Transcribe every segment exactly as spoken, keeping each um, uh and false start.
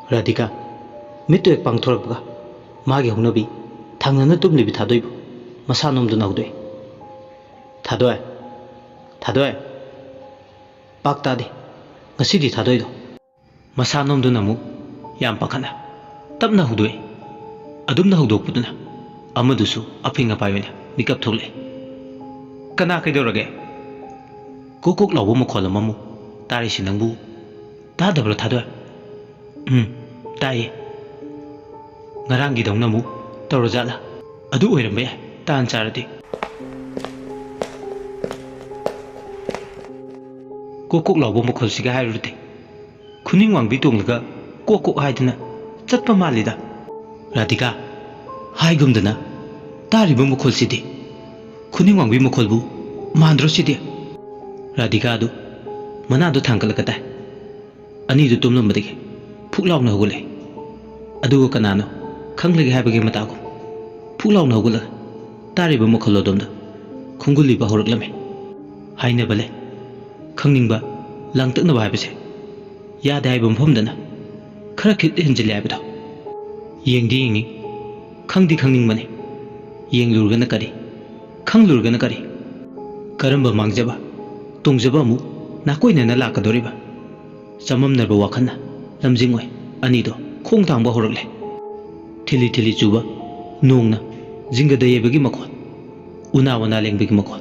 ꯔꯥꯙꯤꯀꯥ ꯃꯤꯠꯇꯨ ꯍꯦꯛ ꯄꯥꯡꯊꯣꯔꯛꯄꯒ ꯃꯥꯒꯤ ꯍꯧꯅꯕꯤ ꯊꯪꯅꯅ ꯇꯨꯝꯂꯤꯕꯤ ꯊꯥꯗꯣꯏꯕꯨ ꯃꯁꯥ ꯅꯣꯝꯗꯨꯅ ꯍꯧꯗꯣꯛꯏ꯫ "ꯊꯥꯗꯣꯏ! ꯊꯥꯗꯣꯏ!" ꯄꯥꯛ ꯇꯥꯗꯦ ꯉꯁꯤꯗꯤ ꯊꯥꯗꯣꯏꯗꯣ꯫ ꯃꯁꯥ ꯅꯣꯝꯗꯨꯅ ꯑꯃꯨꯛ ꯌꯥꯝ ꯄꯥꯈꯠꯅ ꯇꯞꯅ ꯍꯧꯗꯣꯛꯏ꯫ ꯑꯗꯨꯝꯅ ꯍꯧꯗꯣꯛꯄꯗꯨꯅ ꯑꯃꯗꯨꯁꯨ ꯑꯐꯤꯡ ꯑꯄꯥꯏ ꯑꯣꯏꯅ ꯃꯤꯀꯞ ꯊꯣꯛꯂꯛꯏ꯫ "ꯀꯅꯥ ꯀꯩꯗꯧꯔꯒꯦ?" ꯀꯣꯛ ꯀꯣꯛ ꯂꯥꯎꯕ ꯃꯈꯣꯜ ꯑꯃꯃꯨꯛ ꯇꯥꯔꯤꯁꯤ ꯅꯪꯕꯨ ꯇꯥꯗꯕ꯭ꯔꯣ ꯊꯥꯗꯣꯏ? "ꯎꯝ, ꯇꯥꯏꯌꯦ꯫ ꯉꯔꯥꯡꯒꯤꯗꯧꯅ ꯑꯃꯨꯛ ꯇꯧꯔꯖꯥꯠꯂꯥ? ꯑꯗꯨ ꯑꯣꯏꯔꯝꯕ ꯌꯥꯏ, ꯇꯥꯟ ꯆꯥꯔꯗꯤ꯫" ꯀꯣꯛ ꯀꯣꯛ ꯂꯥꯎꯕ ꯃꯈꯣꯜꯁꯤꯒ ꯍꯥꯏꯔꯨꯔꯗꯤ ꯈꯨꯅꯤꯡ ꯋꯥꯡꯕꯤ ꯇꯣꯡꯂꯒ ꯀꯣꯛ ꯀꯣꯛ ꯍꯥꯏꯗꯅ ꯆꯠꯄ ꯃꯥꯜꯂꯤꯗ꯫ "ꯔꯥꯙꯤꯀꯥ, ꯍꯥꯏꯒꯨꯝꯗꯅ ꯇꯥꯔꯤꯕ ꯃꯈꯣꯜꯁꯤꯗꯤ ꯈꯨꯅꯤꯡ ꯋꯥꯡꯕꯤ ꯃꯈꯣꯜꯕꯨ ꯃꯥꯟꯗ꯭ꯔꯣ ꯁꯤꯗꯤ?" ꯔꯥꯙꯤꯀꯥꯗꯨ ꯃꯅꯥꯗꯨ ꯊꯥꯡꯒꯠꯂꯒ ꯇꯥꯏ꯫ ꯑꯅꯤꯗꯨ ꯇꯨꯝꯂꯝꯕꯗꯒꯤ ꯐꯨꯛ ꯂꯥꯎꯅ ꯍꯧꯒꯠꯂꯦ꯫ ꯑꯗꯨꯒ ꯀꯅꯥꯅꯣ ꯈꯪꯂꯒꯦ ꯍꯥꯏꯕꯒꯤ ꯃꯇꯥꯒꯨꯝ ꯐꯨꯛ ꯂꯥꯎꯅ ꯍꯧꯒꯠꯂꯒ ꯇꯥꯔꯤꯕ ꯃꯈꯣꯜ ꯑꯗꯣꯝꯗ ꯈꯣꯡꯒꯨꯜꯂꯤꯕ ꯍꯧꯔꯛꯂꯝꯃꯤ꯫ ꯍꯥꯏꯅꯕ ꯂꯩ, ꯈꯪꯅꯤꯡꯕ, ꯂꯥꯡꯇꯛꯅꯕ ꯍꯥꯏꯕꯁꯦ ꯌꯥꯗꯦ ꯍꯥꯏꯕ ꯃꯐꯝꯗꯅ ꯈꯔ ꯈꯤꯠ ꯍꯦꯟꯖꯤꯜꯂꯦ ꯍꯥꯏꯕꯗꯣ꯫ ꯌꯦꯡꯗꯤ ꯌꯦꯡꯉꯤ, ꯈꯪꯗꯤ ꯈꯪꯅꯤꯡꯕꯅꯤ꯫ ꯌꯦꯡꯂꯨꯔꯒꯅ ꯀꯔꯤ, ꯈꯪꯂꯨꯔꯒꯅ ꯀꯔꯤ? ꯀꯔꯝꯕ ꯃꯥꯡꯖꯕ, ꯇꯣꯡꯖꯕ ꯑꯃꯨꯛ ꯅꯥꯀꯣꯏꯅꯅ ꯂꯥꯛꯀꯗꯧꯔꯤꯕ? ꯆꯃꯝꯅꯕ ꯋꯥꯈꯜꯅ ꯂꯝꯖꯤꯡ ꯑꯣꯏ ꯑꯅꯤꯗꯣ ꯈꯣꯡ ꯊꯥꯡꯕ ꯍꯧꯔꯛꯂꯦ꯫ ꯊꯤꯂꯤ ꯊꯤꯂꯤ ꯆꯨꯕ ꯅꯣꯡꯅ ꯖꯤꯡꯒꯗ ꯌꯩꯕꯒꯤ ꯃꯈꯣꯜ, ꯎꯅꯥ ꯋꯥꯅꯥ ꯂꯦꯡꯕꯒꯤ ꯃꯈꯣꯜ,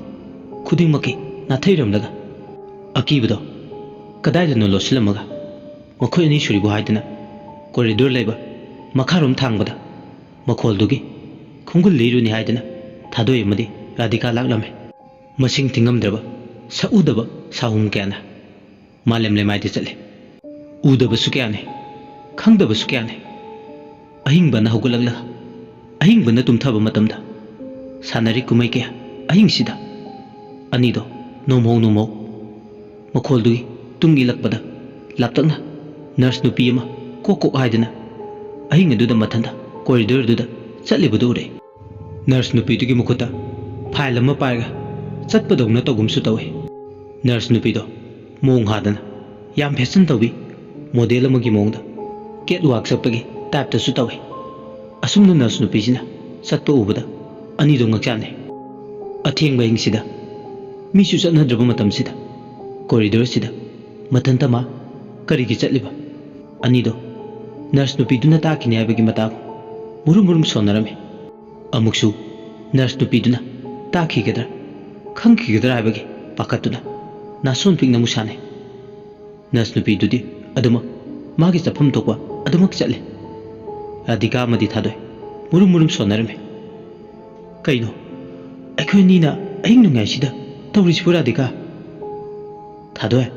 ꯈꯨꯗꯤꯡꯃꯛꯀꯤ ꯅꯥꯊꯩꯔꯝꯂꯒ ꯑꯀꯤꯕꯗꯣ ꯀꯗꯥꯏꯗꯅꯣ ꯂꯣꯠꯁꯤꯜꯂꯝꯃꯒ ꯃꯈꯣꯏ ꯑꯅꯤ ꯁꯨꯔꯤꯕꯨ ꯍꯥꯏꯗꯨꯅ ꯀꯣꯔꯤꯗꯣꯔ ꯂꯩꯕ ꯃꯈꯥꯔꯣꯝ ꯊꯥꯡꯕꯗ ꯃꯈꯣꯜꯗꯨꯒꯤ ꯈꯣꯡꯒꯨꯜ ꯂꯤꯔꯨꯅꯤ ꯍꯥꯏꯗꯨꯅ ꯊꯥꯗꯣꯏ ꯑꯃꯗꯤ ꯔꯥꯙꯤꯀꯥ ꯂꯥꯛꯂꯝꯃꯤ꯫ ꯃꯁꯤꯡ ꯊꯤꯉꯝꯗ꯭ꯔꯕ ꯁꯛꯎꯗꯕ ꯁꯥꯍꯨꯝ ꯀꯌꯥꯅ ꯃꯥꯂꯦꯝ ꯂꯩꯃꯥꯏꯗ ꯆꯠꯂꯤ꯫ ꯎꯗꯕꯁꯨ ꯀꯌꯥꯅꯤ, ꯈꯪꯗꯕꯁꯨ ꯀꯌꯥꯅꯤ꯫ ꯑꯍꯤꯡꯕꯅ ꯍꯧꯒꯠꯂꯛꯂꯒ ꯑꯍꯤꯡꯕꯅ ꯇꯨꯝꯊꯕ ꯃꯇꯝꯗ ꯁꯥꯟꯅꯔꯤ ꯀꯨꯝꯍꯩ ꯀꯌꯥ꯫ ꯑꯍꯤꯡꯁꯤꯗ ꯑꯅꯤꯗꯣ ꯅꯣꯝꯍꯧ ꯅꯣꯝꯍꯧ ꯃꯈꯣꯜꯗꯨꯒꯤ ꯇꯨꯡ ꯏꯜꯂꯛꯄꯗ ꯂꯥꯞꯇꯛꯅ ꯅꯔꯁ ꯅꯨꯄꯤ ꯑꯃ ꯀꯣꯛ ꯀꯣꯛ ꯍꯥꯏꯗꯅ ꯑꯍꯤꯡ ꯑꯗꯨꯗ ꯃꯊꯟꯇ ꯀꯣꯔꯤꯗꯣꯔꯗꯨꯗ ꯆꯠꯂꯤꯕꯗꯨ ꯎꯔꯦ꯫ ꯅꯔꯁ ꯅꯨꯄꯤꯗꯨꯒꯤ ꯃꯈꯨꯠꯇ ꯐꯥꯏꯜ ꯑꯃ ꯄꯥꯏꯔꯒ ꯆꯠꯄꯗꯧꯅ ꯇꯧꯒꯨꯝꯁꯨ ꯇꯧꯏ꯫ ꯅꯔꯁ ꯅꯨꯄꯤꯗꯣ ꯃꯑꯣꯡ ꯍꯥꯗꯅ ꯌꯥꯝ ꯐꯦꯁꯟ ꯇꯧꯕꯤ ꯃꯣꯗꯦꯜ ꯑꯃꯒꯤ ꯃꯑꯣꯡꯗ ꯀꯦꯠ ꯋꯥꯛ ꯆꯠꯄꯒꯤ ꯇꯥꯏꯞꯇꯁꯨ ꯇꯧꯏ꯫ ꯑꯁꯨꯝꯅ ꯅꯔꯁ ꯅꯨꯄꯤꯁꯤꯅ ꯆꯠꯄ ꯎꯕꯗ ꯑꯅꯤꯗꯣ ꯉꯛꯆꯥꯟꯅꯩ꯫ ꯑꯊꯦꯡꯕ ꯑꯍꯤꯡꯁꯤꯗ ꯃꯤꯁꯨ ꯆꯠꯅꯗ꯭ꯔꯕ ꯃꯇꯝꯁꯤꯗ ꯀꯣꯔꯤꯗꯣꯔꯁꯤꯗ ꯃꯊꯟꯇ ꯃꯥ ꯀꯔꯤꯒꯤ ꯆꯠꯂꯤꯕ? ꯑꯅꯤꯗꯣ ꯅꯔꯁ ꯅꯨꯄꯤꯗꯨꯅ ꯇꯥꯛꯈꯤꯅꯤ ꯍꯥꯏꯕꯒꯤ ꯃꯇꯥꯒꯨꯝ ꯃꯨꯔꯨꯝ ꯃꯨꯔꯨꯝ ꯁꯣꯟꯅꯔꯝꯃꯤ꯫ ꯑꯃꯨꯛꯁꯨ ꯅꯔꯁ ꯅꯨꯄꯤꯗꯨꯅ ꯇꯥꯛꯈꯤꯒꯗ꯭ꯔꯥ ꯈꯪꯈꯤꯒꯗ꯭ꯔꯥ ꯍꯥꯏꯕꯒꯤ ꯄꯥꯈꯠꯇꯨꯅ ꯅꯥꯁꯣꯟ ꯄꯤꯛꯅ ꯑꯃꯨꯛ ꯁꯥꯟꯅꯩ꯫ ꯅꯔꯁ ꯅꯨꯄꯤꯗꯨꯗꯤ ꯑꯗꯨꯃꯛ ꯃꯥꯒꯤ ꯆꯠꯐꯝ ꯊꯣꯛꯄ ꯑꯗꯨꯃꯛ ꯆꯠꯂꯦ꯫ ꯔꯥꯙꯤꯀꯥ ꯑꯃꯗꯤ ꯊꯥꯗꯣꯛꯑꯦ꯫ ꯃꯨꯔꯨꯝ ꯃꯨꯔꯨꯝ ꯁꯣꯟꯅꯔꯝꯃꯤ꯫ "ꯀꯩꯅꯣ ꯑꯩꯈꯣꯏ ꯑꯅꯤꯅ ꯑꯍꯤꯡ ꯅꯣꯡꯌꯥꯏꯁꯤꯗ ꯇꯧꯔꯤꯁꯤꯕꯨ, ꯔꯥꯙꯤꯀꯥ?" "ꯊꯥꯗꯣꯛꯑꯦ,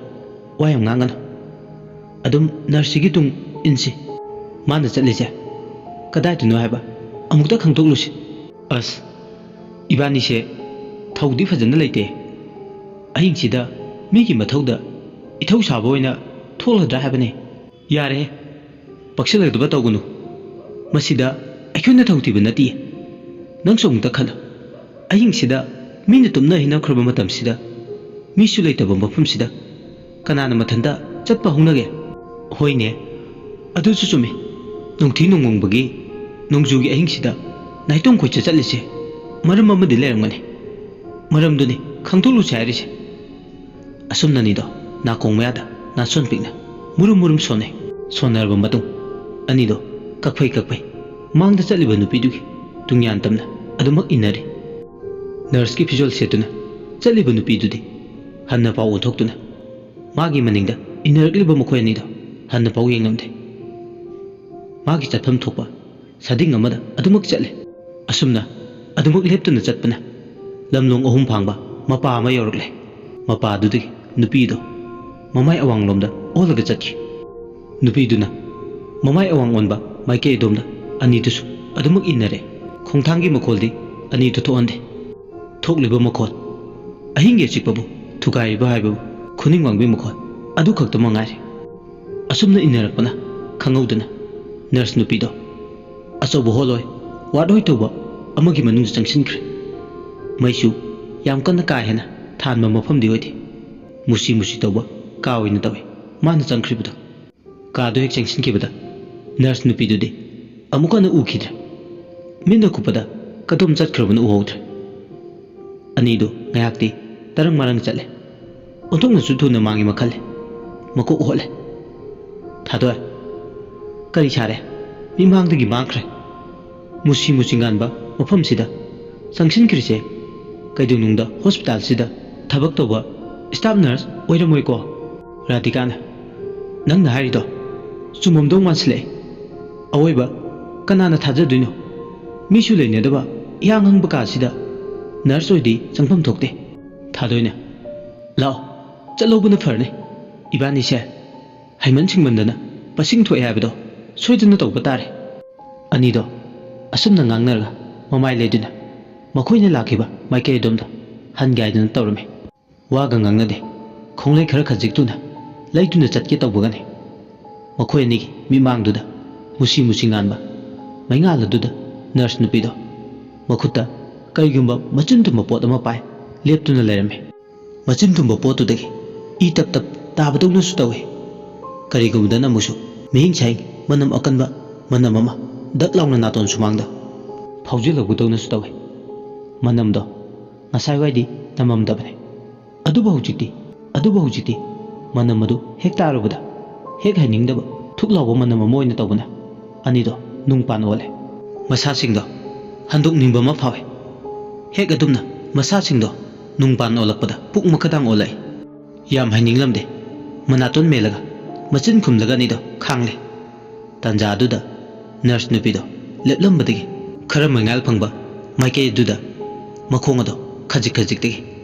ꯋꯥ ꯌꯥꯝ ꯉꯥꯡꯒꯅꯨ꯫ ꯑꯗꯨꯝ ꯅꯔꯁꯁꯤꯒꯤ ꯇꯨꯡ ꯏꯟꯁꯤ꯫ ꯃꯥꯅ ꯆꯠꯂꯤꯁꯦ ꯀꯗꯥꯏꯗꯅꯣ ꯍꯥꯏꯕ ꯑꯃꯨꯛꯇ ꯈꯪꯗꯣꯛꯂꯨꯁꯤ꯫" "ꯑꯁ, ꯏꯕꯥꯅꯤꯁꯦ ꯊꯧꯗꯤ ꯐꯖꯅ ꯂꯩꯇꯦ꯫ ꯑꯍꯤꯡꯁꯤꯗ ꯃꯤꯒꯤ ꯃꯊꯧꯗ ꯏꯊꯧ ꯁꯥꯕ ꯑꯣꯏꯅ ꯊꯣꯛꯂꯗ꯭ꯔꯥ ꯍꯥꯏꯕꯅꯤ꯫" "ꯌꯥꯔꯦꯍꯦ, ꯄꯛꯁꯤꯜꯂꯛꯇꯕ ꯇꯧꯒꯅꯨ꯫ ꯃꯁꯤꯗ ꯑꯩꯈꯣꯏꯅ ꯊꯧ ꯊꯤꯕ ꯅꯠꯇꯦ꯫ ꯅꯪꯁꯨ ꯑꯃꯨꯛꯇ ꯈꯜꯂꯨ꯫ ꯑꯍꯤꯡꯁꯤꯗ ꯃꯤꯅ ꯇꯨꯝꯅ ꯍꯤꯞꯅꯈ꯭ꯔꯕ ꯃꯇꯝꯁꯤꯗ, ꯃꯤꯁꯨ ꯂꯩꯇꯕ ꯃꯐꯝꯁꯤꯗ ꯀꯅꯥꯅ ꯃꯊꯟꯇ ꯆꯠꯄ ꯍꯧꯅꯒꯦ?" "ꯍꯣꯏꯅꯦ, ꯑꯗꯨꯁꯨ ꯆꯨꯝꯃꯤ꯫ ꯅꯨꯡꯊꯤ ꯅꯣꯡꯃꯪꯕꯒꯤ ꯅꯣꯡꯖꯨꯒꯤ ꯑꯍꯤꯡꯁꯤꯗ ꯅꯥꯏꯇꯣꯝ ꯀꯣꯏꯆꯠ ꯆꯠꯂꯤꯁꯦ ꯃꯔꯝ ꯑꯃꯗꯤ ꯂꯩꯔꯝꯒꯅꯤ꯫ ꯃꯔꯝꯗꯨꯅꯤ ꯈꯪꯗꯣꯛꯂꯨꯁꯦ ꯍꯥꯏꯔꯤꯁꯦ꯫" ꯑꯁꯨꯝꯅ ꯑꯅꯤꯗꯣ ꯅꯥꯀꯣꯡ ꯃꯌꯥꯗ ꯅꯥꯁꯣꯟ ꯄꯤꯛꯅ ꯃꯨꯔꯨꯝ ꯃꯨꯔꯨꯝ ꯁꯣꯟꯅꯩ꯫ ꯁꯣꯟꯅꯔꯕ ꯃꯇꯨꯡ ꯑꯅꯤꯗꯣ ꯀꯛꯐꯩ ꯀꯛꯐꯩ ꯃꯥꯡꯗ ꯆꯠꯂꯤꯕ ꯅꯨꯄꯤꯗꯨꯒꯤ ꯇꯨꯡꯌꯥꯟ ꯇꯝꯅ ꯑꯗꯨꯃꯛ ꯏꯟꯅꯔꯤ꯫ ꯅꯔꯁꯀꯤ ꯐꯤꯖꯣꯜ ꯁꯦꯠꯇꯨꯅ ꯆꯠꯂꯤꯕ ꯅꯨꯄꯤꯗꯨꯗꯤ ꯍꯟꯅ ꯄꯥꯎ ꯑꯣꯟꯊꯣꯛꯇꯨꯅ ꯃꯥꯒꯤ ꯃꯅꯤꯡꯗ ꯏꯟꯅꯔꯛꯂꯤꯕ ꯃꯈꯣꯏ ꯑꯅꯤꯗꯣ ꯍꯟꯅ ꯄꯥꯎ ꯌꯦꯡꯂꯝꯗꯦ꯫ ꯃꯥꯒꯤ ꯆꯠꯐꯝ ꯊꯣꯛꯄ ꯁꯥꯗꯤꯡ ꯑꯃꯗ ꯑꯗꯨꯃꯛ ꯆꯠꯂꯦ꯫ ꯑꯁꯨꯝꯅ ꯑꯗꯨꯃꯛ ꯂꯦꯞꯇꯅ ꯆꯠꯄꯅ ꯂꯝꯂꯣꯡ ꯑꯍꯨꯝ ꯐꯥꯡꯕ ꯃꯄꯥ ꯑꯃ ꯌꯧꯔꯛꯂꯦ꯫ ꯃꯄꯥ ꯑꯗꯨꯗꯒꯤ ꯅꯨꯄꯤꯗꯣ ꯃꯃꯥꯏ ꯑꯋꯥꯡꯂꯣꯝꯗ ꯑꯣꯜꯂꯒ ꯆꯠꯈꯤ꯫ ꯅꯨꯄꯤꯗꯨꯅ ꯃꯃꯥꯏ ꯑꯋꯥꯡ ꯑꯣꯟꯕ ꯃꯥꯏꯀꯩ ꯑꯗꯣꯝꯗ ꯑꯅꯤꯗꯨꯁꯨ ꯑꯗꯨꯃꯛ ꯏꯟꯅꯔꯦ꯫ ꯈꯣꯡꯊꯥꯡꯒꯤ ꯃꯈꯣꯜꯗꯤ ꯑꯅꯤꯗꯨ ꯊꯣꯛꯍꯟꯗꯦ꯫ ꯊꯣꯛꯂꯤꯕ ꯃꯈꯣꯜ, ꯑꯍꯤꯡꯒꯤ ꯑꯆꯤꯛꯄꯕꯨ ꯊꯨꯒꯥꯏꯔꯤꯕ ꯍꯥꯏꯕꯕꯨ ꯈꯨꯅꯤꯡ ꯋꯥꯡꯕꯤ ꯃꯈꯣꯜ ꯑꯗꯨ ꯈꯛꯇꯃꯛ ꯉꯥꯏꯔꯦ꯫ ꯑꯁꯨꯝꯅ ꯏꯟꯅꯔꯛꯄꯅ ꯈꯪꯍꯧꯗꯅ ꯅꯔꯁ ꯅꯨꯄꯤꯗꯣ ꯑꯆꯧꯕ ꯍꯣꯜ ꯑꯣꯏ, ꯋꯥꯔꯗ ꯑꯣꯏ ꯇꯧꯕ ꯑꯃꯒꯤ ꯃꯅꯨꯡꯗ ꯆꯪꯁꯤꯟꯈ꯭ꯔꯦ꯫ ꯃꯩꯁꯨ ꯌꯥꯝ ꯀꯟꯅ ꯀꯥ ꯍꯦꯟꯅ ꯊꯥꯟꯕ ꯃꯐꯝꯗꯤ ꯑꯣꯏꯗꯦ꯫ ꯃꯨꯁꯤ ꯃꯨꯁꯤ ꯇꯧꯕ ꯀꯥ ꯑꯣꯏꯅ ꯇꯧꯏ ꯃꯥꯅ ꯆꯪꯈ꯭ꯔꯤꯕꯗꯣ꯫ ꯀꯥꯗꯨ ꯍꯦꯛ ꯆꯪꯁꯤꯟꯈꯤꯕꯗ ꯅꯔꯁ ꯅꯨꯄꯤꯗꯨꯗꯤ ꯑꯃꯨꯛ ꯍꯟꯅ ꯎꯈꯤꯗ꯭ꯔꯦ꯫ ꯃꯤꯠꯅ ꯀꯨꯞꯄꯗ ꯀꯗꯣꯝ ꯆꯠꯈ꯭ꯔꯕꯅꯣ ꯎꯍꯧꯗ꯭ꯔꯦ꯫ ꯑꯅꯤꯗꯨ ꯉꯥꯏꯍꯥꯛꯇꯤ ꯇꯔꯪ ꯃꯔꯪ ꯆꯠꯂꯦ꯫ ꯑꯣꯟꯊꯣꯛꯅꯁꯨ ꯊꯨꯅ ꯃꯥꯡꯉꯤ ꯃꯈꯜꯂꯦ꯫ ꯃꯀꯣꯛ ꯍꯣꯠꯂꯦ꯫ "ꯊꯥꯗꯣꯏ, ꯀꯔꯤ ꯁꯥꯔꯦ? ꯃꯤꯃꯥꯡꯗꯒꯤ ꯃꯥꯡꯈ꯭ꯔꯦ꯫ ꯃꯨꯁꯤ ꯃꯨꯁꯤ ꯉꯥꯟꯕ ꯃꯐꯝꯁꯤꯗ ꯆꯪꯁꯤꯟꯈ꯭ꯔꯤꯁꯦ ꯀꯩꯗꯧꯅꯨꯡꯗ ꯍꯣꯁꯄꯤꯇꯥꯜꯁꯤꯗ ꯊꯕꯛ ꯇꯧꯕ ꯁ꯭ꯇꯥꯐ ꯅꯔꯁ ꯑꯣꯏꯔꯝꯃꯣꯏꯀꯣ?" ꯔꯥꯙꯤꯀꯥꯅ, "ꯅꯪꯅ ꯍꯥꯏꯔꯤꯗꯣ ꯆꯨꯝꯃꯝꯗꯧ ꯃꯥꯟꯁꯤꯜꯂꯛꯑꯦ꯫ ꯑꯋꯣꯏꯕ ꯀꯅꯥꯅ ꯊꯥꯖꯗꯣꯏꯅꯣ? ꯃꯤꯁꯨ ꯂꯩꯅꯗꯕ ꯏꯍꯥꯡ ꯍꯥꯡꯕ ꯀꯥꯁꯤꯗ ꯅꯔꯁ ꯑꯣꯏꯗꯤ ꯆꯪꯐꯝ ꯊꯣꯛꯇꯦ꯫" ꯊꯥꯗꯣꯏꯅ, "ꯂꯥꯛꯑꯣ, ꯆꯠꯍꯧꯕꯅ ꯐꯔꯅꯤ꯫ ꯏꯕꯥꯅꯤꯁꯦ ꯍꯩꯃꯟ ꯁꯤꯡꯃꯟꯗꯅ ꯄꯁꯤꯡ ꯊꯣꯛꯑꯦ ꯍꯥꯏꯕꯗꯣ ꯁꯣꯏꯗꯅ ꯇꯧꯕ ꯇꯥꯔꯦ꯫" ꯑꯅꯤꯗꯣ ꯑꯁꯨꯝꯅ ꯉꯥꯡꯅꯔꯒ ꯃꯃꯥꯏ ꯂꯩꯗꯨꯅ ꯃꯈꯣꯏꯅ ꯂꯥꯛꯈꯤꯕ ꯃꯥꯏꯀꯩ ꯑꯗꯣꯝꯗ ꯍꯟꯒꯦ ꯍꯥꯏꯗꯅ ꯇꯧꯔꯝꯃꯤ꯫ ꯋꯥꯒ ꯉꯥꯡꯅꯗꯦ꯫ ꯈꯣꯡꯂꯩ ꯈꯔ ꯈꯖꯤꯛꯇꯨꯅ ꯂꯩꯗꯨꯅ ꯆꯠꯀꯦ ꯇꯧꯕꯒꯅꯤ꯫ ꯃꯈꯣꯏ ꯑꯅꯤꯒꯤ ꯃꯤꯠꯃꯥꯡꯗꯨꯗ ꯃꯨꯁꯤ ꯃꯨꯁꯤ ꯉꯥꯟꯕ ꯃꯩꯉꯥꯜ ꯑꯗꯨꯗ ꯅꯔꯁ ꯅꯨꯄꯤꯗꯣ ꯃꯈꯨꯠꯇ ꯀꯔꯤꯒꯨꯝꯕ ꯃꯆꯤꯟ ꯇꯨꯝꯕ ꯄꯣꯠ ꯑꯃ ꯄꯥꯏ ꯂꯦꯞꯇꯨꯅ ꯂꯩꯔꯝꯃꯤ꯫ ꯃꯆꯤꯟ ꯇꯨꯝꯕ ꯄꯣꯠꯇꯨꯗꯒꯤ ꯏ ꯇꯞ ꯇꯞ ꯇꯥꯕꯗꯧꯅꯁꯨ ꯇꯧꯏ꯫ ꯀꯔꯤꯒꯨꯝꯕꯗꯅ ꯑꯃꯨꯛꯁꯨ ꯃꯍꯤꯡ ꯁꯥꯍꯤꯡ ꯃꯅꯝ ꯑꯀꯟꯕ ꯃꯅꯝ ꯑꯃ ꯗꯛ ꯂꯥꯎꯅ ꯅꯥꯇꯣꯟ ꯁꯨꯃꯥꯡꯗ ꯐꯥꯎꯖꯤꯜꯂꯛꯄꯗꯧꯅꯁꯨ ꯇꯧꯏ꯫ ꯃꯅꯝꯗꯣ ꯉꯁꯥꯏꯋꯥꯏꯗꯤ ꯅꯝꯃꯝꯗꯕꯅꯤ꯫ ꯑꯗꯨꯕꯨ ꯍꯧꯖꯤꯛꯇꯤ, ꯑꯗꯨꯕꯨ ꯍꯧꯖꯤꯛꯇꯤ ꯃꯅꯝ ꯑꯗꯨ ꯍꯦꯛ ꯇꯥꯔꯨꯕꯗ ꯍꯦꯛ ꯍꯩꯅꯤꯡꯗꯕ ꯊꯨꯛ ꯂꯥꯎꯕ ꯃꯅꯝ ꯑꯃ ꯑꯣꯏꯅ ꯇꯧꯕꯅ ꯑꯅꯤꯗꯣ ꯅꯨꯡ ꯄꯥꯟ ꯑꯣꯜꯂꯦ꯫ ꯃꯁꯥꯁꯤꯡꯗꯣ ꯍꯟꯗꯣꯛꯅꯤꯡꯕ ꯑꯃ ꯐꯥꯎꯏ꯫ ꯍꯦꯛ ꯑꯗꯨꯝꯅ ꯃꯁꯥꯁꯤꯡꯗꯣ ꯅꯨꯡ ꯄꯥꯟ ꯑꯣꯜꯂꯛꯄꯗ ꯄꯨꯛ ꯃꯈꯥꯗꯥꯡ ꯑꯣꯜꯂꯛꯏ꯫ ꯌꯥꯝ ꯍꯩꯅꯤꯡꯂꯝꯗꯦ꯫ ꯃꯅꯥꯇꯣꯟ ꯃꯦꯜꯂꯒ ꯃꯆꯤꯟ ꯈꯨꯝꯂꯒ ꯑꯅꯤꯗꯣ ꯈꯥꯡꯂꯦ꯫ ꯇꯥꯟꯖꯥ ꯑꯗꯨꯗ ꯅꯔꯁ ꯅꯨꯄꯤꯗꯣ ꯂꯦꯞꯂꯝꯕꯗꯒꯤ ꯈꯔ ꯃꯩꯉꯥꯜ ꯐꯪꯕ ꯃꯥꯏꯀꯩ ꯑꯗꯨꯗ ꯃꯈꯣꯡ ꯑꯗꯣ ꯈꯖꯤꯛ ꯈꯖꯤꯛꯇꯒꯤ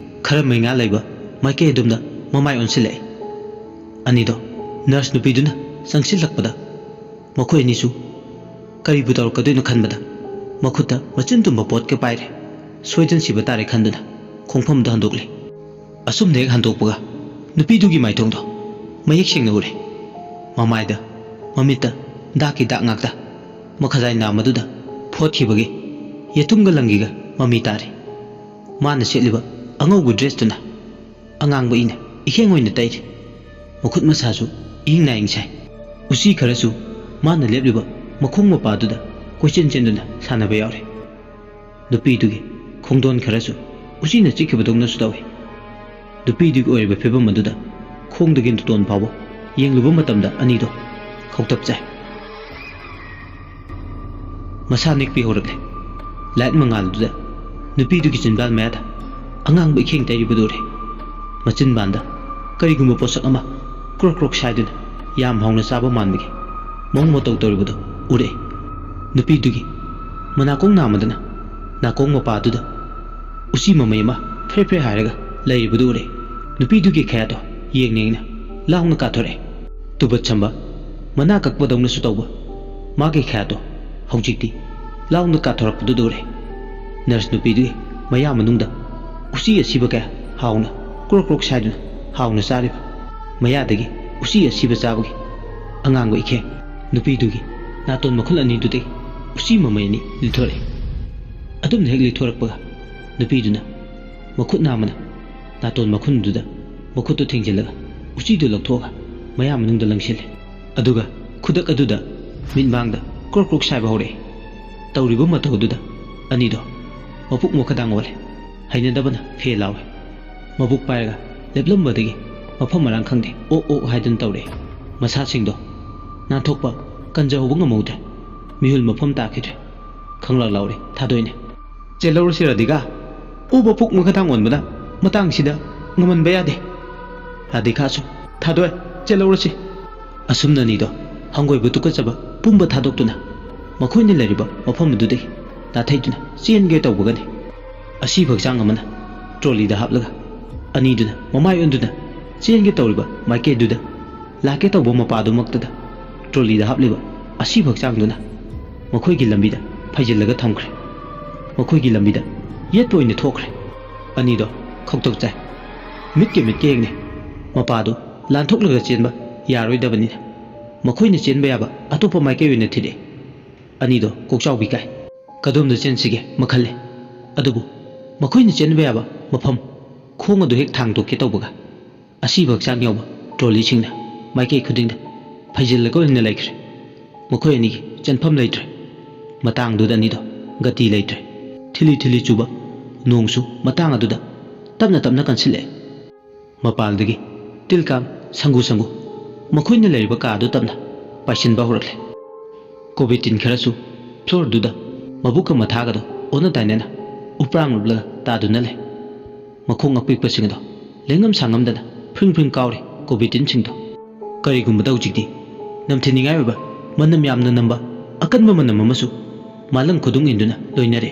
ꯈꯔ ꯃꯩꯉꯥꯜ ꯂꯩꯕ ꯃꯥꯏꯀꯩ ꯑꯗꯣꯝꯗ ꯃꯃꯥꯏ ꯑꯣꯟꯁꯤꯜꯂꯛꯏ꯫ ꯑꯅꯤꯗꯣ ꯅꯔꯁ ꯅꯨꯄꯤꯗꯨꯅ ꯆꯪꯁꯤꯜꯂꯛꯄꯗ ꯃꯈꯣꯏ ꯑꯅꯤꯁꯨ ꯀꯔꯤꯕꯨ ꯇꯧꯔꯛꯀꯗꯣꯏꯅꯣ ꯈꯟꯕꯗ ꯃꯈꯨꯠꯇ ꯃꯆꯤꯟ ꯇꯨꯝꯕ ꯄꯣꯠꯀ ꯄꯥꯏꯔꯦ꯫ ꯁꯣꯏꯗꯅ ꯁꯤꯕ ꯇꯥꯔꯦ ꯈꯟꯗꯨꯅ ꯈꯣꯡꯐꯝꯗꯨ ꯍꯟꯗꯣꯛꯂꯦ꯫ ꯑꯁꯨꯝꯅ ꯍꯦꯛ ꯍꯟꯗꯣꯛꯄꯒ ꯅꯨꯄꯤꯗꯨꯒꯤ ꯃꯥꯏꯊꯣꯡꯗꯣ ꯃꯌꯦꯛ ꯁꯦꯡꯅ ꯎꯔꯦ꯫ ꯃꯃꯥꯏꯗ, ꯃꯃꯤꯠꯇ ꯗꯥꯛꯀꯤ ꯗꯥꯛ ꯉꯥꯛꯇ꯫ ꯃꯈꯖꯥꯏ ꯅꯥꯝꯃꯗꯨꯗ ꯐꯣꯠꯈꯤꯕꯒꯤ ꯌꯦꯇꯨꯝꯒ ꯂꯪꯒꯤꯒ ꯃꯃꯤ ꯇꯥꯔꯤ꯫ ꯃꯥꯅ ꯁꯦꯠꯂꯤꯕ ꯑꯉꯧꯕ ꯗ꯭ꯔꯦꯁꯇꯨꯅ ꯑꯉꯥꯡꯕ ꯏꯅ ꯏꯈꯦꯡ ꯑꯣꯏꯅ ꯇꯩꯔꯤ꯫ ꯃꯈꯨꯠ ꯃꯁꯥꯁꯨ ꯏꯪ ꯅꯥꯏꯪ ꯁꯥꯏ꯫ ꯎꯆꯤ ꯈꯔꯁꯨ ꯃꯥꯅ ꯂꯦꯞꯂꯤꯕ ꯃꯈꯣꯡ ꯃꯄꯥꯗꯨꯗ ꯀꯣꯏꯆꯦꯟ ꯆꯦꯟꯗꯨꯅ ꯁꯥꯟꯅꯕ ꯌꯥꯎꯔꯤ꯫ ꯅꯨꯄꯤꯗꯨꯒꯤ ꯈꯣꯡꯗꯣꯟ ꯈꯔꯁꯨ ꯎꯆꯤꯅ ꯆꯤꯛꯈꯤꯕꯗꯧꯅꯁꯨ ꯇꯧꯏ꯫ ꯅꯨꯄꯤꯗꯨꯒꯤ ꯑꯣꯏꯔꯤꯕ ꯐꯤꯕꯝ ꯑꯗꯨꯗ ꯈꯣꯡꯗꯒꯤ ꯅꯇꯣꯟ ꯐꯥꯎꯕ ꯌꯦꯡꯂꯨꯕ ꯃꯇꯝꯗ ꯑꯅꯤꯗꯣ ꯈꯧꯇꯛ ꯆꯥꯏ꯫ ꯃꯁꯥ ꯅꯤꯛꯄꯤ ꯍꯧꯔꯛꯂꯦ꯫ ꯂꯥꯏꯠ ꯃꯉꯥꯜꯗꯨꯗ ꯅꯨꯄꯤꯗꯨꯒꯤ ꯆꯤꯟꯕꯥꯜ ꯃꯌꯥꯗ ꯑꯉꯥꯡꯕ ꯏꯈꯦꯡ ꯇꯩꯔꯤꯕꯗꯨ ꯎꯔꯦ꯫ ꯃꯆꯤꯟꯕꯥꯜꯗ ꯀꯔꯤꯒꯨꯝꯕ ꯄꯣꯠꯁꯛ ꯑꯃ ꯀ꯭ꯔꯣꯛ ꯀ꯭ꯔꯣꯛ ꯁꯥꯏꯗꯨꯅ ꯌꯥꯝ ꯍꯥꯎꯅ ꯆꯥꯕ ꯃꯥꯟꯕꯒꯤ ꯃꯑꯣꯡ ꯃꯇꯧ ꯇꯧꯔꯤꯕꯗꯨ ꯎꯔꯛꯏ꯫ ꯅꯨꯄꯤꯗꯨꯒꯤ ꯃꯅꯥꯀꯣꯡ ꯅꯥꯝꯃꯗꯅ ꯅꯥꯀꯣꯡ ꯃꯄꯥꯗꯨꯗ ꯎꯆꯤ ꯃꯃꯩ ꯑꯃ ꯐ꯭ꯔꯦ ꯐ꯭ꯔꯦ ꯍꯥꯏꯔꯒ ꯂꯩꯔꯤꯕꯗꯨ ꯎꯔꯦ꯫ ꯅꯨꯄꯤꯗꯨꯒꯤ ꯈꯌꯥꯠꯇꯣ ꯌꯦꯡ ꯌꯦꯡꯅ ꯂꯥꯎꯅ ꯀꯥꯊꯣꯔꯛꯑꯦ꯫ ꯇꯨꯕꯠ ꯁꯝꯕ, ꯃꯅꯥ ꯀꯛꯄꯗꯧꯅꯁꯨ ꯇꯧꯕ ꯃꯥꯒꯤ ꯈꯌꯥꯠꯇꯣ ꯍꯧꯖꯤꯛꯇꯤ ꯂꯥꯎꯅ ꯀꯥꯊꯣꯔꯛꯄꯗꯨꯗ ꯎꯔꯦ꯫ ꯅꯔꯁ ꯅꯨꯄꯤꯗꯨꯒꯤ ꯃꯌꯥ ꯃꯅꯨꯡꯗ ꯎꯆꯤ ꯑꯁꯤꯕ ꯀꯌꯥ ꯍꯥꯎꯅ ꯀ꯭ꯔꯣꯛ ꯀ꯭ꯔꯣꯛ ꯁꯥꯏꯗꯨꯅ ꯍꯥꯎꯅ ꯆꯥꯔꯤꯕ ꯃꯌꯥꯗꯒꯤ ꯎꯆꯤ ꯑꯁꯤꯕ ꯆꯥꯕꯒꯤ ꯑꯉꯥꯡꯕ ꯏꯈꯦꯡ ꯅꯨꯄꯤꯗꯨꯒꯤ ꯅꯥꯇꯣꯟ ꯃꯈꯨꯜ ꯑꯅꯤꯗꯨꯗꯒꯤ ꯎꯆꯤ ꯃꯃꯩ ꯑꯅꯤ ꯂꯤꯊꯣꯔꯛꯏ꯫ ꯑꯗꯨꯝꯅ ꯍꯦꯛ ꯂꯤꯊꯣꯔꯛꯄꯒ ꯅꯨꯄꯤꯗꯨꯅ ꯃꯈꯨꯠ ꯅꯥꯝꯃꯅ ꯅꯥꯇꯣꯟ ꯃꯈꯨꯟꯗꯨꯗ ꯃꯈꯨꯠꯇꯨ ꯊꯤꯡꯖꯤꯜꯂꯒ ꯎꯆꯤꯗꯨ ꯂꯧꯊꯣꯛꯑꯒ ꯃꯌꯥ ꯃꯅꯨꯡꯗ ꯂꯪꯁꯤꯜꯂꯦ꯫ ꯑꯗꯨꯒ ꯈꯨꯗꯛ ꯑꯗꯨꯗ ꯃꯤꯠꯃꯥꯡꯗ ꯀ꯭ꯔꯣꯛ ꯀ꯭ꯔꯣꯛ ꯁꯥꯏꯕ ꯍꯧꯔꯛꯑꯦ꯫ ꯇꯧꯔꯤꯕ ꯃꯇꯧ ꯑꯗꯨꯗ ꯑꯅꯤꯗꯣ ꯃꯄꯨꯛ ꯃꯈꯥꯗꯥꯡ ꯑꯣꯜꯂꯦ꯫ ꯍꯩꯅꯗꯕꯅ ꯐꯦ ꯂꯥꯎꯋꯦ꯫ ꯃꯕꯨꯛ ꯄꯥꯏꯔꯒ ꯂꯦꯞꯂꯝꯕꯗꯒꯤ ꯃꯐꯝ ꯃꯔꯥꯡ ꯈꯪꯗꯦ ꯑꯣꯛ ꯑꯣꯛ ꯍꯥꯏꯗꯨꯅ ꯇꯧꯔꯛꯑꯦ꯫ ꯃꯁꯥꯁꯤꯡꯗꯣ ꯅꯥꯟꯊꯣꯛꯄ ꯀꯟꯖꯍꯧꯕ ꯉꯝꯍꯧꯗ꯭ꯔꯦ꯫ ꯃꯤꯍꯨꯜ ꯃꯐꯝ ꯇꯥꯈꯤꯗ꯭ꯔꯦ꯫ ꯈꯪꯂꯥꯛ ꯂꯥꯎꯔꯦ ꯊꯥꯗꯣꯏꯅꯦ꯫ "ꯆꯦꯜꯍꯧꯔꯁꯤ ꯔꯥꯙꯤꯀꯥ꯫ ꯑꯣ ꯃꯄꯨꯛ ꯃꯈꯥꯗꯥꯡ ꯑꯣꯟꯕꯅ ꯃꯇꯥꯡꯁꯤꯗ ꯉꯝꯍꯟꯕ ꯌꯥꯗꯦ꯫ ꯔꯥꯙꯤꯀꯥꯁꯨ ꯊꯥꯗꯣꯏ ꯆꯦꯜꯍꯧꯔꯁꯤ"꯫ ꯑꯁꯨꯝꯅ ꯑꯅꯤꯗꯣ ꯍꯪꯒꯣꯏꯕ ꯇꯨꯀꯠꯆꯕ ꯄꯨꯝꯕ ꯊꯥꯗꯣꯛꯇꯨꯅ ꯃꯈꯣꯏꯅ ꯂꯩꯔꯤꯕ ꯃꯐꯝ ꯑꯗꯨꯗꯒꯤ ꯅꯥꯊꯩꯗꯨꯅ ꯆꯦꯟꯒꯦ ꯇꯧꯕꯒꯅꯤ꯫ ꯑꯁꯤꯕ ꯍꯛꯆꯥꯡ ꯑꯃꯅ ꯇ꯭ꯔꯣꯂꯤꯗ ꯍꯥꯞꯂꯒ ꯑꯅꯤꯗꯨꯅ ꯃꯃꯥꯏ ꯑꯣꯟꯗꯨꯅ ꯆꯦꯟꯒꯦ ꯇꯧꯔꯤꯕ ꯃꯥꯏꯀꯩꯗꯨꯗ ꯂꯥꯛꯀꯦ ꯇꯧꯕ ꯃꯄꯥꯗꯨꯃꯛꯇꯗ ꯇ꯭ꯔꯣꯂꯤꯗ ꯍꯥꯞꯂꯤꯕ ꯑꯁꯤꯕ ꯍꯛꯆꯥꯡꯗꯨꯅ ꯃꯈꯣꯏꯒꯤ ꯂꯝꯕꯤꯗ ꯐꯩꯖꯤꯜꯂꯒ ꯊꯝꯈ꯭ꯔꯦ꯫ ꯃꯈꯣꯏꯒꯤ ꯂꯝꯕꯤꯗ ꯌꯦꯠꯄ ꯑꯣꯏꯅ ꯊꯣꯛꯈ꯭ꯔꯦ꯫ ꯑꯅꯤꯗꯣ ꯈꯧꯇꯛ ꯆꯥꯏ꯫ ꯃꯤꯠꯀ ꯃꯤꯠꯀ ꯌꯦꯡꯅꯩ꯫ ꯃꯄꯥꯗꯨ ꯂꯥꯟꯊꯣꯛꯂꯒ ꯆꯦꯟꯕ ꯌꯥꯔꯣꯏꯗꯕꯅꯤꯅ ꯃꯈꯣꯏꯅ ꯆꯦꯟꯕ ꯌꯥꯕ ꯑꯇꯣꯞꯄ ꯃꯥꯏꯀꯩ ꯑꯣꯏꯅ ꯊꯤꯔꯛꯏ꯫ ꯑꯅꯤꯗꯣ ꯀꯣꯛꯆꯥꯎꯕꯤ ꯀꯥꯏ꯫ ꯀꯗꯣꯝꯗ ꯆꯦꯟꯁꯤꯒꯦ ꯃꯈꯜꯂꯦ꯫ ꯑꯗꯨꯕꯨ ꯃꯈꯣꯏꯅ ꯆꯦꯟꯕ ꯌꯥꯕ ꯃꯐꯝ ꯈꯣꯡ ꯑꯗꯨ ꯍꯦꯛ ꯊꯥꯡꯗꯣꯛꯀꯦ ꯇꯧꯕꯒ ꯑꯁꯤꯕ ꯍꯛꯆꯥꯡ ꯌꯥꯎꯕ ꯇ꯭ꯔꯣꯂꯤꯁꯤꯡꯅ ꯃꯥꯏꯀꯩ ꯈꯨꯗꯤꯡꯗ ꯐꯩꯖꯤꯜꯂꯒ ꯑꯣꯏꯅ ꯂꯩꯈ꯭ꯔꯦ꯫ ꯃꯈꯣꯏ ꯑꯅꯤꯒꯤ ꯆꯦꯟꯐꯝ ꯂꯩꯇ꯭ꯔꯦ꯫ ꯃꯇꯥꯡꯗꯨꯗ ꯑꯅꯤꯗꯣ ꯒꯇꯤ ꯂꯩꯇ꯭ꯔꯦ꯫ ꯊꯤꯂꯤ ꯊꯤꯂꯤ ꯆꯨꯕ ꯅꯣꯡꯁꯨ ꯃꯇꯥꯡ ꯑꯗꯨꯗ ꯇꯞꯅ ꯇꯞꯅ ꯀꯟꯁꯤꯜꯂꯛꯑꯦ꯫ ꯃꯄꯥꯜꯗꯒꯤ ꯇꯤꯜ ꯀꯥꯡ ꯁꯪꯒꯨ ꯁꯪꯒꯨ ꯃꯈꯣꯏꯅ ꯂꯩꯔꯤꯕ ꯀꯥ ꯑꯗꯨ ꯇꯞꯅ ꯄꯥꯏꯁꯤꯟꯕ ꯍꯧꯔꯛꯂꯦ꯫ ꯀꯣꯕꯤ ꯇꯤꯟ ꯈꯔꯁꯨ ꯐ꯭ꯂꯣꯔꯗꯨꯗ ꯃꯕꯨꯛꯀ ꯃꯊꯥꯒꯗꯣ ꯑꯣꯟꯅ ꯇꯥꯏꯅꯅ ꯎꯄ꯭ꯔꯥꯡ ꯂꯨꯞꯂꯒ ꯇꯥꯗꯨꯅ ꯂꯩ꯫ ꯃꯈꯣꯡ ꯑꯄꯤꯛꯄꯁꯤꯡ ꯑꯗꯣ ꯂꯦꯡꯉꯝ ꯁꯥꯡꯉꯝꯗꯅ ꯐ꯭ꯔꯤꯡ ꯐ꯭ꯔꯤꯡ ꯀꯥꯎꯔꯤ ꯀꯣꯕꯤ ꯇꯤꯟꯁꯤꯡꯗꯣ꯫ ꯀꯔꯤꯒꯨꯝꯕꯗ ꯍꯧꯖꯤꯛꯇꯤ ꯅꯝꯊꯤꯅꯤꯡꯉꯥꯏ ꯑꯣꯏꯕ ꯃꯅꯝ ꯌꯥꯝꯅ ꯅꯝꯕ ꯑꯀꯟꯕ ꯃꯅꯝ ꯑꯃꯁꯨ ꯃꯥꯂꯪ ꯈꯨꯗꯨꯡ ꯏꯟꯗꯨꯅ ꯂꯣꯏꯅꯔꯦ꯫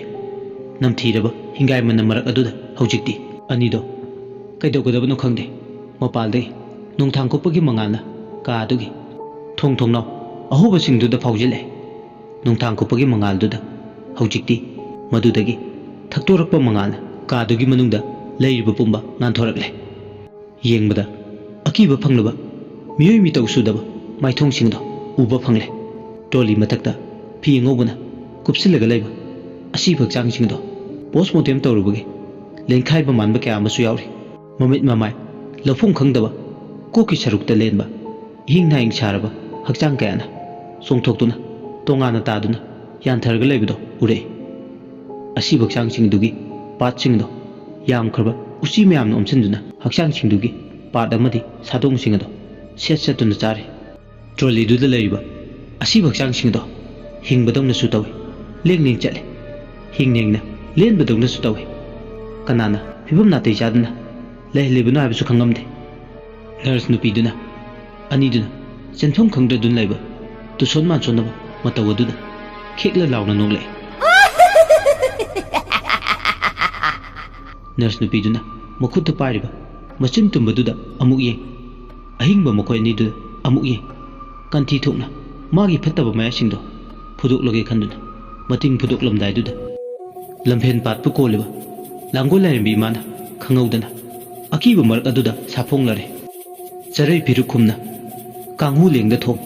ꯅꯝꯊꯤꯔꯕ ꯍꯤꯡꯒꯥꯏ ꯃꯅꯝ ꯃꯔꯛ ꯑꯗꯨꯗ ꯍꯧꯖꯤꯛꯇꯤ ꯑꯅꯤꯗꯣ ꯀꯩꯗꯧꯒꯗꯕꯅꯣ ꯈꯪꯗꯦ꯫ ꯃꯄꯥꯜꯗꯒꯤ ꯅꯣꯡꯊꯥꯡ ꯀꯨꯞꯄꯒꯤ ꯃꯉꯥꯜꯅ ꯀꯥ ꯑꯗꯨꯒꯤ ꯊꯣꯡ ꯊꯣꯡꯅꯥꯎ ꯑꯍꯣꯕꯁꯤꯡꯗꯨꯗ ꯐꯥꯎꯖꯤꯜꯂꯛꯑꯦ꯫ ꯅꯣꯡꯊꯥꯡ ꯀꯨꯞꯄꯒꯤ ꯃꯉꯥꯜꯗꯨꯗ ꯍꯧꯖꯤꯛꯇꯤ ꯃꯗꯨꯗꯒꯤ ꯊꯛꯇꯣꯔꯛꯄ ꯃꯉꯥꯜꯅ ꯀꯥꯗꯨꯒꯤ ꯃꯅꯨꯡꯗ ꯂꯩꯔꯤꯕ ꯄꯨꯝꯕ ꯉꯥꯟꯊꯣꯔꯛꯂꯦ꯫ ꯌꯦꯡꯕꯗ ꯑꯀꯤꯕ ꯐꯪꯂꯕ ꯃꯤꯑꯣꯏ ꯃꯤꯇꯧ ꯁꯨꯗꯕ ꯃꯥꯏꯊꯣꯡꯁꯤꯡꯗꯣ ꯎꯕ ꯐꯪꯂꯦ꯫ ꯇ꯭ꯔꯣꯂꯤ ꯃꯊꯛꯇ ꯐꯤ ꯑꯉꯧꯕꯅ ꯀꯨꯞꯁꯤꯜꯂꯒ ꯂꯩꯕ ꯑꯁꯤꯕ ꯍꯛꯆꯥꯡꯁꯤꯡꯗꯣ ꯄꯣꯁꯃꯣꯔꯇꯦꯝ ꯇꯧꯔꯨꯕꯒꯤ ꯂꯦꯟꯈꯥꯏꯕ ꯃꯥꯟꯕ ꯀꯌꯥ ꯑꯃꯁꯨ ꯌꯥꯎꯔꯤ꯫ ꯃꯃꯤꯠ ꯃꯃꯥꯏ ꯂꯧꯐꯝ ꯈꯪꯗꯕ ꯀꯣꯛꯀꯤ ꯁꯔꯨꯛꯇ ꯂꯦꯟꯕ ꯏꯍꯤꯡ ꯅꯥꯍꯤꯡ ꯁꯥꯔꯕ ꯍꯛꯆꯥꯡ ꯀꯌꯥꯅ ꯆꯣꯡꯊꯣꯛꯇꯨꯅ ꯇꯣꯉꯥꯟꯅ ꯇꯥꯗꯨꯅ ꯌꯥꯟꯊꯔꯒ ꯂꯩꯕꯗꯣ ꯎꯔꯛꯏ꯫ ꯑꯁꯤꯕ ꯍꯛꯆꯥꯡꯁꯤꯡꯗꯨꯒꯤ ꯄꯥꯔꯠꯁꯤꯡꯗꯣ ꯌꯥꯝꯈ꯭ꯔꯕ ꯎꯆꯤ ꯃꯌꯥꯝꯅ ꯑꯣꯝꯁꯤꯟꯗꯨꯅ ꯍꯛꯆꯥꯡꯁꯤꯡꯗꯨꯒꯤ ꯄꯥꯔꯠ ꯑꯃꯗꯤ ꯁꯥꯗꯣꯡꯁꯤꯡ ꯑꯗꯣ ꯁꯦꯠ ꯁꯦꯠꯇꯨꯅ ꯆꯥꯔꯤ꯫ ꯇ꯭ꯔꯣꯂꯤꯗꯨꯗ ꯂꯩꯔꯤꯕ ꯑꯁꯤꯕ ꯍꯛꯆꯥꯡꯁꯤꯡꯗꯣ ꯍꯤꯡꯕꯗꯧꯅꯁꯨ ꯇꯧꯏ, ꯂꯦꯡ ꯂꯦꯡ ꯆꯠꯂꯤ꯫ ꯍꯤꯡꯅ ꯍꯤꯡꯅ ꯂꯦꯟꯕꯗꯧꯅꯁꯨ ꯇꯧꯏ꯫ ꯀꯅꯥꯅ ꯐꯤꯕꯝ ꯅꯥꯇꯩ ꯆꯥꯗꯅ ꯂꯩꯍꯜꯂꯤꯕꯅꯣ ꯍꯥꯏꯕꯁꯨ ꯈꯪꯉꯝꯗꯦ꯫ ꯅꯔꯁ ꯅꯨꯄꯤꯗꯨꯅ ꯑꯅꯤꯗꯨꯅ ꯆꯦꯟꯐꯝ ꯈꯪꯗ꯭ꯔꯗꯨꯅ ꯂꯩꯕ ꯇꯨꯁꯣꯟ ꯃꯥꯟꯁꯣꯟꯅꯕ ꯃꯇꯧ ꯑꯗꯨꯗ ꯈꯦꯛꯂ ꯂꯥꯎꯅ ꯅꯣꯛꯂꯛꯏ꯫ ꯅꯔꯁ ꯅꯨꯄꯤꯗꯨꯅ ꯃꯈꯨꯠꯇ ꯄꯥꯏꯔꯤꯕ ꯃꯆꯤꯟ ꯇꯨꯝꯕꯗꯨꯗ ꯑꯃꯨꯛ ꯌꯦꯡ, ꯑꯍꯤꯡꯕ ꯃꯈꯣꯏ ꯑꯅꯤꯗꯨꯗ ꯑꯃꯨꯛ ꯌꯦꯡ, ꯀꯟꯊꯤ ꯊꯣꯛꯅ ꯃꯥꯒꯤ ꯐꯠꯇꯕ ꯃꯌꯥꯁꯤꯡꯗꯣ ꯐꯨꯗꯣꯛꯂꯒꯦ ꯈꯟꯗꯨꯅ ꯃꯇꯤꯡ ꯐꯨꯗꯣꯛꯂꯝꯗꯥꯏꯗꯨꯗ ꯂꯝꯐꯦꯟ ꯄꯥꯠꯄꯨ ꯀꯣꯜꯂꯤꯕ ꯂꯥꯡꯒꯣꯜ ꯂꯥꯏꯔꯦꯝꯕꯤ ꯏꯃꯥꯅ ꯈꯪꯍꯧꯗꯅ ꯑꯀꯤꯕ ꯃꯔꯛ ꯑꯗꯨꯗ ꯁꯥꯐꯣꯡꯂꯔꯦ꯫ ꯆꯔꯩ ꯐꯤꯔꯨꯛ ꯈꯨꯝꯅ ꯀꯥꯡꯍꯨ ꯂꯦꯡꯗ ꯊꯣꯡ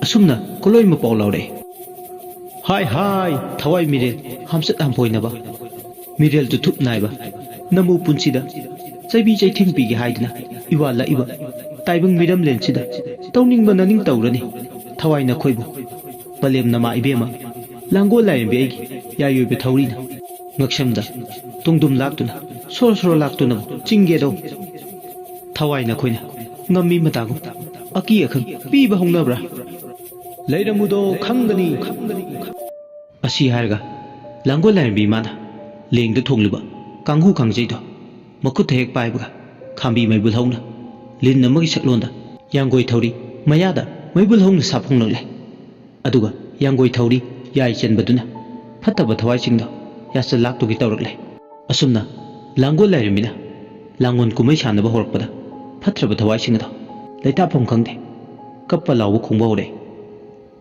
ꯑꯁꯨꯝꯅ ꯀꯣꯂꯣꯏ ꯃꯄꯥꯎ ꯂꯥꯎꯔꯛꯏ꯫ ꯍꯥꯏ ꯍꯥꯏ ꯊꯋꯥꯏ ꯃꯤꯔꯦꯜ ꯍꯥꯝꯆꯠ ꯍꯥꯝꯐꯣꯏꯅꯕ, ꯃꯤꯔꯦꯜ ꯇꯨꯊꯨꯞ ꯅꯥꯏꯕ ꯅꯃꯨ ꯄꯨꯟꯁꯤꯗ ꯆꯩꯕꯤ ꯆꯩꯊꯦꯡ ꯄꯤꯒꯦ ꯍꯥꯏꯗꯨꯅ ꯏꯋꯥ ꯂꯛꯏꯕ ꯇꯥꯏꯕꯪ ꯃꯤꯔꯝꯂꯦꯟꯁꯤꯗ ꯇꯧꯅꯤꯡꯕ ꯅꯅꯤꯡ ꯇꯧꯔꯅꯤ꯫ ꯊꯋꯥꯏ ꯅꯈꯣꯏꯕꯨ ꯄꯂꯦꯝ ꯅꯃꯥ ꯏꯕꯦꯝꯃ ꯂꯥꯡꯒꯣꯜ ꯂꯥꯏꯔꯦꯝꯕꯤ ꯑꯩꯒꯤ ꯌꯥꯏꯑꯣꯏꯕ ꯊꯧꯔꯤꯅ ꯉꯛꯁꯝꯗ ꯇꯨꯡꯗꯨꯝ ꯂꯥꯛꯇꯨꯅ ꯁꯣꯔ ꯁꯣꯔ ꯂꯥꯛꯇꯨꯅꯕꯨ ꯆꯤꯡꯒꯦꯗꯣ꯫ ꯊꯋꯥꯏ ꯅꯈꯣꯏꯅ ꯉꯝꯃꯤ ꯃꯇꯥꯒꯨꯝ ꯑꯀꯤ ꯑꯈꯪ ꯄꯤꯕ ꯍꯧꯅꯕ꯭ꯔꯥ? ꯂꯩꯔꯝꯃꯨꯗꯣ ꯈꯪꯒꯅꯤ꯫ ꯑꯁꯤ ꯍꯥꯏꯔꯒ ꯂꯥꯡꯒꯣꯜ ꯂꯥꯏꯔꯦꯝꯕꯤ ꯏꯃꯥꯅ ꯂꯦꯡꯗ ꯊꯣꯡꯂꯤꯕ ꯀꯥꯡꯍꯨ ꯀꯥꯡꯖꯩꯗꯣ ꯃꯈꯨꯠꯇ ꯍꯦꯛ ꯄꯥꯏꯕꯒ ꯈꯥꯝꯕꯤ ꯃꯩꯕꯨꯜ ꯍꯧꯅ ꯂꯤꯟ ꯑꯃꯒꯤ ꯁꯛꯂꯣꯟꯗ ꯌꯥꯡꯒꯣꯏ ꯊꯧꯔꯤ ꯃꯌꯥꯗ ꯃꯩꯕꯨꯜ ꯍꯧꯅ ꯁꯥꯐꯣꯡꯂꯛꯂꯦ꯫ ꯑꯗꯨꯒ ꯌꯥꯡꯒꯣꯏ ꯊꯧꯔꯤ ꯌꯥꯏ ꯆꯟꯕꯗꯨꯅ ꯐꯠꯇꯕ ꯊꯋꯥꯏꯁꯤꯡꯗꯣ ꯌꯥꯆꯜ ꯂꯥꯛꯇꯨꯒꯤ ꯇꯧꯔꯛꯂꯦ꯫ ꯑꯁꯨꯝꯅ ꯂꯥꯡꯒꯣꯜ ꯂꯥꯏꯔꯦꯝꯕꯤꯅ ꯂꯥꯡꯒꯣꯜ ꯀꯨꯝꯍꯩ ꯁꯥꯟꯅꯕ ꯍꯧꯔꯛꯄꯗ ꯐꯠꯇ꯭ꯔꯕ ꯊꯋꯥꯏꯁꯤꯡ ꯑꯗꯣ ꯂꯩꯇꯥꯐꯝ ꯈꯪꯗꯦ ꯀꯞꯄ ꯂꯥꯎꯕ ꯈꯣꯡꯕ ꯍꯧꯔꯛꯑꯦ꯫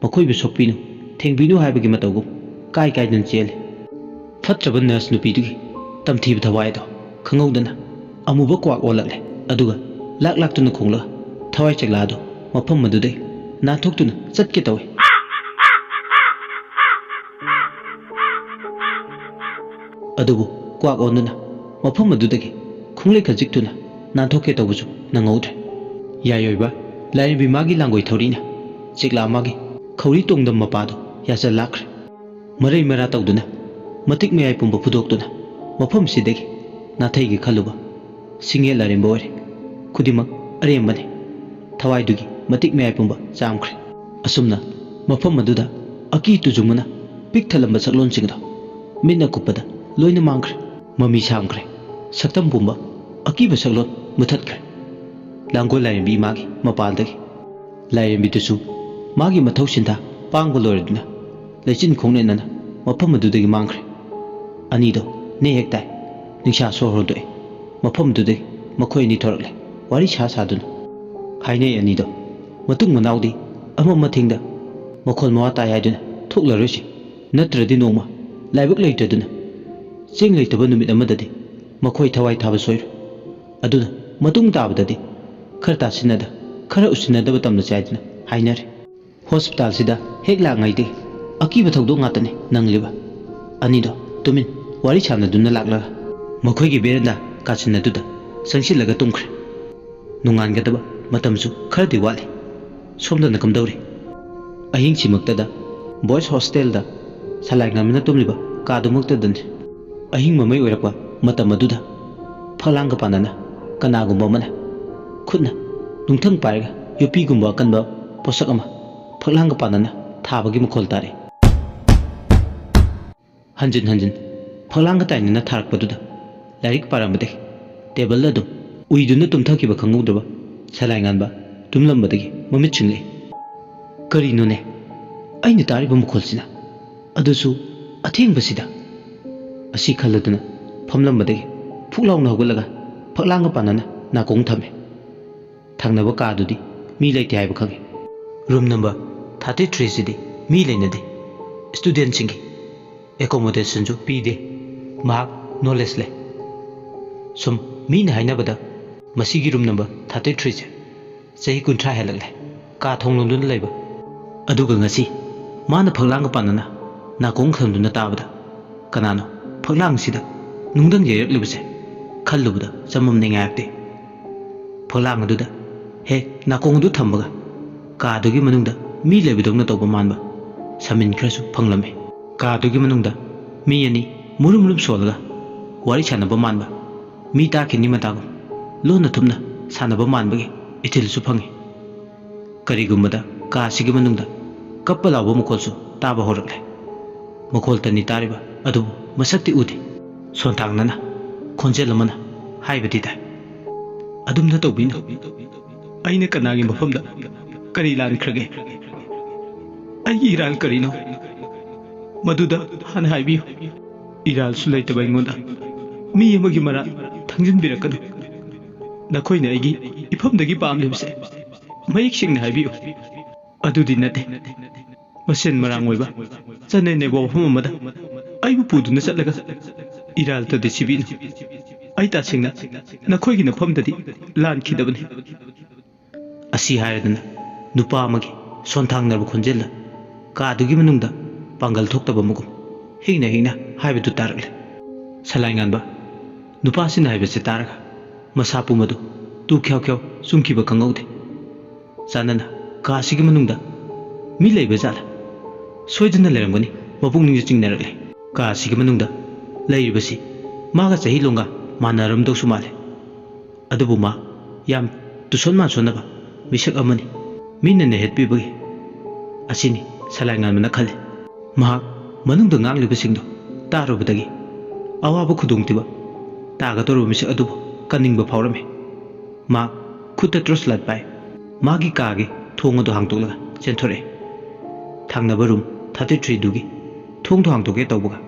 ꯃꯈꯣꯏꯕꯨ ꯁꯣꯛꯄꯤꯅꯨ, ꯊꯦꯡꯕꯤꯅꯨ ꯍꯥꯏꯕꯒꯤ ꯃꯇꯧꯒꯨꯝ ꯀꯥꯏ ꯀꯥꯏꯗꯨꯅ ꯆꯦꯜꯂꯤ꯫ ꯐꯠꯇ꯭ꯔꯕ ꯅꯔꯁ ꯅꯨꯄꯤꯗꯨꯒꯤ ꯇꯝꯊꯤꯕ ꯊꯋꯥꯏ ꯑꯗꯣ ꯈꯪꯍꯧꯗꯅ ꯑꯃꯨꯕ ꯀ꯭ꯋꯥꯛ ꯑꯣꯜꯂꯛꯂꯦ꯫ ꯑꯗꯨꯒ ꯂꯥꯛ ꯂꯥꯛꯇꯨꯅ ꯈꯣꯡꯂꯒ ꯊꯋꯥꯏ ꯆꯦꯛꯂꯥ ꯑꯗꯨ ꯃꯐꯝ ꯑꯗꯨꯗꯒꯤ ꯅꯥꯟꯊꯣꯛꯇꯨꯅ ꯆꯠꯀꯦ ꯇꯧꯏ꯫ ꯑꯗꯨꯕꯨ ꯀ꯭ꯋꯥꯛ ꯑꯣꯟꯗꯨꯅ ꯃꯐꯝ ꯑꯗꯨꯗꯒꯤ ꯈꯣꯡꯂꯩ ꯈꯖꯤꯛꯇꯨꯅ ꯅꯥꯟꯊꯣꯛꯀꯦ ꯇꯧꯕꯁꯨ ꯅꯪꯍꯧꯗ꯭ꯔꯦ꯫ ꯌꯥꯏꯑꯣꯏꯕ ꯂꯥꯏꯔꯦꯝꯕꯤ ꯃꯥꯒꯤ ꯂꯥꯡꯒꯣꯏ ꯊꯧꯔꯤꯅ ꯆꯦꯛꯂꯥ ꯃꯥꯒꯤ ꯈꯧꯔꯤ ꯇꯣꯡꯗꯝ ꯃꯄꯥꯗꯨ ꯌꯥꯆꯜ ꯂꯥꯛꯈ꯭ꯔꯦ꯫ ꯃꯔꯩ ꯃꯔꯥ ꯇꯧꯗꯨꯅ ꯃꯇꯤꯛ ꯃꯌꯥꯏ ꯄꯨꯝꯕ ꯐꯨꯗꯣꯛꯇꯨꯅ ꯃꯐꯝꯁꯤꯗꯒꯤ ꯅꯥꯊꯩꯒꯦ ꯈꯜꯂꯨꯕ ꯁꯤꯡꯉꯦꯜ ꯑꯔꯦꯝꯕ ꯑꯣꯏꯔꯦ꯫ ꯈꯨꯗꯤꯡꯃꯛ ꯑꯔꯦꯝꯕꯅꯤ꯫ ꯊꯋꯥꯏꯗꯨꯒꯤ ꯃꯇꯤꯛ ꯃꯌꯥꯏ ꯄꯨꯝꯕ ꯆꯥꯝꯈ꯭ꯔꯦ꯫ ꯑꯁꯨꯝꯅ ꯃꯐꯝ ꯑꯗꯨꯗ ꯑꯀꯤ ꯇꯨꯖꯨꯡꯕꯅ ꯄꯤꯛ ꯊꯜꯂꯝꯕ ꯁꯛꯂꯣꯟꯁꯤꯡꯗꯣ ꯃꯤꯠꯅ ꯀꯨꯞꯄꯗ ꯂꯣꯏꯅ ꯃꯥꯡꯈ꯭ꯔꯦ꯫ ꯃꯃꯤ ꯁꯥꯝꯈ꯭ꯔꯦ꯫ ꯁꯛꯇꯝ ꯄꯨꯝꯕ ꯑꯀꯤꯕ ꯁꯛꯂꯣꯟ ꯃꯨꯊꯠꯈ꯭ꯔꯦ꯫ ꯂꯥꯡꯒꯣꯜ ꯂꯥꯏꯔꯦꯝꯕꯤ ꯏꯃꯥꯒꯤ ꯃꯄꯥꯜꯗꯒꯤ ꯂꯥꯏꯔꯦꯝꯕꯤꯗꯨꯁꯨ ꯃꯥꯒꯤ ꯃꯊꯧ ꯁꯤꯟꯊꯥ ꯄꯥꯡꯕ ꯂꯣꯏꯔꯗꯨꯅ ꯂꯩꯆꯤꯟ ꯈꯣꯡꯅꯦꯠꯅꯅ ꯃꯐꯝ ꯑꯗꯨꯗꯒꯤ ꯃꯥꯡꯈ꯭ꯔꯦ꯫ ꯑꯅꯤꯗꯣ ꯅꯦ ꯍꯦꯛ ꯇꯥꯏ꯫ ꯅꯤꯡꯁꯥ ꯁꯣꯔ ꯍꯣꯟꯗꯣꯛꯑꯦ꯫ ꯃꯐꯝ ꯑꯗꯨꯗꯒꯤ ꯃꯈꯣꯏ ꯑꯅꯤ ꯊꯣꯔꯛꯂꯦ꯫ ꯋꯥꯔꯤ ꯁꯥ ꯁꯥꯗꯨꯅ ꯍꯥꯏꯅꯩ ꯑꯅꯤꯗꯣ꯫ ꯃꯇꯨꯡ ꯃꯅꯥꯎꯗꯤ ꯑꯃ ꯑꯃ ꯊꯤꯡꯗ ꯃꯈꯣꯜ ꯃꯋꯥ ꯇꯥꯏ ꯍꯥꯏꯗꯨꯅ ꯊꯣꯛꯂꯔꯣꯏꯁꯤ꯫ ꯅꯠꯇ꯭ꯔꯗꯤ ꯅꯣꯡꯃ ꯂꯥꯏꯕꯛ ꯂꯩꯇꯗꯨꯅ ꯆꯦꯡ ꯂꯩꯇꯕ ꯅꯨꯃꯤꯠ ꯑꯃꯗꯗꯤ ꯃꯈꯣꯏ ꯊꯋꯥꯏ ꯊꯥꯕ ꯁꯣꯏꯔꯣꯏ꯫ ꯑꯗꯨꯅ ꯃꯇꯨꯡ ꯇꯥꯕꯗꯗꯤ ꯈꯔ ꯇꯥꯁꯤꯟꯅꯗ, ꯈꯔ ꯎꯁꯤꯟꯅꯗꯕ ꯇꯝꯅꯁꯤ ꯍꯥꯏꯗꯨꯅ ꯍꯥꯏꯅꯔꯦ꯫ ꯍꯣꯁꯄꯤꯇꯥꯜꯁꯤꯗ ꯍꯦꯛ ꯂꯥꯛꯉꯩꯗꯒꯤ ꯑꯀꯤꯕ ꯊꯧꯗꯣꯛ ꯉꯥꯛꯇꯅꯤ ꯅꯪꯂꯤꯕ꯫ ꯑꯅꯤꯗꯣ ꯇꯨꯃꯤꯟ ꯋꯥꯔꯤ ꯁꯥꯟꯅꯗꯨꯅ ꯂꯥꯛꯂꯒ ꯃꯈꯣꯏꯒꯤ ꯕꯦꯔꯦꯟꯗꯥ ꯀꯥꯁꯤꯟꯅꯗꯨꯗ ꯆꯪꯁꯤꯜꯂꯒ ꯇꯨꯝꯈ꯭ꯔꯦ꯫ ꯅꯣꯡꯉꯥꯟꯒꯗꯕ ꯃꯇꯝꯁꯨ ꯈꯔꯗꯤ ꯋꯥꯠꯂꯤ꯫ ꯁꯣꯝꯗꯅ ꯀꯝꯗꯧꯔꯤ? ꯑꯍꯤꯡꯁꯤꯃꯛꯇꯗ ꯕꯣꯏꯁ ꯍꯣꯁꯇꯦꯜꯗ ꯁꯂꯥꯏ ꯉꯝꯅ ꯇꯨꯝꯂꯤꯕ ꯀꯥꯗꯨꯃꯛꯇꯗꯅꯤ꯫ ꯑꯍꯤꯡ ꯃꯃꯩ ꯑꯣꯏꯔꯛꯄ ꯃꯇꯝ ꯑꯗꯨꯗ ꯐꯛꯂꯥꯡꯒ ꯄꯥꯟꯅꯅ ꯀꯅꯥꯒꯨꯝꯕ ꯑꯃꯅ ꯈꯨꯠꯅ ꯅꯨꯡꯊꯪ ꯄꯥꯏꯔꯒ ꯌꯣꯠꯄꯤꯒꯨꯝꯕ ꯑꯀꯟꯕ ꯄꯣꯠꯁꯛ ꯑꯃ ꯐꯛꯂꯥꯡꯒ ꯄꯥꯟꯅꯅ ꯊꯥꯕꯒꯤ ꯃꯈꯣꯜ ꯇꯥꯔꯛꯏ꯫ ꯍꯟꯖꯤꯟ ꯍꯟꯖꯤꯟ ꯐꯛꯂꯥꯡꯒ ꯇꯥꯏꯅꯅ ꯊꯥꯔꯛꯄꯗꯨꯗ ꯂꯥꯏꯔꯤꯛ ꯄꯥꯔꯝꯕꯗꯒꯤ ꯇꯦꯕꯜꯗ ꯑꯗꯨꯝ ꯎꯏꯗꯨꯅ ꯇꯨꯝꯊꯈꯤꯕ ꯈꯪꯍꯧꯗ꯭ꯔꯕ ꯁꯂꯥꯏꯉꯥꯟꯕ ꯇꯨꯝꯂꯝꯕꯗꯒꯤ ꯃꯃꯤꯠ ꯁꯤꯡꯂꯛꯏ꯫ "ꯀꯔꯤꯅꯣꯅꯦ ꯑꯩꯅ ꯇꯥꯔꯤꯕ ꯃꯈꯣꯜꯁꯤꯅ? ꯑꯗꯨꯁꯨ ꯑꯊꯦꯡꯕꯁꯤꯗ?" ꯑꯁꯤ ꯈꯜꯂꯗꯨꯅ ꯐꯝꯂꯝꯕꯗꯒꯤ ꯐꯨꯛ ꯂꯥꯎꯅ ꯍꯧꯒꯠꯂꯒ ꯐꯛꯂꯥꯡꯒ ꯄꯥꯟꯅꯅ ꯅꯥꯀꯣꯡ ꯊꯝꯃꯤ꯫ ꯊꯪꯅꯕ ꯀꯥꯗꯨꯗꯤ ꯃꯤ ꯂꯩꯇꯦ ꯍꯥꯏꯕ ꯈꯪꯉꯤ꯫ ꯔꯨꯝ ꯅꯝꯕꯔ ꯊꯥꯔꯇꯤ ꯊ꯭ꯔꯤꯁꯤꯗꯤ ꯃꯤ ꯂꯩꯅꯗꯦ꯫ ꯁ꯭ꯇꯨꯗꯦꯟꯁꯤꯡꯒꯤ ꯑꯦꯀꯣꯃꯣꯗꯦꯁꯟꯁꯨ ꯄꯤꯗꯦ꯫ ꯃꯍꯥꯛ ꯅꯣꯂꯦꯖ ꯂꯩ꯫ ꯁꯨꯝ ꯃꯤꯅ ꯍꯥꯏꯅꯕꯗ ꯃꯁꯤꯒꯤ ꯔꯨꯝ ꯅꯝꯕꯔ ꯊꯥꯔꯇꯤ ꯊ꯭ꯔꯤꯁꯦ ꯆꯍꯤ ꯀꯨꯟꯊ꯭ꯔꯥ ꯍꯦꯜꯂꯛꯂꯦ꯫ ꯀꯥ ꯊꯣꯡ ꯂꯣꯟꯗꯨꯅ ꯂꯩꯕ꯫ ꯑꯗꯨꯒ ꯉꯁꯤ ꯃꯥꯅ ꯐꯛꯂꯥꯡꯒ ꯄꯥꯟꯅꯅ ꯅꯥꯀꯣꯡ ꯈꯪꯗꯨꯅ ꯇꯥꯕꯗ ꯀꯅꯥꯅꯣ ꯐꯛꯂꯥꯡꯁꯤꯗ ꯅꯨꯡꯗꯪ ꯌꯩꯔꯛꯂꯤꯕꯁꯦ ꯈꯜꯂꯨꯕꯗ ꯆꯃꯝꯅ ꯉꯥꯏꯔꯛꯇꯦ꯫ ꯐꯛꯂꯥꯡ ꯑꯗꯨꯗ ꯍꯦꯛ ꯅꯥꯀꯣꯡ ꯑꯗꯨ ꯊꯝꯕꯒ ꯀꯥꯗꯨꯒꯤ ꯃꯅꯨꯡꯗ ꯃꯤ ꯂꯩꯕꯗꯧꯅ ꯇꯧꯕ ꯃꯥꯟꯕ ꯁꯃꯤꯟ ꯈꯔꯁꯨ ꯐꯪꯂꯝꯃꯤ꯫ ꯀꯥꯗꯨꯒꯤ ꯃꯅꯨꯡꯗ ꯃꯤ ꯑꯅꯤ ꯃꯨꯔꯨꯝ ꯃꯨꯔꯨꯝ ꯁꯣꯜꯂꯒ ꯋꯥꯔꯤ ꯁꯥꯟꯅꯕ ꯃꯥꯟꯕ, ꯃꯤ ꯇꯥꯈꯤꯅꯤ ꯃꯇꯥꯒꯨꯝ ꯂꯣꯟꯅ ꯊꯨꯞꯅ ꯁꯥꯟꯅꯕ ꯃꯥꯟꯕꯒꯤ ꯏꯊꯤꯜꯁꯨ ꯐꯪꯉꯤ꯫ ꯀꯔꯤꯒꯨꯝꯕꯗ ꯀꯥ ꯑꯁꯤꯒꯤ ꯃꯅꯨꯡꯗ ꯀꯞꯄ ꯂꯥꯎꯕ ꯃꯈꯣꯜꯁꯨ ꯇꯥꯕ ꯍꯧꯔꯛꯂꯦ꯫ ꯃꯈꯣꯜꯇꯅꯤ ꯇꯥꯔꯤꯕ ꯑꯗꯨꯕꯨ ꯃꯁꯛꯇꯤ ꯎꯗꯦ꯫ ꯁꯣꯟꯊꯥꯡꯅꯅ ꯈꯣꯟꯖꯦꯜ ꯑꯃꯅ ꯍꯥꯏꯕꯗꯤ ꯇꯥꯏ, "ꯑꯗꯨꯝꯅ ꯇꯧꯕꯤꯅꯨ꯫ ꯑꯩꯅ ꯀꯅꯥꯒꯤ ꯃꯐꯝꯗ ꯀꯔꯤ ꯂꯥꯟꯈ꯭ꯔꯒꯦ? ꯑꯩꯒꯤ ꯏꯔꯥꯜ ꯀꯔꯤꯅꯣ? ꯃꯗꯨꯗ ꯍꯥꯟꯅ ꯍꯥꯏꯕꯤꯌꯨ꯫ ꯏꯔꯥꯜꯁꯨ ꯂꯩꯇꯕ ꯑꯩꯉꯣꯟꯗ ꯃꯤ ꯑꯃꯒꯤ ꯃꯔꯥꯜ ꯊꯪꯖꯤꯟꯕꯤꯔꯛꯀꯅꯨ꯫ ꯅꯈꯣꯏꯅ ꯑꯩꯒꯤ ꯏꯐꯝꯗꯒꯤ ꯄꯥꯝꯂꯤꯕꯁꯦ ꯃꯌꯦꯛ ꯁꯦꯡꯅ ꯍꯥꯏꯕꯤꯌꯨ꯫ ꯑꯗꯨꯗꯤ ꯅꯠꯇꯦ꯫ ꯃꯁꯦꯟ ꯃꯔꯥꯡ ꯑꯣꯏꯕ ꯆꯠꯅ ꯅꯩꯕ ꯋꯥꯐꯝ ꯑꯃꯗ ꯑꯩꯕꯨ ꯄꯨꯗꯨꯅ ꯆꯠꯂꯒ ꯏꯔꯥꯜ ꯇꯧꯗꯦ ꯁꯤꯕꯤꯅꯨ꯫ ꯑꯩ ꯇꯁꯦꯡꯅ ꯅꯈꯣꯏꯒꯤ ꯅꯐꯝꯗꯗꯤ ꯂꯥꯟꯈꯤꯗꯕꯅꯤ꯫ ꯑꯁꯤ ꯍꯥꯏꯔꯗꯨꯅ ꯅꯨꯄꯥ ꯑꯃꯒꯤ ꯁꯣꯟꯊꯥꯡꯅꯔꯕ ꯈꯣꯟꯖꯦꯜꯗ ꯀꯥꯗꯨꯒꯤ ꯃꯅꯨꯡꯗ ꯄꯥꯡꯒꯜ ꯊꯣꯛꯇꯕ ꯑꯃꯒꯨꯝ ꯍꯤꯡꯅ ꯍꯤꯡꯅ ꯍꯥꯏꯕꯗꯨ ꯇꯥꯔꯛꯂꯦ꯫ ꯁꯂꯥꯏ ꯉꯥꯟꯕ ꯅꯨꯄꯥꯁꯤꯅ ꯍꯥꯏꯕꯁꯤ ꯇꯥꯔꯒ ꯃꯁꯥ ꯄꯨꯝꯕꯗꯨ ꯇꯨ ꯈ꯭ꯌꯥꯎ ꯈ꯭ꯌꯥꯎ ꯆꯨꯝꯈꯤꯕ ꯈꯪꯍꯧꯗꯦ꯫ ꯆꯥꯟꯅꯅ ꯀꯥꯁꯤꯒꯤ ꯃꯅꯨꯡꯗ ꯃꯤ ꯂꯩꯕ ꯖꯥꯠꯂ? ꯁꯣꯏꯗꯅ ꯂꯩꯔꯝꯒꯅꯤ꯫ ꯃꯄꯨꯛꯅꯤꯡꯁꯨ ꯆꯤꯡꯅꯔꯛꯂꯦ꯫ ꯀꯥꯁꯤꯒꯤ ꯃꯅꯨꯡꯗ ꯂꯩꯔꯤꯕꯁꯤ ꯃꯥꯒ ꯆꯍꯤ ꯂꯣꯡꯒ ꯃꯥꯟꯅꯔꯝꯗꯧꯁꯨ ꯃꯥꯜꯂꯦ꯫ ꯑꯗꯨꯕꯨ ꯃꯥ ꯌꯥꯝ ꯇꯨꯁꯣꯟ ꯃꯥꯟꯁꯣꯟꯅꯕ ꯃꯤꯁꯛ ꯑꯃꯅꯤ꯫ ꯃꯤꯅ ꯅꯩꯍꯠꯄꯤꯕꯒꯤ ꯑꯁꯤꯅꯤ ꯁꯂꯥꯏ ꯉꯥꯟꯕꯅ ꯈꯜꯂꯤ꯫ ꯃꯍꯥꯛ ꯃꯅꯨꯡꯗ ꯉꯥꯡꯂꯤꯕꯁꯤꯡꯗꯨ ꯇꯥꯔꯨꯕꯗꯒꯤ ꯑꯋꯥꯕ ꯈꯨꯗꯣꯡꯊꯤꯕ ꯇꯥꯒꯗꯧꯔꯕ ꯃꯤꯁꯛ ꯑꯗꯨꯕꯨ ꯀꯟꯅꯤꯡꯕ ꯐꯥꯎꯔꯝꯃꯤ꯫ ꯃꯥ ꯈꯨꯠꯇ ꯇꯣꯔꯆ ꯂꯥꯏꯠ ꯄꯥꯏ꯫ ꯃꯥꯒꯤ ꯀꯥꯒꯤ ꯊꯣꯡ ꯑꯗꯨ ꯍꯥꯡꯗꯣꯛꯂꯒ ꯆꯦꯟꯊꯣꯔꯛꯏ꯫ ꯊꯪꯅꯕ ꯔꯨꯝ ꯊꯥꯔꯇꯤ ꯊ꯭ꯔꯤꯗꯨꯒꯤ ꯊꯣꯡꯗꯨ ꯍꯥꯡꯗꯣꯛꯀꯦ ꯇꯧꯕꯒ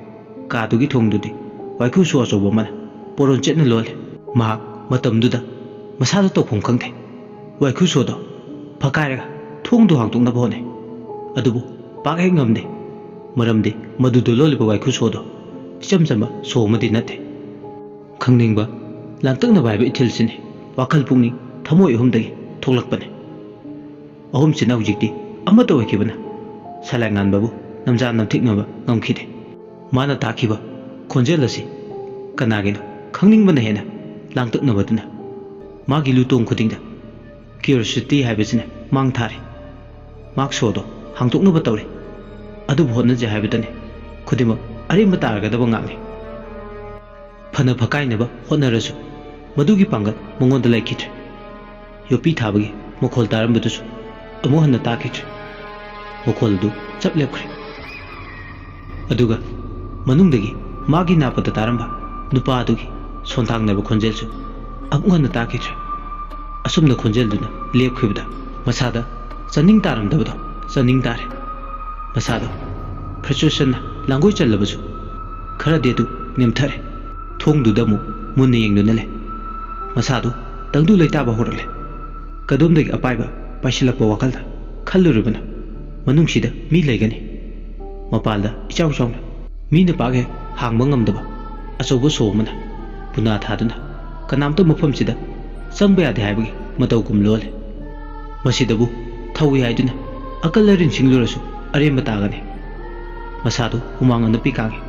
ꯀꯥꯗꯨꯒꯤ ꯊꯣꯡꯗꯨꯗꯤ ꯋꯥꯏꯈꯨ ꯁꯣ ꯑꯆꯧꯕ ꯑꯃꯅ ꯄꯣꯔꯣꯟ ꯆꯦꯠꯅ ꯂꯣꯜꯂꯦ꯫ ꯃꯍꯥꯛ ꯃꯇꯝꯗꯨꯗ ꯃꯁꯥꯗ ꯇꯧꯐꯝ ꯈꯪꯗꯦ꯫ ꯋꯥꯏꯈꯨ ꯁꯣꯗꯣ ꯐꯛꯀꯥꯏꯔꯒ ꯊꯣꯡꯗꯨ ꯍꯥꯡꯗꯣꯛꯅꯕ ꯍꯣꯠꯅꯩ꯫ ꯑꯗꯨꯕꯨ ꯄꯥꯛ ꯍꯦꯛ ꯉꯝꯗꯦ꯫ ꯃꯔꯝꯗꯤ ꯃꯗꯨꯗ ꯂꯣꯜꯂꯤꯕ ꯋꯥꯏꯈꯨ ꯁꯣꯗꯣ ꯏꯆꯝ ꯆꯝꯕ ꯁꯣ ꯑꯃꯗꯤ ꯅꯠꯇꯦ꯫ ꯈꯪꯅꯤꯡꯕ, ꯂꯥꯡꯇꯛꯅꯕ ꯍꯥꯏꯕ ꯏꯊꯤꯜꯁꯤꯅꯤ ꯋꯥꯈꯜ ꯄꯨꯛꯅꯤꯡ ꯊꯃꯣꯏ ꯑꯍꯨꯝꯗꯒꯤ ꯊꯣꯛꯂꯛꯄꯅꯤ꯫ ꯑꯍꯨꯝꯁꯤꯅ ꯍꯧꯖꯤꯛꯇꯤ ꯑꯃꯠꯇ ꯑꯣꯏꯈꯤꯕꯅ ꯁꯂꯥꯏ ꯉꯥꯟꯕꯕꯨ ꯅꯝꯖꯥ ꯅꯝꯊꯤꯛꯅꯕ ꯉꯝꯈꯤꯗꯦ꯫ ꯃꯥꯅ ꯇꯥꯈꯤꯕ ꯈꯣꯟꯖꯦꯜ ꯑꯁꯤ ꯀꯅꯥꯒꯤꯅꯣ ꯈꯪꯅꯤꯡꯕꯅ ꯍꯦꯟꯅ ꯂꯥꯡꯇꯛꯅꯕꯗꯨꯅ ꯃꯥꯒꯤ ꯂꯨꯇꯣꯡ ꯈꯨꯗꯤꯡꯗ ꯀ꯭ꯌꯨꯔꯤꯌꯣꯁꯤꯇꯤ ꯍꯥꯏꯕꯁꯤꯅ ꯃꯥꯡ ꯊꯥꯔꯤ꯫ ꯃꯥꯛ ꯁꯣꯗꯣ ꯍꯥꯡꯗꯣꯛꯅꯕ ꯇꯧꯔꯤ꯫ ꯑꯗꯨꯕꯨ ꯍꯣꯠꯅꯖꯩ ꯍꯥꯏꯕꯗꯅꯤ ꯈꯨꯗꯤꯡꯃꯛ ꯑꯔꯦꯝꯕ ꯇꯥꯔꯒꯗꯕ ꯉꯥꯛꯅꯤ꯫ ꯐꯅ ꯐꯀꯥꯏꯅꯕ ꯍꯣꯠꯅꯔꯁꯨ ꯃꯗꯨꯒꯤ ꯄꯥꯡꯒꯜ ꯃꯉꯣꯟꯗ ꯂꯩꯈꯤꯗ꯭ꯔꯦ꯫ ꯌꯣꯠꯄꯤ ꯊꯥꯕꯒꯤ ꯃꯈꯣꯜ ꯇꯥꯔꯝꯕꯗꯨꯁꯨ ꯑꯃꯨꯛ ꯍꯟꯅ ꯇꯥꯈꯤꯗ꯭ꯔꯦ꯫ ꯃꯈꯣꯜ ꯑꯗꯨ ꯆꯞ ꯂꯦꯞꯈ꯭ꯔꯦ꯫ ꯑꯗꯨꯒ ꯃꯅꯨꯡꯗꯒꯤ ꯃꯥꯒꯤ ꯅꯥꯄꯗ ꯇꯥꯔꯝꯕ ꯅꯨꯄꯥ ꯑꯗꯨꯒꯤ ꯁꯣꯟꯊꯥꯡꯅꯕ ꯈꯣꯟꯖꯦꯜꯁꯨ ꯑꯃꯨꯛ ꯍꯟꯅ ꯇꯥꯈꯤꯗ꯭ꯔꯦ꯫ ꯑꯁꯨꯝꯅ ꯈꯣꯟꯖꯦꯜꯗꯨꯅ ꯂꯦꯞꯈꯤꯕꯗ ꯃꯁꯥꯗ ꯆꯥꯅꯤꯡ ꯇꯥꯔꯝꯗꯕꯗꯣ ꯆꯥꯅꯤꯡ ꯇꯥꯔꯦ꯫ ꯃꯁꯥꯗꯣ ꯐ꯭ꯔꯁꯇ꯭ꯔꯦꯁꯟꯅ ꯂꯥꯡꯒꯣꯏ ꯆꯜꯂꯕꯁꯨ ꯈꯔꯗꯤ ꯑꯗꯨ ꯅꯦꯝꯊꯔꯦ꯫ ꯊꯣꯡꯗꯨꯗ ꯑꯃꯨꯛ ꯃꯨꯟꯅ ꯌꯦꯡꯗꯨꯅ ꯂꯩ꯫ ꯃꯁꯥꯗꯨ ꯇꯪꯗꯨ ꯂꯩꯇꯥꯕ ꯍꯧꯔꯛꯂꯦ꯫ ꯀꯗꯣꯝꯗꯒꯤ ꯑꯄꯥꯏꯕ ꯄꯥꯏꯁꯤꯜꯂꯛꯄ ꯋꯥꯈꯜꯗ ꯈꯜꯂꯨꯔꯤꯕꯅꯣ? ꯃꯅꯨꯡꯁꯤꯗ ꯃꯤ ꯂꯩꯒꯅꯤ꯫ ꯃꯄꯥꯟꯗ ꯏꯆꯥꯎ ꯆꯥꯎꯅ ꯃꯤꯅ ꯄꯥꯛ ꯍꯦꯛ ꯍꯥꯡꯕ ꯉꯝꯗꯕ ꯑꯆꯧꯕ ꯁꯣ ꯑꯃꯅ ꯄꯨꯅꯥ ꯊꯥꯗꯨꯅ ꯀꯅꯥꯝꯇ ꯃꯐꯝꯁꯤꯗ ꯆꯪꯕ ꯌꯥꯗꯦ ꯍꯥꯏꯕꯒꯤ ꯃꯇꯧꯒꯨꯝ ꯂꯣꯜꯂꯤ꯫ ꯃꯁꯤꯗꯕꯨ ꯊꯧꯏ ꯍꯥꯏꯗꯨꯅ ꯑꯀꯜ ꯑꯔꯤꯟ ꯁꯤꯡꯂꯨꯔꯁꯨ ꯑꯔꯦꯝꯕ ꯇꯥꯒꯅꯤ꯫ ꯃꯁꯥꯗꯨ ꯍꯨꯃꯥꯡ ꯑꯅꯞꯄꯤ ꯀꯥꯡꯉꯤ꯫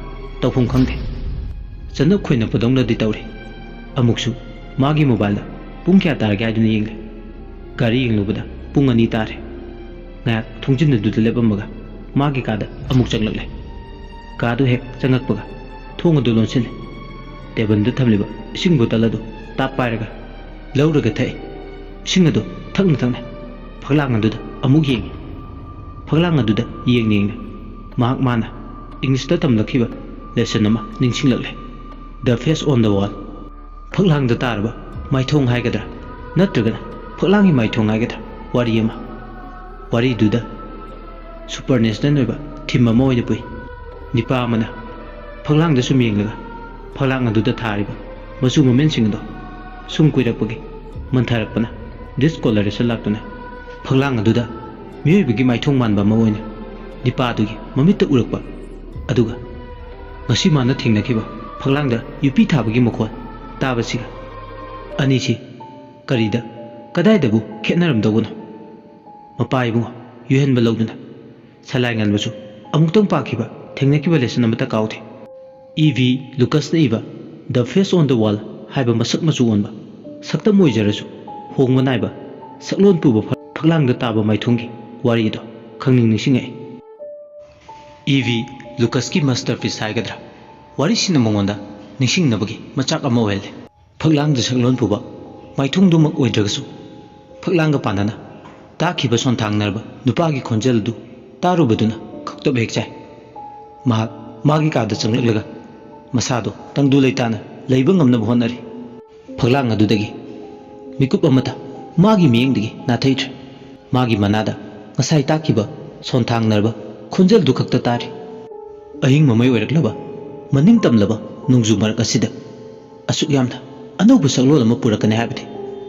ꯇꯧꯐꯝ ꯈꯪꯗꯦ꯫ ꯆꯅꯞ ꯈꯣꯏꯅꯄꯗꯧꯅꯗꯤ ꯇꯧꯔꯤ꯫ ꯑꯃꯨꯛꯁꯨ ꯃꯥꯒꯤ ꯃꯣꯕꯥꯏꯜꯗ ꯄꯨꯡ ꯀꯌꯥ ꯇꯥꯔꯒꯦ ꯍꯥꯏꯗꯨꯅ ꯌꯦꯡꯂꯦ꯫ ꯒꯥꯔꯤ ꯌꯦꯡꯂꯨꯕꯗ ꯄꯨꯡ ꯑꯅꯤ ꯇꯥꯔꯦ꯫ ꯉꯥꯏꯍꯥꯛ ꯊꯣꯡꯖꯤꯟ ꯑꯗꯨꯗ ꯂꯦꯞꯂꯝꯃꯒ ꯃꯥꯒꯤ ꯀꯥꯗ ꯑꯃꯨꯛ ꯆꯪꯂꯛꯂꯦ꯫ ꯀꯥꯗꯨ ꯍꯦꯛ ꯆꯪꯉꯛꯄꯒ ꯊꯣꯡ ꯑꯗꯨ ꯂꯣꯟꯁꯤꯜꯂꯦ꯫ ꯇꯦꯕꯜꯗ ꯊꯝꯂꯤꯕ ꯏꯁꯤꯡ ꯕꯣꯇꯜ ꯑꯗꯨ ꯇꯥꯞ ꯄꯥꯏꯔꯒ ꯂꯧꯔꯒ ꯊꯛꯏ꯫ ꯏꯁꯤꯡ ꯑꯗꯨ ꯊꯛꯅ ꯊꯛꯅ ꯐꯛꯂꯥꯡ ꯑꯗꯨꯗ ꯑꯃꯨꯛ ꯌꯦꯡꯉꯤ꯫ ꯐꯛꯂꯥꯡ ꯑꯗꯨꯗ ꯌꯦꯡꯅ ꯌꯦꯡꯅ ꯃꯍꯥꯛ ꯃꯥꯅ ꯏꯪꯂꯤꯁꯇ ꯇꯝꯂꯛꯈꯤꯕ ꯂꯦꯁꯟ ꯑꯃ ꯅꯤꯡꯁꯤꯡꯂꯛꯂꯦ꯫ The Face on the Wall꯫ ꯐꯛꯂꯥꯡꯗ ꯇꯥꯔꯕ ꯃꯥꯏꯊꯣꯡ ꯍꯥꯏꯒꯗ꯭ꯔꯥ, ꯅꯠꯇ꯭ꯔꯒꯅ ꯐꯛꯂꯥꯡꯒꯤ ꯃꯥꯏꯊꯣꯡ ꯍꯥꯏꯒꯗ꯭ꯔꯥ, ꯋꯥꯔꯤ ꯑꯃ꯫ ꯋꯥꯔꯤꯗꯨꯗ ꯁꯨꯄꯔꯅꯦꯁꯅꯦꯜ ꯑꯣꯏꯕ ꯊꯤꯝ ꯑꯃ ꯑꯣꯏꯅ ꯄꯨꯏ꯫ ꯅꯤꯄꯥ ꯑꯃꯅ ꯐꯛꯂꯥꯡꯗ ꯁꯨꯝ ꯌꯦꯡꯂꯒ ꯐꯛꯂꯥꯡ ꯑꯗꯨꯗ ꯊꯥꯔꯤꯕ ꯃꯆꯨ ꯃꯃꯦꯟꯁꯤꯡ ꯑꯗꯣ ꯁꯨꯝ ꯀꯨꯏꯔꯛꯄꯒꯤ ꯃꯟꯊꯔꯛꯄꯅ ꯗꯤꯁꯀꯣꯂꯔꯦꯁꯟ ꯂꯥꯛꯇꯨꯅ ꯐꯛꯂꯥꯡ ꯑꯗꯨꯗ ꯃꯤꯑꯣꯏꯕꯒꯤ ꯃꯥꯏꯊꯣꯡ ꯃꯥꯟꯕ ꯑꯃ ꯑꯣꯏꯅ ꯅꯤꯄꯥꯗꯨꯒꯤ ꯃꯃꯤꯠꯇ ꯎꯔꯛꯄ꯫ ꯑꯗꯨꯒ ꯉꯁꯤ ꯃꯥꯅ ꯊꯦꯡꯅꯈꯤꯕ ꯐꯛꯂꯥꯡꯗ ꯌꯨꯄꯤ ꯊꯥꯕꯒꯤ ꯃꯈꯣꯜ ꯇꯥꯕꯁꯤꯒ ꯑꯅꯤꯁꯤ ꯀꯔꯤꯗ, ꯀꯗꯥꯏꯗꯕꯨ ꯈꯦꯠꯅꯔꯝꯗꯧꯕꯅꯣ? ꯃꯄꯥ ꯏꯕꯨꯡꯉꯣ ꯌꯨꯍꯦꯟꯕ ꯂꯧꯗꯨꯅ ꯁꯂꯥꯏ ꯉꯟꯕꯁꯨ ꯑꯃꯨꯛꯇꯪ ꯄꯥꯈꯤꯕ, ꯊꯦꯡꯅꯈꯤꯕ ꯂꯦꯁꯟ ꯑꯃꯠꯇ ꯀꯥꯎꯗꯦ꯫ ꯏ ꯚꯤ ꯂꯨꯀꯁꯅ ꯏꯕ The Face on the Wall ꯍꯥꯏꯕ ꯃꯁꯛ ꯃꯆꯨ ꯑꯣꯟꯕ ꯁꯛꯇꯝ ꯑꯣꯏꯖꯔꯁꯨ ꯍꯣꯡꯕ ꯅꯥꯏꯕ ꯁꯛꯂꯣꯟ ꯄꯨꯕ ꯐꯛ-, ꯐꯛꯂꯥꯡꯗ ꯇꯥꯕ ꯃꯥꯏꯊꯣꯡꯒꯤ ꯋꯥꯔꯤ ꯑꯗꯣ ꯈꯪꯅꯤꯡ ꯅꯤꯡꯁꯤꯡꯉꯛꯏ꯫ ꯏ ꯚꯤ ꯂꯨꯀꯁꯀꯤ ꯃꯁꯇꯔꯄꯤꯁ ꯍꯥꯏꯒꯗ꯭ꯔꯥ, ꯋꯥꯔꯤꯁꯤꯅ ꯃꯉꯣꯟꯗ ꯅꯤꯡꯁꯤꯡꯅꯕꯒꯤ ꯃꯆꯥꯛ ꯑꯃ ꯑꯣꯏꯍꯜꯂꯦ꯫ ꯐꯛꯂꯥꯡꯗ ꯁꯛꯂꯣꯟ ꯄꯨꯕ ꯃꯥꯏꯊꯣꯡꯗꯨꯃꯛ ꯑꯣꯏꯗ꯭ꯔꯒꯁꯨ ꯐꯛꯂꯥꯡꯒ ꯄꯥꯟꯅꯅ ꯇꯥꯈꯤꯕ ꯁꯣꯟꯊꯥꯡꯅꯔꯕ ꯅꯨꯄꯥꯒꯤ ꯈꯣꯟꯖꯦꯜ ꯑꯗꯨ ꯇꯥꯔꯨꯕꯗꯨꯅ ꯈꯛꯇꯕ ꯍꯦꯛ ꯆꯥꯏ꯫ ꯃꯍꯥꯛ ꯃꯥꯒꯤ ꯀꯥꯗ ꯆꯪꯂꯛꯂꯒ ꯃꯁꯥꯗꯣ ꯇꯪꯗꯨ ꯂꯩꯇꯥꯅ ꯂꯩꯕ ꯉꯝꯅꯕ ꯍꯣꯠꯅꯔꯤ꯫ ꯐꯛꯂꯥꯡ ꯑꯗꯨꯗꯒꯤ ꯃꯤꯀꯨꯞ ꯑꯃꯠꯇ ꯃꯥꯒꯤ ꯃꯤꯠꯌꯦꯡꯗꯒꯤ ꯅꯥꯊꯩꯗ꯭ꯔꯦ꯫ ꯃꯥꯒꯤ ꯃꯅꯥꯗ ꯉꯁꯥꯏ ꯇꯥꯈꯤꯕ ꯁꯣꯟꯊꯥꯡꯅꯔꯕ ꯈꯣꯟꯖꯦꯜꯗꯨ ꯈꯛꯇ ꯇꯥꯔꯤ꯫ ꯑꯍꯤꯡ ꯃꯃꯩ ꯑꯣꯏꯔꯛꯂꯕ, ꯃꯅꯤꯡ ꯇꯝꯂꯕ ꯅꯣꯡꯖꯨ ꯃꯔꯛ ꯑꯁꯤꯗ ꯑꯁꯨꯛ ꯌꯥꯝꯅ ꯑꯅꯧꯕ ꯁꯛꯂꯣꯟ ꯑꯃ ꯄꯨꯔꯛꯀꯅꯤ ꯍꯥꯏꯕꯗꯤ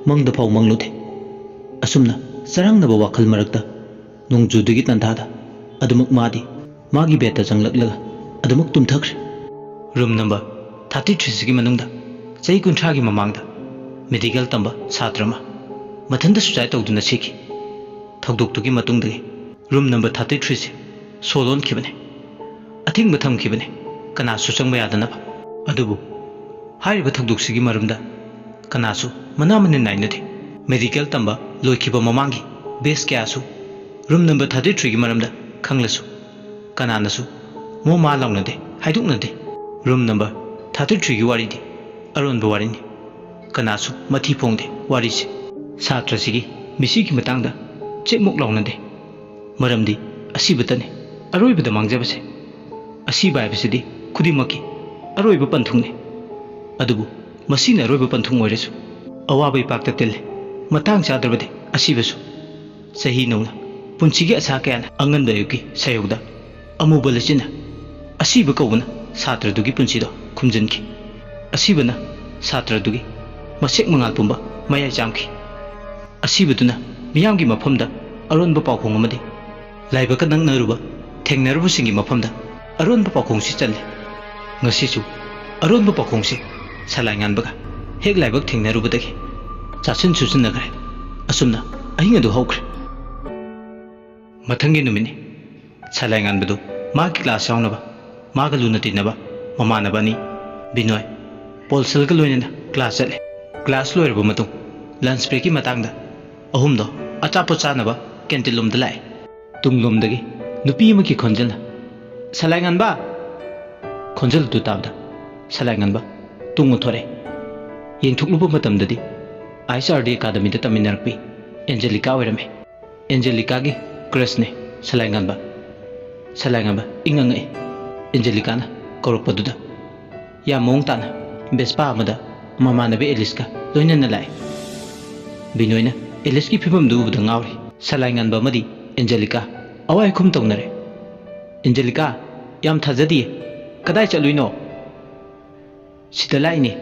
ꯃꯪꯗ ꯐꯥꯎ ꯃꯪꯂꯨꯗꯦ꯫ ꯑꯁꯨꯝꯅ ꯆꯔꯥꯡꯅꯕ ꯋꯥꯈꯜ ꯃꯔꯛꯇ ꯅꯣꯡꯖꯨꯗꯨꯒꯤ ꯇꯥꯟꯊꯥꯗ ꯑꯗꯨꯃꯛ ꯃꯥꯗꯤ ꯃꯥꯒꯤ ꯕꯦꯗꯇ ꯆꯪꯂꯛꯂꯒ ꯑꯗꯨꯃꯛ ꯇꯨꯝꯊꯈ꯭ꯔꯦ꯫ ꯔꯨꯝ ꯅꯝꯕꯔ ꯊꯥꯔꯇꯤ ꯊ꯭ꯔꯤꯁꯤꯒꯤ ꯃꯅꯨꯡꯗ ꯆꯍꯤ ꯀꯨꯟꯊ꯭ꯔꯥꯒꯤ ꯃꯃꯥꯡꯗ ꯃꯦꯗꯤꯀꯦꯜ ꯇꯝꯕ ꯁꯥꯇ꯭ꯔ ꯑꯃ ꯃꯊꯟꯇ ꯁꯨꯁꯥꯏꯗ ꯇꯧꯗꯨꯅ ꯁꯤꯈꯤ꯫ ꯊꯧꯗꯣꯛꯇꯨꯒꯤ ꯃꯇꯨꯡꯗꯒꯤ ꯔꯨꯝ ꯅꯝꯕꯔ ꯊꯥꯔꯇꯤ ꯊ꯭ꯔꯤꯁꯦ ꯁꯣ ꯂꯣꯟꯈꯤꯕꯅꯤ꯫ ꯑꯊꯤꯡꯕ ꯊꯝꯈꯤꯕꯅꯤ꯫ ꯀꯅꯥꯁꯨ ꯆꯪꯕ ꯌꯥꯗꯅꯕ꯫ ꯑꯗꯨꯕꯨ ꯍꯥꯏꯔꯤꯕ ꯊꯧꯗꯣꯛꯁꯤꯒꯤ ꯃꯔꯝꯗ ꯀꯅꯥꯁꯨ ꯃꯅꯥ ꯃꯅꯤꯟ ꯅꯥꯏꯅꯗꯦ꯫ ꯃꯦꯗꯤꯀꯦꯜ ꯇꯝꯕ ꯂꯣꯏꯈꯤꯕ ꯃꯃꯥꯡꯒꯤ ꯕꯦꯁ ꯀꯌꯥꯁꯨ ꯔꯨꯝ ꯅꯝꯕꯔ ꯊꯥꯔꯇꯤ ꯊ꯭ꯔꯤꯒꯤ ꯃꯔꯝꯗ ꯈꯪꯂꯁꯨ ꯀꯅꯥꯅꯁꯨ ꯃꯣ ꯃꯥ ꯂꯥꯎꯅꯗꯦ, ꯍꯥꯏꯗꯣꯛꯅꯗꯦ꯫ ꯔꯨꯝ ꯅꯝꯕꯔ ꯊꯥꯔꯇꯤ ꯊ꯭ꯔꯤꯒꯤ ꯋꯥꯔꯤꯗꯤ ꯑꯔꯣꯟꯕ ꯋꯥꯔꯤꯅꯤ꯫ ꯀꯅꯥꯁꯨ ꯃꯊꯤ ꯐꯣꯡꯗꯦ ꯋꯥꯔꯤꯁꯦ꯫ ꯁꯥꯇ꯭ꯔꯁꯤꯒꯤ ꯃꯤꯁꯤꯒꯤ ꯃꯇꯥꯡꯗ ꯆꯦꯛꯃꯨꯛ ꯂꯥꯎꯅꯗꯦ꯫ ꯃꯔꯝꯗꯤ ꯑꯁꯤꯕꯇꯅꯤ ꯑꯔꯣꯏꯕꯗ ꯃꯥꯡꯖꯕꯁꯦ꯫ ꯑꯁꯤꯕ ꯍꯥꯏꯕꯁꯤꯗꯤ ꯈꯨꯗꯤꯡꯃꯛꯀꯤ ꯑꯔꯣꯏꯕ ꯄꯟꯊꯨꯡꯅꯤ꯫ ꯑꯗꯨꯕꯨ ꯃꯁꯤꯅ ꯑꯔꯣꯏꯕ ꯄꯟꯊꯨꯡ ꯑꯣꯏꯔꯁꯨ ꯑꯋꯥꯕ ꯏꯄꯥꯛꯇ ꯇꯤꯜꯂꯤ꯫ ꯃꯇꯥꯡ ꯆꯥꯗ꯭ꯔꯕꯗꯤ ꯑꯁꯤꯕꯁꯨ꯫ ꯆꯍꯤ ꯅꯧꯅ ꯄꯨꯟꯁꯤꯒꯤ ꯑꯁꯥ ꯀꯌꯥꯅ ꯑꯉꯟꯕ ꯑꯌꯨꯛꯀꯤ ꯁꯥꯏꯌꯧꯗ ꯑꯃꯨꯕ ꯂꯩꯆꯤꯟꯅ ꯑꯁꯤꯕ ꯀꯧꯕꯅ ꯁꯥꯇ꯭ꯔꯗꯨꯒꯤ ꯄꯨꯟꯁꯤꯗꯣ ꯈꯨꯝꯖꯤꯟꯈꯤ꯫ ꯑꯁꯤꯕꯅ ꯁꯥꯇ꯭ꯔꯗꯨꯒꯤ ꯃꯁꯦꯛ ꯃꯉꯥꯜ ꯄꯨꯝꯕ ꯃꯌꯥꯏ ꯆꯥꯝꯈꯤ꯫ ꯑꯁꯤꯕꯗꯨꯅ ꯃꯤꯌꯥꯝꯒꯤ ꯃꯐꯝꯗ ꯑꯔꯣꯟꯕ ꯄꯥꯎꯈꯣꯡ ꯑꯃꯗꯤ ꯂꯥꯏꯕꯛꯀ ꯅꯛꯅꯔꯨꯕ ꯊꯦꯡꯅꯔꯨꯕꯁꯤꯡꯒꯤ ꯃꯐꯝꯗ ꯑꯔꯣꯟꯕ ꯄꯥꯎꯈꯣꯡꯁꯤ ꯆꯜꯂꯦ꯫ ꯉꯁꯤꯁꯨ ꯑꯔꯣꯟꯕ ꯄꯥꯎꯈꯣꯡꯁꯤ ꯁꯂꯥꯏ ꯉꯥꯟꯕꯒ ꯍꯦꯛ ꯂꯥꯏꯕꯛ ꯊꯦꯡꯅꯔꯨꯕꯗꯒꯤ ꯆꯥꯁꯤꯟ ꯁꯨꯁꯤꯟꯅꯈ꯭ꯔꯦ꯫ ꯑꯁꯨꯝꯅ ꯑꯍꯤꯡ ꯑꯗꯨ ꯍꯧꯈ꯭ꯔꯦ꯫ ꯃꯊꯪꯒꯤ ꯅꯨꯃꯤꯠꯅꯤ꯫ ꯁꯂꯥꯏ ꯉꯥꯟꯕꯗꯨ ꯃꯥꯒꯤ ꯀ꯭ꯂꯥꯁ ꯌꯥꯎꯅꯕ ꯃꯥꯒ ꯂꯨꯅ ꯇꯤꯟꯅꯕ ꯃꯃꯥꯟꯅꯕ ꯑꯅꯤ, ꯕꯤꯅꯣꯏ, ꯄꯣꯜꯁꯜꯒ ꯂꯣꯏꯅꯅ ꯀ꯭ꯂꯥꯁ ꯆꯠꯂꯦ꯫ ꯀ꯭ꯂꯥꯁ ꯂꯣꯏꯔꯕ ꯃꯇꯨꯡ ꯂꯟꯁ ꯕ꯭ꯔꯦꯛꯀꯤ ꯃꯇꯥꯡꯗ ꯑꯍꯨꯝꯗꯣ ꯑꯆꯥꯄꯣꯠ ꯆꯥꯅꯕ ꯀꯦꯟꯇꯤꯟ ꯂꯣꯝꯗ ꯂꯥꯛꯑꯦ꯫ ꯇꯨꯡꯂꯣꯝꯗꯒꯤ ꯅꯨꯄꯤ ꯑꯃꯒꯤ ꯈꯣꯟꯖꯦꯜꯅ, "ꯁꯂꯥꯏ ꯉꯥꯟꯕ!" ꯈꯣꯟꯖꯦꯜ ꯑꯗꯨ ꯇꯥꯕꯗ ꯁꯂꯥꯏ ꯉꯥꯟꯕ ꯇꯨꯡ ꯑꯣꯟꯊꯣꯔꯛꯑꯦ꯫ ꯌꯦꯡꯊꯣꯛꯂꯨꯕ ꯃꯇꯝꯗꯗꯤ ꯑꯥꯏꯁ ꯑꯥꯔ ꯗꯤ ꯑꯦꯀꯥꯗꯃꯤꯗ ꯇꯝꯃꯤꯟꯅꯔꯛꯄꯤ ꯑꯦꯟꯖꯦꯂꯤꯀꯥ ꯑꯣꯏꯔꯝꯃꯦ꯫ ꯑꯦꯟꯖꯦꯂꯤꯀꯥꯒꯤ ꯀ꯭ꯔꯁꯅꯦ ꯁꯂꯥꯏꯉꯥꯟꯕ꯫ ꯁꯂꯥꯏꯉꯥꯟꯕ ꯏꯪꯉꯪꯉꯛꯏ꯫ ꯑꯦꯟꯖꯦꯂꯤꯀꯥꯅ ꯀꯧꯔꯛꯄꯗꯨꯗ ꯌꯥꯝ ꯃꯑꯣꯡ ꯇꯥꯅ ꯕꯦꯁꯄꯥ ꯑꯃꯗ ꯃꯃꯥꯟꯅꯕꯤ ꯑꯦꯂꯤꯁꯀ ꯂꯣꯏꯅꯅ ꯂꯥꯛꯏ꯫ ꯕꯤꯅꯣꯏꯅ ꯑꯦꯂꯤꯁꯀꯤ ꯐꯤꯕꯝꯗꯨ ꯎꯕꯗ ꯉꯥꯎꯔꯤ꯫ ꯁꯂꯥꯏꯉꯥꯟꯕ ꯑꯃꯗꯤ ꯑꯦꯟꯖꯦꯂꯤꯀꯥ ꯑꯋꯥꯏ ꯑꯈꯨꯝ ꯇꯧꯅꯔꯦ꯫ "ꯑꯦꯟꯖꯦꯂꯤꯀꯥ, ꯌꯥꯝ ꯊꯥꯖꯗꯤꯌꯦ꯫ ꯀꯗꯥꯏ ꯆꯠꯂꯨꯏꯅꯣ?" "ꯁꯤꯗ ꯂꯥꯛꯏꯅꯦ꯫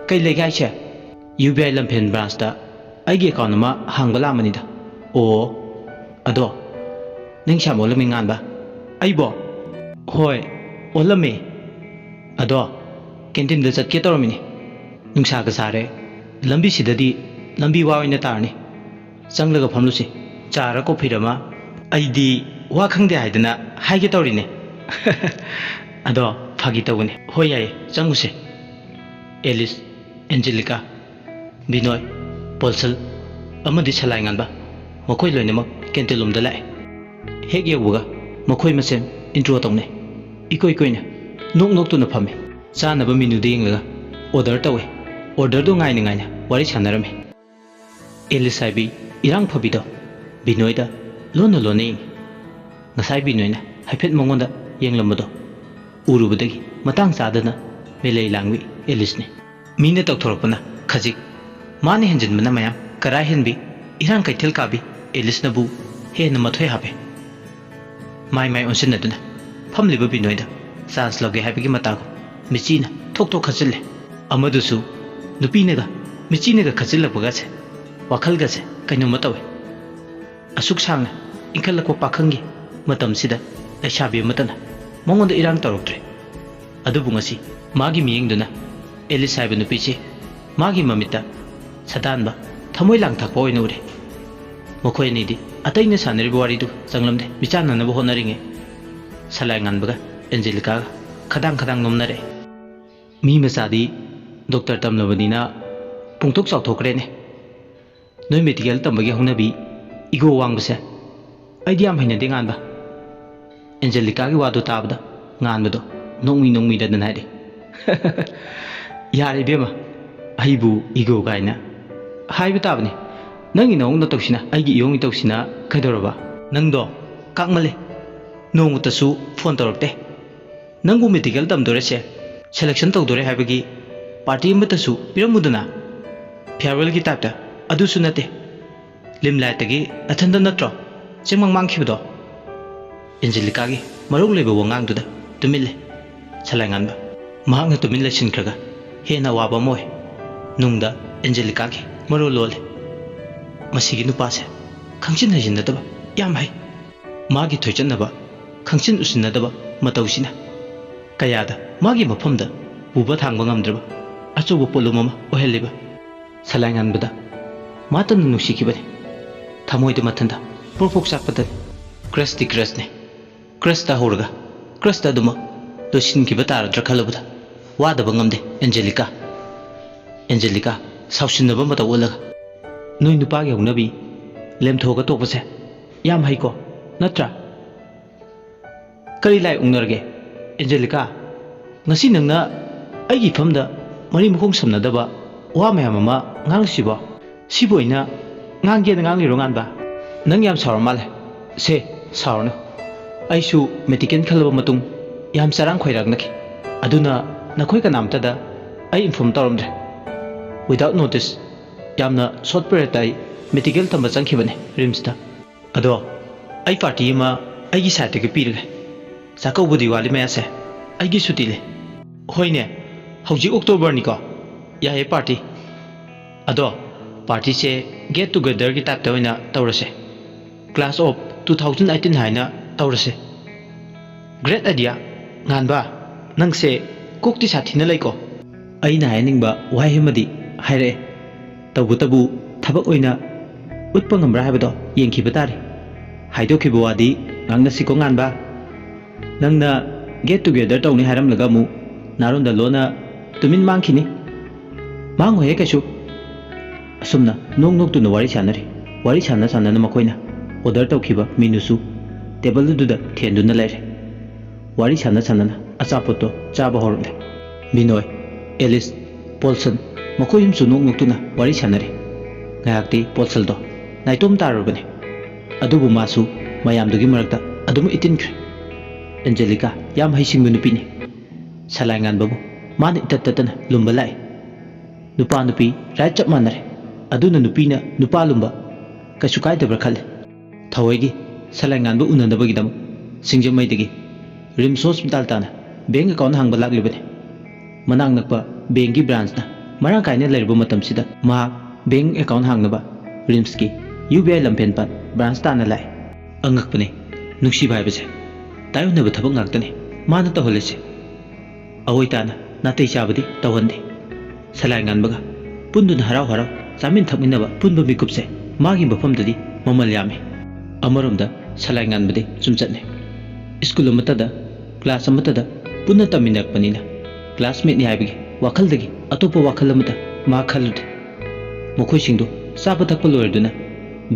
ꯀꯩ ꯂꯩꯒꯦ ꯍꯥꯏꯁꯦ?" "ꯌꯨ ꯕꯤ ꯑꯥꯏ ꯂꯝꯐꯦꯟ ꯕ꯭ꯔꯥꯟꯁꯇ ꯑꯩꯒꯤ ꯑꯦꯀꯥꯎꯟ ꯑꯃ ꯍꯥꯡꯕ ꯂꯥꯛꯑꯝꯕꯅꯤꯗ꯫" "ꯑꯣ, ꯑꯗꯣ ꯅꯪ ꯏꯁꯥ ꯑꯣꯜꯂꯝꯃꯤ ꯉꯥꯟꯕ? ꯑꯩꯕꯣ? ꯍꯣꯏ, ꯑꯣꯜꯂꯝꯃꯦ꯫ ꯑꯗꯣ ꯀꯦꯟꯇꯤꯟꯗ ꯆꯠꯀꯦ ꯇꯧꯔꯝꯃꯤꯅꯦ꯫ ꯅꯨꯡꯁꯥꯒ ꯁꯥꯔꯦ, ꯂꯝꯕꯤꯁꯤꯗꯗꯤ ꯂꯝꯕꯤ ꯋꯥ ꯑꯣꯏꯅ ꯇꯥꯔꯅꯤ꯫ ꯆꯪꯂꯒ ꯐꯝꯂꯨꯁꯤ꯫ ꯆꯥꯔ ꯀꯣꯐꯤꯔ ꯑꯃ? ꯑꯩꯗꯤ ꯋꯥ ꯈꯪꯗꯦ ꯍꯥꯏꯗꯅ ꯍꯥꯏꯒꯦ ꯇꯧꯔꯤꯅꯦ꯫ ꯑꯗꯣ ꯐꯥꯒꯤ ꯇꯧꯕꯅꯦ꯫ ꯍꯣꯏ, ꯌꯥꯏꯌꯦ, ꯆꯪꯉꯨꯁꯦ꯫ ꯑꯦꯂꯤꯁ, ꯑꯦꯟꯖꯦꯂꯤꯀꯥ, ꯕꯤꯅꯣꯏ, ꯄꯣꯜꯁꯜ ꯑꯃꯗꯤ ꯁꯂꯥꯏ ꯉꯥꯟꯕ, ꯃꯈꯣꯏ ꯂꯣꯏꯅꯃꯛ ꯀꯦꯟꯇꯤꯟ ꯂꯣꯝꯗ ꯂꯥꯛꯑꯦ꯫ ꯍꯦꯛ ꯌꯧꯕꯒ ꯃꯈꯣꯏ ꯃꯁꯦꯟ ꯏꯟꯇ꯭ꯔꯣ ꯇꯧꯅꯩ꯫ ꯏꯀꯣꯏ ꯀꯣꯏꯅ ꯅꯣꯛ ꯅꯣꯛꯇꯨꯅ ꯐꯝꯃꯤ꯫ ꯆꯥꯅꯕ ꯃꯦꯅꯨꯗ ꯌꯦꯡꯂꯒ ꯑꯣꯔꯗꯔ ꯇꯧꯋꯦ꯫ ꯑꯣꯔꯗꯔꯗꯨ ꯉꯥꯏꯅ ꯉꯥꯏꯅ ꯋꯥꯔꯤ ꯁꯥꯟꯅꯔꯝꯃꯤ꯫ ꯑꯦꯂꯤꯁ ꯍꯥꯏꯕꯤ ꯏꯔꯥꯡ ꯐꯕꯤꯗꯣ ꯕꯤꯅꯣꯏꯗ ꯂꯣꯟꯅ ꯂꯣꯟꯅ ꯌꯦꯡꯉꯤ꯫ ꯉꯁꯥꯏ ꯕꯤꯅꯣꯏꯅ ꯍꯥꯏꯐꯦꯠ ꯃꯉꯣꯟꯗ ꯌꯦꯡꯂꯝꯕꯗꯣ ꯎꯔꯨꯕꯗꯒꯤ ꯃꯇꯥꯡ ꯆꯥꯗꯅ ꯃꯦꯂꯩ ꯂꯥꯡꯕꯤ ꯑꯦꯂꯤꯁꯅꯤ꯫ ꯃꯤꯅ ꯇꯧꯊꯣꯔꯛꯄꯅ ꯈꯖꯤꯛ, ꯃꯥꯅ ꯍꯦꯟꯖꯤꯟꯕꯅ ꯃꯌꯥꯝ꯫ ꯀꯔꯥꯏ ꯍꯦꯟꯕꯤ, ꯏꯔꯥꯡ ꯀꯩꯊꯦꯜ ꯀꯥꯕꯤ ꯑꯦꯂꯤꯁꯅꯕꯨ ꯍꯦꯟꯅ ꯃꯊꯣꯏ ꯍꯥꯞꯄꯦ꯫ ꯃꯥꯏ ꯃꯥꯏ ꯑꯣꯟꯁꯤꯟꯅꯗꯨꯅ ꯐꯝꯂꯤꯕ ꯕꯤꯅꯣꯏꯗ ꯆꯥꯟꯁ ꯂꯧꯒꯦ ꯍꯥꯏꯕꯒꯤ ꯃꯇꯥꯒꯨꯝ ꯃꯤꯆꯤꯅ ꯊꯣꯛ ꯊꯣꯛ ꯈꯠꯆꯤꯜꯂꯦ꯫ ꯑꯃꯗꯨꯁꯨ ꯅꯨꯄꯤꯅꯒ ꯃꯤꯆꯤꯅꯒ ꯈꯠꯆꯤꯜꯂꯛꯄꯒꯁꯦ ꯋꯥꯈꯜꯒꯁꯦ ꯀꯩꯅꯣꯝꯃ ꯇꯧꯋꯦ꯫ ꯑꯁꯨꯛ ꯁꯥꯡꯅ ꯏꯟꯈꯠꯂꯛꯄ ꯄꯥꯈꯪꯒꯤ ꯃꯇꯝꯁꯤꯗ ꯂꯩꯁꯥꯕꯤ ꯑꯃꯠꯇꯅ ꯃꯉꯣꯟꯗ ꯏꯔꯥꯡ ꯇꯧꯔꯛꯇ꯭ꯔꯦ꯫ ꯑꯗꯨꯕꯨ ꯉꯁꯤ ꯃꯥꯒꯤ ꯃꯤꯠꯌꯦꯡꯗꯨꯅ ꯑꯦꯂꯤꯁ ꯍꯥꯏꯕ ꯅꯨꯄꯤꯁꯤ ꯃꯥꯒꯤ ꯃꯃꯤꯠꯇ ꯁꯥꯗꯥꯟꯕ, ꯊꯃꯣꯏ ꯂꯥꯡꯊꯛꯄ ꯑꯣꯏꯅ ꯎꯔꯦ꯫ ꯃꯈꯣꯏ ꯑꯅꯤꯗꯤ ꯑꯇꯩꯅ ꯁꯥꯟꯅꯔꯤꯕ ꯋꯥꯔꯤꯗꯨ ꯆꯪꯂꯝꯗꯦ꯫ ꯃꯤꯆꯥꯟꯅꯅꯕ ꯍꯣꯠꯅꯔꯤꯉꯩ ꯁꯂꯥꯏ ꯉꯥꯟꯕꯒ ꯑꯦꯟꯖꯦꯂꯤꯀꯥꯒ ꯈꯗꯥꯡ ꯈꯗꯥꯡ ꯅꯣꯝꯅꯔꯛꯑꯦ꯫ ꯃꯤ ꯃꯆꯥꯗꯤ ꯗꯣꯛꯇꯔ ꯇꯝꯂꯕꯅꯤꯅ ꯄꯨꯡꯊꯣꯛ ꯆꯥꯎꯊꯣꯛꯈ꯭ꯔꯦꯅꯦ꯫ ꯅꯣꯏ ꯃꯦꯗꯤꯀꯦꯜ ꯇꯝꯕꯒꯤ ꯍꯧꯅꯕꯤ, ꯏꯒꯣ ꯋꯥꯡꯕꯁꯦ ꯑꯩꯗꯤ ꯌꯥꯝ ꯍꯩꯅꯗꯦ ꯉꯥꯟꯕ꯫ ꯑꯦꯟꯖꯦꯂꯤꯀꯥꯒꯤ ꯋꯥꯗꯨ ꯇꯥꯕꯗ ꯉꯥꯟꯕꯗꯣ ꯅꯣꯡꯃꯤ ꯅꯣꯡꯃꯤꯗꯗꯅ ꯍꯥꯏꯔꯛꯏ꯫ "ꯌꯥꯔꯦ ꯏꯕꯦꯝꯃ, ꯑꯩꯕꯨ ꯏꯒꯣ ꯀꯥꯏꯅ ꯍꯥꯏꯕ ꯇꯥꯕꯅꯤ꯫ ꯅꯪꯒꯤ ꯅꯑꯣꯡ ꯅꯇꯧꯁꯤꯅ ꯑꯩꯒꯤ ꯏꯌꯣꯡ ꯏꯇꯧꯁꯤꯅ ꯀꯩꯗꯧꯔꯕ? ꯅꯪꯗꯣ ꯀꯥꯛꯃꯜꯂꯦ꯫ ꯅꯣꯡꯃꯇꯁꯨ ꯐꯣꯟ ꯇꯧꯔꯛꯇꯦ꯫ ꯅꯪꯕꯨ ꯃꯦꯗꯤꯀꯦꯜ ꯇꯝꯗꯣꯔꯦꯁꯦ, ꯁꯦꯂꯦꯛꯁꯟ ꯇꯧꯗꯣꯔꯦ ꯍꯥꯏꯕꯒꯤ ꯄꯥꯔꯇꯤ ꯑꯃꯠꯇꯁꯨ ꯄꯤꯔꯝꯃꯨꯗꯅ꯫ ꯐꯤꯌꯥꯔꯋꯦꯜꯒꯤ ꯇꯥꯏꯞꯇ ꯑꯗꯨꯁꯨ ꯅꯠꯇꯦ꯫ ꯂꯤꯝꯂꯥꯏꯠꯇꯒꯤ ꯅꯊꯟꯗ ꯅꯠꯇ꯭ꯔꯣ ꯆꯦꯡꯃꯪ ꯃꯥꯡꯈꯤꯕꯗꯣ?" ꯑꯦꯟꯖꯦꯂꯤꯀꯥꯒꯤ ꯃꯔꯧ ꯂꯩꯕ ꯋꯥꯉꯥꯡꯗꯨꯗ ꯇꯨꯃꯤꯟ ꯂꯩ ꯁꯂꯥꯏꯉꯥꯟꯕ꯫ ꯃꯍꯥꯛꯅ ꯇꯨꯃꯤꯟ ꯂꯩꯁꯤꯟꯈ꯭ꯔꯒ ꯍꯦꯟꯅ ꯑꯋꯥꯕ ꯑꯃ ꯑꯣꯏ꯫ ꯅꯨꯡꯗ ꯑꯦꯟꯖꯦꯂꯤꯀꯥꯒꯤ ꯃꯔꯣꯜ ꯂꯣꯜꯂꯤ꯫ "ꯃꯁꯤꯒꯤ ꯅꯨꯄꯥꯁꯦ ꯈꯪꯖꯤꯟ ꯍꯩꯖꯤꯟꯅꯗꯕ ꯌꯥꯝ ꯍꯩ꯫ ꯃꯥꯒꯤ ꯊꯣꯏꯆꯠꯅꯕ, ꯈꯪꯆꯤꯟ ꯎꯁꯤꯟꯅꯗꯕ ꯃꯇꯧꯁꯤꯅ ꯀꯌꯥꯗ ꯃꯥꯒꯤ ꯃꯐꯝꯗ ꯄꯨꯕ ꯊꯥꯡꯕ ꯉꯝꯗ꯭ꯔꯕ ꯑꯆꯧꯕ ꯄꯣꯠꯂꯨꯝ ꯑꯃ ꯑꯣꯏꯍꯜꯂꯤꯕ꯫ ꯁꯂꯥꯏꯉꯥꯟꯕꯗ ꯃꯥꯇꯅ ꯅꯨꯡꯁꯤꯈꯤꯕꯅꯤ꯫ ꯊꯃꯣꯏꯗ ꯃꯊꯟꯗ ꯄ꯭ꯔꯣꯛ ꯄ꯭ꯔꯣꯛ ꯆꯥꯛꯄꯗꯅꯤ꯫ ꯀ꯭ꯔꯁꯇꯤ ꯀ꯭ꯔꯁꯅꯤ꯫ ꯀ꯭ꯔꯁꯇ ꯍꯧꯔꯒ ꯀ꯭ꯔꯁꯇ ꯑꯗꯨꯃꯛ ꯂꯣꯏꯁꯤꯟꯈꯤꯕ ꯇꯥꯔꯗ꯭ꯔꯥ ꯈꯜꯂꯨꯕꯗ ꯋꯥꯗꯕ ꯉꯝꯗꯦ ꯑꯦꯟꯖꯦꯂꯤꯀꯥ꯫ ꯑꯦꯟꯖꯦꯂꯤꯀꯥ ꯁꯥꯎꯁꯤꯟꯅꯕ ꯃꯇꯧ ꯎꯠꯂꯒ, "ꯅꯣꯏ ꯅꯨꯄꯥꯒꯤ ꯍꯧꯅꯕꯤ ꯂꯦꯝꯊꯣꯛꯑꯒ ꯇꯣꯛꯄꯁꯦ ꯌꯥꯝ ꯍꯩꯀꯣ, ꯅꯠꯇ꯭ꯔꯥ?" "ꯀꯔꯤ ꯂꯥꯏ ꯑꯣꯛꯅꯔꯒꯦ? ꯑꯦꯟꯖꯦꯂꯤꯀꯥ, ꯉꯁꯤ ꯅꯪꯅ ꯑꯩꯒꯤ ꯏꯐꯝꯗ ꯃꯔꯤ ꯃꯈꯣꯡ ꯁꯝꯅꯗꯕ ꯋꯥ ꯃꯌꯥꯝ ꯑꯃ ꯉꯥꯡꯂꯤꯁꯤꯕꯣ? ꯁꯤꯕꯨ ꯑꯩꯅ ꯉꯥꯡꯒꯦꯅ ꯉꯥꯡꯂꯤꯔꯣ, ꯉꯥꯟꯕ? ꯅꯪ ꯌꯥꯝ ꯁꯥꯎꯔ ꯃꯥꯜꯂꯦ꯫ ꯁꯦ, ꯁꯥꯎꯔꯅꯨ꯫ ꯑꯩꯁꯨ ꯃꯦꯗꯤꯀꯦꯜ ꯈꯜꯂꯕ ꯃꯇꯨꯡ ꯌꯥꯝ ꯆꯔꯥꯡ ꯈꯣꯏꯔꯥꯡꯅꯈꯤ꯫ ꯑꯗꯨꯅ ꯅꯈꯣꯏ ꯀꯅꯥꯝꯇꯗ ꯑꯩ ꯏꯟꯐꯣꯔꯝ ꯇꯧꯔꯝꯗ꯭ꯔꯦ꯫ Without notice, ꯌꯥꯝꯅ ꯁꯣꯔꯠ ꯄꯤꯔꯤꯌꯗꯇ ꯑꯩ ꯃꯦꯗꯤꯀꯦꯜ ꯇꯝꯕ ꯆꯪꯈꯤꯕꯅꯦ ꯔꯤꯝꯁꯇ꯫ ꯑꯗꯣ ꯑꯩ ꯄꯥꯔꯇꯤ ꯑꯃ ꯑꯩꯒꯤ ꯁꯥꯏꯠꯇꯒꯤ ꯄꯤꯔꯒꯦ꯫ ꯆꯥꯛꯀꯧꯕꯗꯤ ꯋꯥꯠꯂꯤ ꯃꯌꯥꯁꯦ, ꯑꯩꯒꯤ ꯁꯨꯇꯤ ꯂꯩ꯫" "ꯍꯣꯏꯅꯦ, ꯍꯧꯖꯤꯛ ꯑꯣꯛꯇꯣꯕꯔꯅꯤꯀꯣ꯫ ꯌꯥꯏꯌꯦ ꯄꯥꯔꯇꯤ꯫ ꯑꯗꯣ ꯄꯥꯔꯇꯤꯁꯦ ꯒꯦꯠ ꯇꯨꯒꯦꯗꯔꯒꯤ ꯇꯥꯏꯞꯇ ꯑꯣꯏꯅ ꯇꯧꯔꯁꯦ꯫ Class of two thousand eighteen ꯍꯥꯏꯅ ꯇꯧꯔꯁꯦ꯫" "Great idea, ꯉꯥꯟꯕ꯫ ꯅꯪꯁꯦ ꯀꯣꯛꯇꯤ ꯁꯥꯊꯤꯅ ꯂꯩꯀꯣ꯫" "ꯑꯩꯅ ꯍꯥꯏꯅꯤꯡꯕ ꯋꯥꯍꯩ ꯑꯃꯗꯤ ꯍꯥꯏꯔꯛꯑꯦ꯫ ꯇꯧꯕꯇꯕꯨ ꯊꯕꯛ ꯑꯣꯏꯅ ꯎꯠꯄ ꯉꯝꯕ꯭ꯔꯥ ꯍꯥꯏꯕꯗꯣ ꯌꯦꯡꯈꯤꯕ ꯇꯥꯔꯦ꯫ ꯍꯥꯏꯗꯣꯛꯈꯤꯕ ꯋꯥꯗꯤ ꯉꯥꯡꯅꯁꯤꯀꯣ, ꯉꯥꯟꯕ꯫ ꯅꯪꯅ ꯒꯦꯠ ꯇꯨꯒꯦꯗꯔ ꯇꯧꯅꯤ ꯍꯥꯏꯔꯝꯂꯒ ꯑꯃꯨꯛ ꯅꯥꯔꯣꯟꯗ ꯂꯣꯟꯅ ꯇꯨꯃꯤꯟ ꯃꯥꯡꯈꯤꯅꯤ꯫" "ꯃꯥꯡꯉꯣꯏꯍꯦ ꯀꯩꯁꯨ꯫" ꯑꯁꯨꯝꯅ ꯅꯣꯛ ꯅꯣꯛꯇꯨꯅ ꯋꯥꯔꯤ ꯁꯥꯟꯅꯔꯤ꯫ ꯋꯥꯔꯤ ꯁꯥꯟꯅ ꯁꯥꯟꯅꯅ ꯃꯈꯣꯏꯅ ꯑꯣꯔꯗꯔ ꯇꯧꯈꯤꯕ ꯃꯤꯅꯨꯁꯨ ꯇꯦꯕꯜ ꯑꯗꯨꯗ ꯊꯦꯟꯗꯨꯅ ꯂꯩꯔꯦ꯫ ꯋꯥꯔꯤ ꯁꯥꯟꯅ ꯁꯥꯟꯅꯅ ꯑꯆꯥꯄꯣꯠꯇꯣ ꯆꯥꯕ ꯍꯧꯔꯛꯂꯦ꯫ ꯕꯤꯅꯣꯏ, ꯑꯦꯂꯤꯁ, ꯄꯣꯜꯁꯟ, ꯃꯈꯣꯏ ꯑꯍꯨꯝꯁꯨ ꯅꯣꯛ ꯅꯣꯛꯇꯨꯅ ꯋꯥꯔꯤ ꯁꯥꯟꯅꯔꯤ꯫ ꯉꯥꯏꯍꯥꯛꯇꯤ ꯄꯣꯜꯁꯟꯗꯣ ꯅꯥꯏꯇꯣꯝ ꯇꯥꯔꯨꯔꯕꯅꯤ꯫ ꯑꯗꯨꯕꯨ ꯃꯥꯁꯨ ꯃꯌꯥꯝꯗꯨꯒꯤ ꯃꯔꯛꯇ ꯑꯗꯨꯝ ꯏꯇꯤꯟꯈ꯭ꯔꯦ꯫ ꯑꯦꯟꯖꯦꯂꯤꯀꯥ ꯌꯥꯝ ꯍꯩꯁꯤꯡꯕ ꯅꯨꯄꯤꯅꯤ꯫ ꯁꯂꯥꯏ ꯉꯥꯟꯕꯕꯨ ꯃꯥꯅ ꯏꯇꯠ ꯇꯠꯇꯅ ꯂꯨꯝꯕ ꯂꯥꯛꯏ꯫ ꯅꯨꯄꯥ ꯅꯨꯄꯤ ꯔꯥꯏꯠ ꯆꯞ ꯃꯥꯟꯅꯔꯦ꯫ ꯑꯗꯨꯅ ꯅꯨꯄꯤꯅ ꯅꯨꯄꯥ ꯂꯨꯝꯕ ꯀꯩꯁꯨ ꯀꯥꯏꯗꯕ꯭ꯔꯥ ꯈꯜꯂꯤ꯫ ꯊꯋꯥꯏꯒꯤ ꯁꯂꯥꯏ ꯉꯥꯟꯕ ꯎꯅꯅꯕꯒꯤꯗꯃꯛ ꯁꯤꯡꯖꯃꯩꯗꯒꯤ ꯔꯤꯝꯁ ꯍꯣꯁꯄꯤꯇꯥꯜ ꯇꯥꯟꯅ ꯕꯦꯡ ꯑꯦꯀꯥꯎꯟ ꯍꯥꯡꯕ ꯂꯥꯛꯂꯤꯕꯅꯤ꯫ ꯃꯅꯥꯛ ꯅꯛꯄ ꯕꯦꯡꯒꯤ ꯕ꯭ꯔꯥꯟꯁꯅ ꯃꯔꯥꯡ ꯀꯥꯏꯅ ꯂꯩꯔꯕ ꯃꯇꯝꯁꯤꯗ ꯃꯍꯥꯛ ꯕꯦꯡ ꯑꯦꯀꯥꯎꯟ ꯍꯥꯡꯅꯕ ꯔꯤꯝꯁꯀꯤ ꯌꯨ ꯕꯤ ꯑꯥꯏ ꯂꯝꯐꯦꯟ ꯄꯥꯠ ꯕ꯭ꯔꯥꯟꯁ ꯇꯥꯟꯅ ꯂꯥꯛꯏ꯫ ꯑꯉꯛꯄꯅꯤ, ꯅꯨꯡꯁꯤꯕ ꯍꯥꯏꯕꯁꯦ ꯇꯥꯏꯌꯣꯟꯅꯕ ꯊꯕꯛ ꯉꯥꯛꯇꯅꯤ ꯃꯥꯅ ꯇꯧꯍꯜꯂꯤꯁꯦ꯫ ꯑꯑꯣꯏ ꯇꯥꯅ ꯅꯥꯇꯩ ꯆꯥꯕꯗꯤ ꯇꯧꯍꯟꯗꯦ꯫ ꯁꯂꯥꯏ ꯉꯥꯟꯕꯒ ꯄꯨꯟꯗꯨꯅ ꯍꯔꯥꯎ ꯍꯔꯥꯎ ꯆꯥꯃꯤꯟ ꯊꯛꯃꯤꯟꯅꯕ ꯄꯨꯟꯕ ꯃꯤꯀꯨꯞꯁꯦ ꯃꯥꯒꯤ ꯃꯐꯝꯗꯗꯤ ꯃꯃꯜ ꯌꯥꯝꯃꯤ꯫ ꯑꯃꯔꯣꯝꯗ ꯁꯂꯥꯏ ꯉꯥꯟꯕꯗꯤ ꯆꯨꯝꯆꯠꯅꯤ꯫ ꯁ꯭ꯀꯨꯜ ꯑꯃꯠꯇꯗ, ꯀ꯭ꯂꯥꯁ ꯑꯃꯠꯇꯗ ꯄꯨꯟꯅ ꯇꯝꯃꯤꯟꯅꯔꯛꯄꯅꯤꯅ ꯀ꯭ꯂꯥꯁꯃꯦꯠꯅꯤ ꯍꯥꯏꯕꯒꯤ ꯋꯥꯈꯜꯗꯒꯤ ꯑꯇꯣꯞꯄ ꯋꯥꯈꯜ ꯑꯃꯠꯇ ꯃꯥ ꯈꯜꯂꯨꯗꯦ꯫ ꯃꯈꯣꯏꯁꯤꯡꯗꯨ ꯆꯥꯕ ꯊꯛꯄ ꯂꯣꯏꯔꯗꯨꯅ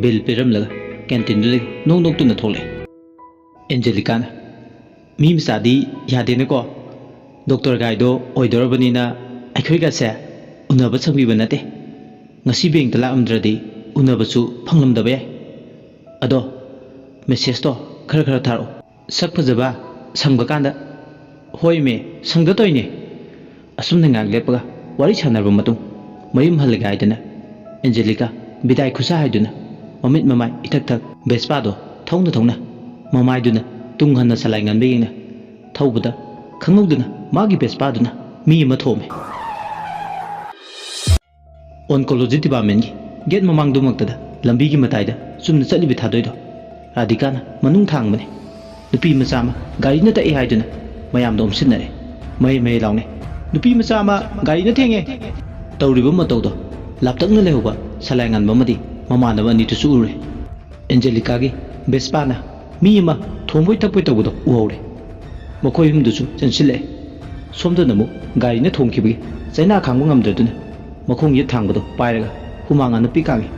ꯕꯤꯜ ꯄꯤꯔꯝꯂꯒ ꯀꯦꯟꯇꯤꯟꯗꯨꯗꯒꯤ ꯅꯣꯛ ꯅꯣꯛꯇꯨꯅ ꯊꯣꯛꯂꯛꯑꯦ꯫ ꯑꯦꯟꯖꯦꯂꯤꯀꯥꯅ, "ꯃꯤ ꯃꯆꯥꯗꯤ ꯌꯥꯗꯦꯅꯦꯀꯣ꯫ ꯗꯣꯛꯇꯔ ꯒꯥꯏꯗꯣ ꯑꯣꯏꯗꯧꯔꯕꯅꯤꯅ ꯑꯩꯈꯣꯏꯒꯁꯦ ꯎꯅꯕ ꯁꯪꯕꯤꯕ ꯅꯠꯇꯦ꯫ ꯉꯁꯤ ꯕꯦꯡꯛꯇ ꯂꯥꯛꯂꯝꯗ꯭ꯔꯗꯤ ꯎꯅꯕꯁꯨ ꯐꯪꯂꯝꯗꯕ ꯌꯥꯏ꯫ ꯑꯗꯣ ꯃꯦꯁꯦꯖꯇꯣ ꯈꯔ ꯈꯔ ꯊꯥꯔꯛꯑꯣ꯫ ꯁꯛ ꯐꯖꯕ ꯁꯪꯕ ꯀꯥꯟꯗ"꯫ "ꯍꯣꯏꯃꯦ, ꯁꯪꯗ ꯇꯧꯏꯅꯦ"꯫ ꯑꯁꯨꯝꯅ ꯉꯥꯏꯍꯥꯛ ꯂꯦꯞꯄꯒ ꯋꯥꯔꯤ ꯁꯥꯟꯅꯔꯕ ꯃꯇꯨꯡ ꯃꯌꯨꯝ ꯍꯜꯂꯒꯦ ꯍꯥꯏꯗꯨꯅ ꯑꯦꯟꯖꯦꯂꯤꯀꯥ ꯕꯤꯗꯥꯏ ꯈꯨꯠꯁꯥ ꯍꯥꯏꯗꯨꯅ ꯃꯃꯤꯠ ꯃꯃꯥꯏ ꯏꯊꯛ ꯊꯛ ꯚꯦꯁꯄꯥꯗꯣ ꯊꯧꯅ ꯊꯧꯅ ꯃꯃꯥꯏꯗꯨꯅ ꯇꯨꯡ ꯍꯟꯅ ꯁꯂꯥꯏ ꯉꯟꯕ ꯌꯦꯡꯅ ꯊꯧꯕꯗ ꯈꯪꯍꯧꯗꯅ ꯃꯥꯒꯤ ꯚꯦꯁꯄꯥꯗꯨꯅ ꯃꯤ ꯑꯃ ꯊꯣꯝꯃꯦ꯫ ꯑꯣꯟꯀꯣꯂꯣꯖꯤ ꯗꯤꯄꯥꯔꯠꯃꯦꯟꯒꯤ ꯒꯦꯠ ꯃꯃꯥꯡꯗꯨꯃꯛꯇꯗ ꯂꯝꯕꯤꯒꯤ ꯃꯇꯥꯏꯗ ꯆꯨꯝꯅ ꯆꯠꯂꯤꯕꯤ ꯊꯥꯗꯣꯏꯗꯣ ꯔꯥꯙꯤꯀꯥꯅ ꯃꯅꯨꯡ ꯊꯥꯡꯕꯅꯤ꯫ ꯅꯨꯄꯤ ꯃꯆꯥ ꯑꯃ ꯒꯥꯔꯤꯅ ꯇꯛꯏ ꯍꯥꯏꯗꯨꯅ ꯃꯌꯥꯝꯗ ꯑꯣꯝꯁꯤꯟꯅꯔꯦ꯫ ꯃꯍꯩ ꯃꯍꯩ ꯂꯥꯎꯅꯩ, "ꯅꯨꯄꯤ ꯃꯆꯥ ꯑꯃ ꯒꯥꯔꯤꯅ ꯊꯦꯡꯉꯦ!" ꯇꯧꯔꯤꯕ ꯃꯇꯧꯗꯣ ꯂꯥꯞꯇꯛꯅ ꯂꯩꯍꯧꯕ ꯁꯂꯥꯏ ꯉꯟꯕ ꯑꯃꯗꯤ ꯃꯃꯥꯟꯅꯕ ꯑꯅꯤꯗꯨꯁꯨ ꯎꯔꯦ꯫ ꯑꯦꯟꯖꯦꯂꯤꯀꯥꯒꯤ ꯚꯦꯁꯄꯥꯅ ꯃꯤ ꯑꯃ ꯊꯣꯝꯕꯣꯏ ꯊꯛꯄꯣꯏ ꯇꯧꯕꯗꯣ ꯎꯍꯧꯔꯦ꯫ ꯃꯈꯣꯏ ꯑꯍꯨꯝꯗꯨꯁꯨ ꯆꯦꯟꯁꯤꯜꯂꯛꯑꯦ꯫ ꯁꯣꯝꯗꯅ ꯑꯃꯨꯛ ꯒꯥꯔꯤꯅ ꯊꯣꯝꯈꯤꯕꯒꯤ ꯆꯩꯅꯥ ꯈꯥꯡꯕ ꯉꯝꯗ꯭ꯔꯗꯨꯅ ꯃꯈꯣꯡ ꯌꯦꯠ ꯊꯥꯡꯕꯗꯣ ꯄꯥꯏꯔꯒ ꯍꯨꯃꯥꯡ ꯑꯅꯞꯄꯤ ꯀꯥꯡꯉꯤ꯫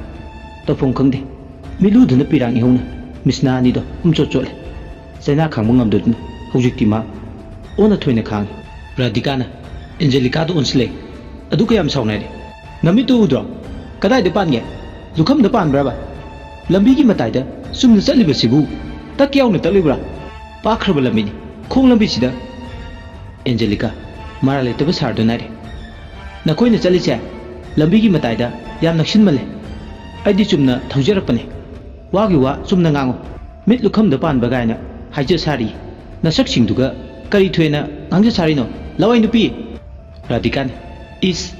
ꯇꯧꯐꯝ ꯈꯪꯗꯦ꯫ ꯃꯤꯠꯂꯨꯗꯨꯅ ꯄꯤꯔꯥꯡ ꯏꯍꯧꯅ ꯃꯤꯁꯅꯥ ꯑꯅꯤꯗꯣ ꯄꯨꯝꯆꯣꯠ ꯆꯣꯠꯂꯦ꯫ ꯆꯩꯅꯥ ꯈꯥꯡꯕ ꯉꯝꯗꯗꯨꯅ ꯍꯧꯖꯤꯛꯇꯤ ꯃꯥ ꯑꯣꯟꯅ ꯊꯣꯏꯅ ꯈꯥꯡꯉꯤ꯫ ꯔꯥꯙꯤꯀꯥꯅ ꯑꯦꯟꯖꯦꯂꯤꯀꯥꯗ ꯑꯣꯟꯁꯤꯜꯂꯦ꯫ "ꯑꯗꯨ ꯀꯌꯥꯝ ꯁꯥꯎꯅꯔꯦ? ꯅꯃꯤꯠꯇꯨ ꯎꯗ꯭ꯔꯣ? ꯀꯗꯥꯏꯗ ꯄꯥꯟꯒꯦ? ꯂꯨꯈꯝꯗ ꯄꯥꯟꯕ꯭ꯔꯕ? ꯂꯝꯕꯤꯒꯤ ꯃꯇꯥꯏꯗ ꯆꯨꯝꯅ ꯆꯠꯂꯤꯕꯁꯤꯕꯨ ꯇꯛ ꯌꯥꯎꯅ ꯇꯛꯂꯤꯕ꯭ꯔꯥ? ꯄꯥꯛꯈ꯭ꯔꯕ ꯂꯝꯕꯤꯅꯤ, ꯈꯣꯡ ꯂꯝꯕꯤꯁꯤꯗ"꯫ ꯑꯦꯟꯖꯦꯂꯤꯀꯥ ꯃꯔꯥꯜ ꯂꯩꯇꯕ ꯁꯥꯔꯗꯨꯅ ꯍꯥꯏꯔꯦ꯫ "ꯅꯈꯣꯏꯅ ꯆꯠꯂꯤꯁꯦ ꯂꯝꯕꯤꯒꯤ ꯃꯇꯥꯏꯗ ꯌꯥꯝ ꯅꯛꯁꯤꯟꯃꯜꯂꯦ꯫ ꯑꯩꯗꯤ ꯆꯨꯝꯅ ꯊꯧꯖꯔꯛꯄꯅꯦ꯫ ꯋꯥꯒꯤ ꯋꯥ ꯆꯨꯝꯅ ꯉꯥꯡꯉꯨ꯫ ꯃꯤꯠ ꯂꯨꯈꯝꯗ ꯄꯥꯟꯕ ꯀꯥꯏꯅ ꯍꯥꯏꯖ ꯁꯥꯔꯤ꯫ ꯅꯁꯛꯁꯤꯡꯗꯨꯒ ꯀꯔꯤ ꯊꯣꯏꯅ ꯉꯥꯡꯖ ꯁꯥꯔꯤꯅꯣ, ꯂꯋꯥꯏ ꯅꯨꯄꯤ?" ꯔꯥꯙꯤꯀꯥꯅ, "ꯏꯁ,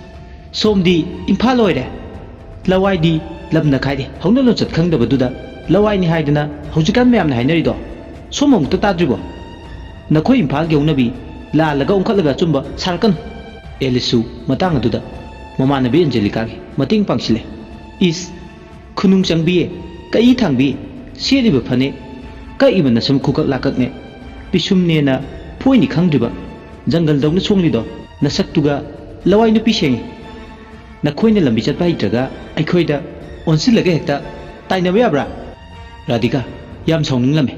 ꯁꯣꯝꯗꯤ ꯏꯝꯐꯥꯜ ꯑꯣꯏꯔꯦ꯫ ꯂꯋꯥꯏꯗꯤ ꯂꯝꯅ ꯈꯥꯏꯔꯦ꯫ ꯍꯧꯅ ꯂꯣꯟꯆꯠ ꯈꯪꯗꯕꯗꯨꯗ ꯂꯋꯥꯏꯅꯤ ꯍꯥꯏꯗꯅ ꯍꯧꯖꯤꯛꯀꯥꯟ ꯃꯌꯥꯝꯅ ꯍꯥꯏꯅꯔꯤꯗꯣ?" ꯁꯣꯝ ꯑꯃꯨꯛꯇ ꯇꯥꯗ꯭ꯔꯤꯕꯣ? ꯅꯈꯣꯏ ꯏꯝꯐꯥꯜꯒꯤ ꯍꯧꯅꯕꯤ ꯂꯥꯜꯂꯒ ꯑꯣꯟꯈꯠꯂꯒ ꯑꯆꯨꯝꯕ ꯁꯥꯔꯛꯀꯅꯨ꯫ ꯑꯦꯂꯤꯁꯁꯨ ꯃꯇꯥꯡ ꯑꯗꯨꯗ ꯃꯃꯥꯟꯅꯕꯤ ꯑꯦꯟꯖꯦꯂꯤꯀꯥꯒꯤ ꯃꯇꯦꯡ ꯄꯥꯡꯁꯤꯜꯂꯦ꯫ ꯏꯁ, ꯈꯨꯅꯨꯡ ꯆꯪꯕꯤꯌꯦ, ꯀꯛꯏ ꯊꯥꯡꯕꯤ, ꯁꯦꯠꯂꯤꯕ ꯐꯅꯦꯛ, ꯀꯛꯏꯕ ꯅꯁꯝ ꯈꯨꯀꯛ ꯂꯥꯀꯛꯅꯦ, ꯄꯤꯁꯨꯝꯅꯦꯅ ꯐꯣꯏꯅꯤ ꯈꯪꯗ꯭ꯔꯤꯕ, ꯖꯪꯒꯜꯗꯧꯅ ꯁꯣꯡꯂꯤꯗꯣ, ꯅꯁꯛꯇꯨꯒ ꯂꯋꯥꯏ ꯅꯨꯄꯤ ꯁꯦꯡꯉꯤ꯫ ꯅꯈꯣꯏꯅ ꯂꯝꯕꯤ ꯆꯠꯄ ꯍꯩꯇ꯭ꯔꯒ ꯑꯩꯈꯣꯏꯗ ꯑꯣꯟꯁꯤꯜꯂꯒ ꯍꯦꯛꯇ ꯇꯥꯏꯅꯕ ꯌꯥꯕ꯭ꯔꯥ? ꯔꯥꯙꯤꯀꯥ, ꯌꯥꯝ ꯁꯥꯎꯅꯤꯡꯂꯝꯃꯦ꯫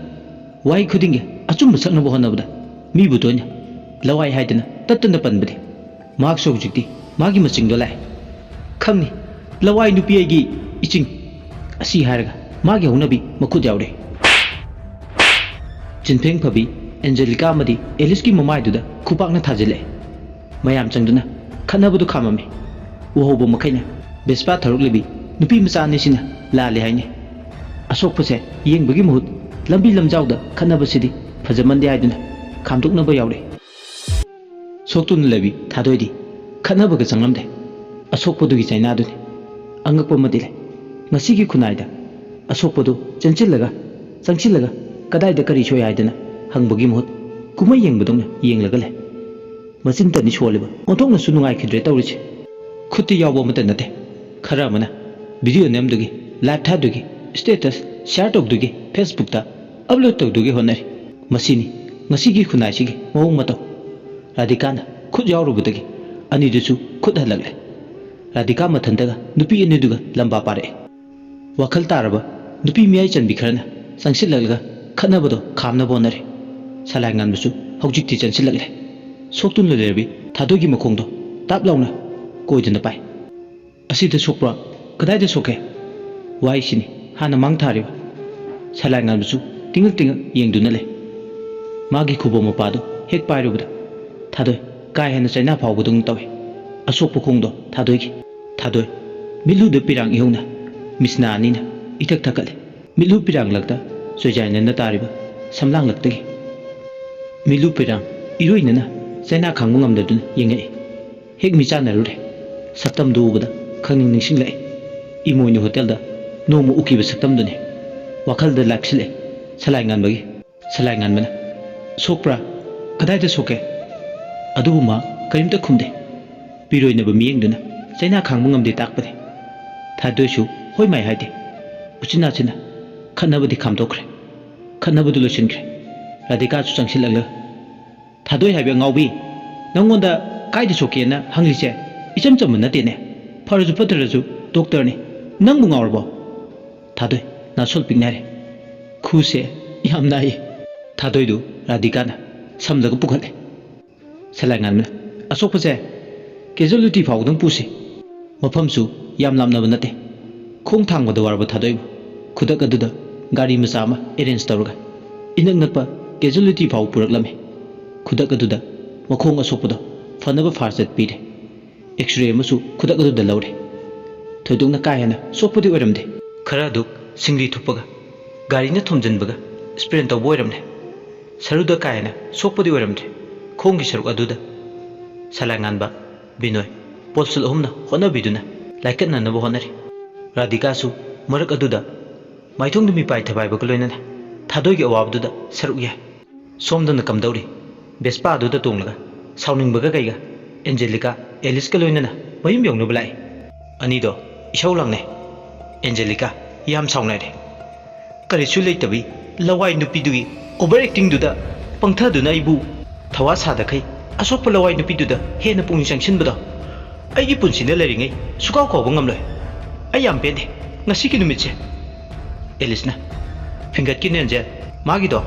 ꯋꯥꯍꯩ ꯈꯨꯗꯤꯡꯒꯤ ꯑꯆꯨꯝꯕ ꯁꯛꯅꯕ ꯍꯣꯠꯅꯕꯗ ꯃꯤꯕꯨ ꯇꯣꯏꯅ ꯂꯋꯥꯏ ꯍꯥꯏꯗꯅ ꯇꯠꯇꯅ ꯄꯟꯕꯗꯤ꯫ ꯃꯍꯥꯛꯁꯨ ꯍꯧꯖꯤꯛꯇꯤ ꯃꯥꯒꯤ ꯃꯆꯤꯡꯗꯣ ꯂꯥꯛꯑꯦ꯫ ꯈꯪꯅꯤ, ꯂꯋꯥꯏ ꯅꯨꯄꯤ ꯑꯩꯒꯤ ꯏꯆꯤꯡ꯫ ꯑꯁꯤ ꯍꯥꯏꯔꯒ ꯃꯥꯒꯤ ꯍꯧꯅꯕꯤ ꯃꯈꯨꯠ ꯌꯥꯎꯔꯦ꯫ ꯆꯤꯟꯐꯦꯡ ꯐꯕꯤ ꯑꯦꯟꯖꯦꯂꯤꯀꯥ ꯑꯃꯗꯤ ꯑꯦꯂꯤꯁꯀꯤ ꯃꯃꯥꯏꯗꯨꯗ ꯈꯨꯄꯥꯛꯅ ꯊꯥꯖꯤꯜꯂꯛꯑꯦ꯫ ꯃꯌꯥꯝ ꯆꯪꯗꯨꯅ ꯈꯠꯅꯕꯗꯨ ꯈꯥꯝꯃꯝꯃꯤ꯫ ꯎꯍꯧꯕ ꯃꯈꯩꯅ ꯕꯦꯁꯄꯥ ꯊꯧꯔꯛꯂꯤꯕꯤ ꯅꯨꯄꯤ ꯃꯆꯥ ꯑꯅꯤꯁꯤꯅ ꯂꯥꯜꯂꯦ ꯍꯥꯏꯅꯩ꯫ ꯑꯁꯣꯛꯄꯁꯦ ꯌꯦꯡꯕꯒꯤ ꯃꯍꯨꯠ ꯂꯝꯕꯤ ꯂꯝꯖꯥꯎꯗ ꯈꯠꯅꯕꯁꯤꯗꯤ ꯐꯖꯃꯟꯗꯦ ꯍꯥꯏꯗꯨꯅ ꯈꯥꯝꯗꯣꯛꯅꯕ ꯌꯥꯎꯔꯛꯏ꯫ ꯁꯣꯛꯇꯨꯅ ꯂꯩꯕꯤ ꯊꯥꯗꯣꯏꯗꯤ ꯈꯠꯅꯕꯒ ꯆꯪꯂꯝꯗꯦ꯫ ꯑꯁꯣꯛꯄꯗꯨꯒꯤ ꯆꯩꯅꯥꯗꯨꯅꯤ꯫ ꯑꯉꯛꯄ ꯑꯃꯗꯤ ꯂꯩ꯫ ꯉꯁꯤꯒꯤ ꯈꯨꯟꯅꯥꯏꯗ ꯑꯁꯣꯛꯄꯗꯨ ꯆꯦꯟꯁꯤꯜꯂꯒ, ꯆꯪꯁꯤꯜꯂꯒ ꯀꯗꯥꯏꯗ ꯀꯔꯤ ꯁꯣꯛꯏ ꯍꯥꯏꯗꯅ ꯍꯪꯕꯒꯤ ꯃꯍꯨꯠ ꯀꯨꯝꯍꯩ ꯌꯦꯡꯕꯗꯧꯅ ꯌꯦꯡꯂꯒ ꯂꯩ꯫ ꯃꯆꯤꯟꯇꯅꯤ ꯁꯣꯜꯂꯤꯕ, ꯑꯣꯟꯊꯣꯛꯅꯁꯨ ꯅꯨꯡꯉꯥꯏꯈꯤꯗ꯭ꯔꯦ ꯇꯧꯔꯤꯁꯦ꯫ ꯈꯨꯠꯇ ꯌꯥꯎꯕ ꯑꯃꯠꯇ ꯅꯠꯇꯦ꯫ ꯈꯔ ꯑꯃꯅ ꯚꯤꯗꯤꯑꯣ ꯅꯝꯗꯨꯒꯤ, ꯂꯥꯏꯚ ꯊꯥꯗꯨꯒꯤ, ꯁ꯭ꯇꯦꯇꯁ ꯁꯤꯌꯥꯔ ꯇꯧꯗꯨꯒꯤ, ꯐꯦꯁꯕꯨꯛꯇ ꯑꯞꯂꯣꯗ ꯇꯧꯗꯨꯒꯤ ꯍꯣꯠꯅꯔꯤ꯫ ꯃꯁꯤꯅꯤ ꯉꯁꯤꯒꯤ ꯈꯨꯟꯅꯥꯏꯁꯤꯒꯤ ꯃꯑꯣꯡ ꯃꯇꯧ꯫ ꯔꯥꯙꯤꯀꯥꯅ ꯈꯨꯠ ꯌꯥꯎꯔꯨꯕꯗꯒꯤ ꯑꯅꯤꯗꯨꯁꯨ ꯈꯨꯠ ꯍꯜꯂꯛꯂꯦ꯫ ꯔꯥꯙꯤꯀꯥ ꯃꯊꯟꯇꯒ ꯅꯨꯄꯤ ꯑꯅꯤꯗꯨꯒ ꯂꯝꯕꯥ ꯄꯥꯔꯛꯑꯦ꯫ ꯋꯥꯈꯜ ꯇꯥꯔꯕ ꯅꯨꯄꯤ ꯃꯤꯌꯥꯏ ꯆꯟꯕꯤ ꯈꯔꯅ ꯆꯪꯁꯤꯜꯂꯛꯂꯒ ꯈꯠꯅꯕꯗꯣ ꯈꯥꯝꯅꯕ ꯍꯣꯠꯅꯔꯦ꯫ ꯁꯂꯥꯏ ꯉꯥꯟꯕꯁꯨ ꯍꯧꯖꯤꯛꯇꯤ ꯆꯪꯁꯤꯜꯂꯛꯂꯦ꯫ ꯁꯣꯛꯇꯨꯅ ꯂꯩꯔꯕꯤ ꯊꯥꯗꯣꯏꯒꯤ ꯃꯈꯣꯡꯗꯣ ꯇꯥꯞ ꯂꯥꯎꯅ ꯀꯣꯏꯗꯨꯅ ꯄꯥꯏ꯫ "ꯑꯁꯤꯗ ꯁꯣꯛꯄ꯭ꯔꯣ? ꯀꯗꯥꯏꯗ ꯁꯣꯛꯀꯦ?" ꯋꯥꯍꯩꯁꯤꯅꯤ ꯍꯥꯟꯅ ꯃꯥꯡ ꯊꯥꯔꯤꯕ꯫ ꯁꯂꯥꯏ ꯉꯥꯟꯕꯁꯨ ꯇꯤꯡꯉꯛ ꯇꯤꯡꯉꯛ ꯌꯦꯡꯗꯨꯅ ꯂꯩ꯫ ꯃꯥꯒꯤ ꯈꯨꯕꯣꯝ ꯃꯄꯥꯗꯨ ꯍꯦꯛ ꯄꯥꯏꯔꯨꯕꯗ ꯊꯥꯗꯣꯏ ꯀꯥ ꯍꯦꯟꯅ ꯆꯩꯅꯥ ꯐꯥꯎꯕꯗꯧꯅ ꯇꯧꯏ꯫ ꯑꯁꯣꯛꯄ ꯈꯣꯡꯗꯣ ꯊꯥꯗꯣꯏꯒꯤ꯫ ꯊꯥꯗꯣꯏ, ꯃꯤꯠꯂꯨꯗ ꯄꯤꯔꯥꯡ ꯏꯍꯧꯅ ꯃꯤꯠꯁꯅꯥ ꯑꯅꯤꯅ ꯏꯊꯛ ꯊꯛꯀꯠꯂꯦ꯫ ꯃꯤꯠꯂꯨ ꯄꯤꯔꯥꯡꯂꯛꯇ ꯆꯣꯏꯖꯥꯏꯅꯅ ꯇꯥꯔꯤꯕ ꯁꯝꯂꯥꯡꯂꯛꯇꯒꯤ꯫ ꯃꯤꯠꯂꯨ ꯄꯤꯔꯥꯡ ꯏꯔꯣꯏꯅꯅ ꯆꯩꯅꯥ ꯈꯥꯡꯕ ꯉꯝꯗꯗꯨꯅ ꯌꯦꯡꯉꯛꯏ꯫ ꯍꯦꯛ ꯃꯤꯆꯥꯟꯅꯔꯨꯔꯦ꯫ ꯁꯛꯇꯝꯗꯨ ꯎꯕꯗ ꯈꯪꯅꯤꯡ ꯅꯤꯡꯁꯤꯡꯂꯛꯏ꯫ ꯏꯃꯣꯏꯅꯨ ꯍꯣꯇꯦꯜꯗ ꯅꯣꯡꯃ ꯎꯈꯤꯕ ꯁꯛꯇꯝꯗꯨꯅꯤ꯫ ꯋꯥꯈꯜꯗ ꯂꯥꯛꯁꯤꯜꯂꯛꯏ ꯁꯂꯥꯏ ꯉꯥꯟꯕꯒꯤ꯫ ꯁꯂꯥꯏ ꯉꯥꯟꯕꯅ, "ꯁꯣꯛꯄ꯭ꯔꯥ? ꯀꯗꯥꯏꯗ ꯁꯣꯛꯀꯦ?" ꯑꯗꯨꯕꯨ ꯃꯥ ꯀꯔꯤꯝꯇ ꯈꯨꯝꯗꯦ꯫ ꯄꯤꯔꯣꯏꯅꯕ ꯃꯤꯠꯌꯦꯡꯗꯨꯅ ꯆꯩꯅꯥ ꯈꯥꯡꯕ ꯉꯝꯗꯦ ꯇꯥꯛꯄꯅꯤ꯫ ꯊꯥꯗꯣꯏꯁꯨ ꯍꯣꯏ ꯃꯥꯏ ꯍꯥꯏꯗꯦ꯫ ꯎꯆꯤꯟ ꯅꯥꯆꯤꯟꯅ ꯈꯠꯅꯕꯗꯤ ꯈꯥꯝꯗꯣꯛꯈ꯭ꯔꯦ꯫ ꯈꯠꯅꯕꯗꯨ ꯂꯣꯏꯁꯤꯟꯈ꯭ꯔꯦ꯫ ꯔꯥꯙꯤꯀꯥꯁꯨ ꯆꯪꯁꯤꯜꯂꯛꯂꯒ, "ꯊꯥꯗꯣꯏ ꯍꯥꯏꯕꯤ ꯑꯉꯥꯎꯕꯤ, ꯅꯪꯉꯣꯟꯗ ꯀꯥꯏꯗ ꯁꯣꯛꯀꯦꯅ ꯍꯪꯂꯤꯁꯦ ꯏꯆꯝ ꯆꯝꯕ ꯅꯠꯇꯦꯅꯦ꯫ ꯐꯔꯁꯨ ꯐꯠꯇ꯭ꯔꯁꯨ ꯗꯣꯛꯇꯔꯅꯤ꯫ ꯅꯪꯕꯨ ꯉꯥꯎꯔꯕꯣ?" ꯊꯥꯗꯣꯏ ꯅꯥꯁꯣꯜ ꯄꯤꯛꯅꯔꯦ꯫ "ꯈꯨꯁꯦ ꯌꯥꯝ ꯅꯥꯏꯌꯦ꯫" ꯊꯥꯗꯣꯏꯗꯨ ꯔꯥꯙꯤꯀꯥꯅ ꯁꯝꯂꯒ ꯄꯨꯈꯠꯂꯦ꯫ ꯁꯂꯥꯏ ꯉꯥꯟꯕꯅ, "ꯑꯁꯣꯛꯄꯁꯦ ꯀꯦꯖꯨꯋꯦꯂꯤꯇꯤ ꯐꯥꯎꯕꯗꯪ ꯄꯨꯁꯤ꯫ ꯃꯐꯝꯁꯨ ꯌꯥꯝ ꯂꯥꯞꯅꯕ ꯅꯠꯇꯦ꯫ ꯈꯣꯡ ꯊꯥꯡꯕꯗ ꯋꯥꯔꯕ ꯊꯥꯗꯣꯏꯕꯨ ꯈꯨꯗꯛ ꯑꯗꯨꯗ ꯒꯥꯔꯤ ꯃꯆꯥ ꯑꯃ ꯑꯦꯔꯦꯟꯖ ꯇꯧꯔꯒ ꯏꯅꯛ ꯅꯛꯄ ꯀꯦꯖꯨꯋꯦꯂꯤꯇꯤ ꯐꯥꯎꯕ ꯄꯨꯔꯛꯂꯝꯃꯤ꯫ ꯈꯨꯗꯛ ꯑꯗꯨꯗ ꯃꯈꯣꯡ ꯑꯁꯣꯛꯄꯗꯣ ꯐꯅꯕ ꯐꯥꯔꯁ ꯑꯦꯗ ꯄꯤꯔꯦ꯫ ꯑꯦꯛꯁ ꯔꯦ ꯑꯃꯁꯨ ꯈꯨꯗꯛ ꯑꯗꯨꯗ ꯂꯧꯔꯦ꯫ ꯊꯣꯏꯗꯣꯛꯅ ꯀꯥ ꯍꯦꯟꯅ ꯁꯣꯛꯄꯗꯤ ꯑꯣꯏꯔꯝꯗꯦ꯫ ꯈꯔ ꯑꯗꯨ ꯁꯤꯡꯂꯤ ꯊꯨꯞꯄꯒ ꯒꯥꯔꯤꯅ ꯊꯣꯝꯖꯤꯟꯕꯒ ꯁ꯭ꯄ꯭ꯔꯦꯟ ꯇꯧꯕ ꯑꯣꯏꯔꯝꯂꯦ꯫ ꯁꯔꯨꯗ ꯀꯥ ꯍꯦꯟꯅ ꯁꯣꯛꯄꯗꯤ ꯑꯣꯏꯔꯝꯗ꯭ꯔꯦ꯫ ꯈꯣꯡꯒꯤ ꯁꯔꯨꯛ ꯑꯗꯨꯗ ꯁꯂꯥꯏꯉꯥꯟꯕ, ꯕꯤꯅꯣꯏ, ꯄꯣꯜꯁꯨꯜ ꯑꯍꯨꯝꯅ ꯍꯣꯠꯅꯕꯤꯗꯨꯅ ꯂꯥꯏꯀꯠꯅꯅꯕ ꯍꯣꯠꯅꯔꯤ꯫ ꯔꯥꯙꯤꯀꯥꯁꯨ ꯃꯔꯛ ꯑꯗꯨꯗ ꯃꯥꯏꯊꯣꯡꯗ ꯃꯤꯄꯥꯏ ꯊꯕꯥꯏꯕꯒ ꯂꯣꯏꯅꯅ ꯊꯥꯗꯣꯏꯒꯤ ꯑꯋꯥꯕꯗꯨꯗ ꯁꯔꯨꯛ ꯌꯥꯏ꯫ ꯁꯣꯝꯗꯅ ꯀꯝꯗꯧꯔꯤ? ꯚꯦꯁꯄꯥ ꯑꯗꯨꯗ ꯇꯣꯡꯂꯒ ꯁꯥꯎꯅꯤꯡꯕꯒ ꯀꯩꯒ ꯑꯦꯟꯖꯦꯂꯤꯀꯥ ꯑꯦꯂꯤꯁꯀ ꯂꯣꯏꯅꯅ ꯃꯌꯨꯝ ꯌꯧꯅꯕ ꯂꯥꯛꯏ꯫ ꯑꯅꯤꯗꯣ ꯏꯁꯧ ꯂꯥꯡꯅꯩ꯫ ꯑꯦꯟꯖꯦꯂꯤꯀꯥ ꯌꯥꯝ ꯁꯥꯎꯅꯔꯦ꯫ "ꯀꯔꯤꯁꯨ ꯂꯩꯇꯕꯤ ꯂꯋꯥꯏ ꯅꯨꯄꯤꯗꯨꯒꯤ ꯑꯣꯚꯔ ꯑꯦꯛꯇꯤꯡꯗꯨꯗ ꯄꯪꯊꯗꯨꯅ ꯑꯩꯕꯨ ꯊꯋꯥ ꯁꯥꯗꯈꯩ ꯑꯁꯣꯛꯄ ꯂꯋꯥꯏ ꯅꯨꯄꯤꯗꯨꯗ ꯍꯦꯟꯅ ꯄꯨꯛꯅꯤꯡ ꯆꯪꯁꯤꯟꯕꯗꯣ ꯑꯩꯒꯤ ꯄꯨꯟꯁꯤꯗ ꯂꯩꯔꯤꯉꯩ ꯁꯨꯀꯥꯎ ꯀꯥꯎꯕ ꯉꯝꯂꯣꯏ꯫ ꯑꯩ ꯌꯥꯝ ꯄꯦꯟꯗꯦ ꯉꯁꯤꯒꯤ ꯅꯨꯃꯤꯠꯁꯦ꯫" ꯑꯦꯂꯤꯁꯅ, "ꯐꯤꯡꯒꯠꯈꯤꯅꯦ ꯑꯦꯟꯖꯦꯜ, ꯃꯥꯒꯤꯗꯣ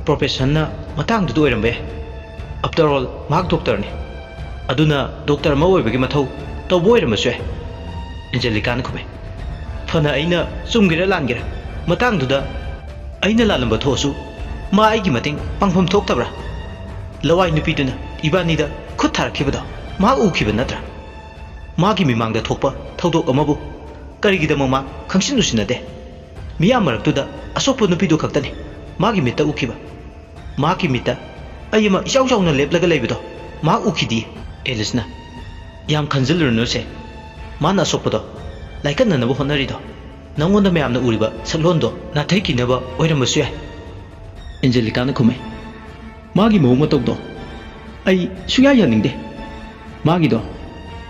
ꯄ꯭ꯔꯣꯐꯦꯁꯟꯅ ꯃꯇꯥꯡꯗꯨꯗ ꯑꯣꯏꯔꯝꯕ ꯌꯥꯏ꯫ ꯑꯐꯇꯔ ꯑꯣꯜ ꯃꯍꯥꯛ ꯗꯣꯛꯇꯔꯅꯤ꯫ ꯑꯗꯨꯅ ꯗꯣꯛꯇꯔ ꯑꯃ ꯑꯣꯏꯕꯒꯤ ꯃꯊꯧ ꯇꯧꯕ ꯑꯣꯏꯔꯝꯕꯁꯨ ꯌꯥꯏ꯫" ꯑꯦꯟꯖꯦꯂꯤꯀꯥꯅ ꯈꯨꯝꯃꯦ꯫ "ꯐꯅ ꯑꯩꯅ ꯆꯨꯝꯒꯦꯔꯥ ꯂꯥꯟꯒꯦꯔꯥ, ꯃꯇꯥꯡꯗꯨꯗ ꯑꯩꯅ ꯂꯥꯜꯂꯝꯕ ꯊꯣꯛꯑꯁꯨ ꯃꯥ ꯑꯩꯒꯤ ꯃꯇꯦꯡ ꯄꯥꯡꯐꯝ ꯊꯣꯛꯇꯕ꯭ꯔꯥ? ꯂꯋꯥꯏ ꯅꯨꯄꯤꯗꯨꯅ ꯏꯕꯥꯅꯤꯗ ꯈꯨꯠ ꯊꯥꯔꯛꯈꯤꯕꯗꯣ ꯃꯍꯥꯛ ꯎꯈꯤꯕ ꯅꯠꯇ꯭ꯔꯥ? ꯃꯥꯒꯤ ꯃꯤꯃꯥꯡꯗ ꯊꯣꯛꯄ ꯊꯧꯗꯣꯛ ꯑꯃꯕꯨ ꯀꯔꯤꯒꯤꯗꯃꯛ ꯃꯥ ꯈꯪꯁꯤꯟ ꯎꯁꯤꯟꯅꯗꯦ? ꯃꯤꯌꯥꯝ ꯃꯔꯛꯇꯨꯗ ꯑꯁꯣꯛꯄ ꯅꯨꯄꯤꯗꯨ ꯈꯛꯇꯅꯤ ꯃꯥꯒꯤ ꯃꯤꯠꯇ ꯎꯈꯤꯕ꯫ ꯃꯍꯥꯛꯀꯤ ꯃꯤꯠꯇ ꯑꯩ ꯑꯃ ꯏꯆꯥꯎ ꯆꯥꯎꯅ ꯂꯦꯞꯂꯒ ꯂꯩꯕꯗꯣ ꯃꯍꯥꯛ ꯎꯈꯤꯗꯤꯌꯦ꯫" ꯑꯦꯂꯤꯁꯅ, "ꯌꯥꯝ ꯈꯟꯖꯤꯜꯂꯨꯔꯅꯨꯁꯦ꯫ ꯃꯥꯅ ꯑꯁꯣꯛꯄꯗꯣ ꯂꯥꯏꯀꯠꯅꯅꯕ ꯍꯣꯠꯅꯔꯤꯗꯣ ꯅꯪꯉꯣꯟꯗ ꯃꯌꯥꯝꯅ ꯎꯔꯤꯕ ꯁꯛꯂꯣꯟꯗꯣ ꯅꯥꯊꯩꯈꯤꯅꯕ ꯑꯣꯏꯔꯝꯕꯁꯨ ꯌꯥꯏ꯫ ꯑꯦꯟꯖꯦꯂꯤꯀꯥꯅ ꯈꯨꯝꯃꯦ꯫ ꯃꯥꯒꯤ ꯃꯑꯣꯡ ꯃꯇꯧꯗꯣ ꯑꯩ ꯁꯨꯌꯥ ꯌꯥꯅꯤꯡꯗꯦ꯫ ꯃꯥꯒꯤꯗꯣ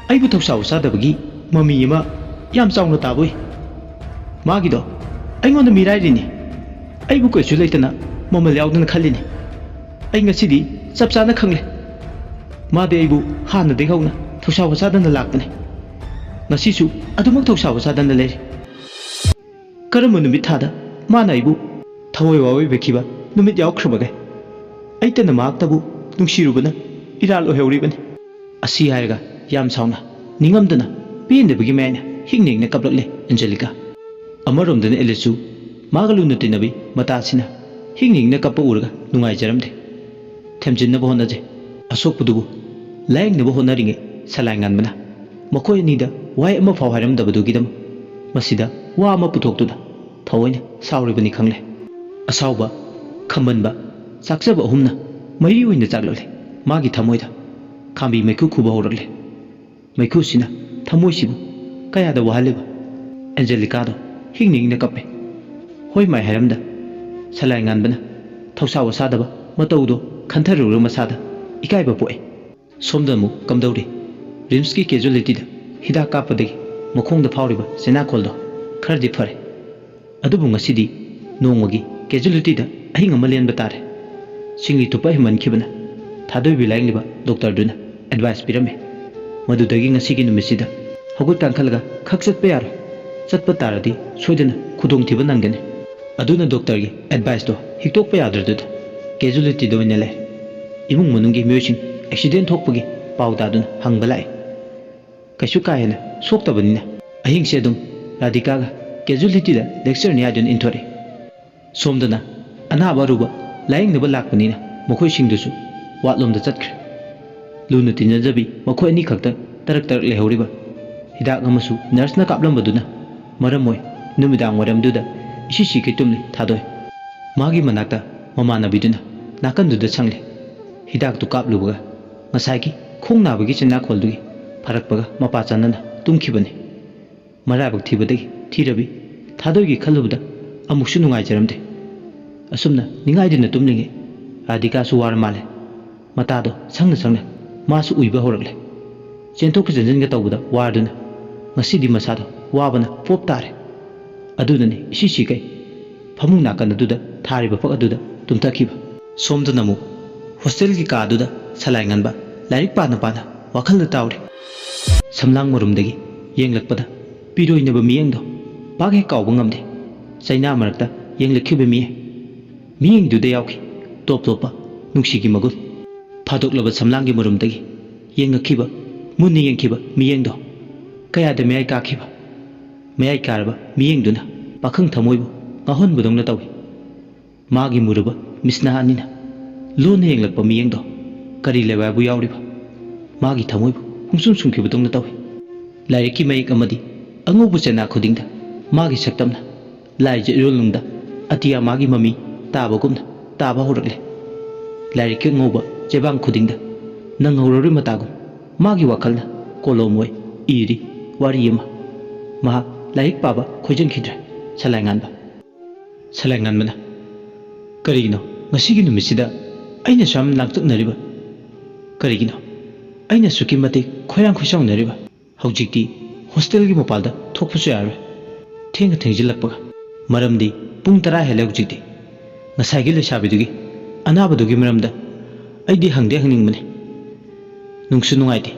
ꯑꯩꯕꯨ ꯊꯧꯁꯥ ꯋꯥꯁꯥꯗꯕꯒꯤ ꯃꯃꯤ ꯑꯃ ꯌꯥꯝ ꯆꯥꯎꯅ ꯇꯥꯕ ꯎꯏ꯫ ꯃꯥꯒꯤꯗꯣ ꯑꯩꯉꯣꯟꯗ ꯃꯤꯔꯥꯏꯔꯤꯅꯤ꯫ ꯑꯩꯕꯨ ꯀꯩꯁꯨ ꯂꯩꯇꯅ ꯃꯃꯜ ꯌꯥꯎꯗꯅ ꯈꯜꯂꯤꯅꯤ꯫ ꯑꯩ ꯉꯁꯤꯗꯤ ꯆꯞ ꯆꯥꯅ ꯈꯪꯂꯦ꯫ ꯃꯥꯗꯤ ꯑꯩꯕꯨ ꯍꯥꯟꯅꯗꯒꯤ ꯍꯧꯅ ꯊꯧꯁꯥ ꯋꯥꯁꯥꯗꯅ ꯂꯥꯛꯄꯅꯤ꯫ ꯉꯁꯤꯁꯨ ꯑꯗꯨꯃꯛ ꯊꯧꯁꯥ ꯋꯥꯁꯥꯗꯅ ꯂꯩꯔꯤ꯫ ꯀꯔꯝꯕ ꯅꯨꯃꯤꯠ ꯊꯥꯗ ꯃꯥꯅ ꯑꯩꯕꯨ ꯊꯋꯥꯏ ꯋꯥꯑꯣꯏꯕꯤꯈꯤꯕ ꯅꯨꯃꯤꯠ ꯌꯥꯎꯈ꯭ꯔꯕꯒꯦ? ꯑꯩꯇꯅ ꯃꯍꯥꯛꯇꯕꯨ ꯅꯨꯡꯁꯤꯔꯨꯕꯅ ꯏꯔꯥꯜ ꯑꯣꯏꯍꯧꯔꯤꯕꯅꯤ꯫ ꯑꯁꯤ ꯍꯥꯏꯔꯒ ꯌꯥꯝ ꯁꯥꯎꯅ, ꯅꯤꯡꯉꯝꯗꯅ, ꯄꯦꯟꯗꯕꯒꯤ ꯃꯌꯥꯏꯅ ꯍꯤꯡ ꯍꯤꯡꯅ ꯀꯞꯂꯛꯂꯦ ꯑꯦꯟꯖꯦꯂꯤꯀꯥ꯫ ꯑꯃꯔꯣꯝꯗꯅ ꯑꯦꯂꯤꯁꯁꯨ ꯃꯥꯒ ꯂꯨꯅ ꯇꯤꯟꯅꯕꯤ ꯃꯇꯥꯁꯤꯅ ꯍꯤꯡ ꯍꯤꯡꯅ ꯀꯞꯄ ꯎꯔꯒ ꯅꯨꯡꯉꯥꯏꯖꯔꯝꯗꯦ꯫ ꯊꯦꯝꯖꯤꯟꯅꯕ ꯍꯣꯠꯅꯖꯩ꯫ ꯑꯁꯣꯛꯄꯗꯨꯕꯨ ꯂꯥꯌꯦꯡꯅꯕ ꯍꯣꯠꯅꯔꯤꯉꯩ ꯁꯂꯥꯏ ꯉꯥꯟꯕꯅ ꯃꯈꯣꯏ ꯑꯅꯤꯗ ꯋꯥꯍꯩ ꯑꯃ ꯐꯥꯎ ꯍꯥꯏꯔꯝꯗꯕꯗꯨꯒꯤꯗꯃꯛ ꯃꯁꯤꯗ ꯋꯥ ꯑꯃ ꯄꯨꯊꯣꯛꯇꯨꯅ ꯊꯑꯣꯏꯅ ꯁꯥꯎꯔꯤꯕꯅꯤ ꯈꯪꯂꯦ꯫ ꯑꯁꯥꯎꯕ, ꯈꯝꯕꯟꯕ, ꯆꯥꯛꯆꯕ ꯑꯍꯨꯝꯅ ꯃꯍꯤ ꯑꯣꯏꯅ ꯆꯥꯛꯂꯛꯂꯦ ꯃꯥꯒꯤ ꯊꯃꯣꯏꯗ꯫ ꯈꯥꯝꯕꯤ ꯃꯩꯈꯨ ꯈꯨꯕ ꯍꯧꯔꯛꯂꯦ꯫ ꯃꯩꯈꯨꯁꯤꯅ ꯊꯃꯣꯏꯁꯤꯕꯨ ꯀꯌꯥꯗ ꯋꯥꯍꯜꯂꯤꯕ? ꯑꯦꯟꯖꯦꯂꯤꯀꯥꯗꯣ ꯍꯤꯡꯅ ꯍꯤꯡꯅ ꯀꯞꯄꯦ꯫ ꯍꯣꯏ ꯃꯥꯏ ꯍꯥꯏꯔꯝꯗ ꯁꯂꯥꯏ ꯉꯥꯟꯕꯅ ꯊꯧꯁꯥ ꯋꯥꯁꯥꯗꯕ ꯃꯇꯧꯗꯣ ꯈꯟꯊꯔꯨꯔꯒ ꯃꯁꯥꯗ ꯏꯀꯥꯏꯕ ꯄꯣꯛꯑꯦ꯫ ꯁꯣꯝꯗ ꯑꯃꯨꯛ ꯀꯝꯗꯧꯔꯤ? ꯔꯤꯝꯁꯀꯤ ꯀꯦꯖꯨꯑꯦꯂꯤꯇꯤꯗ ꯍꯤꯗꯥꯛ ꯀꯥꯞꯄꯗꯒꯤ ꯃꯈꯣꯡꯗ ꯐꯥꯎꯔꯤꯕ ꯆꯦꯅꯥꯈꯣꯜꯗꯣ ꯈꯔꯗꯤ ꯐꯔꯦ꯫ ꯑꯗꯨꯕꯨ ꯉꯁꯤꯗꯤ ꯅꯣꯡꯃꯒꯤ ꯀꯦꯖꯨꯑꯦꯂꯤꯇꯤꯗ ꯑꯍꯤꯡ ꯑꯃ ꯂꯦꯟꯕ ꯇꯥꯔꯦ꯫ ꯆꯤꯡꯂꯤ ꯇꯨꯞꯄ ꯍꯦꯟꯃꯟꯈꯤꯕꯅ ꯊꯥꯗꯣꯏꯕꯤ ꯂꯥꯌꯦꯡꯂꯤꯕ ꯗꯣꯛꯇꯔꯗꯨꯅ ꯑꯦꯗꯚꯥꯏꯁ ꯄꯤꯔꯝꯃꯤ꯫ ꯃꯗꯨꯗꯒꯤ ꯉꯁꯤꯒꯤ ꯅꯨꯃꯤꯠꯁꯤꯗ ꯍꯧꯒꯠ ꯀꯥꯡꯈꯠꯂꯒ ꯈꯛ ꯆꯠꯄ ꯌꯥꯔꯣꯏ꯫ ꯆꯠꯄ ꯇꯥꯔꯗꯤ ꯁꯣꯏꯗꯅ ꯈꯨꯗꯣꯡꯊꯤꯕ ꯅꯪꯒꯅꯤ꯫ ꯑꯗꯨꯅ ꯗꯣꯛꯇꯔꯒꯤ ꯑꯦꯗꯚꯥꯏꯁꯇꯣ ꯍꯤꯛꯇꯣꯛꯄ ꯌꯥꯗ꯭ꯔꯗꯨꯗ ꯀꯦꯖꯨꯑꯦꯂꯤꯇꯤꯗ ꯑꯣꯏꯅ ꯂꯩ꯫ ꯏꯃꯨꯡ ꯃꯅꯨꯡꯒꯤ ꯃꯤꯑꯣꯏꯁꯤꯡ ꯑꯦꯛꯁꯤꯗꯦꯟ ꯊꯣꯛꯄꯒꯤ ꯄꯥꯎ ꯇꯥꯗꯨꯅ ꯍꯪꯕ ꯂꯥꯛꯏ꯫ ꯀꯩꯁꯨ ꯀꯥ ꯍꯦꯟꯅ ꯁꯣꯛꯇꯕꯅꯤꯅ꯫ ꯑꯍꯤꯡꯁꯦ ꯑꯗꯨꯝ ꯔꯥꯙꯤꯀꯥꯒ ꯀꯦꯖꯨꯑꯦꯂꯤꯇꯤꯗ ꯂꯦꯛꯆꯔꯅꯤ ꯍꯥꯏꯗꯨꯅ ꯏꯟꯊꯣꯔꯛꯏ꯫ ꯁꯣꯝꯗꯅ ꯑꯅꯥꯕ ꯑꯔꯨꯕ ꯂꯥꯌꯦꯡꯅꯕ ꯂꯥꯛꯄꯅꯤꯅ ꯃꯈꯣꯏꯁꯤꯡꯗꯨꯁꯨ ꯋꯥꯠꯂꯣꯝꯗ ꯆꯠꯈ꯭ꯔꯦ꯫ ꯂꯨꯅ ꯇꯤꯟꯅꯖꯕꯤ ꯃꯈꯣꯏ ꯑꯅꯤꯈꯛꯇ ꯇꯔꯛ ꯇꯔꯛ ꯂꯩꯍꯧꯔꯤꯕ꯫ ꯍꯤꯗꯥꯛ ꯑꯃꯁꯨ ꯅꯔꯁꯅ ꯀꯥꯞꯂꯝꯕꯗꯨꯅ ꯃꯔꯝ ꯑꯣꯏ ꯅꯨꯃꯤꯗꯥꯡ ꯋꯥꯏꯔꯝꯗꯨꯗ ꯏꯁꯤ ꯁꯤꯈꯩ ꯇꯨꯝꯂꯤ ꯊꯥꯗꯣꯏ꯫ ꯃꯥꯒꯤ ꯃꯅꯥꯛꯇ ꯃꯃꯥꯟꯅꯕꯤꯗꯨꯅ ꯅꯥꯀꯟꯗꯨꯗ ꯁꯪꯂꯦ꯫ ꯍꯤꯗꯥꯛꯇꯨ ꯀꯥꯞꯂꯨꯕꯒ ꯉꯁꯥꯏꯒꯤ ꯈꯣꯡ ꯅꯥꯕꯒꯤ ꯆꯤꯟꯅꯥꯈꯣꯜꯗꯨꯒꯤ ꯐꯔꯛꯄꯒ ꯃꯄꯥ ꯆꯥꯟꯅꯅ ꯇꯨꯝꯈꯤꯕꯅꯤ꯫ ꯃꯔꯥꯏꯕꯛ ꯊꯤꯕꯗꯒꯤ ꯊꯤꯔꯕꯤ ꯊꯥꯗꯣꯏꯒꯤ ꯈꯜꯂꯨꯕꯗ ꯑꯃꯨꯛꯁꯨ ꯅꯨꯡꯉꯥꯏꯖꯔꯝꯗꯦ꯫ ꯑꯁꯨꯝꯅ ꯅꯤꯡꯉꯥꯏꯗꯨꯅ ꯇꯨꯝꯂꯤꯉꯩ ꯔꯥꯙꯤꯀꯥꯁꯨ ꯋꯥꯔ ꯃꯥꯜꯂꯦ꯫ ꯃꯇꯥꯗꯣ ꯁꯪꯅ ꯁꯪꯅ ꯃꯥꯁꯨ ꯎꯏꯕ ꯍꯧꯔꯛꯂꯦ꯫ ꯆꯦꯟꯊꯣꯛꯀ ꯆꯦꯟꯁꯤꯟꯒ ꯇꯧꯕꯗ ꯋꯥꯔꯗꯨꯅ ꯉꯁꯤꯗꯤ ꯃꯁꯥꯗꯣ ꯋꯥꯕꯅ ꯄꯣꯞ ꯇꯥꯔꯦ꯫ ꯑꯗꯨꯅꯅꯤ ꯏꯁꯤ ꯁꯤꯈꯩ ꯐꯃꯨꯡ ꯅꯥꯀꯟ ꯑꯗꯨꯗ ꯊꯥꯔꯤꯕ ꯐꯛ ꯑꯗꯨꯗ ꯇꯨꯝꯊꯈꯤꯕ꯫ ꯁꯣꯝꯗꯅ ꯑꯃꯨꯛ ꯍꯣꯁꯇꯦꯜꯒꯤ ꯀꯥ ꯑꯗꯨꯗ ꯁꯂꯥꯏ ꯉꯟꯕ ꯂꯥꯏꯔꯤꯛ ꯄꯥꯅ ꯄꯥꯅ ꯋꯥꯈꯜꯗ ꯇꯥꯎꯔꯤ꯫ ꯁꯝꯂꯥꯡ ꯃꯔꯨꯝꯗꯒꯤ ꯌꯦꯡꯂꯛꯄꯗ ꯄꯤꯔꯣꯏꯅꯕ ꯃꯤꯠꯌꯦꯡꯗꯣ ꯄꯥꯛ ꯍꯦꯛ ꯀꯥꯎꯕ ꯉꯝꯗꯦ꯫ ꯆꯩꯅꯥ ꯃꯔꯛꯇ ꯌꯦꯡꯂꯛꯈꯤꯕ ꯃꯤꯌꯦꯡ, ꯃꯤꯠꯌꯦꯡꯗꯨꯗ ꯌꯥꯎꯈꯤ ꯇꯣꯞ ꯇꯣꯞꯄ ꯅꯨꯡꯁꯤꯒꯤ ꯃꯒꯨꯟ꯫ ꯐꯥꯗꯣꯛꯂꯕ ꯁꯝꯂꯥꯡꯒꯤ ꯃꯔꯨꯝꯗꯒꯤ ꯌꯦꯡꯉꯛꯈꯤꯕ, ꯃꯨꯟꯅ ꯌꯦꯡꯈꯤꯕ ꯃꯤꯠꯌꯦꯡꯗꯣ ꯀꯌꯥꯗ ꯃꯌꯥꯏ ꯀꯥꯈꯤꯕ꯫ ꯃꯌꯥꯏ ꯀꯥꯔꯕ ꯃꯤꯠꯌꯦꯡꯗꯨꯅ ꯄꯥꯈꯪ ꯊꯃꯣꯏꯕꯨ ꯉꯥꯎꯍꯟꯕꯗꯧꯅ ꯇꯧꯏ꯫ ꯃꯥꯒꯤ ꯃꯨꯔꯕ ꯃꯤꯠꯁꯅꯥ ꯑꯅꯤꯅ ꯂꯣꯟꯅ ꯌꯦꯡꯂꯛꯄ ꯃꯤꯠꯌꯦꯡꯗꯣ ꯀꯔꯤ ꯂꯩꯋꯥꯏꯕꯨ ꯌꯥꯎꯔꯤꯕ? ꯃꯥꯒꯤ ꯊꯃꯣꯏꯕꯨ ꯄꯨꯡꯁꯨꯝ ꯁꯨꯝꯈꯤꯕꯗꯧꯅ ꯇꯧꯏ꯫ ꯂꯥꯏꯔꯤꯛꯀꯤ ꯃꯌꯦꯛ ꯑꯃꯗꯤ ꯑꯉꯧꯕ ꯆꯦꯅꯥ ꯈꯨꯗꯤꯡꯗ ꯃꯥꯒꯤ ꯁꯛꯇꯝꯅ ꯂꯥꯏꯖ ꯏꯔꯣꯜꯅꯨꯡꯗ ꯑꯇꯤꯌꯥ ꯃꯥꯒꯤ ꯃꯃꯤ ꯇꯥꯕꯒꯨꯝꯅ ꯇꯥꯕ ꯍꯧꯔꯛꯂꯦ꯫ ꯂꯥꯏꯔꯤꯛꯀꯤ ꯑꯉꯧꯕ ꯆꯦꯕꯥꯡ ꯈꯨꯗꯤꯡꯗ ꯅꯪꯍꯧꯔꯔꯣꯏ ꯃꯇꯥꯒꯨꯝ ꯃꯥꯒꯤ ꯋꯥꯈꯜꯅ ꯀꯣꯂꯣꯝ ꯑꯣꯏ ꯏꯔꯤ ꯋꯥꯔꯤ ꯑꯃ꯫ ꯃꯍꯥꯛ ꯂꯥꯏꯔꯤꯛ ꯄꯥꯕ ꯈꯣꯏꯖꯟꯈꯤꯗ꯭ꯔꯦ꯫ ꯁꯂꯥꯏꯉꯥꯟꯕ꯫ ꯁꯂꯥꯏꯉꯥꯟꯕꯅ, "ꯀꯔꯤꯒꯤꯅꯣ ꯉꯁꯤꯒꯤ ꯅꯨꯃꯤꯠꯁꯤꯗ ꯑꯩꯅ ꯁꯨꯝ ꯂꯥꯡꯇꯛꯅꯔꯤꯕ? ꯀꯔꯤꯒꯤꯅꯣ ꯑꯩꯅ ꯑꯁꯨꯛꯀꯤ ꯃꯇꯤꯛ ꯈꯣꯏꯔꯥꯡ ꯈꯣꯏꯁꯥꯎꯅꯔꯤꯕ? ꯍꯧꯖꯤꯛꯇꯤ ꯍꯣꯁꯇꯦꯜꯒꯤ ꯃꯄꯥꯜꯗ ꯊꯣꯛꯄꯁꯨ ꯌꯥꯔꯔꯣꯏ, ꯊꯦꯡꯅ ꯊꯦꯡꯖꯤꯜꯂꯛꯄꯒ꯫ ꯃꯔꯝꯗꯤ ꯄꯨꯡ ꯇꯔꯥ ꯍꯦꯜꯂꯦ ꯍꯧꯖꯤꯛꯇꯤ꯫ ꯉꯁꯥꯏꯒꯤ ꯂꯩꯁꯥꯕꯤꯗꯨꯒꯤ ꯑꯅꯥꯕꯗꯨꯒꯤ ꯃꯔꯝꯗ ꯑꯩꯗꯤ ꯍꯪꯗꯤ ꯍꯪꯅꯤꯡꯕꯅꯤ꯫ ꯅꯨꯡꯁꯨ ꯅꯨꯡꯉꯥꯏꯇꯦ꯫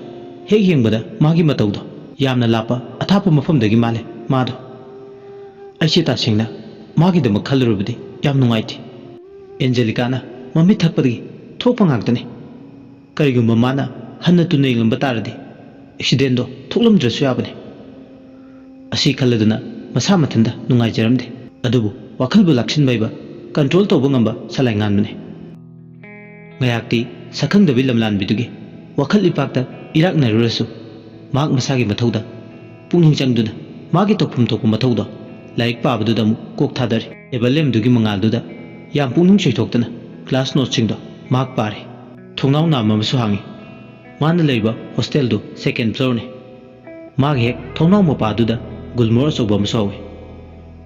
ꯍꯦꯛ ꯌꯦꯡꯕꯗ ꯃꯥꯒꯤ ꯃꯇꯧꯗꯣ ꯌꯥꯝꯅ ꯂꯥꯞꯄ ꯑꯊꯥꯞꯄ ꯃꯐꯝꯗꯒꯤ ꯃꯥꯜꯂꯦ ꯃꯥꯗꯣ꯫ ꯑꯩꯁꯦ ꯇꯁꯦꯡꯅ ꯃꯥꯒꯤꯗꯃꯛ ꯈꯜꯂꯨꯔꯕꯗꯤ ꯌꯥꯝ ꯅꯨꯡꯉꯥꯏꯇꯦ꯫ ꯑꯦꯟꯖꯦꯂꯤꯀꯥꯅ ꯃꯃꯤꯠ ꯊꯛꯄꯗꯒꯤ ꯊꯣꯛꯄ ꯉꯥꯛꯇꯅꯤ꯫ ꯀꯔꯤꯒꯨꯝꯕ ꯃꯥꯅ ꯍꯟꯅ ꯇꯨꯅ ꯌꯦꯡꯂꯝꯕ ꯇꯥꯔꯗꯤ ꯑꯦꯛꯁꯤꯗꯦꯟꯗꯣ ꯊꯣꯛꯂꯝꯗ꯭ꯔꯁꯨ ꯌꯥꯕꯅꯤ꯫" ꯑꯁꯤ ꯈꯜꯂꯗꯨꯅ ꯃꯁꯥ ꯃꯊꯟꯇ ꯅꯨꯡꯉꯥꯏꯖꯔꯝꯗꯦ꯫ ꯑꯗꯨꯕꯨ ꯋꯥꯈꯜꯕꯨ ꯂꯥꯛꯁꯤꯟꯕ ꯍꯩꯕ, ꯀꯟꯇ꯭ꯔꯣꯜ ꯇꯧꯕ ꯉꯝꯕ ꯁꯂꯥꯏ ꯉꯥꯟꯕꯅꯤ꯫ ꯉꯥꯏꯍꯥꯛꯇꯤ ꯁꯛꯈꯪꯗꯕꯤ ꯂꯝꯂꯥꯟꯕꯤꯗꯨꯒꯤ ꯋꯥꯈꯜ ꯏꯄꯥꯛꯇ ꯏꯔꯥꯛꯅꯔꯨꯔꯁꯨ, ꯃꯍꯥꯛ ꯃꯁꯥꯒꯤ ꯃꯊꯧꯗ ꯄꯨꯛꯅꯤꯡ ꯆꯪꯗꯨꯅ ꯃꯥꯒꯤ ꯇꯧꯐꯝ ꯊꯣꯛꯄ ꯃꯊꯧꯗꯣ ꯂꯥꯏꯔꯤꯛ ꯄꯥꯕꯗꯨꯗ ꯑꯃꯨꯛ ꯀꯣꯛ ꯊꯥꯗꯔꯤ꯫ ꯇꯦꯕꯜ ꯂꯦꯝꯗꯨꯒꯤ ꯃꯉꯥꯜꯗꯨꯗ ꯌꯥꯝ ꯄꯨꯛꯅꯤꯡ ꯆꯣꯏꯊꯣꯛꯇꯅ ꯀ꯭ꯂꯥꯁ ꯅꯣꯠꯁꯤꯡꯗꯣ ꯃꯍꯥꯛ ꯄꯥꯔꯤ꯫ ꯊꯣꯡꯅꯥꯎ ꯅꯥꯝ ꯑꯃꯁꯨ ꯍꯥꯡꯉꯤ꯫ ꯃꯥꯅ ꯂꯩꯔꯤꯕ ꯍꯣꯁꯇꯦꯜꯗꯨ ꯁꯦꯀꯦꯟ ꯐ꯭ꯂꯣꯔꯅꯤ꯫ ꯃꯥꯒꯤ ꯍꯦꯛ ꯊꯣꯡꯅꯥꯎ ꯃꯄꯥꯗꯨꯗ ꯒꯨꯜꯃꯣꯍꯣꯔ ꯑꯆꯧꯕ ꯑꯃꯁꯨ ꯍꯧꯏ꯫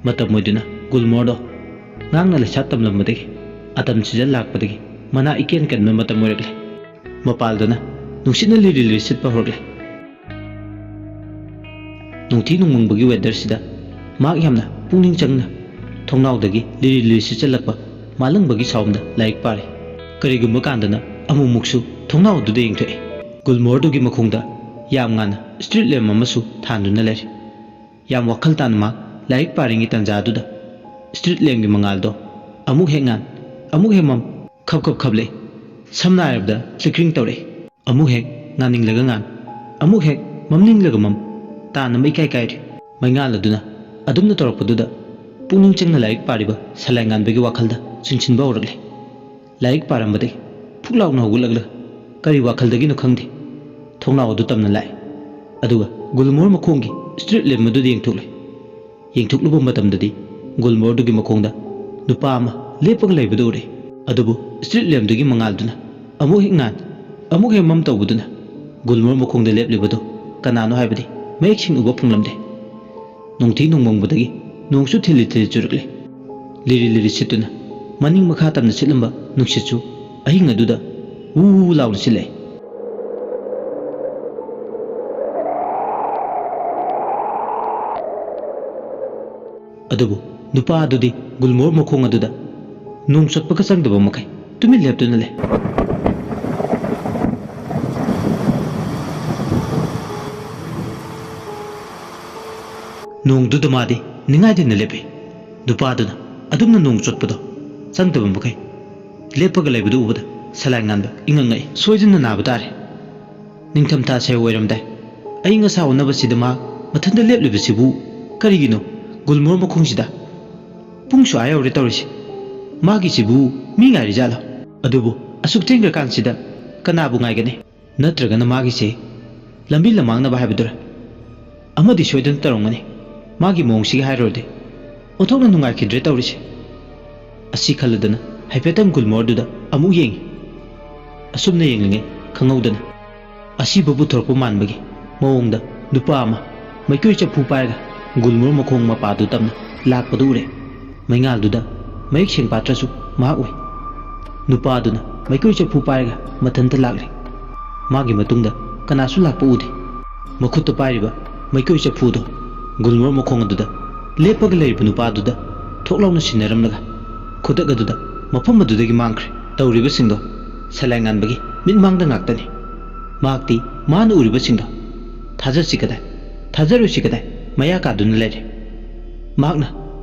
ꯃꯇꯝ ꯑꯣꯏꯗꯨꯅ ꯒꯨꯜꯃꯣꯍꯣꯔꯗꯣ ꯉꯥꯡꯅ ꯂꯩꯁꯥ ꯇꯝꯂꯝꯕꯗꯒꯤ ꯑꯇꯝ season ꯂꯥꯛꯄꯗꯒꯤ ꯃꯅꯥ ꯏꯀꯦꯟ ꯀꯟꯕ ꯃꯇꯝ ꯑꯣꯏꯔꯛꯂꯦ꯫ ꯃꯄꯥꯜꯗꯅ ꯅꯨꯡꯁꯤꯠꯅ ꯂꯤꯔꯤ ꯂꯤꯔꯤ ꯁꯤꯠꯄ ꯍꯧꯔꯛꯂꯦ꯫ ꯅꯨꯡꯊꯤ ꯅꯨꯡꯃꯪꯕꯒꯤ weatherꯁꯤꯗ ꯃꯍꯥꯛ ꯌꯥꯝꯅ ꯄꯨꯛꯅꯤꯡ ꯆꯪꯅ ꯊꯣꯡꯅꯥꯎꯗꯒꯤ ꯂꯤꯔꯤ ꯂꯤꯔꯤ ꯁꯤꯠꯆꯜꯂꯛꯄ ꯃꯥꯂꯪꯕꯒꯤ ꯁꯥꯎꯝꯗ ꯂꯥꯏꯔꯤꯛ ꯄꯥꯔꯤ꯫ ꯀꯔꯤꯒꯨꯝꯕ ꯀꯥꯟꯗꯅ ꯑꯃꯨꯛꯃꯨꯛꯁꯨ ꯊꯣꯡꯅꯥꯎ ꯑꯗꯨꯗ ꯌꯦꯡꯊꯣꯛꯏ꯫ ꯒꯨꯜꯃꯣꯍꯔꯗꯨꯒꯤ ꯃꯈꯣꯡꯗ ꯌꯥꯝ ꯉꯥꯟꯅ street lamp ꯑꯃꯁꯨ ꯊꯥꯟꯗꯨꯅ ꯂꯩꯔꯤ꯫ ꯌꯥꯝ ꯋꯥꯈꯜ ꯇꯥꯅ ꯃꯍꯥꯛ ꯂꯥꯏꯔꯤꯛ ꯄꯥꯔꯤꯉꯩ ꯇꯥꯟꯖꯥ ꯑꯗꯨꯗ street lampꯀꯤ ꯃꯉꯥꯜꯗꯣ ꯑꯃꯨꯛ ꯍꯦꯛ ꯉꯥꯟ, ꯑꯃꯨꯛ ꯍꯦꯛ ꯃꯝ, ꯈꯞ ꯈꯞ ꯈꯞꯂꯛꯏ꯫ ꯁꯝꯅ ꯍꯥꯏꯔꯕꯗ flickering ꯇꯧꯔꯛꯏ꯫ ꯑꯃꯨꯛ ꯍꯦꯛ ꯉꯥꯟꯅꯤꯡꯂꯒ ꯉꯥꯟ, ꯑꯃꯨꯛ ꯍꯦꯛ ꯃꯝꯅꯤꯡꯂꯒ ꯃꯝ, ꯇꯥꯟꯅꯕ ꯏꯀꯥꯏ ꯀꯥꯏꯔꯤ꯫ ꯃꯩꯉꯥꯜ ꯑꯗꯨꯅ ꯑꯗꯨꯝꯅ ꯇꯧꯔꯛꯄꯗꯨꯗ ꯄꯨꯛꯅꯤꯡ ꯆꯪꯅ ꯂꯥꯏꯔꯤꯛ ꯄꯥꯔꯤꯕ ꯁꯂꯥꯏ ꯉꯥꯟꯕꯒꯤ ꯋꯥꯈꯜꯗ ꯆꯤꯡꯁꯤꯟꯕ ꯍꯧꯔꯛꯂꯦ꯫ ꯂꯥꯏꯔꯤꯛ ꯄꯥꯔꯝꯕꯗꯒꯤ ꯐꯨꯛ ꯂꯥꯎꯅ ꯍꯧꯒꯠꯂꯛꯂꯒ ꯀꯔꯤ ꯋꯥꯈꯜꯗꯒꯤꯅꯣ ꯈꯪꯗꯦ, ꯊꯣꯡꯅꯥꯎ ꯑꯗꯨ ꯇꯝꯅ ꯂꯥꯛꯑꯦ꯫ ꯑꯗꯨꯒ ꯒꯨꯜꯃꯣꯍꯔ ꯃꯈꯣꯡꯒꯤ street lamp ꯑꯗꯨꯗ ꯌꯦꯡꯊꯣꯛꯂꯦ꯫ ꯌꯦꯡꯊꯣꯛꯂꯨꯕ ꯃꯇꯝꯗꯗꯤ ꯒꯨꯜꯃꯣꯍꯔꯗꯨꯒꯤ ꯃꯈꯣꯡꯗ ꯅꯨꯄꯥ ꯑꯃ ꯂꯦꯞꯄꯒ ꯂꯩꯕꯗꯨ ꯎꯔꯦ꯫ ꯑꯗꯨꯕꯨ street lampꯗꯨꯒꯤ ꯃꯉꯥꯜꯗꯨꯅ ꯑꯃꯨꯛ ꯍꯦꯛ ꯉꯥꯟ, ꯑꯃꯨꯛ ꯍꯦꯛ ꯃꯝ ꯇꯧꯕꯗꯨꯅ ꯒꯨꯜꯃꯣꯍꯔ ꯃꯈꯣꯡꯗ ꯂꯦꯞꯂꯤꯕꯗꯨ ꯀꯅꯥꯅꯣ ꯍꯥꯏꯕꯗꯤ ꯃꯌꯦꯛ ꯁꯦꯡꯅ ꯎꯕ ꯐꯪꯂꯝꯗꯦ꯫ ꯅꯨꯡꯊꯤ ꯅꯣꯡꯃꯪꯕꯗꯒꯤ ꯅꯣꯡꯁꯨ ꯊꯤꯜꯂꯤ ꯊꯤꯜꯂꯤ ꯆꯨꯔꯛꯂꯦ꯫ ꯂꯤꯔꯤ ꯂꯤꯔꯤ ꯁꯤꯠꯇꯨꯅ ꯃꯅꯤꯡ ꯃꯈꯥ ꯇꯝꯅ ꯁꯤꯠꯂꯝꯕ ꯅꯨꯡꯁꯤꯠꯁꯨ ꯑꯍꯤꯡ ꯑꯗꯨꯗ ꯋꯨ ꯋꯨ ꯂꯥꯎꯅ ꯁꯤꯠꯂꯛꯏ꯫ ꯑꯗꯨꯕꯨ ꯅꯨꯄꯥ ꯑꯗꯨꯗꯤ ꯒꯨꯜꯃꯣꯍꯔ ꯃꯈꯣꯡ ꯑꯗꯨꯗ ꯅꯣꯡ ꯆꯣꯠꯄꯒ ꯆꯪꯗꯕ ꯃꯈꯩ ꯇꯨꯃꯤꯟ ꯂꯦꯞꯇꯨꯅ ꯂꯩ꯫ ꯅꯣꯡꯗꯨꯗ ꯃꯥꯗꯤ ꯅꯤꯡꯉꯥꯏꯗꯅ ꯂꯦꯞꯄꯤ꯫ ꯅꯨꯄꯥꯗꯨꯅ ꯑꯗꯨꯝꯅ ꯅꯣꯡ ꯆꯣꯠꯄꯗꯣ ꯆꯪꯗꯕ ꯃꯈꯩ ꯂꯦꯞꯄꯒ ꯂꯩꯕꯗꯨ ꯎꯕꯗ ꯁꯂꯥꯏ ꯉꯥꯟꯕ ꯏꯉꯛ ꯉꯛꯏ꯫ ꯁꯣꯏꯗꯅ ꯅꯥꯕ ꯇꯥꯔꯦ꯫ ꯅꯤꯡꯊꯝꯊꯥ ꯁꯦ ꯑꯣꯏꯔꯝꯗꯥꯏ꯫ ꯑꯏꯪ ꯑꯁꯥ ꯑꯣꯟꯅꯕꯁꯤꯗ ꯃꯥ ꯃꯊꯟꯇ ꯂꯦꯞꯂꯤꯕꯁꯤꯕꯨ ꯀꯔꯤꯒꯤꯅꯣ? ꯒꯨꯜꯃꯣꯍꯔ ꯃꯈꯣꯡꯁꯤꯗ ꯄꯨꯡꯁꯨ ꯑꯥ ꯌꯧꯔꯦ ꯇꯧꯔꯤꯁꯦ꯫ ꯃꯥꯒꯤꯁꯤꯕꯨ ꯃꯤ ꯉꯥꯏꯔꯤꯖꯥꯠꯂꯣ? ꯑꯗꯨꯕꯨ ꯑꯁꯨꯛ ꯊꯦꯡꯈ꯭ꯔꯀꯥꯟꯁꯤꯗ ꯀꯅꯥꯕꯨ ꯉꯥꯏꯒꯅꯤ? ꯅꯠꯇ꯭ꯔꯒꯅ ꯃꯥꯒꯤꯁꯦ ꯂꯝꯕꯤ ꯂꯝꯃꯥꯡꯅꯕ ꯍꯥꯏꯕꯗꯨꯔ? ꯑꯃꯗꯤ ꯁꯣꯏꯗꯅ ꯇꯧꯔꯝꯒꯅꯤ꯫ ꯃꯥꯒꯤ ꯃꯑꯣꯡꯁꯤꯒ ꯍꯥꯏꯔꯨꯔꯗꯤ ꯑꯣꯟꯊꯣꯛꯅ ꯅꯨꯡꯉꯥꯏꯈꯤꯗ꯭ꯔꯦ ꯇꯧꯔꯤꯁꯦ꯫ ꯑꯁꯤ ꯈꯜꯂꯗꯅ ꯍꯥꯏꯐꯦꯠꯇꯪ ꯒꯨꯜꯃꯣꯍꯔꯗꯨꯗ ꯑꯃꯨꯛ ꯌꯦꯡꯉꯤ꯫ ꯑꯁꯨꯝꯅ ꯌꯦꯡꯂꯤꯉꯩ ꯈꯪꯍꯧꯗꯅ ꯑꯁꯤꯕ ꯄꯨꯊꯣꯔꯛꯄ ꯃꯥꯟꯕꯒꯤ ꯃꯑꯣꯡꯗ ꯅꯨꯄꯥ ꯑꯃ ꯃꯩꯈꯣꯏ ꯆꯐꯨ ꯄꯥꯏꯔꯒ ꯒꯨꯜꯃꯣꯍꯔ ꯃꯈꯣꯡ ꯃꯄꯥꯗꯨ ꯇꯝꯅ ꯂꯥꯛꯄꯗꯨ ꯎꯔꯦ꯫ ꯃꯩꯉꯥꯜꯗꯨꯗ ꯃꯌꯦꯛ ꯁꯦꯡ ꯄꯥꯠꯇ꯭ꯔꯁꯨ ꯃꯍꯥꯛ ꯎꯏ꯫ ꯅꯨꯄꯥ ꯑꯗꯨꯅ ꯃꯩꯀꯣꯏ ꯆꯐꯨ ꯄꯥꯏꯔꯒ ꯃꯊꯟꯇ ꯂꯥꯛꯂꯤ꯫ ꯃꯥꯒꯤ ꯃꯇꯨꯡꯗ ꯀꯅꯥꯁꯨ ꯂꯥꯛꯄ ꯎꯗꯦ꯫ ꯃꯈꯨꯠꯇ ꯄꯥꯏꯔꯤꯕ ꯃꯩꯀꯣꯏ ꯆꯐꯨꯗꯣ ꯒꯨꯜꯃꯣꯍꯔ ꯃꯈꯣꯡ ꯑꯗꯨꯗ ꯂꯦꯞꯄꯒ ꯂꯩꯔꯤꯕ ꯅꯨꯄꯥ ꯑꯗꯨꯗ ꯊꯣꯛ ꯂꯥꯎꯅ ꯁꯤꯟꯅꯔꯝꯂꯒ ꯈꯨꯗꯛ ꯑꯗꯨꯗ ꯃꯐꯝ ꯑꯗꯨꯗꯒꯤ ꯃꯥꯡꯈ꯭ꯔꯦ꯫ ꯇꯧꯔꯤꯕꯁꯤꯡꯗꯣ ꯁꯂꯥꯏ ꯉꯥꯟꯕꯒꯤ ꯃꯤꯠꯃꯥꯡꯗ ꯉꯥꯛꯇꯅꯤ꯫ ꯃꯍꯥꯛꯇꯤ ꯃꯥꯅ ꯎꯔꯤꯕꯁꯤꯡꯗꯣ ꯊꯥꯖꯁꯤ ꯀꯗꯥꯏ, ꯊꯥꯖꯔꯣꯏꯁꯤ ꯀꯗꯥꯏ ꯃꯌꯥ ꯀꯥꯗꯨꯅ ꯂꯩꯔꯦ꯫ ꯃꯍꯥꯛꯅ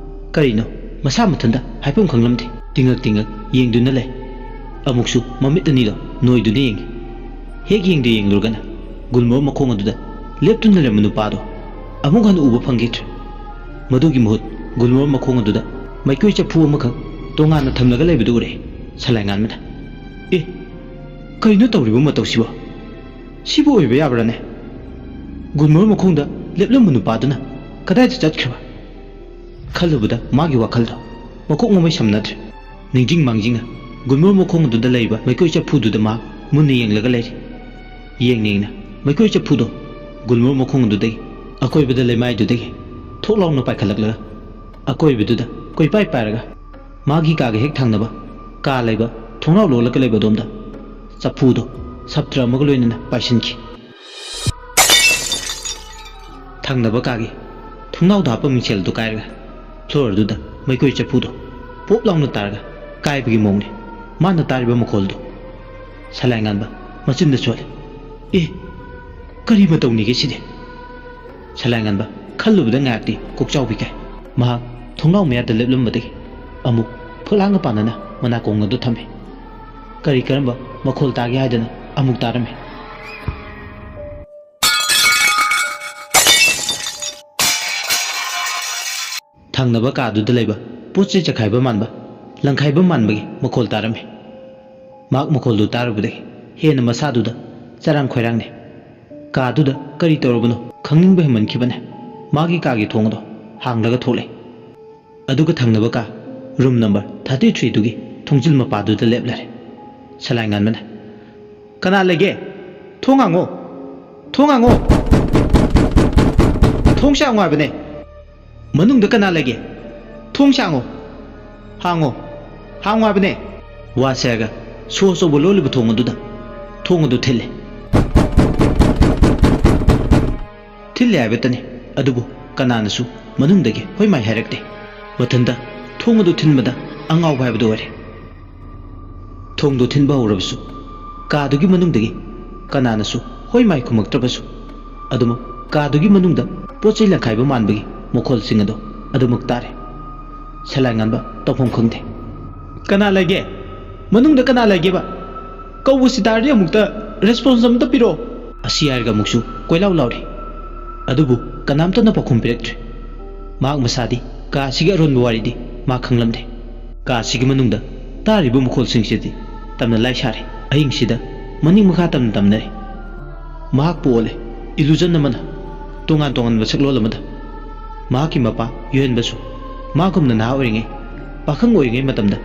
ꯀꯔꯤꯅꯣ ꯃꯁꯥ ꯃꯊꯟꯇ ꯍꯥꯏꯐꯝ ꯈꯪꯂꯝꯗꯦ꯫ ꯇꯤꯡꯉꯛ ꯇꯤꯡꯉꯛ ꯌꯦꯡꯗꯨꯅ ꯂꯩ꯫ ꯑꯃꯨꯛꯁꯨ ꯃꯃꯤꯠ ꯑꯅꯤꯗꯣ ꯅꯣꯏꯗꯨꯅ ꯌꯦꯡꯉꯤ꯫ ꯍꯦꯛ ꯌꯦꯡꯗ ꯌꯦꯡꯂꯨꯔꯒꯅ ꯒꯨꯜꯃꯣꯍꯔ ꯃꯈꯣꯡ ꯑꯗꯨꯗ ꯂꯦꯞꯇꯨꯅ ꯂꯩꯔꯝꯕ ꯅꯨꯄꯥꯗꯣ ꯑꯃꯨꯛ ꯍꯟꯅ ꯎꯕ ꯐꯪꯈꯤꯗ꯭ꯔꯦ꯫ ꯃꯗꯨꯒꯤ ꯃꯍꯨꯠ ꯒꯨꯜꯃꯣꯍꯔ ꯃꯈꯣꯡ ꯑꯗꯨꯗ ꯃꯩꯀꯣꯏ ꯆꯐꯨ ꯑꯃꯈꯛ ꯇꯣꯉꯥꯟꯅ ꯊꯝꯂꯒ ꯂꯩꯕꯗꯨ ꯎꯔꯦ ꯁꯂꯥꯏ ꯉꯥꯟꯕꯅ꯫ "ꯑꯦ, ꯀꯔꯤꯅꯣ ꯇꯧꯔꯤꯕ ꯃꯇꯧꯁꯤꯕꯣ? ꯁꯤꯕꯨ ꯑꯣꯏꯕ ꯌꯥꯕ꯭ꯔꯥꯅꯦ? ꯒꯨꯜꯃꯣꯍꯔ ꯃꯈꯣꯡꯗ ꯂꯦꯞꯂꯝꯕ ꯅꯨꯄꯥꯗꯨꯅ ꯀꯗꯥꯏꯗ ꯆꯠꯈ꯭ꯔꯕ?" ꯈꯜꯂꯨꯕꯗ ꯃꯥꯒꯤ ꯋꯥꯈꯜꯗꯣ ꯃꯀꯣꯛ ꯃꯃꯩ ꯁꯝꯅꯗ꯭ꯔꯦ꯫ ꯅꯤꯡꯖꯤꯡ ꯃꯥꯡꯖꯤꯡꯅ ꯒꯨꯜꯃꯣꯍꯔ ꯃꯈꯣꯡ ꯑꯗꯨꯗ ꯂꯩꯔꯤꯕ ꯃꯩꯀꯣꯏ ꯆꯐꯨꯗꯨꯗ ꯃꯥ ꯃꯨꯟꯅ ꯌꯦꯡꯂꯒ ꯂꯩꯔꯤ꯫ ꯌꯦꯡꯅ ꯌꯦꯡꯅ ꯃꯩꯀꯣꯏ ꯆꯐꯨꯗꯣ ꯒꯨꯜꯃꯣꯍꯔ ꯃꯈꯣꯡ ꯑꯗꯨꯗꯒꯤ ꯑꯀꯣꯏꯕꯗ ꯂꯩꯃꯥꯏꯗꯨꯗꯒꯤ ꯊꯣꯛ ꯂꯥꯎꯅ ꯄꯥꯏꯈꯠꯂꯛꯂꯒ ꯑꯀꯣꯏꯕꯗꯨꯗ ꯀꯣꯏꯄꯥꯏ ꯄꯥꯏꯔꯒ ꯃꯥꯒꯤ ꯀꯥꯒ ꯍꯦꯛ ꯊꯪꯅꯕ ꯀꯥ ꯂꯩꯕ ꯊꯣꯡꯅꯥꯎ ꯂꯣꯜꯂꯒ ꯂꯩꯕ ꯑꯗꯣꯝꯗ ꯆꯐꯨꯗꯣ ꯁꯞꯇ꯭ꯔ ꯑꯃꯒ ꯂꯣꯏꯅꯅ ꯄꯥꯏꯁꯤꯟꯈꯤ꯫ ꯊꯪꯅꯕ ꯀꯥꯒꯤ ꯊꯣꯡꯅꯥꯎꯗ ꯍꯥꯞꯄ ꯃꯤꯡꯁꯦꯜ ꯑꯗꯨ ꯀꯥꯏꯔꯒ ꯐ꯭ꯂꯣꯔꯗꯨꯗ ꯃꯩꯀꯣꯏ ꯆꯐꯨꯗꯣ ꯄꯣꯞ ꯂꯥꯎꯅ ꯇꯥꯔꯒ ꯀꯥꯏꯕꯒꯤ ꯃꯑꯣꯡꯅꯤ ꯃꯥꯅ ꯇꯥꯔꯤꯕ ꯃꯈꯣꯜꯗꯨ꯫ ꯁꯂꯥꯏ ꯉꯥꯟꯕ ꯃꯆꯤꯟꯗ ꯁꯣꯜꯂꯤ꯫ "ꯑꯦ, ꯀꯔꯤ ꯃꯇꯧꯅꯤꯒꯦ ꯁꯤꯗꯤ?" ꯁꯂꯥꯏ ꯉꯥꯟꯕ ꯈꯜꯂꯨꯕꯗ ꯉꯥꯏꯍꯥꯛꯇꯤ ꯀꯣꯛꯆꯥꯎꯕꯤ ꯀꯥꯏ꯫ ꯃꯍꯥꯛ ꯊꯣꯡꯅꯥꯎ ꯃꯌꯥꯗ ꯂꯦꯞꯂꯝꯕꯗꯒꯤ ꯑꯃꯨꯛ ꯐꯛꯂꯥꯡꯒ ꯄꯥꯟꯅꯅ ꯃꯅꯥꯀꯣꯡ ꯑꯗꯨ ꯊꯝꯃꯤ꯫ ꯀꯔꯤ ꯀꯔꯝꯕ ꯃꯈꯣꯜ ꯇꯥꯒꯦ ꯍꯥꯏꯗꯅ ꯑꯃꯨꯛ ꯇꯥꯔꯝꯃꯤ꯫ ꯊꯪꯅꯕ ꯀꯥꯗꯨꯗ ꯂꯩꯕ ꯄꯣꯠ ꯆꯩ ꯆꯈꯥꯏꯕ ꯃꯥꯟꯕ, ꯂꯪꯈꯥꯏꯕ ꯃꯥꯟꯕꯒꯤ ꯃꯈꯣꯜ ꯇꯥꯔꯝꯃꯤ꯫ ꯃꯍꯥꯛ ꯃꯈꯣꯜꯗꯨ ꯇꯥꯔꯨꯕꯗꯒꯤ ꯍꯦꯟꯅ ꯃꯁꯥꯗꯨꯗ ꯆꯔꯥꯡ ꯈꯣꯏꯔꯥꯡꯅꯩ꯫ ꯀꯥꯗꯨꯗ ꯀꯔꯤ ꯇꯧꯔꯕꯅꯣ ꯈꯪꯅꯤꯡꯕ ꯍꯦꯟꯃꯟꯈꯤꯕꯅ ꯃꯥꯒꯤ ꯀꯥꯒꯤ ꯊꯣꯡ ꯑꯗꯨ ꯍꯥꯡꯂꯒ ꯊꯣꯛꯂꯛꯏ꯫ ꯑꯗꯨꯒ ꯊꯪꯅꯕ ꯀꯥ, ꯔꯨꯝ ꯅꯝꯕꯔ ꯊꯥꯔꯇꯤ ꯊ꯭ꯔꯤꯗꯨꯒꯤ ꯊꯣꯡꯖꯤꯜ ꯃꯄꯥꯗꯨꯗ ꯂꯦꯞꯂꯔꯦ꯫ ꯁꯂꯥꯏ ꯉꯥꯟꯕꯅ, "ꯀꯅꯥ ꯂꯩꯒꯦ? ꯊꯣꯡ ꯍꯥꯡꯉꯣ! ꯊꯣꯡ ꯍꯥꯡꯉꯣ! ꯊꯣꯡ ꯍꯥꯡꯉꯣ ꯍꯥꯏꯕꯅꯦ! ꯃꯅꯨꯡꯗ ꯀꯅꯥ ꯂꯩꯒꯦ? ꯊꯣꯡ ꯍꯥꯡꯉꯣ!" "ꯍꯥꯡꯉꯣ, ꯍꯥꯡꯉꯣ ꯍꯥꯏꯕꯅꯦ!" ꯋꯥꯁꯦ ꯍꯥꯏꯔꯒ ꯁꯣ ꯑꯆꯧꯕ ꯂꯣꯜꯂꯤꯕ ꯊꯣꯡ ꯑꯗꯨꯗ ꯊꯣꯡ ꯑꯗꯨ ꯊꯤꯜꯂꯦ꯫ ꯊꯤꯜꯂꯦ ꯍꯥꯏꯕꯇꯅꯤ, ꯑꯗꯨꯕꯨ ꯀꯅꯥꯅꯁꯨ ꯃꯅꯨꯡꯗꯒꯤ ꯍꯣꯏ ꯃꯥꯏ ꯍꯥꯏꯔꯛꯇꯦ꯫ ꯃꯊꯟꯇ ꯊꯣꯡ ꯑꯗꯨ ꯊꯤꯟꯕꯗ ꯑꯉꯥꯎꯕ ꯍꯥꯏꯕꯗꯨ ꯑꯣꯏꯔꯦ꯫ ꯊꯣꯡꯗꯨ ꯊꯤꯟꯕ ꯍꯧꯔꯕꯁꯨ ꯀꯥꯗꯨꯒꯤ ꯃꯅꯨꯡꯗꯒꯤ ꯀꯅꯥꯅꯁꯨ ꯍꯣꯏ ꯃꯥꯏ ꯈꯨꯝꯃꯛꯇ꯭ꯔꯕꯁꯨ, ꯑꯗꯨꯃꯛ ꯀꯥꯗꯨꯒꯤ ꯃꯅꯨꯡꯗ ꯄꯣꯠ ꯆꯩ ꯂꯪꯈꯥꯏꯕ ꯃꯥꯟꯕꯒꯤ ꯃꯈꯣꯜꯁꯤꯡ ꯑꯗꯨ ꯑꯗꯨꯃꯛ ꯇꯥꯔꯦ꯫ ꯁꯂꯥꯏ ꯉꯥꯟꯕ ꯇꯧꯐꯝ ꯈꯪꯗꯦ꯫ "ꯀꯅꯥ ꯂꯩꯒꯦ? ꯃꯅꯨꯡꯗ ꯀꯅꯥ ꯂꯩꯒꯦꯕ? ꯀꯧꯕꯁꯤ ꯇꯥꯔꯗꯤ ꯑꯃꯨꯛꯇ response ꯑꯃꯇ ꯄꯤꯔꯛꯑꯣ!" ꯑꯁꯤ ꯍꯥꯏꯔꯒ ꯑꯃꯨꯛꯁꯨ ꯀꯣꯏꯂꯥꯎ ꯂꯥꯎꯔꯤ꯫ ꯑꯗꯨꯕꯨ ꯀꯅꯥꯝꯇꯅ ꯄꯥꯎꯈꯨꯝ ꯄꯤꯔꯛꯇ꯭ꯔꯦ꯫ ꯃꯍꯥꯛ ꯃꯁꯥꯗꯤ ꯀꯥ ꯑꯁꯤꯒꯤ ꯑꯔꯣꯟꯕ ꯋꯥꯔꯤꯗꯤ ꯃꯥ ꯈꯪꯂꯝꯗꯦ꯫ ꯀꯥ ꯑꯁꯤꯒꯤ ꯃꯅꯨꯡꯗ ꯇꯥꯔꯤꯕ ꯃꯈꯣꯜꯁꯤꯡꯁꯤꯗꯤ ꯇꯝꯅ ꯂꯥꯏ ꯁꯥꯔꯦ꯫ ꯑꯍꯤꯡꯁꯤꯗ ꯃꯅꯤꯡ ꯃꯈꯥ ꯇꯝꯅ ꯇꯝꯅꯔꯤ꯫ ꯃꯍꯥꯛꯄꯨ ꯑꯣꯜꯂꯦ꯫ Illusion ꯑꯃꯅ, ꯇꯣꯉꯥꯟ ꯇꯣꯉꯥꯟꯕ ꯁꯛꯂꯣꯟ ꯑꯃꯗ꯫ ꯃꯍꯥꯛꯀꯤ ꯃꯄꯥ ꯌꯣꯍꯦꯟꯕꯁꯨ ꯃꯥꯒꯨꯝꯅ ꯅꯍꯥ ꯑꯣꯏꯔꯤꯉꯩ, ꯄꯥꯈꯪ ꯑꯣꯏꯔꯤꯉꯩ ꯃꯇꯝꯗ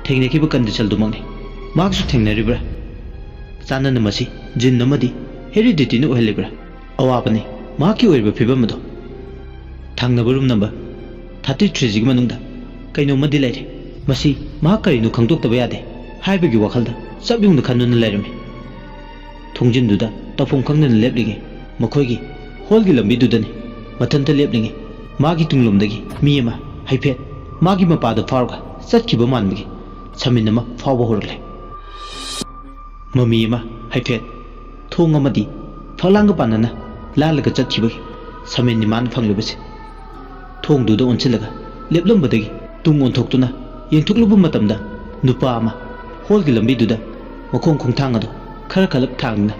ꯊꯦꯡꯅꯈꯤꯕ condition ꯗꯨꯃꯛꯅꯤ꯫ ꯃꯍꯥꯛꯁꯨ ꯊꯦꯡꯅꯔꯤꯕ꯭ꯔꯥ? ꯆꯥꯟꯅꯅ ꯃꯁꯤ ꯖꯤꯟ ꯑꯃꯗꯤ heredity ꯅ ꯑꯣꯏꯍꯜꯂꯤꯕ꯭ꯔꯥ? ꯑꯋꯥꯕꯅꯤ ꯃꯍꯥꯛꯀꯤ ꯑꯣꯏꯔꯤꯕ ꯐꯤꯕꯝ ꯑꯗꯨ꯫ ꯊꯪꯅꯕ room number thirty three ꯁꯤꯒꯤ ꯃꯅꯨꯡꯗ ꯀꯩꯅꯣꯝꯃꯗꯤ ꯂꯩꯔꯦ꯫ ꯃꯁꯤ ꯃꯍꯥꯛ ꯀꯔꯤꯅꯣ ꯈꯪꯗꯣꯛꯇꯕ ꯌꯥꯗꯦ ꯍꯥꯏꯕꯒꯤ ꯋꯥꯈꯜꯗ ꯆꯞ ꯌꯨꯡꯅ ꯈꯟꯗꯨꯅ ꯂꯩꯔꯝꯃꯤ꯫ ꯊꯣꯡꯖꯤꯟꯗꯨꯗ ꯇꯧꯐꯝ ꯈꯪꯗꯅ ꯂꯦꯞꯂꯤꯉꯩ, ꯃꯈꯣꯏꯒꯤ hall ꯒꯤ ꯂꯝꯕꯤꯗꯨꯗꯅꯤ ꯃꯊꯟꯇ ꯂꯦꯞꯂꯤꯉꯩ, ꯃꯥꯒꯤ ꯇꯨꯡꯂꯣꯝꯗꯒꯤ ꯃꯤ ꯑꯃ ꯍꯥꯏꯐꯦꯠ ꯃꯥꯒꯤ ꯃꯄꯥꯗ ꯐꯥꯎꯔꯒ ꯆꯠꯈꯤꯕ ꯃꯥꯟꯕꯒꯤ ꯁꯃꯤꯟ ꯑꯃ ꯐꯥꯎꯕ ꯍꯧꯔꯛꯂꯦ꯫ ꯃꯃꯤ ꯑꯃ ꯍꯥꯏꯐꯦꯠ ꯊꯣꯡ ꯑꯃꯗꯤ ꯐꯛꯂꯥꯡꯒ ꯄꯥꯟꯅꯅ ꯂꯥꯜꯂꯒ ꯆꯠꯈꯤꯕꯒꯤ ꯁꯃꯤꯟꯅꯤ ꯃꯥꯅ ꯐꯪꯂꯤꯕꯁꯦ꯫ ꯊꯣꯡꯗꯨꯗ ꯑꯣꯟꯁꯤꯜꯂꯒ ꯂꯦꯞꯂꯝꯕꯗꯒꯤ ꯇꯨꯡ ꯑꯣꯟꯊꯣꯛꯇꯨꯅ ꯌꯦꯡꯊꯣꯛꯂꯨꯕ ꯃꯇꯝꯗ, ꯅꯨꯄꯥ ꯑꯃ hall ꯒꯤ ꯂꯝꯕꯤꯗꯨꯗ ꯃꯈꯣꯡ ꯈꯣꯡꯊꯥꯡ ꯑꯗꯨ ꯈꯔ ꯈꯂꯛ ꯊꯥꯡꯗꯨꯅ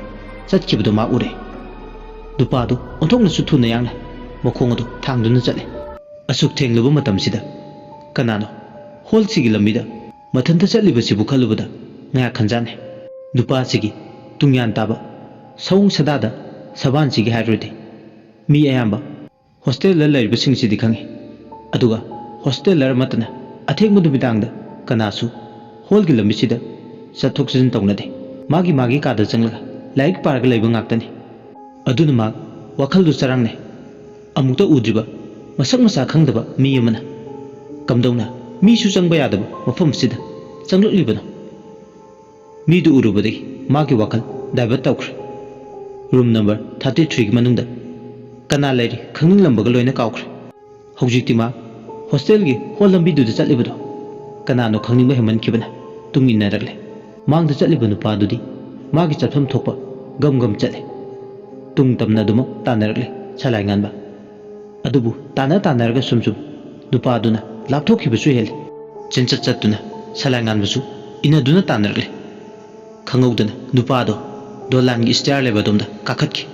ꯆꯠꯈꯤꯕꯗꯨ ꯃꯥ ꯎꯔꯦ꯫ ꯅꯨꯄꯥꯗꯨ ꯑꯣꯟꯊꯣꯛꯅꯁꯨ ꯊꯨꯅ ꯌꯥꯡꯅ ꯃꯈꯣꯡ ꯑꯗꯨ ꯊꯥꯡꯗꯨꯅ ꯆꯠꯂꯦ꯫ ꯑꯁꯨꯛ ꯊꯦꯡꯂꯨꯕ ꯃꯇꯝꯁꯤꯗ ꯀꯅꯥꯅꯣ hall ꯁꯤꯒꯤ ꯂꯝꯕꯤꯗ ꯃꯊꯟꯇ ꯆꯠꯂꯤꯕꯁꯤꯕꯨ ꯈꯜꯂꯨꯕꯗ ꯉꯥꯏꯍꯥꯛ ꯈꯟꯖꯥꯟꯅꯩ꯫ ꯅꯨꯄꯥꯁꯤꯒꯤ ꯇꯨꯡꯌꯥꯟ ꯇꯥꯕ ꯁꯑꯣꯡ ꯁꯥꯗꯥꯗ ꯁꯕꯥꯟꯁꯤꯒꯤ ꯍꯥꯏꯔꯨꯔꯗꯤ, ꯃꯤ ꯑꯌꯥꯝꯕ hostel ꯗ ꯂꯩꯔꯤꯕꯁꯤꯡꯁꯤꯗꯤ ꯈꯪꯏ꯫ ꯑꯗꯨꯒ hostel ꯗ ꯑꯃꯠꯇꯅ ꯑꯊꯦꯡꯕ ꯅꯨꯃꯤꯗꯥꯡꯗ ꯀꯅꯥꯁꯨ hall ꯒꯤ ꯂꯝꯕꯤꯁꯤꯗ ꯆꯠꯊꯣꯛ ꯆꯠꯁꯤꯟ ꯇꯧꯅꯗꯦ꯫ ꯃꯥꯒꯤ ꯃꯥꯒꯤ ꯀꯥꯗ ꯆꯪꯂꯒ ꯂꯥꯏꯔꯤꯛ ꯄꯥꯔꯒ ꯂꯩꯕ ꯉꯥꯛꯇꯅꯤ꯫ ꯑꯗꯨꯅ ꯃꯍꯥꯛ ꯋꯥꯈꯜꯗꯨ ꯆꯔꯥꯡꯅꯩ꯫ ꯑꯃꯨꯛꯇ ꯎꯗ꯭ꯔꯤꯕ, ꯃꯁꯛ ꯃꯁꯥ ꯈꯪꯗꯕ ꯃꯤ ꯑꯃꯅ ꯀꯝꯗꯧꯅ ꯃꯤꯁꯨ ꯆꯪꯕ ꯌꯥꯗꯕ ꯃꯐꯝ ꯑꯁꯤꯗ ꯆꯪꯂꯛꯂꯤꯕꯅꯣ? ꯃꯤꯗꯨ ꯎꯔꯨꯕꯗꯒꯤ ꯃꯥꯒꯤ ꯋꯥꯈꯜ divert ꯇꯧꯈ꯭ꯔꯦ꯫ Room number thirty three ꯒꯤ ꯃꯅꯨꯡꯗ ꯀꯅꯥ ꯂꯩꯔꯤ ꯈꯪꯅꯤꯡꯂꯝꯕꯒ ꯂꯣꯏꯅ ꯀꯥꯎꯈ꯭ꯔꯦ꯫ ꯍꯧꯖꯤꯛꯇꯤ ꯃꯥ hostel ꯒꯤ hall ꯂꯝꯕꯤꯗꯨꯗ ꯆꯠꯂꯤꯕꯗꯣ ꯀꯅꯥꯅꯣ ꯈꯪꯅꯤꯡꯕ ꯍꯦꯟꯃꯟꯈꯤꯕꯅ ꯇꯨꯡ ꯏꯟꯅꯔꯛꯂꯦ꯫ ꯃꯥꯡꯗ ꯆꯠꯂꯤꯕ ꯅꯨꯄꯥꯗꯨꯗꯤ ꯃꯥꯒꯤ ꯆꯠꯐꯝ ꯊꯣꯛꯄ ꯒꯝ ꯒꯝ ꯆꯠꯂꯦ꯫ ꯇꯨꯡ ꯇꯝꯅ ꯑꯗꯨꯃꯛ ꯇꯥꯟꯅꯔꯛꯂꯦ ꯁꯂꯥꯏ ꯉꯥꯟꯕ꯫ ꯑꯗꯨꯕꯨ ꯇꯥꯟꯅ ꯇꯥꯟꯅꯔꯒ ꯁꯨꯝ ꯁꯨꯝ ꯅꯨꯄꯥꯗꯨꯅ ꯂꯥꯞꯊꯣꯛꯈꯤꯕꯁꯨ ꯍꯦꯜꯂꯦ꯫ ꯆꯦꯟꯆꯠ ꯆꯠꯇꯨꯅ ꯁꯂꯥꯏ ꯉꯥꯟꯕꯁꯨ ꯏꯟꯅꯗꯨꯅ ꯇꯥꯟꯅꯔꯛꯂꯦ꯫ ꯈꯪꯍꯧꯗꯅ ꯅꯨꯄꯥꯗꯣ ꯗꯣꯂꯥꯟꯒꯤ stair ꯂꯩꯕ ꯑꯗꯣꯝꯗ ꯀꯥꯈꯠꯈꯤ꯫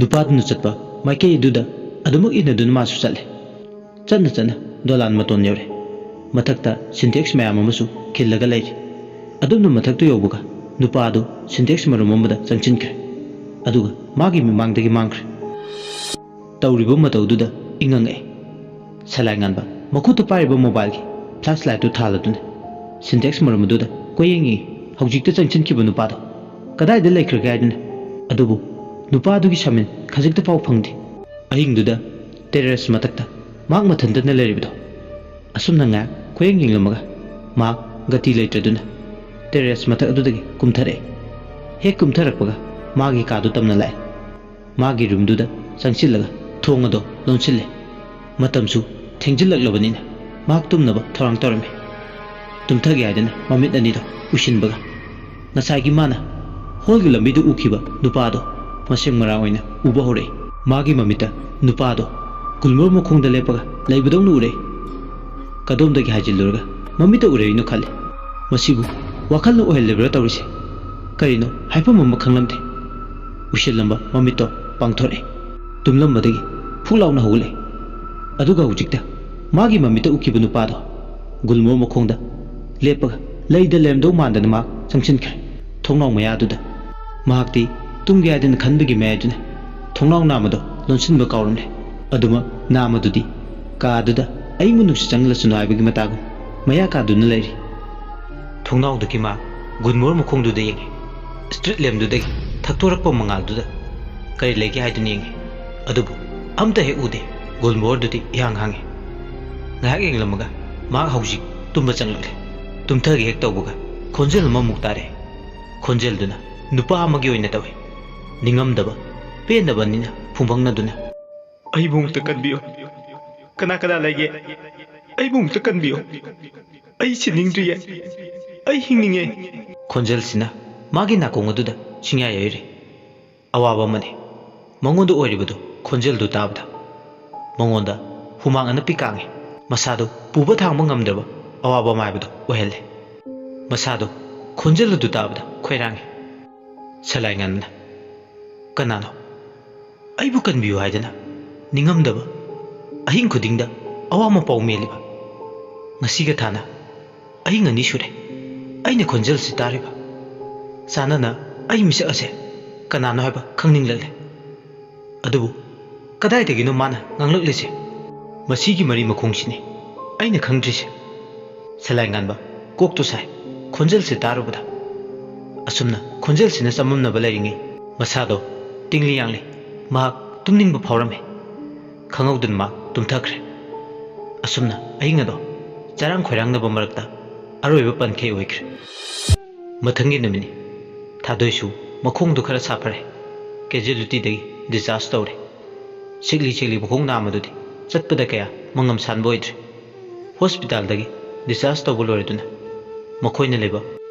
ꯅꯨꯄꯥꯗꯨꯅ ꯆꯠꯄ ꯃꯥꯏꯀꯩ ꯑꯗꯨꯗ ꯑꯗꯨꯃꯛ ꯏꯟꯅꯗꯨꯅ ꯃꯥꯁꯨ ꯆꯠꯂꯦ꯫ ꯆꯠꯅ ꯆꯠꯅ ꯗꯣꯂꯥꯟ ꯃꯇꯣꯟ ꯌꯧꯔꯦ꯫ ꯃꯊꯛꯇ Sintex ꯃꯌꯥꯝ ꯑꯃꯁꯨ ꯈꯤꯜꯂꯒ ꯂꯩꯔꯤ꯫ ꯑꯗꯨꯝꯅ ꯃꯊꯛꯇ ꯌꯧꯕꯒ ꯅꯨꯄꯥꯗꯨ Sintex ꯃꯔꯨꯝ ꯑꯃꯗ ꯆꯪꯁꯤꯟꯈ꯭ꯔꯦ꯫ ꯑꯗꯨꯒ ꯃꯥꯒꯤ ꯃꯤꯃꯥꯡꯗꯒꯤ ꯃꯥꯡꯈ꯭ꯔꯦ꯫ ꯇꯧꯔꯤꯕ ꯃꯇꯧꯗꯨꯗ ꯏꯉꯪꯉꯛꯑꯦ ꯁꯂꯥꯏ ꯉꯥꯟꯕ꯫ ꯃꯈꯨꯠꯇ ꯄꯥꯏꯔꯤꯕ mobile ꯒꯤ flashlight ꯇꯨ ꯊꯥꯜꯂꯗꯨꯅ Sintex ꯃꯔꯨꯝ ꯑꯗꯨꯗ ꯀꯣꯏꯌꯦꯡ ꯌꯦꯡꯉꯤ꯫ ꯍꯧꯖꯤꯛꯇ ꯆꯪꯁꯤꯟꯈꯤꯕ ꯅꯨꯄꯥꯗꯣ ꯀꯗꯥꯏꯗ ꯂꯩꯈ꯭ꯔꯒꯦ ꯍꯥꯏꯗꯨꯅ꯫ ꯑꯗꯨꯕꯨ ꯅꯨꯄꯥꯗꯨꯒꯤ ꯁꯃꯤꯟ ꯈꯖꯤꯛꯇ ꯐꯥꯎ ꯐꯪꯗꯦ꯫ ꯑꯍꯤꯡꯗꯨꯗ terrace ꯃꯊꯛꯇ ꯃꯍꯥꯛ ꯃꯊꯟꯇꯅ ꯂꯩꯔꯤꯕꯗꯣ꯫ ꯑꯁꯨꯝꯅ ꯉꯥꯏꯍꯥꯛ ꯈꯨꯌꯦꯡ ꯌꯦꯡꯂꯝꯃꯒ ꯃꯍꯥꯛ ꯒꯇꯤ ꯂꯩꯇ꯭ꯔꯗꯨꯅ terrace ꯃꯊꯛ ꯑꯗꯨꯗꯒꯤ ꯀꯨꯝꯊꯔꯛꯑꯦ꯫ ꯍꯦꯛ ꯀꯨꯝꯊꯔꯛꯄꯒ ꯃꯥꯒꯤ ꯀꯥꯗꯨ ꯇꯝꯅ ꯂꯥꯛꯑꯦ꯫ ꯃꯥꯒꯤ room ꯗꯨꯗ ꯆꯪꯁꯤꯜꯂꯒ ꯊꯣꯡ ꯑꯗꯣ ꯂꯣꯟꯁꯤꯜꯂꯦ꯫ ꯃꯇꯝꯁꯨ ꯊꯦꯡꯖꯤꯜꯂꯛꯂꯕꯅꯤꯅ ꯃꯍꯥꯛ ꯇꯨꯝꯅꯕ ꯊꯧꯔꯥꯡ ꯇꯧꯔꯝꯃꯤ꯫ ꯇꯨꯝꯊꯒꯦ ꯍꯥꯏꯗꯅ ꯃꯃꯤꯠ ꯑꯅꯤꯗꯣ ꯎꯏꯁꯤꯟꯕꯒ ꯉꯁꯥꯏꯒꯤ ꯃꯥꯅ hall ꯒꯤ ꯂꯝꯕꯤꯗ ꯎꯈꯤꯕ ꯅꯨꯄꯥꯗꯣ ꯃꯁꯦꯡ ꯃꯔꯥꯡ ꯑꯣꯏꯅ ꯎꯕ ꯍꯧꯔꯛꯏ꯫ ꯃꯥꯒꯤ ꯃꯃꯤꯠꯇ ꯅꯨꯄꯥꯗꯣ ꯒꯨꯜꯃꯣꯔ ꯃꯈꯣꯡꯗ ꯂꯦꯞꯄꯒ ꯂꯩꯕꯗꯧꯅ ꯎꯔꯛꯏ꯫ ꯀꯗꯣꯝꯗꯒꯤ ꯍꯥꯏꯖꯤꯜꯂꯨꯔꯒ ꯃꯃꯤꯠꯇ ꯎꯔꯛꯏꯅꯣ ꯈꯜꯂꯤ꯫ ꯃꯁꯤꯕꯨ ꯋꯥꯈꯜꯅ ꯑꯣꯏꯍꯜꯂꯤꯕ꯭ꯔꯥ ꯇꯧꯔꯤꯁꯦ? ꯀꯔꯤꯅꯣ ꯍꯥꯏꯐꯝ ꯑꯃ ꯈꯪꯂꯝꯗꯦ꯫ ꯎꯏꯁꯤꯜꯂꯝꯕ ꯃꯃꯤꯠꯇꯣ ꯄꯥꯡꯊꯣꯔꯛꯏ꯫ ꯇꯨꯝꯂꯝꯕꯗꯒꯤ ꯐꯨꯛ ꯂꯥꯎꯅ ꯍꯧꯒꯠꯂꯛꯏ꯫ ꯑꯗꯨꯒ ꯍꯧꯖꯤꯛꯇ ꯃꯥꯒꯤ ꯃꯃꯤꯠꯇ ꯎꯈꯤꯕ ꯅꯨꯄꯥꯗꯣ ꯒꯨꯜꯃꯣꯔ ꯃꯈꯣꯡꯗ ꯂꯦꯞꯄꯒ ꯂꯩꯗ ꯂꯩꯔꯝꯗꯧ ꯃꯥꯟꯗꯅ ꯃꯍꯥꯛ ꯆꯪꯁꯤꯟꯈ꯭ꯔꯦ꯫ ꯊꯣꯡꯅꯥꯎ ꯃꯌꯥꯗꯨꯗ ꯃꯍꯥꯛꯇꯤ ꯇꯨꯝꯒꯦ ꯍꯥꯏꯗꯅ ꯈꯟꯕꯒꯤ ꯃꯌꯥꯏꯗꯨꯅ ꯊꯣꯡꯅꯥꯎ ꯅꯥꯝꯃꯗꯣ ꯂꯣꯟꯁꯤꯟꯕ ꯀꯥꯎꯔꯝꯂꯦ꯫ ꯑꯗꯨꯃꯛ ꯅꯥꯝꯃꯗꯨꯗꯤ ꯀꯥꯗꯨꯗ ꯑꯏꯪꯕ ꯅꯨꯡꯁꯤꯠ ꯆꯪꯂꯁꯅꯨ ꯍꯥꯏꯕꯒꯤ ꯃꯇꯥꯒꯨꯝ ꯃꯌꯥ ꯀꯥꯗꯨꯅ ꯂꯩꯔꯤ꯫ ꯊꯣꯡꯅꯥꯎꯗꯒꯤ ꯃꯥ ꯒꯨꯜꯃꯣꯔ ꯃꯈꯣꯡꯗꯨꯗ ꯌꯦꯡꯉꯤ꯫ Street lamp ꯗꯨꯗꯒꯤ ꯊꯛꯇꯣꯔꯛꯄ ꯃꯉꯥꯜꯗꯨꯗ ꯀꯔꯤ ꯂꯩꯒꯦ ꯍꯥꯏꯗꯨꯅ ꯌꯦꯡꯉꯤ꯫ ꯑꯗꯨꯕꯨ ꯑꯝꯇ ꯍꯦꯛ ꯎꯗꯦ꯫ ꯒꯨꯜꯃꯣꯔꯗꯨꯗꯤ ꯏꯍꯥꯡ ꯍꯥꯡꯉꯤ꯫ ꯉꯥꯏꯍꯥꯛ ꯌꯦꯡꯂꯝꯃꯒ ꯃꯍꯥꯛ ꯍꯧꯖꯤꯛ ꯇꯨꯝꯕ ꯆꯪꯂꯛꯂꯦ꯫ ꯇꯨꯝꯊꯒꯦ ꯍꯦꯛ ꯇꯧꯕꯒ ꯈꯣꯟꯖꯦꯜ ꯑꯃꯃꯨꯛ ꯇꯥꯔꯦ꯫ ꯈꯣꯟꯖꯦꯜꯗꯨꯅ ꯅꯨꯄꯥ ꯑꯃꯒꯤ ꯑꯣꯏꯅ ꯇꯧꯏ꯫ ꯅꯤꯡꯉꯝꯗꯕ, ꯄꯦꯟꯗꯕ ꯑꯅꯤꯅ ꯐꯨꯝꯕꯪꯅꯗꯨꯅ, "ꯑꯩꯕꯨ ꯑꯃꯨꯛꯇ ꯀꯟꯕꯤꯌꯨ꯫ ꯀꯅꯥ ꯀꯅꯥ ꯂꯩꯒꯦ? ꯑꯩꯕꯨ ꯑꯃꯨꯛꯇ ꯀꯟꯕꯤꯌꯨ꯫ ꯑꯩ ꯁꯤꯅꯤꯡꯗ꯭ꯔꯤꯌꯦ꯫ ꯑꯩ ꯍꯤꯡꯅꯤꯡꯉꯦ꯫" ꯈꯣꯟꯖꯦꯜꯁꯤꯅ ꯃꯥꯒꯤ ꯅꯥꯀꯣꯡ ꯑꯗꯨꯗ ꯁꯤꯡꯌꯥ ꯌꯩꯔꯦ꯫ ꯑꯋꯥꯕ ꯑꯃꯅꯤ꯫ ꯃꯉꯣꯟꯗ ꯑꯣꯏꯔꯤꯕꯗꯨ ꯈꯣꯟꯖꯦꯜꯗꯨ ꯇꯥꯕꯗ ꯃꯉꯣꯟꯗ ꯍꯨꯃꯥꯡ ꯑꯅꯞꯄꯤ ꯀꯥꯡꯉꯤ꯫ ꯃꯁꯥꯗꯨ ꯄꯨꯕ ꯊꯥꯡꯕ ꯉꯝꯗ꯭ꯔꯕ ꯑꯋꯥꯕ ꯑꯃ ꯍꯥꯏꯕꯗꯨ ꯑꯣꯏꯍꯜꯂꯦ꯫ ꯃꯁꯥꯗꯨ ꯈꯣꯟꯖꯦꯜ ꯑꯗꯨ ꯇꯥꯕꯗ ꯈꯣꯏꯔꯥꯡꯉꯤ꯫ ꯁꯂꯥꯏ ꯉꯟꯕꯅ, "ꯀꯅꯥꯅꯣ? ꯑꯩꯕꯨ ꯀꯟꯕꯤꯌꯨ ꯍꯥꯏꯗꯅ ꯅꯤꯡꯉꯝꯗꯕ, ꯑꯍꯤꯡ ꯈꯨꯗꯤꯡꯗ ꯑꯋꯥ ꯃꯄꯥꯎ ꯃꯦꯜꯂꯤꯕ, ꯉꯁꯤꯒ ꯊꯥꯅ ꯑꯍꯤꯡ ꯑꯅꯤ ꯁꯨꯔꯦ ꯑꯩꯅ ꯈꯣꯟꯖꯦꯜꯁꯤ ꯇꯥꯔꯤꯕ꯫ ꯆꯥꯟꯅꯅ ꯑꯩ ꯃꯤꯁꯛ ꯑꯁꯦ ꯀꯅꯥꯅꯣ ꯍꯥꯏꯕ ꯈꯪꯅꯤꯡꯂꯛꯂꯦ꯫ ꯑꯗꯨꯕꯨ ꯀꯗꯥꯏꯗꯒꯤꯅꯣ ꯃꯥꯅ ꯉꯥꯡꯂꯛꯂꯤꯁꯦ? ꯃꯁꯤꯒꯤ ꯃꯔꯤ ꯃꯈꯣꯡꯁꯤꯅꯤ ꯑꯩꯅ ꯈꯪꯗ꯭ꯔꯤꯁꯦ꯫" ꯁꯂꯥꯏ ꯉꯥꯟꯕ ꯀꯣꯛꯇꯨ ꯁꯥꯏ ꯈꯣꯟꯖꯦꯜꯁꯤ ꯇꯥꯔꯨꯕꯗ꯫ ꯑꯁꯨꯝꯅ ꯈꯣꯟꯖꯦꯜꯁꯤꯅ ꯆꯃꯝꯅꯕ ꯂꯩꯔꯤꯉꯩ ꯃꯁꯥꯗꯣ ꯇꯤꯡꯂꯤ ꯌꯥꯡꯂꯤ꯫ ꯃꯍꯥꯛ ꯇꯨꯝꯅꯤꯡꯕ ꯐꯥꯎꯔꯝꯃꯤ꯫ ꯈꯪꯍꯧꯗꯅ ꯃꯍꯥꯛ ꯇꯨꯝꯊꯈ꯭ꯔꯦ꯫ ꯑꯁꯨꯝꯅ ꯑꯍꯤꯡ ꯑꯗꯣ ꯆꯔꯥꯡ ꯈꯣꯏꯔꯥꯡꯅꯕ ꯃꯔꯛꯇ ꯑꯔꯣꯏꯕ ꯄꯟꯈꯩ ꯑꯣꯏꯈ꯭ꯔꯦ꯫ ꯃꯊꯪꯒꯤ ꯅꯨꯃꯤꯠꯅꯤ꯫ ꯊꯥꯗꯣꯏꯁꯨ ꯃꯈꯣꯡꯗꯨ ꯈꯔ ꯁꯥꯐꯔꯦ꯫ ꯀꯦꯖꯨꯑꯦꯂꯤꯇꯤꯗꯒꯤ ꯗꯤꯁꯆꯥꯔꯖ ꯇꯧꯔꯦ꯫ ꯁꯤꯛꯂꯤ ꯁꯤꯛꯂꯤ ꯃꯈꯣꯡ ꯅꯥꯝꯃꯗꯨꯗꯤ ꯆꯠꯄꯗ ꯀꯌꯥ ꯃꯉꯝ ꯁꯥꯟꯕ ꯑꯣꯏꯗ꯭ꯔꯦ꯫ ꯍꯣꯁꯄꯤꯇꯥꯜꯗꯒꯤ ꯗꯤꯁꯆꯥꯔꯖ ꯇꯧꯕ ꯂꯣꯏꯔꯗꯨꯅ ꯃꯈꯣꯏꯅ ꯂꯩꯕ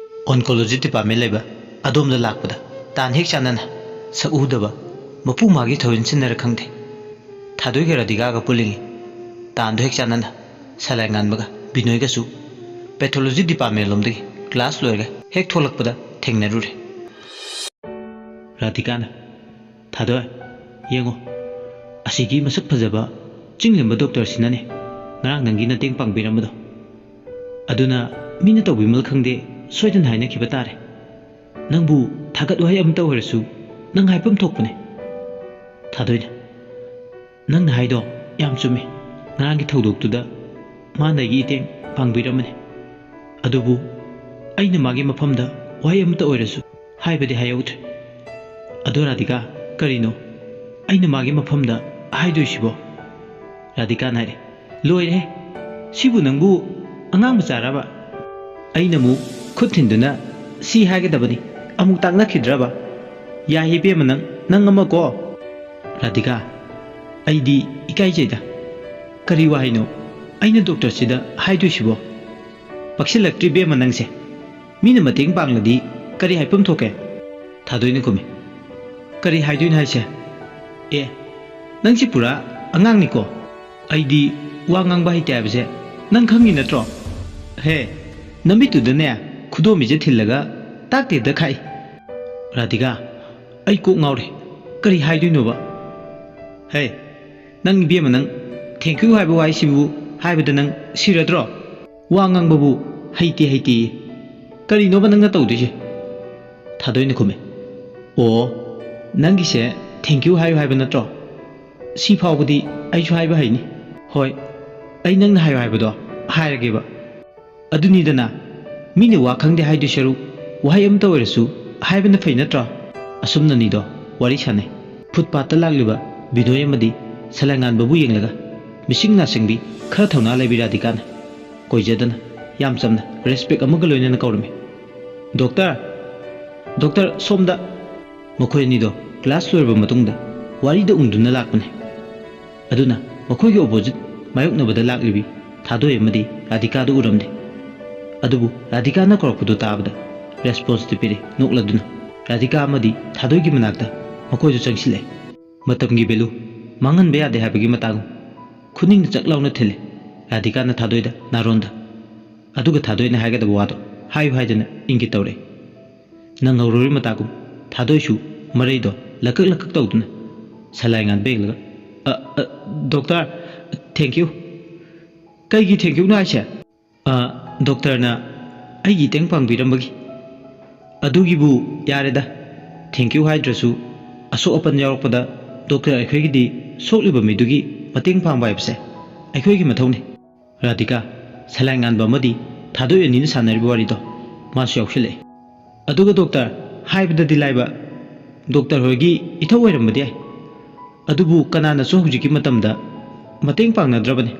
ꯑꯣꯟꯀꯣꯂꯣꯖꯤ ꯗꯤꯄꯥꯔꯠꯃꯦꯟ ꯂꯩꯕ ꯑꯗꯣꯝꯗ ꯂꯥꯛꯄꯗ ꯇꯥꯟ ꯍꯦꯛ ꯆꯥꯟꯅꯅ ꯁꯛꯎꯗꯕ ꯃꯄꯨ ꯃꯥꯒꯤ ꯊꯧꯔꯤꯟ ꯁꯤꯟꯅꯔ ꯈꯪꯗꯦ꯫ ꯊꯥꯗꯣꯏꯒ ꯔꯥꯙꯤꯀꯥꯒ ꯄꯨꯜꯂꯤꯉꯩ ꯇꯥꯟꯗꯣ ꯍꯦꯛ ꯆꯥꯟꯅꯅ ꯁꯂꯥꯏ ꯉꯥꯟꯕꯒ ꯕꯤꯅꯣꯏꯒꯁꯨ ꯄꯦꯊꯣꯂꯣꯖꯤ ꯗꯤꯄꯥꯔꯠꯃꯦꯟ ꯂꯣꯝꯗꯒꯤ ꯀ꯭ꯂꯥꯁ ꯂꯣꯏꯔꯒ ꯍꯦꯛ ꯊꯣꯛꯂꯛꯄꯗ ꯊꯦꯡꯅꯔꯨꯔꯦ꯫ ꯔꯥꯙꯤꯀꯥꯅ, "ꯊꯥꯗꯣꯏ, ꯌꯦꯡꯉꯣ, ꯑꯁꯤꯒꯤ ꯃꯁꯛ ꯐꯖꯕ ꯆꯤꯡꯂꯦꯝꯕ ꯗꯣꯛꯇꯔꯁꯤꯅꯅꯦ ꯉꯔꯥꯡ ꯅꯪꯒꯤ ꯃꯇꯦꯡ ꯄꯥꯡꯕꯤꯔꯝꯕꯗꯣ꯫ ꯑꯗꯨꯅ ꯃꯤꯅ ꯇꯧꯕꯤꯃꯜ ꯈꯪꯗꯦ, ꯁꯣꯏꯗꯅ ꯍꯥꯏꯅꯈꯤꯕ ꯇꯥꯔꯦ꯫ ꯅꯪꯕꯨ ꯊꯥꯒꯠ ꯋꯥꯍꯩ ꯑꯃꯇ ꯑꯣꯏꯔꯁꯨ ꯅꯪ ꯍꯥꯏꯐꯝ ꯊꯣꯛꯄꯅꯦ꯫" ꯊꯥꯗꯣꯏꯅ, "ꯅꯪꯅ ꯍꯥꯏꯗꯣ ꯌꯥꯝ ꯆꯨꯝꯃꯤ꯫ ꯉꯔꯥꯡꯒꯤ ꯊꯧꯗꯣꯛꯇꯨꯗ ꯃꯥꯅ ꯑꯩꯒꯤ ꯃꯇꯦꯡ ꯄꯥꯡꯕꯤꯔꯝꯕꯅꯤ꯫ ꯑꯗꯨꯕꯨ ꯑꯩꯅ ꯃꯥꯒꯤ ꯃꯐꯝꯗ ꯋꯥꯍꯩ ꯑꯃꯇ ꯑꯣꯏꯔꯁꯨ ꯍꯥꯏꯕꯗꯤ ꯍꯥꯏꯍꯧꯗ꯭ꯔꯦ꯫" "ꯑꯗꯣ ꯔꯥꯙꯤꯀꯥ, ꯀꯔꯤꯅꯣ ꯑꯩꯅ ꯃꯥꯒꯤ ꯃꯐꯝꯗ ꯍꯥꯏꯗꯣꯏꯁꯤꯕꯣ?" ꯔꯥꯙꯤꯀꯥꯅ ꯍꯥꯏꯔꯦ꯫ "ꯂꯣꯏꯔꯦꯍꯦ, "ꯁꯤꯕꯨ ꯅꯪꯕꯨ ꯑꯉꯥꯡ ꯃꯆꯥꯔꯕ?" ꯑꯩꯅ ꯑꯃꯨꯛ ꯈꯨꯠ ꯊꯤꯟꯗꯨꯅ, "ꯁꯤ ꯍꯥꯏꯒꯗꯕꯅꯤ, ꯑꯃꯨꯛ ꯇꯥꯛꯅꯈꯤꯗ꯭ꯔꯕ? ꯌꯥꯏ ꯏꯕꯦꯝꯃ, ꯅꯪ, ꯅꯪ ꯑꯃ ꯀꯣ꯫" "ꯔꯥꯙꯤꯀꯥ, ꯑꯩꯗꯤ ꯏꯀꯥꯏꯖꯩꯗ꯫ ꯀꯔꯤ ꯋꯥꯍꯩꯅꯣ ꯑꯩꯅ ꯗꯣꯛꯇꯔꯁꯤꯗ ꯍꯥꯏꯗꯣꯏꯁꯤꯕꯣ? ꯄꯛꯁꯤꯜꯂꯛꯇ꯭ꯔꯤ ꯏꯕꯦꯝꯃ ꯅꯪꯁꯦ꯫ ꯃꯤꯅ ꯃꯇꯦꯡ ꯄꯥꯡꯂꯗꯤ ꯀꯔꯤ ꯍꯥꯏꯐꯝ ꯊꯣꯛꯀꯦ?" ꯊꯥꯗꯣꯏꯅ ꯈꯨꯝꯃꯤ, "ꯀꯔꯤ ꯍꯥꯏꯗꯣꯏꯅꯣ ꯍꯥꯏꯁꯦ? ꯑꯦ, ꯅꯪꯁꯤ ꯄꯨꯔꯥ ꯑꯉꯥꯡꯅꯤꯀꯣ꯫ ꯑꯩꯗꯤ ꯋꯥ ꯉꯥꯡꯕ ꯍꯩꯇꯦ ꯍꯥꯏꯕꯁꯦ ꯅꯪ ꯈꯪꯉꯤ ꯅꯠꯇ꯭ꯔꯣ? ꯍꯦ, ꯅꯃꯤꯠꯇꯨꯗꯅꯦ ꯈꯨꯗꯣꯝꯕꯤꯁꯦ ꯊꯤꯜꯂꯒ ꯇꯥꯛꯇꯦꯗ ꯈꯥꯛꯏ꯫" "ꯔꯥꯙꯤꯀꯥ, ꯑꯩ ꯀꯣꯛ ꯉꯥꯎꯔꯦ꯫ ꯀꯔꯤ ꯍꯥꯏꯗꯣꯏꯅꯣꯕ?" "ꯍꯦ, ꯅꯪ ꯏꯕꯦꯝꯃ, ꯅꯪ thank you ꯍꯥꯏꯕ ꯋꯥꯍꯩꯁꯤꯕꯨ ꯍꯥꯏꯕꯗ ꯅꯪ ꯁꯤꯔꯗ꯭ꯔꯣ? ꯋꯥ ꯉꯥꯡꯕꯕꯨ ꯍꯩꯇꯦ ꯍꯩꯇꯦꯌꯦ꯫ ꯀꯔꯤꯅꯣꯕ ꯅꯪꯅ ꯇꯧꯗꯣꯏꯁꯦ?" ꯊꯥꯗꯣꯏꯅ ꯈꯨꯝꯃꯦ, "ꯑꯣ, ꯅꯪꯒꯤꯁꯦ thank you ꯍꯥꯏꯌꯨ ꯍꯥꯏꯕ ꯅꯠꯇ꯭ꯔꯣ? ꯁꯤ ꯐꯥꯎꯕꯗꯤ ꯑꯩꯁꯨ ꯍꯥꯏꯕ ꯍꯩꯅꯤ꯫ ꯍꯣꯏ, ꯑꯩ ꯅꯪꯅ ꯍꯥꯏꯌꯨ ꯍꯥꯏꯕꯗꯣ ꯍꯥꯏꯔꯒꯦꯕ꯫ ꯑꯗꯨꯅꯤꯗꯅ, ꯃꯤꯅ ꯋꯥ ꯈꯪꯗꯦ ꯍꯥꯏꯗꯣꯏ ꯁꯔꯨꯛ ꯋꯥꯍꯩ ꯑꯃꯇ ꯑꯣꯏꯔꯁꯨ ꯍꯥꯏꯕꯅ ꯐꯩ ꯅꯠꯇ꯭ꯔꯣ?" ꯑꯁꯨꯝꯅꯅꯤꯗꯣ ꯋꯥꯔꯤ ꯁꯥꯟꯅꯩ꯫ ꯐꯨꯠꯄꯥꯠꯇ ꯂꯥꯛꯂꯤꯕ ꯕꯤꯅꯣꯏ ꯑꯃꯗꯤ ꯁꯂꯥꯏꯉꯥꯟꯕꯕꯨ ꯌꯦꯡꯂꯒ, ꯃꯤꯁꯤꯡ ꯅꯥꯁꯤꯡꯕꯤ ꯈꯔ ꯊꯧꯅꯥ ꯂꯩꯕꯤ ꯔꯥꯙꯤꯀꯥꯅ ꯀꯣꯏꯖꯗꯅ ꯌꯥꯝ ꯆꯝꯅ respect ꯑꯃꯒ ꯂꯣꯏꯅꯅ ꯀꯧꯔꯝꯃꯤ, "ꯗꯣꯛꯇꯔ! ꯗꯣꯛꯇꯔ, ꯁꯣꯝꯗ!" ꯃꯈꯣꯏ ꯑꯅꯤꯗꯣ class ꯂꯣꯏꯔꯕ ꯃꯇꯨꯡꯗ ꯋꯥꯔꯤꯗ ꯎꯪꯗꯨꯅ ꯂꯥꯛꯄꯅꯤ꯫ ꯑꯗꯨꯅ ꯃꯈꯣꯏꯒꯤ opposite ꯃꯥꯌꯣꯛꯅꯕꯗ ꯂꯥꯛꯂꯤꯕꯤ ꯊꯥꯗꯣꯏ ꯑꯃꯗꯤ ꯔꯥꯙꯤꯀꯥꯗꯨ ꯎꯔꯝꯗꯦ꯫ ꯑꯗꯨꯕꯨ ꯔꯥꯙꯤꯀꯥꯅ ꯀꯧꯔꯛꯄꯗꯨ ꯇꯥꯕꯗ responseꯇꯤ ꯄꯤꯔꯦ ꯅꯣꯛꯂꯗꯨꯅ꯫ ꯔꯥꯙꯤꯀꯥ ꯑꯃꯗꯤ ꯊꯥꯗꯣꯏꯒꯤ ꯃꯅꯥꯛꯇ ꯃꯈꯣꯏꯗꯨ ꯆꯪꯁꯤꯜꯂꯛꯑꯦ꯫ ꯃꯇꯝꯒꯤ value ꯃꯥꯡꯍꯟꯕ ꯌꯥꯗꯦ ꯍꯥꯏꯕꯒꯤ ꯃꯇꯥꯒꯨꯝ ꯈꯨꯅꯤꯡꯅ ꯆꯛ ꯂꯥꯎꯅ ꯊꯤꯜꯂꯦ ꯔꯥꯙꯤꯀꯥꯅ ꯊꯥꯗꯣꯏꯗ ꯅꯥꯔꯣꯟꯗ꯫ ꯑꯗꯨꯒ ꯊꯥꯗꯣꯏꯅ ꯍꯥꯏꯒꯗꯕ ꯋꯥꯗꯣ ꯍꯥꯏꯌꯨ ꯍꯥꯏꯗꯅ ꯏꯪꯒꯤꯠ ꯇꯧꯔꯛꯏ꯫ ꯅꯪꯍꯧꯔꯣꯏ ꯃꯇꯥꯒꯨꯝ ꯊꯥꯗꯣꯏꯁꯨ ꯃꯔꯩꯗꯣ ꯂꯀꯛ ꯂꯀꯛ ꯇꯧꯗꯨꯅ ꯁꯂꯥꯏ ꯉꯥꯟꯕ ꯌꯦꯡꯂꯒ, "ꯑ, ꯑ, ꯗꯣꯛꯇꯔ, thank you꯫ ꯀꯩꯒꯤ thank youꯅꯣ ꯍꯥꯏꯁꯦ?" "ꯑ, ꯗꯣꯛꯇꯔꯅ ꯑꯩꯒꯤ ꯏꯇꯦꯡ ꯄꯥꯡꯕꯤꯔꯝꯕꯒꯤ꯫ ꯑꯗꯨꯒꯤꯕꯨ ꯌꯥꯔꯦꯗ, thank you ꯍꯥꯏꯗ꯭ꯔꯁꯨ ꯑꯁꯣꯛ ꯑꯄꯟ ꯌꯥꯎꯔꯛꯄꯗ ꯗꯣꯛꯇꯔ ꯑꯩꯈꯣꯏꯒꯤꯗꯤ ꯁꯣꯛꯂꯤꯕ ꯃꯤꯗꯨꯒꯤ ꯃꯇꯦꯡ ꯄꯥꯡꯕ ꯍꯥꯏꯕꯁꯦ ꯑꯩꯈꯣꯏꯒꯤ ꯃꯊꯧꯅꯤ꯫" ꯔꯥꯙꯤꯀꯥ, ꯁꯂꯥꯏ ꯉꯥꯟꯕ ꯑꯃꯗꯤ ꯊꯥꯗꯣꯏ ꯑꯅꯤꯅ ꯁꯥꯟꯅꯔꯤꯕ ꯋꯥꯔꯤꯗꯣ ꯃꯥꯁꯨ ꯌꯥꯎꯁꯤꯜꯂꯛꯏ꯫ "ꯑꯗꯨꯒ ꯗꯣꯛꯇꯔ, ꯍꯥꯏꯕꯗꯗꯤ ꯂꯥꯏꯕ, ꯗꯣꯛꯇꯔ ꯍꯣꯏꯒꯤ ꯏꯊꯧ ꯑꯣꯏꯔꯝꯕꯗꯤ ꯌꯥꯏ, ꯑꯗꯨꯕꯨ ꯀꯅꯥꯅꯁꯨ ꯍꯧꯖꯤꯛꯀꯤ ꯃꯇꯝꯗ ꯃꯇꯦꯡ ꯄꯥꯡꯅꯗ꯭ꯔꯕꯅꯤ꯫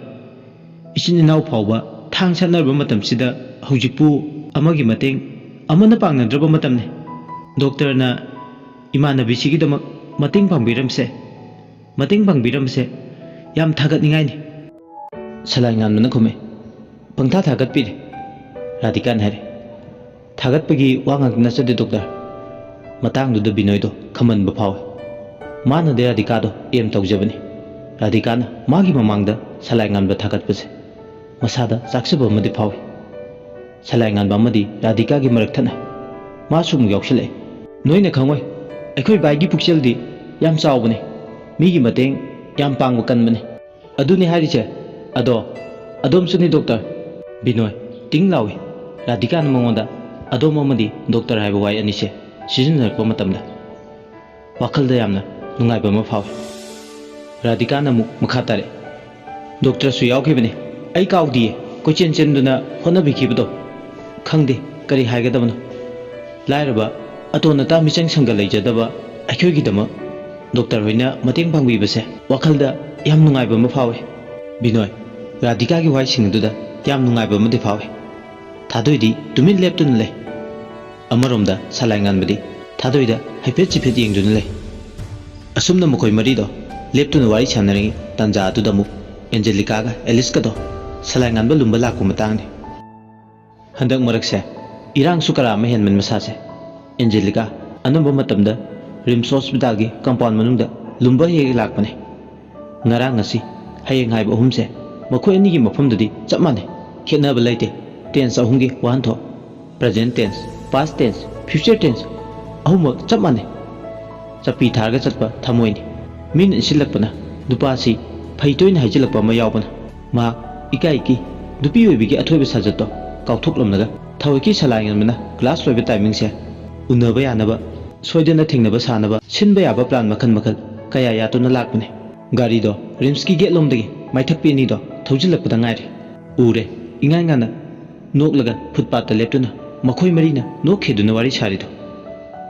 ꯏꯆꯤꯟ ꯏꯅꯥꯎ ꯐꯥꯎꯕ ꯊꯥꯡ ꯁꯠꯅꯔꯕ ꯃꯇꯝꯁꯤꯗ ꯍꯧꯖꯤꯛꯄꯨ ꯑꯃꯒꯤ ꯃꯇꯦꯡ ꯑꯃꯅ ꯄꯥꯡꯅꯗ꯭ꯔꯕ ꯃꯇꯝꯅꯤ꯫ ꯗꯣꯛꯇꯔꯅ ꯏꯃꯥꯟꯅꯕꯤꯁꯤꯒꯤꯗꯃꯛ ꯃꯇꯦꯡ ꯄꯥꯡꯕꯤꯔꯝꯁꯦ, ꯃꯇꯦꯡ ꯄꯥꯡꯕꯤꯔꯝꯁꯦ ꯌꯥꯝ ꯊꯥꯒꯠꯅꯤꯡꯉꯥꯏꯅꯤ꯫ ꯁꯂꯥꯏ ꯉꯥꯟꯕꯅ ꯈꯨꯝꯃꯦ, "ꯄꯪꯊꯥ ꯊꯥꯒꯠꯄꯤꯔꯦ"꯫ ꯔꯥꯙꯤꯀꯥꯅ ꯍꯥꯏꯔꯦ꯫ "ꯊꯥꯒꯠꯄꯒꯤ ꯋꯥ ꯉꯥꯛꯇ ꯅꯠꯆꯗꯦ ꯗꯣꯛꯇꯔ"꯫ ꯃꯇꯥꯡꯗꯨꯗ ꯕꯤꯅꯣꯏꯗꯣ ꯈꯝꯕꯟꯕ ꯐꯥꯎꯏ꯫ ꯃꯥꯅꯗꯤ ꯔꯥꯙꯤꯀꯥꯗꯣ ꯑꯦꯝ ꯇꯧꯖꯕꯅꯤ꯫ ꯔꯥꯙꯤꯀꯥꯅ ꯃꯥꯒꯤ ꯃꯃꯥꯡꯗ ꯁꯂꯥꯏ ꯉꯥꯟꯕ ꯊꯥꯒꯠꯄꯁꯦ ꯃꯁꯥꯗ ꯆꯥꯛꯆꯕ ꯑꯃꯗꯤ ꯐꯥꯎꯏ꯫ ꯁꯂꯥꯏ ꯉꯥꯟꯕ ꯑꯃꯗꯤ ꯔꯥꯙꯤꯀꯥꯒꯤ ꯃꯔꯛ ꯊꯠꯅ ꯃꯥꯁꯨ ꯑꯃꯨꯛ ꯌꯥꯎꯁꯜꯂꯛꯑꯦ꯫ "ꯅꯣꯏꯅ ꯈꯪꯉꯣꯏ, ꯑꯩꯈꯣꯏ ꯚꯥꯏꯒꯤ ꯄꯨꯛꯆꯦꯜꯗꯤ ꯌꯥꯝ ꯆꯥꯎꯕꯅꯤ, ꯃꯤꯒꯤ ꯃꯇꯦꯡ ꯌꯥꯝ ꯄꯥꯡꯕ ꯀꯟꯕꯅꯤ"꯫ "ꯑꯗꯨꯅꯤ ꯍꯥꯏꯔꯤꯁꯦ꯫ ꯑꯗꯣ ꯑꯗꯣꯝꯁꯨꯅꯤ ꯗꯣꯛꯇꯔ"꯫ ꯕꯤꯅꯣꯏ ꯇꯤꯡ ꯂꯥꯎꯏ꯫ ꯔꯥꯙꯤꯀꯥꯅ ꯃꯉꯣꯟꯗ ꯑꯗꯣꯝ ꯑꯃꯗꯤ ꯗꯣꯛꯇꯔ ꯍꯥꯏꯕ ꯋꯥꯍꯩ ꯑꯅꯤꯁꯦ ꯁꯤꯖꯤꯟꯅꯔꯛꯄ ꯃꯇꯝꯗ ꯋꯥꯈꯜꯗ ꯌꯥꯝꯅ ꯅꯨꯡꯉꯥꯏꯕ ꯑꯃ ꯐꯥꯎꯏ꯫ ꯔꯥꯙꯤꯀꯥꯅ ꯑꯃꯨꯛ ꯃꯈꯥ ꯇꯥꯔꯛꯏ, "ꯗꯣꯛꯇꯔꯁꯨ ꯌꯥꯎꯈꯤꯕꯅꯤ꯫ ꯑꯩ ꯀꯥꯎꯗꯤꯌꯦ, ꯀꯣꯏꯆꯦꯟ ꯆꯦꯟꯗꯨꯅ ꯍꯣꯠꯅꯕꯤꯈꯤꯕꯗꯣ꯫ ꯈꯪꯗꯦ ꯀꯔꯤ ꯍꯥꯏꯒꯗꯕꯅꯣ꯫ ꯂꯥꯏꯔꯕ, ꯑꯇꯣꯟ ꯑꯇꯥ ꯃꯤꯆꯪ ꯁꯪꯒ ꯂꯩꯖꯗꯕ ꯑꯩꯈꯣꯏꯒꯤꯗꯃꯛ ꯗꯣꯛꯇꯔ ꯍꯣꯏꯅ ꯃꯇꯦꯡ ꯄꯥꯡꯕꯤꯕꯁꯦ ꯋꯥꯈꯜꯗ ꯌꯥꯝ ꯅꯨꯡꯉꯥꯏꯕ ꯑꯃ ꯐꯥꯎꯏ"꯫ ꯕꯤꯅꯣꯏ ꯔꯥꯙꯤꯀꯥꯒꯤ ꯋꯥꯍꯩꯁꯤꯡ ꯑꯗꯨꯗ ꯌꯥꯝ ꯅꯨꯡꯉꯥꯏꯕ ꯑꯃꯗꯤ ꯐꯥꯎꯏ꯫ ꯊꯥꯗꯣꯏꯗꯤ ꯇꯨꯃꯤꯟ ꯂꯦꯞꯇꯨꯅ ꯂꯩ꯫ ꯑꯃꯔꯣꯝꯗ ꯁꯂꯥꯏ ꯉꯥꯟꯕꯗꯤ ꯊꯥꯗꯣꯏꯗ ꯍꯥꯏꯐꯦꯠ ꯆꯤꯐꯦꯠ ꯌꯦꯡꯗꯨꯅ ꯂꯩ꯫ ꯑꯁꯨꯝꯅ ꯃꯈꯣꯏ ꯃꯔꯤꯗꯣ ꯂꯦꯞꯇꯨꯅ ꯋꯥꯔꯤ ꯁꯥꯟꯅꯔꯤꯉꯩ ꯇꯥꯟꯖꯥ ꯑꯗꯨꯗ ꯑꯃꯨꯛ ꯑꯦꯟꯖꯦꯂꯤꯀꯥꯒ ꯑꯦꯂꯤꯁꯀꯗꯣ ꯁꯂꯥꯏ ꯉꯥꯟꯕ ꯂꯨꯝꯕ ꯂꯥꯛꯄ ꯃꯇꯥꯡꯅꯤ꯫ ꯍꯟꯗꯛ ꯃꯔꯛꯁꯦ ꯏꯔꯥꯡꯁꯨ ꯀꯔꯥ ꯑꯃ ꯍꯦꯟꯕꯅꯤ ꯃꯁꯥꯁꯦ꯫ ꯑꯦꯟꯖꯦꯂꯤꯀꯥ ꯑꯅꯝꯕ ꯃꯇꯝꯗ ꯔꯤꯝꯁ ꯍꯣꯁꯄꯤꯇꯥꯜꯒꯤ ꯀꯝꯄꯥꯎꯟ ꯃꯅꯨꯡꯗ ꯂꯨꯝꯕ ꯍꯦꯛ ꯍꯦꯛ ꯂꯥꯛꯄꯅꯦ꯫ ꯉꯔꯥꯡ, ꯉꯁꯤ, ꯍꯌꯦꯡ ꯍꯥꯏꯕ ꯑꯍꯨꯝꯁꯦ ꯃꯈꯣꯏ ꯑꯅꯤꯒꯤ ꯃꯐꯝꯗꯗꯤ ꯆꯞ ꯃꯥꯟꯅꯩ꯫ ꯈꯦꯠꯅꯕ ꯂꯩꯇꯦ꯫ ꯇꯦꯟꯁ ꯑꯍꯨꯝꯒꯤ ꯋꯥꯍꯟꯊꯣꯛ: present tense, past tense, future tense, ꯑꯍꯨꯝꯃꯛ ꯆꯞ ꯃꯥꯟꯅꯩ꯫ ꯆꯞꯄꯤ ꯊꯥꯔꯒ ꯆꯠꯄ ꯊꯃꯣꯏꯅꯤ꯫ ꯃꯤꯅ ꯏꯟꯁꯤꯜꯂꯛꯄꯅ ꯅꯨꯄꯥꯁꯤ ꯐꯩ ꯇꯣꯏꯅ ꯍꯥꯏꯖꯤꯜꯂꯛꯄ ꯑꯃ ꯌꯥꯎꯕꯅ ꯃꯍꯥꯛ ꯏꯀꯥꯏ ꯏꯀꯤ ꯅꯨꯄꯤ ꯑꯣꯏꯕꯤꯒꯤ ꯑꯊꯣꯏꯕ ꯁꯥꯖꯠꯇꯣ ꯀꯥꯎꯊꯣꯛꯂꯝꯂꯒ ꯊꯋꯥꯏꯀꯤ ꯁꯂꯥꯏ ꯉꯟꯕꯅ ꯀ꯭ꯂꯥꯁ ꯂꯣꯏꯕ ꯇꯥꯏꯃꯤꯡꯁꯦ ꯎꯅꯕ ꯌꯥꯅꯕ, ꯁꯣꯏꯗꯅ ꯊꯦꯡꯅꯕ ꯁꯥꯅꯕ ꯁꯤꯟꯕ ꯌꯥꯕ ꯄ꯭ꯂꯥꯟ ꯃꯈꯜ ꯃꯈꯜ ꯀꯌꯥ ꯌꯥꯠꯇꯨꯅ ꯂꯥꯛꯄꯅꯤ꯫ ꯒꯥꯔꯤꯗꯣ ꯔꯤꯝꯁꯀꯤ ꯒꯦꯠ ꯂꯣꯝꯗꯒꯤ ꯃꯥꯏꯊꯛꯄꯤ ꯑꯅꯤꯗꯣ ꯊꯧꯖꯤꯜꯂꯛꯄꯗ ꯉꯥꯏꯔꯤ꯫ ꯎꯔꯦ, ꯏꯉꯥꯟ ꯉꯥꯟꯅ ꯅꯣꯛꯂꯒ ꯐꯨꯠꯄꯥꯠꯇ ꯂꯦꯞꯇꯨꯅ ꯃꯈꯣꯏ ꯃꯔꯤꯅ ꯅꯣꯛꯈꯤꯗꯨꯅ ꯋꯥꯔꯤ ꯁꯥꯔꯤꯗꯣ꯫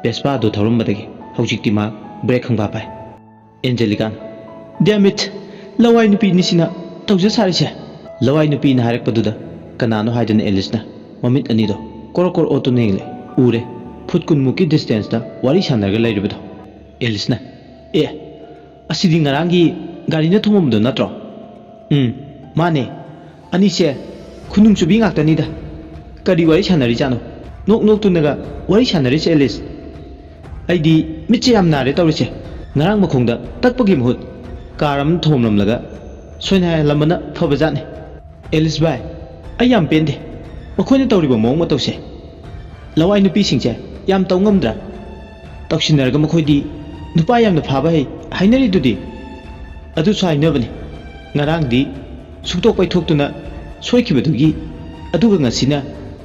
ꯕꯦꯁꯄꯥꯗꯨ ꯊꯧꯔꯝꯕꯗꯒꯤ ꯍꯧꯖꯤꯛꯇꯤ ꯃꯍꯥꯛ ꯕ꯭ꯔꯦꯛ ꯈꯪꯐꯥ ꯐꯥꯏ꯫ ꯑꯦꯟꯖꯦꯂꯤꯀꯥꯅ, "Damn it! ꯂꯋꯥꯏ ꯅꯨꯄꯤ ꯑꯅꯤꯁꯤꯅ ꯇꯧꯖ ꯁꯥꯔꯤꯁꯦ!" ꯂꯋꯥꯏ ꯅꯨꯄꯤꯅ ꯍꯥꯏꯔꯛꯄꯗꯨꯗ ꯀꯅꯥꯅꯣ ꯍꯥꯏꯗꯨꯅ ꯑꯦꯂꯤꯁꯅ ꯃꯃꯤꯠ ꯑꯅꯤꯗꯣ ꯀꯣꯔꯣ ꯀꯣꯔꯣ ꯑꯣꯠꯇꯨꯅ ꯌꯦꯡꯂꯦ꯫ ꯎꯔꯦ, ꯐꯨꯠ ꯀꯨꯟꯃꯨꯛꯀꯤ ꯗꯤꯁꯇꯦꯟꯁꯇ ꯋꯥꯔꯤ ꯁꯥꯟꯅꯔꯒ ꯂꯩꯔꯤꯕꯗꯣ꯫ ꯑꯦꯂꯤꯁꯅ, "ꯑꯦ, ꯑꯁꯤꯗꯤ ꯉꯔꯥꯡꯒꯤ ꯒꯥꯔꯤꯅ ꯊꯣꯝꯃꯝꯕꯗꯣ ꯅꯠꯇ꯭ꯔꯣ?" "ꯎꯝ, ꯃꯥꯅꯦ꯫ ꯑꯅꯤꯁꯦ ꯈꯨꯅꯨꯡ ꯆꯨꯕꯤ ꯉꯥꯛꯇꯅꯤꯗ꯫ ꯀꯔꯤ ꯋꯥꯔꯤ ꯁꯥꯟꯅꯔꯤꯖꯥꯠꯅꯣ? ꯅꯣꯛ ꯅꯣꯛꯇꯨꯅꯒ ꯋꯥꯔꯤ ꯁꯥꯟꯅꯔꯤꯁꯦ ꯑꯦꯂꯤꯁ꯫ ꯑꯩꯗꯤ ꯃꯤꯠꯁꯦ ꯌꯥꯝ ꯅꯥꯔꯦ ꯇꯧꯔꯤꯁꯦ꯫ ꯉꯔꯥꯡ ꯃꯈꯣꯡꯗ ꯇꯛꯄꯒꯤ ꯃꯍꯨꯠ ꯀꯥꯔ ꯑꯃ ꯊꯣꯝꯂꯝꯂꯒ ꯁꯣꯏꯅ ꯍꯥꯏꯍꯜꯂꯝꯕꯅ ꯐꯕꯖꯥꯠꯅꯤ꯫" "ꯑꯦꯂꯤꯁ ꯚꯥꯏ, ꯑꯩ ꯌꯥꯝ ꯄꯦꯟꯗꯦ ꯃꯈꯣꯏꯅ ꯇꯧꯔꯤꯕ ꯃꯑꯣꯡ ꯃꯇꯧꯁꯦ꯫ ꯂꯋꯥꯏ ꯅꯨꯄꯤꯁꯤꯡꯁꯦ ꯌꯥꯝ ꯇꯧ ꯉꯝꯗ꯭ꯔꯥ? ꯇꯧꯁꯤꯟꯅꯔꯒ ꯃꯈꯣꯏꯗꯤ ꯅꯨꯄꯥ ꯌꯥꯝꯅ ꯐꯥꯕ ꯍꯩ ꯍꯥꯏꯅꯔꯤꯗꯨꯗꯤ꯫ ꯑꯗꯨꯁꯨ ꯍꯥꯏꯅꯕꯅꯤ꯫ ꯉꯔꯥꯡꯗꯤ ꯁꯨꯛꯇꯣꯛ ꯄꯩꯊꯣꯛꯇꯨꯅ ꯁꯣꯏꯈꯤꯕꯗꯨꯒꯤ, ꯑꯗꯨꯒ ꯉꯁꯤꯅ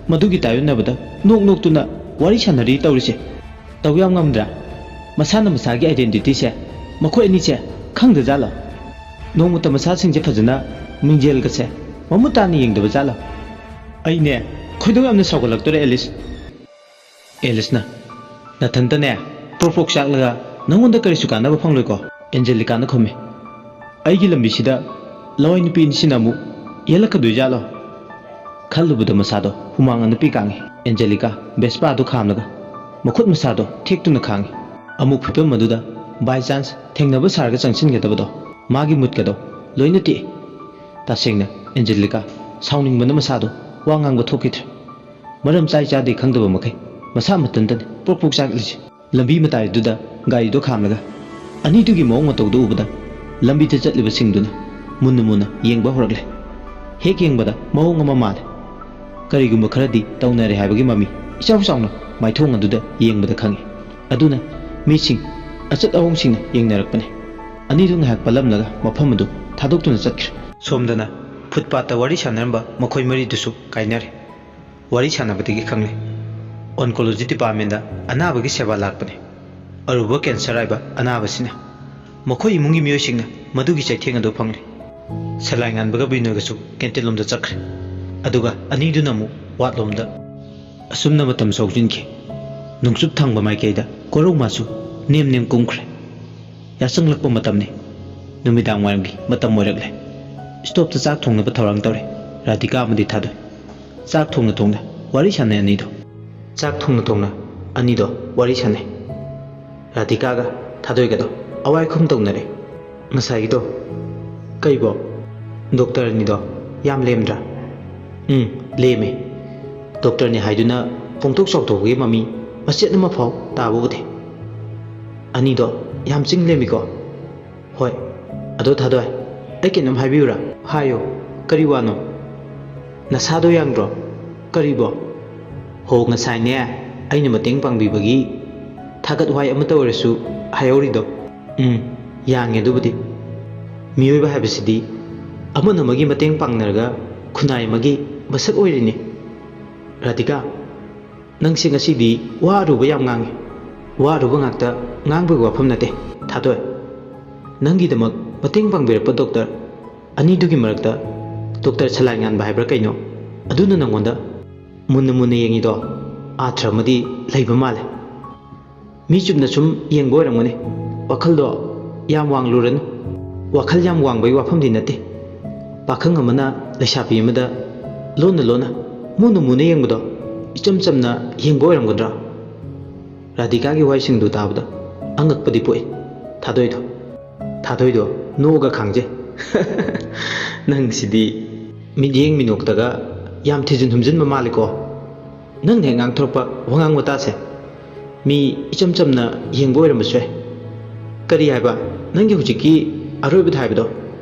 ꯃꯗꯨꯒꯤ ꯇꯥꯏꯌꯣꯟꯅꯕꯗ ꯅꯣꯛ ꯅꯣꯛꯇꯨꯅ ꯋꯥꯔꯤ ꯁꯥꯟꯅꯔꯤ ꯇꯧꯔꯤꯁꯦ꯫ ꯇꯧ ꯌꯥꯝ ꯉꯝꯗ꯭ꯔꯥ? ꯃꯁꯥꯅ ꯃꯁꯥꯒꯤ ꯑꯥꯏꯗꯦꯟꯇꯤꯇꯤꯁꯦ ꯃꯈꯣꯏ ꯑꯅꯤꯁꯦ ꯈꯪꯗꯖꯥꯠꯂꯣ? ꯅꯣꯡꯃꯇ ꯃꯁꯥꯁꯤꯡꯁꯦ ꯐꯖꯅ ꯃꯤꯡꯖꯦꯜꯒꯁꯦ ꯃꯃꯨꯠ ꯇꯥꯅ ꯌꯦꯡꯗꯕ ꯖꯥꯠꯂꯣ?" "ꯑꯩꯅꯦ ꯈꯣꯏꯗꯧ ꯌꯥꯝꯅ ꯁꯥꯎꯒꯠꯂꯛꯇꯣꯔꯦ ꯑꯦꯂꯤꯁ꯫" ꯑꯦꯂꯤꯁꯅ, "ꯅꯊꯟꯇꯅꯦ ꯄ꯭ꯔꯣꯛ ꯄ꯭ꯔꯣꯛ ꯆꯥꯛꯂꯒ ꯅꯉꯣꯟꯗ ꯀꯔꯤꯁꯨ ꯀꯥꯟꯅꯕ ꯐꯪꯂꯣꯏꯀꯣ?" ꯑꯦꯟꯖꯦꯂꯤꯀꯥꯅ ꯈꯨꯝꯃꯤ꯫ "ꯑꯩꯒꯤ ꯂꯝꯕꯤꯁꯤꯗ ꯂꯋꯥꯏ ꯅꯨꯄꯤ ꯑꯅꯤꯁꯤꯅ ꯑꯃꯨꯛ ꯌꯦꯜꯂꯛꯀꯗꯣꯏꯖꯥꯠꯂꯣ?" ꯈꯜꯂꯨꯕꯗ ꯃꯁꯥꯗꯣ ꯍꯨꯃꯥꯡ ꯑꯅꯞꯄꯤ ꯀꯥꯡꯉꯤ꯫ ꯑꯦꯟꯖꯦꯂꯤꯀꯥ ꯚꯦꯁꯄꯥꯗꯨ ꯈꯥꯝꯂꯒ ꯃꯈꯨꯠ ꯃꯁꯥꯗꯣ ꯊꯦꯛꯇꯨꯅ ꯈꯥꯡꯉꯤ꯫ ꯑꯃꯨꯛ ꯐꯤꯕꯝ ꯑꯗꯨꯗ ꯕꯥꯏ ꯆꯥꯟꯁ ꯊꯦꯡꯅꯕ ꯁꯥꯔꯒ ꯆꯪꯁꯤꯟꯒꯗꯕꯗꯣ ꯃꯥꯒꯤ ꯃꯨꯠꯀꯗꯣ ꯂꯣꯏꯅ ꯇꯦꯛꯏ꯫ ꯇꯁꯦꯡꯅ ꯑꯦꯟꯖꯦꯂꯤꯀꯥ ꯁꯥꯎꯅꯤꯡꯕꯅ ꯃꯁꯥꯗꯣ ꯋꯥ ꯉꯥꯡꯕ ꯊꯣꯛꯈꯤꯗ꯭ꯔꯦ꯫ ꯃꯔꯝ ꯆꯥꯏ ꯆꯥꯗꯦ ꯈꯪꯗꯕ ꯃꯈꯩ ꯃꯁꯥ ꯃꯊꯟꯇꯅꯤ ꯄ꯭ꯔꯣꯛ ꯄ꯭ꯔꯣꯛ ꯆꯥꯛꯂꯤꯁꯦ꯫ ꯂꯝꯕꯤ ꯃꯇꯥꯏꯗꯨꯗ ꯒꯥꯔꯤꯗꯣ ꯈꯥꯝꯂꯒ ꯑꯅꯤꯗꯨꯒꯤ ꯃꯑꯣꯡ ꯃꯇꯧꯗꯨ ꯎꯕꯗ ꯂꯝꯕꯤꯗ ꯆꯠꯂꯤꯕꯁꯤꯡꯗꯨꯅ ꯃꯨꯟꯅ ꯃꯨꯟꯅ ꯌꯦꯡꯕ ꯍꯧꯔꯛꯂꯦ꯫ ꯍꯦꯛ ꯌꯦꯡꯕꯗ ꯃꯑꯣꯡ ꯑꯃ ꯃꯥꯜꯂꯦ꯫ ꯀꯔꯤꯒꯨꯝꯕ ꯈꯔꯗꯤ ꯇꯧꯅꯔꯦ ꯍꯥꯏꯕꯒꯤ ꯃꯃꯤ ꯏꯆꯥꯎ ꯆꯥꯎꯅ ꯃꯥꯏꯊꯣꯡ ꯑꯗꯨꯗ ꯌꯦꯡꯕꯗ ꯈꯪꯉꯤ꯫ ꯑꯗꯨꯅ ꯃꯤꯁꯤꯡ ꯑꯆꯠ ꯑꯋꯣꯡꯁꯤꯡꯅ ꯌꯦꯡꯅꯔꯛꯄꯅꯤ꯫ ꯑꯅꯤꯗꯨ ꯉꯥꯏꯍꯥꯛ ꯄꯜꯂꯝꯂꯒ ꯃꯐꯝ ꯑꯗꯨ ꯊꯥꯗꯣꯛꯇꯨꯅ ꯆꯠꯈ꯭ꯔꯦ꯫ ꯁꯣꯝꯗꯅ ꯐꯨꯠꯄꯥꯠꯇ ꯋꯥꯔꯤ ꯁꯥꯟꯅꯔꯝꯕ ꯃꯈꯣꯏ ꯃꯔꯤꯗꯨꯁꯨ ꯀꯥꯏꯅꯔꯦ꯫ ꯋꯥꯔꯤ ꯁꯥꯟꯅꯕꯗꯒꯤ ꯈꯪꯂꯦ, ꯑꯣꯟꯀꯣꯂꯣꯖꯤ ꯗꯤꯄꯥꯔꯠꯃꯦꯟꯗ ꯑꯅꯥꯕꯒꯤ ꯁꯦꯕꯥ ꯂꯥꯛꯄꯅꯦ꯫ ꯑꯔꯨꯕ ꯀꯦꯟꯁꯔ ꯍꯥꯏꯕ ꯑꯅꯥꯕꯁꯤꯅ꯫ ꯃꯈꯣꯏ ꯏꯃꯨꯡꯒꯤ ꯃꯤꯑꯣꯏꯁꯤꯡꯅ ꯃꯗꯨꯒꯤ ꯆꯩꯊꯦꯡ ꯑꯗꯨ ꯐꯪꯂꯦ꯫ ꯁꯂꯥꯏ ꯉꯥꯟꯕꯒ ꯕꯤꯅꯣꯏꯒꯁꯨ ꯀꯦꯟꯇꯤꯟ ꯂꯣꯝꯗ ꯆꯠꯈ꯭ꯔꯦ꯫ ꯑꯗꯨꯒ ꯑꯅꯤꯗꯨꯅ ꯑꯃꯨꯛ ꯋꯥꯠ ꯂꯣꯝꯗ꯫ ꯑꯁꯨꯝꯅ ꯃꯇꯝ ꯁꯧꯖꯤꯟꯈꯤ꯫ ꯅꯣꯡꯆꯨꯞ ꯊꯪꯕ ꯃꯥꯏꯀꯩꯗ ꯀꯣꯔꯧꯃꯥꯁꯨ ꯅꯦꯝ ꯅꯦꯝ ꯀꯨꯝꯈ꯭ꯔꯦ꯫ ꯌꯥꯆꯪꯂꯛꯄ ꯃꯇꯝꯅꯤ꯫ ꯅꯨꯃꯤꯗꯥꯡ ꯋꯥꯏꯔꯝꯒꯤ ꯃꯇꯝ ꯑꯣꯏꯔꯛꯂꯦ꯫ ꯁ꯭ꯇꯣꯞꯇ ꯆꯥꯛ ꯊꯣꯡꯅꯕ ꯊꯧꯔꯥꯡ ꯇꯧꯔꯤ꯫ ꯔꯥꯙꯤꯀꯥ ꯑꯃꯗꯤ ꯊꯥꯗꯣꯏ꯫ ꯆꯥꯛ ꯊꯣꯡꯅ ꯊꯣꯡꯅ ꯋꯥꯔꯤ ꯁꯥꯟꯅꯩ ꯑꯅꯤꯗꯣ꯫ ꯆꯥꯛ ꯊꯣꯡꯅ ꯊꯣꯡꯅ ꯑꯅꯤꯗꯣ ꯋꯥꯔꯤ ꯁꯥꯟꯅꯩ꯫ ꯔꯥꯙꯤꯀꯥꯒ ꯊꯥꯗꯣꯏꯒꯗꯣ ꯑꯋꯥꯏ ꯈꯨꯝ ꯇꯧꯅꯔꯦ꯫ ꯉꯁꯥꯏꯒꯤꯗꯣ ꯀꯩꯕꯣ? ꯗꯣꯛꯇꯔ ꯑꯅꯤꯗꯣ ꯌꯥꯝ ꯂꯦꯝꯗ꯭ꯔꯥ? ꯎꯝ, ꯂꯦꯝꯃꯦ꯫ ꯗꯣꯛꯇꯔꯅꯤ ꯍꯥꯏꯗꯨꯅ ꯄꯣꯡꯊꯣꯛ ꯆꯥꯎꯊꯣꯛꯄꯒꯤ ꯃꯃꯤ ꯃꯆꯦꯠ ꯑꯃ ꯐꯥꯎ ꯇꯥꯕ ꯎꯗꯦ꯫ ꯑꯅꯤꯗꯣ ꯌꯥꯝ ꯆꯤꯡ ꯂꯦꯝꯃꯤꯀꯣ꯫ ꯍꯣꯏ꯫ ꯑꯗꯣ ꯊꯥꯗꯣꯏ, ꯑꯩ ꯀꯩꯅꯣꯝ ꯍꯥꯏꯕꯤꯌꯨꯔꯥ? ꯍꯥꯏꯌꯣ꯫ ꯀꯔꯤ ꯋꯥꯅꯣ? ꯅꯁꯥꯗꯣ ꯌꯥꯡꯗ꯭ꯔꯣ? ꯀꯔꯤꯕꯣ? ꯍꯣ, ꯉꯁꯥꯏꯅꯦ ꯑꯩꯅ ꯃꯇꯦꯡ ꯄꯥꯡꯕꯤꯕꯒꯤ ꯊꯥꯒꯠ ꯋꯥꯍꯩ ꯑꯃꯠꯇ ꯑꯣꯏꯔꯁꯨ ꯍꯥꯏꯍꯧꯔꯤꯗꯣ꯫ ꯎꯝ, ꯌꯥꯡꯉꯦ ꯑꯗꯨꯕꯨꯗꯤ꯫ ꯃꯤꯑꯣꯏꯕ ꯍꯥꯏꯕꯁꯤꯗꯤ ꯑꯃꯅ ꯑꯃꯒꯤ ꯃꯇꯦꯡ ꯄꯥꯡꯅꯔꯒ ꯈꯨꯟꯅꯥꯏ ꯑꯃꯒꯤ ꯃꯁꯛ ꯑꯣꯏꯔꯤꯅꯤ꯫ ꯔꯥꯙꯤꯀꯥ, ꯅꯪꯁꯦ ꯉꯁꯤꯗꯤ ꯋꯥ ꯑꯔꯨꯕ ꯌꯥꯝ ꯉꯥꯡꯉꯤ꯫ ꯋꯥ ꯑꯔꯨꯕ ꯉꯥꯛꯇ ꯉꯥꯡꯕꯒꯤ ꯋꯥꯐꯝ ꯅꯠꯇꯦ, ꯊꯥꯗꯣꯏ꯫ ꯅꯪꯒꯤꯗꯃꯛ ꯃꯇꯦꯡ ꯄꯥꯡꯕꯤꯔꯛꯄ ꯗꯣꯛꯇꯔ ꯑꯅꯤꯗꯨꯒꯤ ꯃꯔꯛꯇ ꯗꯣꯛꯇꯔ ꯁꯂꯥꯏ ꯉꯥꯟꯕ ꯍꯥꯏꯕ꯭ꯔꯥ ꯀꯩꯅꯣ, ꯑꯗꯨꯅ ꯅꯪꯉꯣꯟꯗ ꯃꯨꯟꯅ ꯃꯨꯟꯅ ꯌꯦꯡꯉꯤꯗꯣ ꯑꯥꯊ꯭ꯔ ꯑꯃꯗꯤ ꯂꯩꯕ ꯃꯥꯜꯂꯦ꯫ ꯃꯤ ꯆꯨꯝꯅ ꯁꯨꯝ ꯌꯦꯡꯕ ꯑꯣꯏꯔꯝꯒꯅꯤ꯫ ꯋꯥꯈꯜꯗꯣ ꯌꯥꯝ ꯋꯥꯡꯂꯨꯔꯅꯨ꯫ ꯋꯥꯈꯜ ꯌꯥꯝ ꯋꯥꯡꯕꯒꯤ ꯋꯥꯐꯝꯗꯤ ꯅꯠꯇꯦ꯫ ꯄꯥꯈꯪ ꯑꯃꯅ ꯂꯩꯁꯥꯕꯤ ꯑꯃꯗ ꯂꯣꯟꯅ ꯂꯣꯟꯅ ꯃꯨꯅ ꯃꯨꯅ ꯌꯦꯡꯕꯗꯣ ꯏꯆꯝ ꯆꯝꯅ ꯌꯦꯡꯕ ꯑꯣꯏꯔꯝꯒꯗ꯭ꯔꯥ? ꯔꯥꯙꯤꯀꯥꯒꯤ ꯋꯥꯍꯩꯁꯤꯡꯗꯨ ꯇꯥꯕꯗ ꯑꯉꯛꯄꯗꯤ ꯄꯣꯛꯏ ꯊꯥꯗꯣꯏꯗꯣ꯫ ꯊꯥꯗꯣꯏꯗꯣ ꯅꯣꯛꯑꯒ ꯈꯥꯡꯖꯩ꯫ ꯅꯪꯁꯤꯗꯤ ꯃꯤꯠꯌꯦꯡ ꯃꯤꯅꯣꯛꯇꯒ ꯌꯥꯝ ꯊꯤꯖꯤꯟ ꯍꯨꯝꯖꯤꯟꯕ ꯃꯥꯜꯂꯤꯀꯣ꯫ ꯅꯪꯅ ꯍꯦꯛ ꯉꯥꯡꯊꯣꯔꯛꯄ ꯋꯥꯉꯥꯡ ꯋꯥꯇꯥꯁꯦ ꯃꯤ ꯏꯆꯝ ꯆꯝꯅ ꯌꯦꯡꯕ ꯑꯣꯏꯔꯝꯕꯁꯨ ꯌꯥꯏ꯫ ꯀꯔꯤ ꯍꯥꯏꯕ? ꯅꯪꯒꯤ ꯍꯧꯖꯤꯛꯀꯤ ꯑꯔꯣꯏꯕꯗ ꯍꯥꯏꯕꯗꯣ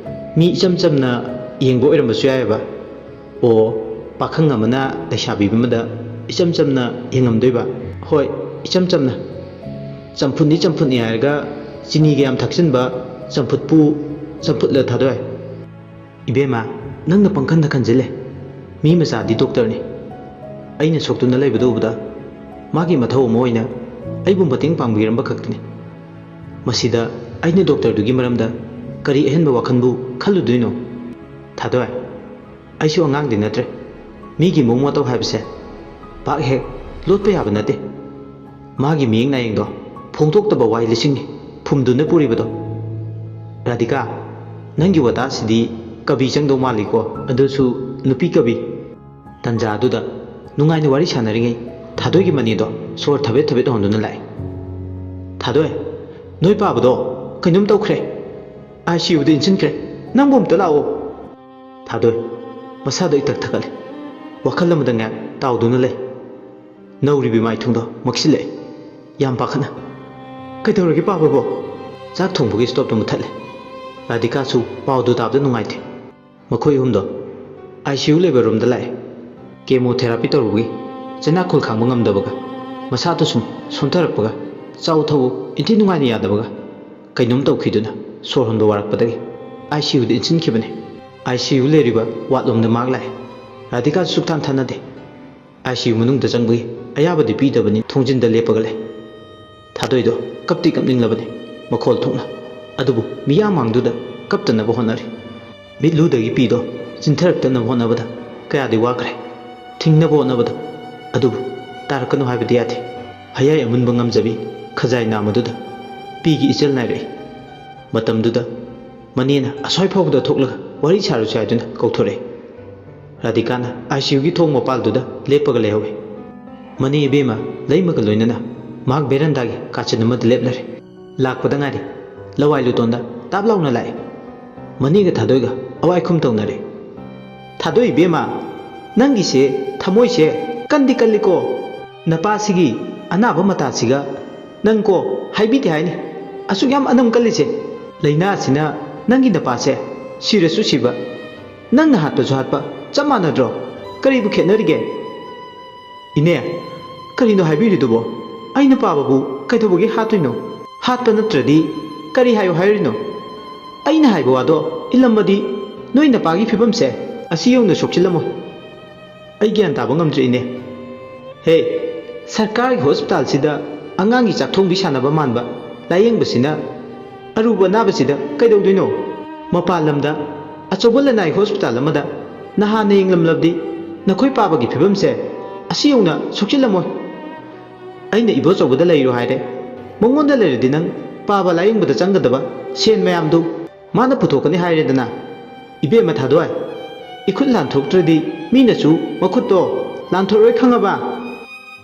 ꯃꯤ ꯏꯆꯝ ꯆꯝꯅ ꯌꯦꯡꯕ ꯑꯣꯏꯔꯝꯕꯁꯨ ꯌꯥꯏꯑꯕ꯫ ꯑꯣ, ꯄꯥꯈꯪ ꯑꯃꯅ ꯂꯩꯁꯥꯕꯤ ꯑꯃꯗ ꯏꯆꯝ ꯆꯝꯅ ꯌꯦꯡꯉꯝꯗꯣꯏꯕ? ꯍꯣꯏ, ꯏꯆꯝ ꯆꯝꯅ꯫ ꯆꯝꯐꯨꯠꯅꯤ ꯆꯝꯐꯨꯠꯅꯤ ꯍꯥꯏꯔꯒ ꯆꯤꯅꯤꯒ ꯌꯥꯝ ꯊꯛꯆꯤꯟꯕ ꯆꯝꯐꯨꯠꯄꯨ ꯆꯝꯐꯨꯠꯂ ꯊꯥꯗꯣꯏ? ꯏꯕꯦꯝꯃ, ꯅꯪꯅ ꯄꯪꯈꯟꯗ ꯈꯟꯖꯤꯜꯂꯦ꯫ ꯃꯤ ꯃꯆꯥꯗꯤ ꯗꯣꯛꯇꯔꯅꯤ꯫ ꯑꯩꯅ ꯁꯣꯛꯇꯨꯅ ꯂꯩꯕꯗꯨ ꯎꯕꯗ ꯃꯥꯒꯤ ꯃꯊꯧ ꯑꯃ ꯑꯣꯏꯅ ꯑꯩꯕꯨ ꯃꯇꯦꯡ ꯄꯥꯡꯕꯤꯔꯝꯕ ꯈꯛꯇꯅꯤ꯫ ꯃꯁꯤꯗ ꯑꯩꯅ ꯗꯣꯛꯇꯔꯗꯨꯒꯤ ꯃꯔꯝꯗ ꯀꯔꯤ ꯑꯍꯦꯟꯕ ꯋꯥꯈꯜꯕꯨ ꯈꯜꯂꯨꯗꯣꯏꯅꯣ? ꯊꯥꯗꯣꯏ, ꯑꯩꯁꯨ ꯑꯉꯥꯡꯗꯤ ꯅꯠꯇ꯭ꯔꯦ꯫ ꯃꯤꯒꯤ ꯃꯑꯣꯡ ꯃꯇꯧ ꯍꯥꯏꯕꯁꯦ ꯄꯥꯛ ꯍꯦꯛ ꯂꯣꯠꯄ ꯌꯥꯕ ꯅꯠꯇꯦ꯫ ꯃꯥꯒꯤ ꯃꯤꯌꯦꯡ ꯅꯥꯌꯦꯡꯗꯣ ꯐꯣꯡꯗꯣꯛꯇꯕ ꯋꯥꯍꯩ ꯂꯤꯁꯤꯡꯅꯤ ꯐꯨꯝꯗꯨꯅ ꯄꯨꯔꯤꯕꯗꯣ꯫ ꯔꯥꯙꯤꯀꯥ, ꯅꯪꯒꯤ ꯋꯥꯇꯥꯁꯤꯗꯤ ꯀꯕꯤ ꯆꯪꯗꯧ ꯃꯥꯜꯂꯤꯀꯣ, ꯑꯗꯨꯁꯨ ꯅꯨꯄꯤ ꯀꯕꯤ꯫ ꯇꯟꯖꯥꯗꯨꯗ ꯅꯨꯡꯉꯥꯏꯅ ꯋꯥꯔꯤ ꯁꯥꯟꯅꯔꯤꯉꯩ ꯊꯥꯗꯣꯏꯒꯤ ꯃꯅꯦꯗꯣ ꯁꯣꯔ ꯊꯕꯦꯠ ꯊꯕꯦꯠ ꯍꯣꯟꯗꯨꯅ ꯂꯥꯛꯑꯦ꯫ "ꯊꯥꯗꯣꯏ, ꯅꯣꯏ ꯄꯥꯕꯗꯣ ꯀꯩꯅꯣꯝ ꯇꯧꯈ꯭ꯔꯦ꯫ ꯑꯥꯏ ꯁꯤ ꯌꯨꯗ ꯏꯟꯁꯤꯟꯈ꯭ꯔꯦ꯫ ꯅꯪꯕꯨ ꯑꯝꯇ ꯂꯥꯛꯑꯣ꯫" ꯊꯥꯗꯣꯏ ꯃꯁꯥꯗꯣ ꯏꯇꯛ ꯊꯛꯀꯠꯂꯦ꯫ ꯋꯥꯈꯜ ꯑꯃꯗ ꯉꯥꯏꯍꯥꯛ ꯇꯥꯎꯗꯨꯅ ꯂꯩ꯫ ꯅꯧꯔꯤꯕ ꯏꯃꯥꯏꯊꯣꯡꯗꯣ ꯃꯛꯁꯤꯜꯂꯛꯑꯦ꯫ ꯌꯥꯝ ꯄꯥꯈꯠꯅ, "ꯀꯩꯗꯧꯔꯒꯦ ꯄꯥꯕꯕꯣ?" ꯆꯥꯛ ꯊꯣꯡꯕꯒꯤ ꯁ꯭ꯇꯣꯞꯇꯣ ꯃꯨꯠꯊꯠꯂꯦ꯫ ꯔꯥꯙꯤꯀꯥꯁꯨ ꯄꯥꯎꯗꯨ ꯇꯥꯕꯗ ꯅꯨꯡꯉꯥꯏꯇꯦ꯫ ꯃꯈꯣꯏ ꯑꯍꯨꯝꯗꯣ ꯑꯥꯏ ꯁꯤ ꯌꯨ ꯂꯩꯕ ꯔꯨꯝꯗ ꯂꯥꯛꯑꯦ꯫ ꯀꯦꯃꯣ ꯊꯦꯔꯥꯄꯤ ꯇꯧꯔꯨꯕꯒꯤ ꯆꯩꯅꯥꯈꯨꯜ ꯈꯥꯡꯕ ꯉꯝꯗꯕꯒ, ꯃꯁꯥꯗꯣ ꯁꯨꯝ ꯁꯣꯟꯊꯔꯛꯄꯒ, "ꯆꯥꯎ ꯊꯛꯎ, ꯏꯟꯊꯤ ꯅꯨꯡꯉꯥꯏꯅ ꯌꯥꯗꯕꯒ, ꯀꯩꯅꯣꯝ ꯇꯧꯈꯤꯗꯨꯅ ꯁꯣꯔ ꯍꯣꯟꯕ ꯋꯥꯔꯛꯄꯗꯒꯤ ꯑꯥꯏ ꯁꯤ ꯌꯨꯗ ꯏꯟꯁꯤꯟꯈꯤꯕꯅꯦ꯫" ꯑꯥꯏ ꯁꯤ ꯌꯨ ꯂꯩꯔꯤꯕ ꯋꯥꯔꯗꯂꯣꯝꯗ ꯃꯍꯥꯛ ꯂꯥꯛꯑꯦ꯫ ꯔꯥꯙꯤꯀꯥꯁꯨ ꯁꯨꯛꯊꯥꯟ ꯊꯥꯅꯗꯦ꯫ ꯑꯥꯏ ꯁꯤ ꯌꯨ ꯃꯅꯨꯡꯗ ꯆꯪꯕꯒꯤ ꯑꯌꯥꯕꯗꯤ ꯄꯤꯗꯕꯅꯤ, ꯊꯣꯡꯖꯤꯟꯗ ꯂꯦꯞꯄꯒ ꯂꯩ꯫ ꯊꯥꯗꯣꯏꯗꯣ ꯀꯞꯇꯤ ꯀꯞꯅꯤꯡꯂꯕꯅꯤ, ꯃꯈꯣꯜ ꯊꯣꯛꯅ꯫ ꯑꯗꯨꯕꯨ ꯃꯤꯌꯥꯝ ꯃꯥꯡꯗꯨꯗ ꯀꯞꯇꯅꯕ ꯍꯣꯠꯅꯔꯤ꯫ ꯃꯤꯠꯂꯨꯗꯒꯤ ꯄꯤꯗꯣ ꯆꯤꯟꯊꯔꯛꯇꯅꯕ ꯍꯣꯠꯅꯕꯗ ꯀꯌꯥꯗꯤ ꯋꯥꯈ꯭ꯔꯦ꯫ ꯊꯤꯡꯅꯕ ꯍꯣꯠꯅꯕꯗ, ꯑꯗꯨꯕꯨ ꯇꯥꯔꯛꯀꯅꯨ ꯍꯥꯏꯕꯗꯤ ꯌꯥꯗꯦ꯫ ꯍꯌꯥꯏ ꯑꯃꯨꯟꯕ ꯉꯝꯖꯕꯤ ꯈꯖꯥꯏ ꯅꯥꯝꯃꯗꯨꯗ ꯄꯤꯒꯤ ꯏꯆꯜ ꯅꯥꯏꯔꯛꯏ꯫ ꯃꯇꯝꯗꯨꯗ ꯃꯅꯦꯅ ꯑꯁ꯭ꯋꯥꯏ ꯐꯥꯎꯕꯗ ꯊꯣꯛꯂꯒ ꯋꯥꯔꯤ ꯁꯥꯔꯨꯁꯦ ꯍꯥꯏꯗꯨꯅ ꯀꯧꯊꯣꯔꯛꯏ꯫ ꯔꯥꯙꯤꯀꯥꯅ ꯑꯥꯏ ꯁꯤ ꯌꯨꯒꯤ ꯊꯣꯡ ꯃꯄꯥꯜꯗꯨꯗ ꯂꯦꯞꯄꯒ ꯂꯩꯍꯧꯏ꯫ ꯃꯅꯦ ꯏꯕꯦꯝꯃ ꯂꯩꯃꯒ ꯂꯣꯏꯅꯅ ꯃꯍꯥꯛ ꯕꯦꯔꯟꯗꯥꯒꯤ ꯀꯥꯆꯤꯟ ꯑꯃꯗ ꯂꯦꯞꯂꯔꯦ꯫ ꯂꯥꯛꯄꯗ ꯉꯥꯏꯔꯤ꯫ ꯂꯋꯥꯏ ꯂꯨꯇꯣꯟꯗ ꯇꯥꯞ ꯂꯥꯎꯅ ꯂꯥꯛꯏ꯫ ꯃꯅꯦꯒ ꯊꯥꯗꯣꯏꯒ ꯑꯋꯥꯏ ꯈꯨꯝ ꯇꯧꯅꯔꯦ꯫ "ꯊꯥꯗꯣꯏ ꯏꯕꯦꯝꯃ, ꯅꯪꯒꯤꯁꯦ ꯊꯃꯣꯏꯁꯦ ꯀꯟꯗꯤ ꯀꯜꯂꯤꯀꯣ꯫ ꯅꯄꯥꯁꯤꯒꯤ ꯑꯅꯥꯕ ꯃꯇꯥꯁꯤꯒ ꯅꯪꯀꯣ ꯍꯥꯏꯕꯤꯗꯦ ꯍꯥꯏꯅꯤ꯫ ꯑꯁꯨꯛ ꯌꯥꯝ ꯑꯅꯝ ꯀꯜꯂꯤꯁꯦ꯫ ꯂꯥꯏꯅꯥꯁꯤꯅ ꯅꯪꯒꯤ ꯅꯄꯥꯁꯦ ꯁꯤꯔꯁꯨ ꯁꯤꯕ, ꯅꯪꯅ ꯍꯥꯠꯄꯁꯨ ꯍꯥꯠꯄ ꯆꯞ ꯃꯥꯟꯅꯗ꯭ꯔꯣ? ꯀꯔꯤꯕꯨ ꯈꯦꯠꯅꯔꯤꯒꯦ?" "ꯏꯅꯦ, ꯀꯔꯤꯅꯣ ꯍꯥꯏꯕꯤꯔꯤꯗꯨꯕꯣ? ꯑꯩꯅ ꯄꯥꯕꯕꯨ ꯀꯩꯗꯧꯕꯒꯤ ꯍꯥꯠꯇꯣꯏꯅꯣ? ꯍꯥꯠꯄ ꯅꯠꯇ꯭ꯔꯗꯤ ꯀꯔꯤ ꯍꯥꯏꯌꯨ ꯍꯥꯏꯔꯤꯅꯣ? ꯑꯩꯅ ꯍꯥꯏꯕ ꯋꯥꯗꯣ ꯏꯜꯂꯝꯃꯗꯤ ꯅꯣꯏ ꯅꯄꯥꯒꯤ ꯐꯤꯕꯝꯁꯦ ꯑꯁꯤ ꯌꯧꯅ ꯁꯣꯛꯆꯤꯜꯂꯝꯃꯣꯏ꯫ ꯑꯩ ꯒ꯭ꯌꯥꯟ ꯇꯥꯕ ꯉꯝꯗ꯭ꯔꯦ ꯏꯅꯦ꯫ ꯍꯦ, ꯁꯔꯀꯥꯔꯒꯤ ꯍꯣꯁꯄꯤꯇꯥꯜꯁꯤꯗ ꯑꯉꯥꯡꯒꯤ ꯆꯥꯛꯊꯣꯡꯕꯤ ꯁꯥꯟꯅꯕ ꯃꯥꯟꯕ ꯂꯥꯌꯦꯡꯕꯁꯤꯅ ꯑꯔꯨꯕ ꯑꯅꯥꯕꯁꯤꯗ ꯀꯩꯗꯧꯗꯣꯏꯅꯣ? ꯃꯄꯥꯟ ꯂꯝꯗ ꯑꯆꯧꯕ ꯂꯅꯥꯏ ꯍꯣꯁꯄꯤꯇꯥꯜ ꯑꯃꯗ ꯅꯍꯥꯟꯅ ꯌꯦꯡꯂꯝꯂꯕꯗꯤ ꯅꯈꯣꯏ ꯄꯥꯕꯒꯤ ꯐꯤꯕꯝꯁꯦ ꯑꯁꯤ ꯌꯧꯅ ꯁꯣꯛꯆꯤꯜꯂꯝꯃꯣꯏ꯫ ꯑꯩꯅ ꯏꯕꯣꯆꯧꯕꯗ ꯂꯩꯔꯣ ꯍꯥꯏꯔꯦ꯫ ꯃꯉꯣꯟꯗ ꯂꯩꯔꯗꯤ ꯅꯪ ꯄꯥꯕ ꯂꯥꯌꯦꯡꯕꯗ ꯆꯪꯒꯗꯕ ꯁꯦꯟ ꯃꯌꯥꯝꯗꯨ ꯃꯥꯅ ꯄꯨꯊꯣꯛꯀꯅꯤ ꯍꯥꯏꯔꯦꯗꯅ꯫ "ꯏꯕꯦꯝꯃ ꯊꯥꯗꯣꯏ, ꯏꯈꯨꯠ ꯂꯥꯟꯊꯣꯛꯇ꯭ꯔꯗꯤ ꯃꯤꯅꯁꯨ ꯃꯈꯨꯠꯇꯣ ꯂꯥꯟꯊꯣꯛꯔꯣꯏ, ꯈꯪꯉꯕ?"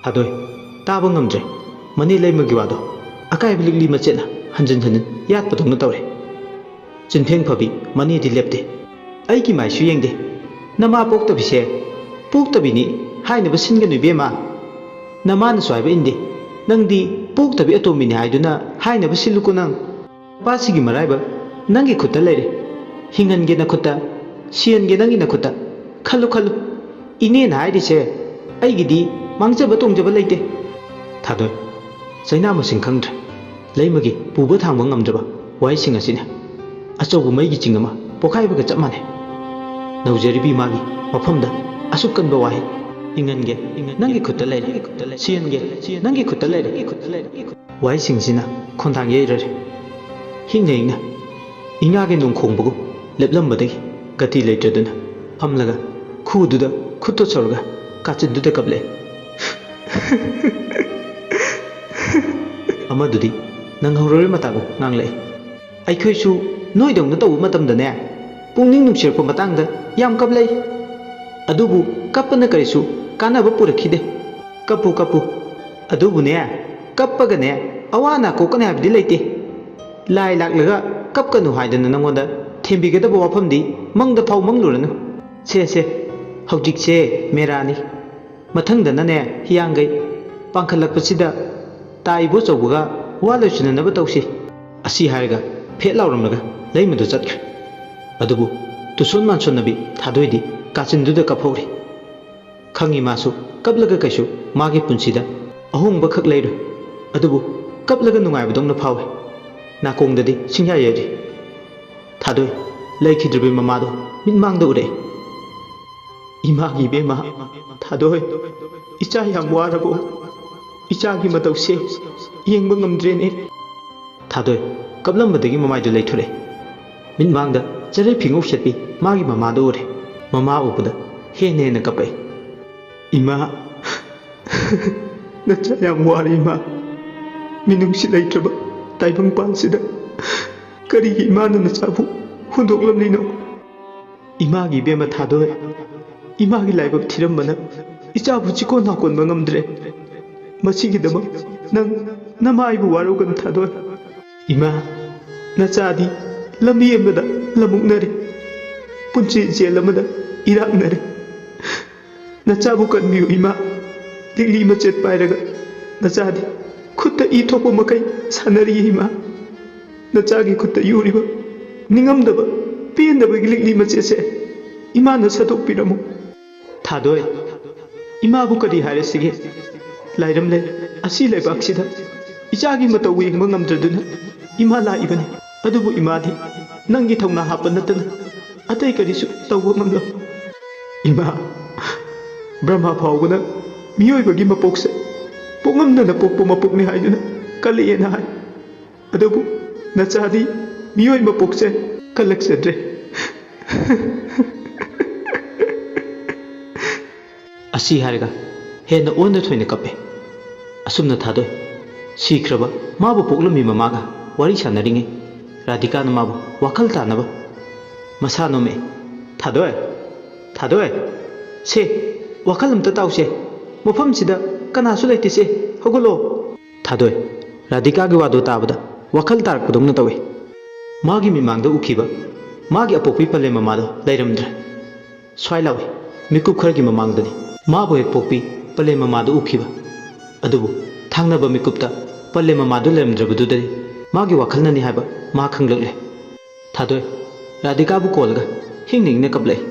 ꯊꯥꯗꯣꯏ ꯇꯥꯕ ꯉꯝꯗ꯭ꯔꯦ꯫ ꯃꯅꯦ ꯂꯩꯃꯒꯤ ꯋꯥꯗꯣ ꯑꯀꯥꯏꯕ ꯂꯤꯛꯂꯤ ꯃꯆꯦꯠꯅ ꯍꯟꯖꯤꯟ ꯍꯟꯖꯤꯟ ꯌꯥꯠꯄꯗꯧꯅ ꯇꯧꯔꯦ꯫ ꯆꯤꯟꯐꯦꯡ ꯐꯕꯤ ꯃꯅꯦꯗꯤ ꯂꯦꯞꯇꯦ꯫ "ꯑꯩꯒꯤ ꯃꯥꯏꯁꯨ ꯌꯦꯡꯗꯦ꯫ ꯅꯃꯥ ꯄꯣꯛꯇꯕꯤꯁꯦ ꯄꯣꯛꯇꯕꯤꯅꯤ ꯍꯥꯏꯅꯕ ꯁꯤꯟꯒꯅꯨ ꯏꯕꯦꯝꯃ꯫ ꯅꯃꯥꯅꯁꯨ ꯍꯥꯏꯕ ꯏꯟꯗꯦ꯫ ꯅꯪꯗꯤ ꯄꯣꯛꯇꯕꯤ ꯑꯇꯣꯝꯕꯤꯅꯤ ꯍꯥꯏꯗꯨꯅ ꯍꯥꯏꯅꯕ ꯁꯤꯜꯂꯨꯀꯣ ꯅꯪ꯫ ꯅꯄꯥꯁꯤꯒꯤ ꯃꯔꯥꯏꯕꯛ ꯅꯪꯒꯤ ꯈꯨꯠꯇ ꯂꯩꯔꯦ꯫ ꯍꯤꯡꯍꯟꯒꯦ ꯅꯈꯨꯠꯇ, ꯁꯤꯍꯟꯒꯦ ꯅꯪꯒꯤ ꯅꯈꯨꯠꯇ꯫ ꯈꯜꯂꯨ, ꯈꯜꯂꯨ꯫ ꯏꯅꯦꯅ ꯍꯥꯏꯔꯤꯁꯦ ꯑꯩꯒꯤꯗꯤ ꯃꯥꯡꯖꯕ ꯇꯣꯡꯖꯕ ꯂꯩꯇꯦ꯫" ꯊꯥꯗꯣꯏ ꯆꯩꯅꯥ ꯃꯁꯤꯡ ꯈꯪꯗ꯭ꯔꯦ꯫ ꯂꯩꯃꯒꯤ ꯄꯨꯕ ꯊꯥꯡꯕ ꯉꯝꯗ꯭ꯔꯕ ꯋꯥꯍꯩꯁꯤꯡ ꯑꯁꯤꯅ ꯑꯆꯧꯕ ꯃꯩꯒꯤ ꯆꯤꯡ ꯑꯃ ꯄꯣꯈꯥꯏꯕꯒ ꯆꯞ ꯃꯥꯟꯅꯩ꯫ ꯅꯧꯖꯔꯤꯕꯤ ꯃꯥꯒꯤ ꯃꯐꯝꯗ ꯑꯁꯨꯛ ꯀꯟꯕ ꯋꯥꯍꯩ, "ꯏꯪꯍꯟꯒꯦ, ꯅꯪꯒꯤ ꯈꯨꯠꯇ ꯂꯩꯔꯦ, ꯁꯤꯍꯟꯒꯦ, ꯅꯪꯒꯤ ꯈꯨꯠꯇ ꯂꯩꯔꯦ", ꯋꯥꯍꯩꯁꯤꯡꯁꯤꯅ ꯈꯣꯟꯊꯥꯡ ꯌꯩꯔꯔꯦ꯫ ꯍꯤꯡꯅ ꯍꯤꯡꯅ ꯏꯉꯥꯒꯤ ꯅꯣꯡ ꯈꯣꯡꯕꯒꯨꯝ ꯂꯦꯞꯂꯝꯕꯗꯒꯤ ꯒꯇꯤ ꯂꯩꯇ꯭ꯔꯗꯨꯅ ꯐꯝꯂꯒ ꯈꯨꯗꯨꯗ ꯈꯨꯠꯇꯣ ꯁꯧꯔꯒ ꯀꯥꯆꯤꯟꯗꯨꯗ ꯀꯞꯂꯛꯑꯦ꯫ ꯑꯃꯗꯨꯗꯤ ꯅꯪꯍꯧꯔꯔꯣꯏ ꯃꯇꯥꯒꯨꯝ ꯉꯥꯡꯂꯛꯏ꯫ "ꯑꯩꯈꯣꯏꯁꯨ ꯅꯣꯏꯗꯧꯅ ꯇꯧꯕ ꯃꯇꯝꯗꯅꯦ, ꯄꯨꯛꯅꯤꯡ ꯅꯨꯡꯁꯤꯔꯛꯄ ꯃꯇꯥꯡꯗ ꯌꯥꯝ ꯀꯞꯂꯛꯏ꯫ ꯑꯗꯨꯕꯨ ꯀꯞꯄꯅ ꯀꯔꯤꯁꯨ ꯀꯥꯟꯅꯕ ꯄꯨꯔꯛꯈꯤꯗꯦ꯫ ꯀꯞꯄꯨ, ꯀꯞꯄꯨ꯫ ꯑꯗꯨꯕꯨꯅꯦ, ꯀꯞꯄꯒꯅꯦ, ꯑꯋꯥ ꯑꯅꯥ ꯀꯣꯛꯀꯅꯤ ꯍꯥꯏꯕꯗꯤ ꯂꯩꯇꯦ꯫ ꯂꯥꯏ ꯂꯥꯛꯂꯒ ꯀꯞꯀꯅꯨ ꯍꯥꯏꯗꯅ ꯅꯉꯣꯟꯗ ꯊꯦꯝꯕꯤꯒꯗꯕ ꯋꯥꯐꯝꯗꯤ ꯃꯪꯗ ꯐꯥꯎ ꯃꯪꯂꯨꯔꯅꯨ꯫ ꯁꯦ, ꯁꯦ, ꯍꯧꯖꯤꯛꯁꯦ ꯃꯦꯔꯥꯅꯤ꯫ ꯃꯊꯪꯗꯅꯅꯦ, ꯍꯤꯌꯥꯡꯒꯩ ꯄꯥꯡꯈꯠꯂꯛꯄꯁꯤꯗ ꯇꯥ ꯏꯕꯣꯆꯧꯕꯒ ꯋꯥ ꯂꯣꯏꯁꯤꯟꯅꯅꯕ ꯇꯧꯁꯤ꯫" ꯑꯁꯤ ꯍꯥꯏꯔꯒ ꯐꯦꯠ ꯂꯥꯎꯔꯝꯂꯒ ꯂꯩꯃꯗꯨ ꯆꯠꯈ꯭ꯔꯦ꯫ ꯑꯗꯨꯕꯨ ꯇꯨꯁꯣꯟ ꯃꯥꯟꯁꯣꯟꯅꯕꯤ ꯊꯥꯗꯣꯏꯗꯤ ꯀꯥꯆꯤꯟꯗꯨꯗ ꯀꯞꯍꯧꯔꯤ꯫ ꯈꯪꯉꯤ ꯃꯥꯁꯨ ꯀꯞꯂꯒ ꯀꯩꯁꯨ ꯃꯥꯒꯤ ꯄꯨꯟꯁꯤꯗ ꯑꯍꯣꯡꯕ ꯈꯛ ꯂꯩꯔꯣꯏ꯫ ꯑꯗꯨꯕꯨ ꯀꯞꯂꯒ ꯅꯨꯡꯉꯥꯏꯕꯗꯧꯅ ꯐꯥꯎꯏ꯫ ꯅꯥꯀꯣꯡꯗꯗꯤ ꯁꯤꯡꯌꯥ ꯌꯩꯔꯤ꯫ ꯊꯥꯗꯣꯏ ꯂꯩꯈꯤꯗ꯭ꯔꯕꯤ ꯃꯃꯥꯗꯣ ꯃꯤꯠꯃꯥꯡꯗ ꯎꯔꯛꯏ꯫ "ꯏꯃꯥꯒꯤ ꯏꯕꯦꯝꯃ, ꯊꯥꯗꯣꯏ, ꯏꯆꯥ ꯌꯥꯝ ꯋꯥꯔꯕꯣ? ꯏꯆꯥꯒꯤ ꯃꯇꯧꯁꯦ ꯌꯦꯡꯕ ꯉꯝꯗ꯭ꯔꯦꯅꯦ꯫" ꯊꯥꯗꯣꯏ ꯀꯞꯂꯝꯕꯗꯒꯤ ꯃꯃꯥꯏꯗꯨ ꯂꯩꯊꯣꯔꯛꯑꯦ꯫ ꯃꯤꯠꯃꯥꯡꯗ ꯆꯔꯩ ꯐꯤꯉꯧ ꯁꯦꯠꯄꯤ ꯃꯥꯒꯤ ꯃꯃꯥꯗꯨ ꯎꯔꯦ꯫ ꯃꯃꯥ ꯎꯕꯗ ꯍꯦꯟꯅ ꯍꯦꯟꯅ ꯀꯞꯄꯛꯏ꯫ "ꯏꯃꯥ, ꯅꯆꯥ ꯌꯥꯝ ꯋꯥꯔꯦ ꯏꯃꯥ꯫ ꯃꯤꯅꯨꯡꯁꯤ ꯂꯩꯇ꯭ꯔꯕ ꯇꯥꯏꯕꯪꯄꯥꯟꯁꯤꯗ ꯀꯔꯤꯒꯤ ꯏꯃꯥꯅ ꯅꯆꯥꯕꯨ ꯍꯨꯟꯗꯣꯛꯂꯝꯂꯤꯅꯣ?" ꯏꯃꯥꯒꯤ ꯏꯕꯦꯝꯃ ꯊꯥꯗꯣꯏ, ꯏꯃꯥꯒꯤ ꯂꯥꯏꯕꯛ ꯊꯤꯔꯝꯕꯅ ꯏꯆꯥꯕꯨ ꯆꯤꯀꯣꯟ ꯅꯥꯀꯣꯟꯕ ꯉꯝꯗ꯭ꯔꯦ꯫ ꯃꯁꯤꯒꯤꯗꯃꯛ ꯅꯪ ꯅꯃꯥ ꯑꯩꯕꯨ ꯋꯥꯔꯧꯒꯅꯨ ꯊꯥꯗꯣꯏ꯫ ꯏꯃꯥ, ꯅꯆꯥꯗꯤ ꯂꯝꯕꯤ ꯑꯃꯗ ꯂꯃꯨꯛꯅꯔꯦ, ꯄꯨꯟꯁꯤ ꯖꯦꯜ ꯑꯃꯗ ꯏꯔꯥꯛꯅꯔꯦ꯫ ꯅꯆꯥꯕꯨ ꯀꯟꯕꯤꯌꯨ ꯏꯃꯥ꯫ ꯂꯤꯛꯂꯤ ꯃꯆꯦꯠ ꯄꯥꯏꯔꯒ ꯅꯆꯥꯗꯤ ꯈꯨꯠꯇ ꯏ ꯊꯣꯛꯄ ꯃꯈꯩ ꯁꯥꯟꯅꯔꯤ ꯏꯃꯥ꯫ ꯅꯆꯥꯒꯤ ꯈꯨꯠꯇ ꯌꯨꯔꯤꯕ ꯅꯤꯡꯉꯝꯗꯕ, ꯄꯦꯟꯗꯕꯒꯤ ꯂꯤꯛꯂꯤ ꯃꯆꯦꯠꯁꯦ ꯏꯃꯥꯅ ꯁꯠꯇꯣꯛꯄꯤꯔꯝꯃꯨ꯫ ꯊꯥꯗꯣꯏ, ꯏꯃꯥꯕꯨ ꯀꯔꯤ ꯍꯥꯏꯔꯁꯤꯒꯦ? ꯂꯥꯏꯔꯝꯂꯦ, ꯑꯁꯤ ꯂꯩꯕꯥꯛꯁꯤꯗ ꯏꯆꯥꯒꯤ ꯃꯇꯧ ꯌꯦꯡꯕ ꯉꯝꯗ꯭ꯔꯗꯨꯅ ꯏꯃꯥ ꯂꯥꯛꯏꯕꯅꯤ꯫ ꯑꯗꯨꯕꯨ ꯏꯃꯥꯗꯤ ꯅꯪꯒꯤ ꯊꯧꯅꯥ ꯍꯥꯞꯄ ꯅꯠꯇꯅ ꯑꯇꯩ ꯀꯔꯤꯁꯨ ꯇꯧꯕ ꯉꯝꯂꯣꯏ꯫ ꯏꯃꯥ, ꯕ꯭ꯔꯍ꯭ꯃ ꯐꯥꯎꯕꯅ ꯃꯤꯑꯣꯏꯕꯒꯤ ꯃꯄꯣꯛꯁꯦ ꯄꯣꯛꯉꯝꯗꯅ ꯄꯣꯛꯄ ꯃꯄꯣꯛꯅꯤ ꯍꯥꯏꯗꯨꯅ ꯀꯜꯂꯛꯑꯦꯅ ꯍꯥꯏ꯫ ꯑꯗꯨꯕꯨ ꯅꯆꯥꯗꯤ ꯃꯤꯑꯣꯏ ꯃꯄꯣꯛꯁꯦ ꯀꯜꯂꯛꯆꯗ꯭ꯔꯦ꯫ ꯑꯁꯤ ꯍꯥꯏꯔꯒ ꯍꯦꯟꯅ ꯑꯣꯟꯅ ꯊꯣꯏꯅ ꯀꯞꯄꯦ꯫ ꯑꯁꯨꯝꯅ ꯊꯥꯗꯣꯏ ꯁꯤꯈ꯭ꯔꯕ ꯃꯥꯕꯨ ꯄꯣꯛꯂꯝꯃꯤ ꯃꯃꯥꯒ ꯋꯥꯔꯤ ꯁꯥꯟꯅꯔꯤꯉꯩ ꯔꯥꯙꯤꯀꯥꯅ ꯃꯥꯕꯨ ꯋꯥꯈꯜ ꯇꯥꯅꯕ ꯃꯁꯥ ꯅꯣꯝꯃꯛꯑꯦ꯫ "ꯊꯥꯗꯣꯏ, ꯊꯥꯗꯣꯏ, ꯁꯦ, ꯋꯥꯈꯜ ꯑꯝꯇ ꯇꯥꯎꯁꯦ꯫ ꯃꯐꯝꯁꯤꯗ ꯀꯅꯥꯁꯨ ꯂꯩꯇꯦꯁꯦ, ꯍꯧꯒꯠꯂꯣ꯫" ꯊꯥꯗꯣꯏ ꯔꯥꯙꯤꯀꯥꯒꯤ ꯋꯥꯗꯨ ꯇꯥꯕꯗ ꯋꯥꯈꯜ ꯇꯥꯔꯛꯄꯗꯧꯅ ꯇꯧꯏ꯫ ꯃꯥꯒꯤ ꯃꯤꯠꯃꯥꯡꯗ ꯎꯈꯤꯕ ꯃꯥꯒꯤ ꯑꯄꯣꯛꯄꯤ ꯄꯂꯦꯝ ꯃꯃꯥꯗꯣ ꯂꯩꯔꯝꯗ꯭ꯔꯦ꯫ ꯁ꯭ꯋꯥꯏ ꯂꯥꯎꯏ, ꯃꯤꯀꯨꯞ ꯈꯔꯒꯤ ꯃꯃꯥꯡꯗꯅꯤ ꯃꯥꯕꯨ ꯍꯦꯛ ꯄꯣꯛꯄꯤ ꯄꯂꯦꯝ ꯃꯃꯥꯗꯨ ꯎꯈꯤꯕ꯫ ꯑꯗꯨꯕꯨ ꯊꯪꯅꯕ ꯃꯤꯀꯨꯞꯇ ꯄꯂꯦꯝ ꯃꯃꯥꯗꯨ ꯂꯩꯔꯝꯗ꯭ꯔꯕꯗꯨꯗꯅꯤ ꯃꯥꯒꯤ ꯋꯥꯈꯜꯅꯅꯤ ꯍꯥꯏꯕ ꯃꯥ ꯈꯪꯂꯛꯂꯦ꯫ ꯊꯥꯗꯣꯏ ꯔꯥꯙꯤꯀꯥꯕꯨ ꯀꯣꯜꯂꯒ ꯍꯤꯡꯅ ꯍꯤꯡꯅ ꯀꯞꯂꯛꯏ꯫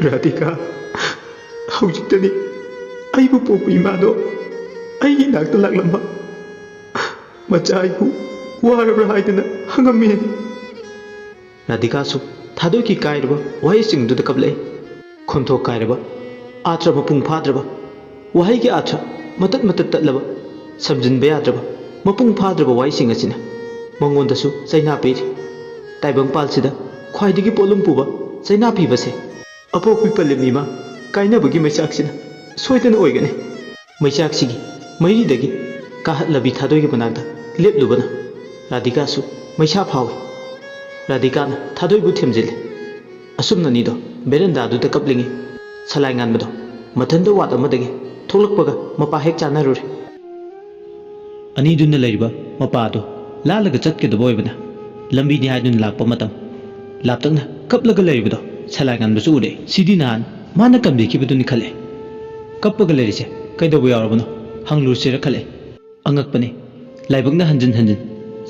"ꯔꯥꯙꯤꯀꯥ, ꯍꯧꯖꯤꯛꯇꯅꯤ ꯑꯩꯕꯨ ꯄꯣꯛꯄ ꯏꯃꯥꯗꯣ ꯑꯩꯒꯤ ꯏꯅꯥꯛꯇ ꯂꯥꯛꯂꯝꯕ꯫ ꯃꯆꯥ ꯑꯩꯕꯨ ꯋꯥꯔꯕ꯭ꯔꯥ ꯍꯥꯏꯗꯅ ꯍꯪꯉꯝꯃꯤ꯫" ꯔꯥꯙꯤꯀꯥꯁꯨ ꯊꯥꯗꯣꯏꯒꯤ ꯀꯥꯏꯔꯕ ꯋꯥꯍꯩꯁꯤꯡꯗꯨꯗ ꯀꯞꯂꯛꯏ꯫ ꯈꯣꯟꯊꯣꯛ ꯀꯥꯏꯔꯕ, ꯑꯥꯔꯊ ꯃꯄꯨꯡ ꯐꯥꯗ꯭ꯔꯕ, ꯋꯥꯍꯩꯒꯤ ꯑꯥꯔꯊ ꯃꯇꯠ ꯃꯇꯠ ꯇꯠꯂꯕ, ꯁꯝꯖꯤꯟꯕ ꯌꯥꯗ꯭ꯔꯕ, ꯃꯄꯨꯡ ꯐꯥꯗ꯭ꯔꯕ ꯋꯥꯍꯩꯁꯤꯡ ꯑꯁꯤꯅ ꯃꯉꯣꯟꯗꯁꯨ ꯆꯩꯅꯥ ꯄꯤꯔꯤ꯫ ꯇꯥꯏꯕꯪꯄꯥꯜꯁꯤꯗ ꯈ꯭ꯋꯥꯏꯗꯒꯤ ꯄꯣꯠꯂꯨꯝ ꯄꯨꯕ ꯆꯩꯅꯥ ꯄꯤꯕꯁꯦ ꯑꯄꯣꯛꯄꯤ ꯄꯂꯦꯝ ꯏꯃꯥ ꯀꯥꯏꯅꯕꯒꯤ ꯃꯩꯆꯥꯛꯁꯤꯅ ꯁꯣꯏꯗꯅ ꯑꯣꯏꯒꯅꯤ꯫ ꯃꯩꯆꯥꯛꯁꯤꯒꯤ ꯃꯩꯔꯤꯗꯒꯤ ꯀꯥꯍꯠꯂꯕꯤ ꯊꯥꯗꯣꯏꯒꯤ ꯃꯅꯥꯛꯇ ꯂꯦꯞꯂꯨꯕꯅ ꯔꯥꯙꯤꯀꯥꯁꯨ ꯃꯩꯁꯥ ꯐꯥꯎꯏ꯫ ꯔꯥꯙꯤꯀꯥꯅ ꯊꯥꯗꯣꯏꯕꯨ ꯊꯦꯝꯖꯤꯜꯂꯤ꯫ ꯑꯁꯨꯝꯅ ꯑꯅꯤꯗꯣ ꯕꯦꯔꯟꯗꯥꯗꯨꯗ ꯀꯞꯂꯤꯉꯩ, ꯁꯂꯥꯏ ꯉꯥꯟꯕꯗꯣ ꯃꯊꯟꯇ ꯋꯥꯠ ꯑꯃꯗꯒꯤ ꯊꯣꯛꯂꯛꯄꯒ ꯃꯄꯥ ꯍꯦꯛ ꯆꯥꯅꯔꯨꯔꯦ꯫ ꯑꯅꯤꯗꯨꯅ ꯂꯩꯔꯤꯕ ꯃꯄꯥꯗꯣ ꯂꯥꯜꯂꯒ ꯆꯠꯀꯗꯕ ꯑꯣꯏꯕꯅ, ꯂꯝꯕꯤꯅꯤ ꯍꯥꯏꯗꯨꯅ ꯂꯥꯛꯄ ꯃꯇꯝ, ꯂꯥꯞꯇꯛꯅ ꯀꯞꯂꯒ ꯂꯩꯔꯤꯕꯗꯣ ꯁꯂꯥꯏ ꯉꯥꯟꯕꯁꯨ ꯎꯔꯦ꯫ ꯁꯤꯗꯤ ꯅꯍꯥꯟ ꯃꯥꯅ ꯀꯝꯕꯤꯈꯤꯕꯗꯨꯅꯤ ꯈꯜꯂꯦ꯫ "ꯀꯞꯄꯒ ꯂꯩꯔꯤꯁꯦ ꯀꯩꯗꯧꯕ ꯌꯥꯎꯔꯕꯅꯣ? ꯍꯪꯂꯨꯁꯤꯔ?" ꯈꯜꯂꯦ꯫ ꯑꯉꯛꯄꯅꯤ, ꯂꯥꯏꯕꯛꯅ ꯍꯟꯖꯤꯟ ꯍꯟꯖꯤꯟ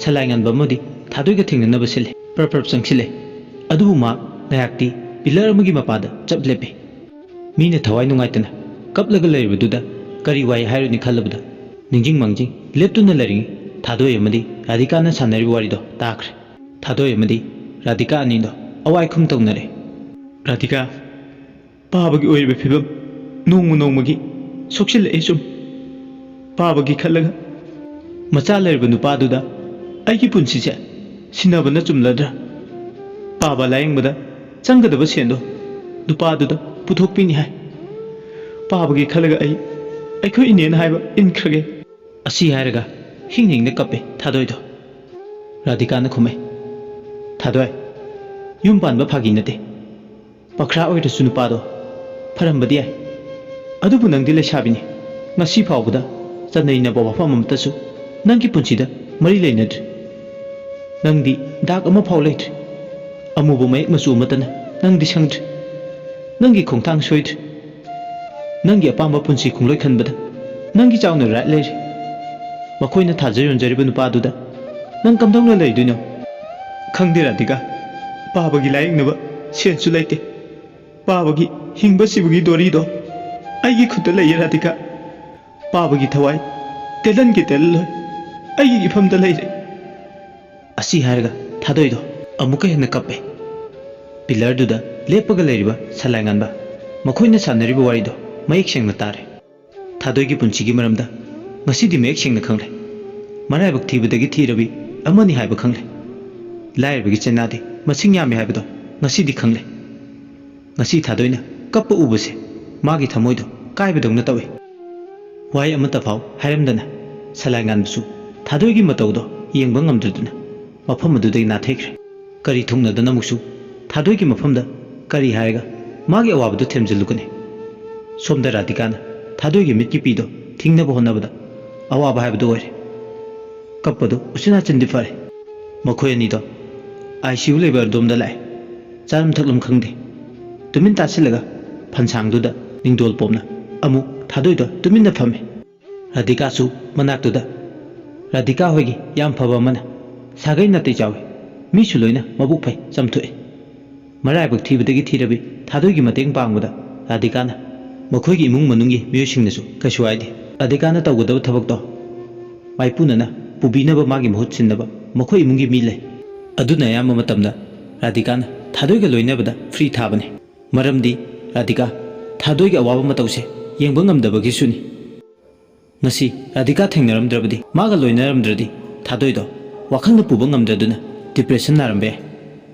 ꯁꯂꯥꯏ ꯉꯥꯟꯕ ꯑꯃꯗꯤ ꯊꯥꯗꯣꯏꯒ ꯊꯦꯡꯅꯅꯕ ꯁꯤꯜꯂꯦ꯫ ꯄ꯭ꯔꯞ ꯄ꯭ꯔꯞ ꯆꯪꯁꯤꯜꯂꯦ꯫ ꯑꯗꯨꯕꯨ ꯃꯍꯥꯛ ꯉꯥꯏꯍꯥꯛꯇꯤ ꯄꯤꯂꯔ ꯑꯃꯒꯤ ꯃꯄꯥꯗ ꯆꯞ ꯂꯦꯞꯄꯦ꯫ ꯃꯤꯅ ꯊꯋꯥꯏ ꯅꯨꯡꯉꯥꯏꯇꯅ ꯀꯞꯂꯒ ꯂꯩꯔꯤꯕꯗꯨꯗ ꯀꯔꯤ ꯋꯥꯏ ꯍꯥꯏꯔꯨꯅꯤ ꯈꯜꯂꯕꯗ, ꯅꯤꯡꯖꯤꯡ ꯃꯥꯡꯖꯤꯡ ꯂꯦꯞꯇꯨꯅ ꯂꯩꯔꯤꯉꯩ ꯊꯥꯗꯣꯏ ꯑꯃꯗꯤ ꯔꯥꯙꯤꯀꯥꯅ ꯁꯥꯟꯅꯔꯤꯕ ꯋꯥꯔꯤꯗꯣ ꯇꯥꯈ꯭ꯔꯦ꯫ ꯊꯥꯗꯣꯏ ꯑꯃꯗꯤ ꯔꯥꯙꯤꯀꯥ ꯑꯅꯤꯗꯣ ꯑꯋꯥꯏꯈꯨꯝ ꯇꯧꯅꯔꯦ꯫ "ꯔꯥꯙꯤꯀꯥ, ꯄꯥꯕꯒꯤ ꯑꯣꯏꯔꯤꯕ ꯐꯤꯕꯝ ꯅꯣꯡꯃ ꯅꯣꯡꯃꯒꯤ ꯁꯣꯛꯆꯤꯜꯂꯛꯑꯦ ꯁꯨꯝ꯫ ꯄꯥꯕꯒꯤ ꯈꯜꯂꯒ ꯃꯆꯥ ꯂꯩꯔꯕ ꯅꯨꯄꯥꯗꯨꯗ ꯑꯩꯒꯤ ꯄꯨꯟꯁꯤꯁꯦ ꯁꯤꯟꯅꯕꯅ ꯆꯨꯝꯂꯗ꯭ꯔꯥ? ꯄꯥꯕ ꯂꯥꯌꯦꯡꯕꯗ ꯆꯪꯒꯗꯕ ꯁꯦꯟꯗꯣ ꯅꯨꯄꯥꯗꯨꯗ ꯄꯨꯊꯣꯛꯄꯤꯅꯤ ꯍꯥꯏ꯫ ꯄꯥꯕꯒꯤ ꯈꯜꯂꯒ ꯑꯩ ꯑꯩꯈꯣꯏ ꯏꯅꯦꯅ ꯍꯥꯏꯕ ꯏꯟꯈ꯭ꯔꯒꯦ꯫" ꯑꯁꯤ ꯍꯥꯏꯔꯒ ꯍꯤꯡ ꯍꯤꯡꯅ ꯀꯞꯄꯦ ꯊꯥꯗꯣꯏꯗꯣ꯫ ꯔꯥꯙꯤꯀꯥꯅ ꯈꯨꯝꯃꯦ, "ꯊꯥꯗꯣꯏ, ꯌꯨꯝ ꯄꯥꯟꯕ ꯐꯥꯒꯤ ꯅꯠꯇꯦ꯫ ꯄꯈ꯭ꯔꯥ ꯑꯣꯏꯔꯁꯨ ꯅꯨꯄꯥꯗꯣ ꯐꯔꯝꯕꯗꯤ ꯌꯥꯏ꯫ ꯑꯗꯨꯕꯨ ꯅꯪꯗꯤ ꯂꯩꯁꯥꯕꯤꯅꯤ꯫ ꯉꯁꯤ ꯐꯥꯎꯕꯗ ꯆꯠꯅꯩꯅꯕ ꯋꯥꯐꯝ ꯑꯃꯠꯇꯁꯨ ꯅꯪꯒꯤ ꯄꯨꯟꯁꯤꯗ ꯃꯔꯤ ꯂꯩꯅꯗ꯭ꯔꯤ꯫ ꯅꯪꯗꯤ ꯗꯥꯛ ꯑꯃꯐꯥꯎ ꯂꯩꯇ꯭ꯔꯤ꯫ ꯑꯃꯨꯕ ꯃꯌꯦꯛ ꯃꯆꯨ ꯑꯃꯠꯇꯅ ꯅꯪꯗꯤ ꯁꯪꯗ꯭ꯔꯤ꯫ ꯅꯪꯒꯤ ꯈꯣꯡꯊꯥꯡ ꯁꯣꯏꯗ꯭ꯔꯤ꯫ ꯅꯪꯒꯤ ꯑꯄꯥꯝꯕ ꯄꯨꯟꯁꯤ ꯈꯣꯡꯂꯣꯏ ꯈꯟꯕꯗ ꯅꯪꯒꯤ ꯆꯥꯎꯅ ꯔꯥꯏꯠ ꯂꯩꯔꯤ꯫ ꯃꯈꯣꯏꯅ ꯊꯥꯖ ꯌꯣꯟꯖꯔꯤꯕ ꯅꯨꯄꯥꯗꯨꯗ ꯅꯪ ꯀꯝꯗꯧꯅ ꯂꯩꯗꯣꯏꯅꯣ?" "ꯈꯪꯗꯦ ꯔꯥꯙꯤꯀꯥ, ꯄꯥꯕꯒꯤ ꯂꯥꯌꯦꯡꯅꯕ ꯁꯦꯜꯁꯨ ꯂꯩꯇꯦ꯫ ꯄꯥꯕꯒꯤ ꯍꯤꯡꯕ ꯁꯤꯕꯒꯤ ꯗꯣꯔꯤꯗꯣ ꯑꯩꯒꯤ ꯈꯨꯠꯇ ꯂꯩꯌꯦ ꯔꯥꯙꯤꯀꯥ꯫ ꯄꯥꯕꯒꯤ ꯊꯋꯥꯏ ꯇꯦꯜꯍꯟꯒꯦ ꯇꯦꯜꯍꯜꯂꯣꯏ, ꯑꯩꯒꯤ ꯏꯐꯝꯗ ꯂꯩꯔꯦ꯫" ꯑꯁꯤ ꯍꯥꯏꯔꯒ ꯊꯥꯗꯣꯏꯗꯣ ꯑꯃꯨꯛꯀ ꯍꯦꯟꯅ ꯀꯞꯄꯦ꯫ ꯄꯤꯂꯔꯗꯨꯗ ꯂꯦꯞꯄꯒ ꯂꯩꯔꯤꯕ ꯁꯂꯥꯏ ꯉꯥꯟꯕ ꯃꯈꯣꯏꯅ ꯁꯥꯟꯅꯔꯤꯕ ꯋꯥꯔꯤꯗꯣ ꯃꯌꯦꯛ ꯁꯦꯡꯅ ꯇꯥꯔꯦ꯫ ꯊꯥꯗꯣꯏꯒꯤ ꯄꯨꯟꯁꯤꯒꯤ ꯃꯔꯝꯗ ꯉꯁꯤꯗꯤ ꯃꯌꯦꯛ ꯁꯦꯡꯅ ꯈꯪꯂꯦ꯫ ꯃꯔꯥꯏꯕꯛ ꯊꯤꯕꯗꯒꯤ ꯊꯤꯔꯕꯤ ꯑꯃꯅꯤ ꯍꯥꯏꯕ ꯈꯪꯂꯦ꯫ ꯂꯥꯏꯔꯕꯒꯤ ꯆꯩꯅꯥꯗꯤ ꯃꯁꯤꯡ ꯌꯥꯝꯃꯤ ꯍꯥꯏꯕꯗꯣ ꯉꯁꯤꯗꯤ ꯈꯪꯂꯦ꯫ ꯉꯁꯤ ꯊꯥꯗꯣꯏꯅ ꯀꯞꯄ ꯎꯕꯁꯦ ꯃꯥꯒꯤ ꯊꯃꯣꯏꯗꯣ ꯀꯥꯏꯕꯗꯧꯅ ꯇꯧꯏ꯫ ꯋꯥꯍꯩ ꯑꯃꯠꯇ ꯐꯥꯎ ꯍꯥꯏꯔꯝꯗꯅ ꯁꯂꯥꯏ ꯉꯥꯟꯕꯁꯨ ꯊꯥꯗꯣꯏꯒꯤ ꯃꯇꯧꯗꯣ ꯌꯦꯡꯕ ꯉꯝꯗ꯭ꯔꯗꯨꯅ ꯃꯐꯝ ꯑꯗꯨꯗꯒꯤ ꯅꯥꯊꯩꯈ꯭ꯔꯦ꯫ ꯀꯔꯤ ꯊꯨꯡꯅꯗꯅ ꯑꯃꯨꯛꯁꯨ ꯊꯥꯗꯣꯏꯒꯤ ꯃꯐꯝꯗ ꯀꯔꯤ ꯍꯥꯏꯔꯒ ꯃꯥꯒꯤ ꯑꯋꯥꯕꯗꯨ ꯊꯦꯝꯖꯤꯜꯂꯨꯒꯅꯤ? ꯁꯣꯝꯗ ꯔꯥꯙꯤꯀꯥꯅ ꯊꯥꯗꯣꯏꯒꯤ ꯃꯤꯠꯀꯤ ꯄꯤꯗꯣ ꯊꯤꯡꯅꯕ ꯍꯣꯠꯅꯕꯗ ꯑꯋꯥꯕ ꯍꯥꯏꯕꯗꯨ ꯑꯣꯏꯔꯦ꯫ ꯀꯞꯄꯗꯨ ꯎꯆꯤꯟ ꯅꯥꯆꯤꯟꯗꯤ ꯐꯔꯦ꯫ ꯃꯈꯣꯏ ꯑꯅꯤꯗꯣ ꯑꯥꯏ ꯁꯤ ꯌꯨ ꯂꯩꯕ ꯑꯗꯣꯝꯗ ꯂꯥꯛꯑꯦ꯫ ꯆꯥꯔꯝ ꯊꯛꯂꯝ ꯈꯪꯗꯦ꯫ ꯇꯨꯃꯤꯟ ꯇꯥꯁꯤꯜꯂꯒ ꯐꯟꯁꯥꯡꯗꯨꯗ ꯅꯤꯡꯗꯣꯜ ꯄꯣꯝꯅ ꯑꯃꯨꯛ ꯊꯥꯗꯣꯏꯗꯣ ꯇꯨꯃꯤꯟꯅ ꯐꯝꯃꯤ꯫ ꯔꯥꯙꯤꯀꯥꯁꯨ ꯃꯅꯥꯛꯇꯨꯗ꯫ ꯔꯥꯙꯤꯀꯥ ꯍꯣꯏꯒꯤ ꯌꯥꯝ ꯐꯕ ꯑꯃꯅ ꯁꯥꯒꯩ ꯅꯥꯇꯩ ꯆꯥꯎꯏ꯫ ꯃꯤꯁꯨ ꯂꯣꯏꯅ ꯃꯕꯨꯛ ꯐꯩ, ꯆꯝꯊꯣꯛꯏ꯫ ꯃꯔꯥꯏꯕꯛ ꯊꯤꯕꯗꯒꯤ ꯊꯤꯔꯕꯤ ꯊꯥꯗꯣꯏꯒꯤ ꯃꯇꯦꯡ ꯄꯥꯡꯕꯗ ꯔꯥꯙꯤꯀꯥꯅ ꯃꯈꯣꯏꯒꯤ ꯏꯃꯨꯡ ꯃꯅꯨꯡꯒꯤ ꯃꯤꯑꯣꯏꯁꯤꯡꯅꯁꯨ ꯀꯩꯁꯨ ꯍꯥꯏꯗꯦ꯫ ꯔꯥꯙꯤꯀꯥꯅ ꯇꯧꯒꯗꯕ ꯊꯕꯛꯇꯣ ꯃꯥꯏꯄꯨꯅꯅ ꯄꯨꯕꯤꯅꯕ ꯃꯥꯒꯤ ꯃꯍꯨꯠ ꯁꯤꯟꯅꯕ ꯃꯈꯣꯏ ꯏꯃꯨꯡꯒꯤ ꯃꯤ ꯂꯩ꯫ ꯑꯗꯨꯅ ꯑꯌꯥꯝꯕ ꯃꯇꯝꯗ ꯔꯥꯙꯤꯀꯥꯅ ꯊꯥꯗꯣꯏꯒ ꯂꯣꯏꯅꯕꯗ ꯐ꯭ꯔꯤ ꯊꯥꯕꯅꯤ꯫ ꯃꯔꯝꯗꯤ ꯔꯥꯙꯤꯀꯥ ꯊꯥꯗꯣꯏꯒꯤ ꯑꯋꯥꯕ ꯃꯇꯧꯁꯦ ꯌꯦꯡꯕ ꯉꯝꯗꯕꯒꯤꯁꯨꯅꯤ꯫ ꯉꯁꯤ ꯔꯥꯙꯤꯀꯥ ꯊꯦꯡꯅꯔꯝꯗ꯭ꯔꯕꯗꯤ, ꯃꯥꯒ ꯂꯣꯏꯅꯔꯝꯗ꯭ꯔꯗꯤ ꯊꯥꯗꯣꯏꯗꯣ ꯋꯥꯈꯜꯅ ꯄꯨꯕ ꯉꯝꯗ꯭ꯔꯗꯨꯅ ꯗꯤꯄ꯭ꯔꯦꯁꯟ ꯅꯥꯔꯝꯕ ꯌꯥꯏ꯫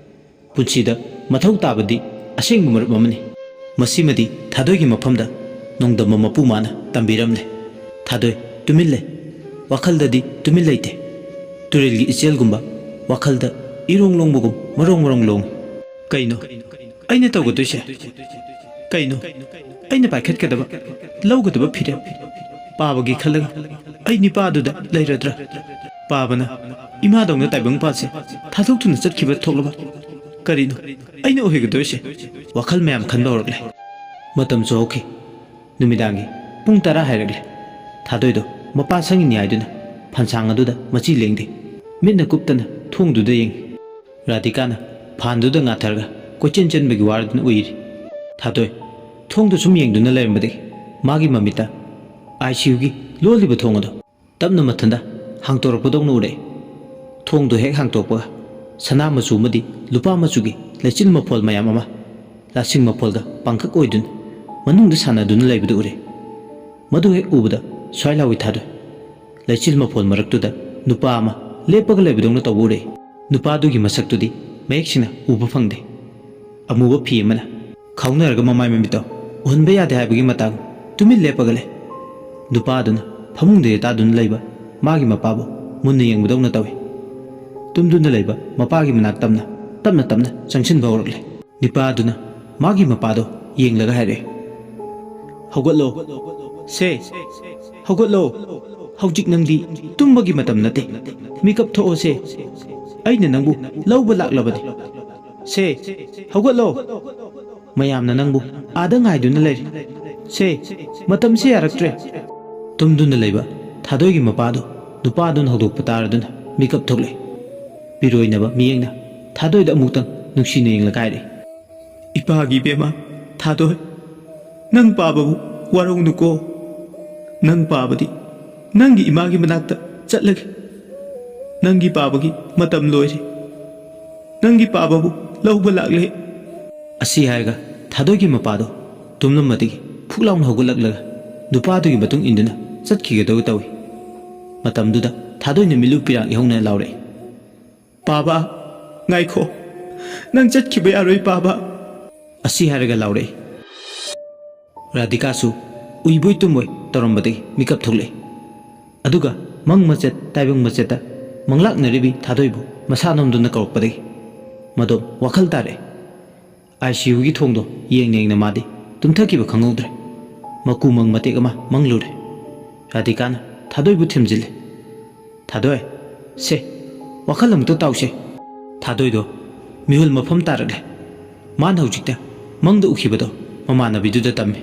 ꯄꯨꯟꯁꯤꯗ ꯃꯊꯧ ꯇꯥꯕꯗꯤ ꯑꯁꯦꯡꯕ ꯃꯔꯨꯞ ꯑꯃꯅꯤ꯫ ꯃꯁꯤꯃꯗꯤ ꯊꯥꯗꯣꯏꯒꯤ ꯃꯐꯝꯗ ꯅꯣꯡꯗꯝꯕ ꯃꯄꯨ ꯃꯥꯅ ꯇꯝꯕꯤꯔꯝꯂꯦ꯫ ꯊꯥꯗꯣꯏ, ꯇꯨꯃꯤꯟ ꯂꯩ꯫ ꯋꯥꯈꯜꯗꯗꯤ ꯇꯨꯃꯤꯟ ꯂꯩꯇꯦ꯫ ꯇꯨꯔꯦꯜꯒꯤ ꯏꯆꯦꯜꯒꯨꯝꯕ ꯋꯥꯈꯜꯗ ꯏꯔꯣꯡ ꯂꯣꯡꯕꯒꯨꯝ ꯃꯔꯣꯡ ꯃꯔꯣꯡ ꯂꯣꯡꯉꯤ꯫ ꯀꯩꯅꯣ ꯑꯩꯅ ꯇꯧꯒꯗꯣꯏꯁꯦ? ꯀꯩꯅꯣ ꯑꯩꯅ ꯄꯥꯏꯈꯠꯀꯗꯕ, ꯂꯧꯒꯗꯕ ꯐꯤꯔꯦꯞ? ꯄꯥꯕꯒꯤ ꯈꯜꯂꯒ ꯑꯩ ꯅꯤꯄꯥꯗꯨꯗ ꯂꯩꯔꯗ꯭ꯔꯥ? ꯄꯥꯕꯅ ꯏꯃꯥꯗꯧꯅ ꯇꯥꯏꯕꯪ ꯄꯥꯠꯁꯦ ꯊꯥꯗꯣꯛꯇꯨꯅ ꯆꯠꯈꯤꯕ ꯊꯣꯛꯂꯕ? ꯀꯔꯤꯅꯣ ꯑꯩꯅ ꯑꯣꯏꯒꯗꯣꯏꯁꯦ? ꯋꯥꯈꯜ ꯃꯌꯥꯝ ꯈꯟꯕ ꯍꯧꯔꯛꯂꯦ꯫ ꯃꯇꯝꯁꯨ ꯍꯧꯈꯤ꯫ ꯅꯨꯃꯤꯗꯥꯡꯒꯤ ꯄꯨꯡ ꯇꯔꯥ ꯍꯥꯏꯔꯛꯂꯦ꯫ ꯊꯥꯗꯣꯏꯗꯣ ꯃꯄꯥ ꯁꯪꯉꯤꯅꯤ ꯍꯥꯏꯗꯨꯅ ꯐꯟꯁꯥꯡ ꯑꯗꯨꯗ ꯃꯆꯤ ꯂꯦꯡꯗꯦ꯫ ꯃꯤꯠꯅ ꯀꯨꯞꯇꯅ ꯊꯣꯡꯗꯨꯗ ꯌꯦꯡꯉꯤ꯫ ꯔꯥꯙꯤꯀꯥꯅ ꯐꯥꯟꯗꯨꯗ ꯉꯥꯊꯔꯒ ꯀꯣꯏꯆꯦꯟ ꯆꯦꯟꯕꯒꯤ ꯋꯥꯔꯗꯨꯅ ꯎꯏꯔꯤ꯫ ꯊꯥꯗꯣꯏ ꯊꯣꯡꯗꯨ ꯁꯨꯝ ꯌꯦꯡꯗꯨꯅ ꯂꯩꯔꯝꯕꯗꯒꯤ ꯃꯥꯒꯤ ꯃꯃꯤꯠꯇ ꯑꯥꯏ ꯁꯤ ꯌꯨꯒꯤ ꯂꯣꯜꯂꯤꯕ ꯊꯣꯡ ꯑꯗꯨ ꯇꯞꯅ ꯃꯊꯟꯇ ꯍꯥꯡꯇꯣꯔꯛꯄꯗꯧꯅ ꯎꯔꯛꯏ꯫ ꯊꯣꯡꯗꯨ ꯍꯦꯛ ꯍꯥꯡꯇꯣꯛꯄꯒ ꯁꯅꯥ ꯃꯆꯨ ꯑꯃꯗꯤ ꯂꯨꯄꯥ ꯃꯆꯨꯒꯤ ꯂꯩꯆꯤꯜ ꯃꯐꯣꯜ ꯃꯌꯥꯝ ꯑꯃ ꯂꯥꯁꯤꯡ ꯃꯐꯣꯜꯒ ꯄꯥꯡꯈꯛ ꯑꯣꯏꯗꯨꯅ ꯃꯅꯨꯡꯗ ꯁꯥꯟꯅꯗꯨꯅ ꯂꯩꯕꯗꯨ ꯎꯔꯦ꯫ ꯃꯗꯨ ꯍꯦꯛ ꯎꯕꯗ ꯁ꯭ꯋꯥꯏ ꯂꯥꯎꯏ ꯊꯥꯗꯣꯏ꯫ ꯂꯩꯆꯤꯜ ꯃꯐꯣꯜ ꯃꯔꯛꯇꯨꯗ ꯅꯨꯄꯥ ꯑꯃ ꯂꯦꯞꯄꯒ ꯂꯩꯕꯗꯧꯅ ꯇꯧꯕ ꯎꯔꯦ꯫ ꯅꯨꯄꯥꯗꯨꯒꯤ ꯃꯁꯛꯇꯨꯗꯤ ꯃꯌꯦꯛ ꯁꯦꯡꯅ ꯎꯕ ꯐꯪꯗꯦ꯫ ꯑꯃꯨꯕ ꯐꯤ ꯑꯃꯅ ꯈꯥꯎꯅꯔꯒ ꯃꯃꯥꯏ ꯃꯃꯤꯠꯇꯣ ꯎꯍꯟꯕ ꯌꯥꯗꯦ ꯍꯥꯏꯕꯒꯤ ꯃꯇꯥꯡ ꯇꯨꯃꯤꯟ ꯂꯦꯞꯄꯒ ꯂꯩ꯫ ꯅꯨꯄꯥꯗꯨꯅ ꯐꯃꯨꯡꯗ ꯌꯦꯇꯥꯗꯨꯅ ꯂꯩꯕ ꯃꯥꯒꯤ ꯃꯄꯥꯕꯨ ꯃꯨꯟꯅ ꯌꯦꯡꯕꯗꯧꯅ ꯇꯧꯏ꯫ ꯇꯨꯝꯗꯨꯅ ꯂꯩꯕ ꯃꯄꯥꯒꯤ ꯃꯅꯥꯛ ꯇꯝꯅ ꯇꯞꯅ ꯇꯞꯅ ꯆꯪꯁꯤꯟꯕ ꯍꯧꯔꯛꯂꯦ꯫ ꯅꯤꯄꯥꯗꯨꯅ ꯃꯥꯒꯤ ꯃꯄꯥꯗꯣ ꯌꯦꯡꯂꯒ ꯍꯥꯏꯔꯛꯑꯦ, "ꯍꯧꯒꯠꯂꯣ, ꯁꯦ, ꯍꯧꯒꯠꯂꯣ꯫ ꯍꯧꯖꯤꯛ ꯅꯪꯗꯤ ꯇꯨꯝꯕꯒꯤ ꯃꯇꯝ ꯅꯠꯇꯦ꯫ ꯃꯤꯀꯞ ꯊꯣꯛꯑꯣꯁꯦ꯫ ꯑꯩꯅ ꯅꯪꯕꯨ ꯂꯧꯕ ꯂꯥꯛꯂꯕꯅꯤ꯫ ꯁꯦ, ꯍꯧꯒꯠꯂꯣ꯫ ꯃꯌꯥꯝꯅ ꯅꯪꯕꯨ ꯑꯥꯗ ꯉꯥꯏꯗꯨꯅ ꯂꯩꯔꯤ꯫ ꯁꯦ, ꯃꯇꯝꯁꯦ ꯌꯥꯔꯛꯇ꯭ꯔꯦ꯫" ꯇꯨꯝꯗꯨꯅ ꯂꯩꯕ ꯊꯥꯗꯣꯏꯒꯤ ꯃꯄꯥꯗꯨ ꯅꯨꯄꯥꯗꯨꯅ ꯍꯧꯗꯣꯛꯄ ꯇꯥꯔꯗꯨꯅ ꯃꯤꯀꯞ ꯊꯣꯛꯂꯛꯏ꯫ ꯄꯤꯔꯣꯏꯅꯕ ꯃꯤꯠꯌꯦꯡꯅ ꯊꯥꯗꯣꯏꯗ ꯑꯃꯨꯛꯇꯪ ꯅꯨꯡꯁꯤꯅ ꯌꯦꯡꯂꯒ ꯍꯥꯏꯔꯛꯏ, "ꯏꯄꯥꯒꯤ ꯏꯕꯦꯝꯃ ꯊꯥꯗꯣꯏ, ꯅꯪ ꯄꯥꯕꯕꯨ ꯋꯥꯔꯧꯅꯨꯀꯣ꯫ ꯅꯪ ꯄꯥꯕꯗꯤ ꯅꯪꯒꯤ ꯏꯃꯥꯒꯤ ꯃꯅꯥꯛꯇ ꯆꯠꯂꯒꯦ꯫ ꯅꯪꯒꯤ ꯄꯥꯕꯒꯤ ꯃꯇꯝ ꯂꯣꯏꯔꯦ꯫ ꯅꯪꯒꯤ ꯄꯥꯕꯕꯨ ꯂꯧꯕ ꯂꯥꯛꯂꯦ꯫" ꯑꯁꯤ ꯍꯥꯏꯔꯒ ꯊꯥꯗꯣꯏꯒꯤ ꯃꯄꯥꯗꯣ ꯇꯨꯝꯂꯝꯕꯗꯒꯤ ꯐꯨꯛ ꯂꯥꯎꯅ ꯍꯧꯒꯠꯂꯛꯂꯒ ꯅꯨꯄꯥꯗꯨꯒꯤ ꯃꯇꯨꯡ ꯏꯟꯗꯨꯅ ꯆꯠꯈꯤꯒꯗꯧ ꯇꯧꯏ꯫ ꯃꯇꯝꯗꯨꯗ ꯊꯥꯗꯣꯏꯅ ꯃꯤꯠꯂꯨ ꯄꯤꯔꯥꯡ ꯏꯍꯧꯅ ꯂꯥꯎꯔꯛꯏ, "ꯄꯥꯕ, ꯉꯥꯏꯈꯣ꯫ ꯅꯪ ꯆꯠꯈꯤꯕ ꯌꯥꯔꯣꯏ, ꯄꯥꯕ꯫" ꯑꯁꯤ ꯍꯥꯏꯔꯒ ꯂꯥꯎꯔꯛꯏ꯫ ꯔꯥꯙꯤꯀꯥꯁꯨ ꯎꯏꯕꯣꯏ ꯇꯨꯝꯕꯣꯏ ꯇꯧꯔꯝꯕꯗꯒꯤ ꯃꯤꯀꯞ ꯊꯣꯛꯂꯛꯏ꯫ ꯑꯗꯨꯒ ꯃꯪ ꯃꯆꯦꯠ ꯇꯥꯏꯕꯪ ꯃꯆꯦꯠꯇ ꯃꯪꯂꯥꯛꯅꯔꯤꯕꯤ ꯊꯥꯗꯣꯏꯕꯨ ꯃꯁꯥ ꯅꯣꯝꯗꯨꯅ ꯀꯧꯔꯛꯄꯗꯒꯤ ꯃꯗꯣꯝ ꯋꯥꯈꯜ ꯇꯥꯔꯛꯏ꯫ ꯑꯥꯏ ꯁꯤ ꯌꯨꯒꯤ ꯊꯣꯡꯗꯣ ꯌꯦꯡꯅ ꯌꯦꯡꯅ ꯃꯥꯗꯤ ꯇꯨꯝꯊꯈꯤꯕ ꯈꯪꯍꯧꯗ꯭ꯔꯦ꯫ ꯃꯀꯨ ꯃꯪ ꯃꯇꯦꯛ ꯑꯃ ꯃꯪꯂꯨꯔꯦ꯫ ꯔꯥꯙꯤꯀꯥꯅ ꯊꯥꯗꯣꯏꯕꯨ ꯊꯦꯝꯖꯤꯜꯂꯦ꯫ "ꯊꯥꯗꯣꯏ, ꯁꯦ, ꯋꯥꯈꯜ ꯑꯃꯨꯛꯇ ꯇꯥꯎꯁꯦ꯫" ꯊꯥꯗꯣꯏꯗꯣ ꯃꯤꯍꯨꯜ ꯃꯐꯝ ꯇꯥꯔꯛꯂꯦ꯫ ꯃꯥꯅ ꯍꯧꯖꯤꯛꯇ ꯃꯪꯗ ꯎꯈꯤꯕꯗꯣ ꯃꯃꯥꯟꯅꯕꯤꯗꯨꯗ ꯇꯝꯃꯤ꯫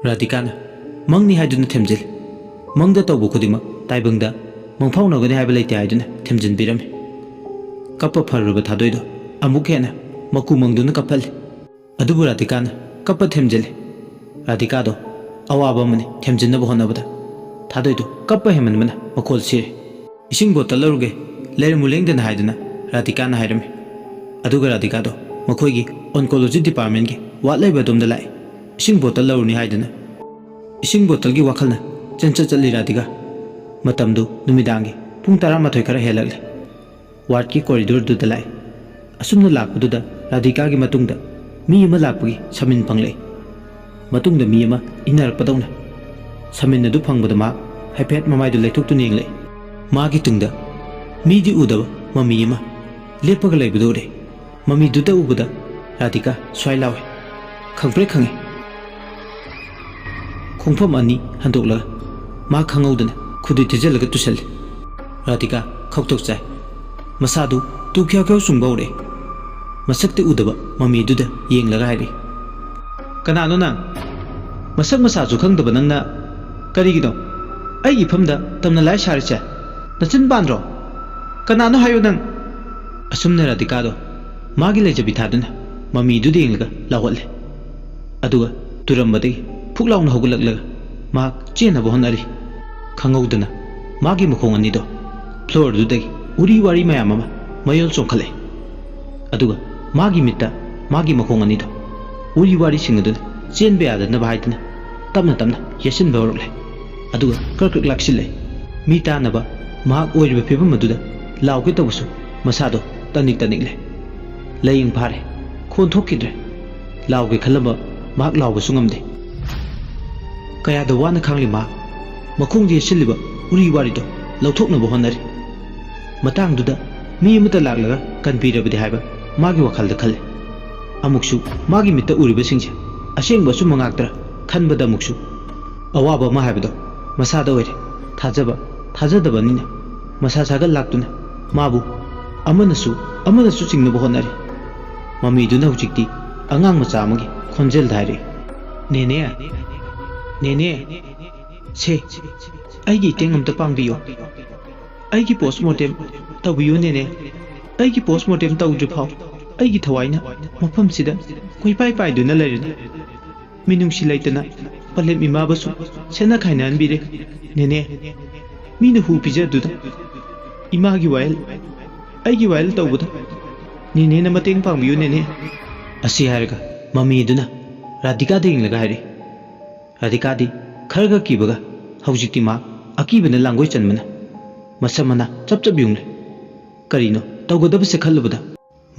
ꯔꯥꯙꯤꯀꯥꯅ ꯃꯪꯅꯤ ꯍꯥꯏꯗꯨꯅ ꯊꯦꯝꯖꯤꯜꯂꯤ꯫ ꯃꯪꯗ ꯇꯧꯕ ꯈꯨꯗꯤꯡꯃꯛ ꯇꯥꯏꯕꯪꯗ ꯃꯪꯐꯥꯎꯅꯒꯅꯤ ꯍꯥꯏꯕ ꯂꯩꯇꯦ ꯍꯥꯏꯗꯨꯅ ꯊꯦꯝꯖꯤꯟꯕꯤꯔꯝꯃꯤ꯫ ꯀꯞꯄ ꯐꯔꯨꯔꯕ ꯊꯥꯗꯣꯏꯗꯣ ꯑꯃꯨꯛ ꯍꯦꯟꯅ ꯃꯀꯨ ꯃꯪꯗꯨꯅ ꯀꯞꯍꯜꯂꯤ꯫ ꯑꯗꯨꯕꯨ ꯔꯥꯙꯤꯀꯥꯅ ꯀꯞꯄ ꯊꯦꯝꯖꯤꯜꯂꯤ꯫ ꯔꯥꯙꯤꯀꯥꯗꯣ ꯑꯋꯥꯕ ꯑꯃꯅꯤ ꯊꯦꯝꯖꯤꯟꯅꯕ ꯍꯣꯠꯅꯕꯗ ꯊꯥꯗꯣꯏꯗꯣ ꯀꯞꯄ ꯍꯦꯟꯃꯟꯕꯅ ꯃꯈꯣꯜ ꯁꯤꯔꯦ꯫ "ꯏꯁꯤꯡ ꯕꯣꯇꯜ ꯂꯧꯔꯨꯒꯦ, ꯂꯩꯔꯝꯃꯨ ꯂꯦꯡꯗꯅ" ꯍꯥꯏꯗꯨꯅ ꯔꯥꯙꯤꯀꯥꯅ ꯍꯥꯏꯔꯝꯃꯤ꯫ ꯑꯗꯨꯒ ꯔꯥꯙꯤꯀꯥꯗꯣ ꯃꯈꯣꯏꯒꯤ ꯑꯣꯟꯀꯣꯂꯣꯖꯤ ꯗꯤꯄꯥꯔꯠꯃꯦꯟꯒꯤ ꯋꯥꯠ ꯂꯩꯕ ꯑꯗꯣꯝꯗ ꯂꯥꯛꯏ꯫ ꯏꯁꯤꯡ ꯕꯣꯇꯜ ꯂꯧꯔꯨꯅꯤ ꯍꯥꯏꯗꯨꯅ ꯏꯁꯤꯡ ꯕꯣꯇꯜꯒꯤ ꯋꯥꯈꯜꯅ ꯆꯦꯟꯆꯠ ꯆꯠꯂꯤ ꯔꯥꯙꯤꯀꯥ꯫ ꯃꯇꯝꯗꯨ ꯅꯨꯃꯤꯗꯥꯡꯒꯤ ꯄꯨꯡ ꯇꯔꯥꯃꯥꯊꯣꯏ ꯈꯔ ꯍꯦꯜꯂꯛꯂꯦ꯫ ꯋꯥꯔꯗꯀꯤ ꯀꯣꯔꯤꯗꯣꯔꯗꯨꯗ ꯂꯥꯛꯏ꯫ ꯑꯁꯨꯝꯅ ꯂꯥꯛꯄꯗꯨꯗ ꯔꯥꯙꯤꯀꯥꯒꯤ ꯃꯇꯨꯡꯗ ꯃꯤ ꯑꯃ ꯂꯥꯛꯄꯒꯤ ꯁꯃꯤꯟ ꯐꯪꯂꯛꯏ꯫ ꯃꯇꯨꯡꯗ ꯃꯤ ꯑꯃ ꯏꯟꯅꯔꯛꯄꯗꯧꯅ ꯁꯃꯤꯟ ꯑꯗꯨ ꯐꯪꯕꯗ ꯃꯍꯥꯛ ꯍꯥꯏꯐꯦꯠ ꯃꯃꯥꯏꯗꯨ ꯂꯩꯊꯣꯛꯇꯨꯅ ꯌꯦꯡꯂꯛꯏ꯫ ꯃꯥꯒꯤ ꯇꯨꯡꯗ ꯃꯤꯗꯤ ꯎꯗꯕ ꯃꯃꯤ ꯑꯃ ꯂꯦꯞꯄꯒ ꯂꯩꯕꯗꯨ ꯎꯔꯦ꯫ ꯃꯃꯤꯗꯨꯗ ꯎꯕꯗ ꯔꯥꯙꯤꯀꯥ ꯁ꯭ꯋꯥꯏ ꯂꯥꯎꯏ꯫ "ꯈꯪꯄ꯭ꯔꯦ ꯈꯪꯉꯦ꯫" ꯈꯣꯡꯐꯝ ꯑꯅꯤ ꯍꯟꯗꯣꯛꯂꯒ ꯃꯥ ꯈꯪꯍꯧꯗꯅ ꯈꯨꯗꯨꯏ ꯊꯤꯖꯤꯜꯂꯒ ꯇꯨꯁꯜꯂꯤ꯫ ꯔꯥꯙꯤꯀꯥ ꯈꯧꯇꯣꯛ ꯆꯥꯏ꯫ ꯃꯁꯥꯗꯨ ꯇꯨ ꯈ꯭ꯌꯥꯎ ꯈ꯭ꯌꯥꯎ ꯆꯨꯡꯕ ꯍꯧꯔꯛꯑꯦ꯫ ꯃꯁꯛꯇꯤ ꯎꯗꯕ ꯃꯃꯤꯗꯨꯗ ꯌꯦꯡꯂꯒ ꯍꯥꯏꯔꯛꯏ, "ꯀꯅꯥꯅꯣ ꯅꯪ? ꯃꯁꯛ ꯃꯁꯥꯁꯨ ꯈꯪꯗꯕ ꯅꯪꯅ ꯀꯔꯤꯒꯤꯅꯣ ꯑꯩꯒꯤ ꯏꯐꯝꯗ ꯇꯝꯅ ꯂꯥꯏ ꯁꯥꯔꯤꯁꯦ? ꯅꯆꯤꯟ ꯄꯥꯟꯗ꯭ꯔꯣ? ꯀꯅꯥꯅꯣ ꯍꯥꯏꯌꯨ ꯅꯪ!" ꯑꯁꯨꯝꯅ ꯔꯥꯙꯤꯀꯥꯗꯣ ꯃꯥꯒꯤ ꯂꯩꯖꯕꯤ ꯊꯥꯗꯨꯅ ꯃꯃꯤꯗꯨꯗ ꯌꯦꯡꯂꯒ ꯂꯥꯎꯍꯠꯂꯦ꯫ ꯑꯗꯨꯒ ꯇꯨꯔꯝꯕꯗꯒꯤ ꯐꯨꯛ ꯂꯥꯎꯅ ꯍꯧꯒꯠꯂꯛꯂꯒ ꯃꯍꯥꯛ ꯆꯦꯟꯅꯕ ꯍꯣꯠꯅꯔꯤ꯫ ꯈꯪꯍꯧꯗꯅ ꯃꯥꯒꯤ ꯃꯈꯣꯡ ꯑꯅꯤꯗꯣ ꯐ꯭ꯂꯣꯔꯗꯨꯗꯒꯤ ꯎꯔꯤ ꯋꯥꯔꯤ ꯃꯌꯥꯝ ꯑꯃ ꯃꯌꯣꯜ ꯆꯣꯡꯈꯠꯂꯛꯏ꯫ ꯑꯗꯨꯒ ꯃꯥꯒꯤ ꯃꯤꯠꯇ ꯃꯥꯒꯤ ꯃꯈꯣꯡ ꯑꯅꯤꯗꯣ ꯎꯔꯤ ꯋꯥꯔꯤꯁꯤꯡ ꯑꯗꯨꯅ ꯆꯦꯟꯕ ꯌꯥꯗꯅꯕ ꯍꯥꯏꯗꯨꯅ ꯇꯞꯅ ꯇꯞꯅ ꯌꯦꯠꯁꯤꯟꯕ ꯍꯧꯔꯛꯂꯦ꯫ ꯑꯗꯨꯒ ꯀ꯭ꯔꯛ ꯀ꯭ꯔꯛ ꯂꯥꯛꯁꯤꯜꯂꯦ꯫ ꯃꯤ ꯇꯥꯅꯕ ꯃꯍꯥꯛ ꯑꯣꯏꯔꯤꯕ ꯐꯤꯕꯝ ꯑꯗꯨꯗ ꯂꯥꯎꯒꯦ ꯇꯧꯕꯁꯨ ꯃꯁꯥꯗꯣ ꯇꯅꯤꯛ ꯇꯅꯤꯛꯂꯦ꯫ ꯂꯥꯏꯌꯦꯡ ꯐꯥꯔꯦ꯫ ꯈꯣꯟ ꯊꯣꯛꯈꯤꯗ꯭ꯔꯦ꯫ ꯂꯥꯎꯒꯦ ꯈꯜꯂꯝꯕ ꯃꯍꯥꯛ ꯂꯥꯎꯕꯁꯨ ꯉꯝꯗꯦ꯫ ꯀꯌꯥꯗ ꯋꯥꯅ ꯈꯥꯡꯂꯤ ꯃꯍꯥꯛ꯫ ꯃꯈꯣꯡꯗ ꯌꯦꯠꯁꯤꯜꯂꯤꯕ ꯎꯔꯤ ꯋꯥꯔꯤꯗꯣ ꯂꯧꯊꯣꯛꯅꯕ ꯍꯣꯠꯅꯔꯤ꯫ ꯃꯇꯥꯡꯗꯨꯗ ꯃꯤ ꯑꯃꯠꯇ ꯂꯥꯛꯂꯒ ꯀꯟꯕꯤꯔꯕꯗꯤ ꯍꯥꯏꯕ ꯃꯥꯒꯤ ꯋꯥꯈꯜꯗ ꯈꯜꯂꯤ꯫ ꯑꯃꯨꯛꯁꯨ ꯃꯥꯒꯤ ꯃꯤꯠꯇ ꯎꯔꯤꯕꯁꯤꯡꯁꯦ ꯑꯁꯦꯡꯕ ꯑꯆꯨꯝꯕ ꯉꯥꯛꯇ꯭ꯔꯥ ꯈꯟꯕꯗ ꯑꯃꯨꯛꯁꯨ ꯑꯋꯥꯕ ꯑꯃ ꯍꯥꯏꯕꯗꯣ ꯃꯁꯥꯗ ꯑꯣꯏꯔꯦ꯫ ꯊꯥꯖꯕ, ꯊꯥꯖꯗꯕꯅꯤꯅ ꯃꯁꯥ ꯁꯥꯒꯠ ꯂꯥꯛꯇꯨꯅ ꯃꯥꯕꯨ ꯑꯃꯅꯁꯨ ꯑꯃꯅꯁꯨ ꯆꯤꯡꯅꯕ ꯍꯣꯠꯅꯔꯤ꯫ ꯃꯃꯤꯗꯨꯅ ꯍꯧꯖꯤꯛꯇꯤ ꯑꯉꯥꯡ ꯃꯆꯥ ꯑꯃꯒꯤ ꯈꯣꯟꯖꯦꯜꯗ ꯍꯥꯏꯔꯛꯏ, "ꯅꯦꯅꯦ, ꯅꯦꯅꯦ, ꯁꯦ, ꯑꯩꯒꯤ ꯏꯇꯦꯡ ꯑꯝꯇ ꯄꯥꯡꯕꯤꯌꯣ꯫ ꯑꯩꯒꯤ ꯄꯣꯁꯃꯣꯔꯇꯦꯝ ꯇꯧꯕꯤꯌꯨ ꯅꯦꯅꯦ꯫ ꯑꯩꯒꯤ ꯄꯣꯁꯃꯣꯔꯇꯦꯝ ꯇꯧꯗ꯭ꯔꯤ ꯐꯥꯎ ꯑꯩꯒꯤ ꯊꯋꯥꯏꯅ ꯃꯐꯝꯁꯤꯗ ꯀꯣꯏꯄꯥꯏ ꯄꯥꯏꯗꯨꯅ ꯂꯩꯔꯅꯤ꯫ ꯃꯤꯅꯨꯡꯁꯤ ꯂꯩꯇꯅ ꯄꯂꯦꯝ ꯏꯃꯥꯕꯨꯁꯨ ꯁꯦꯠꯅ ꯈꯥꯏꯅꯍꯟꯕꯤꯔꯦ ꯅꯦꯅꯦ꯫ ꯃꯤꯅ ꯍꯨ ꯄꯤꯖꯗꯨꯅ ꯏꯃꯥꯒꯤ ꯋꯥꯌꯦꯜ, ꯑꯩꯒꯤ ꯋꯥꯌꯦꯜ ꯇꯧꯕꯗ ꯅꯦꯅꯦꯅ ꯃꯇꯦꯡ ꯄꯥꯡꯕꯤꯌꯨ ꯅꯦꯅꯦ꯫" ꯑꯁꯤ ꯍꯥꯏꯔꯒ ꯃꯃꯤꯗꯨꯅ ꯔꯥꯙꯤꯀꯥꯗ ꯌꯦꯡꯂꯒ ꯍꯥꯏꯔꯛꯏ꯫ ꯔꯥꯙꯤꯀꯥꯗꯤ ꯈꯔꯒ ꯀꯤꯕꯒ ꯍꯧꯖꯤꯛꯇꯤ ꯃꯥ ꯑꯀꯤꯕꯅ ꯂꯥꯡꯒꯣꯏ ꯆꯟꯕꯅ ꯃꯁꯝ ꯃꯅꯥ ꯆꯞ ꯆꯞ ꯌꯨꯡꯂꯦ꯫ ꯀꯔꯤꯅꯣ ꯇꯧꯒꯗꯕꯁꯦ ꯈꯜꯂꯨꯕꯗ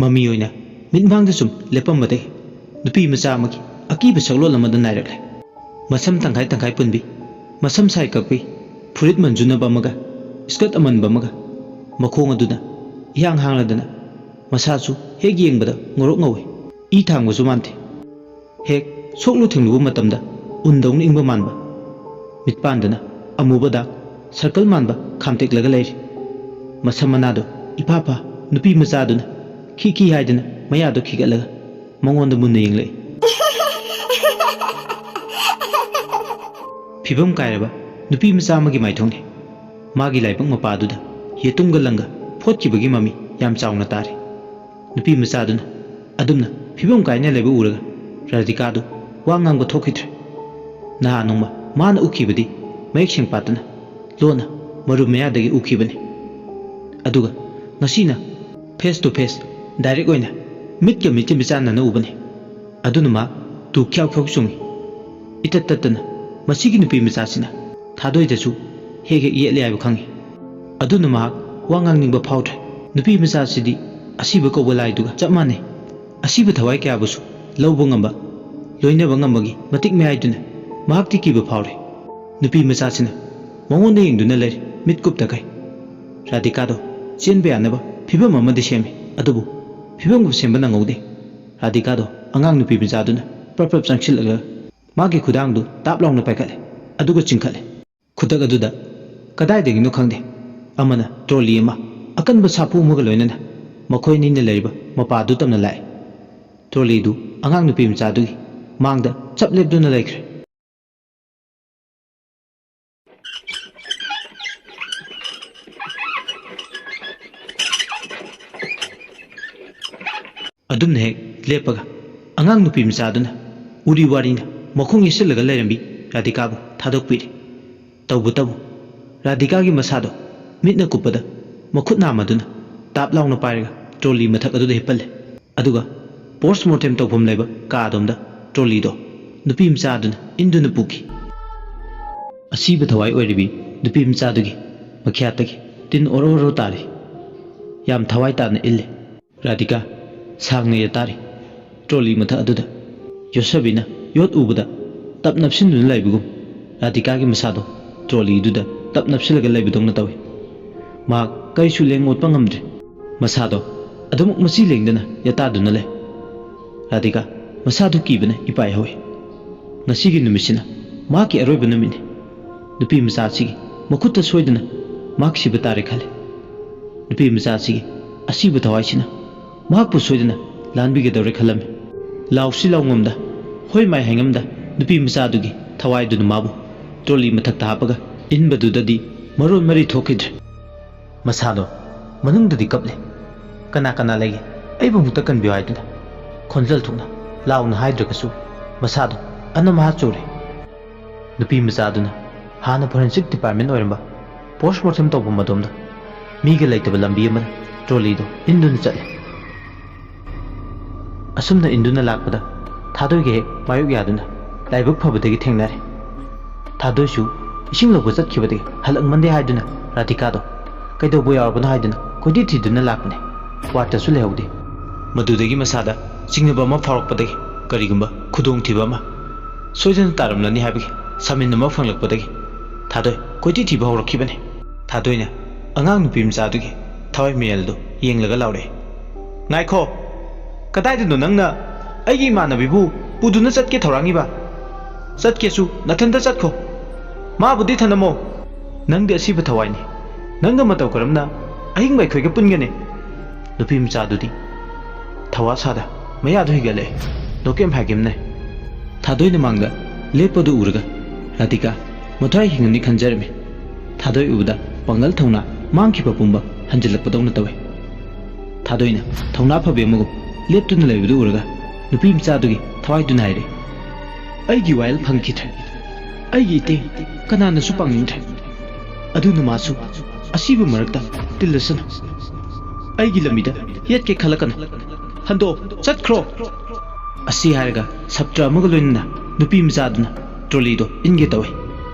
ꯃꯃꯤ ꯑꯣꯏꯅ ꯃꯤꯠꯃꯥꯡꯗ ꯁꯨꯝ ꯂꯦꯞꯄꯝꯕꯗꯒꯤ ꯅꯨꯄꯤ ꯃꯆꯥ ꯑꯃꯒꯤ ꯑꯀꯤꯕ ꯁꯛꯂꯣꯟ ꯑꯃꯗ ꯅꯥꯏꯔꯛꯂꯦ꯫ ꯃꯁꯝ ꯇꯪꯈꯥꯏ ꯇꯪꯈꯥꯏ ꯄꯨꯟꯕꯤ, ꯃꯁꯝ ꯁꯥꯏ ꯀꯛꯄꯤ, ꯐꯨꯔꯤꯠ ꯃꯟꯖꯨꯅꯕ ꯑꯃꯒ ꯁ꯭ꯀꯔꯠ ꯑꯃꯟꯕ ꯑꯃꯒ, ꯃꯈꯣꯡ ꯑꯗꯨꯅ ꯏꯍꯥꯡ ꯍꯥꯡꯂꯗꯅ ꯃꯁꯥꯁꯨ ꯍꯦꯛ ꯌꯦꯡꯕꯗ ꯉꯧꯔꯣꯛ ꯉꯧꯏ꯫ ꯏ ꯊꯥꯡꯕꯁꯨ ꯃꯥꯟꯗꯦ꯫ ꯍꯦꯛ ꯁꯣꯛꯂꯨ ꯊꯦꯡꯂꯨꯕ ꯃꯇꯝꯗ ꯎꯟꯗꯧꯅ ꯏꯪꯕ ꯃꯥꯟꯕ꯫ ꯃꯤꯠꯄꯥꯟꯗꯅ ꯑꯃꯨꯕ ꯗꯥꯛ circle ꯃꯥꯟꯕ ꯈꯥꯝꯇꯦꯛꯂꯒ ꯂꯩꯔꯤ꯫ ꯃꯁꯝ ꯃꯅꯥꯗꯣ ꯏꯐꯥ ꯐꯥ ꯅꯨꯄꯤ ꯃꯆꯥꯗꯨꯅ ꯈꯤ ꯈꯤ ꯍꯥꯏꯗꯅ ꯃꯌꯥꯗꯣ ꯈꯤꯒꯠꯂꯒ ꯃꯉꯣꯟꯗ ꯃꯨꯟꯅ ꯌꯦꯡꯂꯛꯏ꯫ ꯐꯤꯕꯝ ꯀꯥꯏꯔꯕ ꯅꯨꯄꯤ ꯃꯆꯥ ꯑꯃꯒꯤ ꯃꯥꯏꯊꯣꯡꯅꯤ꯫ ꯃꯥꯒꯤ ꯂꯥꯏꯕꯛ ꯃꯄꯥꯗꯨꯗ ꯌꯦꯇꯨꯝꯒ ꯂꯪꯒ ꯐꯣꯠꯈꯤꯕꯒꯤ ꯃꯃꯤ ꯌꯥꯝ ꯆꯥꯎꯅ ꯇꯥꯔꯤ꯫ ꯅꯨꯄꯤ ꯃꯆꯥꯗꯨꯅ ꯑꯗꯨꯝꯅ ꯐꯤꯕꯝ ꯀꯥꯏꯅ ꯂꯩꯕ ꯎꯔꯒ ꯔꯥꯙꯤꯀꯥꯗꯨ ꯋꯥ ꯉꯥꯡꯕ ꯊꯣꯛꯈꯤꯗ꯭ꯔꯦ꯫ ꯅꯍꯥꯟ ꯅꯣꯡꯃ ꯃꯥꯅ ꯎꯈꯤꯕꯗꯤ ꯃꯌꯦꯛ ꯁꯦꯡ ꯄꯥꯠꯇꯅ ꯂꯣꯟꯅ ꯃꯔꯨꯞ ꯃꯌꯥꯗꯒꯤ ꯎꯈꯤꯕꯅꯤ꯫ ꯑꯗꯨꯒ ꯉꯁꯤꯅ face to face, direct ꯑꯣꯏꯅ ꯃꯤꯠꯀ ꯃꯤꯠꯀ ꯃꯤꯆꯥꯟꯅꯅ ꯎꯕꯅꯤ꯫ ꯑꯗꯨꯅ ꯃꯍꯥꯛ ꯇꯨ ꯈ꯭ꯌꯥꯎ ꯈ꯭ꯌꯥꯎ ꯆꯨꯡꯏ꯫ ꯏꯇꯠ ꯇꯠꯇꯅ ꯃꯁꯤꯒꯤ ꯅꯨꯄꯤ ꯃꯆꯥꯁꯤꯅ ꯊꯥꯗꯣꯏꯗꯁꯨ ꯍꯦꯛ ꯍꯦꯛ ꯌꯦꯠꯂꯦ ꯍꯥꯏꯕ ꯈꯪꯏ꯫ ꯑꯗꯨꯅ ꯃꯍꯥꯛ ꯋꯥ ꯉꯥꯡꯅꯤꯡꯕ ꯐꯥꯎꯗ꯭ꯔꯦ꯫ ꯅꯨꯄꯤ ꯃꯆꯥꯁꯤꯗꯤ ꯑꯁꯤꯕ ꯀꯧꯕ ꯂꯥꯏꯗꯨꯒ ꯆꯞ ꯃꯥꯟꯅꯩ꯫ ꯑꯁꯤꯕ ꯊꯋꯥꯏ ꯀꯌꯥꯕꯨꯁꯨ ꯂꯧꯕ ꯉꯝꯕ, ꯂꯣꯏꯅꯕ ꯉꯝꯕꯒꯤ ꯃꯇꯤꯛ ꯃꯌꯥꯏꯗꯨꯅ ꯃꯍꯥꯛꯇꯤ ꯀꯤꯕ ꯐꯥꯎꯔꯦ꯫ ꯅꯨꯄꯤ ꯃꯆꯥꯁꯤꯅ ꯃꯉꯣꯟꯗ ꯌꯦꯡꯗꯨꯅ ꯂꯩꯔꯦ, ꯃꯤꯠ ꯀꯨꯞꯇꯈꯩ꯫ ꯔꯥꯙꯤꯀꯥꯗꯣ ꯆꯦꯟꯕ ꯌꯥꯅꯕ ꯐꯤꯕꯝ ꯑꯃꯗꯤ ꯁꯦꯝꯃꯤ, ꯑꯗꯨꯕꯨ ꯐꯤꯕꯝꯒ ꯁꯦꯝꯕ ꯅꯪꯍꯧꯗꯦ꯫ ꯔꯥꯙꯤꯀꯥꯗꯣ ꯑꯉꯥꯡ ꯅꯨꯄꯤ ꯃꯆꯥꯗꯨꯅ ꯄ꯭ꯔꯞ ꯄ꯭ꯔꯞ ꯆꯪꯁꯤꯜꯂꯛꯂꯒ ꯃꯥꯒꯤ ꯈꯨꯗꯥꯡꯗꯨ ꯇꯥꯞ ꯂꯥꯎꯅ ꯄꯥꯏꯈꯠꯂꯦ, ꯑꯗꯨꯒ ꯆꯤꯡꯈꯠꯂꯦ꯫ ꯈꯨꯗꯛ ꯑꯗꯨꯗ ꯀꯗꯥꯏꯗꯒꯤꯅꯣ ꯈꯪꯗꯦ, ꯑꯃꯅ ꯇ꯭ꯔꯣꯂꯤ ꯑꯃ ꯑꯀꯟꯕ ꯁꯥꯐꯨ ꯑꯃꯒ ꯂꯣꯏꯅꯅ ꯃꯈꯣꯏ ꯑꯅꯤꯅ ꯂꯩꯔꯤꯕ ꯃꯄꯥꯗꯨ ꯇꯝꯅ ꯂꯥꯛꯑꯦ꯫ ꯇ꯭ꯔꯣꯂꯤꯗꯨ ꯑꯉꯥꯡ ꯅꯨꯄꯤ ꯃꯆꯥꯗꯨꯒꯤ ꯃꯥꯡꯗ ꯆꯞ ꯂꯦꯞꯇꯨꯅ ꯂꯩꯈ꯭ꯔꯦ꯫ ꯑꯗꯨꯝꯅ ꯍꯦꯛ ꯂꯦꯞꯄꯒ ꯑꯉꯥꯡ ꯅꯨꯄꯤ ꯃꯆꯥꯗꯨꯅ ꯎꯔꯤ ꯋꯥꯔꯤꯅ ꯃꯈꯣꯡ ꯌꯩꯁꯤꯜꯂꯒ ꯂꯩꯔꯝꯕꯤ ꯔꯥꯙꯤꯀꯥꯕꯨ ꯊꯥꯗꯣꯛꯄꯤꯔꯦ꯫ ꯇꯧꯕꯇꯕꯨ ꯔꯥꯙꯤꯀꯥꯒꯤ ꯃꯁꯥꯗꯣ ꯃꯤꯠꯅ ꯀꯨꯞꯄꯗ ꯃꯈꯨꯠ ꯅꯥꯝꯃꯗꯨꯅ ꯇꯥꯞ ꯂꯥꯎꯅ ꯄꯥꯏꯔꯒ ꯇ꯭ꯔꯣꯂꯤ ꯃꯊꯛ ꯑꯗꯨꯗ ꯍꯤꯞꯍꯜꯂꯦ꯫ ꯑꯗꯨꯒ post mortem ꯇꯧꯐꯝ ꯂꯩꯕ ꯀꯥ ꯑꯗꯣꯝꯗ ꯇ꯭ꯔꯣꯂꯤꯗꯣ ꯅꯨꯄꯤ ꯃꯆꯥꯗꯨꯅ ꯏꯟꯗꯨꯅ ꯄꯨꯈꯤ꯫ ꯑꯁꯤꯕ ꯊꯋꯥꯏ ꯑꯣꯏꯔꯤꯕꯤ ꯅꯨꯄꯤ ꯃꯆꯥꯗꯨꯒꯤ ꯃꯈ꯭ꯌꯥꯠꯇꯒꯤ ꯇꯤꯟ ꯑꯣꯔꯣ ꯑꯣꯔꯣ ꯇꯥꯔꯤ꯫ ꯌꯥꯝ ꯊꯋꯥꯏ ꯇꯥꯅ ꯏꯜꯂꯤ꯫ ꯔꯥꯙꯤꯀꯥ ꯁꯥꯡꯅ ꯌꯦꯇꯥꯔꯤ꯫ ꯇ꯭ꯔꯣꯂꯤ ꯃꯊꯛ ꯑꯗꯨꯗ ꯌꯣꯠꯁꯕꯤꯅ ꯌꯣꯠ ꯎꯕꯗ ꯇꯞ ꯅꯞꯁꯤꯟꯗꯨꯅ ꯂꯩꯕꯒꯨꯝ ꯔꯥꯙꯤꯀꯥꯒꯤ ꯃꯁꯥꯗꯣ ꯇ꯭ꯔꯣꯂꯤꯗꯨꯗ ꯇꯞ ꯅꯞꯁꯤꯜꯂꯒ ꯂꯩꯕꯗꯧꯅ ꯇꯧꯏ꯫ ꯃꯍꯥꯛ ꯀꯔꯤꯁꯨ ꯂꯦꯡ ꯑꯣꯠꯄ ꯉꯝꯗ꯭ꯔꯦ꯫ ꯃꯁꯥꯗꯣ ꯑꯗꯨꯃꯛ ꯃꯆꯤ ꯂꯦꯡꯗꯅ ꯌꯦꯇꯥꯗꯨꯅ ꯂꯩ꯫ ꯔꯥꯙꯤꯀꯥ ꯃꯁꯥꯗꯨ ꯀꯤꯕꯅ ꯏꯄꯥꯏ ꯍꯧꯏ꯫ ꯉꯁꯤꯒꯤ ꯅꯨꯃꯤꯠꯁꯤꯅ ꯃꯍꯥꯛꯀꯤ ꯑꯔꯣꯏꯕ ꯅꯨꯃꯤꯠꯅꯤ꯫ ꯅꯨꯄꯤ ꯃꯆꯥ ꯑꯁꯤꯒꯤ ꯃꯈꯨꯠꯇ ꯁꯣꯏꯗꯅ ꯃꯍꯥꯛ ꯁꯤꯕ ꯇꯥꯔꯦ ꯈꯜꯂꯤ꯫ ꯅꯨꯄꯤ ꯃꯆꯥ ꯑꯁꯤꯒꯤ ꯑꯁꯤꯕ ꯊꯋꯥꯏꯁꯤꯅ ꯃꯍꯥꯛꯄꯨ ꯁꯣꯏꯗꯅ ꯂꯥꯟꯕꯤꯒꯗꯧꯔꯦ ꯈꯜꯂꯝꯃꯤ꯫ ꯂꯥꯎꯁꯤ ꯂꯥꯎꯉꯝꯗ, ꯍꯣꯏ ꯃꯥꯏ ꯍꯥꯏꯉꯝꯗ, ꯅꯨꯄꯤ ꯃꯆꯥꯗꯨꯒꯤ ꯊꯋꯥꯏꯗꯨꯅ ꯃꯥꯕꯨ ꯇ꯭ꯔꯣꯂꯤ ꯃꯊꯛꯇ ꯍꯥꯞꯄꯒ ꯏꯟꯕꯗꯨꯗꯗꯤ ꯃꯔꯣꯟ ꯃꯔꯤ ꯊꯣꯛꯈꯤꯗ꯭ꯔꯦ꯫ ꯃꯁꯥꯗꯣ ꯃꯅꯨꯡꯗꯗꯤ ꯀꯞꯂꯤ꯫ "ꯀꯅꯥ ꯀꯅꯥ ꯂꯩꯒꯦ? ꯑꯩꯕꯨ ꯑꯃꯨꯛꯇ ꯀꯟꯕꯤꯌꯨ" ꯍꯥꯏꯗꯨꯅ ꯈꯣꯟꯖꯦꯜ ꯊꯣꯛꯅ ꯂꯥꯎꯅ ꯍꯥꯏꯗ꯭ꯔꯒꯁꯨ ꯃꯁꯥꯗꯣ ꯑꯅꯝ ꯑꯍꯥ ꯆꯨꯔꯦ꯫ ꯅꯨꯄꯤ ꯃꯆꯥꯗꯨꯅ ꯍꯥꯟꯅ ꯐꯣꯔꯦꯟꯁꯤꯛ ꯗꯤꯄꯥꯔꯠꯃꯦꯟ ꯑꯣꯏꯔꯝꯕ ꯄꯣꯁꯃꯣꯔꯇꯦꯝ ꯇꯧꯐꯝ ꯑꯗꯣꯝꯗ ꯃꯤꯒ ꯂꯩꯇꯕ ꯂꯝꯕꯤ ꯑꯃꯗ ꯇ꯭ꯔꯣꯂꯤꯗꯣ ꯏꯟꯗꯨꯅ ꯆꯠꯂꯤ꯫ ꯑꯁꯨꯝꯅ ꯏꯟꯗꯨꯅ ꯂꯥꯛꯄꯗ ꯊꯥꯗꯣꯏꯒ ꯍꯦꯛ ꯃꯥꯌꯣꯛ ꯌꯥꯗꯨꯅ ꯂꯥꯏꯕꯛ ꯐꯕꯗꯒꯤ ꯊꯦꯡꯅꯔꯦ꯫ ꯊꯥꯗꯣꯏꯁꯨ ꯏꯁꯤꯡ ꯂꯧꯕ ꯆꯠꯈꯤꯕꯗꯒꯤ ꯍꯜꯂꯛꯃꯟꯗꯦ ꯍꯥꯏꯗꯨꯅ ꯔꯥꯙꯤꯀꯥꯗꯣ ꯀꯩꯗꯧꯕ ꯌꯥꯎꯔꯕꯅꯣ ꯍꯥꯏꯗꯨꯅ ꯀꯣꯏꯊꯤ ꯊꯤꯗꯨꯅ ꯂꯥꯛꯄꯅꯦ꯫ ꯋꯥꯔꯠꯇꯁꯨ ꯂꯩꯍꯧꯗꯦ꯫ ꯃꯗꯨꯗꯒꯤ ꯃꯁꯥꯗ ꯆꯤꯡꯅꯕ ꯑꯃ ꯐꯥꯎꯔꯛꯄꯗꯒꯤ, ꯀꯔꯤꯒꯨꯝꯕ ꯈꯨꯗꯣꯡꯊꯤꯕ ꯑꯃ ꯁꯣꯏꯗꯅ ꯇꯥꯔꯝꯂꯅꯤ ꯍꯥꯏꯕꯒꯤ ꯁꯥꯃꯤꯟ ꯑꯃ ꯐꯪꯂꯛꯄꯗꯒꯤ ꯊꯥꯗꯣꯏ ꯀꯣꯏꯊꯤ ꯊꯤꯕ ꯍꯧꯔꯛꯈꯤꯕꯅꯤ꯫ ꯊꯥꯗꯣꯏꯅ ꯑꯉꯥꯡ ꯅꯨꯄꯤ ꯃꯆꯥꯗꯨꯒꯤ ꯊꯋꯥꯏ ꯃꯤꯌꯦꯜꯗꯨ ꯌꯦꯡꯂꯒ ꯂꯥꯎꯔꯛꯏ, "ꯉꯥꯏꯈꯣ! ꯀꯗꯥꯏꯗꯅꯣ ꯅꯪꯅ ꯑꯩꯒꯤ ꯏꯃꯥꯟꯅꯕꯤꯕꯨ ꯄꯨꯗꯨꯅ ꯆꯠꯀꯦ ꯊꯧꯔꯥꯡꯉꯤꯕ? ꯆꯠꯀꯦꯁꯨ ꯅꯊꯟꯇ ꯆꯠꯈꯣ꯫ ꯃꯥꯕꯨꯗꯤ ꯊꯅꯝꯃꯣ꯫ ꯅꯪꯗꯤ ꯑꯁꯤꯕ ꯊꯋꯥꯏꯅꯤ꯫ ꯅꯪꯒ ꯃꯇꯧ ꯀꯔꯝꯅ ꯑꯍꯤꯡꯕ ꯑꯩꯈꯣꯏꯒ ꯄꯨꯟꯒꯅꯤ?" ꯅꯨꯄꯤ ꯃꯆꯥꯗꯨꯗꯤ ꯊꯋꯥ ꯁꯥꯗ ꯃꯌꯥꯗꯨ ꯍꯤꯒꯠꯂꯛꯏ꯫ ꯅꯣꯀꯦꯝ ꯍꯥꯏꯒꯤꯝꯅꯦ꯫ ꯊꯥꯗꯣꯏꯅ ꯃꯥꯡꯗ ꯂꯦꯞꯄꯗꯨ ꯎꯔꯒ ꯔꯥꯙꯤꯀꯥ ꯃꯊ꯭ꯋꯥꯏ ꯍꯤꯡꯉꯅꯤ ꯈꯟꯖꯔꯝꯃꯤ꯫ ꯊꯥꯗꯣꯏ ꯎꯕꯗ ꯄꯥꯡꯒꯜ ꯊꯧꯅꯥ ꯃꯥꯡꯈꯤꯕ ꯄꯨꯝꯕ ꯍꯟꯖꯤꯜꯂꯛꯄꯗꯧꯅ ꯇꯧꯏ꯫ ꯊꯥꯗꯣꯏꯅ ꯊꯧꯅꯥ ꯐꯕꯤ ꯑꯃꯒꯨꯝ ꯂꯦꯞꯇꯨꯅ ꯂꯩꯕꯗꯨ ꯎꯔꯒ ꯅꯨꯄꯤ ꯃꯆꯥꯗꯨꯒꯤ ꯊꯋꯥꯏꯗꯨꯅ ꯍꯥꯏꯔꯛꯏ, "ꯑꯩꯒꯤ ꯋꯥꯌꯦꯜ ꯐꯪꯈꯤꯗ꯭ꯔꯦ꯫ ꯑꯩꯒꯤ ꯏꯇꯦꯡ ꯀꯅꯥꯅꯁꯨ ꯄꯥꯡꯅꯤꯡꯗ꯭ꯔꯦ꯫ ꯑꯗꯨꯅ ꯃꯥꯁꯨ ꯑꯁꯤꯕ ꯃꯔꯛꯇ ꯇꯤꯜꯂꯁꯅꯨ꯫ ꯑꯩꯒꯤ ꯂꯝꯕꯤꯗ ꯌꯦꯠꯀꯦ ꯈꯜꯂꯛꯀꯅꯨ꯫ ꯍꯟꯗꯣ, ꯆꯠꯈ꯭ꯔꯣ!" ꯑꯁꯤ ꯍꯥꯏꯔꯒ ꯁꯥꯇ꯭ꯔ ꯑꯃꯒ ꯂꯣꯏꯅꯅ ꯅꯨꯄꯤ ꯃꯆꯥꯗꯨꯅ ꯇ꯭ꯔꯣꯂꯤꯗꯣ ꯏꯟꯒꯦ ꯇꯧꯏ꯫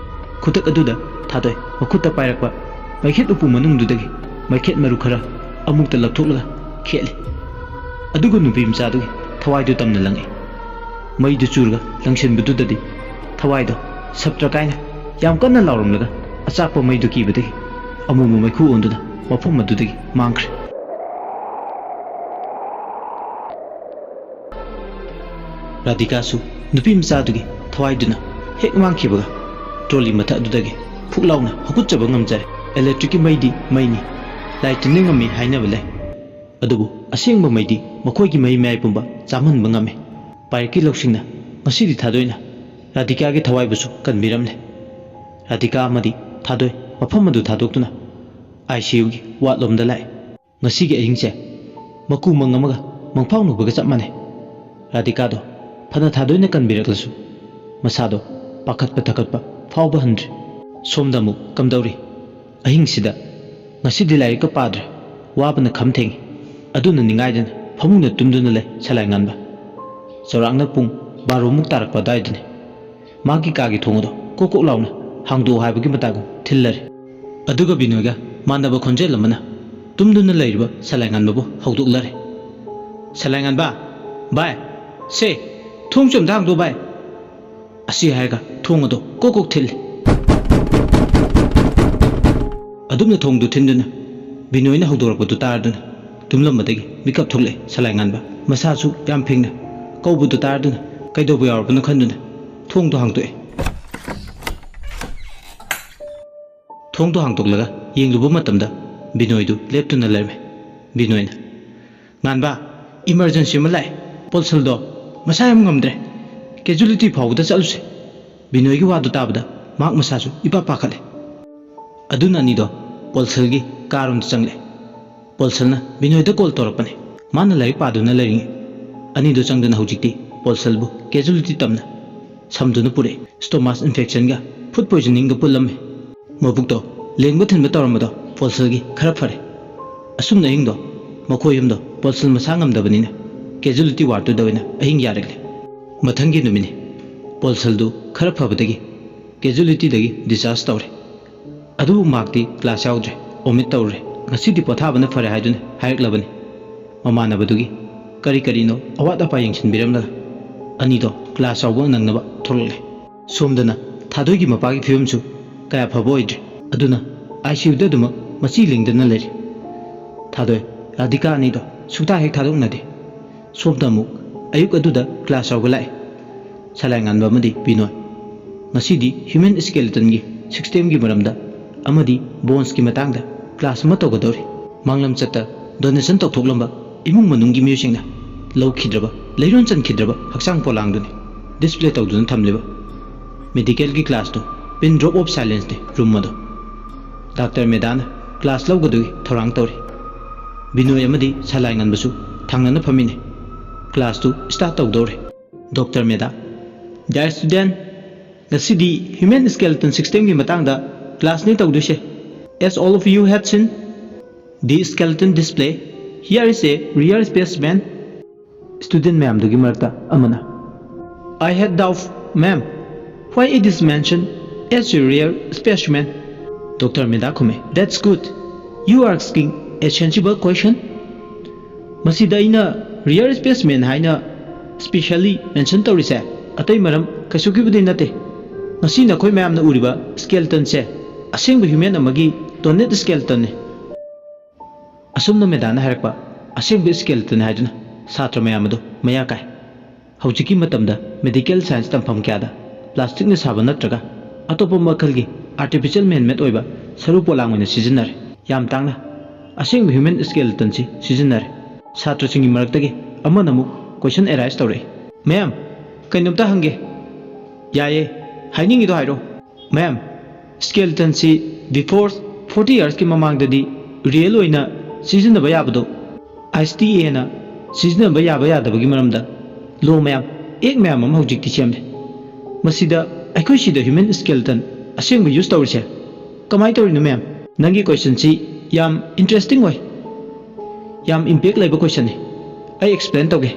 ꯈꯨꯗꯛ ꯑꯗꯨꯗ ꯊꯥꯗꯣꯏ ꯃꯈꯨꯠꯇ ꯄꯥꯏꯔꯛꯄ ꯃꯩꯈꯦꯠ ꯎꯄꯨ ꯃꯅꯨꯡꯗꯨꯗꯒꯤ ꯃꯩꯈꯦꯠ ꯃꯔꯨ ꯈꯔ ꯑꯃꯨꯛꯇ ꯂꯧꯊꯣꯛꯂꯒ ꯈꯦꯠꯂꯤ꯫ ꯑꯗꯨꯒ ꯅꯨꯄꯤ ꯃꯆꯥꯗꯨꯒꯤ ꯊꯋꯥꯏꯗꯨ ꯇꯝꯅ ꯂꯪꯉꯤ꯫ ꯃꯩꯗꯨ ꯆꯨꯔꯒ ꯂꯪꯁꯤꯟꯕꯗꯨꯗꯗꯤ ꯊꯋꯥꯏꯗꯣ ꯁꯞꯇ꯭ꯔ ꯀꯥꯏꯅ ꯌꯥꯝ ꯀꯟꯅ ꯂꯥꯎꯔꯝꯂꯒ ꯑꯆꯥꯛꯄ ꯃꯩꯗꯨ ꯀꯤꯕꯗꯒꯤ ꯑꯃꯨꯕ ꯃꯩꯈꯨ ꯑꯣꯟꯗꯨꯅ ꯃꯐꯝ ꯑꯗꯨꯗꯒꯤ ꯃꯥꯡꯈ꯭ꯔꯦ꯫ ꯔꯥꯙꯤꯀꯥꯁꯨ ꯅꯨꯄꯤ ꯃꯆꯥꯗꯨꯒꯤ ꯊꯋꯥꯏꯗꯨꯅ ꯍꯦꯛ ꯃꯥꯡꯈꯤꯕꯒ ꯇ꯭ꯔꯣꯂꯤ ꯃꯊꯛ ꯑꯗꯨꯗꯒꯤ ꯐꯨꯛ ꯂꯥꯎꯅ ꯍꯧꯒꯠꯆꯕ ꯉꯝꯖꯔꯦ꯫ ꯏꯂꯦꯛꯇ꯭ꯔꯤꯛꯀꯤ ꯃꯩꯗꯤ ꯃꯩꯅꯤ, ꯂꯥꯏ ꯇꯤꯟꯅ ꯉꯝꯃꯤ ꯍꯥꯏꯅꯕ ꯂꯩ꯫ ꯑꯗꯨꯕꯨ ꯑꯁꯦꯡꯕ ꯃꯩꯗꯤ ꯃꯈꯣꯏꯒꯤ ꯃꯍꯤ ꯃꯌꯥꯏ ꯄꯨꯝꯕ ꯆꯥꯝꯍꯟꯕ ꯉꯝꯃꯤ꯫ ꯄꯥꯏꯔꯛꯀꯤ ꯂꯧꯁꯤꯡꯅ ꯉꯁꯤꯗꯤ ꯊꯥꯗꯣꯏꯅ ꯔꯥꯙꯤꯀꯥꯒꯤ ꯊꯋꯥꯏꯕꯨꯁꯨ ꯀꯟꯕꯤꯔꯝꯂꯦ꯫ ꯔꯥꯙꯤꯀꯥ ꯑꯃꯗꯤ ꯊꯥꯗꯣꯏ ꯃꯐꯝ ꯑꯗꯨ ꯊꯥꯗꯣꯛꯇꯨꯅ ꯑꯥꯏ ꯁꯤ ꯌꯨꯒꯤ ꯋꯥꯠꯂꯣꯝꯗ ꯂꯥꯛꯑꯦ꯫ ꯉꯁꯤꯒꯤ ꯑꯍꯤꯡꯁꯦ ꯃꯀꯨ ꯃꯪ ꯑꯃꯒ ꯃꯪꯐꯥꯎꯅꯕꯒ ꯆꯞ ꯃꯥꯟꯅꯩ꯫ ꯔꯥꯙꯤꯀꯥꯗꯣ ꯐꯅ ꯊꯥꯗꯣꯏꯅ ꯀꯟꯕꯤꯔꯛꯂꯁꯨ ꯃꯁꯥꯗꯣ ꯄꯥꯈꯠꯄ ꯊꯀꯠꯄ ꯐꯥꯎꯕ ꯍꯟꯗ꯭ꯔꯦ꯫ ꯁꯣꯝꯗ ꯑꯃꯨꯛ ꯀꯝꯗꯧꯔꯤ? ꯑꯍꯤꯡꯁꯤꯗ ꯉꯁꯤꯗꯤ ꯂꯥꯏꯔꯤꯛꯀ ꯄꯥꯗ꯭ꯔꯦ, ꯋꯥꯕꯅ ꯈꯝ ꯊꯦꯡꯉꯤ꯫ ꯑꯗꯨꯅ ꯅꯤꯡꯉꯥꯏꯗꯅ ꯐꯃꯨꯡꯗ ꯇꯨꯝꯗꯨꯅ ꯂꯩ ꯁꯂꯥꯏ ꯉꯥꯟꯕ꯫ ꯆꯥꯎꯔꯥꯛꯅ ꯄꯨꯡ ꯕꯥꯔꯣꯃꯨꯛ ꯇꯥꯔꯛꯄ ꯑꯗꯨꯋꯥꯏꯗꯅꯤ꯫ ꯃꯥꯒꯤ ꯀꯥꯒꯤ ꯊꯣꯡ ꯑꯗꯣ ꯀꯣꯛ ꯀꯣꯛ ꯂꯥꯎꯅ ꯍꯥꯡꯗꯣꯛꯎ ꯍꯥꯏꯕꯒꯤ ꯃꯇꯥꯒꯨꯝ ꯊꯤꯜꯂꯔꯦ꯫ ꯑꯗꯨꯒ ꯕꯤꯅꯣꯏꯒ ꯃꯥꯟꯅꯕ ꯈꯣꯟꯖꯦꯜ ꯑꯃꯅ ꯇꯨꯝꯗꯨꯅ ꯂꯩꯔꯤꯕ ꯁꯂꯥꯏꯉꯥꯟꯕꯕꯨ ꯍꯧꯗꯣꯛꯂꯔꯦ꯫ "ꯁꯂꯥꯏꯉꯥꯟꯕ, ꯚꯥꯏ, ꯁꯦ, ꯊꯣꯡꯁꯨ ꯑꯝꯇ ꯍꯥꯡꯗꯣꯛꯎ ꯚꯥꯏ!" ꯑꯁꯤ ꯍꯥꯏꯔꯒ ꯊꯣꯡ ꯑꯗꯣ ꯀꯣꯛ ꯀꯣꯛ ꯊꯤꯜꯂꯤ꯫ ꯑꯗꯨꯝꯅ ꯊꯣꯡꯗꯨ ꯊꯤꯟꯗꯨꯅ ꯕꯤꯅꯣꯏꯅ ꯍꯧꯗꯣꯔꯛꯄꯗꯨ ꯇꯥꯔꯗꯨꯅ ꯇꯨꯝꯂꯝꯕꯗꯒꯤ ꯃꯤꯀꯞ ꯊꯣꯛꯂꯛꯑꯦ ꯁꯂꯥꯏꯉꯥꯟꯕ꯫ ꯃꯁꯥꯁꯨ ꯌꯥꯝ ꯐꯤꯡꯅ ꯀꯧꯕꯗꯨ ꯇꯥꯔꯗꯨꯅ ꯀꯩꯗꯧꯕ ꯌꯥꯎꯔꯕꯅꯣ ꯈꯟꯗꯨꯅ ꯊꯣꯡꯗꯣ ꯍꯥꯡꯗꯣꯛꯑꯦ꯫ ꯊꯣꯡꯗꯣ ꯍꯥꯡꯗꯣꯛꯂꯒ ꯌꯦꯡꯂꯨꯕ ꯃꯇꯝꯗ ꯕꯤꯅꯣꯏꯗꯨ ꯂꯦꯞꯇꯨꯅ ꯂꯩꯔꯝꯃꯦ꯫ ꯕꯤꯅꯣꯏꯅ, "ꯉꯥꯟꯕ, ꯏꯃꯔꯖꯦꯟꯁꯤ ꯑꯃ ꯂꯥꯛꯑꯦ꯫ ꯄꯣꯜꯁꯜꯗꯣ ꯃꯁꯥ ꯌꯥꯝ ꯉꯝꯗ꯭ꯔꯦ꯫ ꯀꯦꯖꯨꯂꯤꯇꯤ ꯐꯥꯎꯕꯗ ꯆꯠꯂꯨꯁꯦ꯫" ꯕꯤꯅꯣꯏꯒꯤ ꯋꯥꯗꯨ ꯇꯥꯕꯗ ꯃꯍꯥꯛ ꯃꯁꯥꯁꯨ ꯏꯄꯥ ꯄꯥꯈꯠꯂꯦ꯫ ꯑꯗꯨꯅ ꯑꯅꯤꯗꯣ ꯄꯣꯜꯁꯜꯒꯤ ꯀꯥꯔꯣꯝꯗ ꯆꯪꯂꯦ꯫ ꯄꯣꯜꯁꯜꯅ ꯕꯤꯅꯣꯏꯗ ꯀꯣꯜ ꯇꯧꯔꯛꯄꯅꯦ꯫ ꯃꯥꯅ ꯂꯥꯏꯔꯤꯛ ꯄꯥꯗꯨꯅ ꯂꯩꯔꯤꯉꯩ꯫ ꯑꯅꯤꯗꯨ ꯆꯪꯗꯨꯅ ꯍꯧꯖꯤꯛꯇꯤ ꯄꯣꯜꯁꯜꯕꯨ ꯀꯦꯖꯨꯂꯤꯇꯤ ꯇꯝꯅ ꯁꯝꯗꯨꯅ ꯄꯨꯔꯛꯏ꯫ ꯁ꯭ꯇꯣꯃꯥꯁ ꯏꯟꯐꯦꯛꯁꯟꯒ ꯐꯨꯗ ꯄꯣꯏꯖꯅꯤꯡꯒ ꯄꯨꯜꯂꯝꯃꯤ꯫ ꯃꯕꯨꯛꯇꯣ ꯂꯦꯡꯕ ꯊꯤꯟꯕ ꯇꯧꯔꯝꯕꯗꯣ ꯄꯣꯜꯁꯜꯒꯤ ꯈꯔ ꯐꯔꯦ꯫ ꯑꯁꯨꯝꯅ ꯑꯍꯤꯡꯗꯣ ꯃꯈꯣꯏ ꯑꯍꯨꯝꯗꯣ ꯄꯣꯜꯁꯜ ꯃꯁꯥ ꯉꯝꯗꯕꯅꯤꯅ ꯀꯦꯖꯨꯂꯤꯇꯤ ꯋꯥꯔꯗꯇꯨꯗ ꯑꯣꯏꯅ ꯑꯍꯤꯡ ꯌꯥꯔꯛꯂꯦ꯫ ꯃꯊꯪꯒꯤ ꯅꯨꯃꯤꯠꯅꯤ꯫ ꯄꯣꯜꯁꯜꯗꯨ ꯈꯔ ꯐꯕꯗꯒꯤ ꯀꯦꯖꯨꯂꯤꯇꯤꯗꯒꯤ ꯗꯤꯁꯆꯥꯔꯖ ꯇꯧꯔꯦ꯫ ꯑꯗꯨꯕꯨ ꯃꯍꯥꯛꯇꯤ ꯀ꯭ꯂꯥꯁ ꯌꯥꯎꯗ꯭ꯔꯦ, ꯑꯣꯃꯤꯠ ꯇꯧꯔꯨꯔꯦ꯫ ꯉꯁꯤꯗꯤ ꯄꯣꯊꯥꯕꯅ ꯐꯔꯦ ꯍꯥꯏꯗꯨꯅ ꯍꯥꯏꯔꯛꯂꯕꯅꯤ꯫ ꯃꯃꯥꯟꯅꯕꯗꯨꯒꯤ ꯀꯔꯤ ꯀꯔꯤꯅꯣ ꯑꯋꯥꯠ ꯑꯄꯥ ꯌꯦꯡꯁꯤꯟꯕꯤꯔꯝꯂꯒ ꯑꯅꯤꯗꯣ ꯀ꯭ꯂꯥꯁ ꯌꯥꯎꯕ ꯅꯪꯅꯕ ꯊꯣꯛꯂꯛꯂꯦ꯫ ꯁꯣꯝꯗꯅ ꯊꯥꯗꯣꯏꯒꯤ ꯃꯄꯥꯒꯤ ꯐꯤꯕꯝꯁꯨ ꯀꯌꯥ ꯐꯕ ꯑꯣꯏꯗ꯭ꯔꯦ꯫ ꯑꯗꯨꯅ ꯑꯥꯏ ꯁꯤ ꯌꯨꯗ ꯑꯗꯨꯃꯛ ꯃꯆꯤ ꯂꯦꯡꯗꯅ ꯂꯩꯔꯤ꯫ ꯊꯥꯗꯣꯏ, ꯔꯥꯙꯤꯀꯥ ꯑꯅꯤꯗꯣ ꯁꯨꯛꯊꯥ ꯍꯦꯛ ꯊꯥꯗꯣꯛꯅꯗꯦ꯫ ꯁꯣꯝꯗ ꯑꯃꯨꯛ ꯑꯌꯨꯛ ꯑꯗꯨꯗ ꯀ꯭ꯂꯥꯁ ꯌꯥꯎꯕ ꯂꯥꯛꯏ꯫ ꯁꯂꯥꯏ ꯉꯥꯟꯕ ꯑꯃꯗꯤ ꯕꯤꯅꯣꯏ꯫ ꯉꯁꯤꯗꯤ ꯍ꯭ꯌꯨꯃꯦꯟ ꯁ꯭ꯀꯦꯂꯤꯇꯟꯒꯤ ꯁꯤꯁꯇꯦꯝꯒꯤ ꯃꯔꯝꯗ ꯑꯃꯗꯤ ꯕꯣꯟꯁꯀꯤ ꯃꯇꯥꯡꯗ ꯀ꯭ꯂꯥꯁ ꯑꯃ ꯇꯧꯒꯗꯧꯔꯤ꯫ ꯃꯥꯡꯂꯝꯆꯠꯇ ꯗꯣꯅꯦꯁꯟ ꯇꯧꯊꯣꯛꯂꯝꯕ ꯏꯃꯨꯡ ꯃꯅꯨꯡꯒꯤ ꯃꯤꯑꯣꯏꯁꯤꯡꯅ ꯂꯧꯈꯤꯗ꯭ꯔꯕ, ꯂꯩꯔꯣꯟ ꯆꯟꯈꯤꯗ꯭ꯔꯕ ꯍꯛꯆꯥꯡ ꯄꯣꯂꯥꯡꯗꯨꯅꯤ ꯗꯤꯁꯄ꯭ꯂꯦ ꯇꯧꯗꯨꯅ ꯊꯝꯂꯤꯕ꯫ ꯃꯦꯗꯤꯀꯦꯜꯒꯤ ꯀ꯭ꯂꯥꯁꯇꯨ ꯄꯤꯟ ꯗ꯭ꯔꯣꯞ ꯑꯣꯐ ꯁꯥꯏꯂꯦꯟꯁꯅꯤ ꯔꯨꯝ ꯑꯗꯣ꯫ ꯗꯥꯛꯇꯔ ꯃꯦꯗꯥꯅ ꯀ꯭ꯂꯥꯁ ꯂꯧꯒꯗꯨꯒꯤ ꯊꯧꯔꯥꯡ ꯇꯧꯔꯤ꯫ ꯕꯤꯅꯣꯏ ꯑꯃꯗꯤ ꯁꯂꯥꯏ ꯉꯟꯕꯁꯨ ꯊꯪꯅꯅ ꯐꯝꯃꯤꯟꯅꯩ꯫ ꯀ꯭ꯂꯥꯁꯇꯨ ꯁ꯭ꯇꯥꯔꯠ ꯇꯧꯗꯧꯔꯦ꯫ ꯗꯣꯛꯇꯔ ꯃꯦꯗꯥ, ꯗꯤꯌꯥꯔ ꯁ꯭ꯇꯨꯗꯦꯟ, ꯉꯁꯤꯗꯤ ꯍ꯭ꯌꯨꯃꯦꯟ ꯁ꯭ꯀꯦꯂꯤꯇꯟ ꯁꯤꯁꯇꯦꯝꯒꯤ ꯃꯇꯥꯡꯗ ꯀ꯭ꯂꯥꯁꯅꯤ ꯇꯧꯗꯣꯏꯁꯦ꯫ As all of you had seen, the skeleton display, here is a rare specimen. Student ꯃꯌꯥꯝꯗꯨꯒꯤ ꯃꯔꯛꯇ ꯑꯃꯅ, "I had doubt, ma'am, why it is mentioned as a rare specimen?" Doctor Meda ꯈꯨꯝꯃꯦ, "That's good. You are asking a sensible question." ꯃꯁꯤꯗ ꯑꯩꯅ ꯔꯤꯌꯔ specimen ꯍꯥꯏꯅ ꯁ꯭ꯄꯦꯁꯤꯌꯦꯜꯂꯤ mention ꯇꯧꯔꯤꯁꯦ ꯑꯇꯩ ꯃꯔꯝ ꯀꯩꯁꯨꯒꯤꯕꯨꯗꯤ ꯅꯠꯇꯦ꯫ ꯉꯁꯤ ꯅꯈꯣꯏ ꯃꯌꯥꯝꯅ ꯎꯔꯤꯕ ꯁ꯭ꯀꯦꯂꯤꯇꯟꯁꯦ ꯑꯁꯦꯡꯕ ꯍ꯭ꯌꯨꯃꯦꯟ ꯑꯃꯒꯤ ꯗꯣꯅꯦꯠ ꯁ꯭ꯀꯦꯂꯤꯇꯟꯅꯤ꯫ ꯑꯁꯨꯝꯅ ꯃꯦꯗꯥꯅ ꯍꯥꯏꯔꯛꯄ ꯑꯁꯦꯡꯕ ꯁ꯭ꯀꯦꯂꯤꯇꯟ ꯍꯥꯏꯗꯨꯅ ꯁꯥꯇ꯭ꯔ ꯃꯌꯥꯝ ꯑꯗꯨ ꯃꯌꯥ ꯀꯥꯏ꯫ ꯍꯧꯖꯤꯛꯀꯤ ꯃꯇꯝꯗ ꯃꯦꯗꯤꯀꯦꯜ ꯁꯥꯏꯟꯁ ꯇꯝꯐꯝ ꯀꯌꯥꯗ ꯄ꯭ꯂꯥꯁꯇꯤꯛꯅ ꯁꯥꯕ ꯅꯠꯇ꯭ꯔꯒ ꯑꯇꯣꯞꯄ ꯃꯈꯜꯒꯤ ꯑꯥꯔꯇꯤꯐꯤꯁꯤꯌꯦꯜ ꯃꯦꯟꯃꯦꯗ ꯑꯣꯏꯕ ꯁꯔꯨ ꯄꯣꯂꯥꯡ ꯑꯣꯏꯅ ꯁꯤꯖꯤꯟꯅꯔꯦ꯫ ꯌꯥꯝ ꯇꯥꯡꯅ ꯑꯁꯦꯡꯕ ꯍ꯭ꯌꯨꯃꯦꯟ ꯁ꯭ꯀꯦꯂꯤꯇꯟꯁꯤ ꯁꯤꯖꯤꯟꯅꯔꯦ꯫ ꯁꯥꯇ꯭ꯔꯁꯤꯡꯒꯤ ꯃꯔꯛꯇꯒꯤ ꯑꯃꯅ ꯑꯃꯨꯛ ꯀꯣꯏꯁꯟ ꯑꯦꯔꯥꯏꯁ ꯇꯧꯔꯛꯏ, "ꯃꯦꯝ, ꯀꯩꯅꯣꯝꯇ ꯍꯪꯒꯦ?" "ꯌꯥꯏꯌꯦ, ꯍꯥꯏꯅꯤꯡꯉꯤꯗꯣ ꯍꯥꯏꯔꯣ꯫" "ꯃꯦꯝ, ꯁ꯭ꯀꯦꯂꯤꯇꯟꯁꯤ ꯕꯤꯐꯣꯔ ꯐꯣꯔꯇꯤ ꯌꯔꯁꯀꯤ ꯃꯃꯥꯡꯗꯗꯤ ꯔꯤꯌꯦꯜ ꯑꯣꯏꯅ ꯁꯤꯖꯤꯟꯅꯕ ꯌꯥꯕꯗꯣ ꯑꯥꯏ ꯑꯦꯁ ꯇꯤ ꯑꯦꯅ ꯁꯤꯖꯤꯟꯅꯕ ꯌꯥꯕ ꯌꯥꯗꯕꯒꯤ ꯃꯔꯝꯗ ꯂꯣ ꯃꯌꯥꯝ, ꯑꯦꯛ ꯃꯌꯥꯝ ꯑꯃ ꯍꯧꯖꯤꯛꯇꯤ ꯁꯦꯝꯂꯦ꯫ ꯃꯁꯤꯗ ꯑꯩꯈꯣꯏ ꯁꯤꯗ ꯍ꯭ꯌꯨꯃꯦꯟ ꯁ꯭ꯀꯦꯂꯤꯇꯟ ꯑꯁꯦꯡꯕ ꯌꯨꯁ ꯇꯧꯔꯤꯁꯦ ꯀꯃꯥꯏꯅ ꯇꯧꯔꯤꯅꯣ, ꯃꯦꯝ?" "ꯅꯪꯒꯤ ꯀꯣꯏꯁꯟꯁꯤ ꯌꯥꯝ ꯏꯟꯇꯔꯦꯁꯇꯤꯡ ꯑꯣꯏ, ꯌꯥꯝ ꯏꯝꯄꯦꯛ ꯂꯩꯕ ꯀꯣꯏꯁꯟꯅꯤ꯫ ꯑꯩ ꯑꯦꯛꯁꯄ꯭ꯂꯦꯟ ꯇꯧꯒꯦ꯫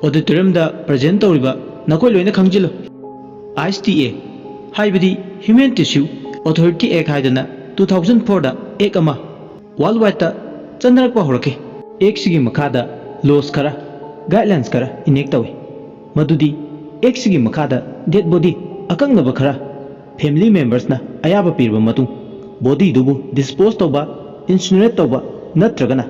ꯑꯣꯗꯤꯇꯣꯔꯤꯌꯝꯗ ꯄ꯭ꯔꯖꯦꯟ ꯇꯧꯔꯤꯕ ꯅꯈꯣꯏ ꯂꯣꯏꯅ ꯈꯪꯖꯤꯜꯂꯨ꯫ ꯑꯥꯏ ꯑꯦꯁ ꯇꯤ ꯑꯦ ꯍꯥꯏꯕꯗꯤ ꯍ꯭ꯌꯨꯃꯦꯟ ꯇꯤꯁ꯭ꯌꯨ ꯑꯣꯊꯣꯔꯤꯇꯤ ꯑꯦꯛ ꯍꯥꯏꯗꯅ ꯇꯨ ꯊꯥꯎꯖꯟ ꯐꯣꯔꯗ ꯑꯦꯛ ꯑꯃ ꯋꯥꯔꯜ ꯋꯥꯏꯗꯇ ꯆꯠꯅꯔꯛꯄ ꯍꯧꯔꯛꯈꯤ꯫ ꯑꯦꯛꯁꯤꯒꯤ ꯃꯈꯥꯗ ꯂꯣꯁ ꯈꯔ, ꯒꯥꯏꯗꯂꯥꯏꯟꯁ ꯈꯔ ꯏꯅꯦꯛ ꯇꯧꯏ꯫ ꯃꯗꯨꯗꯤ ꯑꯦꯛꯁꯤꯒꯤ ꯃꯈꯥꯗ ꯗꯦꯗ ꯕꯣꯗꯤ ꯑꯀꯛꯅꯕ ꯈꯔ ꯐꯦꯃꯤꯂꯤ ꯃꯦꯝꯕꯔꯁꯅ ꯑꯌꯥꯕ ꯄꯤꯔꯕ ꯃꯇꯨꯡ ꯕꯣꯗꯤꯗꯨꯕꯨ ꯗꯤꯁꯄꯣꯖ ꯇꯧꯕ, ꯏꯟꯁꯤꯅꯔꯦꯠ ꯇꯧꯕ ꯅꯠꯇ꯭ꯔꯒꯅ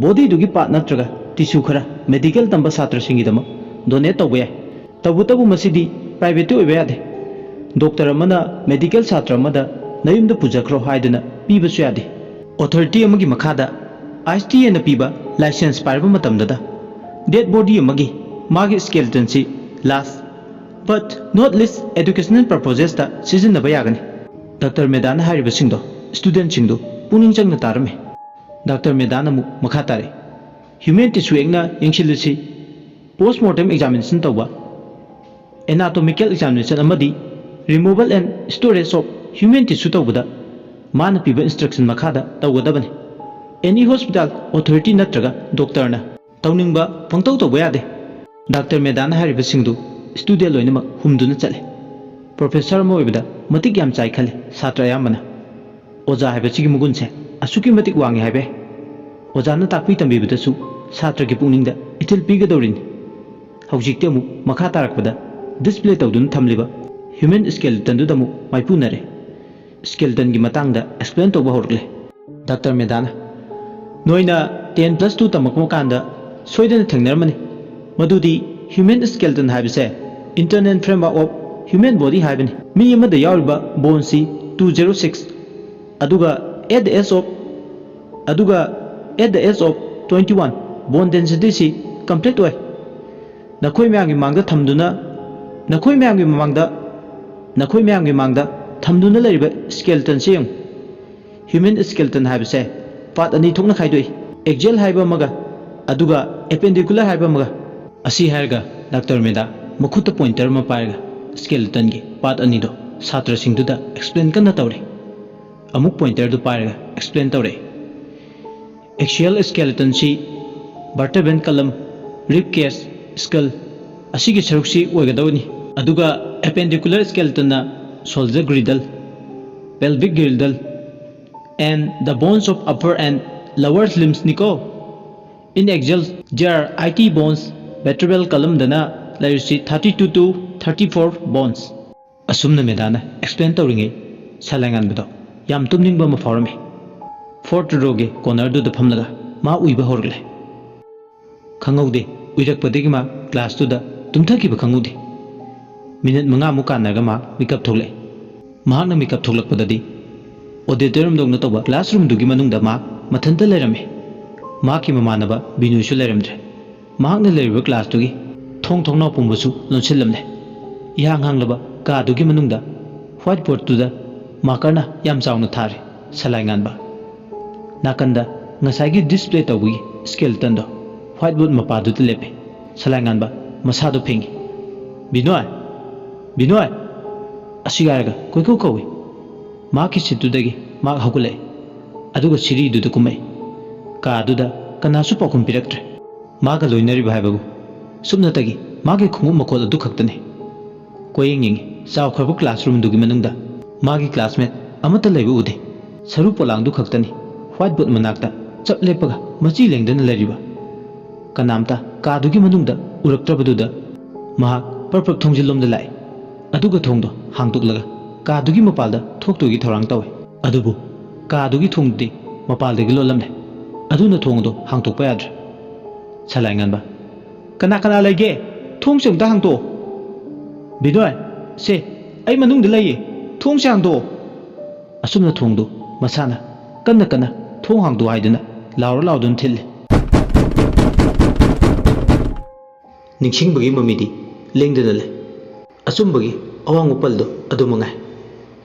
ꯕꯣꯗꯤꯗꯨꯒꯤ ꯄꯥꯔꯠ ꯅꯠꯇ꯭ꯔꯒ ꯇꯤꯁꯨ ꯈꯔ ꯃꯦꯗꯤꯀꯦꯜ ꯇꯝꯕ ꯁꯥꯇ꯭ꯔꯁꯤꯡꯒꯤꯗꯃꯛ ꯗꯣꯅꯦꯠ ꯇꯧꯕ ꯌꯥꯏ꯫ ꯇꯧꯕꯇꯕꯨ ꯃꯁꯤꯗꯤ ꯄ꯭ꯔꯥꯏꯚꯦꯠꯇꯤ ꯑꯣꯏꯕ ꯌꯥꯗꯦ꯫ ꯗꯣꯛꯇꯔ ꯑꯃꯅ ꯃꯦꯗꯤꯀꯦꯜ ꯁꯥꯇ꯭ꯔ ꯑꯃꯗ "ꯅꯌꯨꯝꯗ ꯄꯨꯖꯈ꯭ꯔꯣ" ꯍꯥꯏꯗꯨꯅ ꯄꯤꯕꯁꯨ ꯌꯥꯗꯦ꯫ ꯑꯣꯊꯣꯔꯤꯇꯤ ꯑꯃꯒꯤ ꯃꯈꯥꯗ ꯑꯥꯏ ꯑꯦꯁ ꯇꯤ ꯑꯦꯅ ꯄꯤꯕ ꯂꯥꯏꯁꯦꯟꯁ ꯄꯥꯏꯔꯕ ꯃꯇꯝꯗꯗ ꯗꯦꯗ ꯕꯣꯗꯤ ꯑꯃꯒꯤ ꯃꯥꯒꯤ ꯁ꯭ꯀꯦꯂꯤꯇꯟꯁꯤ ꯂꯥꯁ ꯕꯠ ꯅꯣꯠ ꯂꯤꯁ ꯑꯦꯗꯨꯀꯦꯁꯅꯦꯜ ꯄꯔꯄꯣꯖꯦꯁꯇ ꯁꯤꯖꯤꯟꯅꯕ ꯌꯥꯒꯅꯤ꯫ ꯗꯥꯛꯇꯔ ꯃꯦꯗꯥꯅ ꯍꯥꯏꯔꯤꯕꯁꯤꯡꯗꯣ ꯁ꯭ꯇꯨꯗꯦꯟꯠꯁꯤꯡꯗꯨ ꯄꯨꯛꯅꯤꯡ ꯆꯪꯅ ꯇꯥꯔꯝꯃꯤ꯫ ꯗꯥꯛꯇꯔ ꯃꯦꯗꯥꯅ ꯑꯃꯨꯛ ꯃꯈꯥ ꯇꯥꯔꯛꯏ, "ꯍ꯭ꯌꯨꯃꯦꯟ ꯇꯤꯁꯨ ꯑꯦꯛꯅ ꯌꯦꯡꯁꯤꯜꯂꯁꯤ꯫ ꯄꯣꯁꯃꯣꯔꯇꯦꯝ ꯑꯦꯛꯖꯥꯃꯤꯅꯦꯁꯟ ꯇꯧꯕ, ꯑꯦꯅꯥꯇꯣꯃꯤꯀꯦꯜ ꯑꯦꯛꯖꯥꯃꯤꯅꯦꯁꯟ ꯑꯃꯗꯤ removal and storage of human tissue ꯇꯧꯕꯗ ꯃꯥꯅ ꯄꯤꯕ ꯏꯟꯁꯇ꯭ꯔꯛꯁꯟ ꯃꯈꯥꯗ ꯇꯧꯒꯗꯕꯅꯤ꯫ ꯑꯦꯅꯤ ꯍꯣꯁꯄꯤꯇꯥꯜ, ꯑꯣꯊꯣꯔꯤꯇꯤ ꯅꯠꯇ꯭ꯔꯒ ꯗꯣꯛꯇꯔꯅ ꯇꯧꯅꯤꯡꯕ ꯄꯪꯇꯧ ꯇꯧꯕ ꯌꯥꯗꯦ"꯫ ꯗꯥꯛꯇꯔ ꯃꯦꯗꯥꯅ ꯍꯥꯏꯔꯤꯕꯁꯤꯡꯗꯨ ꯁ꯭ꯇꯨꯗꯦꯟꯠ ꯂꯣꯏꯅꯃꯛ ꯍꯨꯝꯗꯨꯅ ꯆꯠꯂꯤ꯫ ꯄ꯭ꯔꯣꯐꯦꯁꯔ ꯑꯃ ꯑꯣꯏꯕꯗ ꯃꯇꯤꯛ ꯌꯥꯝ ꯆꯥꯏ ꯈꯜꯂꯤ ꯁꯥꯇ꯭ꯔ ꯑꯌꯥꯝꯕꯅ꯫ ꯑꯣꯖꯥ ꯍꯥꯏꯕꯁꯤꯒꯤ ꯃꯒꯨꯟꯁꯦ ꯑꯁꯨꯛꯀꯤ ꯃꯇꯤꯛ ꯋꯥꯡꯉꯤ ꯍꯥꯏꯕ ꯌꯥꯏ꯫ ꯑꯣꯖꯥꯅ ꯇꯥꯛꯄꯤ ꯇꯝꯕꯤꯕꯗꯁꯨ ꯁꯥꯇ꯭ꯔꯒꯤ ꯄꯨꯛꯅꯤꯡꯗ ꯏꯊꯤꯜ ꯄꯤꯒꯗꯧꯔꯤꯅꯤ꯫ ꯍꯧꯖꯤꯛꯇꯤ ꯑꯃꯨꯛ ꯃꯈꯥ ꯇꯥꯔꯛꯄꯗ ꯗꯤꯁꯄ꯭ꯂꯦ ꯇꯧꯗꯨꯅ ꯊꯝꯂꯤꯕ ꯍ꯭ꯌꯨꯃꯦꯟ ꯁ꯭ꯀꯦꯂꯤꯇꯟꯗꯨꯗ ꯑꯃꯨꯛ ꯃꯥꯏꯄꯨꯅꯔꯦ꯫ ꯁ꯭ꯀꯦꯂꯤꯇꯟꯒꯤ ꯃꯇꯥꯡꯗ ꯑꯦꯛꯁꯄ꯭ꯂꯦꯟ ꯇꯧꯕ ꯍꯧꯔꯛꯂꯦ꯫ ꯗꯥꯛꯇꯔ ꯃꯦꯗꯥꯅ, "ꯅꯣꯏꯅ ꯇꯦꯟ ꯄ꯭ꯂꯁ ꯇꯨ ꯇꯝꯃꯛꯄ ꯀꯥꯟꯗ ꯁꯣꯏꯗꯅ ꯊꯦꯡꯅꯔꯝꯃꯅꯤ꯫ ꯃꯗꯨꯗꯤ ꯍ꯭ꯌꯨꯃꯦꯟ ꯁ꯭ꯀꯦꯂꯤꯇꯟ ꯍꯥꯏꯕꯁꯦ internal framework of human body ꯍꯥꯏꯕꯅꯤ꯫ ꯃꯤ ꯑꯃꯗ ꯌꯥꯎꯔꯤꯕ ꯕꯣꯟꯁꯤ ꯇꯨ ꯖꯦꯔꯣ ꯁꯤꯛꯁ, ꯑꯗꯨꯒ at the age of ꯑꯗꯨꯒ at the age of twenty one, bone density ꯁꯤ complete ꯑꯣꯏ꯫ ꯅꯈꯣꯏ ꯃꯌꯥꯝꯒꯤ ꯃꯃꯥꯡꯗ ꯊꯝꯗꯨꯅ, ꯅꯈꯣꯏ ꯃꯌꯥꯝꯒꯤ ꯃꯃꯥꯡꯗ, ꯅꯈꯣꯏ ꯃꯌꯥꯝꯒꯤ ꯃꯃꯥꯡꯗ ꯊꯝꯗꯨꯅ ꯂꯩꯔꯤꯕ ꯁ꯭ꯀꯦꯂꯤꯇꯟꯁꯤ ꯌꯦꯡꯉꯨ꯫ ꯍ꯭ꯌꯨꯃꯦꯟ ꯁ꯭ꯀꯦꯂꯤꯇꯟ ꯍꯥꯏꯕꯁꯦ ꯄꯥꯔꯠ ꯑꯅꯤ ꯊꯣꯛꯅ ꯈꯥꯏꯗꯣꯛꯏ, ꯑꯦꯛꯖꯤꯌꯦꯜ ꯍꯥꯏꯕ ꯑꯃꯒ, ꯑꯗꯨꯒ ꯑꯦꯄꯦꯟꯗꯤꯀꯨꯂꯔ ꯍꯥꯏꯕ ꯑꯃꯒ"꯫ ꯑꯁꯤ ꯍꯥꯏꯔꯒ ꯗꯥꯛꯇꯔ ꯃꯦꯗꯥ ꯃꯈꯨꯠꯇ ꯄꯣꯏꯟꯇꯔ ꯑꯃ ꯄꯥꯏꯔꯒ ꯁ꯭ꯀꯦꯂꯤꯇꯟꯒꯤ ꯄꯥꯔꯠ ꯑꯅꯤꯗꯣ ꯁꯥꯇ꯭ꯔꯁꯤꯡꯗꯨꯗ ꯑꯦꯛꯁꯄ꯭ꯂꯦꯟ ꯀꯟꯅ ꯇꯧꯔꯤ꯫ ꯑꯃꯨꯛ ꯄꯣꯏꯟꯇꯔꯗꯨ ꯄꯥꯏꯔꯒ ꯑꯦꯛꯁꯄ꯭ꯂꯦꯟ ꯇꯧꯔꯛꯏ꯫ Excel ꯁ꯭ꯀꯦꯂꯤꯇꯟꯁꯤ vertebral column, rib cage, skull ꯑꯁꯤꯒꯤ ꯁꯔꯨꯛꯁꯤ ꯑꯣꯏꯒꯗꯧꯔꯤꯅꯤ꯫ ꯑꯗꯨꯒ ꯑꯦꯄꯦꯟꯗꯤꯀꯨꯂꯔ ꯁ꯭ꯀꯦꯂꯤꯇꯟꯅ shoulder girdle, pelvic girdle, and the bones of upper and lower limbs ꯅꯤꯀꯣ꯫ In axial, there are eighty bones, vertebral column ꯗꯅ ꯂꯩꯔꯤꯁꯤ thirty two to thirty four bones꯫ ꯑꯁꯨꯝꯅ ꯃꯦꯗꯥꯅ explain ꯇꯧꯔꯤꯉꯩ ꯁꯂꯥꯏꯉꯥꯟꯕꯗꯣ ꯌꯥꯝ ꯇꯨꯝꯅꯤꯡꯕ ꯑꯃ ꯐꯥꯎꯔꯝꯃꯤ꯫ Fort ꯔꯣꯒꯤ ꯀꯣꯔꯅꯔꯗꯨꯗ ꯐꯝꯂꯒ ꯃꯥ ꯎꯏꯕ ꯍꯧꯔꯛꯂꯦ꯫ ꯈꯪꯍꯧꯗꯦ, ꯎꯏꯔꯛꯄꯗꯒꯤ ꯃꯥ ꯀ꯭ꯂꯥꯁꯇꯨꯗ ꯇꯨꯝꯊꯈꯤꯕ ꯈꯪꯍꯧꯗꯦ꯫ ꯃꯤꯅꯠ ꯃꯉꯥꯃꯨꯛ ꯀꯥꯟꯅꯔꯒ ꯃꯥ ꯃꯤꯀꯞ ꯊꯣꯛꯂꯛꯑꯦ꯫ ꯃꯍꯥꯛꯅ ꯃꯤꯀꯞ ꯊꯣꯛꯂꯛꯄꯗꯗꯤ ꯑꯣꯗꯤꯇꯣꯔꯤꯌꯝꯗꯧꯅ ꯇꯧꯕ ꯀ꯭ꯂꯥꯁꯔꯨꯝꯗꯨꯒꯤ ꯃꯅꯨꯡꯗ ꯃꯥ ꯃꯊꯟꯇ ꯂꯩꯔꯝꯃꯤ꯫ ꯃꯍꯥꯛꯀꯤ ꯃꯃꯥꯟꯅꯕ ꯕꯤꯅꯨꯁꯨ ꯂꯩꯔꯝꯗ꯭ꯔꯦ꯫ ꯃꯍꯥꯛꯅ ꯂꯩꯔꯤꯕ ꯀ꯭ꯂꯥꯁꯇꯨꯒꯤ ꯊꯣꯡ ꯊꯣꯡꯅꯥꯎ ꯄꯨꯝꯕꯁꯨ ꯂꯣꯟꯁꯤꯜꯂꯝꯂꯦ꯫ ꯏꯍꯥꯡ ꯍꯥꯡꯂꯕ ꯀꯥꯗꯨꯒꯤ ꯃꯅꯨꯡꯗ ꯋꯥꯏꯠ ꯕꯣꯔꯗꯇꯨꯗ ꯃꯥꯔꯀꯔꯅ ꯌꯥꯝ ꯆꯥꯎꯅ ꯊꯥꯔꯤ ꯁꯂꯥꯏ ꯉꯥꯟꯕ꯫ ꯅꯥꯀꯟꯗ ꯉꯁꯥꯏꯒꯤ ꯗꯤꯁꯄ꯭ꯂꯦ ꯇꯧꯕꯒꯤ ꯁ꯭ꯀꯦꯂꯤꯇꯟꯗꯣ ꯋꯥꯏꯠ ꯕꯣꯔꯗ ꯃꯄꯥꯗꯨꯗ ꯂꯦꯞꯄꯦ꯫ ꯁꯂꯥꯏ ꯉꯥꯟꯕ ꯃꯁꯥꯗꯣ ꯐꯦꯡꯉꯤ꯫ "ꯕꯤꯅꯣꯏ! ꯕꯤꯅꯣꯏ!" ꯑꯁꯤ ꯍꯥꯏꯔꯒ ꯀꯣꯏꯀꯧ ꯀꯧꯏ꯫ ꯃꯍꯥꯛꯀꯤ ꯁꯤꯠꯇꯨꯗꯒꯤ ꯃꯍꯥꯛ ꯍꯧꯒꯠꯂꯛꯏ꯫ ꯑꯗꯨꯒ ꯁꯤꯔꯤꯗꯨꯗ ꯀꯨꯝꯃꯛꯏ꯫ ꯀꯥ ꯑꯗꯨꯗ ꯀꯅꯥꯁꯨ ꯄꯥꯎꯈꯨꯝ ꯄꯤꯔꯛꯇ꯭ꯔꯦ꯫ ꯃꯥꯒ ꯂꯣꯏꯅꯔꯤꯕ ꯍꯥꯏꯕꯕꯨ ꯁꯨꯞꯅꯇꯒꯤ ꯃꯥꯒꯤ ꯈꯣꯡꯎꯞ ꯃꯈꯣꯜ ꯑꯗꯨ ꯈꯛꯇꯅꯤ꯫ ꯀꯣꯏꯌꯦꯡ ꯌꯦꯡꯉꯤ꯫ ꯆꯥꯎꯈ꯭ꯔꯕ ꯀ꯭ꯂꯥꯁꯔꯨꯝꯗꯨꯒꯤ ꯃꯅꯨꯡꯗ ꯃꯥꯒꯤ ꯀ꯭ꯂꯥꯁꯃꯦꯠ ꯑꯃꯠꯇ ꯂꯩꯕ ꯎꯗꯦ꯫ ꯁꯔꯨ ꯄꯣꯂꯥꯡꯗꯨ ꯈꯛꯇꯅꯤ ꯋꯥꯏꯠ ꯕꯣꯔꯗ ꯃꯅꯥꯛꯇ ꯆꯞ ꯂꯦꯞꯄꯒ ꯃꯆꯤ ꯂꯦꯡꯗꯅ ꯂꯩꯔꯤꯕ꯫ ꯀꯅꯥꯝꯇ ꯀꯥꯗꯨꯒꯤ ꯃꯅꯨꯡꯗ ꯎꯔꯛꯇ꯭ꯔꯕꯗꯨꯗ ꯃꯍꯥꯛ ꯄ꯭ꯔꯞ ꯄ꯭ꯔꯞ ꯊꯣꯡꯖꯤꯜꯂꯣꯝꯗ ꯂꯥꯛꯏ꯫ ꯑꯗꯨꯒ ꯊꯣꯡꯗꯣ ꯍꯥꯡꯗꯣꯛꯂꯒ ꯀꯥꯗꯨꯒꯤ ꯃꯄꯥꯜꯗ ꯊꯣꯛꯇꯣꯏꯒꯤ ꯊꯧꯔꯥꯡ ꯇꯧꯏ꯫ ꯑꯗꯨꯕꯨ ꯀꯥꯗꯨꯒꯤ ꯊꯣꯡꯗꯨꯗꯤ ꯃꯄꯥꯜꯗꯒꯤ ꯂꯣꯜꯂꯝꯂꯦ꯫ ꯑꯗꯨꯅ ꯊꯣꯡ ꯑꯗꯨ ꯍꯥꯡꯗꯣꯛꯄ ꯌꯥꯗ꯭ꯔꯦ꯫ ꯁꯂꯥꯏ ꯉꯥꯟꯕ, "ꯀꯅꯥ ꯀꯅꯥ ꯂꯩꯒꯦ? ꯊꯣꯡꯁꯦ ꯑꯝꯇ ꯍꯥꯡꯇꯣꯛꯑꯣ꯫ ꯕꯤꯅꯣꯏ, ꯁꯦ, ꯑꯩ ꯃꯅꯨꯡꯗ ꯂꯩꯌꯦ꯫ ꯊꯣꯡꯁꯦ ꯍꯥꯡꯗꯣꯛꯑꯣ꯫" ꯑꯁꯨꯝꯅ ꯊꯣꯡꯗꯨ ꯃꯁꯥꯅ ꯀꯟꯅ ꯀꯟꯅ "ꯊꯣꯡ ꯍꯥꯡꯗꯣꯛꯑꯣ" ꯍꯥꯏꯗꯨꯅ ꯂꯥꯎꯔ ꯂꯥꯎꯗꯨꯅ ꯊꯤꯜꯂꯤ꯫ ꯅꯤꯡꯁꯤꯡꯕꯒꯤ ꯃꯃꯤꯗꯤ ꯂꯦꯡꯗꯅ ꯂꯩ꯫ ꯑꯆꯨꯝꯕꯒꯤ ꯑꯋꯥꯡꯕ ꯄꯜꯗꯨ ꯑꯗꯨ ꯃꯉꯥꯏ꯫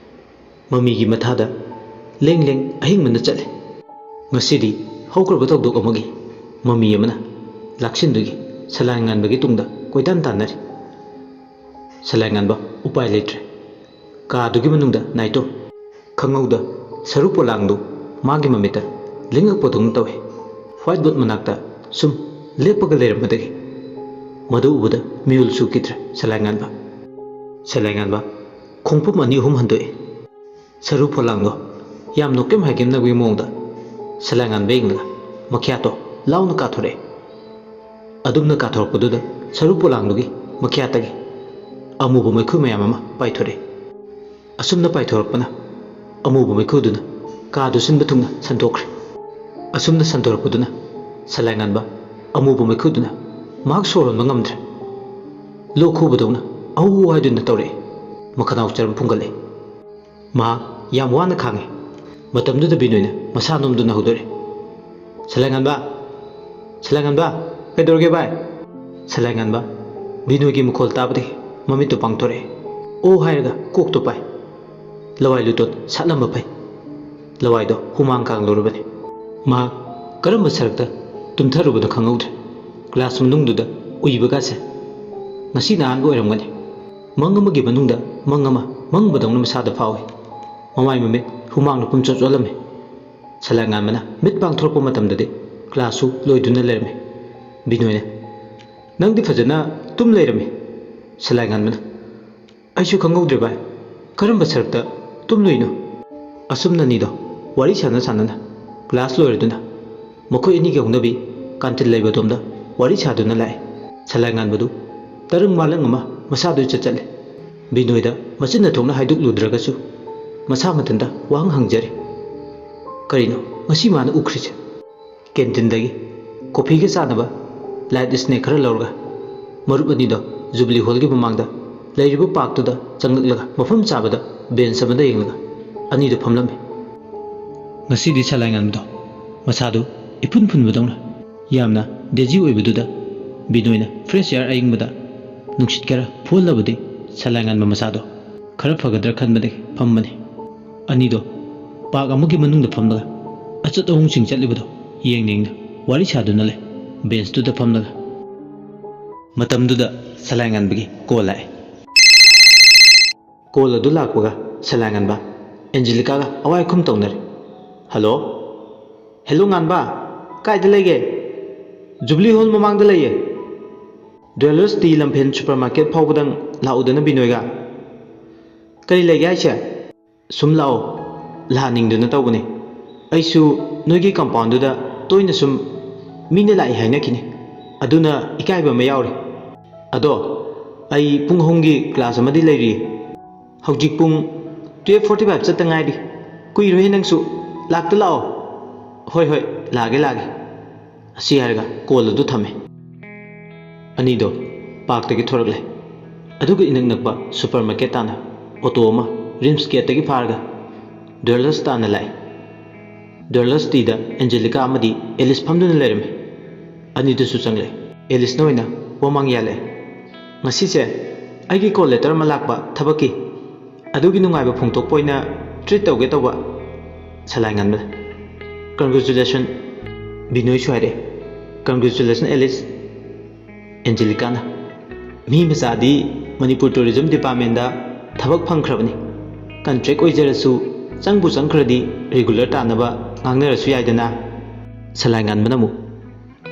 ꯃꯃꯤꯒꯤ ꯃꯊꯥꯗ ꯂꯦꯡ ꯂꯦꯡ ꯑꯍꯤꯡꯕꯅ ꯆꯠꯂꯤ꯫ ꯉꯁꯤꯗꯤ ꯍꯧꯈ꯭ꯔꯕ ꯊꯧꯗꯣꯛ ꯑꯃꯒꯤ ꯃꯃꯤ ꯑꯃꯅ ꯂꯥꯛꯁꯤꯟꯗꯨꯒꯤ ꯁꯂꯥꯏ ꯉꯥꯟꯕꯒꯤ ꯇꯨꯡꯗ ꯀꯣꯏꯇꯥꯟ ꯇꯥꯟꯅꯔꯤ꯫ ꯁꯂꯥꯏ ꯉꯥꯟꯕ ꯎꯄꯥꯏ ꯂꯩꯇ꯭ꯔꯦ꯫ ꯀꯥꯗꯨꯒꯤ ꯃꯅꯨꯡꯗ ꯅꯥꯏꯇꯣꯝ꯫ ꯈꯪꯍꯧꯗ ꯁꯔꯨ ꯄꯣꯂꯥꯡꯗꯨ ꯃꯥꯒꯤ ꯃꯃꯤꯠꯇ ꯂꯤꯡꯉꯛꯄꯗꯧꯅ ꯇꯧꯏ꯫ ꯋꯥꯏꯠ ꯕꯣꯔꯗ ꯃꯅꯥꯛꯇ ꯁꯨꯝ ꯂꯦꯞꯄꯒ ꯂꯩꯔꯝꯕꯗꯒꯤ ꯃꯗꯨ ꯎꯕꯗ ꯃꯤꯍꯨꯜ ꯁꯨꯈꯤꯗ꯭ꯔꯦ ꯁꯂꯥꯏ ꯉꯥꯟꯕ꯫ ꯁꯂꯥꯏ ꯉꯥꯟꯕ ꯈꯣꯡꯐꯝ ꯑꯅꯤ ꯑꯍꯨꯝ ꯍꯟꯗꯣꯛꯏ꯫ ꯁꯔꯨ ꯄꯣꯂꯥꯡꯗꯣ ꯌꯥꯝ ꯅꯣꯛꯀꯦꯝ ꯍꯥꯏꯒꯦꯝꯅꯕꯒꯤ ꯃꯑꯣꯡꯗ ꯁꯂꯥꯏ ꯉꯥꯟꯕ ꯌꯦꯡꯂꯒ ꯃꯈ꯭ꯌꯥꯠꯇꯣ ꯂꯥꯎꯅ ꯀꯥꯊꯣꯔꯛꯑꯦ꯫ ꯑꯗꯨꯝꯅ ꯀꯥꯊꯣꯔꯛꯄꯗꯨꯗ ꯁꯔꯨ ꯄꯣꯂꯥꯡꯗꯨꯒꯤ ꯃꯈ꯭ꯌꯥꯠꯇꯒꯤ ꯑꯃꯨꯕ ꯃꯩꯈꯨ ꯃꯌꯥꯝ ꯑꯃ ꯄꯥꯏꯊꯣꯔꯛꯏ꯫ ꯑꯁꯨꯝꯅ ꯄꯥꯏꯊꯣꯔꯛꯄꯅ ꯑꯃꯨꯕ ꯃꯩꯈꯨꯗꯨꯅ ꯀꯥꯗꯨ ꯁꯤꯟꯕ ꯊꯨꯡꯅ ꯁꯟꯗꯣꯛꯈ꯭ꯔꯦ꯫ ꯑꯁꯨꯝꯅ ꯁꯟꯗꯣꯔꯛꯄꯗꯨꯅ ꯁꯂꯥꯏ ꯉꯥꯟꯕ ꯑꯃꯨꯕ ꯃꯩꯈꯨꯗꯨꯅ ꯃꯍꯥꯛ ꯁꯣꯔ ꯍꯣꯟꯕ ꯉꯝꯗ꯭ꯔꯦ꯫ ꯂꯣꯛ ꯈꯨꯕꯗꯧꯅ "ꯑꯧ" ꯍꯥꯏꯗꯨꯅ ꯇꯧꯔꯛꯏ꯫ ꯃꯈꯅꯥꯎ ꯆꯔꯝ ꯐꯨꯡꯒꯠꯂꯛꯏ꯫ ꯃꯍꯥꯛ ꯌꯥꯝ ꯋꯥꯅ ꯈꯥꯡꯉꯤ꯫ ꯃꯇꯝꯗꯨꯗ ꯕꯤꯅꯣꯏꯅ ꯃꯁꯥ ꯅꯣꯝꯗꯨꯅ ꯍꯧꯗꯣꯔꯛꯏ꯫ "ꯁꯂꯥꯏꯉꯥꯟꯕ! ꯁꯂꯥꯏꯉꯥꯟꯕ! ꯀꯩꯗꯧꯔꯒꯦ ꯚꯥꯏ?" ꯁꯂꯥꯏꯉꯥꯟꯕ ꯕꯤꯅꯣꯏꯒꯤ ꯃꯈꯣꯜ ꯇꯥꯕꯗꯒꯤ ꯃꯃꯤꯠꯇꯨ ꯄꯥꯡꯊꯣꯔꯛꯏ꯫ "ꯑꯣ" ꯍꯥꯏꯔꯒ ꯀꯣꯛꯇꯨ ꯄꯥꯏ꯫ ꯂꯋꯥꯏ ꯂꯨꯇꯣꯟ ꯁꯥꯠꯂꯝꯕ ꯐꯩ꯫ ꯂꯋꯥꯏꯗꯣ ꯍꯨꯃꯥꯡ ꯀꯥꯡꯂꯨꯔꯕꯅꯤ꯫ ꯃꯍꯥꯛ ꯀꯔꯝꯕ ꯁꯔꯛꯇ ꯇꯨꯝꯊꯔꯨꯕꯅꯣ ꯈꯪꯍꯧꯗ꯭ꯔꯦ꯫ ꯀ꯭ꯂꯥꯁ ꯃꯅꯨꯡꯗꯨꯗ ꯎꯏꯕꯒꯥꯁꯦ ꯉꯁꯤꯅ ꯑꯍꯥꯟꯕ ꯑꯣꯏꯔꯝꯒꯅꯤ꯫ ꯃꯪ ꯑꯃꯒꯤ ꯃꯅꯨꯡꯗ ꯃꯪ ꯑꯃ ꯃꯪꯕꯗꯧꯅ ꯃꯁꯥꯗ ꯐꯥꯎꯏ꯫ ꯃꯃꯥꯏ ꯃꯃꯤꯠ ꯍꯨꯃꯥꯡꯅ ꯄꯨꯝꯆꯣꯠ ꯆꯣꯠꯂꯝꯃꯤ꯫ ꯁꯂꯥꯏꯉꯥꯟꯕꯅ ꯃꯤꯠ ꯄꯥꯡꯊꯣꯔꯛꯄ ꯃꯇꯝꯗꯗꯤ ꯀ꯭ꯂꯥꯁꯁꯨ ꯂꯣꯏꯗꯨꯅ ꯂꯩꯔꯝꯃꯤ꯫ ꯕꯤꯅꯣꯏꯅ, "ꯅꯪꯗꯤ ꯐꯖꯅ ꯇꯨꯝ ꯂꯩꯔꯝꯃꯤ꯫" ꯁꯂꯥꯏꯉꯥꯟꯕꯅ, "ꯑꯩꯁꯨ ꯈꯪꯍꯧꯗ꯭ꯔꯦ ꯚꯥꯏ, ꯀꯔꯝꯕ ꯁꯔꯛꯇ ꯇꯨꯝꯂꯨꯏꯅꯣ?" ꯑꯁꯨꯝꯅ ꯑꯅꯤꯗꯣ ꯋꯥꯔꯤ ꯁꯥꯟꯅ ꯁꯥꯟꯅꯅ ꯀ꯭ꯂꯥꯁ ꯂꯣꯏꯔꯗꯨꯅ ꯃꯈꯣꯏ ꯑꯅꯤꯒꯤ ꯍꯧꯅꯕꯤ ꯀꯥꯟꯇꯤꯟ ꯂꯩꯕ ꯑꯗꯣꯝꯗ ꯋꯥꯔꯤ ꯁꯥꯗꯨꯅ ꯂꯥꯛꯑꯦ꯫ ꯁꯂꯥꯏꯉꯥꯟꯕꯗꯨ ꯇꯔꯪ ꯃꯥꯂꯪ ꯑꯃ ꯃꯁꯥꯗꯨ ꯏꯆꯠ ꯆꯠꯂꯦ꯫ ꯕꯤꯅꯣꯏꯗ ꯃꯆꯤꯟ ꯊꯣꯛꯅ ꯍꯥꯏꯗꯣꯛꯂꯨꯗ꯭ꯔꯒꯁꯨ ꯃꯁꯥ ꯃꯊꯟꯇ ꯋꯥꯍꯪ ꯍꯪꯖꯔꯤ꯫ ꯀꯔꯤꯅꯣ ꯉꯁꯤ ꯃꯥꯅ ꯎꯈ꯭ꯔꯤꯁꯦ? ꯀꯦꯟꯇꯤꯟꯗꯒꯤ ꯀꯣꯐꯤꯒ ꯆꯥꯅꯕ ꯂꯥꯏꯠ ꯁ꯭ꯅꯦꯛ ꯈꯔ ꯂꯧꯔꯒ ꯃꯔꯨꯞ ꯑꯅꯤꯗꯣ ꯖꯨꯕꯤꯂꯤ ꯍꯣꯜꯒꯤ ꯃꯃꯥꯡꯗ ꯂꯩꯔꯤꯕ ꯄꯥꯔꯛꯇꯨꯗ ꯆꯪꯂꯛꯂꯒ ꯃꯐꯝ ꯆꯥꯕꯗ ꯕꯦꯟꯆ ꯑꯃꯗ ꯌꯦꯡꯂꯒ ꯑꯅꯤꯗꯨ ꯐꯝꯂꯝꯃꯤ꯫ ꯉꯁꯤꯗꯤ ꯁꯂꯥꯏꯉꯥꯟꯕꯗꯣ ꯃꯁꯥꯗꯨ ꯏꯐꯨꯟ ꯐꯨꯟꯕꯗꯧꯅ ꯌꯥꯝꯅ ꯗꯦꯖꯤ ꯑꯣꯏꯕꯗꯨꯗ ꯕꯤꯅꯣꯏꯅ ꯐ꯭ꯔꯦꯁ ꯑꯦꯌꯥꯔ ꯑꯏꯪꯕꯗ ꯅꯨꯡꯁꯤꯠ ꯈꯔ ꯐꯨꯍꯜꯂꯕꯗꯤ ꯁꯂꯥꯏꯉꯥꯟꯕ ꯃꯁꯥꯗꯣ ꯈꯔ ꯐꯒꯗ꯭ꯔꯥ ꯈꯟꯕꯗꯒꯤ ꯐꯝꯕꯅꯤ꯫ ꯑꯅꯤꯗꯣ ꯄꯥꯔꯛ ꯑꯃꯒꯤ ꯃꯅꯨꯡꯗ ꯐꯝꯂꯒ ꯑꯆꯠ ꯑꯍꯣꯡꯁꯤꯡ ꯆꯠꯂꯤꯕꯗꯣ ꯌꯦꯡ ꯌꯦꯡꯅ ꯋꯥꯔꯤ ꯁꯥꯗꯨꯅ ꯂꯩ꯫ ꯕꯦꯟꯆꯇꯨꯗ ꯐꯝꯂꯒ꯫ ꯃꯇꯝꯗꯨꯗ ꯁꯂꯥꯏꯉꯥꯟꯕꯒꯤ ꯀꯣꯜ ꯂꯥꯛꯑꯦ꯫ ꯀꯣꯜ ꯑꯗꯨ ꯂꯥꯛꯄꯒ ꯁꯂꯥꯏꯉꯥꯟꯕ ꯑꯦꯟꯖꯦꯂꯤꯀꯥꯒ ꯑꯋꯥꯏ ꯑꯈꯨꯝ ꯇꯧꯅꯔꯦ꯫ "ꯍꯜꯂꯣ? ꯍꯦꯜꯂꯣ ꯉꯥꯟꯕ, ꯀꯥꯏꯗ ꯂꯩꯒꯦ?" "ꯖꯨꯕꯤꯂꯤ ꯍꯣꯜ ꯃꯃꯥꯡꯗ ꯂꯩꯌꯦ꯫ ꯗ꯭ꯋꯦꯂꯔꯁ ꯇꯤ ꯂꯝꯐꯦꯟ ꯁꯨꯄꯔ ꯃꯥꯔꯀꯦꯠ ꯐꯥꯎꯕꯗꯪ ꯂꯥꯛꯎꯗꯅ ꯕꯤꯅꯣꯏꯒ꯫" "ꯀꯔꯤ ꯂꯩꯒꯦ ꯍꯥꯏꯁꯦ?" "ꯁꯨꯝ ꯂꯥꯛꯑꯣ, ꯂꯥꯛꯍꯟꯅꯤꯡꯗꯨꯅ ꯇꯧꯕꯅꯤ꯫ ꯑꯩꯁꯨ ꯅꯣꯏꯒꯤ ꯀꯝꯄꯥꯎꯟꯗꯨꯗ ꯇꯣꯏꯅ ꯁꯨꯝ ꯃꯤꯅ ꯂꯥꯛꯏ ꯍꯥꯏꯅꯈꯤꯅꯤ, ꯑꯗꯨꯅ ꯏꯀꯥꯏꯕ ꯑꯃ ꯌꯥꯎꯔꯤ꯫ ꯑꯗꯣ ꯑꯩ ꯄꯨꯡ ꯑꯍꯨꯝꯒꯤ ꯀ꯭ꯂꯥꯁ ꯑꯃꯗꯤ ꯂꯩꯔꯤ꯫ ꯍꯧꯖꯤꯛ ꯄꯨꯡ ꯇꯨꯌꯦꯜꯐ ꯐꯣꯔꯇꯤ ꯐꯥꯏꯚ ꯆꯠꯇ ꯉꯥꯏꯔꯤ꯫ ꯀꯨꯏꯔꯣꯏꯍꯦ ꯅꯪꯁꯨ, ꯂꯥꯛꯇ ꯂꯥꯛꯑꯣ꯫" "ꯍꯣꯏ, ꯍꯣꯏ, ꯂꯥꯛꯑꯒꯦ, ꯂꯥꯛꯑꯒꯦ꯫" ꯑꯁꯤ ꯍꯥꯏꯔꯒ ꯀꯣꯜ ꯑꯗꯨ ꯊꯝꯃꯦ꯫ ꯑꯅꯤꯗꯣ ꯄꯥꯔꯛꯇꯒꯤ ꯊꯣꯔꯛꯂꯦ꯫ ꯑꯗꯨꯒ ꯏꯅꯛ ꯅꯛꯄ ꯁꯨꯄꯔ ꯃꯥꯔꯀꯦꯠ ꯇꯥꯟꯅ ꯑꯣꯇꯣ ꯑꯃ ꯔꯤꯝꯁ ꯒꯦꯠꯇꯒꯤ ꯐꯥꯔꯒ ꯗ꯭ꯋꯦꯂꯔꯁ ꯇꯥꯟꯅ ꯂꯥꯛꯑꯦ꯫ ꯗ꯭ꯋꯦꯂꯔꯁ ꯇꯤꯗ ꯑꯦꯟꯖꯦꯂꯤꯀꯥ ꯑꯃꯗꯤ ꯑꯦꯂꯤꯁ ꯐꯝꯗꯨꯅ ꯂꯩꯔꯝꯃꯤ꯫ ꯑꯅꯤꯗꯨꯁꯨ ꯆꯪꯂꯛꯑꯦ꯫ ꯑꯦꯂꯤꯁꯅ ꯑꯣꯏꯅ ꯋꯥꯃꯥꯡ ꯌꯥꯜꯂꯛꯑꯦ꯫ "ꯉꯁꯤꯁꯦ ꯑꯩꯒꯤ ꯀꯣꯜ ꯂꯦꯇꯔ ꯑꯃ ꯂꯥꯛꯄ ꯊꯕꯛꯀꯤ, ꯑꯗꯨꯒꯤ ꯅꯨꯡꯉꯥꯏꯕ ꯐꯣꯡꯗꯣꯛꯄ ꯑꯣꯏꯅ ꯇ꯭ꯔꯤꯠ ꯇꯧꯒꯦ ꯇꯧꯕ꯫" ꯁꯂꯥꯏ ꯉꯟꯕꯅ, "ꯀꯪꯒ꯭ꯔꯦꯆꯨꯂꯦꯁꯟ!" ꯕꯤꯅꯣꯏꯁꯨ ꯍꯥꯏꯔꯛꯑꯦ꯫ "Congratulation Alice!" ꯑꯦꯟꯖꯦꯂꯤꯀꯥꯅ, "ꯃꯤ ꯃꯆꯥꯗꯤ ꯃꯅꯤꯄꯨꯔ ꯇꯨꯔꯤꯖꯝ ꯗꯤꯄꯥꯔꯠꯃꯦꯟꯗ ꯊꯕꯛ ꯐꯪꯈ꯭ꯔꯕꯅꯤ꯫ ꯀꯟꯇ꯭ꯔꯦꯛ ꯑꯣꯏꯖꯔꯁꯨ ꯆꯪꯕꯨ ꯆꯪꯈ꯭ꯔꯗꯤ ꯔꯤꯒꯨꯂꯔ ꯇꯥꯅꯕ ꯉꯥꯡꯅꯔꯁꯨ ꯌꯥꯏꯗꯅ꯫" ꯁꯂꯥꯏ ꯉꯟꯕꯅ ꯑꯃꯨꯛ,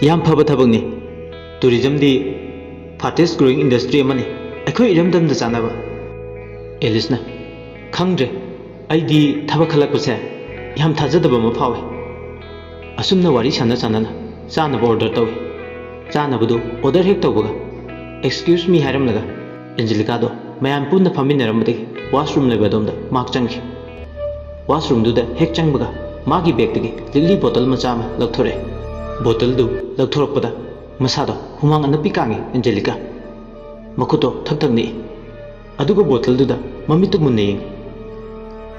"ꯌꯥꯝ ꯐꯕ ꯊꯕꯛꯅꯤ꯫ ꯇꯨꯔꯤꯖꯝꯗꯤ ꯐꯥꯁꯇꯦꯁ ꯒ꯭ꯔꯣꯋꯤꯡ ꯏꯟꯗꯁꯇ꯭ꯔꯤ ꯑꯃꯅꯤ, ꯑꯩꯈꯣꯏ ꯏꯔꯝꯗꯝꯗ ꯆꯥꯅꯕ꯫" ꯑꯦꯂꯤꯁꯅ, "ꯈꯪꯗ꯭ꯔꯦ, ꯑꯩꯗꯤ ꯊꯕꯛ ꯈꯜꯂꯛꯄꯁꯦ ꯌꯥꯝ ꯊꯥꯖꯗꯕ ꯑꯃ ꯐꯥꯎꯏ꯫" ꯑꯁꯨꯝꯅ ꯋꯥꯔꯤ ꯁꯥꯟꯅ ꯁꯥꯟꯅꯅ ꯆꯥꯅꯕ ꯑꯣꯔꯗꯔ ꯇꯧꯏ꯫ ꯆꯥꯅꯕꯗꯨ ꯑꯣꯔꯗꯔ ꯍꯦꯛ ꯇꯧꯕꯒ, "Excuse me" ꯍꯥꯏꯔꯝꯂꯒ ꯑꯦꯟꯖꯦꯂꯤꯀꯥꯗꯣ ꯃꯌꯥꯝ ꯄꯨꯟꯅ ꯐꯝꯃꯤꯟꯅꯔꯝꯕꯗꯒꯤ ꯋꯥꯁꯔꯨꯝ ꯂꯩꯕ ꯑꯗꯣꯝꯗ ꯃꯍꯥꯛ ꯆꯪꯈꯤ꯫ ꯋꯥꯁꯔꯨꯝꯗꯨꯗ ꯍꯦꯛ ꯆꯪꯕꯒ ꯃꯥꯒꯤ ꯕꯦꯒꯇꯒꯤ ꯂꯤꯛꯂꯤ ꯕꯣꯇꯜ ꯃꯆꯥ ꯑꯃ ꯂꯧꯊꯣꯔꯛꯑꯦ꯫ ꯕꯣꯇꯜꯗꯨ ꯂꯧꯊꯣꯔꯛꯄꯗ ꯃꯁꯥꯗꯣ ꯍꯨꯃꯥꯡ ꯑꯅꯞꯄꯤ ꯀꯥꯡꯉꯤ ꯑꯦꯟꯖꯦꯂꯤꯀꯥ꯫ ꯃꯈꯨꯠꯇꯣ ꯊꯛ ꯊꯛ ꯅꯤꯛꯏ꯫ ꯑꯗꯨꯒ ꯕꯣꯇꯜꯗꯨꯗ ꯃꯃꯤꯠꯇꯨ ꯃꯨꯟꯅ ꯌꯦꯡꯏ꯫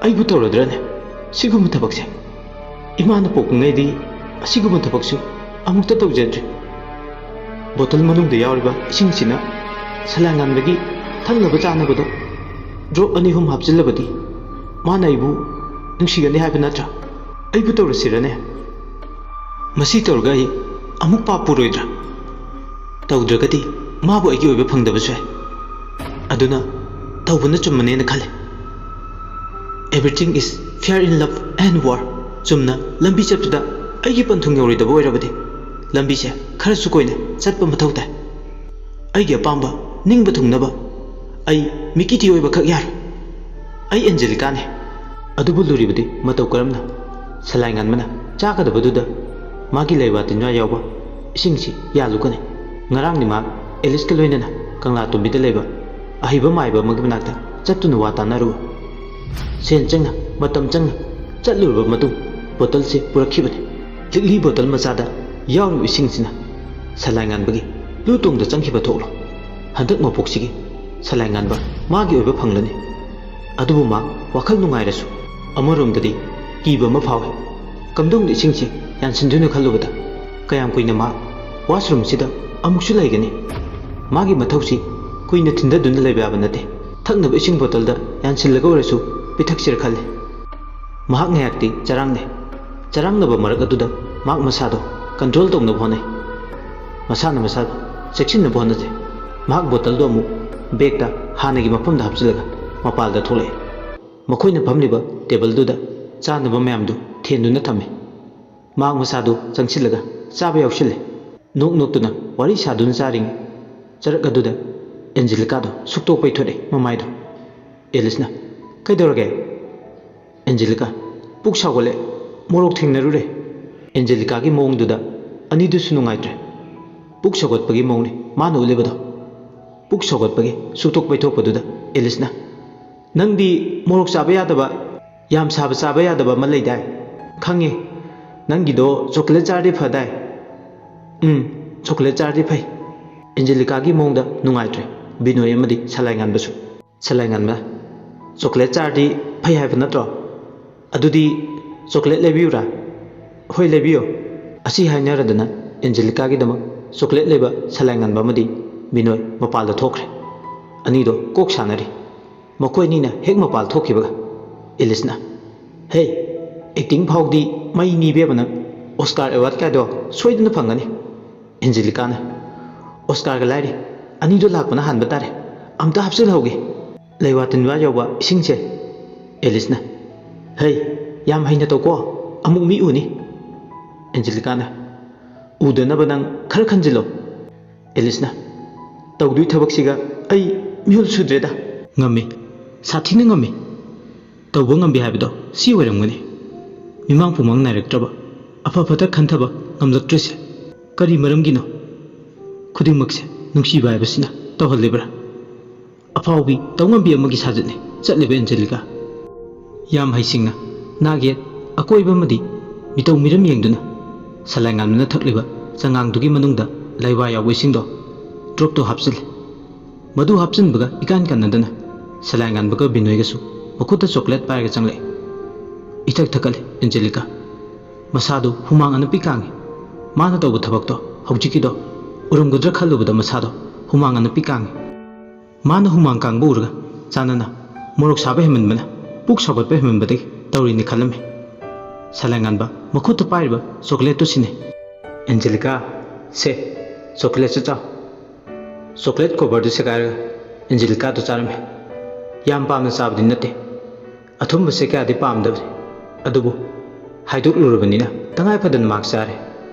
"ꯑꯩꯕꯨ ꯇꯧꯔꯗ꯭ꯔꯅꯦ ꯁꯤꯒꯨꯝꯕ ꯊꯕꯛꯁꯦ? ꯏꯃꯥꯅ ꯄꯣꯛꯂꯤꯉꯩꯗꯤ ꯑꯁꯤꯒꯨꯝꯕ ꯊꯕꯛꯁꯨ ꯑꯃꯨꯛꯇ ꯇꯧꯖꯗ꯭ꯔꯤ꯫" ꯕꯣꯇꯜ ꯃꯅꯨꯡꯗ ꯌꯥꯎꯔꯤꯕ ꯏꯁꯤꯡꯁꯤꯅ ꯁꯂꯥꯏꯉꯥꯟꯕꯒꯤ ꯊꯛꯅꯕ ꯆꯥꯅꯕꯗꯣ ꯗ꯭ꯔꯣꯞ ꯑꯅꯤ ꯑꯍꯨꯝ ꯍꯥꯞꯆꯤꯜꯂꯕꯗꯤ ꯃꯥꯅ ꯑꯩꯕꯨ ꯅꯨꯡꯁꯤꯒꯅꯤ ꯍꯥꯏꯕ ꯅꯠꯇ꯭ꯔꯥ? ꯑꯩꯕꯨ ꯇꯧꯔꯁꯤꯔꯅꯦ? ꯃꯁꯤ ꯇꯧꯔꯒ ꯑꯩ ꯑꯃꯨꯛ ꯄꯥꯞ ꯄꯨꯔꯣꯏꯗ꯭ꯔꯥ? ꯇꯧꯗ꯭ꯔꯒꯗꯤ ꯃꯥꯕꯨ ꯑꯩꯒꯤ ꯑꯣꯏꯕ ꯐꯪꯗꯕꯁꯨ ꯌꯥꯏ꯫ ꯑꯗꯨꯅ ꯇꯧꯕꯅ ꯆꯨꯝꯕꯅꯦꯅ ꯈꯜꯂꯦ꯫ "Everything is fair in love and war." ꯆꯨꯝꯅ ꯂꯝꯕꯤ ꯆꯠꯄꯗ ꯑꯩꯒꯤ ꯄꯟꯊꯨꯡ ꯌꯧꯔꯣꯏꯗꯕ ꯑꯣꯏꯔꯕꯗꯤ ꯂꯝꯕꯤꯁꯦ ꯈꯔꯁꯨ ꯀꯣꯏꯅ ꯆꯠꯄ ꯃꯊꯧ ꯇꯥꯏ꯫ ꯑꯩꯒꯤ ꯑꯄꯥꯝꯕ ꯅꯤꯡꯕ ꯊꯨꯡꯅꯕ ꯑꯩ ꯃꯤꯀꯤ ꯊꯤꯑꯣꯏꯕ ꯈꯛ ꯌꯥꯔꯣꯏ꯫ ꯑꯩ ꯑꯦꯟꯖꯦꯂꯤꯀꯥꯅꯦ꯫ ꯑꯗꯨꯕꯨ ꯂꯨꯔꯤꯕꯗꯤ ꯃꯇꯧ ꯀꯔꯝꯅ? ꯁꯂꯥꯏ ꯉꯥꯟꯕꯅ ꯆꯥꯒꯗꯕꯗꯨꯗ ꯃꯥꯒꯤ ꯂꯩꯕꯥꯛ ꯇꯤꯟꯖꯥ ꯌꯥꯎꯕ ꯏꯁꯤꯡꯁꯤ ꯌꯥꯜꯂꯨꯒꯅꯤ꯫ ꯉꯔꯥꯡꯅꯤ ꯃꯍꯥꯛ ꯑꯦꯂꯤꯁꯀ ꯂꯣꯏꯅꯅ ꯀꯪꯂꯥ ꯇꯣꯝꯕꯤꯗ ꯂꯩꯕ ꯑꯍꯩꯕ ꯃꯥꯏꯕ ꯑꯃꯒꯤ ꯃꯅꯥꯛꯇ ꯆꯠꯇꯨꯅ ꯋꯥ ꯇꯥꯅꯔꯨꯕ꯫ ꯁꯦꯟ ꯆꯪꯅ, ꯃꯇꯝ ꯆꯪꯅ ꯆꯠꯂꯨꯔꯕ ꯃꯇꯨꯡ ꯕꯣꯇꯜꯁꯤ ꯄꯨꯔꯛꯈꯤꯕꯅꯤ꯫ ꯂꯤꯛꯂꯤ ꯕꯣꯇꯜ ꯃꯆꯥꯗ ꯌꯥꯎꯔꯤꯕ ꯏꯁꯤꯡꯁꯤꯅ ꯁꯂꯥꯏ ꯉꯥꯟꯕꯒꯤ ꯂꯨ ꯇꯣꯡꯗ ꯆꯪꯈꯤꯕ ꯊꯣꯛꯂꯣ꯫ ꯍꯟꯗꯛ ꯃꯄꯣꯛꯁꯤꯒꯤ ꯁꯂꯥꯏ ꯉꯥꯟꯕ ꯃꯥꯒꯤ ꯑꯣꯏꯕ ꯐꯪꯂꯅꯤ꯫ ꯑꯗꯨꯕꯨ ꯃꯥ ꯋꯥꯈꯜ ꯅꯨꯡꯉꯥꯏꯔꯁꯨ ꯑꯃꯔꯣꯝꯗꯗꯤ ꯀꯤꯕ ꯑꯃ ꯐꯥꯎꯏ꯫ ꯀꯝꯗꯧꯅ ꯏꯁꯤꯡꯁꯤ ꯌꯥꯟꯁꯤꯟꯗꯣꯏꯅꯣ ꯈꯜꯂꯨꯕꯗ ꯀꯌꯥꯝ ꯀꯨꯏꯅ ꯃꯥ washroomꯁꯤꯗ ꯑꯃꯨꯛꯁꯨ ꯂꯩꯒꯅꯤ? ꯃꯥꯒꯤ ꯃꯊꯧꯁꯤ ꯀꯨꯏꯅ ꯊꯤꯟꯊꯗꯨꯅ ꯂꯩꯕ ꯌꯥꯕ ꯅꯠꯇꯦ꯫ ꯊꯛꯅꯕ ꯏꯁꯤꯡ ꯕꯣꯇꯜꯗ ꯌꯥꯟꯁꯤꯜꯂꯒ ꯑꯣꯏꯔꯁꯨ ꯄꯤꯊꯛꯁꯤꯔ ꯈꯜꯂꯤ꯫ ꯃꯍꯥꯛ ꯉꯥꯏꯍꯥꯛꯇꯤ ꯆꯔꯥꯡꯅꯩ꯫ ꯆꯔꯥꯡꯅꯕ ꯃꯔꯛ ꯑꯗꯨꯗ ꯃꯍꯥꯛ ꯃꯁꯥꯗꯣ control ꯇꯧꯅꯕ ꯍꯣꯠꯅꯩ꯫ ꯃꯁꯥꯅ ꯃꯁꯥ ꯆꯦꯛꯁꯤꯟꯅꯕ ꯍꯣꯠꯅꯖꯩ꯫ ꯃꯍꯥꯛ ꯕꯣꯇꯜꯗꯣ ꯑꯃꯨꯛ bagꯇ ꯍꯥꯟꯅꯒꯤ ꯃꯐꯝꯗ ꯍꯥꯞꯆꯤꯜꯂꯒ ꯃꯄꯥꯜꯗ ꯊꯣꯛꯂꯛꯏ꯫ ꯃꯈꯣꯏꯅ ꯐꯝꯂꯤꯕ tableꯗꯨꯗ ꯆꯥꯅꯕ ꯃꯌꯥꯝꯗꯨ ꯊꯦꯟꯗꯨꯅ ꯊꯝꯃꯤ꯫ ꯃꯍꯥꯛ ꯃꯁꯥꯗꯨ ꯆꯪꯁꯤꯜꯂꯒ ꯆꯥꯕ ꯌꯥꯎꯁꯤꯜꯂꯦ꯫ ꯅꯣꯛ ꯅꯣꯛꯇꯨꯅ ꯋꯥꯔꯤ ꯁꯥꯗꯨꯅ ꯆꯥꯔꯤꯉꯩ ꯆꯔꯛ ꯑꯗꯨꯗ ꯑꯦꯟꯖꯦꯂꯤꯀꯥꯗꯣ ꯁꯨꯛꯇꯣꯛ ꯄꯩꯊꯣꯔꯛꯑꯦ ꯃꯃꯥꯏꯗꯣ꯫ ꯑꯦꯂꯤꯁꯅ, "ꯀꯩꯗꯧꯔꯒꯦ?" ꯑꯦꯟꯖꯦꯂꯤꯀꯥ, "ꯄꯨꯛ ꯁꯥꯎꯒꯠꯂꯦ, ꯃꯣꯔꯣꯛ ꯊꯦꯡꯅꯔꯨꯔꯦ꯫" ꯑꯦꯟꯖꯦꯂꯤꯀꯥꯒꯤ ꯃꯑꯣꯡꯗꯨꯗ ꯑꯅꯤꯗꯨꯁꯨ ꯅꯨꯡꯉꯥꯏꯇ꯭ꯔꯦ꯫ ꯄꯨꯛ ꯁꯧꯒꯠꯄꯒꯤ ꯃꯑꯣꯡꯅꯤ ꯃꯥꯅ ꯎꯠꯂꯤꯕꯗꯣ꯫ ꯄꯨꯛ ꯁꯧꯒꯠꯄꯒꯤ ꯁꯨꯛꯇꯣꯛ ꯄꯩꯊꯣꯛꯄꯗꯨꯗ ꯑꯦꯂꯤꯁꯅ, "ꯅꯪꯗꯤ ꯃꯣꯔꯣꯛ ꯆꯥꯕ ꯌꯥꯗꯕ, ꯌꯥꯝ ꯁꯥꯕ ꯆꯥꯕ ꯌꯥꯗꯕ ꯑꯃ ꯂꯩꯗꯥꯏ? ꯈꯪꯉꯦ, ꯅꯪꯒꯤꯗꯣ chocolate ꯆꯥꯔꯗꯤ ꯐꯗꯥꯏ?" "ꯎꯝ, chocolate ꯆꯥꯔꯗꯤ ꯐꯩ꯫" ꯑꯦꯟꯖꯦꯂꯤꯀꯥꯒꯤ ꯃꯑꯣꯡꯗ ꯅꯨꯡꯉꯥꯏꯇ꯭ꯔꯦ ꯕꯤꯅꯣꯏ ꯑꯃꯗꯤ ꯁꯂꯥꯏ ꯉꯥꯟꯕꯁꯨ꯫ ꯁꯂꯥꯏ ꯉꯥꯟꯕ, "Chocolate ꯆꯥꯔꯗꯤ ꯐꯩ ꯍꯥꯏꯕ ꯅꯠꯇ꯭ꯔꯣ? ꯑꯗꯨꯗꯤ chocolate ꯂꯩꯕꯤꯌꯨꯔꯥ?" "ꯍꯣꯏ, ꯂꯩꯕꯤꯌꯣ꯫" ꯑꯁꯤ ꯍꯥꯏꯅꯔꯗꯅ ꯑꯦꯟꯖꯦꯂꯤꯀꯥꯒꯤꯗꯃꯛ chocolate ꯂꯩꯕ ꯁꯂꯥꯏ ꯉꯥꯟꯕ ꯑꯃꯗꯤ ꯕꯤꯅꯣꯏ ꯃꯄꯥꯜꯗ ꯊꯣꯛꯈ꯭ꯔꯦ꯫ ꯑꯅꯤꯗꯣ ꯀꯣꯛ ꯁꯥꯟꯅꯔꯤ꯫ ꯃꯈꯣꯏ ꯑꯅꯤꯅ ꯍꯦꯛ ꯃꯄꯥꯜ ꯊꯣꯛꯈꯤꯕꯒ ꯑꯦꯂꯤꯁꯅ, "ꯍꯦ, acting ꯐꯥꯎꯗꯤ ꯃꯩꯅꯤ ꯏꯕꯦꯝꯃ ꯅꯪ꯫ Oscar award ꯀꯥꯏꯗꯣ ꯁꯣꯏꯗꯅ ꯐꯪꯒꯅꯤ꯫" ꯑꯦꯟꯖꯦꯂꯤꯀꯥꯅ, "Oscarꯒ ꯂꯥꯏꯔꯤ, ꯑꯅꯤꯗꯣ ꯂꯥꯛꯄꯅ ꯍꯥꯟꯕ ꯇꯥꯔꯦ꯫ ꯑꯝꯇ ꯍꯥꯞꯆꯤꯜꯍꯧꯒꯦ, ꯂꯩꯋꯥ ꯇꯤꯟꯋꯥ ꯌꯧꯕ ꯏꯁꯤꯡꯁꯦ꯫" ꯑꯦꯂꯤꯁꯅ, "ꯍꯩ, ꯌꯥꯝ ꯍꯩꯅ ꯇꯧꯀꯣ, ꯑꯃꯨꯛ ꯃꯤ ꯎꯅꯤ꯫" ꯑꯦꯟꯖꯦꯂꯤꯀꯥꯅ, "ꯎꯗꯅꯕ ꯅꯪ ꯈꯔ ꯈꯟꯖꯤꯜꯂꯣ꯫" ꯑꯦꯂꯤꯁꯅ, "ꯇꯧꯗꯣꯏ ꯊꯕꯛꯁꯤꯒ ꯑꯩ ꯃꯤꯍꯨꯜ ꯁꯨꯗ꯭ꯔꯦꯗ꯫" "ꯉꯝꯃꯤ, ꯁꯥꯊꯤꯅ ꯉꯝꯃꯤ꯫ ꯇꯧꯕ ꯉꯝꯕꯤ ꯍꯥꯏꯕꯗꯣ ꯁꯤ ꯑꯣꯏꯔꯝꯒꯅꯤ꯫ ꯃꯤꯃꯥꯡ ꯄꯨꯃꯥꯡ ꯅꯥꯏꯔꯛꯇ꯭ꯔꯕ, ꯑꯐ ꯐꯠꯇ ꯈꯟꯊꯕ ꯉꯝꯂꯛꯇ꯭ꯔꯤꯁꯦ ꯀꯔꯤ ꯃꯔꯝꯒꯤꯅꯣ? ꯈꯨꯗꯤꯡꯃꯛꯁꯦ ꯅꯨꯡꯁꯤꯕ ꯍꯥꯏꯕꯁꯤꯅ ꯇꯧꯍꯜꯂꯤꯕ꯭ꯔꯥ?" ꯑꯐꯥꯎꯕꯤ ꯇꯧꯉꯝꯕꯤ ꯑꯃꯒꯤ ꯁꯥꯖꯠꯅꯤ ꯆꯠꯂꯤꯕ ꯑꯦꯟꯖꯦꯂꯤꯀꯥ꯫ ꯌꯥꯝ ꯍꯩꯁꯤꯡꯅ ꯅꯥꯛꯌꯦꯠ ꯑꯀꯣꯏꯕ ꯑꯃꯗꯤ ꯃꯤꯇꯧ ꯃꯤꯔꯝ ꯌꯦꯡꯗꯨꯅ ꯁꯂꯥꯏꯉꯥꯟꯕꯅ ꯊꯛꯂꯤꯕ ꯆꯉꯥꯡꯗꯨꯒꯤ ꯃꯅꯨꯡꯗ ꯂꯩꯋꯥ ꯌꯥꯎꯕ ꯏꯁꯤꯡꯗꯣ ꯗ꯭ꯔꯣꯞꯇꯣ ꯍꯥꯞꯆꯤꯜꯂꯤ꯫ ꯃꯗꯨ ꯍꯥꯞꯆꯤꯟꯕꯒ ꯏꯀꯥꯟ ꯀꯥꯟꯅꯗꯅ ꯁꯂꯥꯏꯉꯥꯟꯕꯒ ꯕꯤꯅꯣꯏꯒꯁꯨ ꯃꯈꯨꯠꯇ ꯆꯣꯀ꯭ꯂꯦꯠ ꯄꯥꯏꯔꯒ ꯆꯪꯂꯛꯏ꯫ ꯏꯊꯛ ꯊꯛꯀꯠꯂꯤ ꯑꯦꯟꯖꯦꯂꯤꯀꯥ꯫ ꯃꯁꯥꯗꯨ ꯍꯨꯃꯥꯡ ꯑꯅꯞꯄꯤ ꯀꯥꯡꯉꯤ꯫ ꯃꯥꯅ ꯇꯧꯕ ꯊꯕꯛꯇꯣ ꯍꯧꯖꯤꯛꯀꯤꯗꯣ ꯎꯔꯝꯒꯗ꯭ꯔꯥ ꯈꯜꯂꯨꯕꯗ ꯃꯁꯥꯗꯣ ꯍꯨꯃꯥꯡ ꯑꯅꯞꯄꯤ ꯀꯥꯡꯉꯤ꯫ ꯃꯥꯅ ꯍꯨꯃꯥꯡ ꯀꯥꯡꯕ ꯎꯔꯒ ꯆꯥꯅꯅ ꯃꯣꯔꯣꯛ ꯁꯥꯕ ꯍꯦꯟꯃꯟꯕꯅ ꯄꯨꯛ ꯁꯥꯎꯒꯠꯄ ꯍꯦꯟꯃꯟꯕꯗꯒꯤ ꯇꯧꯔꯤꯅꯤ ꯈꯜꯂꯝꯃꯤ꯫ ꯁꯂꯥꯏꯉꯥꯟꯕ ꯃꯈꯨꯠꯇ ꯄꯥꯏꯔꯤꯕ ꯆꯣꯀ꯭ꯂꯦꯠꯇꯨ ꯁꯤꯟꯅꯩ꯫ ꯑꯦꯟꯖꯦꯂꯤꯀꯥ, ꯁꯦ, ꯆꯣꯀ꯭ꯂꯦꯠꯁꯦ ꯆꯥꯎ꯫ ꯆꯣꯀ꯭ꯂꯦꯠ ꯀꯣꯕꯔꯗꯨ ꯁꯦꯒꯥꯏꯔꯒ ꯑꯦꯟꯖꯦꯂꯤꯀꯥꯗꯨ ꯆꯥꯔꯝꯃꯤ꯫ ꯌꯥꯝ ꯄꯥꯝꯅ ꯆꯥꯕꯗꯤ ꯅꯠꯇꯦ꯫ ꯑꯊꯨꯝꯕꯁꯦ ꯀꯌꯥꯗꯤ ꯄꯥꯝꯗꯕꯅꯤ, ꯑꯗꯨꯕꯨ ꯍꯥꯏꯗꯣꯛꯂꯨꯔꯕꯅꯤꯅ ꯇꯉꯥꯏ ꯐꯗꯅ ꯃꯍꯥꯛ ꯆꯥꯔꯦ꯫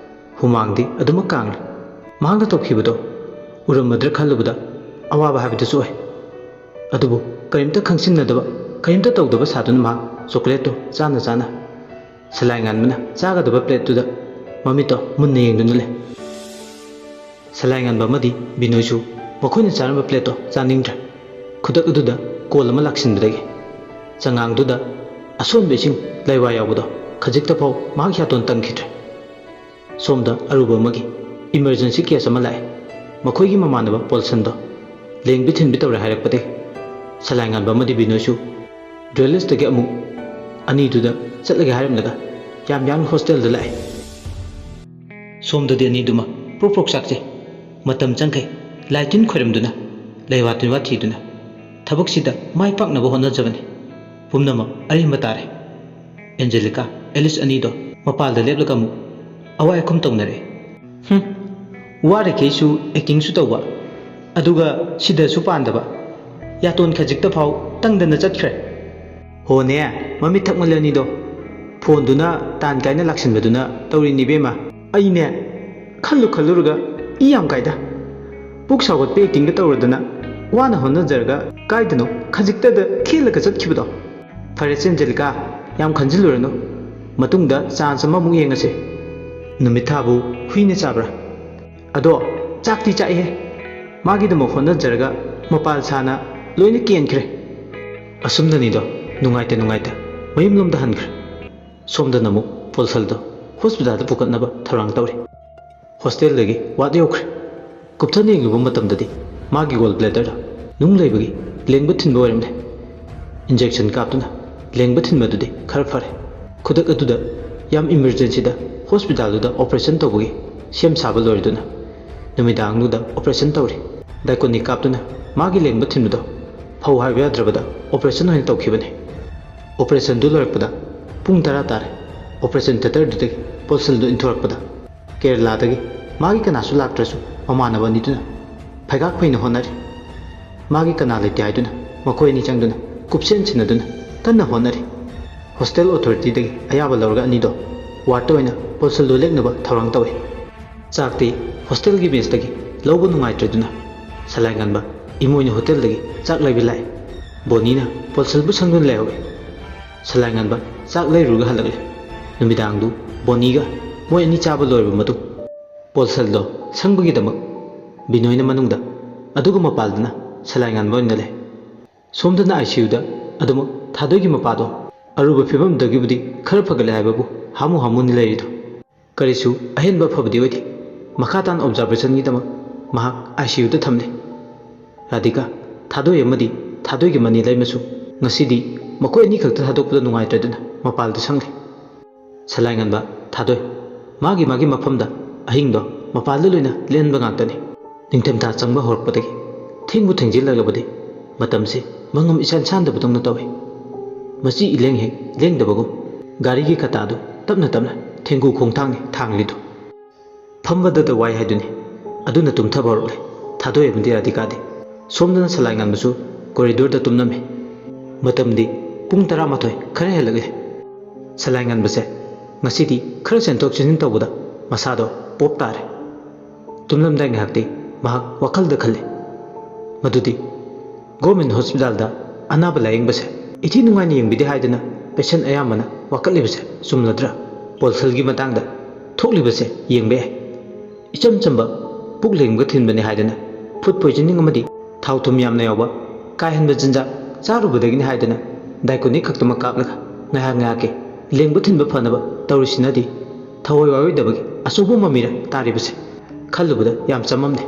ꯍꯨꯃꯥꯡꯗꯤ ꯑꯗꯨꯃꯛ ꯀꯥꯡꯂꯤ꯫ ꯃꯍꯥꯛꯅ ꯇꯧꯈꯤꯕꯗꯣ ꯎꯔꯝꯃꯗ꯭ꯔꯥ ꯈꯜꯂꯨꯕꯗ ꯑꯋꯥꯕ ꯍꯥꯏꯕꯗꯨꯁꯨ ꯑꯣꯏ꯫ ꯑꯗꯨꯕꯨ ꯀꯔꯤꯝꯇ ꯈꯪꯁꯤꯟꯅꯗꯕ, ꯀꯔꯤꯝꯇ ꯇꯧꯗꯕ ꯁꯥꯗꯨꯅ ꯃꯍꯥꯛ ꯆꯣꯀ꯭ꯂꯦꯠꯇꯨ ꯆꯥꯅ ꯆꯥꯅ ꯁꯂꯥꯏꯉꯥꯟꯕꯅ ꯆꯥꯒꯗꯕ ꯄ꯭ꯂꯦꯠꯇꯨꯗ ꯃꯃꯤꯠꯇꯣ ꯃꯨꯟꯅ ꯌꯦꯡꯗꯨꯅ ꯂꯩ꯫ ꯁꯂꯥꯏꯉꯥꯟꯕ ꯑꯃꯗꯤ ꯕꯤꯅꯣꯏꯁꯨ ꯃꯈꯣꯏꯅ ꯆꯥꯔꯝꯕ ꯄ꯭ꯂꯦꯠꯇꯣ ꯆꯥꯅꯤꯡꯗ꯭ꯔꯦ꯫ ꯈꯨꯗꯛ ꯑꯗꯨꯗ ꯀꯣꯜ ꯑꯃ ꯂꯥꯛꯁꯤꯟꯕꯗꯒꯤ ꯆꯉꯥꯡꯗꯨꯗ ꯑꯁꯣꯟꯕ ꯏꯁꯤꯡ ꯂꯩꯋꯥ ꯌꯥꯎꯕꯗꯣ ꯈꯖꯤꯛꯇ ꯐꯥꯎ ꯃꯍꯥꯛ ꯌꯥꯇꯣꯟ ꯇꯪꯈꯤꯗ꯭ꯔꯦ꯫ ꯁꯣꯝꯗ ꯑꯔꯨꯕ ꯑꯃꯒꯤ ꯏꯃꯔꯖꯦꯟꯁꯤ ꯀꯦꯁ ꯑꯃ ꯂꯥꯛꯑꯦ꯫ ꯃꯈꯣꯏꯒꯤ ꯃꯃꯥꯟꯅꯕ ꯄꯣꯜꯁꯟꯗꯣ ꯂꯦꯡꯕꯤ ꯊꯤꯟꯕꯤ ꯇꯧꯔꯦ ꯍꯥꯏꯔꯛꯄꯗꯒꯤ ꯁꯂꯥꯏꯉꯥꯟꯕ ꯑꯃꯗꯤ ꯕꯤꯅꯣꯏꯁꯨ ꯗ꯭ꯋꯦꯂꯔꯁꯇꯒꯤ ꯑꯃꯨꯛ ꯑꯅꯤꯗꯨꯗ ꯆꯠꯂꯒꯦ ꯍꯥꯏꯔꯝꯂꯒ ꯌꯥꯝ ꯌꯥꯡꯅ ꯍꯣꯁꯇꯦꯜꯗ ꯂꯥꯛꯑꯦ꯫ ꯁꯣꯝꯗꯗꯤ ꯑꯅꯤꯗꯨꯃ ꯄ꯭ꯔꯣꯛ ꯄ꯭ꯔꯣꯛ ꯆꯥꯛꯆꯩ꯫ ꯃꯇꯝ ꯆꯪꯈꯩ꯫ ꯂꯥꯏ ꯇꯤꯟ ꯈꯣꯏꯔꯝꯗꯨꯅ, ꯂꯩꯋꯥ ꯇꯤꯟꯋꯥ ꯊꯤꯗꯨꯅ ꯊꯕꯛꯁꯤꯗ ꯃꯥꯏ ꯄꯥꯛꯅꯕ ꯍꯣꯠꯅꯖꯕꯅꯤ꯫ ꯄꯨꯝꯅꯃꯛ ꯑꯔꯦꯝꯕ ꯇꯥꯔꯦ꯫ ꯑꯦꯟꯖꯦꯂꯤꯀꯥ, ꯑꯦꯂꯤꯁ ꯑꯅꯤꯗꯣ ꯃꯄꯥꯜꯗ ꯂꯦꯞꯂꯒ ꯑꯃꯨꯛ ꯑꯋꯥꯏ ꯑꯈꯨꯝ ꯇꯧꯅꯔꯦ꯫ ꯍꯨꯝ, ꯋꯥꯔꯤꯈꯩꯁꯨ ꯑꯦꯛꯇꯤꯡꯁꯨ ꯇꯧꯕ, ꯑꯗꯨꯒ ꯁꯤꯗꯁꯨ ꯄꯥꯟꯗꯕ, ꯌꯥꯇꯣꯟ ꯈꯖꯤꯛꯇ ꯐꯥꯎ ꯇꯪꯗꯅ ꯆꯠꯈ꯭ꯔꯦ꯫ ꯍꯣꯅꯦ, ꯃꯃꯤꯠ ꯊꯛꯃꯜꯂꯅꯤꯗꯣ꯫ ꯐꯣꯟꯗꯨꯅ ꯇꯥꯟ ꯀꯥꯏꯅ ꯂꯥꯛꯁꯤꯟꯕꯗꯨꯅ ꯇꯧꯔꯤꯅꯤ ꯏꯕꯦꯝꯃ꯫ ꯑꯩꯅꯦ, ꯈꯜꯂꯨ ꯈꯜꯂꯨꯔꯒ ꯏ ꯌꯥꯝ ꯀꯥꯏꯗ꯫ ꯄꯨꯛ ꯁꯥꯎꯒꯠꯄ ꯑꯦꯛꯇꯤꯡꯒ ꯇꯧꯔꯗꯅ ꯋꯥꯅ ꯍꯣꯠꯅꯖꯔꯒ ꯀꯥꯏꯗꯅꯣ ꯈꯖꯤꯛꯇꯗ ꯈꯦꯜꯂꯒ ꯆꯠꯈꯤꯕꯗꯣ꯫ ꯐꯔꯦꯁꯦ ꯑꯦꯟꯖꯦꯂꯤꯀꯥ, ꯌꯥꯝ ꯈꯟꯖꯤꯜꯂꯨꯔꯅꯨ꯫ ꯃꯇꯨꯡꯗ ꯆꯥꯟꯁ ꯑꯃꯃꯨꯛ ꯌꯦꯡꯉꯁꯤ꯫ ꯅꯨꯃꯤꯠ ꯊꯥꯕꯨ ꯍꯨꯏꯅ ꯆꯥꯕ꯭ꯔꯥ? ꯑꯗꯣ ꯆꯥꯛꯇꯤ ꯆꯥꯛꯏꯍꯦ꯫ ꯃꯥꯒꯤꯗꯃꯛ ꯍꯣꯠꯅꯖꯔꯒ ꯃꯄꯥꯜ ꯁꯥꯅ ꯂꯣꯏꯅ ꯀꯦꯟꯈ꯭ꯔꯦ꯫ ꯑꯁꯨꯝꯅꯅꯤꯗꯣ, ꯅꯨꯡꯉꯥꯏꯇ ꯅꯨꯡꯉꯥꯏꯇ ꯃꯌꯨꯝꯂꯣꯝꯗ ꯍꯟꯈ꯭ꯔꯦ꯫ ꯁꯣꯝꯗꯅ ꯑꯃꯨꯛ ꯄꯣꯜꯁꯜꯗꯣ ꯍꯣꯁꯄꯤꯇꯥꯜꯗ ꯄꯨꯈꯠꯅꯕ ꯊꯧꯔꯥꯡ ꯇꯧꯔꯤ꯫ ꯍꯣꯁꯇꯦꯜꯗꯒꯤ ꯋꯥꯔꯗ ꯌꯧꯈ꯭ꯔꯦ꯫ ꯀꯨꯞꯊꯅ ꯌꯦꯡꯂꯨꯕ ꯃꯇꯝꯗꯗꯤ ꯃꯥꯒꯤ ꯒꯣꯜ ꯕ꯭ꯂꯦꯗꯔꯗ ꯅꯨꯡ ꯂꯩꯕꯒꯤ ꯂꯦꯡꯕ ꯊꯤꯟꯕ ꯑꯣꯏꯔꯝꯂꯦ꯫ ꯏꯟꯖꯦꯛꯁꯟ ꯀꯥꯞꯇꯨꯅ ꯂꯦꯡꯕ ꯊꯤꯟꯕꯗꯨꯗꯤ ꯈꯔ ꯐꯔꯦ꯫ ꯈꯨꯗꯛ ꯑꯗꯨꯗ ꯌꯥꯝ ꯏꯃꯔꯖꯦꯟꯁꯤꯗ ꯍꯣꯁꯄꯤꯇꯥꯜꯗꯨꯗ ꯑꯣꯄꯔꯦꯁꯟ ꯇꯧꯕꯒꯤ ꯁꯦꯝ ꯁꯥꯕ ꯂꯣꯏꯔꯗꯨꯅ ꯅꯨꯃꯤꯗꯥꯡꯗꯨꯗ ꯑꯣꯄꯔꯦꯁꯟ ꯇꯧꯔꯤ꯫ ꯗꯥꯏꯀꯣꯅꯤꯛ ꯀꯥꯞꯇꯨꯅ ꯃꯥꯒꯤ ꯂꯦꯡꯕ ꯊꯤꯟꯕꯗꯣ ꯐꯧ ꯍꯥꯏꯕ ꯌꯥꯗ꯭ꯔꯕꯗ ꯑꯣꯄꯔꯦꯁꯟ ꯑꯣꯏꯅ ꯇꯧꯈꯤꯕꯅꯤ꯫ ꯑꯣꯄꯔꯦꯁꯟꯗꯨ ꯂꯣꯏꯔꯛꯄꯗ ꯄꯨꯡ ꯇꯔꯥ ꯇꯥꯔꯦ꯫ ꯑꯣꯄꯔꯦꯁꯟ ꯊꯤꯌꯦꯇꯔꯗꯨꯗꯒꯤ ꯄꯣꯜꯁꯜꯗꯨ ꯏꯟꯊꯣꯔꯛꯄꯗ ꯀꯦꯔꯂꯥꯗꯒꯤ ꯃꯥꯒꯤ ꯀꯅꯥꯁꯨ ꯂꯥꯛꯇ꯭ꯔꯁꯨ ꯃꯃꯥꯟꯅꯕ ꯑꯅꯤꯗꯨꯅ ꯐꯩꯒꯥꯛ ꯐꯩꯅ ꯍꯣꯠꯅꯔꯤ꯫ ꯃꯥꯒꯤ ꯀꯅꯥ ꯂꯩꯇꯦ ꯍꯥꯏꯗꯨꯅ ꯃꯈꯣꯏ ꯑꯅꯤ ꯆꯪꯗꯨꯅ ꯀꯨꯞꯁꯦꯟ ꯁꯤꯟꯅꯗꯨꯅ ꯀꯟꯅ ꯍꯣꯠꯅꯔꯤ꯫ ꯍꯣꯁꯇꯦꯜ ꯑꯣꯊꯣꯔꯤꯇꯤꯗꯒꯤ ꯑꯌꯥꯕ ꯂꯧꯔꯒ ꯑꯅꯤꯗꯣ ꯋꯥꯔꯗꯇ ꯑꯣꯏꯅ ꯄꯣꯜꯁꯜꯗꯨ ꯂꯦꯛꯅꯕ ꯊꯧꯔꯥꯡ ꯇꯧꯏ꯫ ꯆꯥꯛꯇꯤ ꯍꯣꯁꯇꯦꯜꯒꯤ ꯃꯦꯁꯇꯒꯤ ꯂꯧꯕ ꯅꯨꯡꯉꯥꯏꯇ꯭ꯔꯗꯨꯅ ꯁꯂꯥꯏ ꯉꯟꯕ ꯏꯃꯣꯏꯅꯨ ꯍꯣꯇꯦꯜꯗꯒꯤ ꯆꯥꯛ ꯂꯩꯕ ꯂꯥꯛꯏ꯫ ꯕꯣꯅꯤꯅ ꯄꯣꯜꯁꯜꯕꯨ ꯁꯪꯗꯨꯅ ꯂꯩꯍꯧꯏ꯫ ꯁꯂꯥꯏ ꯉꯟꯕ ꯆꯥꯛ ꯂꯩꯔꯨꯔꯒ ꯍꯜꯂꯛꯂꯦ꯫ ꯅꯨꯃꯤꯗꯥꯡꯗꯨ ꯕꯣꯅꯤꯒ ꯃꯣꯏ ꯑꯅꯤ ꯆꯥꯕ ꯂꯣꯏꯔꯕ ꯃꯇꯨꯡ ꯄꯣꯜꯁꯜꯗꯣ ꯁꯪꯕꯒꯤꯗꯃꯛ ꯕꯤꯅꯣꯏꯅ ꯃꯅꯨꯡꯗ, ꯑꯗꯨꯒ ꯃꯄꯥꯜꯗꯅ ꯁꯂꯥꯏ ꯉꯟꯕ ꯑꯣꯏꯅ ꯂꯩ꯫ ꯁꯣꯝꯗꯅ ꯑꯥꯏ ꯁꯤ ꯌꯨꯗ ꯑꯗꯨꯃꯛ ꯊꯥꯗꯣꯏꯒꯤ ꯃꯄꯥꯗꯣ ꯑꯔꯨꯕ ꯐꯤꯕꯝꯗꯒꯤꯕꯨꯗꯤ ꯈꯔ ꯐꯒꯠꯂꯦ ꯍꯥꯏꯕꯕꯨ ꯍꯥꯃꯨ ꯍꯥꯃꯨꯅꯤ ꯂꯩꯔꯤꯗꯣ꯫ ꯀꯔꯤꯁꯨ ꯑꯍꯦꯟꯕ ꯐꯕꯗꯤ ꯑꯣꯏꯗꯦ꯫ ꯃꯈꯥ ꯇꯥꯅ ꯑꯣꯕꯖꯥꯔꯕꯦꯁꯟꯒꯤꯗꯃꯛ ꯃꯍꯥꯛ ꯑꯥꯏ ꯁꯤ ꯌꯨꯗ ꯊꯝꯂꯤ꯫ ꯔꯥꯙꯤꯀꯥ, ꯊꯥꯗꯣꯏ ꯑꯃꯗꯤ ꯊꯥꯗꯣꯏꯒꯤ ꯃꯅꯤ ꯂꯩꯃꯁꯨ ꯉꯁꯤꯗꯤ ꯃꯈꯣꯏ ꯑꯅꯤꯈꯛꯇ ꯊꯥꯗꯣꯛꯄꯗ ꯅꯨꯡꯉꯥꯏꯇ꯭ꯔꯗꯨꯅ ꯃꯄꯥꯜꯗ ꯁꯪꯂꯤ꯫ ꯁꯂꯥꯏꯉꯟꯕ, ꯊꯥꯗꯣꯏ, ꯃꯥꯒꯤ ꯃꯥꯒꯤ ꯃꯐꯝꯗ ꯑꯍꯤꯡꯗꯣ ꯃꯄꯥꯜꯗ ꯂꯣꯏꯅ ꯂꯦꯟꯕ ꯉꯥꯛꯇꯅꯤ꯫ ꯅꯤꯡꯊꯝꯊꯥ ꯆꯪꯕ ꯍꯧꯔꯛꯄꯗꯒꯤ ꯊꯦꯡꯕꯨ ꯊꯦꯡꯖꯤꯜꯂꯛꯂꯕꯗꯤ ꯃꯇꯝꯁꯤ ꯃꯉꯝ ꯏꯁꯥꯟ ꯁꯥꯟꯗꯕꯗꯧꯅ ꯇꯧꯏ꯫ ꯃꯆꯤ ꯏꯂꯦꯡ ꯍꯦꯛ ꯂꯦꯡꯗꯕꯒꯨꯝ ꯒꯥꯔꯤꯒꯤ ꯀꯇꯥꯗꯨ ꯇꯞꯅ ꯇꯞꯅ ꯊꯦꯡꯒꯨ ꯈꯣꯡꯊꯥꯡꯅꯤ ꯊꯥꯡꯂꯤꯗꯨ꯫ ꯐꯝꯕꯗꯗ ꯋꯥꯏ ꯍꯥꯏꯗꯨꯅꯤ꯫ ꯑꯗꯨꯅ ꯇꯨꯝꯊꯕ ꯍꯧꯔꯛꯂꯦ꯫ ꯊꯥꯗꯣꯏ ꯑꯃꯗꯤ ꯔꯥꯙꯤꯀꯥꯗꯤ꯫ ꯁꯣꯝꯗꯅ ꯁꯂꯥꯏ ꯉꯟꯕꯁꯨ ꯀꯣꯔꯤꯗꯣꯔꯗ ꯇꯨꯝꯂꯝꯃꯤ꯫ ꯃꯇꯝꯗꯤ ꯄꯨꯡ ꯇꯔꯥꯃꯥꯊꯣꯏ ꯈꯔ ꯍꯦꯜꯂꯛꯂꯦ꯫ ꯁꯂꯥꯏ ꯉꯟꯕꯁꯦ ꯉꯁꯤꯗꯤ ꯈꯔ ꯆꯦꯟꯊꯣꯛ ꯆꯦꯟꯁꯤꯟ ꯇꯧꯕꯗ ꯃꯁꯥꯗꯣ ꯄꯣꯞ ꯇꯥꯔꯦ꯫ ꯇꯨꯝꯂꯝꯗꯥꯏ ꯉꯥꯏꯍꯥꯛꯇꯤ ꯃꯍꯥꯛ ꯋꯥꯈꯜꯗ ꯈꯜꯂꯤ꯫ ꯃꯗꯨꯗꯤ ꯒꯣꯔꯃꯦꯟ ꯍꯣꯁꯄꯤꯇꯥꯜꯗ ꯑꯅꯥꯕ ꯂꯥꯌꯦꯡꯕꯁꯦ ꯏꯊꯤ ꯅꯨꯡꯉꯥꯏꯅ ꯌꯦꯡꯕꯤꯗꯦ ꯍꯥꯏꯗꯅ ꯄꯦꯁꯦꯟ ꯑꯌꯥꯝꯕꯅ ꯋꯥꯀꯠꯂꯤꯕꯁꯦ ꯆꯨꯝꯂꯗ꯭ꯔꯥ? ꯄꯣꯜꯁꯜꯒꯤ ꯃꯇꯥꯡꯗ ꯊꯣꯛꯂꯤꯕꯁꯦ ꯌꯦꯡꯕ ꯌꯥꯏ꯫ ꯏꯆꯝ ꯆꯝꯕ ꯄꯨꯛ ꯂꯦꯡꯕ ꯊꯤꯟꯕꯅꯤ ꯍꯥꯏꯗꯅ ꯐꯨꯗ ꯄꯣꯏꯖꯅꯤꯡ ꯑꯃꯗꯤ ꯊꯥꯎ ꯊꯨꯝ ꯌꯥꯝꯅ ꯌꯥꯎꯕ ꯀꯥ ꯍꯦꯟꯕ ꯆꯤꯟꯖꯥꯛ ꯆꯥꯔꯨꯕꯗꯒꯤꯅꯤ ꯍꯥꯏꯗꯅ ꯗꯥꯏꯀꯣꯅꯤꯛ ꯈꯛꯇꯃꯛ ꯀꯥꯞꯂꯒ ꯉꯥꯏꯍꯥꯛ ꯉꯥꯏꯍꯥꯛꯀꯤ ꯂꯦꯡꯕ ꯊꯤꯟꯕ ꯐꯅꯕ ꯇꯧꯔꯤꯁꯤꯅꯗꯤ ꯊꯋꯥꯏ ꯋꯥꯔꯣꯏꯗꯕꯒꯤ ꯑꯆꯧꯕ ꯃꯃꯤꯔ ꯇꯥꯔꯤꯕꯁꯦ? ꯈꯜꯂꯨꯕꯗ ꯌꯥꯝ ꯆꯃꯝꯅꯩ꯫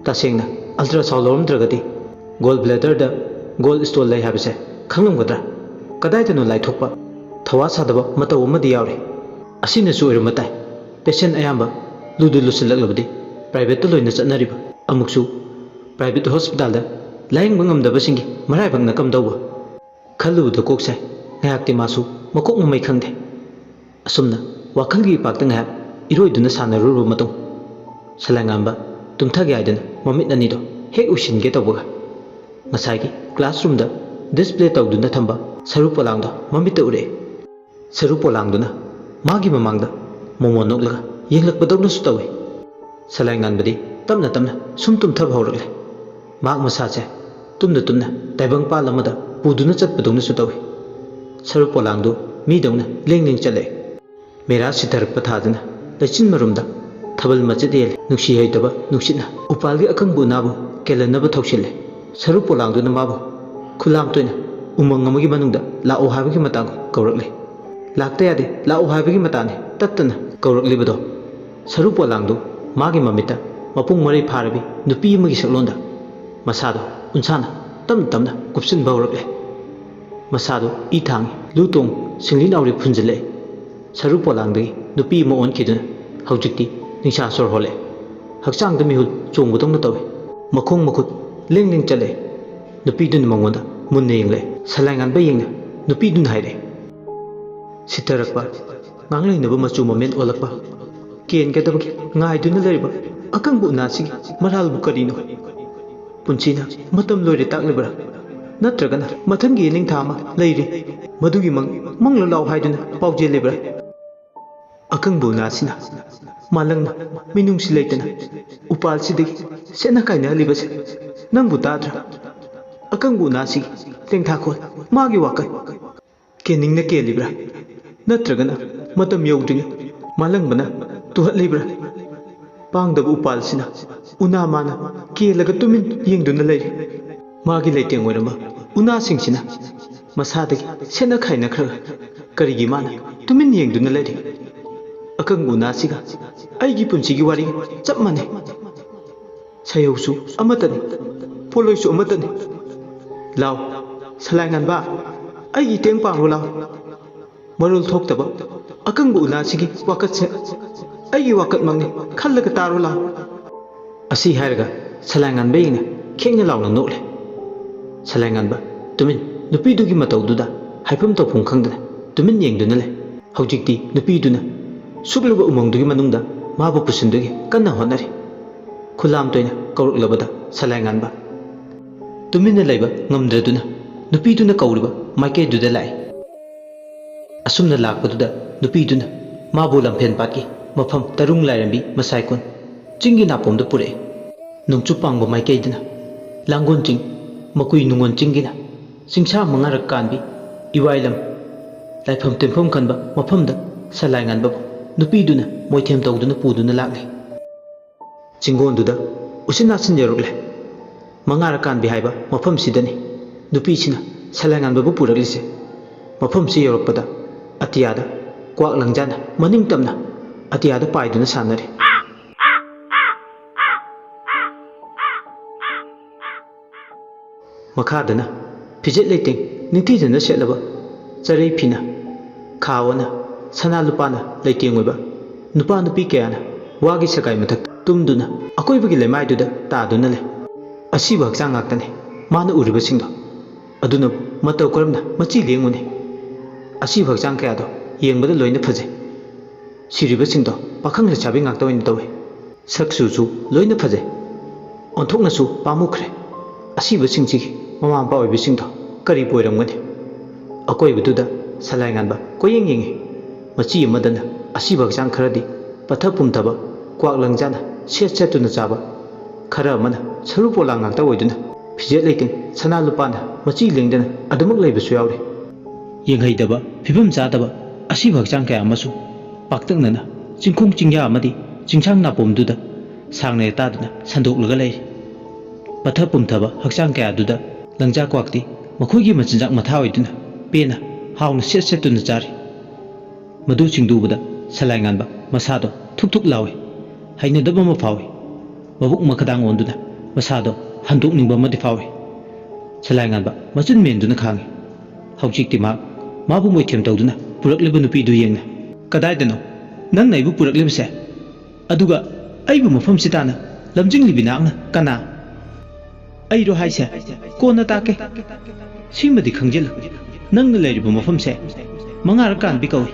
ꯇꯁꯦꯡꯅ ultrasound ꯂꯧꯔꯝꯗ꯭ꯔꯒꯗꯤ gall bladderꯗ gall stone ꯂꯩ ꯍꯥꯏꯕꯁꯦ ꯈꯪꯂꯝꯒꯗ꯭ꯔꯥ? ꯀꯗꯥꯏꯗꯅꯣ ꯂꯥꯏꯊꯣꯛꯄ, ꯊꯋꯥ ꯁꯥꯗꯕ ꯃꯇꯧ ꯑꯃꯗꯤ ꯌꯥꯎꯔꯤ꯫ ꯑꯁꯤꯅꯁꯨ ꯑꯣꯏꯔꯝꯕ ꯇꯥꯏ꯫ Patient ꯑꯌꯥꯝꯕ ꯂꯨꯗꯨ ꯂꯨꯁꯤꯜꯂꯛꯂꯕꯗꯤ privateꯇ ꯂꯣꯏꯅ ꯆꯠꯅꯔꯤꯕ꯫ ꯑꯃꯨꯛꯁꯨ private hospitalꯗ ꯂꯥꯌꯦꯡꯕ ꯉꯝꯗꯕꯁꯤꯡꯒꯤ ꯃꯔꯥꯏꯕꯛꯅ ꯀꯝꯗꯧꯕ? ꯈꯜꯂꯨꯕꯗ ꯀꯣꯛ ꯁꯥꯏ꯫ ꯉꯥꯏꯍꯥꯛꯇꯤ ꯃꯥꯁꯨ ꯃꯀꯣꯛ ꯃꯃꯩ ꯈꯪꯗꯦ꯫ ꯑꯁꯨꯝꯅ ꯋꯥꯈꯜꯒꯤ ꯏꯄꯥꯛꯇ ꯉꯥꯏꯍꯥꯛ ꯏꯔꯣꯏꯗꯨꯅ ꯁꯥꯟꯅꯔꯨꯔꯕ ꯃꯇꯨꯡ, ꯁꯂꯥꯏꯉꯥꯟꯕ ꯇꯨꯝꯊꯒꯦ ꯍꯥꯏꯗꯨꯅ ꯃꯃꯤꯠ ꯑꯅꯤꯗꯣ ꯍꯦꯛ ꯎꯏꯁꯤꯟꯒꯦ ꯇꯧꯕꯒ, ꯉꯁꯥꯏꯒꯤ classroomꯗ display ꯇꯧꯗꯨꯅ ꯊꯝꯕ ꯁꯔꯨ ꯄꯣꯂꯥꯡꯗꯣ ꯃꯃꯤꯠꯇ ꯎꯔꯛꯑꯦ꯫ ꯁꯔꯨ ꯄꯣꯂꯥꯡꯗꯨꯅ ꯃꯥꯒꯤ ꯃꯃꯥꯡꯗ ꯃꯣꯃꯣꯟ ꯅꯣꯛꯂꯒ ꯌꯦꯡꯂꯛꯄꯗꯧꯅꯁꯨ ꯇꯧꯏ꯫ ꯁꯂꯥꯏꯉꯥꯟꯕꯗꯤ ꯇꯞꯅ ꯇꯞꯅ ꯁꯨꯝ ꯇꯨꯝꯊꯕ ꯍꯧꯔꯛꯂꯦ꯫ ꯃꯍꯥꯛ ꯃꯁꯥꯁꯦ ꯇꯨꯝꯅ ꯇꯨꯝꯅ ꯇꯥꯏꯕꯪꯄꯥꯜ ꯑꯃꯗ ꯄꯨꯗꯨꯅ ꯆꯠꯄꯗꯧꯅꯁꯨ ꯇꯧꯏ꯫ ꯁꯔꯨ ꯄꯣꯂꯥꯡꯗꯨ ꯃꯤꯗꯧꯅ ꯂꯦꯡ ꯂꯦꯡ ꯆꯠꯂꯛꯏ꯫ ꯃꯦꯔꯥ ꯁꯤꯊꯔꯛꯄ ꯊꯥꯗꯨꯅ ꯂꯩꯆꯤꯟ ꯃꯔꯨꯝꯗ ꯊꯥꯕꯜ ꯃꯆꯦꯠ ꯌꯦꯜꯂꯤ꯫ ꯅꯨꯡꯁꯤ ꯍꯩꯇꯕ ꯅꯨꯡꯁꯤꯠꯅ ꯎꯄꯥꯜꯒꯤ ꯑꯀꯪꯕ ꯎꯅꯥꯕꯨ ꯀꯦꯜꯍꯟꯅꯕ ꯊꯧꯁꯤꯜꯂꯤ꯫ ꯁꯔꯨ ꯄꯣꯂꯥꯡꯗꯨꯅ ꯃꯥꯕꯨ ꯈꯨꯂꯥꯝ ꯇꯣꯏꯅ ꯎꯃꯪ ꯑꯃꯒꯤ ꯃꯅꯨꯡꯗ ꯂꯥꯛꯑꯣ ꯍꯥꯏꯕꯒꯤ ꯃꯇꯥꯡ ꯀꯧꯔꯛꯂꯤ꯫ ꯂꯥꯛꯇ ꯌꯥꯗꯦ, ꯂꯥꯛꯑꯣ ꯍꯥꯏꯕꯒꯤ ꯃꯇꯥꯡꯅꯤ ꯇꯠꯇꯅ ꯀꯧꯔꯛꯂꯤꯕꯗꯣ꯫ ꯁꯔꯨ ꯄꯣꯂꯥꯡꯗꯨ ꯃꯥꯒꯤ ꯃꯃꯤꯠꯇ ꯃꯄꯨꯡ ꯃꯔꯩ ꯐꯥꯔꯕꯤ ꯅꯨꯄꯤ ꯑꯃꯒꯤ ꯁꯛꯂꯣꯟꯗ ꯃꯁꯥꯗꯨ ꯎꯟꯁꯥꯅ ꯇꯞꯅ ꯇꯞꯅ ꯀꯨꯞꯁꯤꯟꯕ ꯍꯧꯔꯛꯂꯦ꯫ ꯃꯁꯥꯗꯨ ꯏ ꯊꯥꯡꯉꯤ, ꯂꯨ ꯇꯣꯡ, ꯁꯤꯡꯂꯤ ꯅꯥꯎꯔꯤ ꯐꯨꯟꯖꯤꯜꯂꯛꯏ꯫ ꯁꯔꯨ ꯄꯣꯂꯥꯡꯗꯒꯤ ꯅꯨꯄꯤ ꯑꯃ ꯑꯣꯟꯈꯤꯗꯨꯅ ꯍꯧꯖꯤꯛꯇꯤ ꯅꯤꯡꯁꯥ ꯁꯣꯔ ꯍꯣꯜꯂꯛꯑꯦ꯫ ꯍꯛꯆꯥꯡꯗ ꯃꯤꯍꯨꯜ ꯆꯣꯡꯕꯗꯧꯅ ꯇꯧꯏ꯫ ꯃꯈꯣꯡ ꯃꯈꯨꯠ ꯂꯦꯡ ꯂꯦꯡ ꯆꯠꯂꯛꯑꯦ꯫ ꯅꯨꯄꯤꯗꯨꯅ ꯃꯉꯣꯟꯗ ꯃꯨꯟꯅ ꯌꯦꯡꯂꯛꯑꯦ꯫ ꯁꯂꯥꯏꯉꯥꯟꯕ ꯌꯦꯡꯅ ꯅꯨꯄꯤꯗꯨꯅ ꯍꯥꯏꯔꯛꯑꯦ, ꯁꯤꯊꯔꯛꯄ, ꯉꯥꯡꯂꯩꯅꯕ ꯃꯆꯨ ꯃꯃꯦꯟ ꯑꯣꯜꯂꯛꯄ, ꯀꯦꯟꯒꯗꯕꯒꯤ ꯉꯥꯏꯗꯨꯅ ꯂꯩꯔꯤꯕ ꯑꯀꯪꯕ ꯎꯅꯥꯁꯤꯒꯤ ꯃꯔꯥꯜꯕꯨ ꯀꯔꯤꯅꯣ? ꯄꯨꯟꯁꯤꯅ ꯃꯇꯝ ꯂꯣꯏꯔꯦ ꯇꯥꯛꯂꯤꯕ꯭ꯔꯥ? ꯅꯠꯇ꯭ꯔꯒꯅ ꯃꯊꯪꯒꯤ ꯌꯦꯅꯤꯡꯊꯥ ꯑꯃ ꯂꯩꯔꯤ, ꯃꯗꯨꯒꯤ ꯃꯪ ꯃꯪꯂ ꯂꯥꯎ ꯍꯥꯏꯗꯨꯅ ꯄꯥꯎꯖꯦꯜꯂꯤꯕ꯭ꯔꯥ? ꯑꯀꯪꯕ ꯎꯅꯥꯁꯤꯅ ꯃꯥꯂꯪꯅ ꯃꯤꯅꯨꯡꯁꯤ ꯂꯩꯇꯅ ꯎꯄꯥꯜꯁꯤꯗꯒꯤ ꯁꯦꯠꯅ ꯀꯥꯏꯅꯍꯜꯂꯤꯕꯁꯦ ꯅꯪꯕꯨ ꯇꯥꯗ꯭ꯔꯥ? ꯑꯀꯪꯕ ꯎꯅꯥꯁꯤꯒꯤ ꯂꯦꯡꯊꯥꯈꯣꯜ, ꯃꯥꯒꯤ ꯋꯥꯀꯜ, ꯀꯦꯟꯅꯤꯡꯅ ꯀꯦꯜꯂꯤꯕ꯭ꯔꯥ? ꯅꯠꯇ꯭ꯔꯒꯅ ꯃꯇꯝ ꯌꯧꯗ꯭ꯔꯤꯉꯩ ꯃꯥꯂꯪꯕꯅ ꯇꯨꯍꯠꯂꯤꯕ꯭ꯔꯥ? ꯄꯥꯡꯗꯕ ꯎꯄꯥꯜꯁꯤꯅ ꯎꯅꯥ ꯃꯥꯅ ꯀꯦꯜꯂꯒ ꯇꯨꯃꯤꯟ ꯌꯦꯡꯗꯨꯅ ꯂꯩꯔꯤ꯫ ꯃꯥꯒꯤ ꯂꯩꯇꯦꯡ ꯑꯣꯏꯔꯝꯕ ꯎꯅꯥꯁꯤꯡꯁꯤꯅ ꯃꯁꯥꯗꯒꯤ ꯁꯦꯠꯅ ꯈꯥꯏꯅꯈ꯭ꯔꯒ ꯀꯔꯤꯒꯤ ꯃꯥꯅ ꯇꯨꯃꯤꯟ ꯌꯦꯡꯗꯨꯅ ꯂꯩꯔꯤ? ꯑꯀꯪꯕ ꯎꯅꯥꯁꯤꯒ ꯑꯩꯒꯤ ꯄꯨꯟꯁꯤꯒꯤ ꯋꯥꯔꯤ ꯆꯞ ꯃꯥꯟꯅꯩ꯫ ꯁꯩꯍꯧꯁꯨ ꯑꯃꯠꯇꯅꯤ, ꯄꯣꯠꯂꯣꯏꯁꯨ ꯑꯃꯠꯇꯅꯤ꯫ ꯂꯥꯎ, ꯁꯂꯥꯏ ꯉꯥꯟꯕ, ꯑꯩꯒꯤ ꯏꯇꯦꯡ ꯄꯥꯡꯂꯨ ꯂꯥꯎ꯫ ꯃꯔꯣꯜ ꯊꯣꯛꯇꯕ ꯑꯀꯪꯕ ꯎꯅꯥꯁꯤꯒꯤ ꯋꯥꯀꯠꯁꯦ ꯑꯩꯒꯤ ꯋꯥꯀꯠꯃꯛꯅꯤ, ꯈꯜꯂꯒ ꯇꯥꯔꯣ ꯂꯥꯎ꯫ ꯑꯁꯤ ꯍꯥꯏꯔꯒ ꯁꯂꯥꯏ ꯉꯥꯟꯕ ꯌꯦꯡꯅ ꯈꯦꯡꯅ ꯂꯥꯎꯅ ꯅꯣꯛꯂꯦ꯫ ꯁꯂꯥꯏ ꯉꯥꯟꯕ ꯇꯨꯃꯤꯟ ꯅꯨꯄꯤꯗꯨꯒꯤ ꯃꯇꯧꯗꯨꯗ ꯍꯥꯏꯐꯝ ꯇꯧꯐꯝ ꯈꯪꯗꯅ ꯇꯨꯃꯤꯟ ꯌꯦꯡꯗꯨꯅ ꯂꯩ꯫ ꯍꯧꯖꯤꯛꯇꯤ ꯅꯨꯄꯤꯗꯨꯅ ꯁꯨꯛꯂꯕ ꯎꯃꯪꯗꯨꯒꯤ ꯃꯅꯨꯡꯗ ꯃꯥꯕꯨ ꯄꯨꯁꯤꯟꯗꯨꯒꯤ ꯀꯟꯅ ꯍꯣꯠꯅꯔꯤ꯫ ꯈꯨꯂꯥꯝ ꯇꯣꯏꯅ ꯀꯧꯔꯛꯂꯕꯗ ꯁꯂꯥꯏ ꯉꯥꯟꯕ ꯇꯨꯃꯤꯟꯅ ꯂꯩꯕ ꯉꯝꯗ꯭ꯔꯗꯨꯅ ꯅꯨꯄꯤꯗꯨꯅ ꯀꯧꯔꯤꯕ ꯃꯥꯏꯀꯩꯗꯨꯗ ꯂꯥꯛꯏ꯫ ꯑꯁꯨꯝꯅ ꯂꯥꯛꯄꯗꯨꯗ ꯅꯨꯄꯤꯗꯨꯅ ꯃꯥꯕꯨ ꯂꯝꯐꯦꯟ ꯄꯥꯠꯀꯤ ꯃꯐꯝ ꯇꯔꯨꯡ ꯂꯥꯏꯔꯦꯝꯕꯤ ꯃꯁꯥꯏꯀꯣꯟ ꯆꯤꯡꯒꯤ ꯅꯥꯄꯣꯝꯗ ꯄꯨꯔꯛꯏ꯫ ꯅꯣꯡꯆꯨꯞ ꯄꯥꯡꯕ ꯃꯥꯏꯀꯩꯗꯅ ꯂꯥꯡꯒꯣꯜ ꯆꯤꯡ, ꯃꯀꯨꯏ ꯅꯨꯡꯒꯣꯜ ꯆꯤꯡꯒꯤꯅ ꯆꯤꯡꯁꯥ ꯃꯉꯥꯔꯛ ꯀꯥꯟꯕꯤ ꯏꯋꯥꯏ ꯂꯝ, ꯂꯥꯏꯐꯝ ꯇꯤꯟꯐꯝ ꯈꯟꯕ ꯃꯐꯝꯗ ꯁꯂꯥꯏ ꯉꯥꯟꯕꯕꯨ ꯅꯨꯄꯤꯗꯨꯅ ꯃꯣꯏꯊꯦꯝ ꯇꯧꯗꯨꯅ ꯄꯨꯗꯨꯅ ꯂꯥꯛꯂꯤ꯫ ꯆꯤꯡꯒꯣꯟꯗꯨꯗ ꯎꯆꯤꯟ ꯅꯥꯆꯤꯟ ꯌꯧꯔꯛꯂꯦ꯫ ꯃꯉꯥꯔꯛ ꯀꯥꯟꯕꯤ ꯍꯥꯏꯕ ꯃꯐꯝꯁꯤꯗꯅꯤ ꯅꯨꯄꯤꯁꯤꯅ ꯁꯂꯥꯏ ꯉꯥꯟꯕꯕꯨ ꯄꯨꯔꯛꯂꯤꯁꯦ꯫ ꯃꯐꯝꯁꯤ ꯌꯧꯔꯛꯄꯗ ꯑꯇꯤꯌꯥꯗ ꯀ꯭ꯋꯥꯛ ꯂꯪꯖꯥꯅ ꯃꯅꯤꯡ ꯇꯝꯅ ꯑꯇꯤꯌꯥꯗ ꯄꯥꯏꯗꯨꯅ ꯁꯥꯟꯅꯔꯤ꯫ ꯃꯈꯥꯗꯅ ꯐꯤꯖꯦꯠ ꯂꯩꯇꯦꯡ ꯅꯤꯡꯊꯤꯖꯅ ꯁꯦꯠꯂꯕ ꯆꯔꯩ ꯐꯤꯅ, ꯈꯥ ꯑꯣꯟꯅ ꯁꯅꯥ ꯂꯨꯄꯥꯅ ꯂꯩꯇꯦꯡ ꯑꯣꯏꯕ ꯅꯨꯄꯥ ꯅꯨꯄꯤ ꯀꯌꯥꯅ ꯋꯥꯒꯤ ꯁꯒꯥꯏ ꯃꯊꯛꯇ ꯇꯨꯝꯗꯨꯅ ꯑꯀꯣꯏꯕꯒꯤ ꯂꯩꯃꯥꯏꯗꯨꯗ ꯇꯥꯗꯨꯅ ꯂꯩ꯫ ꯑꯁꯤꯕ ꯍꯛꯆꯥꯡ ꯉꯥꯛꯇꯅꯤ ꯃꯥꯅ ꯎꯔꯤꯕꯁꯤꯡꯗꯣ꯫ ꯑꯗꯨꯅꯕꯨ ꯃꯇꯧ ꯀꯔꯝꯅ ꯃꯆꯤ ꯂꯦꯡꯉꯨꯅꯤ? ꯑꯁꯤꯕ ꯍꯛꯆꯥꯡ ꯀꯌꯥꯗꯣ ꯌꯦꯡꯕꯗ ꯂꯣꯏꯅ ꯐꯖꯩ꯫ ꯁꯤꯔꯤꯕꯁꯤꯡꯗꯣ ꯄꯥꯈꯪ ꯂꯩꯁꯥꯕꯤ ꯉꯥꯛꯇ ꯑꯣꯏꯅ ꯇꯧꯏ꯫ ꯁꯛ ꯆꯨꯁꯨ ꯂꯣꯏꯅ ꯐꯖꯩ꯫ ꯑꯣꯟꯊꯣꯛꯅꯁꯨ ꯄꯥꯝꯃꯨꯈ꯭ꯔꯦ꯫ ꯑꯁꯤꯕꯁꯤꯡꯁꯤꯒꯤ ꯃꯃꯥ ꯃꯄꯥ ꯑꯣꯏꯕꯁꯤꯡꯗꯣ ꯀꯔꯤꯕꯨ ꯑꯣꯏꯔꯝꯒꯅꯤ? ꯑꯀꯣꯏꯕꯗꯨꯗ ꯁꯂꯥꯏ ꯉꯥꯟꯕ ꯀꯣꯏꯌꯦꯡ ꯌꯦꯡꯉꯤ꯫ ꯃꯆꯤ ꯑꯃꯗꯅ ꯑꯁꯤꯕ ꯍꯛꯆꯥꯡ ꯈꯔꯗꯤ ꯄꯠꯊ ꯄꯨꯝꯊꯕ ꯀ꯭ꯋꯥꯛ ꯂꯪꯖꯥꯅ ꯁꯦꯠ ꯁꯦꯠꯇꯨꯅ ꯆꯥꯕ, ꯈꯔ ꯑꯃꯅ ꯁꯔꯨ ꯄꯣꯂꯥꯡ ꯉꯥꯛꯇ ꯑꯣꯏꯗꯨꯅ ꯐꯤꯖꯦꯠ ꯂꯩꯇꯦꯡ ꯁꯅꯥ ꯂꯨꯄꯥꯅ ꯃꯆꯤ ꯂꯦꯡꯗꯅ ꯑꯗꯨꯃꯛ ꯂꯩꯕꯁꯨ ꯌꯥꯎꯔꯤ꯫ ꯌꯦꯡꯍꯩꯗꯕ, ꯐꯤꯕꯝ ꯆꯥꯗꯕ ꯑꯁꯤꯕ ꯍꯛꯆꯥꯡ ꯀꯌꯥ ꯑꯃꯁꯨ ꯄꯥꯛꯇꯛꯅꯅ ꯆꯤꯡꯈꯣꯡ ꯆꯤꯡꯌꯥ ꯑꯃꯗꯤ ꯆꯤꯡꯁꯥꯡ ꯅꯥꯄꯣꯝꯗꯨꯗ ꯁꯥꯡꯅ ꯂꯩꯇꯥꯗꯨꯅ ꯁꯟꯗꯣꯛꯂꯒ ꯂꯩꯔꯤ꯫ ꯄꯠꯊ ꯄꯨꯝꯊꯕ ꯍꯛꯆꯥꯡ ꯀꯌꯥꯗꯨꯗ ꯂꯪꯖꯥ ꯀ꯭ꯋꯥꯛꯇꯤ ꯃꯈꯣꯏꯒꯤ ꯃꯆꯤꯟꯖꯥꯛ ꯃꯊꯥ ꯑꯣꯏꯗꯨꯅ ꯄꯦꯟꯅ ꯍꯥꯎꯅ ꯁꯦꯠ ꯁꯦꯠꯇꯨꯅ ꯆꯥꯔꯤ꯫ ꯃꯗꯨꯁꯤꯡꯗꯨ ꯎꯕꯗ ꯁꯂꯥꯏ ꯉꯥꯟꯕ ꯃꯁꯥꯗꯣ ꯊꯨꯛ ꯊꯨꯛ ꯂꯥꯎꯏ꯫ ꯍꯩꯅꯗꯕ ꯑꯃ ꯐꯥꯎꯏ꯫ ꯃꯕꯨꯛ ꯃꯈꯥꯗꯥꯡ ꯑꯣꯟꯗꯨꯅ ꯃꯁꯥꯗꯣ ꯍꯟꯗꯣꯛꯅꯤꯡꯕ ꯑꯃꯗꯤ ꯐꯥꯎꯏ꯫ ꯁꯂꯥꯏꯉꯥꯟꯕ ꯃꯆꯤꯟ ꯃꯦꯟꯗꯨꯅ ꯈꯥꯡꯏ꯫ ꯍꯧꯖꯤꯛꯇꯤ ꯃꯍꯥꯛ ꯃꯥꯕꯨ ꯃꯣꯏꯊꯦꯝ ꯇꯧꯗꯨꯅ ꯄꯨꯔꯛꯂꯤꯕ ꯅꯨꯄꯤꯗꯨ ꯌꯦꯡꯅ, "ꯀꯗꯥꯏꯗꯅꯣ ꯅꯪꯅ ꯑꯩꯕꯨ ꯄꯨꯔꯛꯂꯤꯕꯁꯦ? ꯑꯗꯨꯒ ꯑꯩꯕꯨ ꯃꯐꯝꯁꯤ ꯇꯥꯅ ꯂꯝꯖꯤꯡꯂꯤꯕꯤ ꯅꯍꯥꯛꯅ ꯀꯅꯥ?" "ꯑꯩꯔꯣ ꯍꯥꯏꯁꯦ? ꯀꯣꯟꯅ ꯇꯥꯛꯀꯦ꯫ ꯁꯤꯃꯗꯤ ꯈꯪꯖꯤꯜꯂꯨ, ꯅꯪꯅ ꯂꯩꯔꯤꯕ ꯃꯐꯝꯁꯦ ꯃꯉꯥꯔꯛ ꯀꯥꯟꯕꯤ ꯀꯧꯏ꯫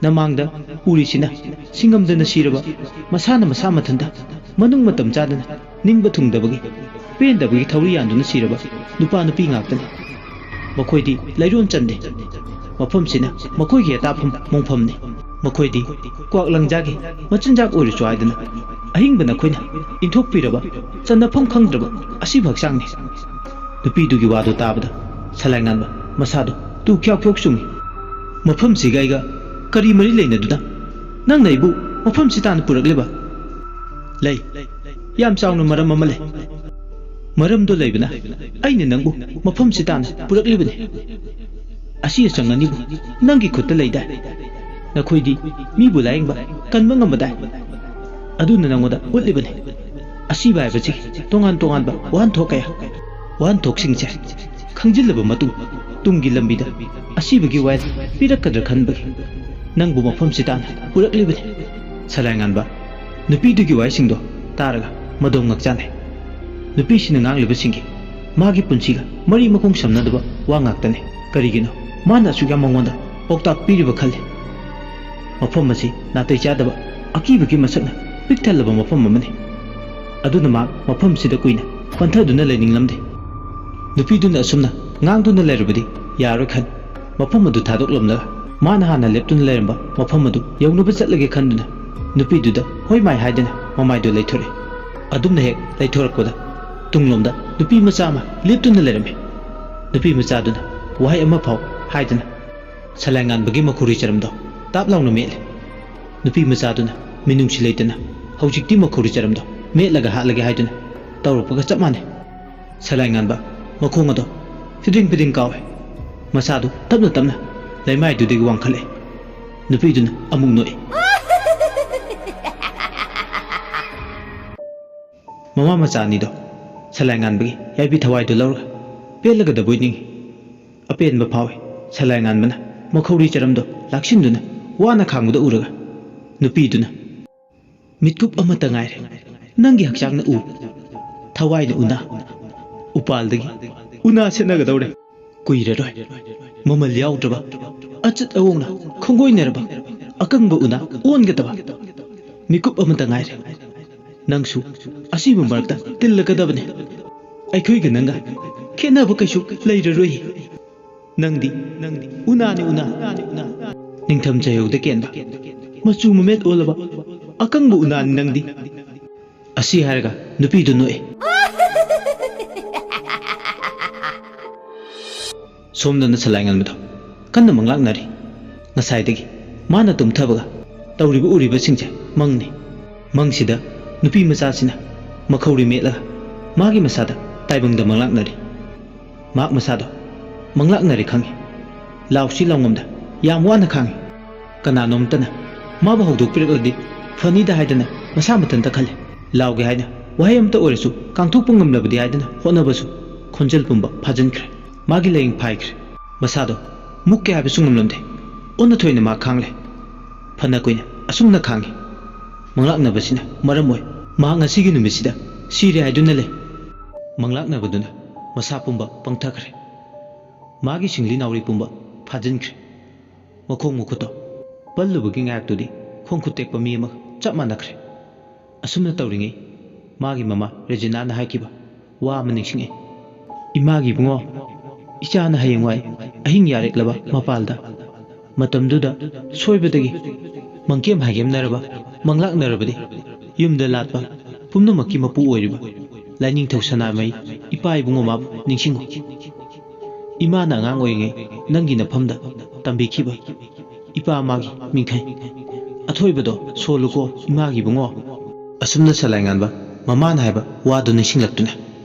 ꯅꯃꯥꯡꯗ ꯎꯔꯤꯁꯤꯅ ꯁꯤꯡꯉꯝꯗꯅ ꯁꯤꯔꯕ, ꯃꯁꯥꯅ ꯃꯁꯥ ꯃꯊꯟꯇ ꯃꯅꯨꯡ ꯃꯇꯝ ꯆꯥꯗꯅ ꯅꯤꯡꯕ ꯊꯨꯡꯗꯕꯒꯤ, ꯄꯦꯟꯗꯕꯒꯤ ꯊꯧꯔꯤ ꯌꯥꯟꯗꯨꯅ ꯁꯤꯔꯕ ꯅꯨꯄꯥ ꯅꯨꯄꯤ ꯉꯥꯛꯇꯅꯤ꯫ ꯃꯈꯣꯏꯗꯤ ꯂꯩꯔꯣꯟ ꯆꯟꯗꯦ꯫ ꯃꯐꯝꯁꯤꯅ ꯃꯈꯣꯏꯒꯤ ꯑꯇꯥꯐꯝ ꯃꯣꯡꯐꯝꯅꯤ꯫ ꯃꯈꯣꯏꯗꯤ ꯀ꯭ꯋꯥꯛ ꯂꯪꯖꯥꯒꯤ ꯃꯆꯤꯟꯖꯥꯛ ꯑꯣꯏꯔꯁꯨ ꯍꯥꯏꯗꯅ ꯑꯍꯤꯡꯕ ꯅꯈꯣꯏꯅ ꯏꯟꯊꯣꯛꯄꯤꯔꯕ ꯆꯟꯅꯐꯝ ꯈꯪꯗ꯭ꯔꯕ ꯑꯁꯤꯕ ꯍꯛꯆꯥꯡꯅꯤ꯫" ꯅꯨꯄꯤꯗꯨꯒꯤ ꯋꯥꯗꯨ ꯇꯥꯕꯗ ꯁꯂꯥꯏꯉꯥꯟꯕ ꯃꯁꯥꯗꯨ ꯇꯨ ꯈ꯭ꯌꯥꯎ ꯈ꯭ꯌꯥꯎ ꯆꯨꯡꯏ꯫ "ꯃꯐꯝꯁꯤꯒ ꯑꯩꯒ ꯀꯔꯤ ꯃꯔꯤ ꯂꯩꯅꯗꯨꯅ ꯅꯪꯅ ꯑꯩꯕꯨ ꯃꯐꯝꯁꯤ ꯇꯥꯟꯅ ꯄꯨꯔꯛꯂꯤꯕ?" "ꯂꯩ, ꯌꯥꯝ ꯆꯥꯎꯅ ꯃꯔꯝ ꯑꯃ ꯂꯩ꯫ ꯃꯔꯝꯗꯣ ꯂꯩꯕꯅ ꯑꯩꯅ ꯅꯪꯕꯨ ꯃꯐꯝꯁꯤ ꯇꯥꯟꯅ ꯄꯨꯔꯛꯂꯤꯕꯅꯤ꯫ ꯑꯁꯤ ꯑꯆꯪ ꯑꯅꯤꯕꯨ ꯅꯪꯒꯤ ꯈꯨꯠꯇ ꯂꯩꯗꯥꯏ? ꯅꯈꯣꯏꯗꯤ ꯃꯤꯕꯨ ꯂꯥꯌꯦꯡꯕ ꯀꯟꯕ ꯉꯝꯕꯗꯥꯏ? ꯑꯗꯨꯅ ꯅꯪꯉꯣꯟꯗ ꯎꯠꯂꯤꯕꯅꯤ꯫ ꯑꯁꯤꯕ ꯍꯥꯏꯕꯁꯤ ꯇꯣꯉꯥꯟ ꯇꯣꯉꯥꯟꯕ ꯋꯥꯍꯟꯊꯣꯛ ꯀꯌꯥ, ꯋꯥꯍꯟꯊꯣꯛꯁꯤꯡꯁꯦ ꯈꯪꯖꯤꯜꯂꯕ ꯃꯇꯨꯡ ꯇꯨꯡꯒꯤ ꯂꯝꯕꯤꯗ ꯑꯁꯤꯕꯒꯤ ꯋꯥꯌꯦꯜ ꯄꯤꯔꯛꯀꯗ꯭ꯔꯥ ꯈꯟꯕꯒꯤ ꯅꯪꯕꯨ ꯃꯐꯝꯁꯤ ꯇꯥꯟꯅ ꯄꯨꯔꯛꯂꯤꯕꯅꯤ꯫" ꯁꯂꯥꯏꯉꯥꯟꯕ ꯅꯨꯄꯤꯗꯨꯒꯤ ꯋꯥꯍꯩꯁꯤꯡꯗꯣ ꯇꯥꯔꯒ ꯃꯗꯣꯝ ꯉꯛꯆꯥꯟꯅꯩ꯫ ꯅꯨꯄꯤꯁꯤꯅ ꯉꯥꯡꯂꯤꯕꯁꯤꯡꯒꯤ ꯃꯥꯒꯤ ꯄꯨꯟꯁꯤꯒ ꯃꯔꯤ ꯃꯈꯣꯡ ꯁꯝꯅꯗꯕ ꯋꯥ ꯉꯥꯛꯇꯅꯤ꯫ ꯀꯔꯤꯒꯤꯅꯣ ꯃꯥꯅ ꯑꯁꯨꯛ ꯌꯥꯝ ꯃꯉꯣꯟꯗ ꯄꯥꯎꯇꯥꯛ ꯄꯤꯔꯤꯕ ꯈꯜꯂꯤ꯫ ꯃꯐꯝ ꯑꯁꯤ ꯅꯥꯇꯩ ꯆꯥꯗꯕ ꯑꯀꯤꯕꯒꯤ ꯃꯁꯛꯅ ꯄꯤꯛ ꯊꯜꯂꯕ ꯃꯐꯝ ꯑꯃꯅꯤ꯫ ꯑꯗꯨꯅ ꯃꯍꯥꯛ ꯃꯐꯝꯁꯤꯗ ꯀꯨꯏꯅ ꯄꯟꯊꯗꯨꯅ ꯂꯩꯅꯤꯡꯂꯝꯗꯦ꯫ ꯅꯨꯄꯤꯗꯨꯅ ꯑꯁꯨꯝꯅ ꯉꯥꯡꯗꯨꯅ ꯂꯩꯔꯕꯗꯤ ꯌꯥꯔꯣꯏ ꯈꯟ ꯃꯐꯝ ꯑꯗꯨ ꯊꯥꯗꯣꯛꯂꯝꯂꯒ ꯃꯥꯅ ꯍꯥꯟꯅ ꯂꯦꯞꯇꯨꯅ ꯂꯩꯔꯝꯕ ꯃꯐꯝ ꯑꯗꯨ ꯌꯧꯅꯕ ꯆꯠꯂꯒꯦ ꯈꯟꯗꯨꯅ ꯅꯨꯄꯤꯗꯨꯗ ꯍꯣꯏ ꯃꯥꯏ ꯍꯥꯏꯗꯨꯅ ꯃꯃꯥꯏꯗꯨ ꯂꯩꯊꯣꯔꯛꯏ꯫ ꯑꯗꯨꯝꯅ ꯍꯦꯛ ꯂꯩꯊꯣꯔꯛꯄꯗ ꯇꯨꯡꯂꯣꯝꯗ ꯅꯨꯄꯤ ꯃꯆꯥ ꯑꯃ ꯂꯦꯞꯇꯨꯅ ꯂꯩꯔꯝꯃꯤ꯫ ꯅꯨꯄꯤ ꯃꯆꯥꯗꯨꯅ ꯋꯥꯍꯩ ꯑꯃ ꯐꯥꯎ ꯍꯥꯏꯗꯅ ꯁꯂꯥꯏꯉꯥꯟꯕꯒꯤ ꯃꯈꯨꯔꯤ ꯆꯔꯝꯗꯣ ꯇꯥꯞ ꯂꯥꯎꯅ ꯃꯦꯠꯂꯦ꯫ ꯅꯨꯄꯤ ꯃꯆꯥꯗꯨꯅ ꯃꯤꯅꯨꯡꯁꯤ ꯂꯩꯇꯅ ꯍꯧꯖꯤꯛꯇꯤ ꯃꯈꯨꯔꯤ ꯆꯔꯝꯗꯣ ꯃꯦꯠꯂꯒ ꯍꯥꯠꯂꯒꯦ ꯍꯥꯏꯗꯨꯅ ꯇꯧꯔꯛꯄꯒ ꯆꯞ ꯃꯥꯟꯅꯩ꯫ ꯁꯂꯥꯏꯉꯥꯟꯕ ꯃꯈꯣꯡ ꯑꯗꯣ ꯐꯤꯗꯤꯡ ꯐꯤꯗꯤꯡ ꯀꯥꯎꯏ꯫ ꯃꯁꯥꯗꯨ ꯇꯞꯅ ꯇꯞꯅ ꯂꯩꯃꯥꯏꯗꯨꯗꯒꯤ ꯋꯥꯡꯈꯠꯂꯛꯏ꯫ ꯅꯨꯄꯤꯗꯨꯅ ꯑꯃꯨꯛ ꯅꯣꯛꯏ꯫ ꯃꯃꯥ ꯃꯆꯥ ꯑꯅꯤꯗꯣ ꯁꯂꯥꯏ ꯉꯥꯟꯕꯒꯤ ꯌꯥꯏꯕꯤ ꯊꯋꯥꯏꯗꯨ ꯂꯧꯔꯒ ꯄꯦꯜꯂꯒꯗꯕꯣꯏ ꯅꯤꯡꯏ꯫ ꯑꯄꯦꯟꯕ ꯐꯥꯎꯏ꯫ ꯁꯂꯥꯏ ꯉꯥꯟꯕꯅ ꯃꯈꯧꯔꯤ ꯆꯔꯝꯗꯣ ꯂꯥꯛꯁꯤꯟꯗꯨꯅ ꯋꯥꯅ ꯈꯥꯡꯕꯗ ꯎꯔꯒ, ꯅꯨꯄꯤꯗꯨꯅ, "ꯃꯤꯠꯀꯨꯞ ꯑꯃꯠꯇ ꯉꯥꯏꯔꯦ꯫ ꯅꯪꯒꯤ ꯍꯛꯆꯥꯡꯅ ꯎ, ꯊꯋꯥꯏꯅ ꯎꯅꯥ, ꯎꯄꯥꯜꯗꯒꯤ ꯎꯅꯥ ꯁꯦꯠꯅꯒꯗꯧꯔꯦ꯫ ꯀꯨꯏꯔꯔꯣꯏ꯫ ꯃꯃꯜ ꯌꯥꯎꯗ꯭ꯔꯕ, ꯑꯆꯠ ꯑꯋꯣꯡꯅ ꯈꯣꯡꯒꯣꯏꯅꯔꯕ, ꯑꯀꯪꯕ ꯎꯅꯥ ꯑꯣꯟꯒꯗꯕ꯫ ꯃꯤꯀꯨꯞ ꯑꯃꯇ ꯉꯥꯏꯔꯦ꯫ ꯅꯪꯁꯨ ꯑꯁꯤꯕ ꯃꯔꯛꯇ ꯇꯤꯜꯂꯛꯀꯗꯕꯅꯤ꯫ ꯑꯩꯈꯣꯏꯒ ꯅꯪꯒ ꯈꯦꯠꯅꯕ ꯀꯩꯁꯨ ꯂꯩꯔꯔꯣꯏ꯫ ꯅꯪꯗꯤ, ꯅꯪꯗꯤ ꯎꯅꯥꯅꯤ, ꯎꯅꯥ, ꯎꯅꯥꯅꯤ, ꯎꯅꯥ꯫ ꯅꯤꯡꯊꯝ ꯆꯌꯣꯜꯗ ꯀꯦꯟꯕ, ꯃꯆꯨ ꯃꯃꯦꯠ ꯑꯣꯜꯂꯕ ꯑꯀꯪꯕ ꯎꯅꯥꯅꯤ ꯅꯪꯗꯤ"꯫ ꯑꯁꯤ ꯍꯥꯏꯔꯒ ꯅꯨꯄꯤꯗꯨ ꯅꯣꯛꯏ꯫ ꯁꯣꯝꯗꯅ ꯁꯂꯥꯏ ꯉꯟꯕꯗꯣ ꯀꯟꯅ ꯃꯪꯂꯥꯛꯅꯔꯤ꯫ ꯉꯁꯥꯏꯗꯒꯤ ꯃꯥꯅ ꯇꯨꯝꯊꯕꯒ ꯇꯧꯔꯤꯕ ꯎꯔꯤꯕꯁꯤꯡꯁꯦ ꯃꯪꯅꯤ꯫ ꯃꯪꯁꯤꯗ ꯅꯨꯄꯤ ꯃꯆꯥꯁꯤꯅ ꯃꯈꯧꯔꯤ ꯃꯦꯠꯂꯒ ꯃꯥꯒꯤ ꯃꯁꯥꯗ ꯇꯥꯏꯕꯪꯗ ꯃꯪꯂꯥꯛꯅꯔꯤ꯫ ꯃꯍꯥꯛ ꯃꯁꯥꯗꯣ ꯃꯪꯂꯥꯛꯅꯔꯦ ꯈꯪꯉꯤ꯫ ꯂꯥꯎꯁꯤ ꯂꯥꯎꯉꯝꯗ ꯌꯥꯝ ꯋꯥꯅ ꯈꯥꯡꯉꯤ꯫ ꯀꯅꯥꯅꯣꯝꯇꯅ ꯃꯥꯕꯨ ꯍꯧꯗꯣꯛꯄꯤꯔꯛꯂꯗꯤ ꯐꯅꯤꯗ ꯍꯥꯏꯗꯅ ꯃꯁꯥ ꯃꯊꯟꯇ ꯈꯜꯂꯤ꯫ ꯂꯥꯎꯒꯦ ꯍꯥꯏꯅ ꯋꯥꯍꯩ ꯑꯃꯇ ꯑꯣꯏꯔꯁꯨ ꯀꯥꯡꯊꯣꯛꯄ ꯉꯝꯂꯕꯗꯤ ꯍꯥꯏꯗꯅ ꯍꯣꯠꯅꯕꯁꯨ ꯈꯣꯟꯖꯦꯜ ꯄꯨꯝꯕ ꯐꯥꯖꯤꯟꯈ꯭ꯔꯦ꯫ ꯃꯥꯒꯤ ꯂꯥꯏꯌꯤꯡ ꯐꯥꯏꯈ꯭ꯔꯦ꯫ ꯃꯁꯥꯗꯣ ꯃꯨꯛꯀꯦ ꯍꯥꯏꯕꯁꯨ ꯉꯝꯂꯝꯗꯦ꯫ ꯑꯣꯟꯅ ꯊꯣꯏꯅ ꯃꯥ ꯈꯥꯡꯂꯦ꯫ ꯐꯅ ꯀꯨꯏꯅ ꯑꯁꯨꯝꯅ ꯈꯥꯡꯉꯤ꯫ ꯃꯪꯂꯥꯛꯅꯕꯁꯤꯅ ꯃꯔꯝ ꯑꯣꯏ ꯃꯍꯥꯛ ꯉꯁꯤꯒꯤ ꯅꯨꯃꯤꯠꯁꯤꯗ ꯁꯤꯔꯦ ꯍꯥꯏꯗꯨꯅ ꯂꯩ꯫ ꯃꯪꯂꯥꯛꯅꯕꯗꯨꯅ ꯃꯁꯥ ꯄꯨꯝꯕ ꯄꯪꯊꯈ꯭ꯔꯦ꯫ ꯃꯥꯒꯤ ꯁꯤꯡꯂꯤ ꯅꯥꯎꯔꯤ ꯄꯨꯝꯕ ꯐꯥꯖꯤꯟꯈ꯭ꯔꯦ꯫ ꯃꯈꯣꯡ ꯃꯈꯨꯠꯇꯣ ꯄꯜꯂꯨꯕꯒꯤ ꯉꯥꯏꯍꯥꯛꯇꯨꯗꯤ ꯈꯣꯡ ꯈꯨꯠ ꯇꯦꯛꯄ ꯃꯤ ꯑꯃꯒ ꯆꯞ ꯃꯥꯟꯅꯈ꯭ꯔꯦ꯫ ꯑꯁꯨꯝꯅ ꯇꯧꯔꯤꯉꯩ ꯃꯥꯒꯤ ꯃꯃꯥ ꯔꯦꯖꯤꯅꯥꯅ ꯍꯥꯏꯈꯤꯕ ꯋꯥ ꯑꯃ ꯅꯤꯡꯁꯤꯡꯉꯛꯏ꯫ "ꯏꯃꯥꯒꯤ ꯏꯕꯨꯡꯉꯣ, ꯏꯆꯥꯅ ꯍꯌꯦꯡꯋꯥꯏ ꯑꯍꯤꯡ ꯌꯥꯔꯦꯛꯂꯕ ꯃꯄꯥꯜꯗ, ꯃꯇꯝꯗꯨꯗ ꯁꯣꯏꯕꯗꯒꯤ ꯃꯪꯀꯦꯝ ꯍꯥꯏꯒꯦꯝꯅꯔꯕ, ꯃꯪꯂꯥꯛꯅꯔꯕꯗꯤ ꯌꯨꯝꯗ ꯂꯥꯠꯄ ꯄꯨꯝꯅꯃꯛꯀꯤ ꯃꯄꯨ ꯑꯣꯏꯔꯤꯕ ꯂꯥꯏꯅꯤꯡꯊꯧ ꯁꯅꯥꯃꯍꯤ ꯏꯄꯥ ꯏꯕꯨꯡꯉꯣ ꯃꯥꯕꯨ ꯅꯤꯡꯁꯤꯡꯉꯨ꯫ ꯏꯃꯥꯅ ꯑꯉꯥꯡ ꯑꯣꯏꯔꯤꯉꯩ ꯅꯪꯒꯤ ꯅꯐꯝꯗ ꯇꯝꯕꯤꯈꯤꯕ ꯏꯄꯥ ꯃꯥꯒꯤ ꯃꯤꯡꯈꯩ ꯑꯊꯣꯏꯕꯗꯣ ꯁꯣꯜꯂꯨꯀꯣ ꯏꯃꯥꯒꯤ ꯏꯕꯨꯡꯉꯣ"꯫ ꯑꯁꯨꯝꯅ ꯁꯂꯥꯏꯉꯥꯟꯕ ꯃꯃꯥꯅ ꯍꯥꯏꯕ ꯋꯥꯗꯨ ꯅꯤꯡꯁꯤꯡꯂꯛꯇꯨꯅ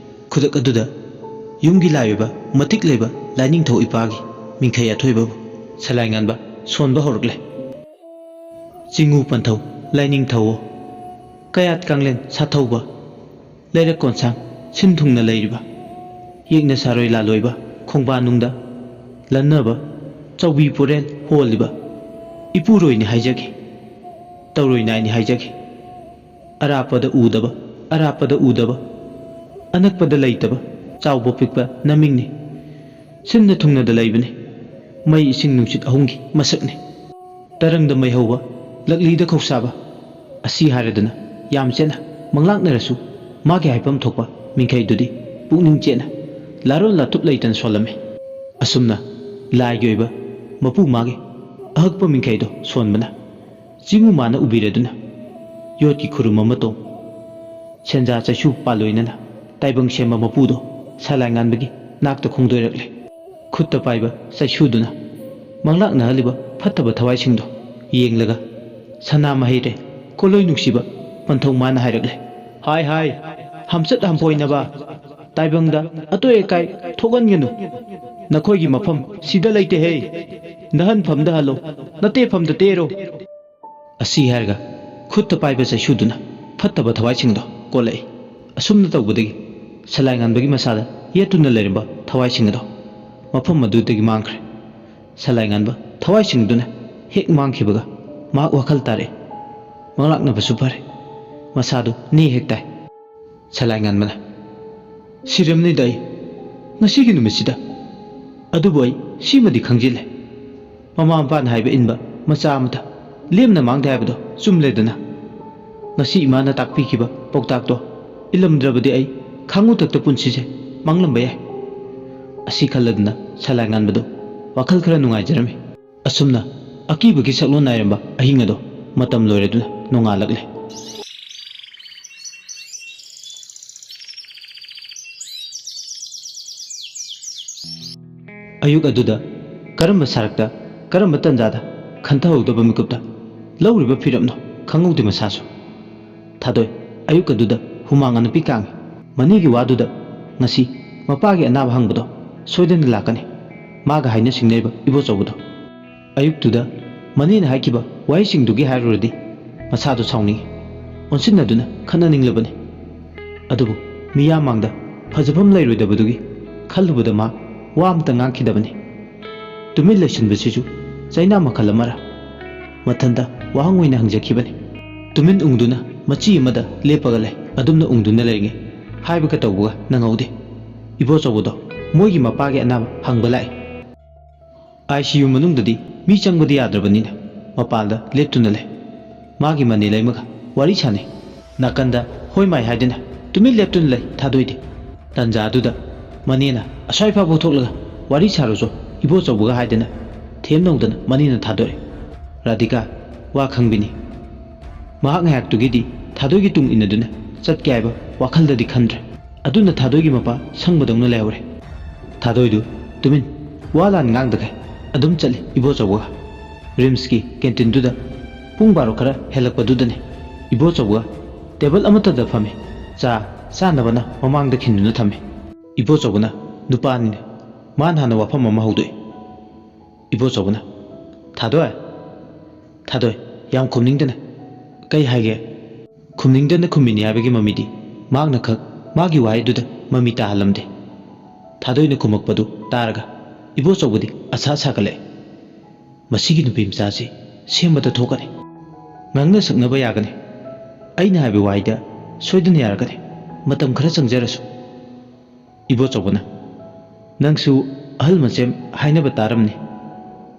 ꯈꯨꯗꯛ ꯑꯗꯨꯗ ꯌꯨꯝꯒꯤ ꯂꯥꯏ ꯑꯣꯏꯕ ꯃꯇꯤꯛ ꯂꯩꯕ ꯂꯥꯏꯅꯤꯡꯊꯧ ꯏꯄꯥꯒꯤ ꯃꯤꯡꯈꯩ ꯑꯊꯣꯏꯕꯕꯨ ꯁꯂꯥꯏꯉꯥꯟꯕ ꯁꯣꯟꯕ ꯍꯧꯔꯛꯂꯦ꯫ "ꯆꯤꯡꯉꯨ ꯄꯟꯊꯧ ꯂꯥꯏꯅꯤꯡꯊꯧꯑꯣ, ꯀꯌꯥꯠ ꯀꯥꯡꯂꯦꯟ ꯁꯥꯊꯧꯕ, ꯂꯩꯔꯛ ꯀꯣꯟꯁꯥꯡ ꯁꯤꯟ ꯊꯨꯡꯅ ꯂꯩꯔꯤꯕ, ꯌꯦꯛꯅ ꯁꯥꯔꯣꯏ ꯂꯥꯂꯣꯏꯕ, ꯈꯣꯡꯕꯥꯟꯅꯨꯡꯗ ꯂꯟꯅꯕ, ꯆꯧꯕꯤ ꯄꯨꯔꯦꯜ ꯍꯣꯜꯂꯤꯕ ꯏꯄꯨꯔꯣꯏꯅꯤ ꯍꯥꯏꯖꯒꯦ꯫ ꯇꯧꯔꯣꯏ ꯅꯥꯏꯅꯤ ꯍꯥꯏꯖꯒꯦ꯫ ꯑꯔꯥꯞꯄꯗ ꯎꯗꯕ, ꯑꯔꯥꯞꯄꯗ ꯎꯗꯕ, ꯑꯅꯛꯄꯗ ꯂꯩꯇꯕ, ꯆꯥꯎꯕ ꯄꯤꯛꯄ ꯅꯃꯤꯡꯅꯤ꯫ ꯁꯤꯟꯅ ꯊꯨꯡꯅꯗ ꯂꯩꯕꯅꯤ꯫ ꯃꯩ ꯏꯁꯤꯡ ꯅꯨꯡꯁꯤꯠ ꯑꯍꯨꯝꯒꯤ ꯃꯁꯛꯅꯤ꯫ ꯇꯔꯪꯗ ꯃꯩ ꯍꯧꯕ, ꯂꯛꯂꯤꯗ ꯈꯧꯁꯥꯕ꯫ ꯑꯁꯤ ꯍꯥꯏꯔꯗꯨꯅ ꯌꯥꯝ ꯆꯦꯠꯅ ꯃꯪꯂꯥꯛꯅꯔꯁꯨ, ꯃꯥꯒꯤ ꯍꯥꯏꯐꯝ ꯊꯣꯛꯄ ꯃꯤꯡꯈꯩꯗꯨꯗꯤ ꯄꯨꯛꯅꯤꯡ ꯆꯦꯠꯅ, ꯂꯥꯔꯣꯜ ꯂꯥꯊꯨꯞ ꯂꯩꯇꯅ ꯁꯣꯜꯂꯝꯃꯤ꯫ ꯑꯁꯨꯝꯅ ꯂꯥꯏꯒꯤ ꯑꯣꯏꯕ ꯃꯄꯨ ꯃꯥꯒꯤ ꯑꯍꯛꯄ ꯃꯤꯡꯈꯩꯗꯣ ꯁꯣꯟꯕꯅ ꯆꯤꯡꯉꯨ ꯃꯥꯅ ꯎꯕꯤꯔꯗꯨꯅ ꯌꯣꯠꯀꯤ ꯈꯨꯔꯨꯝ ꯑꯃ ꯇꯣꯡ, ꯁꯦꯟꯖꯥ ꯆꯩꯁꯨ ꯄꯥꯜꯂꯣꯏꯅꯅ ꯇꯥꯏꯕꯪ ꯁꯦꯝꯕ ꯃꯄꯨꯗꯣ ꯁꯂꯥꯏ ꯉꯥꯟꯕꯒꯤ ꯅꯥꯛꯇ ꯈꯣꯡꯗꯣꯏꯔꯛꯂꯦ꯫ ꯈꯨꯠꯇ ꯄꯥꯏꯕ ꯆꯩꯁꯨꯗꯨꯅ ꯃꯪꯂꯥꯛꯅꯍꯜꯂꯤꯕ ꯐꯠꯇꯕ ꯊꯋꯥꯏꯁꯤꯡꯗꯣ ꯌꯦꯡꯂꯒ, "ꯁꯅꯥ ꯃꯍꯩꯔꯦ, ꯀꯣꯂꯣꯏ ꯅꯨꯡꯁꯤꯕ ꯄꯟꯊꯧ ꯃꯥꯅ ꯍꯥꯏꯔꯛꯂꯦ꯫ ꯍꯥꯏ, ꯍꯥꯏ, ꯍꯝꯆꯠ ꯍꯝꯐꯣꯏꯅꯕ, ꯇꯥꯏꯕꯪꯗ ꯑꯇꯣꯏ ꯑꯀꯥꯏ ꯊꯣꯛꯍꯟꯒꯅꯨ꯫ ꯅꯈꯣꯏꯒꯤ ꯃꯐꯝ ꯁꯤꯗ ꯂꯩꯇꯦꯍꯦ꯫ ꯅꯍꯟꯐꯝꯗ ꯍꯜꯂꯣ, ꯅꯇꯦꯐꯝꯗ ꯇꯦꯔꯣ"꯫ ꯑꯁꯤ ꯍꯥꯏꯔꯒ ꯈꯨꯠꯇ ꯄꯥꯏꯕ ꯆꯩꯁꯨꯗꯨꯅ ꯐꯠꯇꯕ ꯊꯋꯥꯏꯁꯤꯡꯗꯣ ꯀꯣꯜꯂꯛꯏ꯫ ꯑꯁꯨꯝꯅ ꯇꯧꯕꯗꯒꯤ ꯁꯂꯥꯏ ꯉꯥꯟꯕꯒꯤ ꯃꯁꯥꯗ ꯌꯦꯠꯇꯨꯅ ꯂꯩꯔꯝꯕ ꯊꯋꯥꯏꯁꯤꯡ ꯑꯗꯣ ꯃꯐꯝ ꯑꯗꯨꯗꯒꯤ ꯃꯥꯡꯈ꯭ꯔꯦ꯫ ꯁꯂꯥꯏ ꯉꯥꯟꯕ ꯊꯋꯥꯏꯁꯤꯡꯗꯨꯅ ꯍꯦꯛ ꯃꯥꯡꯈꯤꯕꯒ ꯃꯍꯥꯛ ꯋꯥꯈꯜ ꯇꯥꯔꯛꯏ꯫ ꯃꯪꯂꯥꯛꯅꯕꯁꯨ ꯐꯔꯦ꯫ ꯃꯁꯥꯗꯨ ꯅꯦ ꯍꯦꯛ ꯇꯥꯏ꯫ ꯁꯂꯥꯏ ꯉꯥꯟꯕꯅ, "ꯁꯤꯔꯝꯅꯤꯗ ꯑꯩ ꯉꯁꯤꯒꯤ ꯅꯨꯃꯤꯠꯁꯤꯗ꯫ ꯑꯗꯨꯕꯨ ꯑꯩ ꯁꯤꯃꯗꯤ ꯈꯪꯖꯤꯜꯂꯦ꯫ ꯃꯃꯥ ꯃꯄꯥꯅ ꯍꯥꯏꯕ ꯏꯟꯕ ꯃꯆꯥ ꯑꯃꯗ ꯂꯦꯝꯅ ꯃꯥꯡꯗꯦ ꯍꯥꯏꯕꯗꯣ ꯆꯨꯝꯂꯦꯗꯅ꯫ ꯉꯁꯤ ꯏꯃꯥꯅ ꯇꯥꯛꯄꯤꯈꯤꯕ ꯄꯥꯎꯇꯥꯛꯇꯣ ꯏꯜꯂꯝꯗ꯭ꯔꯕꯗꯤ ꯑꯩ ꯈꯥꯡꯉꯨꯊꯛꯇ ꯄꯨꯟꯁꯤꯁꯦ ꯃꯥꯡꯂꯝꯕ ꯌꯥꯏ"꯫ ꯑꯁꯤ ꯈꯜꯂꯗꯨꯅ ꯁꯂꯥꯏ ꯉꯥꯟꯕꯗꯣ ꯋꯥꯈꯜ ꯈꯔ ꯅꯨꯡꯉꯥꯏꯖꯔꯝꯃꯤ꯫ ꯑꯁꯨꯝꯅ ꯑꯀꯤꯕꯒꯤ ꯁꯛꯂꯣꯟ ꯅꯥꯏꯔꯝꯕ ꯑꯍꯤꯡ ꯑꯗꯣ ꯃꯇꯝ ꯂꯣꯏꯔꯗꯨꯅ ꯅꯣꯡꯉꯥꯜꯂꯛꯂꯦ꯫ ꯑꯌꯨꯛ ꯑꯗꯨꯗ ꯀꯔꯝꯕ ꯁꯔꯛꯇ, ꯀꯔꯝꯕ ꯇꯟꯖꯥꯗ ꯈꯟꯊꯍꯧꯗꯕ ꯃꯤꯀꯨꯞꯇ ꯂꯧꯔꯤꯕ ꯐꯤꯔꯞꯅꯣ ꯈꯪꯍꯧꯗꯦ ꯃꯁꯥꯁꯨ꯫ ꯊꯥꯗꯣꯏ ꯑꯌꯨꯛ ꯑꯗꯨꯗ ꯍꯨꯃꯥꯡ ꯑꯅꯞꯄꯤ ꯀꯥꯡꯉꯤ꯫ ꯃꯅꯤꯒꯤ ꯋꯥꯗꯨꯗ ꯉꯁꯤ ꯃꯄꯥꯒꯤ ꯑꯅꯥꯕ ꯍꯪꯕꯗꯣ ꯁꯣꯏꯗꯅ ꯂꯥꯛꯀꯅꯤ꯫ ꯃꯥꯒ ꯍꯥꯏꯅ ꯁꯤꯡꯅꯔꯤꯕ ꯏꯕꯣꯆꯧꯕꯗꯣ꯫ ꯑꯌꯨꯛꯇꯨꯗ ꯃꯅꯤꯅ ꯍꯥꯏꯈꯤꯕ ꯋꯥꯍꯩꯁꯤꯡꯗꯨꯒꯤ ꯍꯥꯏꯔꯨꯔꯗꯤ ꯃꯁꯥꯗꯣ ꯁꯥꯎꯅꯤꯡꯏ꯫ ꯑꯣꯟꯁꯤꯟꯅꯗꯨꯅ ꯈꯠꯅꯅꯤꯡꯂꯕꯅꯤ꯫ ꯑꯗꯨꯕꯨ ꯃꯤꯌꯥꯝ ꯃꯥꯡꯗ ꯐꯖꯐꯝ ꯂꯩꯔꯣꯏꯗꯕꯗꯨꯒꯤ ꯈꯜꯂꯨꯕꯗ ꯃꯥ ꯋꯥ ꯑꯃꯇ ꯉꯥꯡꯈꯤꯗꯕꯅꯤ꯫ ꯇꯨꯃꯤꯟ ꯂꯩꯁꯤꯟꯕꯁꯤꯁꯨ ꯆꯩꯅꯥ ꯃꯈꯜ ꯑꯃꯔ? ꯃꯊꯟꯇ ꯋꯥꯍꯪ ꯑꯣꯏꯅ ꯍꯪꯖꯈꯤꯕꯅꯤ꯫ ꯇꯨꯃꯤꯟ ꯎꯪꯗꯨꯅ ꯃꯆꯤ ꯑꯃꯗ ꯂꯦꯞꯄꯒ ꯂꯩ꯫ ꯑꯗꯨꯝꯅ ꯎꯪꯗꯨꯅ ꯂꯩꯔꯤꯉꯩ ꯍꯥꯏꯕꯒ ꯇꯧꯕꯒ ꯅꯪꯍꯧꯗꯦ꯫ ꯏꯕꯣꯆꯧꯕꯗꯣ ꯃꯣꯏꯒꯤ ꯃꯄꯥꯒꯤ ꯑꯅꯥꯕ ꯍꯪꯕ ꯂꯥꯛꯏ꯫ ꯑꯥꯏ ꯁꯤ ꯌꯨ ꯃꯅꯨꯡꯗꯗꯤ ꯃꯤ ꯆꯪꯕꯗꯤ ꯌꯥꯗ꯭ꯔꯕꯅꯤꯅ ꯃꯄꯥꯟꯗ ꯂꯦꯞꯇꯨꯅ ꯂꯩ꯫ ꯃꯥꯒꯤ ꯃꯅꯦ ꯂꯩꯃꯒ ꯋꯥꯔꯤ ꯁꯥꯟꯅꯩ꯫ ꯅꯥꯀꯟꯗ ꯍꯣꯏ ꯃꯥꯏ ꯍꯥꯏꯗꯨꯅ ꯇꯨꯃꯤꯟ ꯂꯦꯞꯇꯨꯅ ꯂꯩ ꯊꯥꯗꯣꯏꯗꯤ꯫ ꯇꯟꯖꯥꯗꯨꯗ ꯃꯅꯦꯅ ꯑꯁ꯭ꯋꯥꯏ ꯐꯥꯎꯕ ꯊꯣꯛꯂꯒ ꯋꯥꯔꯤ ꯁꯥꯔꯨꯆꯣ ꯏꯕꯣꯆꯧꯕꯒ ꯍꯥꯏꯗꯅ ꯊꯦꯝ ꯅꯧꯗꯅ ꯃꯅꯦꯅ ꯊꯥꯗꯣꯔꯛꯏ꯫ ꯔꯥꯙꯤꯀꯥ ꯋꯥ ꯈꯪꯕꯤꯅꯤ꯫ ꯃꯍꯥꯛ ꯉꯥꯏꯍꯥꯛꯇꯨꯒꯤꯗꯤ ꯊꯥꯗꯣꯏꯒꯤ ꯇꯨꯡ ꯏꯟꯅꯗꯨꯅ ꯆꯠꯀꯦ ꯍꯥꯏꯕ ꯋꯥꯈꯜꯗꯗꯤ ꯈꯟꯗ꯭ꯔꯦ꯫ ꯑꯗꯨꯅ ꯊꯥꯗꯣꯏꯒꯤ ꯃꯄꯥ ꯁꯪꯕꯗꯧꯅ ꯂꯩꯍꯧꯔꯦ꯫ ꯊꯥꯗꯣꯏꯗꯨ ꯇꯨꯃꯤꯟ ꯋꯥ ꯂꯥꯟ ꯉꯥꯡꯗꯈꯩ ꯑꯗꯨꯝ ꯆꯠꯂꯤ ꯏꯕꯣꯆꯧꯕꯒ꯫ ꯔꯤꯝꯁꯀꯤ ꯀꯦꯟꯇꯤꯟꯗꯨꯗ ꯄꯨꯡ ꯕꯥꯔꯣ ꯈꯔ ꯍꯦꯜꯂꯛꯄꯗꯨꯗꯅꯤ ꯏꯕꯣꯆꯧꯕꯒ ꯇꯦꯕꯜ ꯑꯃꯠꯇꯗ ꯐꯝꯃꯤ꯫ ꯆꯥ ꯆꯥꯅꯕꯅ ꯃꯃꯥꯡꯗ ꯈꯤꯟꯗꯨꯅ ꯊꯝꯃꯤ꯫ ꯏꯕꯣꯆꯧꯕꯅ ꯅꯨꯄꯥꯅꯤꯅꯦ꯫ ꯃꯥꯅ ꯍꯥꯟꯅ ꯋꯥꯐꯝ ꯑꯃ ꯍꯧꯗꯣꯛꯏ꯫ ꯏꯕꯣꯆꯧꯕꯅ, "ꯊꯥꯗꯣꯏ, ꯊꯥꯗꯣꯏ, ꯌꯥꯝ ꯈꯨꯝꯅꯤꯡꯗꯅ ꯀꯩ ꯍꯥꯏꯒꯦ?" ꯈꯨꯝꯅꯤꯡꯗꯅ ꯈꯨꯝꯃꯤꯅꯤ ꯍꯥꯏꯕꯒꯤ ꯃꯃꯤꯗꯤ ꯃꯍꯥꯛꯅ ꯈꯛ ꯃꯥꯒꯤ ꯋꯥꯍꯩꯗꯨꯗ ꯃꯃꯤ ꯇꯥꯍꯜꯂꯝꯗꯦ꯫ ꯊꯥꯗꯣꯏꯅ ꯈꯨꯝꯃꯛꯄꯗꯨ ꯇꯥꯔꯒ ꯏꯕꯣꯆꯧꯕꯗꯤ ꯑꯁꯥ ꯁꯥꯒꯠꯂꯛꯑꯦ꯫ "ꯃꯁꯤꯒꯤ ꯅꯨꯄꯤ ꯃꯆꯥꯁꯤ ꯁꯦꯝꯕꯗ ꯊꯣꯛꯀꯅꯤ꯫ ꯉꯥꯡꯅ ꯁꯛꯅꯕ ꯌꯥꯒꯅꯤ꯫ ꯑꯩꯅ ꯍꯥꯏꯕ ꯋꯥꯍꯩꯗ ꯁꯣꯏꯗꯅ ꯌꯥꯔꯛꯀꯅꯤ꯫ ꯃꯇꯝ ꯈꯔ ꯆꯪꯖꯔꯁꯨ꯫" ꯏꯕꯣꯆꯧꯕꯅ, "ꯅꯪꯁꯨ ꯑꯍꯜ ꯃꯁꯦꯝ ꯍꯥꯏꯅꯕ ꯇꯥꯔꯝꯅꯤ?"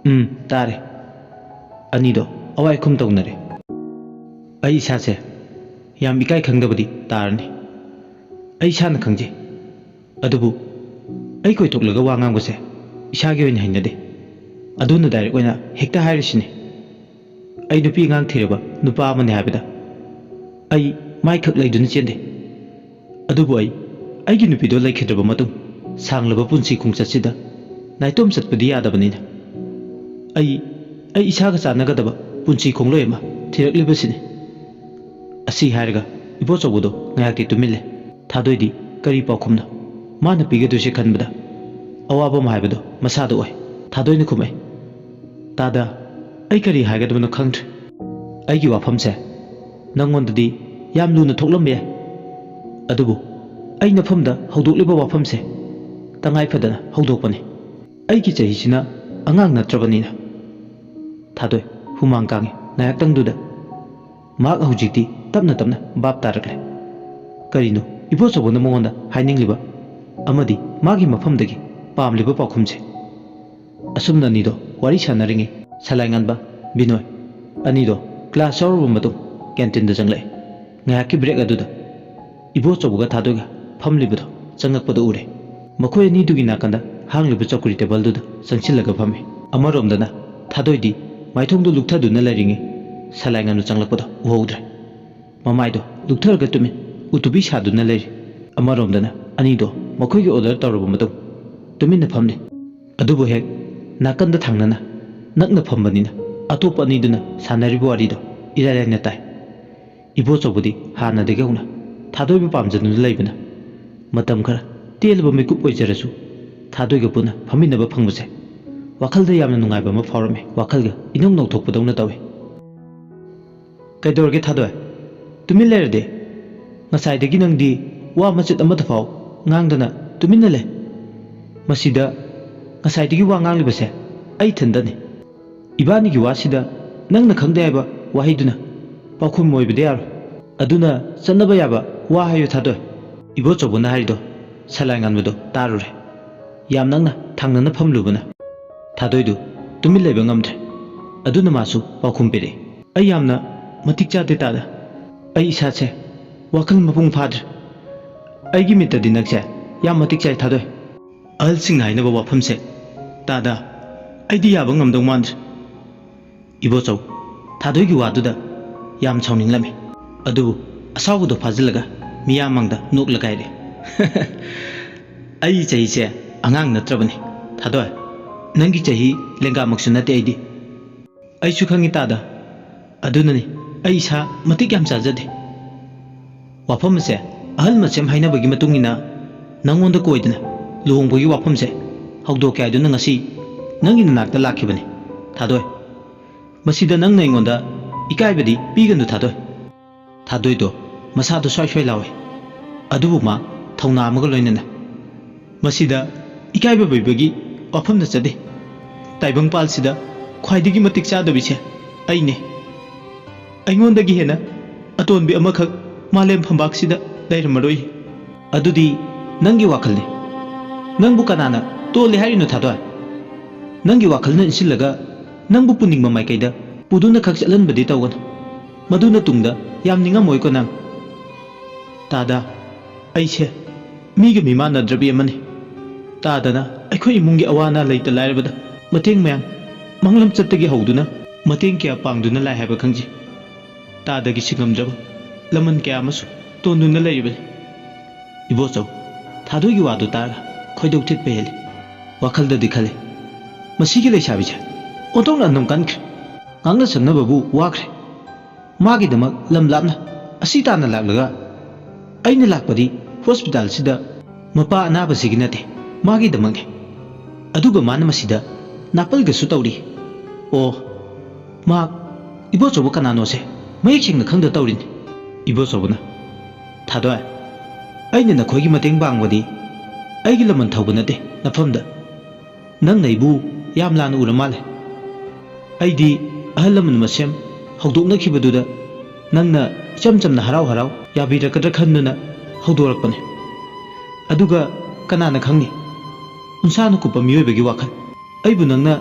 "ꯎꯝ, ꯇꯥꯔꯦ꯫" ꯑꯅꯤꯗꯣ ꯑꯋꯥꯏ ꯈꯨꯝ ꯇꯧꯅꯔꯦ꯫ ꯑꯩ ꯏꯁꯥꯁꯦ ꯌꯥꯝ ꯏꯀꯥꯏ ꯈꯪꯗꯕꯗꯤ ꯇꯥꯔꯅꯤ꯫ ꯑꯩ ꯏꯁꯥꯅ ꯈꯪꯖꯩ꯫ ꯑꯗꯨꯕꯨ ꯑꯩ ꯀꯣꯏꯊꯣꯛꯂꯒ ꯋꯥ ꯉꯥꯡꯕꯁꯦ ꯏꯁꯥꯒꯤ ꯑꯣꯏꯅ ꯍꯩꯅꯗꯦ꯫ ꯑꯗꯨꯅ ꯗꯥꯏꯔꯦꯛ ꯑꯣꯏꯅ ꯍꯦꯛꯇ ꯍꯥꯏꯔꯤꯁꯤꯅꯤ꯫ ꯑꯩ ꯅꯨꯄꯤ ꯑꯉꯥꯡ ꯊꯤꯔꯕ ꯅꯨꯄꯥ ꯑꯃꯅꯤ ꯍꯥꯏꯕꯗ ꯑꯩ ꯃꯥꯏꯈꯛ ꯂꯩꯗꯨꯅ ꯆꯦꯟꯗꯦ꯫ ꯑꯗꯨꯕꯨ ꯑꯩ ꯑꯩꯒꯤ ꯅꯨꯄꯤꯗꯣ ꯂꯩꯈꯤꯗ꯭ꯔꯕ ꯃꯇꯨꯡ ꯁꯥꯡꯂꯕ ꯄꯨꯟꯁꯤ ꯈꯣꯡꯆꯠꯁꯤꯗ ꯅꯥꯏꯇꯣꯝ ꯆꯠꯄꯗꯤ ꯌꯥꯗꯕꯅꯤꯅ ꯑꯩ, ꯑꯩ ꯏꯁꯥꯒ ꯆꯥꯟꯅꯒꯗꯕ ꯄꯨꯟꯁꯤ ꯈꯣꯡꯂꯣꯏ ꯑꯃ ꯊꯤꯔꯛꯂꯤꯕꯁꯤꯅꯤ꯫ ꯑꯁꯤ ꯍꯥꯏꯔꯒ ꯏꯕꯣꯆꯧꯕꯗꯣ ꯉꯥꯏꯍꯥꯛꯇꯤ ꯇꯨꯃꯤꯜꯂꯦ꯫ ꯊꯥꯗꯣꯏꯗꯤ ꯀꯔꯤ ꯄꯥꯎꯈꯨꯝꯅꯣ ꯃꯥꯅ ꯄꯤꯒꯗꯣꯏꯁꯦ ꯈꯟꯕꯗ ꯑꯋꯥꯕ ꯑꯃ ꯍꯥꯏꯕꯗꯣ ꯃꯁꯥꯗ ꯑꯣꯏ꯫ ꯊꯥꯗꯣꯏꯅ ꯈꯨꯝꯃꯛꯏ, "ꯇꯥꯗ, ꯑꯩ ꯀꯔꯤ ꯍꯥꯏꯒꯗꯕꯅꯣ ꯈꯪꯗ꯭ꯔꯦ꯫ ꯑꯩꯒꯤ ꯋꯥꯐꯝꯁꯦ ꯅꯪꯉꯣꯟꯗꯗꯤ ꯌꯥꯝ ꯂꯨꯅ ꯊꯣꯛꯂꯝꯕ ꯌꯥꯏ꯫ ꯑꯗꯨꯕꯨ ꯑꯩ ꯅꯐꯝꯗ ꯍꯧꯗꯣꯛꯂꯤꯕ ꯋꯥꯐꯝꯁꯦ ꯇꯉꯥꯏ ꯐꯗꯅ ꯍꯧꯗꯣꯛꯄꯅꯤ꯫ ꯑꯩꯒꯤ ꯆꯍꯤꯁꯤꯅ ꯑꯉꯥꯡ ꯅꯠꯇ꯭ꯔꯕꯅꯤꯅ꯫ ꯊꯥꯗꯣꯏ, ꯍꯨꯃꯥꯡ ꯀꯥꯡꯉꯤ ꯉꯥꯏꯍꯥꯛꯇꯪꯗꯨꯗ꯫ ꯃꯍꯥꯛ ꯍꯧꯖꯤꯛꯇꯤ ꯇꯞꯅ ꯇꯞꯅ ꯚꯥꯞ ꯇꯥꯔꯛꯂꯦ꯫ ꯀꯔꯤꯅꯣ ꯏꯕꯣꯆꯧꯕꯅ ꯃꯉꯣꯟꯗ ꯍꯥꯏꯅꯤꯡꯂꯤꯕ ꯑꯃꯗꯤ ꯃꯥꯒꯤ ꯃꯐꯝꯗꯒꯤ ꯄꯥꯝꯂꯤꯕ ꯄꯥꯎꯈꯨꯝꯁꯦ? ꯑꯁꯨꯝꯅ ꯑꯅꯤꯗꯣ ꯋꯥꯔꯤ ꯁꯥꯟꯅꯔꯤꯉꯩ ꯁꯂꯥꯏꯉꯥꯟꯕ, ꯕꯤꯅꯣꯏ ꯑꯅꯤꯗꯣ ꯀ꯭ꯂꯥꯁ ꯌꯥꯎꯔꯕ ꯃꯇꯨꯡ ꯀꯦꯟꯇꯤꯟꯗ ꯆꯪꯂꯛꯑꯦ꯫ ꯉꯥꯏꯍꯥꯛꯀꯤ ꯕ꯭ꯔꯦꯛ ꯑꯗꯨꯗ ꯏꯕꯣꯆꯧꯕꯒ ꯊꯥꯗꯣꯏꯒ ꯐꯝꯂꯤꯕꯗꯣ ꯆꯪꯉꯛꯄꯗ ꯎꯔꯦ꯫ ꯃꯈꯣꯏ ꯑꯅꯤꯗꯨꯒꯤ ꯅꯥꯀꯟꯗ ꯍꯥꯡꯂꯤꯕ ꯆꯧꯀ꯭ꯔꯤ ꯇꯦꯕꯜꯗꯨꯗ ꯆꯪꯁꯤꯜꯂꯒ ꯐꯝꯃꯤ꯫ ꯑꯃꯔꯣꯝꯗꯅ ꯊꯥꯗꯣꯏꯗꯤ ꯃꯥꯏꯊꯣꯡꯗꯨ ꯂꯨꯛꯊꯗꯨꯅ ꯂꯩꯔꯤꯉꯩ ꯁꯂꯥꯏꯉꯥꯟꯕ ꯆꯪꯂꯛꯄꯗꯣ ꯎꯍꯧꯗ꯭ꯔꯦ꯫ ꯃꯃꯥꯏꯗꯣ ꯂꯨꯛꯊꯔꯒ ꯇꯨꯃꯤꯟ ꯎꯇꯨꯕꯤ ꯁꯥꯗꯨꯅ ꯂꯩꯔꯤ꯫ ꯑꯃꯔꯣꯝꯗꯅ ꯑꯅꯤꯗꯣ ꯃꯈꯣꯏꯒꯤ ꯑꯣꯔꯗꯔ ꯇꯧꯔꯕ ꯃꯇꯨꯡ ꯇꯨꯃꯤꯟꯅ ꯐꯝꯂꯤ꯫ ꯑꯗꯨꯕꯨ ꯍꯦꯛ ꯅꯥꯀꯟꯗ ꯊꯪꯅꯅ ꯅꯛꯅ ꯐꯝꯕꯅꯤꯅ ꯑꯇꯣꯞꯄ ꯑꯅꯤꯗꯨꯅ ꯁꯥꯟꯅꯔꯤꯕ ꯋꯥꯔꯤꯗꯣ ꯏꯔꯥꯏ ꯂꯥꯏꯅ ꯇꯥꯏ꯫ ꯏꯕꯣꯆꯧꯕꯗꯤ ꯍꯥꯟꯅꯗꯒꯤ ꯍꯧꯅ ꯊꯥꯗꯣꯏꯕꯨ ꯄꯥꯝꯖꯗꯨꯅ ꯂꯩꯕꯅ ꯃꯇꯝ ꯈꯔ ꯇꯦꯜꯂꯕ ꯃꯤꯀꯨꯞ ꯑꯣꯏꯖꯔꯁꯨ ꯊꯥꯗꯣꯏꯒ ꯄꯨꯟꯅ ꯐꯝꯃꯤꯟꯅꯕ ꯐꯪꯕꯁꯦ ꯋꯥꯈꯜꯗ ꯌꯥꯝꯅ ꯅꯨꯡꯉꯥꯏꯕ ꯑꯃ ꯐꯥꯎꯔꯝꯃꯤ꯫ ꯋꯥꯈꯜꯒ ꯏꯅꯧ ꯅꯧꯊꯣꯛꯄꯗꯧꯅ ꯇꯧꯏ꯫ "ꯀꯩꯗꯧꯔꯒꯦ ꯊꯥꯗꯣꯏ? ꯇꯨꯃꯤꯟ ꯂꯩꯔꯗꯤ? ꯉꯁꯥꯏꯗꯒꯤ ꯅꯪꯗꯤ ꯋꯥ ꯃꯆꯦꯠ ꯑꯃꯠꯇ ꯐꯥꯎ ꯉꯥꯡꯗꯅ ꯇꯨꯃꯤꯟꯅ ꯂꯩ꯫ ꯃꯁꯤꯗ ꯉꯁꯥꯏꯗꯒꯤ ꯋꯥ ꯉꯥꯡꯂꯤꯕꯁꯦ ꯑꯩ ꯏꯊꯟꯗꯅꯤ꯫ ꯏꯕꯥꯅꯤꯒꯤ ꯋꯥꯁꯤꯗ ꯅꯪꯅ ꯈꯪꯗꯦ ꯍꯥꯏꯕ ꯋꯥꯍꯩꯗꯨꯅ ꯄꯥꯎꯈꯨꯝ ꯑꯣꯏꯕꯗꯤ ꯌꯥꯔꯣꯏ꯫ ꯑꯗꯨꯅ ꯆꯠꯅꯕ ꯌꯥꯕ ꯋꯥ ꯍꯥꯏꯌꯨ ꯊꯥꯗꯣꯏ꯫" ꯏꯕꯣꯆꯧꯕꯅ ꯍꯥꯏꯔꯤꯗꯣ ꯁꯂꯥꯏꯉꯥꯟꯕꯗꯣ ꯇꯥꯔꯨꯔꯦ꯫ ꯌꯥꯝ ꯅꯛꯅ ꯊꯪꯅꯅ ꯐꯝꯂꯨꯕꯅ ꯊꯥꯗꯣꯏꯗꯨ ꯇꯨꯃꯤꯟ ꯂꯩꯕ ꯉꯝꯗ꯭ꯔꯦ꯫ ꯑꯗꯨꯅ ꯃꯥꯁꯨ ꯄꯥꯎꯈꯨꯝ ꯄꯤꯔꯛꯏ꯫ "ꯑꯩ ꯌꯥꯝꯅ ꯃꯇꯤꯛ ꯆꯥꯗꯦ ꯇꯥꯗ꯫ ꯑꯩ ꯏꯁꯥꯁꯦ ꯋꯥꯈꯜ ꯃꯄꯨꯡ ꯐꯥꯗ꯭ꯔꯦ꯫ ꯑꯩꯒꯤ ꯃꯤꯠꯇꯗꯤ ꯅꯪꯁꯦ ꯌꯥꯝ ꯃꯇꯤꯛ ꯆꯥꯏ ꯊꯥꯗꯣꯏ꯫ ꯑꯍꯜꯁꯤꯡꯅ ꯍꯥꯏꯅꯕ ꯋꯥꯐꯝꯁꯦ ꯇꯥꯗ ꯑꯩꯗꯤ ꯌꯥꯕ ꯉꯝꯗꯧ ꯃꯥꯟꯗ꯭ꯔꯦ꯫" ꯏꯕꯣꯆꯧ ꯊꯥꯗꯣꯏꯒꯤ ꯋꯥꯗꯨꯗ ꯌꯥꯝ ꯁꯥꯎꯅꯤꯡꯂꯝꯃꯤ꯫ ꯑꯗꯨꯕꯨ ꯑꯁꯥꯎꯕꯗꯣ ꯐꯥꯖꯤꯜꯂꯒ ꯃꯤꯌꯥꯝ ꯃꯥꯡꯗ ꯅꯣꯛꯂꯒ ꯍꯥꯏꯔꯦ, "ꯑꯩ ꯆꯍꯤꯁꯦ ꯑꯉꯥꯡ ꯅꯠꯇ꯭ꯔꯕꯅꯤ ꯊꯥꯗꯣꯏ꯫ ꯅꯪꯒꯤ ꯆꯍꯤ ꯂꯦꯡꯒꯥꯃꯛꯁꯨ ꯅꯠꯇꯦ ꯑꯩꯗꯤ꯫ ꯑꯩꯁꯨ ꯈꯪꯉꯤ ꯇꯥꯗ꯫ ꯑꯗꯨꯅꯅꯤ ꯑꯩ ꯏꯁꯥ ꯃꯇꯤꯛ ꯌꯥꯝ ꯆꯥꯖꯗꯦ꯫ ꯋꯥꯐꯝ ꯑꯁꯦ ꯑꯍꯜ ꯃꯁꯦꯝ ꯍꯥꯏꯅꯕꯒꯤ ꯃꯇꯨꯡ ꯏꯟꯅ ꯅꯪꯉꯣꯟꯗ ꯀꯣꯏꯗꯅ ꯂꯨꯍꯣꯡꯕꯒꯤ ꯋꯥꯐꯝꯁꯦ ꯍꯧꯗꯣꯛꯀꯦ ꯍꯥꯏꯗꯨꯅ ꯉꯁꯤ ꯅꯪꯒꯤ ꯅꯅꯥꯛꯇ ꯂꯥꯛꯈꯤꯕꯅꯤ ꯊꯥꯗꯣꯏ꯫ ꯃꯁꯤꯗ ꯅꯪꯅ ꯑꯩꯉꯣꯟꯗ ꯏꯀꯥꯏꯕꯗꯤ ꯄꯤꯒꯅꯨ ꯊꯥꯗꯣꯏ꯫" ꯊꯥꯗꯣꯏꯗꯣ ꯃꯁꯥꯗꯣ ꯁ꯭ꯋꯥꯏ ꯁ꯭ꯋꯥꯏ ꯂꯥꯎꯏ꯫ ꯑꯗꯨꯕꯨ ꯃꯥ ꯊꯧꯅꯥ ꯑꯃꯒ ꯂꯣꯏꯅꯅ ꯃꯁꯤꯗ ꯏꯀꯥꯏꯕ ꯄꯤꯕꯒꯤ ꯋꯥꯐꯝ ꯅꯠꯆꯗꯦ꯫ ꯇꯥꯏꯕꯪꯄꯥꯜꯁꯤꯗ ꯈ꯭ꯋꯥꯏꯗꯒꯤ ꯃꯇꯤꯛ ꯆꯥꯗꯕꯤꯁꯦ ꯑꯩꯅꯦ꯫ ꯑꯩꯉꯣꯟꯗꯒꯤ ꯍꯦꯟꯅ ꯑꯇꯣꯟꯕꯤ ꯑꯃꯈꯛ ꯃꯥꯂꯦꯝ ꯐꯝꯕꯥꯛꯁꯤꯗ ꯂꯩꯔꯝꯃꯔꯣꯏ꯫ ꯑꯗꯨꯗꯤ ꯅꯪꯒꯤ ꯋꯥꯈꯜꯅꯤ꯫ ꯅꯪꯕꯨ ꯀꯅꯥꯅ ꯇꯣꯜꯂꯤ ꯍꯥꯏꯔꯤꯅꯣ, ꯊꯥꯗꯣꯏ? ꯅꯪꯒꯤ ꯋꯥꯈꯜꯅ ꯏꯟꯁꯤꯜꯂꯒ ꯅꯪꯕꯨ ꯄꯨꯅꯤꯡꯕ ꯃꯥꯏꯀꯩꯗ ꯄꯨꯗꯨꯅ ꯈꯛ ꯆꯠꯍꯟꯕꯗꯤ ꯇꯧꯒꯅꯨ꯫ ꯃꯗꯨꯅ ꯇꯨꯡꯗ ꯌꯥꯝ ꯅꯤꯡꯉꯝꯃꯣꯏꯀꯣ ꯅꯪ꯫ ꯇꯥꯗ, ꯑꯩꯁꯦ ꯃꯤꯒ ꯃꯤꯃꯥꯟꯅꯗ꯭ꯔꯕꯤ ꯑꯃꯅꯤ꯫ ꯇꯥꯗꯅ ꯑꯩꯈꯣꯏ ꯏꯃꯨꯡꯒꯤ ꯑꯋꯥ ꯑꯅꯥ ꯂꯩꯇ ꯂꯥꯏꯔꯕꯗ ꯃꯇꯦꯡ ꯃꯌꯥꯝ ꯃꯪꯂꯝꯆꯠꯇꯒꯤ ꯍꯧꯗꯨꯅ ꯃꯇꯦꯡ ꯀꯌꯥ ꯄꯥꯡꯗꯨꯅ ꯂꯥꯛꯑꯦ ꯍꯥꯏꯕ ꯈꯪꯖꯩ꯫ ꯇꯥꯗꯒꯤ ꯁꯤꯡꯉꯝꯗ꯭ꯔꯕ ꯂꯃꯟ ꯀꯌꯥ ꯑꯃꯁꯨ ꯇꯣꯟꯗꯨꯅ ꯂꯩꯔꯤꯕꯅꯤ꯫ ꯏꯕꯣꯆꯧ, ꯊꯥꯗꯣꯏꯒꯤ ꯋꯥꯗꯨ ꯇꯥꯔꯒ ꯈꯣꯏꯗꯧ ꯊꯤꯠꯄ ꯍꯦꯜꯂꯤ꯫ ꯋꯥꯈꯜꯗꯗꯤ ꯈꯜꯂꯤ, "ꯃꯁꯤꯒꯤ ꯂꯩꯁꯥꯕꯤꯁꯦ ꯑꯣꯟꯊꯣꯛꯅ ꯑꯅꯝ ꯀꯟꯈ꯭ꯔꯦ꯫ ꯉꯥꯡꯅ ꯁꯛꯅꯕꯕꯨ ꯋꯥꯈ꯭ꯔꯦ꯫ ꯃꯥꯒꯤꯗꯃꯛ ꯂꯝ ꯂꯥꯞꯅ ꯑꯁꯤ ꯇꯥꯅ ꯂꯥꯛꯂꯒ ꯑꯩꯅ ꯂꯥꯛꯄꯗꯤ ꯍꯣꯁꯄꯤꯇꯥꯜꯁꯤꯗ ꯃꯄꯥ ꯑꯅꯥꯕꯁꯤꯒꯤ ꯅꯠꯇꯦ, ꯃꯥꯒꯤꯗꯃꯛꯅꯤ꯫ ꯑꯗꯨꯒ ꯃꯥꯅ ꯃꯁꯤꯗ ꯅꯥꯄꯜꯒꯁꯨ ꯇꯧꯔꯤ꯫ ꯑꯣ, ꯃꯍꯥꯛ ꯏꯕꯣꯆꯧꯕ ꯀꯅꯥꯅꯣꯁꯦ ꯃꯌꯦꯛ ꯁꯦꯡꯅ ꯈꯪꯗ ꯇꯧꯔꯤꯅꯤ꯫" ꯏꯕꯣꯆꯧꯕꯅ, "ꯊꯥꯗꯣꯏ, ꯑꯩꯅ ꯅꯈꯣꯏꯒꯤ ꯃꯇꯦꯡ ꯄꯥꯡꯕꯗꯤ ꯑꯩꯒꯤ ꯂꯃꯟ ꯊꯧꯕ ꯅꯠꯇꯦ ꯅꯐꯝꯗ꯫ ꯅꯪꯅ ꯑꯩꯕꯨ ꯌꯥꯝ ꯂꯥꯟꯅ ꯎꯔ ꯃꯥꯜꯂꯦ꯫ ꯑꯩꯗꯤ ꯑꯍꯜ ꯂꯃꯟ ꯃꯁꯦꯝ ꯍꯧꯗꯣꯛꯅꯈꯤꯕꯗꯨꯗ ꯅꯪꯅ ꯏꯆꯝ ꯆꯝꯅ ꯍꯔꯥꯎ ꯍꯔꯥꯎ ꯌꯥꯕꯤꯔꯛꯀꯗ꯭ꯔꯥ ꯈꯟꯗꯨꯅ ꯍꯧꯗꯣꯔꯛꯄꯅꯦ꯫ ꯑꯗꯨꯒ ꯀꯅꯥꯅ ꯈꯪꯅꯤ, ꯎꯟꯁꯥꯅ ꯀꯨꯞꯄ ꯃꯤꯑꯣꯏꯕꯒꯤ ꯋꯥꯈꯜ꯫ ꯑꯩꯕꯨ ꯅꯪꯅ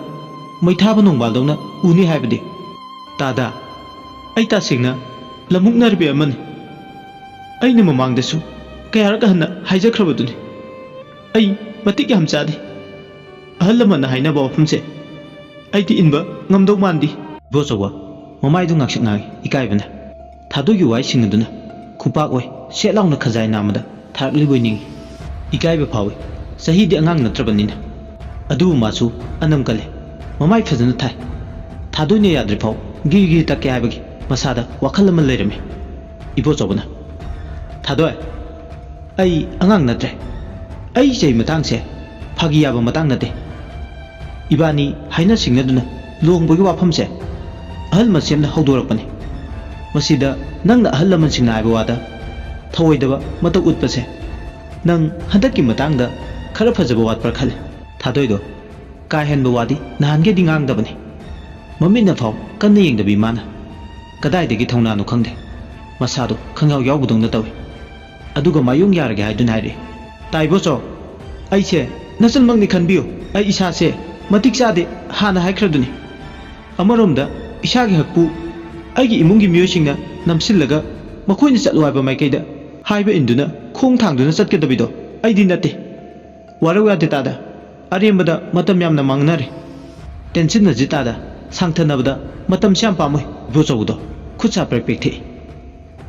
ꯃꯩ ꯊꯥꯕ ꯅꯣꯡꯕꯥꯜꯗꯧꯅ ꯎꯅꯤ ꯍꯥꯏꯕꯗꯤ?" "ꯇꯥꯗ, ꯑꯩ ꯇꯁꯦꯡꯅ ꯂꯝꯃꯨꯛꯅꯔꯕꯤ ꯑꯃꯅꯤ꯫ ꯑꯩꯅ ꯃꯃꯥꯡꯗꯁꯨ ꯀꯌꯥꯔꯛ ꯍꯟꯅ ꯍꯥꯏꯖꯈ꯭ꯔꯕꯗꯨꯅꯤ꯫ ꯑꯩ ꯃꯇꯤꯛ ꯌꯥꯝ ꯆꯥꯗꯦ꯫ ꯑꯍꯜ ꯂꯃꯟꯅ ꯍꯥꯏꯅꯕ ꯋꯥꯐꯝꯁꯦ ꯑꯩꯗꯤ ꯏꯟꯕ ꯉꯝꯗꯧ ꯃꯥꯟꯗꯦ꯫" ꯏꯕꯣꯆꯧꯕ ꯃꯃꯥꯏꯗꯨ ꯉꯥꯡꯁꯛ ꯉꯥꯡꯏ ꯏꯀꯥꯏꯕꯅ꯫ ꯊꯥꯗꯣꯏꯒꯤ ꯋꯥꯍꯩꯁꯤꯡ ꯑꯗꯨꯅ ꯈꯨꯄꯥꯛ ꯑꯣꯏ ꯁꯦꯠ ꯂꯥꯎꯅ ꯈꯖꯥꯏ ꯅꯥꯝꯃꯗ ꯊꯥꯔꯛꯂꯤꯕꯣꯏ ꯅꯤꯡꯏ꯫ ꯏꯀꯥꯏꯕ ꯐꯥꯎꯏ, ꯆꯍꯤꯗꯤ ꯑꯉꯥꯡ ꯅꯠꯇ꯭ꯔꯕꯅꯤꯅ꯫ ꯑꯗꯨꯕꯨ ꯃꯥꯁꯨ ꯑꯅꯝ ꯀꯜꯂꯤ꯫ ꯃꯃꯥꯏ ꯐꯖꯅ ꯊꯥꯏ꯫ ꯊꯥꯗꯣꯏꯅ ꯌꯥꯗ꯭ꯔꯤꯐꯥꯎ ꯒꯤꯔꯤ ꯒꯤꯔꯤ ꯇꯛꯀꯦ ꯍꯥꯏꯕꯒꯤ ꯃꯁꯥꯗ ꯋꯥꯈꯜ ꯑꯃ ꯂꯩꯔꯝꯃꯤ꯫ ꯏꯕꯣꯆꯧꯕꯅ, "ꯊꯥꯗꯣꯏ, ꯑꯩ ꯑꯉꯥꯡ ꯅꯠꯇ꯭ꯔꯦ꯫ ꯑꯩ ꯆꯍꯤ ꯃꯇꯥꯡꯁꯦ ꯐꯥꯒꯤ ꯌꯥꯕ ꯃꯇꯥꯡ ꯅꯠꯇꯦ꯫ ꯏꯕꯥꯅꯤ ꯍꯥꯏꯅ ꯁꯤꯡꯅꯗꯨꯅ ꯂꯨꯍꯣꯡꯕꯒꯤ ꯋꯥꯐꯝꯁꯦ ꯑꯍꯜ ꯃꯁꯦꯝꯅ ꯍꯧꯗꯣꯔꯛꯄꯅꯤ꯫ ꯃꯁꯤꯗ ꯅꯪꯅ ꯑꯍꯜ ꯂꯃꯟꯁꯤꯡꯅ ꯍꯥꯏꯕ ꯋꯥꯗ ꯊꯧꯑꯣꯏꯗꯕ ꯃꯇꯧ ꯎꯠꯄꯁꯦ ꯅꯪ ꯍꯟꯗꯛꯀꯤ ꯃꯇꯥꯡꯗ ꯈꯔ ꯐꯖꯕ ꯋꯥꯠꯄ꯭ꯔꯥ ꯈꯜꯂꯦ꯫ ꯊꯥꯗꯣꯏꯗꯣ ꯀꯥ ꯍꯦꯟꯕ ꯋꯥꯗꯤ ꯅꯍꯥꯟꯒꯩꯗꯤ ꯉꯥꯡꯗꯕꯅꯤ꯫ ꯃꯃꯤꯠꯅ ꯐꯥꯎ ꯀꯟꯅ ꯌꯦꯡꯗꯕꯤ ꯃꯥꯅ꯫ ꯀꯗꯥꯏꯗꯒꯤ ꯊꯧꯅꯥꯅꯣ ꯈꯪꯗꯦ꯫ ꯃꯁꯥꯗꯣ ꯈꯪꯌꯥꯎ ꯌꯥꯎꯕꯗꯧꯅ ꯇꯧꯏ꯫ ꯑꯗꯨꯒ ꯃꯥꯌꯣꯡ ꯌꯥꯔꯒꯦ ꯍꯥꯏꯗꯨꯅ ꯍꯥꯏꯔꯛꯏ꯫ "ꯇꯥ ꯏꯕꯣꯆꯧ, ꯑꯩꯁꯦ ꯅꯆꯟꯃꯛꯅꯤ ꯈꯟꯕꯤꯌꯨ꯫ ꯑꯩ ꯏꯁꯥꯁꯦ ꯃꯇꯤꯛ ꯆꯥꯗꯦ ꯍꯥꯟꯅ ꯍꯥꯏꯈ꯭ꯔꯗꯨꯅꯤ꯫ ꯑꯃꯔꯣꯝꯗ ꯏꯁꯥꯒꯤ ꯍꯛꯄꯨ ꯑꯩꯒꯤ ꯏꯃꯨꯡꯒꯤ ꯃꯤꯑꯣꯏꯁꯤꯡꯅ ꯅꯝꯁꯤꯜꯂꯒ ꯃꯈꯣꯏꯅ ꯆꯠꯂꯣ ꯍꯥꯏꯕ ꯃꯥꯏꯀꯩꯗ ꯍꯥꯏꯕ ꯏꯟꯗꯨꯅ ꯈꯣꯡ ꯊꯥꯡꯗꯨꯅ ꯆꯠꯀꯗꯕꯤꯗꯣ ꯑꯩꯗꯤ ꯅꯠꯇꯦ꯫ ꯋꯥꯔꯧ ꯌꯥꯗꯦ ꯇꯥꯗ꯫ ꯑꯔꯦꯝꯕꯗ ꯃꯇꯝ ꯌꯥꯝꯅ ꯃꯥꯡꯅꯔꯦ꯫ ꯇꯦꯟꯁꯤꯟꯅꯁꯤ ꯇꯥꯗ꯫ ꯁꯥꯡꯊꯅꯕꯗ ꯃꯇꯝꯁꯤ ꯌꯥꯝ ꯄꯥꯝꯃꯨꯏ꯫" ꯏꯕꯣꯆꯧꯕꯗꯣ ꯈꯨꯠ ꯁꯥ ꯄ꯭ꯔꯦꯛ ꯄ꯭ꯔꯦꯛ ꯊꯦꯛꯏ꯫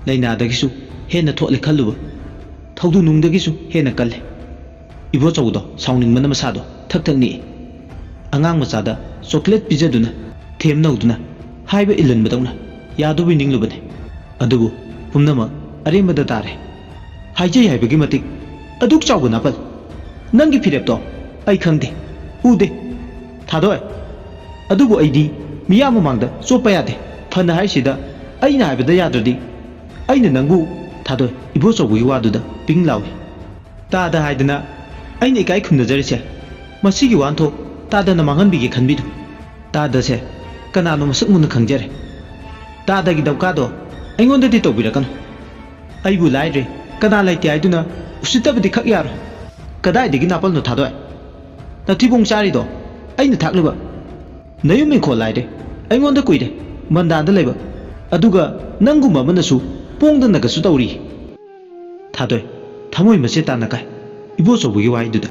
ꯂꯩꯅꯥꯗꯒꯤꯁꯨ ꯍꯦꯟꯅ ꯊꯣꯠꯂꯦ ꯈꯜꯂꯨꯕ꯫ ꯊꯧꯗꯨ ꯅꯨꯡꯗꯒꯤꯁꯨ ꯍꯦꯟꯅ ꯀꯜꯂꯦ꯫ ꯏꯕꯣꯆꯧꯕꯗꯣ ꯁꯥꯎꯅꯤꯡꯕꯅ ꯃꯁꯥꯗꯣ ꯊꯛ ꯊꯛ ꯅꯤꯛꯏ꯫ ꯑꯉꯥꯡ ꯃꯆꯥꯗ ꯆꯣꯀ꯭ꯂꯦꯠ ꯄꯤꯖꯗꯨꯅ, ꯊꯦꯝ ꯅꯧꯗꯨꯅ, ꯍꯥꯏꯕ ꯏꯜꯍꯟꯕꯗꯧꯅ ꯌꯥꯗꯧꯕꯩ ꯅꯤꯡꯂꯨꯕꯅꯤ꯫ ꯑꯗꯨꯕꯨ ꯄꯨꯝꯅꯃꯛ ꯑꯔꯦꯝꯕꯗ ꯇꯥꯔꯦ꯫ ꯍꯥꯏꯖꯩ ꯍꯥꯏꯕꯒꯤ ꯃꯇꯤꯛ ꯑꯗꯨꯛ ꯆꯥꯎꯕ ꯅꯥꯄꯜ꯫ ꯅꯪꯒꯤ ꯐꯤꯔꯦꯞꯇꯣ ꯑꯩ ꯈꯪꯗꯦ, ꯎꯗꯦ꯫ ꯊꯥꯗꯣꯏ, ꯑꯗꯨꯕꯨ ꯑꯩꯗꯤ ꯃꯤꯌꯥꯝ ꯃꯃꯥꯡꯗ ꯆꯣꯞꯄ ꯌꯥꯗꯦ꯫ ꯐꯅ ꯍꯥꯏꯁꯤꯗ ꯑꯩꯅ ꯍꯥꯏꯕꯗ ꯌꯥꯗ꯭ꯔꯗꯤ ꯑꯩꯅ ꯅꯪꯕꯨ꯫ ꯊꯥꯗꯣꯏ, ꯏꯕꯣꯆꯧꯕꯒꯤ ꯋꯥꯗꯨꯗ ꯄꯤꯡ ꯂꯥꯎꯏ꯫ ꯇꯥꯗ ꯍꯥꯏꯗꯅ ꯑꯩꯅ ꯏꯀꯥꯏ ꯈꯨꯝꯅꯖꯔꯤꯁꯦ꯫ ꯃꯁꯤꯒꯤ ꯋꯥꯍꯟꯊꯣꯛ ꯇꯥꯗꯅ ꯃꯥꯡꯍꯟꯕꯤꯒꯦ ꯈꯟꯕꯤꯅꯨ꯫ ꯇꯥꯗꯁꯦ ꯀꯅꯥꯅꯣ ꯃꯁꯛ ꯃꯨꯟꯅ ꯈꯪꯖꯔꯦ꯫ ꯇꯥꯗꯒꯤ ꯗꯧꯀꯥꯗꯣ ꯑꯩꯉꯣꯟꯗꯗꯤ ꯇꯧꯕꯤꯔꯛꯀꯅꯨ꯫ ꯑꯩꯕꯨ ꯂꯥꯏꯔꯦ, ꯀꯅꯥ ꯂꯩꯇꯦ ꯍꯥꯏꯗꯨꯅ ꯎꯁꯤꯠꯇꯕꯗꯤ ꯈꯛ ꯌꯥꯔꯣꯏ꯫ ꯀꯗꯥꯏꯗꯒꯤ ꯅꯥꯄꯜꯅꯣ ꯊꯥꯗꯣꯏ? ꯅꯊꯤꯕꯣꯡ ꯆꯥꯔꯤꯗꯣ ꯑꯩꯅ ꯊꯥꯛꯂꯤꯕ꯫ ꯅꯌꯨꯝ ꯏꯪꯈꯣꯜ ꯂꯥꯏꯔꯦ, ꯑꯩꯉꯣꯟꯗ ꯀꯨꯏꯔꯦ ꯃꯟꯗꯥꯟꯗ ꯂꯩꯕ꯫ ꯑꯗꯨꯒ ꯅꯪꯒꯨꯝꯕ ꯑꯃꯅꯁꯨ ꯄꯣꯡꯗꯅꯒꯁꯨ ꯇꯧꯔꯤ꯫ ꯊꯥꯗꯣꯏ, ꯊꯃꯣꯏ ꯃꯆꯦꯠ ꯇꯥꯅ ꯀꯥꯏ ꯏꯕꯣꯆꯧꯕꯒꯤ ꯋꯥꯍꯩꯗꯨꯗ꯫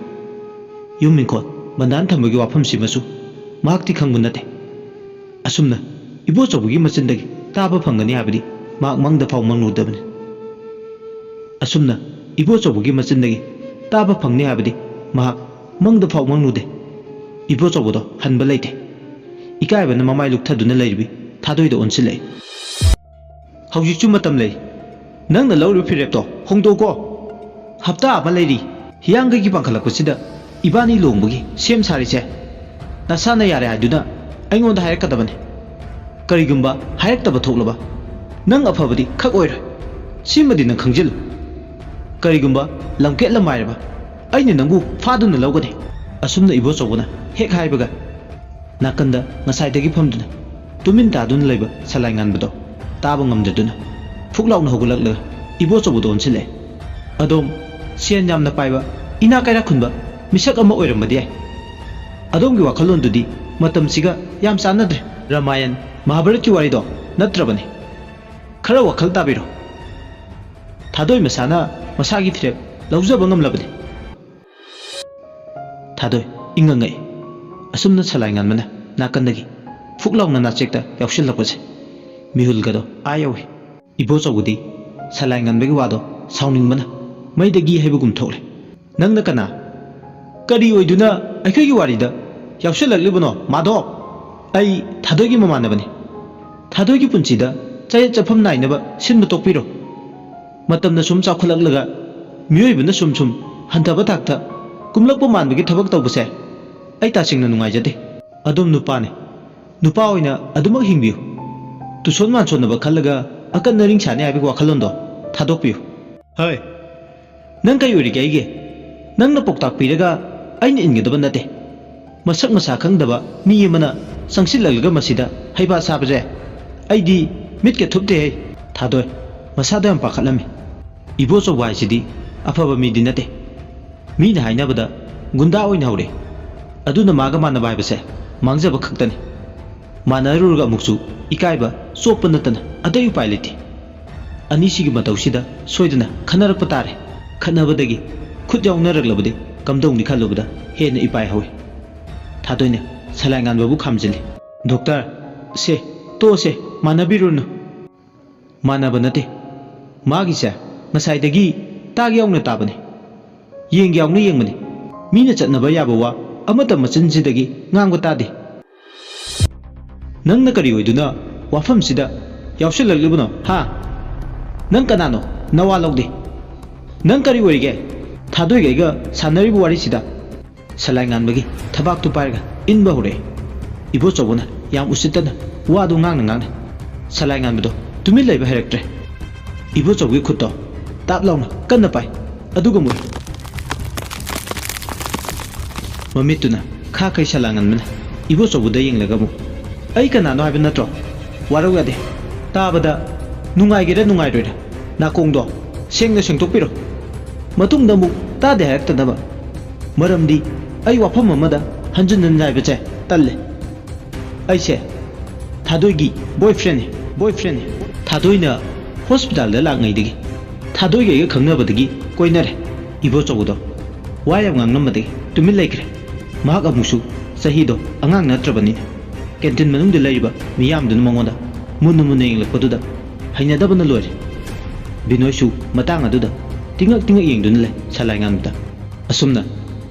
ꯌꯨꯝ ꯏꯪꯈꯣꯜ ꯃꯟꯗꯥꯟ ꯊꯝꯕꯒꯤ ꯋꯥꯐꯝꯁꯤꯃꯁꯨ ꯃꯍꯥꯛꯇꯤ ꯈꯪꯕ ꯅꯠꯇꯦ꯫ ꯑꯁꯨꯝꯅ ꯏꯕꯣꯆꯧꯕꯒꯤ ꯃꯆꯤꯟꯗꯒꯤ ꯇꯥꯕ ꯐꯪꯒꯅꯤ ꯍꯥꯏꯕꯗꯤ ꯃꯍꯥꯛ ꯃꯪꯗ ꯐꯥꯎ ꯃꯪꯂꯨꯗꯕꯅꯤ꯫ ꯑꯁꯨꯝꯅ ꯏꯕꯣꯆꯧꯕꯒꯤ ꯃꯆꯤꯟꯗꯒꯤ ꯇꯥꯕ ꯐꯪꯅꯤ ꯍꯥꯏꯕꯗꯤ ꯃꯍꯥꯛ ꯃꯪꯗ ꯐꯥꯎ ꯃꯪꯂꯨꯗꯦ꯫ ꯏꯕꯣꯆꯧꯕꯗꯣ ꯍꯟꯕ ꯂꯩꯇꯦ꯫ ꯏꯀꯥꯏꯕꯅ ꯃꯃꯥꯏ ꯂꯨꯛꯊꯗꯨꯅ ꯂꯩꯔꯤꯕꯤ ꯊꯥꯗꯣꯏꯗ ꯑꯣꯟꯁꯤꯜꯂꯛꯏ꯫ ꯍꯧꯖꯤꯛꯁꯨ ꯃꯇꯝ ꯂꯩ꯫ ꯅꯪꯅ ꯂꯧꯔꯤꯕ ꯐꯤꯔꯦꯞꯇꯣ ꯍꯣꯡꯗꯣꯛꯀꯣ꯫ ꯍꯞꯇꯥ ꯑꯃ ꯂꯩꯔꯤ꯫ ꯍꯤꯌꯥꯡꯒꯩꯒꯤ ꯄꯥꯡꯈꯠꯂꯛꯄꯁꯤꯗ ꯏꯕꯥꯅꯤ ꯂꯨꯍꯣꯡꯕꯒꯤ ꯁꯦꯝ ꯁꯥꯔꯤꯁꯦ ꯅꯁꯥꯅ ꯌꯥꯔꯦ ꯍꯥꯏꯗꯨꯅ ꯑꯩꯉꯣꯟꯗ ꯍꯥꯏꯔꯛꯀꯗꯕꯅꯤ꯫ ꯀꯔꯤꯒꯨꯝꯕ ꯍꯥꯏꯔꯛꯇꯕ ꯊꯣꯛꯂꯕ ꯅꯪ ꯑꯐꯕꯗꯤ ꯈꯛ ꯑꯣꯏꯔꯣꯏ꯫ ꯁꯤꯃꯗꯤ ꯅꯪ ꯈꯪꯖꯤꯜꯂꯨ, ꯀꯔꯤꯒꯨꯝꯕ ꯂꯝꯀꯦꯠ ꯂꯝꯃꯥꯏꯔꯕ ꯑꯩꯅ ꯅꯪꯕꯨ ꯐꯥꯗꯨꯅ ꯂꯧꯒꯅꯤ꯫ ꯑꯁꯨꯝꯅ ꯏꯕꯣꯆꯧꯕꯅ ꯍꯦꯛ ꯍꯥꯏꯕꯒ, ꯅꯥꯀꯟꯗ ꯉꯁꯥꯏꯗꯒꯤ ꯐꯝꯗꯨꯅ ꯇꯨꯃꯤꯟ ꯇꯥꯗꯨꯅ ꯂꯩꯕ ꯁꯂꯥꯏ ꯉꯥꯟꯕꯗꯣ ꯇꯥꯕ ꯉꯝꯗꯗꯨꯅ ꯐꯨꯛ ꯂꯥꯎꯅ ꯍꯧꯒꯠꯂꯛꯂꯒ ꯏꯕꯣꯆꯧꯕꯗ ꯑꯣꯟꯁꯤꯜꯂꯛꯑꯦ꯫ "ꯑꯗꯣꯝ ꯁꯦꯟ ꯌꯥꯝꯅ ꯄꯥꯏꯕ ꯏꯅꯥ ꯀꯩꯔꯥꯛ ꯈꯨꯟꯕ ꯃꯤꯁꯛ ꯑꯃ ꯑꯣꯏꯔꯝꯕꯗꯤ ꯌꯥꯏ꯫ ꯑꯗꯣꯝꯒꯤ ꯋꯥꯈꯜꯂꯣꯟꯗꯨꯗꯤ ꯃꯇꯝꯁꯤꯒ ꯌꯥꯝ ꯆꯥꯟꯅꯗ꯭ꯔꯦ꯫ ꯔꯥꯃꯥꯌꯟ, ꯃꯍꯥꯚꯥꯔꯠꯀꯤ ꯋꯥꯔꯤꯗꯣ ꯅꯠꯇ꯭ꯔꯕꯅꯤ꯫ ꯈꯔ ꯋꯥꯈꯜ ꯇꯥꯕꯤꯔꯣ꯫ ꯊꯥꯗꯣꯏ ꯃꯁꯥꯅ ꯃꯁꯥꯒꯤ ꯐꯤꯔꯦꯞ ꯂꯧꯖꯕ ꯉꯝꯂꯕꯅꯤ꯫" ꯊꯥꯗꯣꯏ ꯏꯪꯉꯪꯉꯛꯏ꯫ ꯑꯁꯨꯝꯅ ꯁꯂꯥꯏ ꯉꯥꯟꯕꯅ ꯅꯥꯀꯟꯗꯒꯤ ꯐꯨꯛ ꯂꯥꯎꯅ ꯅꯥꯆꯦꯛꯇ ꯌꯥꯎꯁꯤꯜꯂꯛꯄꯁꯦ ꯃꯤꯍꯨꯜꯒꯗꯣ ꯑꯥ ꯌꯧꯏ꯫ ꯏꯕꯣꯆꯧꯕꯗꯤ ꯁꯂꯥꯏ ꯉꯥꯟꯕꯒꯤ ꯋꯥꯗꯣ ꯁꯥꯎꯅꯤꯡꯕꯅ ꯃꯩꯗꯒꯤ ꯍꯩꯕꯒꯨꯝ ꯊꯣꯛꯂꯦ꯫ "ꯅꯪꯅ ꯀꯅꯥ? ꯀꯔꯤ ꯑꯣꯏꯗꯨꯅ ꯑꯩꯈꯣꯏꯒꯤ ꯋꯥꯔꯤꯗ ꯌꯥꯎꯁꯤꯜꯂꯛꯂꯤꯕꯅꯣ, ꯃꯥꯙꯣꯞ?" "ꯑꯩ ꯊꯥꯗꯣꯏꯒꯤ ꯃꯃꯥꯟꯅꯕꯅꯤ꯫ ꯊꯥꯗꯣꯏꯒꯤ ꯄꯨꯟꯁꯤꯗ ꯆꯌꯦꯠ ꯆꯠꯐꯝ ꯅꯥꯏꯅꯕ ꯁꯤꯟꯕ ꯇꯣꯛꯄꯤꯔꯣ꯫ ꯃꯇꯝꯅ ꯁꯨꯝ ꯆꯥꯎꯈꯠꯂꯛꯂꯒ ꯃꯤꯑꯣꯏꯕꯅ ꯁꯨꯝ ꯁꯨꯝ ꯍꯟꯊꯕ ꯊꯥꯛꯇ ꯀꯨꯝꯂꯛꯄ ꯃꯥꯟꯕꯒꯤ ꯊꯕꯛ ꯇꯧꯕꯁꯦ ꯑꯩ ꯇꯁꯦꯡꯅ ꯅꯨꯡꯉꯥꯏꯖꯗꯦ꯫ ꯑꯗꯣꯝ ꯅꯨꯄꯥꯅꯤ꯫ ꯅꯨꯄꯥ ꯑꯣꯏꯅ ꯑꯗꯨꯃꯛ ꯍꯤꯡꯕꯤꯌꯨ꯫ ꯇꯨꯁꯣꯟ ꯃꯥꯟꯁꯣꯟꯅꯕ ꯈꯜꯂꯒ ꯑꯀꯟ ꯑꯔꯤꯡ ꯁꯥꯅꯤ ꯍꯥꯏꯕꯒꯤ ꯋꯥꯈꯜꯂꯣꯟꯗꯣ ꯊꯥꯗꯣꯛꯄꯤꯌꯨ꯫" "ꯍꯩ, ꯅꯪ ꯀꯔꯤ ꯑꯣꯏꯔꯤꯒꯦ ꯑꯩꯒꯤ? ꯅꯪꯅ ꯄꯥꯎꯇꯥꯛ ꯄꯤꯔꯒ ꯑꯩꯅ ꯏꯟꯒꯗꯕ ꯅꯠꯇꯦ꯫ ꯃꯁꯛ ꯃꯁꯥ ꯈꯪꯗꯕ ꯃꯤ ꯑꯃꯅ ꯆꯪꯁꯤꯜꯂꯛꯂꯒ ꯃꯁꯤꯗ ꯍꯩꯄꯥ ꯁꯥꯕꯁꯦ ꯑꯩꯗꯤ ꯃꯤꯠꯀ ꯊꯨꯞꯇꯦꯍꯦ꯫" ꯊꯥꯗꯣꯏ ꯃꯁꯥꯗ ꯌꯥꯝ ꯄꯥꯈꯠꯂꯝꯃꯤ꯫ ꯏꯕꯣꯆꯧꯕ ꯍꯥꯏꯁꯤꯗꯤ ꯑꯐꯕ ꯃꯤꯗꯤ ꯅꯠꯇꯦ꯫ ꯃꯤꯅ ꯍꯥꯏꯅꯕꯗ ꯒꯨꯟꯗꯥ ꯑꯣꯏꯅ ꯍꯧꯔꯦ꯫ ꯑꯗꯨꯅ ꯃꯥꯒ ꯃꯥꯟꯅꯕ ꯍꯥꯏꯕꯁꯦ ꯃꯥꯡꯖꯕ ꯈꯛꯇꯅꯤ꯫ ꯃꯥꯟꯅꯔꯨꯔꯒ ꯑꯃꯨꯛꯁꯨ ꯏꯀꯥꯏꯕ, ꯆꯣꯞꯄ ꯅꯠꯇꯅ ꯑꯇꯩ ꯎꯄꯥꯏ ꯂꯩꯇꯦ꯫ ꯑꯅꯤꯁꯤꯒꯤ ꯃꯇꯧꯁꯤꯗ ꯁꯣꯏꯗꯅ ꯈꯠꯅꯔꯛꯄ ꯇꯥꯔꯦ꯫ ꯈꯠꯅꯕꯗꯒꯤ ꯈꯨꯠ ꯌꯥꯎꯅꯔꯛꯂꯕꯗꯤ ꯀꯝꯗꯧꯅꯤ ꯈꯜꯂꯨꯕꯗ ꯍꯦꯟꯅ ꯏꯄꯥꯏ ꯍꯧꯏ꯫ ꯊꯥꯗꯣꯏꯅ ꯁꯂꯥꯏ ꯉꯥꯟꯕꯕꯨ ꯈꯥꯝꯖꯤꯜꯂꯤ꯫ "ꯗꯣꯛꯇꯔ, ꯁꯦ, ꯇꯣꯛꯑꯁꯦ, ꯃꯥꯟꯅꯕꯤꯔꯨꯅꯨ꯫" "ꯃꯥꯟꯅꯕ ꯅꯠꯇꯦ꯫ ꯃꯥꯒꯤꯁꯦ ꯉꯁꯥꯏꯗꯒꯤ ꯇꯥꯒꯦ ꯌꯥꯎꯅ ꯇꯥꯕꯅꯤ, ꯌꯦꯡꯒꯦ ꯌꯥꯎꯅ ꯌꯦꯡꯕꯅꯤ꯫ ꯃꯤꯅ ꯆꯠꯅꯕ ꯌꯥꯕ ꯋꯥ ꯑꯃꯠꯇ ꯃꯆꯤꯟꯁꯤꯗꯒꯤ ꯉꯥꯡꯕ ꯇꯥꯗꯦ꯫" "ꯅꯪꯅ ꯀꯔꯤ ꯑꯣꯏꯗꯨꯅ ꯋꯥꯐꯝꯁꯤꯗ ꯌꯥꯎꯁꯤꯜꯂꯛꯂꯤꯕꯅꯣ, ꯍꯥ? ꯅꯪ ꯀꯅꯥꯅꯣ? ꯅꯋꯥ ꯂꯧꯗꯦ꯫ ꯅꯪ ꯀꯔꯤ ꯑꯣꯏꯔꯤꯒꯦ ꯊꯥꯗꯣꯏꯒ ꯑꯩꯒ ꯁꯥꯟꯅꯔꯤꯕ ꯋꯥꯔꯤꯁꯤꯗ?" ꯁꯂꯥꯏ ꯉꯥꯟꯕꯒꯤ ꯊꯕꯥꯛꯇꯨ ꯄꯥꯏꯔꯒ ꯏꯟꯕ ꯍꯧꯔꯛꯑꯦ꯫ ꯏꯕꯣꯆꯧꯕꯅ ꯌꯥꯝ ꯎꯁꯤꯠꯇꯅ ꯋꯥꯗꯨ ꯉꯥꯡꯅ ꯉꯥꯡꯅ ꯁꯂꯥꯏ ꯉꯥꯟꯕꯗꯣ ꯇꯨꯃꯤꯟ ꯂꯩꯕ ꯍꯩꯔꯛꯇ꯭ꯔꯦ꯫ ꯏꯕꯣꯆꯧꯒꯤ ꯈꯨꯠꯇꯣ ꯇꯥꯞ ꯂꯥꯎꯅ ꯀꯟꯅ ꯄꯥꯏ꯫ ꯑꯗꯨꯒ ꯃꯨꯏ꯫ ꯃꯃꯤꯠꯇꯨꯅ ꯈꯥ ꯀꯩ ꯁꯂꯥ ꯉꯟꯕꯅ ꯏꯕꯣꯆꯧꯕꯗ ꯌꯦꯡꯂꯒ ꯑꯃꯨꯛ, "ꯑꯩ ꯀꯅꯥꯅꯣ ꯍꯥꯏꯕ ꯅꯠꯇ꯭ꯔꯣ? ꯋꯥꯔꯧ ꯌꯥꯗꯦ꯫ ꯇꯥꯕꯗ ꯅꯨꯡꯉꯥꯏꯒꯦꯔꯥ ꯅꯨꯡꯉꯥꯏꯔꯣꯏꯔꯥ, ꯅꯥꯀꯣꯡꯗꯣ ꯁꯦꯡꯅ ꯁꯦꯡꯗꯣꯛꯄꯤꯔꯣ꯫ ꯃꯇꯨꯡꯗ ꯑꯃꯨꯛ ꯇꯥꯗꯦ ꯍꯥꯏꯔꯛꯇꯅꯕ꯫ ꯃꯔꯝꯗꯤ ꯑꯩ ꯋꯥꯐꯝ ꯑꯃꯗ ꯍꯟꯖꯤꯟ ꯍꯟꯖꯤꯟ ꯍꯥꯏꯕꯁꯦ ꯇꯜꯂꯦ꯫ ꯑꯩꯁꯦ ꯊꯥꯗꯣꯏꯒꯤ boyfriendꯅꯤ, boyfriendꯅꯤ꯫ ꯊꯥꯗꯣꯏꯅ ꯍꯣꯁꯄꯤꯇꯥꯜꯗ ꯂꯥꯛꯉꯩꯗꯒꯤ ꯊꯥꯗꯣꯏꯒ ꯑꯩꯒ ꯈꯪꯅꯕꯗꯒꯤ ꯀꯣꯏꯅꯔꯦ꯫ ꯏꯕꯣꯆꯧꯕꯗꯣ ꯋꯥ ꯌꯥꯝ ꯉꯥꯡꯂꯝꯕꯗꯒꯤ ꯇꯨꯃꯤꯟ ꯂꯩꯈ꯭ꯔꯦ꯫ ꯃꯍꯥꯛ ꯑꯃꯨꯛꯁꯨ ꯆꯍꯤꯗꯣ ꯑꯉꯥꯡ ꯅꯠꯇ꯭ꯔꯕꯅꯤꯅ ꯀꯦꯟꯇꯤꯟ ꯃꯅꯨꯡꯗ ꯂꯩꯔꯤꯕ ꯃꯤꯌꯥꯝꯗꯨꯅ ꯃꯉꯣꯟꯗ ꯃꯨꯟꯅ ꯃꯨꯟꯅ ꯌꯦꯡꯂꯛꯄꯗꯨꯗ ꯍꯩꯅꯗꯕꯅ ꯂꯣꯏꯔꯦ꯫ ꯕꯤꯅꯣꯏꯁꯨ ꯃꯇꯥꯡ ꯑꯗꯨꯗ ꯇꯤꯡꯉꯛ ꯇꯤꯡꯉꯛ ꯌꯦꯡꯗꯨꯅ ꯂꯩ ꯁꯂꯥꯏ ꯉꯥꯟꯕꯗ꯫ ꯑꯁꯨꯝꯅ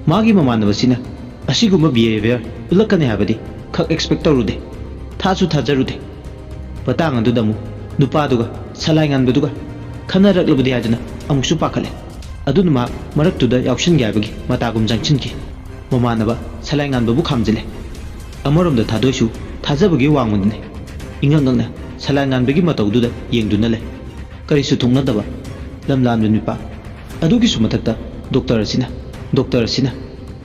ꯃꯥꯒꯤ ꯃꯃꯥꯟꯅꯕꯁꯤꯅ ꯑꯁꯤꯒꯨꯝꯕ behaviour ꯎꯠꯂꯛꯀꯅꯤ ꯍꯥꯏꯕꯗꯤ ꯈꯛ expect ꯇꯧꯔꯨꯗꯦ, ꯊꯥꯁꯨ ꯊꯥꯖꯔꯨꯗꯦ꯫ ꯃꯇꯥꯡ ꯑꯗꯨꯗ ꯑꯃꯨꯛ ꯅꯨꯄꯥꯗꯨꯒ ꯁꯂꯥꯏ ꯉꯥꯟꯕꯗꯨꯒ ꯈꯟꯅꯔꯛꯂꯕꯗꯤ ꯍꯥꯏꯗꯨꯅ ꯑꯃꯨꯛꯁꯨ ꯄꯥꯈꯠꯂꯦ꯫ ꯑꯗꯨꯅ ꯃꯍꯥꯛ ꯃꯔꯛꯇꯨꯗ ꯌꯥꯎꯁꯤꯟꯒꯦ ꯍꯥꯏꯕꯒꯤ ꯃꯇꯥꯒꯨꯝ ꯆꯪꯁꯤꯟꯈꯤ꯫ ꯃꯃꯥꯟꯅꯕ ꯁꯂꯥꯏ ꯉꯥꯟꯕꯕꯨ ꯈꯥꯝꯖꯤꯜꯂꯦ꯫ ꯑꯃꯔꯣꯝꯗ ꯊꯥꯗꯣꯏꯁꯨ ꯊꯥꯖꯕꯒꯤ ꯋꯥꯡꯃꯗꯅꯤ꯫ ꯏꯉꯛ ꯉꯛꯅ ꯁꯂꯥꯏ ꯉꯥꯟꯕꯒꯤ ꯃꯇꯧꯗꯨꯗ ꯌꯦꯡꯗꯨꯅ ꯂꯩ꯫ ꯀꯔꯤꯁꯨ ꯊꯣꯛꯅꯗꯕ ꯂꯝꯂꯥꯟꯕ ꯅꯨꯄꯥ꯫ ꯑꯗꯨꯒꯤꯁꯨ ꯃꯊꯛꯇ ꯗꯣꯛꯇꯔ ꯑꯁꯤꯅ, ꯗꯣꯛꯇꯔ ꯑꯁꯤꯅ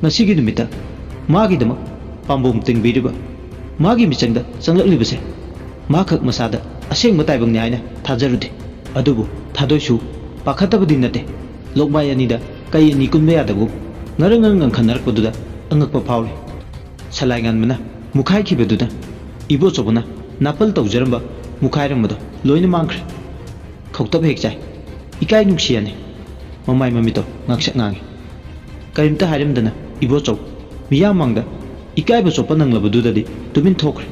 ꯉꯁꯤꯒꯤ ꯅꯨꯃꯤꯠꯇ ꯃꯥꯒꯤꯗꯃꯛ ꯄꯥꯝꯕꯣꯝ ꯇꯤꯡꯕꯤꯔꯤꯕ, ꯃꯥꯒꯤ ꯃꯤꯆꯪꯗ ꯆꯪꯂꯛꯂꯤꯕꯁꯦ ꯃꯥꯈꯛ ꯃꯁꯥꯗ ꯑꯁꯦꯡꯕ ꯇꯥꯏꯕꯪꯅꯤ ꯍꯥꯏꯅ ꯊꯥꯖꯔꯨꯗꯦ꯫ ꯑꯗꯨꯕꯨ ꯊꯥꯗꯣꯏꯁꯨ ꯄꯥꯈꯠꯇꯕꯗꯤ ꯅꯠꯇꯦ꯫ ꯂꯣꯛꯃꯥꯏ ꯑꯅꯤꯗ ꯀꯩ ꯑꯅꯤ ꯀꯨꯟꯕ ꯌꯥꯗꯕꯒꯨꯝ ꯉꯔꯪ ꯉꯔꯪ ꯉꯪꯈꯠꯅꯔꯛꯄꯗꯨꯗ ꯑꯉꯛꯄ ꯐꯥꯎꯔꯤ꯫ ꯁꯂꯥꯏ ꯉꯥꯟꯕꯅ ꯃꯨꯛꯈꯥꯏꯈꯤꯕꯗꯨꯅ ꯏꯕꯣꯆꯧꯕꯅ ꯅꯥꯄꯜ ꯇꯧꯖꯔꯝꯕ ꯃꯨꯛꯈꯥꯏꯔꯝꯕꯗꯣ ꯂꯣꯏꯅ ꯃꯥꯡꯈ꯭ꯔꯦ꯫ ꯈꯧꯇꯛ ꯍꯦꯛ ꯆꯥꯏ꯫ ꯏꯀꯥꯏ ꯅꯨꯡꯁꯤ ꯌꯥꯅꯤ꯫ ꯃꯃꯥꯏ ꯃꯃꯤꯠꯇꯣ ꯉꯥꯛꯁꯛ ꯉꯥꯡꯉꯤ꯫ ꯀꯔꯤꯝꯇ ꯍꯥꯏꯔꯝꯗꯅ ꯏꯕꯣꯆꯧ ꯃꯤꯌꯥꯝ ꯃꯥꯡꯗ ꯏꯀꯥꯏꯕ ꯆꯣꯠꯄ ꯅꯪꯂꯕꯗꯨꯗꯗꯤ ꯇꯨꯃꯤꯟ ꯊꯣꯛꯈ꯭ꯔꯦ꯫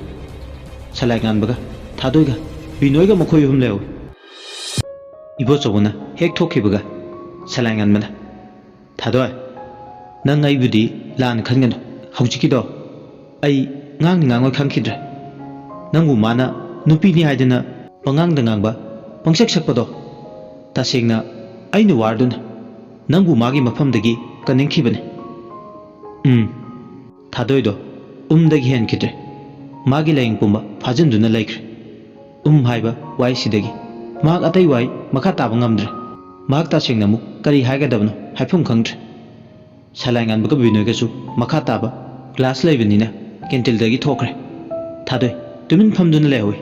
ꯁꯂꯥꯏ ꯉꯥꯟꯕꯒ ꯊꯥꯗꯣꯏꯒ ꯕꯤꯅꯣꯏꯒ ꯃꯈꯣꯏ ꯑꯍꯨꯝ ꯂꯩꯍꯧꯏ꯫ ꯏꯕꯣꯆꯧꯕꯅ ꯍꯦꯛ ꯊꯣꯛꯈꯤꯕꯒ ꯁꯂꯥꯏ ꯉꯥꯟꯕꯅ, "ꯊꯥꯗꯣꯏ, ꯅꯪ ꯑꯩꯕꯨꯗꯤ ꯂꯥꯟꯅ ꯈꯟꯒꯅꯨ꯫ ꯍꯧꯖꯤꯛꯀꯤꯗꯣ ꯑꯩ ꯉꯥꯡꯅꯤ ꯉꯥꯡꯉꯣꯏ ꯈꯪꯈꯤꯗ꯭ꯔꯦ꯫ ꯅꯪꯕꯨ ꯃꯥꯅ ꯅꯨꯄꯤꯅꯤ ꯍꯥꯏꯗꯅ ꯄꯉꯥꯡꯗ ꯉꯥꯡꯕ, ꯄꯪꯁꯛ ꯁꯛꯄꯗꯣ ꯇꯁꯦꯡꯅ ꯑꯩꯅ ꯋꯥꯔꯗꯨꯅ ꯅꯪꯕꯨ ꯃꯥꯒꯤ ꯃꯐꯝꯗꯒꯤ ꯀꯟꯅꯤꯡꯈꯤꯕꯅꯤ꯫" ꯎꯝ꯫ ꯊꯥꯗꯣꯏꯗꯣ ꯎꯝꯗꯒꯤ ꯍꯦꯟꯈꯤꯗ꯭ꯔꯦ꯫ ꯃꯥꯒꯤ ꯂꯥꯏꯌꯦꯡ ꯄꯨꯝꯕ ꯐꯥꯖꯤꯟꯗꯨꯅ ꯂꯩꯈ꯭ꯔꯦ꯫ ꯎꯝ ꯍꯥꯏꯕ ꯋꯥꯍꯩꯁꯤꯗꯒꯤ ꯃꯍꯥꯛ ꯑꯇꯩ ꯋꯥꯍꯩ ꯃꯈꯥ ꯇꯥꯕ ꯉꯝꯗ꯭ꯔꯦ꯫ ꯃꯍꯥꯛ ꯇꯁꯦꯡꯅ ꯑꯃꯨꯛ ꯀꯔꯤ ꯍꯥꯏꯒꯗꯕꯅꯣ ꯍꯥꯏꯐꯝ ꯈꯪꯗ꯭ꯔꯦ꯫ ꯁꯂꯥꯏꯉꯥꯟꯕꯒ ꯕꯤꯅꯣꯏꯒꯁꯨ ꯃꯈꯥ ꯇꯥꯕ ꯀ꯭ꯂꯥꯁ ꯂꯩꯕꯅꯤꯅ ꯀꯦꯟꯇꯤꯜꯗꯒꯤ ꯊꯣꯛꯈ꯭ꯔꯦ꯫ ꯊꯥꯗꯣꯏ ꯇꯨꯃꯤꯟ ꯐꯝꯗꯨꯅ ꯂꯩꯍꯧꯏ꯫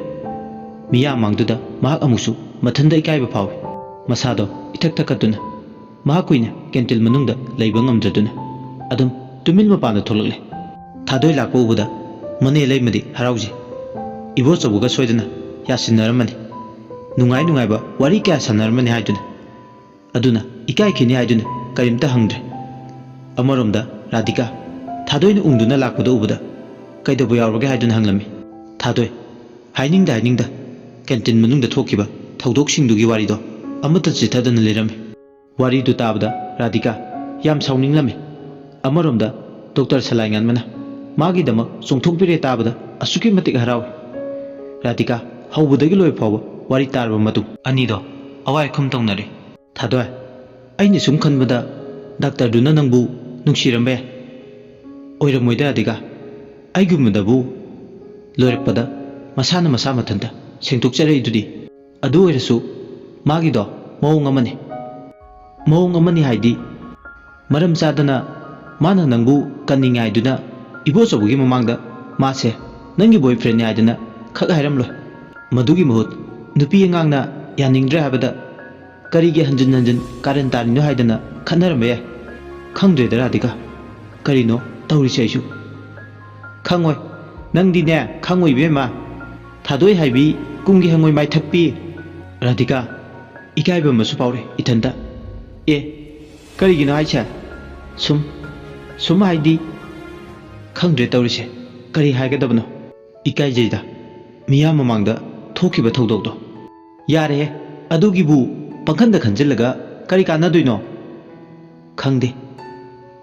ꯃꯤꯌꯥꯝ ꯃꯥꯡꯗꯨꯗ ꯃꯍꯥꯛ ꯑꯃꯨꯛꯁꯨ ꯃꯊꯟꯇ ꯏꯀꯥꯏꯕ ꯐꯥꯎꯏ꯫ ꯃꯁꯥꯗꯣ ꯏꯊꯛ ꯊꯛꯀꯠꯇꯨꯅ ꯃꯍꯥꯛ ꯀꯨꯏꯅ ꯀꯦꯟꯇꯤꯜ ꯃꯅꯨꯡꯗ ꯂꯩꯕ ꯉꯝꯗ꯭ꯔꯗꯨꯅ ꯑꯗꯨꯝ ꯇꯨꯃꯤꯟ ꯃꯄꯥꯟꯗ ꯊꯣꯛꯂꯛꯂꯦ꯫ ꯊꯥꯗꯣꯏ ꯂꯥꯛꯄ ꯎꯕꯗ ꯃꯅꯦ ꯂꯩꯃꯗꯤ ꯍꯔꯥꯎꯖꯩ꯫ ꯏꯕꯣꯆꯧꯕꯒ ꯁꯣꯏꯗꯅ ꯌꯥꯁꯤꯟꯅꯔꯝꯃꯅꯤ꯫ ꯅꯨꯡꯉꯥꯏ ꯅꯨꯡꯉꯥꯏꯕ ꯋꯥꯔꯤ ꯀꯌꯥ ꯁꯥꯟꯅꯔꯝꯃꯅꯤ ꯍꯥꯏꯗꯨꯅ꯫ ꯑꯗꯨꯅ ꯏꯀꯥꯏꯈꯤꯅꯤ ꯍꯥꯏꯗꯨꯅ ꯀꯔꯤꯝꯇ ꯍꯪꯗ꯭ꯔꯦ꯫ ꯑꯃꯔꯣꯝꯗ ꯔꯥꯙꯤꯀꯥ ꯊꯥꯗꯣꯏꯅ ꯎꯪꯗꯨꯅ ꯂꯥꯛꯄꯗ ꯎꯕꯗ ꯀꯩꯗꯧꯕ ꯌꯥꯎꯔꯒꯦ ꯍꯥꯏꯗꯨꯅ ꯍꯪꯂꯝꯃꯤ꯫ ꯊꯥꯗꯣꯏ ꯍꯥꯏꯅꯤꯡꯗ ꯍꯥꯏꯅꯤꯡꯗ ꯀꯦꯟꯇꯤꯟ ꯃꯅꯨꯡꯗ ꯊꯣꯛꯈꯤꯕ ꯊꯧꯗꯣꯛꯁꯤꯡꯗꯨꯒꯤ ꯋꯥꯔꯤꯗꯣ ꯑꯃꯠꯇ ꯆꯤꯊꯗꯅ ꯂꯤꯔꯝꯃꯤ꯫ ꯋꯥꯔꯤꯗꯨ ꯇꯥꯕꯗ ꯔꯥꯙꯤꯀꯥ ꯌꯥꯝ ꯁꯥꯎꯅꯤꯡꯂꯝꯃꯤ꯫ ꯑꯃꯔꯣꯝꯗ ꯗꯣꯛꯇꯔ ꯁꯂꯥꯏꯉꯥꯟꯕꯅ ꯃꯥꯒꯤꯗꯃꯛ ꯆꯣꯡꯊꯣꯛꯄꯤꯔꯦ ꯇꯥꯕꯗ ꯑꯁꯨꯛꯀꯤ ꯃꯇꯤꯛ ꯍꯔꯥꯎꯏ꯫ ꯔꯥꯙꯤꯀꯥ ꯍꯧꯕꯗꯒꯤ ꯂꯣꯏꯕ ꯐꯥꯎꯕ ꯋꯥꯔꯤ ꯇꯥꯔꯕ ꯃꯇꯨꯡ ꯑꯅꯤꯗꯣ ꯑꯋꯥꯏ ꯑꯈꯨꯝ ꯇꯧꯅꯔꯦ꯫ ꯊꯥꯗꯣꯏ, ꯑꯩꯅ ꯁꯨꯝ ꯈꯟꯕꯗ ꯗꯥꯛꯇꯔꯗꯨꯅ ꯅꯪꯕꯨ ꯅꯨꯡꯁꯤꯔꯝꯕ ꯌꯥꯏ꯫ ꯑꯣꯏꯔꯝꯃꯣꯏꯗ ꯔꯥꯙꯤꯀꯥ꯫ ꯑꯩꯒꯨꯝꯕꯗꯕꯨ ꯂꯣꯏꯔꯛꯄꯗ ꯃꯁꯥꯅ ꯃꯁꯥ ꯃꯊꯟꯇ ꯁꯦꯡꯗꯣꯛꯆꯔꯛꯏꯗꯨꯗꯤ꯫ ꯑꯗꯨ ꯑꯣꯏꯔꯁꯨ ꯃꯥꯒꯤꯗꯣ ꯃꯑꯣꯡ ꯑꯃꯅꯤ꯫ ꯃꯑꯣꯡ ꯑꯃꯅꯤ ꯍꯥꯏꯗꯤ? ꯃꯔꯝ ꯆꯥꯗꯅ ꯃꯥꯅ ꯅꯪꯕꯨ ꯀꯟꯅꯤꯡꯉꯦ ꯍꯥꯏꯗꯨꯅ ꯏꯕꯣꯆꯧꯕꯒꯤ ꯃꯃꯥꯡꯗ ꯃꯥꯁꯦ ꯅꯪꯒꯤ ꯕꯣꯏ ꯐ꯭ꯔꯦꯟꯅꯤ ꯍꯥꯏꯗꯅ ꯈꯛ ꯍꯥꯏꯔꯝꯂꯣꯏ꯫ ꯃꯗꯨꯒꯤ ꯃꯍꯨꯠ ꯅꯨꯄꯤ ꯑꯉꯥꯡꯅ ꯌꯥꯅꯤꯡꯗ꯭ꯔꯦ ꯍꯥꯏꯕꯗ ꯀꯔꯤꯒꯤ ꯍꯟꯖꯤꯟ ꯍꯟꯖꯤꯟ ꯀꯥꯔꯟ ꯇꯥꯔꯤꯅꯣ ꯍꯥꯏꯗꯅ ꯈꯠꯅꯔꯝꯕ ꯌꯥꯏ꯫ ꯈꯪꯗ꯭ꯔꯦꯗ ꯔꯥꯙꯤꯀꯥ, ꯀꯔꯤꯅꯣ ꯇꯧꯔꯤꯁꯦ ꯑꯩꯁꯨ꯫ ꯈꯪꯉꯣꯏ, ꯅꯪꯗꯤꯅꯦ ꯈꯪꯉꯣꯏ ꯏꯕꯦꯝꯃ꯫ ꯊꯥꯗꯣꯏ ꯍꯥꯏꯕꯤ ꯀꯨꯝꯒꯤ ꯍꯪꯉꯣꯏ ꯃꯥꯏꯊꯛꯄꯤ꯫ ꯔꯥꯙꯤꯀꯥ, ꯏꯀꯥꯏꯕ ꯑꯃꯁꯨ ꯐꯥꯎꯔꯦ ꯏꯊꯟꯇ꯫ ꯑꯦ, ꯀꯔꯤꯒꯤꯅꯣ ꯍꯥꯏꯁꯦ? ꯁꯨꯝ, ꯁꯨꯝ ꯍꯥꯏꯗꯤ? ꯈꯪꯗ꯭ꯔꯦ ꯇꯧꯔꯤꯁꯦ, ꯀꯔꯤ ꯍꯥꯏꯒꯗꯕꯅꯣ? ꯏꯀꯥꯏꯖꯩꯗ, ꯃꯤꯌꯥꯝ ꯃꯃꯥꯡꯗ ꯊꯣꯛꯈꯤꯕ ꯊꯧꯗꯣꯛꯇꯣ꯫ ꯌꯥꯔꯦꯍꯦ, ꯑꯗꯨꯒꯤꯕꯨ ꯄꯪꯈꯟꯗ ꯈꯟꯖꯤꯜꯂꯒ ꯀꯔꯤ ꯀꯥꯟꯅꯗꯣꯏꯅꯣ? ꯈꯪꯗꯦ,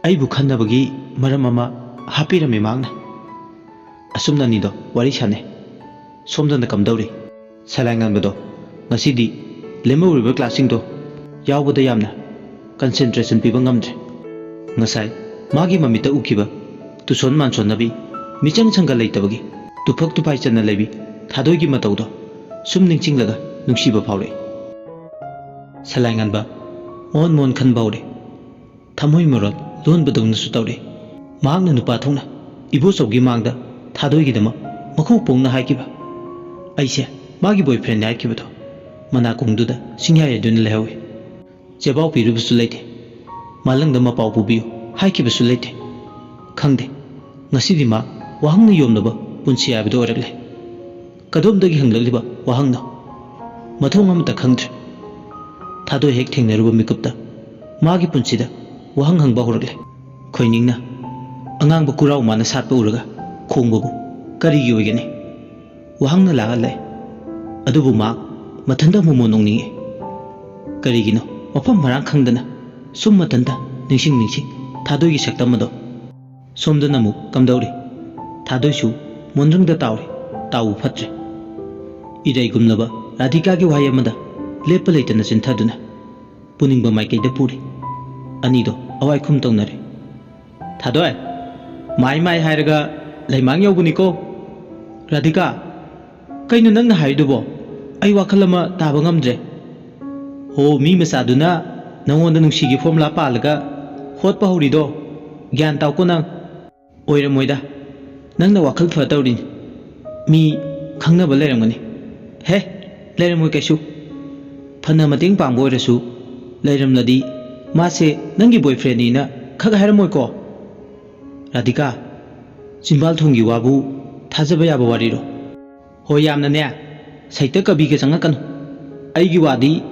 ꯑꯩꯕꯨ ꯈꯟꯅꯕꯒꯤ ꯃꯔꯝ ꯑꯃ ꯍꯥꯞꯄꯤꯔꯝꯃꯤ ꯃꯍꯥꯛꯅ꯫ ꯑꯁꯨꯝꯅ ꯑꯅꯤꯗꯣ ꯋꯥꯔꯤ ꯁꯥꯟꯅꯩ꯫ ꯁꯣꯝꯗꯅ ꯀꯝꯗꯧꯔꯤ? ꯁꯂꯥꯏꯉꯥꯟꯕꯗꯣ ꯉꯁꯤꯗꯤ ꯂꯦꯝꯍꯧꯔꯤꯕ ꯀ꯭ꯂꯥꯁꯁꯤꯡꯗꯣ ꯌꯥꯎꯕꯗ ꯌꯥꯝꯅ ꯀꯟꯁꯦꯟꯇ꯭ꯔꯦꯁꯟ ꯄꯤꯕ ꯉꯝꯗ꯭ꯔꯦ꯫ ꯉꯁꯥꯏ ꯃꯥꯒꯤ ꯃꯃꯤꯠꯇ ꯎꯈꯤꯕ ꯇꯨꯁꯣꯟ ꯃꯥꯟꯁꯣꯟꯅꯕꯤ, ꯃꯤꯆꯪ ꯁꯪꯒ ꯂꯩꯇꯕꯒꯤ ꯇꯨꯐꯛ ꯇꯨꯐꯥꯏ ꯆꯟꯅ ꯂꯩꯕꯤ ꯊꯥꯗꯣꯏꯒꯤ ꯃꯇꯧꯗꯣ ꯁꯨꯝ ꯅꯤꯡꯁꯤꯡꯂꯒ ꯅꯨꯡꯁꯤꯕ ꯐꯥꯎꯔꯛꯏ꯫ ꯁꯂꯥꯏꯉꯥꯟꯕ ꯃꯣꯍꯟ ꯃꯣꯍꯟ ꯈꯟꯕ ꯍꯧꯔꯦ꯫ ꯊꯃꯣꯏ ꯃꯔꯣꯜ ꯂꯣꯟꯕꯗꯧꯅꯁꯨ ꯇꯧꯔꯦ꯫ ꯃꯍꯥꯛꯅ ꯅꯨꯄꯥ ꯊꯣꯛꯅ ꯏꯕꯣꯆꯧꯒꯤ ꯃꯥꯡꯗ ꯊꯥꯗꯣꯏꯒꯤꯗꯃꯛ ꯃꯈꯧ ꯄꯣꯡꯅ ꯍꯥꯏꯈꯤꯕ, ꯑꯩꯁꯦ ꯃꯥꯒꯤ ꯕꯣꯏꯐ꯭ꯔꯦꯟꯅꯤ ꯍꯥꯏꯈꯤꯕꯗꯣ ꯃꯅꯥꯀꯣꯡꯗꯨꯗ ꯁꯤꯡꯌꯥ ꯌꯥꯏꯗꯨꯅ ꯂꯩꯍꯧꯏ꯫ ꯆꯦꯕꯥꯎ ꯄꯤꯔꯨꯕꯁꯨ ꯂꯩꯇꯦ꯫ ꯃꯥꯂꯪꯗ ꯃꯄꯥꯎ ꯄꯨꯕꯤꯌꯨ ꯍꯥꯏꯈꯤꯕꯁꯨ ꯂꯩꯇꯦ꯫ ꯈꯪꯗꯦ, ꯉꯁꯤꯗꯤ ꯃꯥ ꯋꯥꯍꯪꯅ ꯌꯣꯝꯂꯕ ꯄꯨꯟꯁꯤ ꯍꯥꯏꯕꯗꯨ ꯑꯣꯏꯔꯛꯂꯦ꯫ ꯀꯗꯣꯝꯗꯒꯤ ꯍꯪꯂꯛꯂꯤꯕ ꯋꯥꯍꯪꯅꯣ? ꯃꯊꯣꯡ ꯑꯃꯠꯇ ꯈꯪꯗ꯭ꯔꯦ꯫ ꯊꯥꯗꯣꯏ ꯍꯦꯛ ꯊꯦꯡꯅꯔꯨꯕ ꯃꯤꯀꯨꯞꯇ ꯃꯥꯒꯤ ꯄꯨꯟꯁꯤꯗ ꯋꯥꯍꯪ ꯍꯪꯕ ꯍꯧꯔꯛꯂꯦ꯫ ꯈꯣꯏꯅꯤꯡꯅ ꯑꯉꯥꯡꯕ ꯀꯨꯔꯥꯎ ꯃꯥꯅ ꯁꯥꯠꯄ ꯎꯔꯒ ꯈꯣꯡꯕꯕꯨ ꯀꯔꯤꯒꯤ ꯑꯣꯏꯒꯅꯤ? ꯋꯥꯍꯪꯅ ꯂꯥꯛꯍꯜꯂꯦ꯫ ꯑꯗꯨꯕꯨ ꯃꯍꯥꯛ ꯃꯊꯟꯇ ꯃꯣꯃꯣꯟ ꯅꯣꯛꯅꯤꯡꯉꯤ꯫ ꯀꯔꯤꯒꯤꯅꯣ ꯃꯐꯝ ꯃꯔꯥꯡ ꯈꯪꯗꯅ ꯁꯨꯝ ꯃꯊꯟꯇ ꯅꯤꯡꯁꯤꯡ ꯅꯤꯡꯁꯤꯡ ꯊꯥꯗꯣꯏꯒꯤ ꯁꯛꯇꯝ ꯑꯗꯣ? ꯁꯣꯝꯗꯅ ꯑꯃꯨꯛ ꯀꯝꯗꯧꯔꯤ? ꯊꯥꯗꯣꯏꯁꯨ ꯃꯣꯟꯗ꯭ꯔꯪꯗ ꯇꯥꯎꯔꯤ꯫ ꯇꯥꯎꯕ ꯐꯠꯇ꯭ꯔꯦ꯫ ꯏꯔꯩꯒꯨꯝꯂꯕ ꯔꯥꯙꯤꯀꯥꯒꯤ ꯋꯥꯍꯩ ꯑꯃꯗ ꯂꯦꯞꯄ ꯂꯩꯇꯅ ꯆꯤꯟꯊꯗꯨꯅ ꯄꯨꯅꯤꯡꯕ ꯃꯥꯏꯀꯩꯗ ꯄꯨꯔꯤ꯫ ꯑꯅꯤꯗꯣ ꯑꯋꯥꯏꯈꯨꯝ ꯇꯧꯅꯔꯦ꯫ ꯊꯥꯗꯣꯏ, ꯃꯥꯏ ꯃꯥꯏ ꯍꯥꯏꯔꯒ ꯂꯩꯃꯥꯡ ꯌꯧꯕꯅꯤꯀꯣ꯫ ꯔꯥꯙꯤꯀꯥ, ꯀꯩꯅꯣ ꯅꯪꯅ ꯍꯥꯏꯔꯤꯗꯨꯕꯣ? ꯑꯩ ꯋꯥꯈꯜ ꯑꯃ ꯇꯥꯕ ꯉꯝꯗ꯭ꯔꯦ꯫ ꯍꯣ, ꯃꯤ ꯃꯆꯥꯗꯨꯅ ꯅꯪꯉꯣꯟꯗ ꯅꯨꯡꯁꯤꯒꯤ ꯐꯣꯔꯃꯨꯂꯥ ꯄꯥꯜꯂꯒ ꯍꯣꯠꯄ ꯍꯧꯔꯤꯗꯣ? ꯒ꯭ꯌꯥꯟ ꯇꯥꯎꯀꯣ ꯅꯪ꯫ ꯑꯣꯏꯔꯝꯃꯣꯏꯗ, ꯅꯪꯅ ꯋꯥꯈꯜ ꯐ ꯇꯧꯔꯤꯅꯤ꯫ ꯃꯤ ꯈꯪꯅꯕ ꯂꯩꯔꯝꯒꯅꯤ꯫ ꯍꯦ, ꯂꯩꯔꯝꯃꯣꯏ ꯀꯩꯁꯨ꯫ ꯐꯅ ꯃꯇꯦꯡ ꯄꯥꯡꯕ ꯑꯣꯏꯔꯁꯨ, ꯂꯩꯔꯝꯂꯗꯤ ꯃꯥꯁꯦ ꯅꯪꯒꯤ ꯕꯣꯏꯐ꯭ꯔꯦꯟꯅꯤꯅ ꯈꯛ ꯍꯥꯏꯔꯝꯃꯣꯏꯀꯣ? ꯔꯥꯙꯤꯀꯥ, ꯆꯤꯝꯕꯥꯜ ꯊꯣꯡꯒꯤ ꯋꯥꯕꯨ ꯊꯥꯖꯕ ꯌꯥꯕ ꯋꯥꯔꯤꯔꯣ? ꯍꯣꯏ, ꯌꯥꯝꯅꯅꯦ, ꯁꯥꯍꯤꯇ꯭ꯌ ꯀꯕꯤꯒ ꯆꯪꯉꯛꯀꯅꯨ꯫ ꯑꯩꯒꯤ ꯋꯥꯗꯤ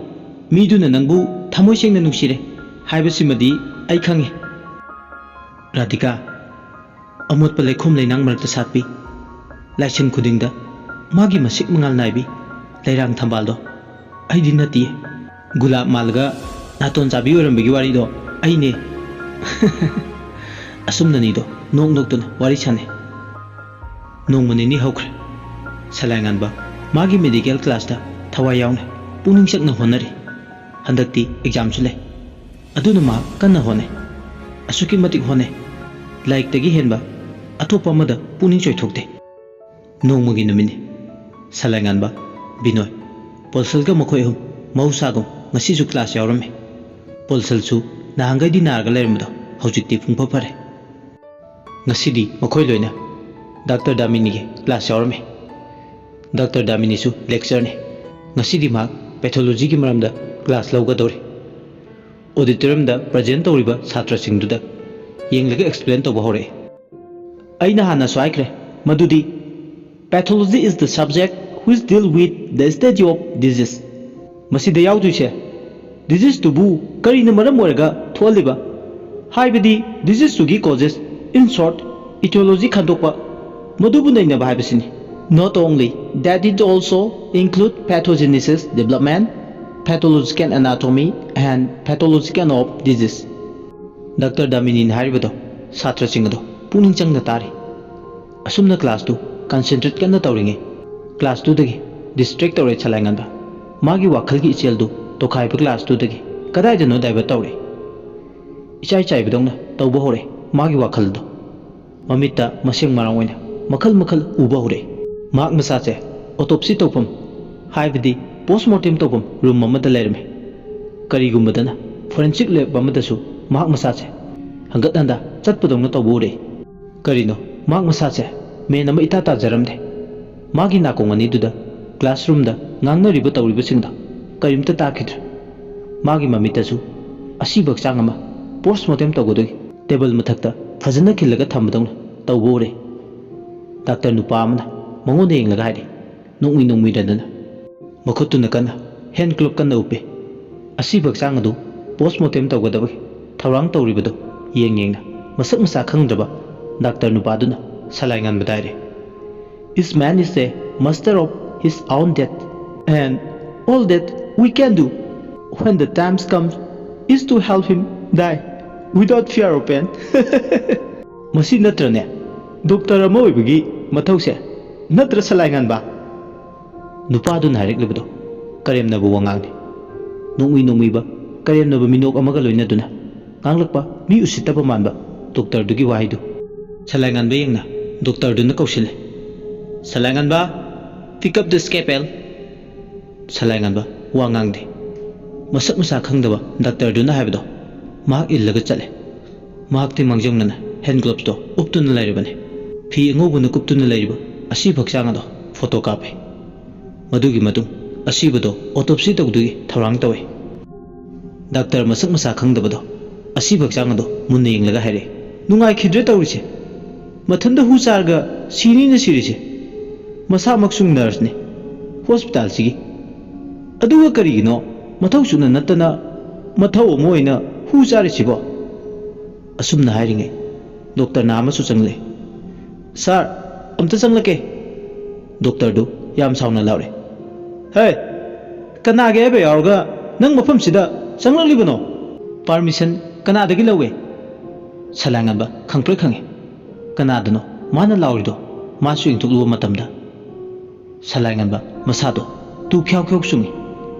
ꯃꯤꯗꯨꯅ ꯅꯪꯕꯨ ꯊꯃꯣꯏ ꯁꯦꯡꯅ ꯅꯨꯡꯁꯤꯔꯦ ꯍꯥꯏꯕꯁꯤꯃꯗꯤ ꯑꯩ ꯈꯪꯉꯤ꯫ ꯔꯥꯙꯤꯀꯥ, ꯑꯃꯣꯠꯄ ꯂꯩꯈꯣꯝ ꯂꯩꯅꯥꯡ ꯃꯔꯛꯇ ꯁꯥꯠꯄꯤ, ꯂꯥꯏꯁꯪ ꯈꯨꯗꯤꯡꯗ ꯃꯥꯒꯤ ꯃꯁꯤꯛ ꯃꯉꯥꯜ ꯅꯥꯏꯕꯤ ꯂꯩꯔꯥꯡ ꯊꯝꯕꯥꯜꯗꯣ ꯑꯩꯗꯤ ꯅꯠꯇꯤꯌꯦ꯫ ꯒꯨꯂꯥꯞ ꯃꯥꯜꯂꯒ ꯅꯥꯇꯣꯟ ꯆꯥꯕꯤ ꯑꯣꯏꯔꯝꯕꯒꯤ ꯋꯥꯔꯤꯗꯣ ꯑꯩꯅꯦ꯫ ꯑꯁꯨꯝꯅꯅꯤꯗꯣ ꯅꯣꯛ ꯅꯣꯛꯇꯨꯅ ꯋꯥꯔꯤ ꯁꯥꯟꯅꯩ꯫ ꯅꯣꯡꯃ ꯅꯤꯅꯤ ꯍꯧꯈ꯭ꯔꯦ꯫ ꯁꯂꯥꯏꯉꯥꯟꯕ ꯃꯥꯒꯤ ꯃꯦꯗꯤꯀꯦꯜ ꯀ꯭ꯂꯥꯁꯇ ꯊꯋꯥꯏ ꯌꯥꯎꯅ ꯄꯨꯛꯅꯤꯡ ꯆꯪꯅ ꯍꯣꯠꯅꯔꯤ꯫ ꯍꯟꯗꯛꯇꯤ ꯑꯦꯛꯖꯥꯝꯁꯨ ꯂꯩ꯫ ꯑꯗꯨꯅ ꯃꯍꯥꯛ ꯀꯟꯅ ꯍꯣꯠꯅꯩ꯫ ꯑꯁꯨꯛꯀꯤ ꯃꯇꯤꯛ ꯍꯣꯠꯅꯩ꯫ ꯂꯥꯏꯔꯤꯛꯇꯒꯤ ꯍꯦꯟꯕ ꯑꯇꯣꯞꯄ ꯑꯃꯗ ꯄꯨꯛꯅꯤꯡ ꯆꯣꯏꯊꯣꯛꯇꯦ꯫ ꯅꯣꯡꯃꯒꯤ ꯅꯨꯃꯤꯠꯅꯤ꯫ ꯁꯂꯥꯏꯉꯥꯟꯕ, ꯕꯤꯅꯣꯏ, ꯄꯣꯜꯁꯜꯒ ꯃꯈꯣꯏ ꯑꯍꯨꯝ ꯃꯍꯧꯁꯥꯒꯨꯝ ꯉꯁꯤꯁꯨ ꯀ꯭ꯂꯥꯁ ꯌꯥꯎꯔꯝꯃꯤ꯫ ꯄꯣꯜꯁꯜꯁꯨ ꯅꯍꯥꯟꯈꯩꯗꯤ ꯅꯥꯔꯒ ꯂꯩꯔꯝꯕꯗꯣ ꯍꯧꯖꯤꯛꯇꯤ ꯄꯨꯡꯐ ꯐꯔꯦ꯫ ꯉꯁꯤꯗꯤ ꯃꯈꯣꯏ ꯂꯣꯏꯅ ꯗꯥꯛꯇꯔ ꯗꯥꯃꯤꯅꯤꯒꯤ ꯀ꯭ꯂꯥꯁ ꯌꯥꯎꯔꯝꯃꯤ꯫ ꯗꯥꯛꯇꯔ ꯗꯥꯃꯤꯅꯤꯁꯨ ꯂꯦꯛꯆꯔꯅꯤ꯫ ꯉꯁꯤꯗꯤ ꯃꯍꯥꯛ ꯄꯦꯊꯣꯂꯣꯖꯤꯒꯤ ꯃꯔꯝꯗ ꯀ꯭ꯂꯥꯁ ꯂꯧꯒꯗꯧꯔꯤ꯫ ꯑꯣꯗꯤꯇꯣꯔꯤꯌꯝꯗ ꯄ꯭ꯔꯖꯦꯟ ꯇꯧꯔꯤꯕ ꯁꯥꯇ꯭ꯔꯁꯤꯡꯗꯨꯗ ꯌꯦꯡꯂꯒ ꯑꯦꯛꯁꯄ꯭ꯂꯦꯟ ꯇꯧꯕ ꯍꯧꯔꯛꯏ꯫ ꯑꯩꯅ ꯍꯥꯟꯅꯁꯨ ꯍꯥꯏꯈ꯭ꯔꯦ ꯃꯗꯨꯗꯤ, "Pathology is the subject which deal with the study of disease." ꯃꯁꯤꯗ ꯌꯥꯎꯗꯣꯏꯁꯦ ꯗꯤꯖꯤꯁꯇꯨꯕꯨ ꯀꯔꯤꯅ ꯃꯔꯝ ꯑꯣꯏꯔꯒ ꯊꯣꯛꯍꯜꯂꯤꯕ ꯍꯥꯏꯕꯗꯤ ꯗꯤꯖꯤꯁꯇꯨꯒꯤ ꯀꯣꯖꯦꯁ, in short, etiology ꯈꯟꯗꯣꯛꯄ, ꯃꯗꯨꯕꯨ ꯅꯩꯅꯕ ꯍꯥꯏꯕꯁꯤꯅꯤ꯫ Not only that, it also include pathogenesis, development, pathological anatomy and pathological of disease꯫ Doctor ꯗꯥꯃꯤꯅꯤꯅ ꯍꯥꯏꯔꯤꯕꯗꯣ ꯁꯥꯇ꯭ꯔꯁꯤꯡ ꯑꯗꯣ ꯄꯨꯛꯅꯤꯡ ꯆꯪꯅ ꯇꯥꯔꯤ꯫ ꯑꯁꯨꯝꯅ ꯀ꯭ꯂꯥꯁꯇꯨ ꯀꯟꯁꯦꯟꯇ꯭ꯔꯦꯠ ꯀꯟꯅ ꯇꯧꯔꯤꯉꯩ ꯀ꯭ꯂꯥꯁꯇꯨꯗꯒꯤ ꯗꯤꯁꯇ꯭ꯔꯦꯛ ꯇꯧꯔꯦ ꯁꯂꯥꯏꯉꯥꯟꯕ꯫ ꯃꯥꯒꯤ ꯋꯥꯈꯜꯒꯤ ꯏꯆꯦꯜꯗꯨ ꯇꯣꯈꯥꯏꯕ ꯀ꯭ꯂꯥꯁꯇꯨꯗꯒꯤ ꯀꯗꯥꯏꯗꯅꯣ ꯗꯥꯏꯚꯔꯠ ꯇꯧꯔꯦ꯫ ꯏꯆꯥꯏ ꯆꯥꯏꯕꯗꯧꯅ ꯇꯧꯕ ꯍꯧꯔꯦ ꯃꯥꯒꯤ ꯋꯥꯈꯜꯗꯣ꯫ ꯃꯃꯤꯠꯇ ꯃꯁꯦꯡ ꯃꯔꯥꯡ ꯑꯣꯏꯅ ꯃꯈꯜ ꯃꯈꯜ ꯎꯕ ꯍꯧꯔꯛꯏ꯫ ꯃꯍꯥꯛ ꯃꯁꯥꯁꯦ ꯑꯣꯇꯣꯞꯁꯤ ꯇꯧꯐꯝ, ꯍꯥꯏꯕꯗꯤ ꯄꯣꯁꯃꯣꯔꯇꯦꯝ ꯇꯧꯐꯝ ꯔꯨꯝ ꯑꯃꯗ ꯂꯩꯔꯝꯃꯤ꯫ ꯀꯔꯤꯒꯨꯝꯕꯗꯅ ꯐꯣꯔꯦꯟꯁꯤꯛ ꯂꯦꯕ ꯑꯃꯗꯁꯨ ꯃꯍꯥꯛ ꯃꯁꯥꯁꯦ ꯍꯪꯒꯠ ꯍꯟꯗ ꯆꯠꯄꯗꯧꯅ ꯇꯧꯕ ꯎꯔꯛꯏ꯫ ꯀꯔꯤꯅꯣ, ꯃꯍꯥꯛ ꯃꯁꯥꯁꯦ ꯃꯦꯟ ꯑꯃ ꯏꯇꯥ ꯇꯥꯖꯔꯝꯗꯦ꯫ ꯃꯥꯒꯤ ꯅꯥꯀꯣꯡ ꯑꯅꯤꯗꯨꯗ ꯀ꯭ꯂꯥꯁꯔꯨꯝꯗ ꯉꯥꯡꯅꯔꯤꯕ ꯇꯧꯔꯤꯕꯁꯤꯡꯗꯣ ꯀꯔꯤꯝꯇ ꯇꯥꯈꯤꯗ꯭ꯔꯦ꯫ ꯃꯥꯒꯤ ꯃꯃꯤꯠꯇꯁꯨ ꯑꯁꯤꯕ ꯍꯛꯆꯥꯡ ꯑꯃ ꯄꯣꯁꯃꯣꯔꯇꯦꯝ ꯇꯧꯒꯗꯣꯏꯒꯤ ꯇꯦꯕꯜ ꯃꯊꯛꯇ ꯐꯖꯅ ꯈꯤꯜꯂꯒ ꯊꯝꯕꯗꯧꯅ ꯇꯧꯕ ꯎꯔꯦ꯫ ꯗꯥꯛꯇꯔ ꯅꯨꯄꯥ ꯑꯃꯅ ꯃꯉꯣꯟꯗ ꯌꯦꯡꯂꯒ ꯍꯥꯏꯔꯤ, ꯅꯣꯡꯃꯤ ꯅꯣꯡꯃꯤꯔꯗꯅ꯫ ꯃꯈꯨꯠꯇꯨꯅ ꯀꯟꯅ ꯍꯦꯟ ꯀ꯭ꯂꯕ ꯀꯟꯅ ꯎꯞꯄꯤ꯫ ꯑꯁꯤꯕ ꯍꯛꯆꯥꯡ ꯑꯗꯨ ꯄꯣꯁꯃꯣꯔꯇꯦꯝ ꯇꯧꯒꯗꯕꯒꯤ ꯊꯧꯔꯥꯡ ꯇꯧꯔꯤꯕꯗꯨ ꯌꯦꯡ ꯌꯦꯡꯅ ꯃꯁꯛ ꯃꯁꯥ ꯈꯪꯗ꯭ꯔꯕ ꯗꯥꯛꯇꯔ ꯅꯨꯄꯥꯗꯨꯅ ꯁꯂꯥꯏ ꯉꯥꯟꯕꯗ ꯍꯥꯏꯔꯦ, "Each man is a master of his own death, and all that we can do when the times comes is to help him die without fear or pain." ꯃꯁꯤ ꯅꯠꯇ꯭ꯔꯅꯦ ꯗꯣꯛꯇꯔ ꯑꯃ ꯑꯣꯏꯕꯒꯤ ꯃꯊꯧꯁꯦ? ꯅꯠꯇ꯭ꯔ ꯁꯂꯥꯏ ꯉꯥꯟꯕ? ꯅꯨꯄꯥꯗꯨꯅ ꯍꯥꯏꯔꯛꯂꯤꯕꯗꯣ ꯀꯔꯦꯝꯅꯕ ꯋꯥꯉꯥꯡꯅꯤ꯫ ꯅꯣꯡꯃꯤ ꯅꯣꯡꯃꯤꯕ ꯀꯔꯦꯝꯅꯕ ꯃꯤꯅꯣꯛ ꯑꯃꯒ ꯂꯣꯏꯅꯗꯨꯅ ꯉꯥꯡꯂꯛꯄ ꯃꯤ ꯎꯁꯤꯠꯇꯕ ꯃꯥꯟꯕ ꯗꯣꯛꯇꯔꯗꯨꯒꯤ ꯋꯥꯍꯩꯗꯨ ꯁꯂꯥꯏꯉꯥꯟꯕ ꯌꯦꯡꯅ ꯗꯣꯛꯇꯔꯗꯨꯅ ꯀꯧꯁꯤꯜꯂꯦ, "ꯁꯂꯥꯏꯉꯥꯟꯕ, pick up the scalpel!" ꯁꯂꯥꯏꯉꯥꯟꯕ ꯋꯥ ꯉꯥꯡꯗꯦ꯫ ꯃꯁꯛ ꯃꯁꯥ ꯈꯪꯗꯕ ꯗꯥꯛꯇꯔꯗꯨꯅ ꯍꯥꯏꯕꯗꯣ ꯃꯍꯥꯛ ꯏꯜꯂꯒ ꯆꯠꯂꯦ꯫ ꯃꯍꯥꯛꯇꯤ ꯃꯥꯡꯖꯧꯅꯅ ꯍꯦꯟ ꯒ꯭ꯂꯣꯞꯁꯇꯣ ꯎꯞꯇꯨꯅ ꯂꯩꯔꯕꯅꯤ꯫ ꯐꯤ ꯑꯉꯧꯕꯅ ꯀꯨꯞꯇꯨꯅ ꯂꯩꯔꯤꯕ ꯑꯁꯤꯕ ꯍꯛꯆꯥꯡ ꯑꯗꯣ ꯐꯣꯇꯣ ꯀꯥꯞꯄꯦ꯫ ꯃꯗꯨꯒꯤ ꯃꯇꯨꯡ ꯑꯁꯤꯕꯗꯣ ꯑꯣꯇꯣꯞꯁꯤ ꯇꯧꯗꯨꯒꯤ ꯊꯧꯔꯥꯡ ꯇꯧꯏ꯫ ꯗꯥꯛꯇꯔ ꯃꯁꯛ ꯃꯁꯥ ꯈꯪꯗꯕꯗꯣ ꯑꯁꯤꯕ ꯍꯛꯆꯥꯡ ꯑꯗꯣ ꯃꯨꯟꯅ ꯌꯦꯡꯂꯒ ꯍꯥꯏꯔꯛꯏ, "ꯅꯨꯡꯉꯥꯏꯈꯤꯗ꯭ꯔꯦ ꯇꯧꯔꯤꯁꯦ꯫ ꯃꯊꯟꯇ ꯍꯨ ꯆꯥꯔꯒ ꯁꯤꯅꯤꯅ ꯁꯤꯔꯤꯁꯦ꯫ ꯃꯁꯥꯃꯛꯁꯨ ꯅꯔꯁꯅꯤ ꯍꯣꯁꯄꯤꯇꯥꯜꯁꯤꯒꯤ꯫ ꯑꯗꯨꯒ ꯀꯔꯤꯒꯤꯅꯣ ꯃꯊꯧ ꯁꯨꯅ ꯅꯠꯇꯅ ꯃꯊꯧ ꯑꯃ ꯑꯣꯏꯅ ꯍꯨ ꯆꯥꯔꯤꯁꯤꯕꯣ?" ꯑꯁꯨꯝꯅ ꯍꯥꯏꯔꯤꯉꯩ ꯗꯣꯛꯇꯔ ꯅꯥ ꯑꯃꯁꯨ ꯆꯪꯂꯛꯏ꯫ "ꯁꯥꯔ, ꯑꯝꯇ ꯆꯪꯂꯛꯀꯦ!" ꯗꯣꯛꯇꯔꯗꯨ ꯌꯥꯝ ꯁꯥꯎꯅ ꯂꯥꯎꯔꯦ꯫ "ꯍꯦ, ꯀꯅꯥꯒꯤ ꯍꯥꯏꯕ ꯌꯥꯎꯔꯒ ꯅꯪ ꯃꯐꯝꯁꯤꯗ ꯆꯪꯂꯛꯂꯤꯕꯅꯣ? ꯄꯥꯔꯃꯤꯁꯟ ꯀꯅꯥꯗꯒꯤ ꯂꯧꯋꯦ?" ꯁꯂꯥꯏꯉꯥꯟꯕ ꯈꯪꯄ꯭ꯔꯦꯛ ꯈꯪꯉꯤ꯫ ꯀꯅꯥꯗꯅꯣ ꯃꯥꯅ ꯂꯥꯎꯔꯤꯗꯣ? ꯃꯥꯁꯨ ꯌꯦꯡꯊꯣꯛꯂꯨꯕ ꯃꯇꯝꯗ ꯁꯂꯥꯏꯉꯥꯟꯕ ꯃꯁꯥꯗꯣ ꯇꯨ ꯈ꯭ꯌꯥꯎ ꯈ꯭ꯌꯥꯎ ꯆꯨꯡꯉꯤ꯫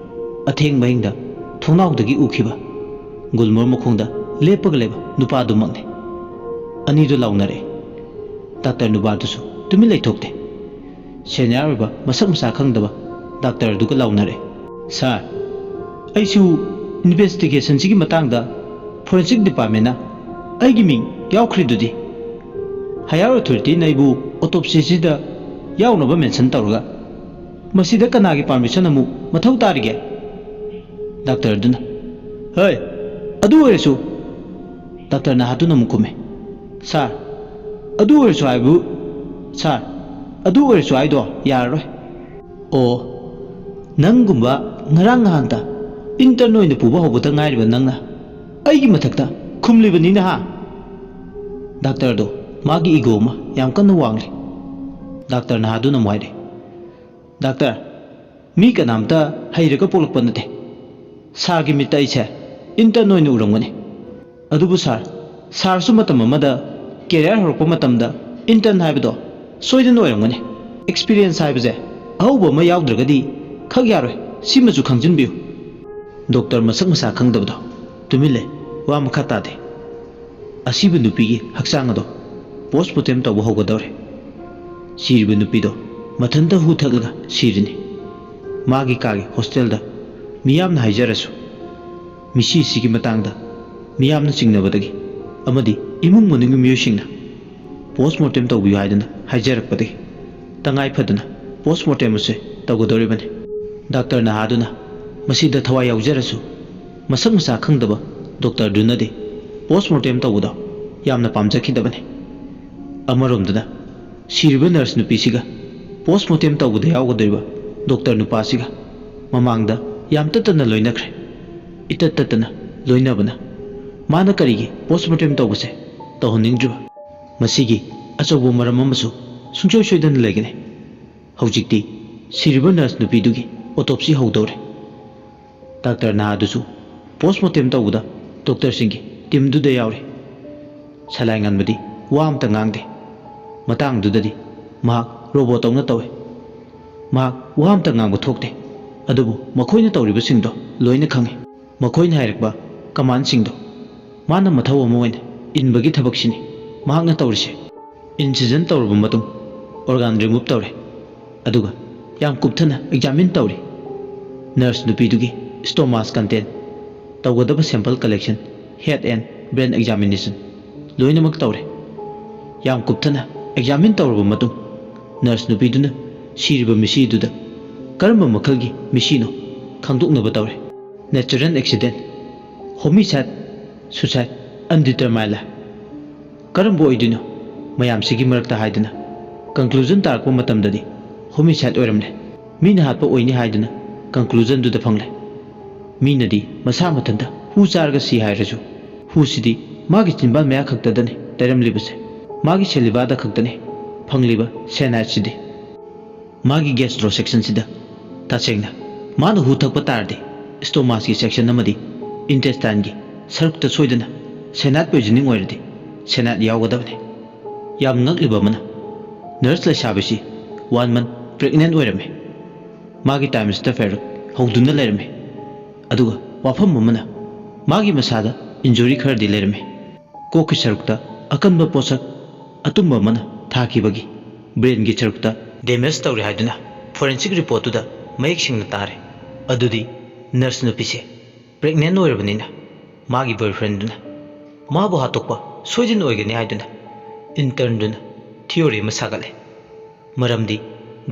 ꯑꯊꯦꯡꯕ ꯑꯍꯤꯡꯗ ꯊꯣꯡꯅꯥꯎꯗꯒꯤ ꯎꯈꯤꯕ ꯒꯨꯜꯃꯣꯔ ꯃꯈꯣꯡꯗ ꯂꯦꯞꯄꯒ ꯂꯩꯕ ꯅꯨꯄꯥꯗꯨꯃꯛꯅꯤ꯫ ꯑꯅꯤꯗꯨ ꯂꯥꯎꯅꯔꯦ꯫ ꯗꯥꯛꯇꯔ ꯅꯨꯄꯥꯗꯨꯁꯨ ꯇꯨꯃꯤꯟ ꯂꯩꯊꯣꯛꯇꯦ꯫ ꯁꯦꯅꯤꯌꯔ ꯑꯣꯏꯕ ꯃꯁꯛ ꯃꯁꯥ ꯈꯪꯗꯕ ꯗꯥꯛꯇꯔꯗꯨꯒ ꯂꯥꯎꯅꯔꯦ꯫ "ꯁꯥꯔ, ꯑꯩꯁꯨ ꯏꯟꯚꯦꯁꯇꯤꯒꯦꯁꯟꯁꯤꯒꯤ ꯃꯇꯥꯡꯗ ꯐꯣꯔꯦꯟꯁꯤꯛ ꯗꯤꯄꯥꯔꯠꯃꯦꯟꯅ ꯑꯩꯒꯤ ꯃꯤꯡ ꯌꯥꯎꯈ꯭ꯔꯤꯗꯨꯗꯤ꯫ ꯍꯥꯌꯔ ꯑꯣꯊꯣꯔꯤꯇꯤꯅ ꯑꯩꯕꯨ ꯑꯣꯇꯣꯞꯁꯤꯁꯤꯗ ꯌꯥꯎꯅꯕ ꯃꯦꯟꯁꯟ ꯇꯧꯔꯒ ꯃꯁꯤꯗ ꯀꯅꯥꯒꯤ ꯄꯥꯔꯃꯤꯁꯟ ꯑꯃꯨꯛ ꯃꯊꯧ ꯇꯥꯔꯤꯒꯦ?" ꯗꯥꯛꯇꯔꯗꯨꯅ, "ꯍꯣꯏ, ꯑꯗꯨ ꯑꯣꯏꯔꯁꯨ," ꯗꯥꯛꯇꯔ ꯅꯍꯥꯗꯨꯅ ꯑꯃꯨꯛ ꯈꯨꯝꯃꯦ, "ꯁꯥꯔ, ꯑꯗꯨ ꯑꯣꯏꯔꯁꯨ ꯍꯥꯏꯕꯨ, ꯁꯥꯔ, ꯑꯗꯨ ꯑꯣꯏꯔꯁꯨ ꯍꯥꯏꯗꯣ ꯌꯥꯔꯔꯣꯏ꯫ ꯑꯣ, ꯅꯪꯒꯨꯝꯕ ꯉꯔꯥꯡ ꯅꯍꯥꯟꯇ ꯏꯟꯇꯔꯟ ꯑꯣꯏꯅ ꯄꯨꯕ ꯍꯧꯕꯗ ꯉꯥꯏꯔꯤꯕ ꯅꯪꯅ ꯑꯩꯒꯤ ꯃꯊꯛꯇ ꯈꯨꯝꯂꯤꯕꯅꯤꯅ ꯍꯥ?" ꯗꯥꯛꯇꯔꯗꯣ ꯃꯥꯒꯤ ꯏꯒꯣ ꯑꯃ ꯌꯥꯝ ꯀꯟꯅ ꯋꯥꯡꯂꯤ꯫ ꯗꯥꯛꯇꯔ ꯅꯍꯥꯗꯨꯅ ꯑꯃꯨꯛ ꯍꯥꯏꯔꯦ, "ꯗꯥꯛꯇꯔ, ꯃꯤ ꯀꯅꯥꯝꯇ ꯍꯩꯔꯒ ꯄꯣꯛꯂꯛꯄ ꯅꯠꯇꯦ꯫ ꯁꯥꯔꯒꯤ ꯃꯤꯠꯇ ꯑꯩꯁꯦ ꯏꯟꯇꯔꯟ ꯑꯣꯏꯅ ꯎꯔꯝꯒꯅꯤ꯫ ꯑꯗꯨꯕꯨ ꯁꯥꯔ, ꯁꯥꯔꯁꯨ ꯃꯇꯝ ꯑꯃꯗ ꯀꯦꯔꯤꯌꯔ ꯍꯧꯔꯛꯄ ꯃꯇꯝꯗ ꯏꯟꯇꯔꯟ ꯍꯥꯏꯕꯗꯣ ꯁꯣꯏꯗꯅ ꯑꯣꯏꯔꯝꯒꯅꯤ꯫ ꯑꯦꯛꯁꯄꯤꯔꯤꯌꯦꯟꯁ ꯍꯥꯏꯕꯁꯦ ꯑꯍꯧꯕ ꯑꯃ ꯌꯥꯎꯗ꯭ꯔꯒꯗꯤ ꯈꯛ ꯌꯥꯔꯣꯏ, ꯁꯤꯃꯁꯨ ꯈꯪꯖꯤꯟꯕꯤꯌꯨ꯫" ꯗꯣꯛꯇꯔ ꯃꯁꯛ ꯃꯁꯥ ꯈꯪꯗꯕꯗꯣ ꯇꯨꯃꯤꯟ ꯂꯩ, ꯋꯥ ꯃꯈꯥ ꯇꯥꯗꯦ꯫ ꯑꯁꯤꯕ ꯅꯨꯄꯤꯒꯤ ꯍꯛꯆꯥꯡ ꯑꯗꯣ ꯄꯣꯁꯃꯣꯔꯇꯦꯝ ꯇꯧꯕ ꯍꯧꯒꯗꯧꯔꯦ꯫ ꯁꯤꯔꯤꯕ ꯅꯨꯄꯤꯗꯣ ꯃꯊꯟꯇ ꯍꯨ ꯊꯛꯂꯒ ꯁꯤꯔꯤꯅꯤ꯫ ꯃꯥꯒꯤ ꯀꯥꯒꯤ ꯍꯣꯁꯇꯦꯜꯗ ꯃꯤꯌꯥꯝꯅ ꯍꯥꯏꯖꯔꯁꯨ, ꯃꯤꯁꯤꯁꯤꯒꯤ ꯃꯇꯥꯡꯗ ꯃꯤꯌꯥꯝꯅ ꯆꯤꯡꯅꯕꯗꯒꯤ ꯑꯃꯗꯤ ꯏꯃꯨꯡ ꯃꯅꯨꯡꯒꯤ ꯃꯤꯑꯣꯏꯁꯤꯡꯅ ꯄꯣꯁꯃꯣꯔꯇꯦꯝ ꯇꯧꯕꯤꯌꯨ ꯍꯥꯏꯗꯨꯅ ꯍꯥꯏꯖꯔꯛꯄꯗꯒꯤ ꯇꯉꯥꯏ ꯐꯗꯅ ꯄꯣꯁꯃꯣꯔꯇꯦꯝ ꯑꯁꯦ ꯇꯧꯒꯗꯧꯔꯤꯕꯅꯤ꯫ ꯗꯥꯛꯇꯔ ꯅꯍꯥꯗꯨꯅ ꯃꯁꯤꯗ ꯊꯋꯥꯏ ꯌꯥꯎꯖꯔꯁꯨ, ꯃꯁꯛ ꯃꯁꯥ ꯈꯪꯗꯕ ꯗꯣꯛꯇꯔꯗꯨꯅꯗꯤ ꯄꯣꯁꯃꯣꯔꯇꯦꯝ ꯇꯧꯕꯗꯣ ꯌꯥꯝꯅ ꯄꯥꯝꯖꯈꯤꯗꯕꯅꯤ꯫ ꯑꯃꯔꯣꯝꯗꯅ ꯁꯤꯔꯤꯕ ꯅꯔꯁ ꯅꯨꯄꯤꯁꯤꯒ ꯄꯣꯁꯃꯣꯔꯇꯦꯝ ꯇꯧꯕꯗ ꯌꯥꯎꯒꯗꯧꯔꯤꯕ ꯗꯣꯛꯇꯔ ꯅꯨꯄꯥꯁꯤꯒ ꯃꯃꯥꯡꯗ ꯌꯥꯝ ꯇꯠꯇꯅ ꯂꯣꯏꯅꯈ꯭ꯔꯦ꯫ ꯏꯇꯠ ꯇꯠꯇꯅ ꯂꯣꯏꯅꯕꯅ ꯃꯥꯅ ꯀꯔꯤꯒꯤ ꯄꯣꯁꯃꯣꯔꯇꯦꯝ ꯇꯧꯕꯁꯦ ꯇꯧꯍꯟꯅꯤꯡꯗ꯭ꯔꯤꯕ? ꯃꯁꯤꯒꯤ ꯑꯆꯧꯕ ꯃꯔꯝ ꯑꯃꯁꯨ ꯁꯨꯡꯁꯣꯏ ꯁꯣꯏꯗꯅ ꯂꯩꯒꯅꯤ꯫ ꯍꯧꯖꯤꯛꯇꯤ ꯁꯤꯔꯤꯕ ꯅꯔꯁ ꯅꯨꯄꯤꯗꯨꯒꯤ ꯑꯣꯇꯣꯞꯁꯤ ꯍꯧꯗꯧꯔꯦ꯫ ꯗꯥꯛꯇꯔ ꯅꯍꯥꯗꯨꯁꯨ ꯄꯣꯁꯃꯣꯔꯇꯦꯝ ꯇꯧꯕꯗ ꯗꯣꯛꯇꯔꯁꯤꯡꯒꯤ ꯇꯤꯝꯗꯨꯗ ꯌꯥꯎꯔꯤ꯫ ꯁꯂꯥꯏ ꯉꯥꯟꯕꯗꯤ ꯋꯥ ꯑꯝꯇ ꯉꯥꯡꯗꯦ꯫ ꯃꯇꯥꯡꯗꯨꯗꯗꯤ ꯃꯍꯥꯛ ꯔꯣꯕꯣꯠ ꯇꯧꯅ ꯇꯧꯏ꯫ ꯃꯍꯥꯛ ꯋꯥ ꯑꯝꯇ ꯉꯥꯡꯕ ꯊꯣꯛꯇꯦ꯫ ꯑꯗꯨꯕꯨ ꯃꯈꯣꯏꯅ ꯇꯧꯔꯤꯕꯁꯤꯡꯗꯣ ꯂꯣꯏꯅ ꯈꯪꯏ꯫ ꯃꯈꯣꯏꯅ ꯍꯥꯏꯔꯛꯄ ꯀꯃꯥꯟꯁꯤꯡꯗꯣ ꯃꯥꯅ ꯃꯊꯧ ꯑꯃ ꯑꯣꯏꯅ ꯏꯟꯕꯒꯤ ꯊꯕꯛꯁꯤꯅꯤ ꯃꯍꯥꯛꯅ ꯇꯧꯔꯤꯁꯦ꯫ ꯏꯟꯁꯤꯖꯟ ꯇꯧꯔꯕ ꯃꯇꯨꯡ ꯑꯣꯔꯒꯥꯟ ꯔꯤꯃꯨꯚ ꯇꯧꯔꯦ, ꯑꯗꯨꯒ ꯌꯥꯝ ꯀꯨꯞꯊꯅ ꯑꯦꯛꯖꯥꯃꯤꯟ ꯇꯧꯔꯤ꯫ ꯅꯔꯁ ꯅꯨꯄꯤꯗꯨꯒꯤ ꯁ꯭ꯇꯣꯃꯥꯁ ꯀꯟꯇꯦꯟ, ꯇꯧꯒꯗꯕ sample collection, head and brain examination ꯂꯣꯏꯅꯃꯛ ꯇꯧꯔꯦ꯫ ꯌꯥꯝ ꯀꯨꯞꯊꯅ ꯑꯦꯛꯖꯥꯃꯤꯟ ꯇꯧꯔꯕ ꯃꯇꯨꯡ ꯅꯔꯁ ꯅꯨꯄꯤꯗꯨꯅ ꯁꯤꯔꯤꯕ ꯃꯤꯁꯤꯗꯨꯗ ꯀꯔꯝꯕ ꯃꯈꯜꯒꯤ ꯃꯤꯁꯤꯅꯣ ꯈꯪꯗꯣꯛꯅꯕ ꯇꯧꯔꯦ꯫ Natural accident, homicide, suicide, undetermined life. ꯀꯔꯝꯕ ꯑꯣꯏꯗꯣꯏꯅꯣ? ꯃꯌꯥꯝꯁꯤꯒꯤ ꯃꯔꯛꯇ ꯍꯥꯏꯗꯅ ꯀꯟꯀ꯭ꯂꯨꯖꯟ ꯇꯥꯔꯛꯄ ꯃꯇꯝꯗꯗꯤ ꯍꯣꯃꯤꯁꯥꯏꯗ ꯑꯣꯏꯔꯝꯂꯦ꯫ ꯃꯤꯅ ꯍꯥꯠꯄ ꯑꯣꯏꯅꯤ ꯍꯥꯏꯗꯨꯅ ꯀꯟꯀ꯭ꯂꯨꯖꯟꯗꯨꯗ ꯐꯪꯂꯦ꯫ ꯃꯤꯅꯗꯤ ꯃꯁꯥ ꯃꯊꯟꯇ ꯍꯨ ꯆꯥꯔꯒ ꯁꯤ ꯍꯥꯏꯔꯁꯨ, ꯍꯨꯁꯤꯗꯤ ꯃꯥꯒꯤ ꯆꯤꯟꯕꯥꯟ ꯃꯌꯥ ꯈꯛꯇꯗꯅꯤ ꯇꯩꯔꯝꯂꯤꯕꯁꯦ꯫ ꯃꯥꯒꯤ ꯁꯦꯂꯤꯕꯥꯗ ꯈꯛꯇꯅꯤ ꯐꯪꯂꯤꯕ ꯁꯦꯅꯥꯏꯠꯁꯤꯗꯤ꯫ ꯃꯥꯒꯤ ꯒꯦꯁꯇ꯭ꯔꯣ ꯁꯦꯛꯁꯟꯁꯤꯗ, ꯇꯁꯦꯡꯅ ꯃꯥꯅ ꯍꯨ ꯊꯛꯄ ꯇꯥꯔꯗꯤ, ꯁ꯭ꯇꯣꯃꯥꯁꯀꯤ ꯁꯦꯛꯁꯟ ꯑꯃꯗꯤ ꯏꯟꯇꯦꯁꯇꯥꯏꯟꯒꯤ ꯁꯔꯨꯛꯇ ꯁꯣꯏꯗꯅ ꯁꯦꯅꯥꯏꯠ ꯄꯣꯏꯖꯅꯤꯡ ꯑꯣꯏꯔꯗꯤ ꯁꯦꯅꯥꯏꯠ ꯌꯥꯎꯒꯗꯕꯅꯤ꯫ ꯌꯥꯝ ꯉꯛꯂꯤꯕ ꯑꯃꯅ, ꯅꯔꯁ ꯂꯩꯁꯥꯕꯤꯁꯤ ꯋꯥꯟ ꯃꯟꯊ ꯄ꯭ꯔꯦꯒꯅꯦꯟꯠ ꯑꯣꯏꯔꯝꯃꯤ꯫ ꯃꯥꯒꯤ ꯇꯥꯏꯝꯁꯇ ꯐꯦꯔꯨꯛ ꯍꯧꯗꯨꯅ ꯂꯩꯔꯝꯃꯤ꯫ ꯑꯗꯨꯒ ꯋꯥꯐꯝ ꯑꯃꯅ, ꯃꯥꯒꯤ ꯃꯁꯥꯗ ꯏꯟꯖꯨꯔꯤ ꯈꯔꯗꯤ ꯂꯩꯔꯝꯃꯤ꯫ ꯀꯣꯛꯀꯤ ꯁꯔꯨꯛꯇ ꯑꯀꯟꯕ ꯄꯣꯠꯁꯛ ꯑꯇꯨꯝꯕ ꯑꯃꯅ ꯊꯥꯈꯤꯕꯒꯤ ꯕ꯭ꯔꯦꯟꯒꯤ ꯁꯔꯨꯛꯇ ꯗꯦꯃꯦꯖ ꯇꯧꯔꯦ ꯍꯥꯏꯗꯨꯅ ꯐꯣꯔꯦꯟꯁꯤꯛ ꯔꯤꯄꯣꯔꯠꯇꯨꯗ ꯃꯌꯦꯛ ꯁꯦꯡꯅ ꯇꯥꯔꯦ꯫ ꯑꯗꯨꯗꯤ ꯅꯔꯁ ꯅꯨꯄꯤꯁꯦ ꯄ꯭ꯔꯦꯒꯅꯦꯟ ꯑꯣꯏꯔꯕꯅꯤꯅ ꯃꯥꯒꯤ ꯕꯣꯏꯐ꯭ꯔꯦꯟꯗꯨꯅ ꯃꯥꯕꯨ ꯍꯥꯠꯇꯣꯛꯄ ꯁꯣꯏꯗꯅ ꯑꯣꯏꯒꯅꯤ ꯍꯥꯏꯗꯨꯅ ꯏꯟꯇꯔꯟꯗꯨꯅ ꯊꯤꯑꯣꯔꯤ ꯑꯃ ꯁꯥꯒꯠꯂꯦ꯫ ꯃꯔꯝꯗꯤ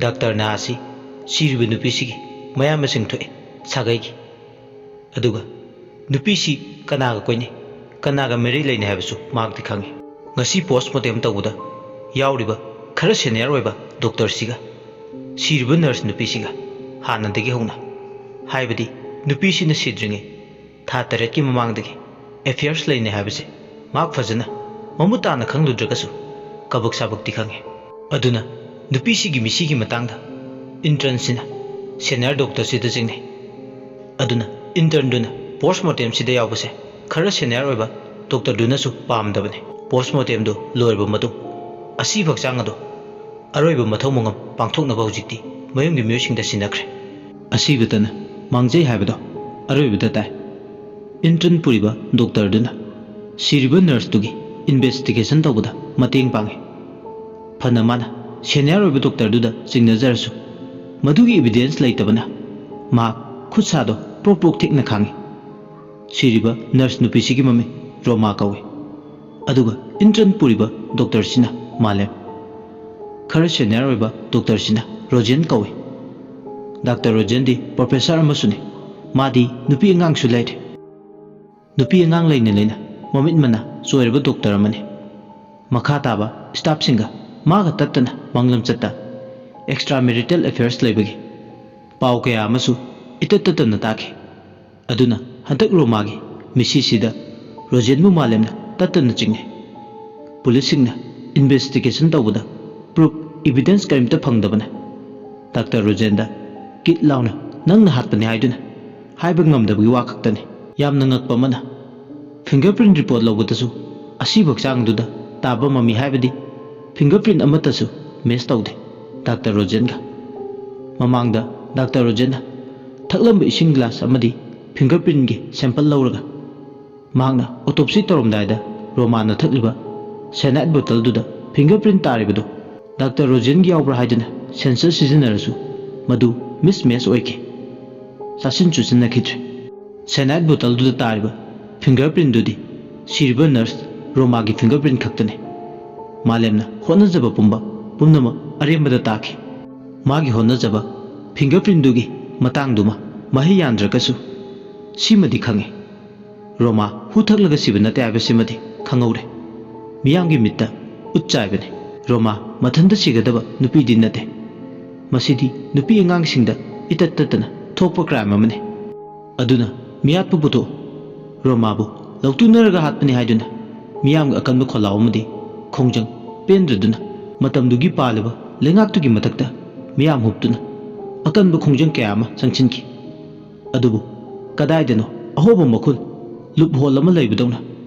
ꯗꯥꯛꯇꯔ ꯅꯍꯥꯁꯤ ꯁꯤꯔꯤꯕ ꯅꯨꯄꯤꯁꯤꯒꯤ ꯃꯌꯥꯝꯕꯁꯤꯡ ꯊꯣꯛꯑꯦ, ꯁꯥꯒꯩꯒꯤ꯫ ꯑꯗꯨꯒ ꯅꯨꯄꯤꯁꯤ ꯀꯅꯥꯒ ꯀꯣꯏꯅꯩ, ꯀꯅꯥꯒ ꯃꯔꯤ ꯂꯩꯅꯩ ꯍꯥꯏꯕꯁꯨ ꯃꯍꯥꯛꯇꯤ ꯈꯪꯉꯤ꯫ ꯉꯁꯤ ꯄꯣꯁꯃꯣꯔꯇꯦꯝ ꯇꯧꯕꯗ ꯌꯥꯎꯔꯤꯕ ꯈꯔ ꯁꯦꯅꯤꯌꯔ ꯑꯣꯏꯕ ꯗꯣꯛꯇꯔꯁꯤꯒ ꯁꯤꯔꯤꯕ ꯅꯔꯁ ꯅꯨꯄꯤꯁꯤꯒ ꯍꯥꯟꯅꯗꯒꯤ ꯍꯧꯅ, ꯍꯥꯏꯕꯗꯤ ꯅꯨꯄꯤꯁꯤꯅ ꯁꯤꯗ꯭ꯔꯤꯉꯩ ꯊꯥ ꯇꯔꯦꯠꯀꯤ ꯃꯃꯥꯡꯗꯒꯤ ꯑꯦꯐꯤꯌꯔꯁ ꯂꯩꯅꯩ ꯍꯥꯏꯕꯁꯦ ꯃꯍꯥꯛ ꯐꯖꯅ ꯃꯃꯨꯠ ꯇꯥꯅ ꯈꯪꯂꯨꯗ꯭ꯔꯒꯁꯨ ꯀꯕꯛ ꯁꯥꯕꯛꯇꯤ ꯈꯪꯉꯤ꯫ ꯑꯗꯨꯅ ꯅꯨꯄꯤꯁꯤꯒꯤ ꯃꯤꯁꯤꯒꯤ ꯃꯇꯥꯡꯗ ꯏꯟꯇꯔꯟꯁꯤꯅ ꯁꯦꯅꯤꯌꯔ ꯗꯣꯛꯇꯔꯁꯤꯗ ꯆꯤꯡꯅꯩ꯫ ꯑꯗꯨꯅ ꯏꯟꯇꯔꯟꯗꯨꯅ ꯄꯣꯁꯃꯣꯔꯇꯦꯝꯁꯤꯗ ꯌꯥꯎꯕꯁꯦ ꯈꯔ ꯁꯦꯅꯤꯌꯔ ꯑꯣꯏꯕ ꯗꯣꯛꯇꯔꯗꯨꯅꯁꯨ ꯄꯥꯝꯗꯕꯅꯤ꯫ ꯄꯣꯁꯃꯣꯔꯇꯦꯝꯗꯨ ꯂꯣꯏꯔꯕ ꯃꯇꯨꯡ ꯑꯁꯤꯕ ꯍꯛꯆꯥꯡ ꯑꯗꯣ ꯑꯔꯣꯏꯕ ꯃꯊꯧ ꯃꯉꯝ ꯄꯥꯡꯊꯣꯛꯅꯕ ꯍꯧꯖꯤꯛꯇꯤ ꯃꯌꯨꯝꯒꯤ ꯃꯤꯑꯣꯏꯁꯤꯡꯗ ꯁꯤꯟꯅꯈ꯭ꯔꯦ꯫ ꯑꯁꯤꯕꯇꯅ ꯃꯥꯡꯖꯩ ꯍꯥꯏꯕꯗꯣ ꯑꯔꯣꯏꯕꯗ ꯇꯥꯏ꯫ ꯏꯟꯇꯔꯟ ꯄꯨꯔꯤꯕ ꯗꯣꯛꯇꯔꯗꯨꯅ ꯁꯤꯔꯤꯕ ꯅꯔꯁꯇꯨꯒꯤ ꯏꯟꯚꯦꯁꯇꯤꯒꯦꯁꯟ ꯇꯧꯕꯗ ꯃꯇꯦꯡ ꯄꯥꯡꯉꯤ꯫ ꯐꯅ ꯃꯥꯅ ꯁꯦꯅꯤꯌꯔ ꯑꯣꯏꯕ ꯗꯣꯛꯇꯔꯗꯨꯗ ꯆꯤꯡꯅꯖꯔꯁꯨ, ꯃꯗꯨꯒꯤ ꯏꯚꯤꯗꯦꯟꯁ ꯂꯩꯇꯕꯅ ꯃꯍꯥꯛ ꯈꯨꯠ ꯁꯥꯗꯣ ꯄ꯭ꯔꯣꯛ ꯄ꯭ꯔꯣꯛ ꯊꯦꯛꯅ ꯈꯥꯡꯉꯤ꯫ ꯁꯤꯔꯤꯕ ꯅꯔꯁ ꯅꯨꯄꯤꯁꯤꯒꯤ ꯃꯃꯤꯡ ꯔꯣꯃꯥ ꯀꯧꯏ, ꯑꯗꯨꯒ ꯏꯟꯇꯔꯟ ꯄꯨꯔꯤꯕ ꯗꯣꯛꯇꯔꯁꯤꯅ ꯃꯥꯂꯦꯝ꯫ ꯈꯔ ꯁꯦꯅꯤꯌꯔ ꯑꯣꯏꯕ ꯗꯣꯛꯇꯔꯁꯤꯅ ꯔꯣꯖꯦꯟ ꯀꯧꯏ꯫ ꯗꯥꯛꯇꯔ ꯔꯣꯖꯦꯟꯗꯤ ꯄ꯭ꯔꯣꯐꯦꯁꯔ ꯑꯃꯁꯨꯅꯤ꯫ ꯃꯥꯗꯤ ꯅꯨꯄꯤ ꯑꯉꯥꯡꯁꯨ ꯂꯩꯔꯦ꯫ ꯅꯨꯄꯤ ꯑꯉꯥꯡ ꯂꯩꯅ ꯂꯩꯅ ꯃꯃꯤꯠ ꯃꯅꯥ ꯆꯣꯏꯔꯕ ꯗꯣꯛꯇꯔ ꯑꯃꯅꯤ꯫ ꯃꯈꯥ ꯇꯥꯕ ꯁ꯭ꯇꯥꯐꯁꯤꯡꯒ ꯃꯥꯒ ꯇꯠꯇꯅ ꯃꯪꯂꯝꯆꯠꯇ ꯑꯦꯛꯁꯇ꯭ꯔꯥ ꯃꯦꯔꯤꯇꯦꯜ ꯑꯦꯐꯤꯌꯔꯁ ꯂꯩꯕꯒꯤ ꯄꯥꯎ ꯀꯌꯥ ꯑꯃꯁꯨ ꯏꯇꯠ ꯇꯠꯇꯅ ꯇꯥꯈꯤ꯫ ꯑꯗꯨꯅ ꯍꯟꯗꯛ ꯔꯣꯃꯥꯒꯤ ꯃꯤꯁꯤꯁꯤꯗ ꯔꯣꯖꯦꯟꯕꯨ ꯃꯥꯂꯦꯝꯅ ꯇꯠꯇꯅ ꯆꯤꯡꯅꯩ꯫ ꯄꯨꯂꯤꯁꯁꯤꯡꯅ ꯏꯟꯚꯦꯁꯇꯤꯒꯦꯁꯟ ꯇꯧꯕꯗ ꯄ꯭ꯔꯨꯐ, ꯏꯚꯤꯗꯦꯟꯁ ꯀꯔꯤꯝꯇ ꯐꯪꯗꯕꯅ ꯗꯥꯛꯇꯔ ꯔꯣꯖꯦꯟꯗ ꯀꯤꯠ ꯂꯥꯎꯅ "ꯅꯪꯅ ꯍꯥꯠꯄꯅꯤ" ꯍꯥꯏꯗꯨꯅ ꯍꯥꯏꯕ ꯉꯝꯗꯕꯒꯤ ꯋꯥ ꯈꯛꯇꯅꯤ꯫ ꯌꯥꯝꯅ ꯉꯛꯄ ꯑꯃꯅ, ꯐꯤꯡꯒꯔ ꯄ꯭ꯔꯤꯟ ꯔꯤꯄꯣꯔꯠ ꯂꯧꯕꯗꯁꯨ ꯑꯁꯤꯕ ꯍꯛꯆꯥꯡꯗꯨꯗ ꯇꯥꯕ ꯃꯃꯤ, ꯍꯥꯏꯕꯗꯤ ꯐꯤꯡꯒꯔ ꯄ꯭ꯔꯤꯟ ꯑꯃꯠꯇꯁꯨ ꯃꯦꯆ ꯇꯧꯗꯦ ꯗꯥꯛꯇꯔ ꯔꯣꯖꯦꯟꯒ꯫ ꯃꯃꯥꯡꯗ ꯗꯥꯛꯇꯔ ꯔꯣꯖꯦꯟꯅ ꯊꯛꯂꯝꯕ ꯏꯁꯤꯡ ꯒ꯭ꯂꯥꯁ ꯑꯃꯗꯤ ꯐꯤꯡꯒꯔ ꯄ꯭ꯔꯤꯟꯒꯤ ꯁꯦꯝꯄꯜ ꯂꯧꯔꯒ ꯃꯍꯥꯛꯅ ꯑꯣꯇꯣꯞꯁꯤ ꯇꯧꯔꯝꯗꯥꯏꯗ ꯔꯣꯃꯥꯅ ꯊꯛꯂꯤꯕ ꯁꯦꯅꯥꯏꯠ ꯕꯣꯇꯜꯗꯨꯗ ꯐꯤꯡꯒꯔ ꯄ꯭ꯔꯤꯟ ꯇꯥꯔꯤꯕꯗꯨ ꯗꯥꯛꯇꯔ ꯔꯣꯖꯦꯟꯒꯤ ꯌꯥꯎꯕ꯭ꯔꯥ ꯍꯥꯏꯗꯨꯅ ꯁꯦꯟꯁꯔ ꯁꯤꯖꯤꯟꯅꯔꯁꯨ ꯃꯗꯨ ꯃꯤꯁ ꯃꯦꯆ ꯑꯣꯏꯈꯤ꯫ ꯆꯥꯁꯤꯟ ꯆꯨꯁꯤꯟꯅꯈꯤꯗ꯭ꯔꯦ꯫ ꯁꯦꯅꯥꯏꯠ ꯕꯣꯇꯜꯗꯨꯗ ꯇꯥꯔꯤꯕ ꯐꯤꯡꯒꯔ ꯄ꯭ꯔꯤꯟꯗꯨꯗꯤ ꯁꯤꯔꯤꯕ ꯅꯔꯁ ꯔꯣꯃꯥꯒꯤ ꯐꯤꯡꯒꯔ ꯄ꯭ꯔꯤꯟ ꯈꯛꯇꯅꯤ꯫ ꯃꯥꯂꯦꯝꯅ ꯍꯣꯠꯅꯖꯕ ꯄꯨꯝꯕ ꯄꯨꯝꯅꯃꯛ ꯑꯔꯦꯝꯕꯗ ꯇꯥꯈꯤ꯫ ꯃꯥꯒꯤ ꯍꯣꯠꯅꯖꯕ ꯐꯤꯡꯒꯔ ꯄ꯭ꯔꯤꯟꯗꯨꯒꯤ ꯃꯇꯥꯡꯗꯨꯃ ꯃꯍꯩ ꯌꯥꯟꯗ꯭ꯔꯒꯁꯨ ꯁꯤꯃꯗꯤ ꯈꯪꯉꯤ, ꯔꯣꯃꯥ ꯍꯨ ꯊꯛꯂꯒ ꯁꯤꯕ ꯅꯠꯇꯦ ꯍꯥꯏꯕꯁꯤꯃꯗꯤ ꯈꯪꯍꯧꯔꯦ꯫ ꯃꯤꯌꯥꯝꯒꯤ ꯃꯤꯠꯇ ꯎꯠ ꯆꯥꯏꯕꯅꯤ꯫ ꯔꯣꯃꯥ ꯃꯊꯟꯇ ꯁꯤꯒꯗꯕ ꯅꯨꯄꯤꯗꯤ ꯅꯠꯇꯦ꯫ ꯃꯁꯤꯗꯤ ꯅꯨꯄꯤ ꯑꯉꯥꯡꯁꯤꯡꯗ ꯏꯇꯠ ꯇꯠꯇꯅ ꯊꯣꯛꯄ ꯀ꯭ꯔꯥꯏꯝ ꯑꯃꯅꯤ꯫ ꯑꯗꯨꯅ ꯃꯤꯌꯥꯠꯄ ꯄꯨꯊꯣꯛꯎ꯫ ꯔꯣꯃꯥꯕꯨ ꯂꯧꯇꯨꯅꯔꯒ ꯍꯥꯠꯄꯅꯤ ꯍꯥꯏꯗꯨꯅ ꯃꯤꯌꯥꯝꯒꯤ ꯑꯀꯟꯕ ꯈꯣꯜꯂꯥꯎ ꯑꯃꯗꯤ ꯈꯣꯡꯖꯪ ꯄꯦꯟꯗ꯭ꯔꯗꯨꯅ ꯃꯇꯝꯗꯨꯒꯤ ꯄꯥꯜꯂꯤꯕ ꯂꯩꯉꯥꯛꯇꯨꯒꯤ ꯃꯊꯛꯇ ꯃꯤꯌꯥꯝ ꯍꯨꯞꯇꯨꯅ ꯑꯀꯟꯕ ꯈꯣꯡꯖꯪ ꯀꯌꯥ ꯑꯃ ꯆꯪꯁꯤꯟꯈꯤ꯫ ꯑꯗꯨꯕꯨ ꯀꯗꯥꯏꯗꯅꯣ ꯑꯍꯣꯕ ꯃꯈꯨꯜ ꯂꯨꯞ ꯍꯣꯜ ꯑꯃ ꯂꯩꯕꯗꯧꯅ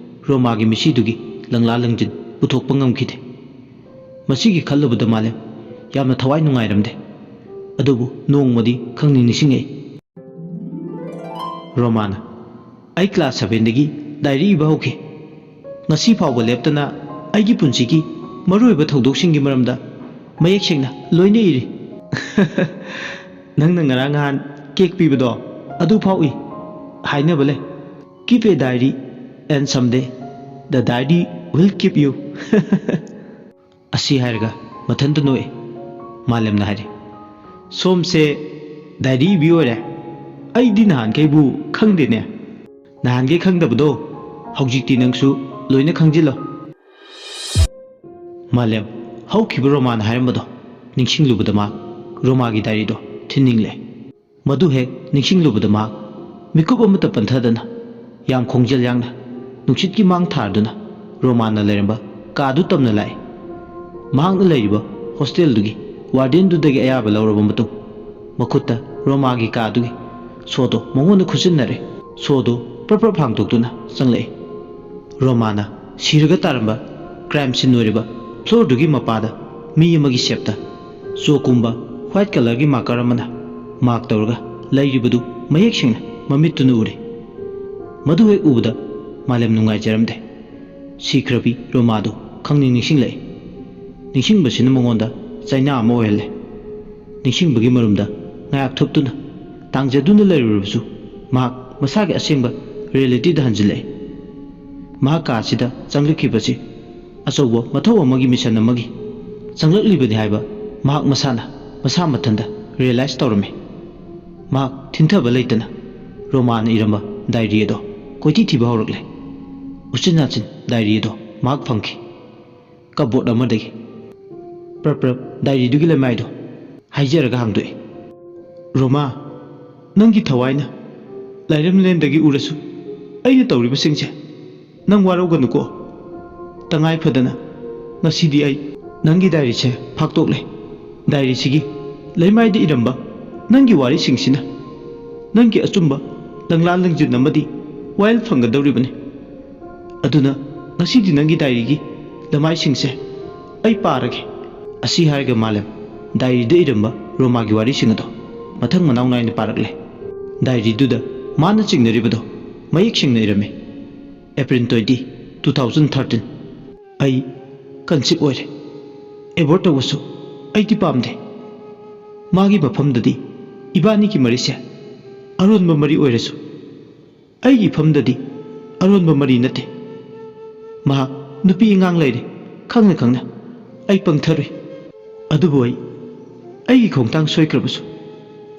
ꯔꯣꯃꯥꯒꯤ ꯃꯤꯁꯤꯗꯨꯒꯤ ꯂꯪꯂꯥ ꯂꯪꯖꯤꯟ ꯄꯨꯊꯣꯛꯄ ꯉꯝꯈꯤꯗꯦ꯫ ꯃꯁꯤꯒꯤ ꯈꯜꯂꯨꯕꯗ ꯃꯥꯂꯦꯝ ꯌꯥꯝꯅ ꯊꯋꯥꯏ ꯅꯨꯡꯉꯥꯏꯔꯝꯗꯦ꯫ ꯑꯗꯨꯕꯨ ꯅꯣꯡꯃꯗꯤ ꯈꯪꯅꯤꯡ ꯅꯤꯡꯁꯤꯡꯉꯛꯏ꯫ ꯔꯣꯃꯥꯅ, "ꯑꯩ ꯀ꯭ꯂꯥꯁ ꯁꯚꯦꯟꯗꯒꯤ ꯗꯥꯏꯔꯤ ꯏꯕ ꯍꯧꯈꯤ꯫ ꯉꯁꯤ ꯐꯥꯎꯕ ꯂꯦꯞꯇꯅ ꯑꯩꯒꯤ ꯄꯨꯟꯁꯤꯒꯤ ꯃꯔꯨꯑꯣꯏꯕ ꯊꯧꯗꯣꯛꯁꯤꯡꯒꯤ ꯃꯔꯝꯗ ꯃꯌꯦꯛ ꯁꯦꯡꯅ ꯂꯣꯏꯅ ꯏꯔꯤ꯫" "ꯅꯪꯅ ꯉꯔꯥꯡ ꯅꯍꯥꯟ ꯀꯦꯛ ꯄꯤꯕꯗꯣ ꯑꯗꯨ ꯐꯥꯎ ꯏ꯫ ꯍꯥꯏꯅꯕ ꯂꯩ, 'Keep a diary and someday the diary will keep you.'" ꯑꯁꯤ ꯍꯥꯏꯔꯒ ꯃꯊꯟꯇ ꯅꯣꯛꯑꯦ꯫ ꯃꯥꯂꯦꯝꯅ ꯍꯥꯏꯔꯦ, "ꯁꯣꯝꯁꯦ ꯗꯥꯏꯔꯤ ꯏꯕꯤ ꯑꯣꯏꯔꯦ? ꯑꯩꯗꯤ ꯅꯍꯥꯟꯈꯩꯕꯨ ꯈꯪꯗꯦꯅꯦ꯫" "ꯅꯍꯥꯟꯈꯩ ꯈꯪꯗꯕꯗꯣ ꯍꯧꯖꯤꯛꯇꯤ ꯅꯪꯁꯨ ꯂꯣꯏꯅ ꯈꯪꯖꯤꯜꯂꯣ꯫" ꯃꯥꯂꯦꯝ ꯍꯧꯈꯤꯕ ꯔꯣꯃꯥꯅ ꯍꯥꯏꯔꯝꯕꯗꯣ ꯅꯤꯡꯁꯤꯡꯂꯨꯕꯗ ꯃꯍꯥꯛ ꯔꯣꯃꯥꯒꯤ ꯗꯥꯏꯔꯤꯗꯣ ꯊꯤꯟꯅꯤꯡꯂꯦ꯫ ꯃꯗꯨ ꯍꯦꯛ ꯅꯤꯡꯁꯤꯡꯂꯨꯕꯗ ꯃꯍꯥꯛ ꯃꯤꯀꯨꯞ ꯑꯃꯠꯇ ꯄꯟꯊꯗꯅ ꯌꯥꯝ ꯈꯣꯡꯖꯦꯜ ꯌꯥꯡꯅ ꯅꯨꯡꯁꯤꯠꯀꯤ ꯃꯥꯡ ꯊꯥꯔꯗꯨꯅ ꯔꯣꯃꯥꯟꯅ ꯂꯩꯔꯝꯕ ꯀꯥꯗꯨ ꯇꯝꯅ ꯂꯥꯛꯏ꯫ ꯃꯍꯥꯛꯅ ꯂꯩꯔꯤꯕ ꯍꯣꯁꯇꯦꯜꯗꯨꯒꯤ ꯋꯥꯔꯗꯦꯟꯗꯨꯗꯒꯤ ꯑꯌꯥꯕ ꯂꯧꯔꯕ ꯃꯇꯨꯡ ꯃꯈꯨꯠꯇ ꯔꯣꯃꯥꯒꯤ ꯀꯥꯗꯨꯒꯤ ꯁꯣꯗꯣ ꯃꯉꯣꯟꯗ ꯈꯨꯠꯁꯤꯟꯅꯔꯦ꯫ ꯁꯣꯗꯣ ꯄ꯭ꯔꯞ ꯄ꯭ꯔꯞ ꯍꯥꯡꯗꯣꯛꯇꯨꯅ ꯆꯪꯂꯛꯏ꯫ ꯔꯣꯃꯥꯅ ꯁꯤꯔꯒ ꯇꯥꯔꯝꯕ ꯀ꯭ꯔꯥꯏꯝ ꯁꯤꯟ ꯑꯣꯏꯔꯤꯕ ꯐ꯭ꯂꯣꯔꯗꯨꯒꯤ ꯃꯄꯥꯗ ꯃꯤ ꯑꯃꯒꯤ ꯁꯦꯞꯇ ꯆꯣꯛꯀꯨꯝꯕ ꯋꯥꯏꯠ ꯀꯂꯔꯒꯤ ꯃꯥꯔꯀꯔ ꯑꯃꯅ ꯃꯥꯔꯛ ꯇꯧꯔꯒ ꯂꯩꯔꯤꯕꯗꯨ ꯃꯌꯦꯛ ꯁꯦꯡꯅ ꯃꯃꯤꯠꯇꯨꯅ ꯎꯔꯦ꯫ ꯃꯗꯨ ꯍꯦꯛ ꯎꯕꯗ ꯃꯥꯂꯦꯝ ꯅꯨꯡꯉꯥꯏꯖꯔꯝꯗꯦ꯫ ꯁꯤꯈ꯭ꯔꯕꯤ ꯔꯣꯃꯥꯗꯨ ꯈꯪꯅꯤꯡ ꯅꯤꯡꯁꯤꯡꯂꯛꯏ꯫ ꯅꯤꯡꯁꯤꯡꯕꯁꯤꯅ ꯃꯉꯣꯟꯗ ꯆꯩꯅꯥ ꯑꯃ ꯑꯣꯏꯍꯜꯂꯦ꯫ ꯅꯤꯡꯁꯤꯡꯕꯒꯤ ꯃꯔꯨꯝꯗ ꯉꯥꯏꯍꯥꯛ ꯊꯨꯞꯇꯨꯅ ꯇꯥꯡꯖꯗꯨꯅ ꯂꯩꯔꯨꯔꯕꯁꯨ, ꯃꯍꯥꯛ ꯃꯁꯥꯒꯤ ꯑꯁꯦꯡꯕ ꯔꯤꯌꯦꯂꯤꯇꯤꯗ ꯍꯟꯖꯤꯜꯂꯛꯏ꯫ ꯃꯍꯥꯛ ꯀꯥ ꯑꯁꯤꯗ ꯆꯪꯂꯛꯈꯤꯕꯁꯤ ꯑꯆꯧꯕ ꯃꯊꯧ ꯑꯃꯒꯤ, ꯃꯤꯁꯟ ꯑꯃꯒꯤ ꯆꯪꯂꯛꯂꯤꯕꯅꯤ ꯍꯥꯏꯕ ꯃꯍꯥꯛ ꯃꯁꯥꯅ ꯃꯁꯥ ꯃꯊꯟꯇ ꯔꯤꯌꯦꯂꯥꯏꯁ ꯇꯧꯔꯝꯃꯤ꯫ ꯃꯍꯥꯛ ꯊꯤꯟꯊꯕ ꯂꯩꯇꯅ ꯔꯣꯃꯥꯅ ꯏꯔꯝꯕ ꯗꯥꯏꯔꯤ ꯑꯗꯣ ꯀꯣꯏꯊꯤ ꯊꯤꯕ ꯍꯧꯔꯛꯂꯦ꯫ ꯎꯆꯤꯟ ꯅꯥꯆꯤꯟ ꯗꯥꯏꯔꯤ ꯑꯗꯣ ꯃꯍꯥꯛ ꯐꯪꯈꯤ꯫ ꯀꯞꯕꯣꯔꯗ ꯑꯃꯗꯒꯤ ꯄ꯭ꯔꯞ ꯄ꯭ꯔꯞ ꯗꯥꯏꯔꯤꯗꯨꯒꯤ ꯂꯩꯃꯥꯏꯗꯣ ꯍꯥꯏꯖꯔꯒ ꯍꯥꯡꯗꯣꯛꯏ꯫ "ꯔꯣꯃꯥ, ꯅꯪꯒꯤ ꯊꯋꯥꯏꯅ ꯂꯥꯏꯔꯦꯝꯂꯦꯟꯗꯒꯤ ꯎꯔꯁꯨ, ꯑꯩꯅ ꯇꯧꯔꯤꯕꯁꯤꯡꯁꯦ ꯅꯪ ꯋꯥꯔꯧꯒꯅꯨꯀꯣ꯫ ꯇꯉꯥꯏ ꯐꯗꯅ ꯉꯁꯤꯗꯤ ꯑꯩ ꯅꯪꯒꯤ ꯗꯥꯏꯔꯤꯁꯦ ꯐꯥꯛꯇꯣꯛꯂꯦ꯫ ꯗꯥꯏꯔꯤꯁꯤꯒꯤ ꯂꯩꯃꯥꯏꯗ ꯏꯔꯝꯕ ꯅꯪꯒꯤ ꯋꯥꯔꯤꯁꯤꯡꯁꯤꯅ ꯅꯪꯒꯤ ꯑꯆꯨꯝꯕ ꯂꯪꯂꯥ ꯂꯪꯖꯤꯟ ꯑꯃꯗꯤ ꯋꯥꯌꯦꯜ ꯐꯪꯒꯗꯧꯔꯤꯕꯅꯤ꯫ ꯑꯗꯨꯅ ꯉꯁꯤꯗꯤ ꯅꯪꯒꯤ ꯗꯥꯏꯔꯤꯒꯤ ꯂꯃꯥꯏꯁꯤꯡꯁꯦ ꯑꯩ ꯄꯥꯔꯒꯦ"꯫ ꯑꯁꯤ ꯍꯥꯏꯔꯒ ꯃꯥꯂꯦꯝ ꯗꯥꯏꯔꯤꯗ ꯏꯔꯝꯕ ꯔꯣꯃꯥꯒꯤ ꯋꯥꯔꯤꯁꯤꯡ ꯑꯗꯣ ꯃꯊꯪ ꯃꯅꯥꯎ ꯅꯥꯏꯅ ꯄꯥꯔꯛꯂꯦ꯫ ꯗꯥꯏꯔꯤꯗꯨꯗ ꯃꯥꯅ ꯆꯤꯡꯅꯔꯤꯕꯗꯣ ꯃꯌꯦꯛ ꯁꯦꯡꯅ ꯏꯔꯝꯃꯤ꯫ "April twenty, two thousand thirteen꯫ ꯑꯩ ꯀꯟꯁꯤꯞ ꯑꯣꯏꯔꯦ꯫ ꯑꯦꯕꯣꯔꯠ ꯇꯧꯕꯁꯨ ꯑꯩꯗꯤ ꯄꯥꯝꯗꯦ꯫ ꯃꯥꯒꯤ ꯃꯐꯝꯗꯗꯤ ꯏꯕꯥꯅꯤꯒꯤ ꯃꯔꯤꯁꯦ ꯑꯔꯣꯟꯕ ꯃꯔꯤ ꯑꯣꯏꯔꯁꯨ, ꯑꯩꯒꯤ ꯏꯐꯝꯗꯗꯤ ꯑꯔꯣꯟꯕ ꯃꯔꯤ ꯅꯠꯇꯦ꯫ ꯃꯍꯥꯛ ꯅꯨꯄꯤ ꯑꯉꯥꯡ ꯂꯩꯔꯦ ꯈꯪꯅ ꯈꯪꯅ꯫ ꯑꯩ ꯄꯪꯊꯔꯨꯏ꯫ ꯑꯗꯨꯕꯨ ꯑꯩ, ꯑꯩꯒꯤ ꯈꯣꯡꯊꯥꯡ ꯁꯣꯏꯈ꯭ꯔꯕꯁꯨ,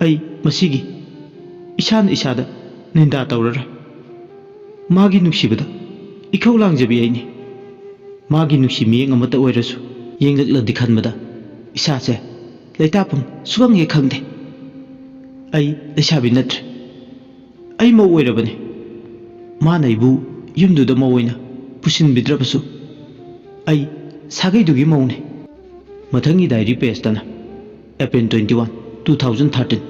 ꯑꯩ ꯃꯁꯤꯒꯤ ꯏꯁꯥꯅ ꯏꯁꯥꯗ ꯅꯤꯟꯗꯥ ꯇꯧꯔꯔꯣꯏ꯫ ꯃꯥꯒꯤ ꯅꯨꯡꯁꯤꯕꯗ ꯏꯈꯧ ꯂꯥꯡꯖꯕꯤ ꯑꯩꯅꯤ꯫ ꯃꯥꯒꯤ ꯅꯨꯡꯁꯤ ꯃꯤꯠꯌꯦꯡ ꯑꯃꯠꯇ ꯑꯣꯏꯔꯁꯨ ꯌꯦꯡꯂꯛꯂꯗꯤ ꯈꯟꯕꯗ ꯏꯁꯥꯁꯦ ꯂꯩꯇꯥꯐꯝ ꯁꯨꯈꯪ ꯍꯦꯛ ꯈꯪꯗꯦ꯫ ꯑꯩ ꯂꯩꯁꯥꯕꯤ ꯅꯠꯇ꯭ꯔꯦ꯫ ꯑꯩ ꯃꯧ ꯑꯣꯏꯔꯕꯅꯤ꯫ ꯃꯥꯅ ꯑꯩꯕꯨ ꯌꯨꯝꯗꯨꯗ ꯃꯧ ꯑꯣꯏꯅ ꯄꯨꯁꯤꯟꯕꯤꯗ꯭ꯔꯕꯁꯨ, ꯑꯩ ꯁꯥꯒꯩꯗꯨꯒꯤ ꯃꯧꯅꯤ"꯫ ꯃꯊꯪꯒꯤ dairy ꯄꯦꯖꯇꯅ "April twenty one, two thousand thirteen꯫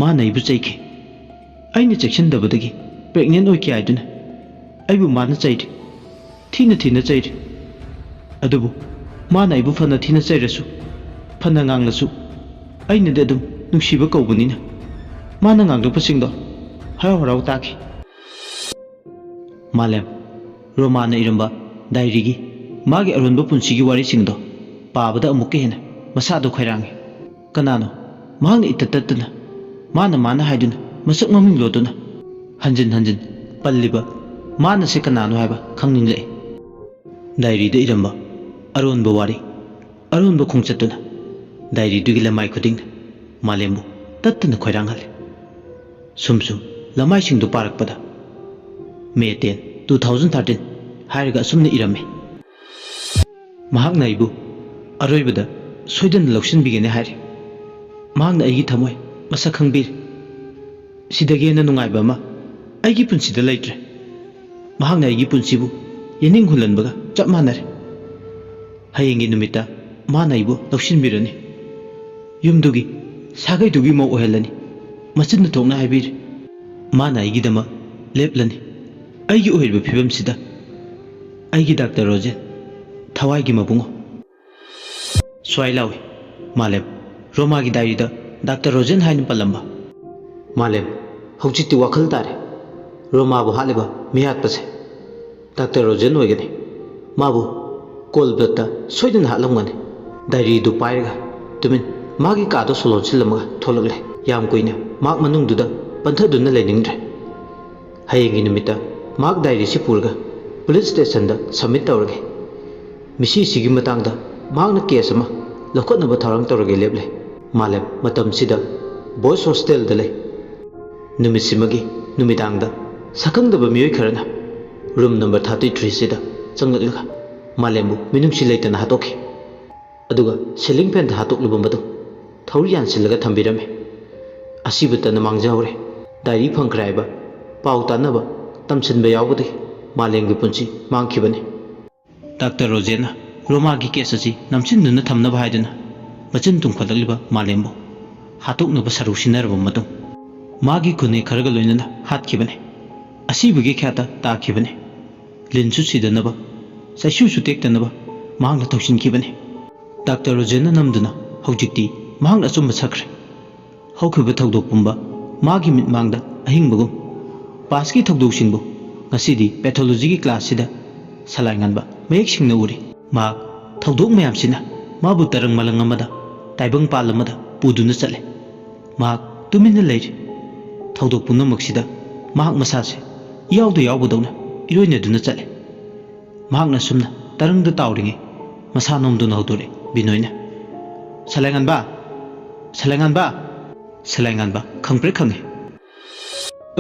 ꯃꯥꯅ ꯑꯩꯕꯨ ꯆꯩꯈꯤ꯫ ꯑꯩꯅ ꯆꯦꯛꯁꯤꯟꯗꯕꯗꯒꯤ ꯄ꯭ꯔꯦꯒꯅꯦꯟ ꯑꯣꯏꯈꯤ ꯍꯥꯏꯗꯨꯅ ꯑꯩꯕꯨ ꯃꯥꯅ ꯆꯩꯔꯤ꯫ ꯊꯤꯅ ꯊꯤꯅ ꯆꯩꯔꯤ꯫ ꯑꯗꯨꯕꯨ ꯃꯥꯅ ꯑꯩꯕꯨ ꯐꯅ ꯊꯤꯅ ꯆꯩꯔꯁꯨ, ꯐꯅ ꯉꯥꯡꯂꯁꯨ, ꯑꯩꯅꯗꯤ ꯑꯗꯨꯝ ꯅꯨꯡꯁꯤꯕ ꯀꯧꯕꯅꯤꯅ ꯃꯥꯅ ꯉꯥꯡꯂꯛꯄꯁꯤꯡꯗꯣ ꯍꯔꯥꯎ ꯍꯔꯥꯎ ꯇꯥꯈꯤ"꯫ ꯃꯥꯂꯦꯝ ꯔꯣꯃꯥꯅ ꯏꯔꯝꯕ ꯗꯥꯏꯔꯤꯒꯤ ꯃꯥꯒꯤ ꯑꯔꯣꯟꯕ ꯄꯨꯟꯁꯤꯒꯤ ꯋꯥꯔꯤꯁꯤꯡꯗꯣ ꯄꯥꯕꯗ ꯑꯃꯨꯛꯀ ꯍꯦꯟꯅ ꯃꯁꯥꯗꯣ ꯈꯣꯏꯔꯥꯡꯉꯤ꯫ ꯀꯅꯥꯅꯣ ꯃꯍꯥꯛꯅ ꯏꯇꯠ ꯇꯠꯇꯅ, ꯃꯥꯅ ꯃꯥꯅ ꯍꯥꯏꯗꯨꯅ, ꯃꯁꯛ ꯃꯃꯤꯡ ꯂꯣꯠꯇꯨꯅ ꯍꯟꯖꯤꯟ ꯍꯟꯖꯤꯟ ꯄꯜꯂꯤꯕ ꯃꯥꯅꯁꯦ ꯀꯅꯥꯅꯣ ꯍꯥꯏꯕ ꯈꯪꯅꯤꯡꯂꯛꯏ꯫ ꯗꯥꯏꯔꯤꯗ ꯏꯔꯝꯕ ꯑꯔꯣꯟꯕ ꯋꯥꯔꯤ, ꯑꯔꯣꯟꯕ ꯈꯣꯡꯆꯠꯇꯨꯅ ꯗꯥꯏꯔꯤꯗꯨꯒꯤ ꯂꯃꯥꯏ ꯈꯨꯗꯤꯡꯅ ꯃꯥꯂꯦꯝꯕꯨ ꯇꯠꯇꯅ ꯈꯣꯏꯔꯥꯡꯍꯜꯂꯤ꯫ ꯁꯨꯝ ꯁꯨꯝ ꯂꯃꯥꯏꯁꯤꯡꯗꯨ ꯄꯥꯔꯛꯄꯗ, "May ten, two thousand thirteen" ꯍꯥꯏꯔꯒ ꯑꯁꯨꯝꯅ ꯏꯔꯝꯃꯤ: "ꯃꯍꯥꯛꯅ ꯑꯩꯕꯨ ꯑꯔꯣꯏꯕꯗ ꯁꯣꯏꯗꯅ ꯂꯧꯁꯤꯟꯕꯤꯒꯅꯤ ꯍꯥꯏꯔꯤ꯫ ꯃꯍꯥꯛꯅ ꯑꯩꯒꯤ ꯊꯃꯣꯏ ꯃꯁꯛ ꯈꯪꯕꯤꯔꯤ꯫ ꯁꯤꯗꯒꯤ ꯍꯦꯟꯅ ꯅꯨꯡꯉꯥꯏꯕ ꯑꯃ ꯑꯩꯒꯤ ꯄꯨꯟꯁꯤꯗ ꯂꯩꯇ꯭ꯔꯦ꯫ ꯃꯍꯥꯛꯅ ꯑꯩꯒꯤ ꯄꯨꯟꯁꯤꯕꯨ ꯌꯦꯅꯤꯡ ꯍꯨꯜꯍꯟꯕꯒ ꯆꯞ ꯃꯥꯟꯅꯔꯦ꯫ ꯍꯌꯦꯡꯒꯤ ꯅꯨꯃꯤꯠꯇ ꯃꯥꯅ ꯑꯩꯕꯨ ꯂꯧꯁꯤꯟꯕꯤꯔꯅꯤ꯫ ꯌꯨꯝꯗꯨꯒꯤ ꯁꯥꯒꯩꯗꯨꯒꯤ ꯃꯧ ꯑꯣꯏꯍꯜꯂꯅꯤ꯫ ꯃꯆꯤꯟꯗ ꯊꯣꯛꯅ ꯍꯥꯏꯕꯤꯔꯤ꯫ ꯃꯥꯅ ꯑꯩꯒꯤꯗꯃꯛ ꯂꯦꯞꯂꯅꯤ꯫ ꯑꯩꯒꯤ ꯑꯣꯏꯔꯤꯕ ꯐꯤꯕꯝꯁꯤꯗ ꯑꯩꯒꯤ ꯗꯥꯛꯇꯔ ꯔꯣꯖꯦꯟ, ꯊꯋꯥꯏꯒꯤ ꯃꯕꯨꯡꯉꯣ"꯫ ꯁ꯭ꯋꯥꯏ ꯂꯥꯎꯏ꯫ "ꯃꯥꯂꯦꯝ, ꯔꯣꯃꯥꯒꯤ ꯗꯥꯏꯔꯤꯗ ꯗꯥꯛꯇꯔ ꯔꯣꯖꯦꯟ ꯍꯥꯏꯅ ꯄꯜꯂꯝꯕ"꯫ ꯃꯥꯂꯦꯝ, ꯍꯧꯖꯤꯛꯇꯤ ꯋꯥꯈꯜ ꯇꯥꯔꯦ꯫ ꯔꯣꯃꯥꯕꯨ ꯍꯥꯠꯂꯤꯕ ꯃꯤꯍꯥꯠꯄꯁꯦ ꯗꯥꯛꯇꯔ ꯔꯣꯖꯦꯟ ꯑꯣꯏꯒꯅꯤ꯫ ꯃꯥꯕꯨ ꯀꯣꯜ ꯕ꯭ꯂꯠꯇ ꯁꯣꯏꯗꯅ ꯍꯥꯠꯂꯝꯒꯅꯤ꯫ ꯗꯥꯏꯔꯤꯗꯨ ꯄꯥꯏꯔꯒ ꯇꯨꯃꯤꯟ ꯃꯥꯒꯤ ꯀꯥꯗ ꯁꯣ ꯂꯣꯟꯁꯤꯜꯂꯝꯃꯒ ꯊꯣꯛꯂꯛꯂꯦ꯫ ꯌꯥꯝ ꯀꯨꯏꯅ ꯃꯍꯥꯛ ꯃꯅꯨꯡꯗꯨꯗ ꯄꯟꯊꯗꯨꯅ ꯂꯩꯅꯤꯡꯗ꯭ꯔꯦ꯫ ꯍꯌꯦꯡꯒꯤ ꯅꯨꯃꯤꯠꯇ ꯃꯍꯥꯛ ꯗꯥꯏꯔꯤꯁꯤ ꯄꯨꯔꯒ ꯄꯨꯂꯤꯁ ꯁ꯭ꯇꯦꯁꯟꯗ ꯁꯕꯃꯤꯠ ꯇꯧꯔꯒꯦ꯫ ꯃꯤꯁꯤꯁꯤꯒꯤ ꯃꯇꯥꯡꯗ ꯃꯍꯥꯛꯅ ꯀꯦꯁ ꯑꯃ ꯂꯧꯈꯠꯅꯕ ꯊꯧꯔꯥꯡ ꯇꯧꯔꯒꯦ ꯂꯦꯞꯂꯦ꯫ ꯃꯥꯂꯦꯝ, ꯃꯇꯝꯁꯤꯗ ꯕꯣꯏꯁ ꯍꯣꯁꯇꯦꯜꯗ ꯂꯩ꯫ ꯅꯨꯃꯤꯠꯁꯤꯃꯒꯤ ꯅꯨꯃꯤꯗꯥꯡꯗ ꯁꯛꯈꯪꯗꯕ ꯃꯤꯑꯣꯏ ꯈꯔꯅ ꯔꯨꯝ ꯅꯝꯕꯔ ꯊꯥꯔꯇꯤ ꯊ꯭ꯔꯤꯁꯤꯗ ꯆꯪꯂꯛꯂꯒ ꯃꯥꯂꯦꯝꯕꯨ ꯃꯤꯅꯨꯡꯁꯤ ꯂꯩꯇꯅ ꯍꯥꯠꯇꯣꯛꯈꯤ꯫ ꯑꯗꯨꯒ ꯁꯤꯂꯤꯡ ꯐꯦꯟꯗ ꯍꯥꯠꯇꯣꯛꯂꯕ ꯃꯇꯨꯡ ꯊꯧꯔꯤ ꯌꯥꯟꯁꯤꯜꯂꯒ ꯊꯝꯕꯤꯔꯝꯃꯤ꯫ ꯑꯁꯤꯕꯇꯅ ꯃꯥꯡꯖꯍꯧꯔꯦ꯫ ꯗꯥꯏꯔꯤ ꯐꯪꯈ꯭ꯔꯦ ꯍꯥꯏꯕ ꯄꯥꯎ ꯇꯥꯟꯅꯕ ꯇꯝꯁꯤꯟꯕ ꯌꯥꯎꯕꯗꯒꯤ ꯃꯥꯂꯦꯝꯒꯤ ꯄꯨꯟꯁꯤ ꯃꯥꯡꯈꯤꯕꯅꯤ꯫ ꯗꯥꯛꯇꯔ ꯔꯣꯖꯦꯟꯅ ꯔꯣꯃꯥꯒꯤ ꯀꯦꯁ ꯑꯁꯤ ꯅꯝꯁꯤꯟꯗꯨꯅ ꯊꯝꯅꯕ ꯍꯥꯏꯗꯨꯅ ꯃꯆꯤꯟ ꯇꯨꯝꯈꯠꯂꯛꯂꯤꯕ ꯃꯥꯂꯦꯝꯕꯨ ꯍꯥꯠꯇꯣꯛꯅꯕ ꯁꯔꯨ ꯁꯤꯟꯅꯔꯕ ꯃꯇꯨꯡ, ꯃꯥꯒꯤ ꯈꯨꯟꯅꯩ ꯈꯔꯒ ꯂꯣꯏꯅꯅ ꯍꯥꯠꯈꯤꯕꯅꯤ꯫ ꯑꯁꯤꯕꯒꯤ ꯈ꯭ꯌꯥꯠꯇ ꯇꯥꯈꯤꯕꯅꯤ꯫ ꯂꯤꯟꯁꯨ ꯁꯤꯗꯅꯕ, ꯆꯩꯁꯨꯁꯨ ꯇꯦꯛꯇꯅꯕ ꯃꯍꯥꯛꯅ ꯊꯧꯁꯤꯟꯈꯤꯕꯅꯤ꯫ ꯗꯥꯛꯇꯔ ꯔꯣꯖꯦꯟꯅ ꯅꯝꯗꯨꯅ ꯍꯧꯖꯤꯛꯇꯤ ꯃꯍꯥꯛꯅ ꯑꯆꯨꯝꯕ ꯁꯛꯈ꯭ꯔꯦ꯫ ꯍꯧꯈꯤꯕ ꯊꯧꯗꯣꯛ ꯄꯨꯝꯕ ꯃꯥꯒꯤ ꯃꯤꯠꯃꯥꯡꯗ ꯑꯍꯤꯡꯕꯒꯨꯝ꯫ ꯄꯥꯁꯀꯤ ꯊꯧꯗꯣꯛꯁꯤꯡꯕꯨ ꯉꯁꯤꯗꯤ ꯄꯦꯊꯣꯂꯣꯖꯤꯒꯤ ꯀ꯭ꯂꯥꯁꯁꯤꯗ ꯁꯂꯥꯏ ꯉꯥꯟꯕ ꯃꯌꯦꯛ ꯁꯦꯡꯅ ꯎꯔꯤ꯫ ꯃꯍꯥꯛ ꯊꯧꯗꯣꯛ ꯃꯌꯥꯝꯁꯤꯅ ꯃꯥꯕꯨ ꯇꯔꯪ ꯃꯂꯪ ꯑꯃꯗ, ꯇꯥꯏꯕꯪ ꯄꯥꯜ ꯑꯃꯗ ꯄꯨꯗꯨꯅ ꯆꯠꯂꯦ꯫ ꯃꯍꯥꯛ ꯇꯨꯃꯤꯟꯅ ꯂꯩꯔꯤ꯫ ꯊꯧꯗꯣꯛ ꯄꯨꯝꯅꯃꯛꯁꯤꯗ ꯃꯍꯥꯛ ꯃꯁꯥꯁꯦ ꯏꯌꯥꯎꯗ ꯌꯥꯎꯕꯗꯧꯅ ꯏꯔꯣꯏꯅꯗꯨꯅ ꯆꯠꯂꯦ꯫ ꯃꯍꯥꯛꯅ ꯁꯨꯝꯅ ꯇꯔꯪꯗ ꯇꯥꯎꯔꯤꯉꯩ ꯃꯁꯥ ꯅꯣꯝꯗꯨꯅ ꯍꯧꯗꯣꯔꯛꯑꯦ ꯕꯤꯅꯣꯏꯅ꯫ "ꯁꯂꯥꯏꯉꯥꯟꯕ! ꯁꯂꯥꯏꯉꯥꯟꯕ!" ꯁꯂꯥꯏꯉꯥꯟꯕ ꯈꯪꯄ꯭ꯔꯦꯛ ꯈꯪꯉꯦ꯫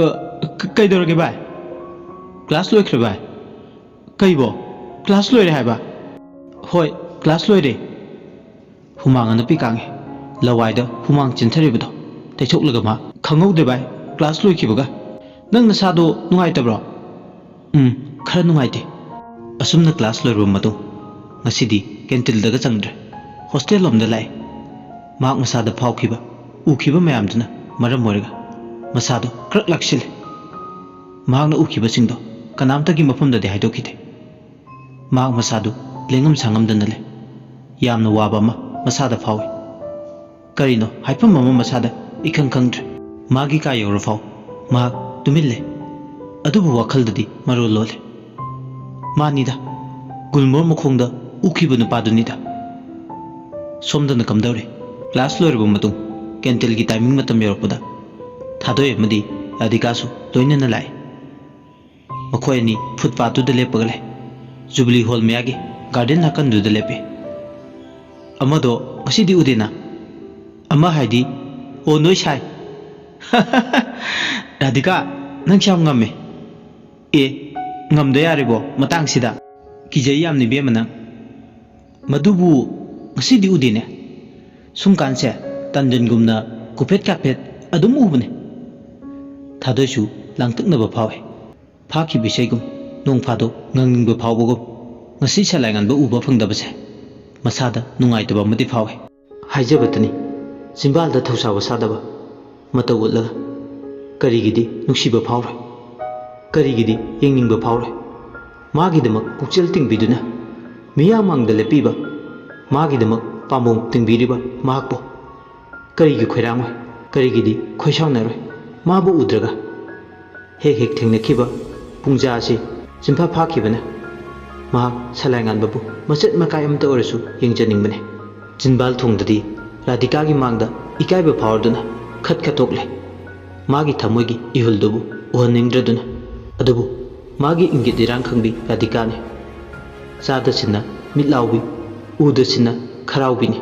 "ꯑ, ꯀ-, ꯀꯩꯗꯧꯔꯒꯦ ꯚꯥꯏ? ꯀ꯭ꯂꯥꯁ ꯂꯣꯏꯈ꯭ꯔꯦ ꯚꯥꯏ?" "ꯀꯩꯕꯣ? ꯀ꯭ꯂꯥꯁ ꯂꯣꯏꯔꯦ ꯍꯥꯏꯕ?" "ꯍꯣꯏ, ꯀ꯭ꯂꯥꯁ ꯂꯣꯏꯔꯦ꯫" ꯍꯨꯃꯥꯡ ꯑꯅꯞꯄꯤ ꯀꯥꯡꯉꯦ꯫ ꯂꯋꯥꯏꯗ ꯍꯨꯃꯥꯡ ꯆꯦꯟꯊꯔꯤꯕꯗꯣ ꯇꯩꯊꯣꯛꯂꯒ ꯃꯥ, "ꯈꯪꯍꯧꯗ꯭ꯔꯦ ꯚꯥꯏ, ꯀ꯭ꯂꯥꯁ ꯂꯣꯏꯈꯤꯕꯒ꯫ ꯅꯪ ꯅꯁꯥꯗꯣ ꯅꯨꯡꯉꯥꯏꯇꯕ꯭ꯔꯣ?" "ꯎꯝ, ꯈꯔ ꯅꯨꯡꯉꯥꯏꯇꯦ꯫" ꯑꯁꯨꯝꯅ ꯀ꯭ꯂꯥꯁ ꯂꯣꯏꯔꯕ ꯃꯇꯨꯡ ꯉꯁꯤꯗꯤ ꯀꯦꯟꯇꯤꯟꯗꯒ ꯆꯪꯗ꯭ꯔꯦ꯫ ꯍꯣꯁꯇꯦꯜ ꯂꯣꯝꯗ ꯂꯥꯛꯑꯦ꯫ ꯃꯍꯥꯛ ꯃꯁꯥꯗ ꯐꯥꯎꯈꯤꯕ, ꯎꯈꯤꯕ ꯃꯌꯥꯝꯗꯨꯅ ꯃꯔꯝ ꯑꯣꯏꯔꯒ ꯃꯁꯥꯗꯣ ꯈꯔ ꯂꯥꯛꯁꯤꯜꯂꯦ꯫ ꯃꯍꯥꯛꯅ ꯎꯈꯤꯕꯁꯤꯡꯗꯣ ꯀꯅꯥꯝꯇꯒꯤ ꯃꯐꯝꯗꯗꯤ ꯍꯥꯏꯗꯣꯛꯈꯤꯗꯦ꯫ ꯃꯍꯥꯛ ꯃꯁꯥꯗꯨ ꯂꯦꯡꯉꯝ ꯁꯥꯉꯝꯗꯅ ꯂꯩ꯫ ꯌꯥꯝꯅ ꯋꯥꯕ ꯑꯃ ꯃꯁꯥꯗ ꯐꯥꯎꯏ꯫ ꯀꯔꯤꯅꯣ ꯍꯥꯏꯐꯝ ꯑꯃ ꯃꯁꯥꯗ ꯏꯈꯪ ꯈꯪꯗ꯭ꯔꯦ꯫ ꯃꯥꯒꯤ ꯀꯥ ꯌꯧꯔꯐꯥꯎ ꯃꯍꯥꯛ ꯇꯨꯃꯤꯟ ꯂꯩ꯫ ꯑꯗꯨꯕꯨ ꯋꯥꯈꯜꯗꯗꯤ ꯃꯔꯣꯜ ꯂꯣꯜꯂꯦ꯫ "ꯃꯥꯅꯤꯗ, ꯒꯨꯜꯃꯣꯍꯔ ꯃꯈꯣꯡꯗ ꯎꯈꯤꯕ ꯅꯨꯄꯥꯗꯨꯅꯤꯗ꯫" ꯁꯣꯝꯗꯅ ꯀꯝꯗꯧꯔꯦ? ꯀ꯭ꯂꯥꯁ ꯂꯣꯏꯔꯕ ꯃꯇꯨꯡ ꯀꯦꯟꯇꯤꯟꯒꯤ ꯇꯥꯏꯃꯤꯡ ꯃꯇꯝ ꯌꯧꯔꯛꯄꯗ ꯊꯥꯗꯣꯏ ꯑꯃꯗꯤ ꯔꯥꯙꯤꯀꯥꯁꯨ ꯂꯣꯏꯅꯅ ꯂꯥꯛꯏ꯫ ꯃꯈꯣꯏ ꯑꯅꯤ ꯐꯨꯠꯄꯥꯠꯇꯨꯗ ꯂꯦꯞꯄꯒ ꯂꯩ꯫ Jubilee hall ꯃꯌꯥꯒꯤ garden ꯅꯥꯀꯟꯗꯨꯗ ꯂꯦꯞꯄꯤ꯫ "ꯑꯃꯗꯣ ꯉꯁꯤꯗꯤ ꯎꯗꯦꯅ?" "ꯑꯃ ꯍꯥꯏꯗꯤ?" "ꯑꯣ, ꯅꯣꯏ ꯁꯥꯏ꯫" "ꯔꯥꯙꯤꯀꯥ, ꯅꯪꯁꯦ ꯌꯥꯝ ꯉꯝꯃꯦ꯫" "ꯑꯦ, ꯉꯝꯗ ꯌꯥꯔꯤꯕꯣ ꯃꯇꯥꯡꯁꯤꯗ?" "ꯀꯤꯖꯩ ꯌꯥꯝꯅ ꯏꯕꯦꯝꯃ ꯅꯪ꯫ ꯃꯗꯨꯕꯨ ꯉꯁꯤꯗꯤ ꯎꯗꯦꯅꯦ꯫ ꯁꯨꯝꯀꯥꯟꯁꯦ ꯇꯟꯖꯟꯒꯨꯝꯅ ꯀꯨꯐꯦꯠ ꯀꯥꯐꯦꯠ ꯑꯗꯨꯝ ꯎꯕꯅꯦ꯫" ꯊꯥꯗꯣꯏꯁꯨ ꯂꯥꯡꯇꯛꯅꯕ ꯐꯥꯎꯏ꯫ ꯐꯥꯈꯤꯕ ꯏꯁꯩꯒꯨꯝ, ꯅꯣꯡ ꯐꯥꯗꯣꯛ ꯉꯪꯅꯤꯡꯕ ꯐꯥꯎꯕꯒꯨꯝ, ꯉꯁꯤ ꯁꯂꯥꯏꯉꯥꯟꯕ ꯎꯕ ꯐꯪꯗꯕꯁꯦ ꯃꯁꯥꯗ ꯅꯨꯡꯉꯥꯏꯇꯕ ꯑꯃꯗꯤ ꯐꯥꯎꯏ꯫ ꯍꯥꯏꯖꯕꯇꯅꯤ, ꯆꯤꯝꯕꯥꯜꯗ ꯊꯧꯁꯥꯕ ꯁꯥꯗꯕ ꯃꯇꯧ ꯎꯠꯂꯒ ꯀꯔꯤꯒꯤꯗꯤ ꯅꯨꯡꯁꯤꯕ ꯐꯥꯎꯔꯣꯏ? ꯀꯔꯤꯒꯤꯗꯤ ꯌꯦꯡꯅꯤꯡꯕ ꯐꯥꯎꯔꯣꯏ? ꯃꯥꯒꯤꯗꯃꯛ ꯄꯨꯛꯆꯦꯜ ꯇꯤꯡꯕꯤꯗꯨꯅ, ꯃꯤꯌꯥꯝ ꯃꯥꯡꯗ ꯂꯦꯞꯄꯤꯕ, ꯃꯥꯒꯤꯗꯃꯛ ꯄꯥꯝꯕꯣꯝ ꯇꯤꯡꯕꯤꯔꯤꯕ ꯃꯍꯥꯛꯄꯨ ꯀꯔꯤꯒꯤ ꯈꯣꯏꯔꯥꯡꯉꯣꯏ? ꯀꯔꯤꯒꯤꯗꯤ ꯈꯣꯏꯁꯥꯎꯅꯔꯣꯏ? ꯃꯥꯕꯨ ꯎꯗ꯭ꯔꯒ ꯍꯦꯛ ꯍꯦꯛ ꯊꯦꯡꯅꯈꯤꯕ ꯄꯨꯡꯖꯥ ꯑꯁꯤ ꯆꯤꯟꯐꯥ ꯐꯥꯈꯤꯕꯅ ꯃꯍꯥꯛ ꯁꯂꯥꯏꯉꯥꯟꯕꯕꯨ ꯃꯆꯦꯠ ꯃꯀꯥꯏ ꯑꯃꯇ ꯑꯣꯏꯔꯁꯨ ꯌꯦꯡꯖꯅꯤꯡꯕꯅꯤ꯫ ꯆꯤꯟꯕꯥꯜ ꯊꯣꯡꯗꯗꯤ ꯔꯥꯙꯤꯀꯥꯒꯤ ꯃꯥꯡꯗ ꯏꯀꯥꯏꯕ ꯐꯥꯎꯔꯗꯨꯅ ꯈꯠ ꯈꯠꯇꯣꯛꯂꯦ꯫ ꯃꯥꯒꯤ ꯊꯃꯣꯏꯒꯤ ꯏꯍꯨꯜꯗꯨꯕꯨ ꯎꯍꯟꯅꯤꯡꯗ꯭ꯔꯗꯨꯅ꯫ ꯑꯗꯨꯕꯨ ꯃꯥꯒꯤ ꯏꯪꯒꯤꯠ ꯏꯔꯥꯡ ꯈꯪꯕꯤ ꯔꯥꯙꯤꯀꯥꯅꯤ꯫ ꯆꯥꯗ ꯁꯤꯟꯅ ꯃꯤꯠ ꯂꯥꯎꯕꯤ, ꯎꯗ ꯁꯤꯟꯅ ꯈꯔꯥꯎꯕꯤꯅꯤ꯫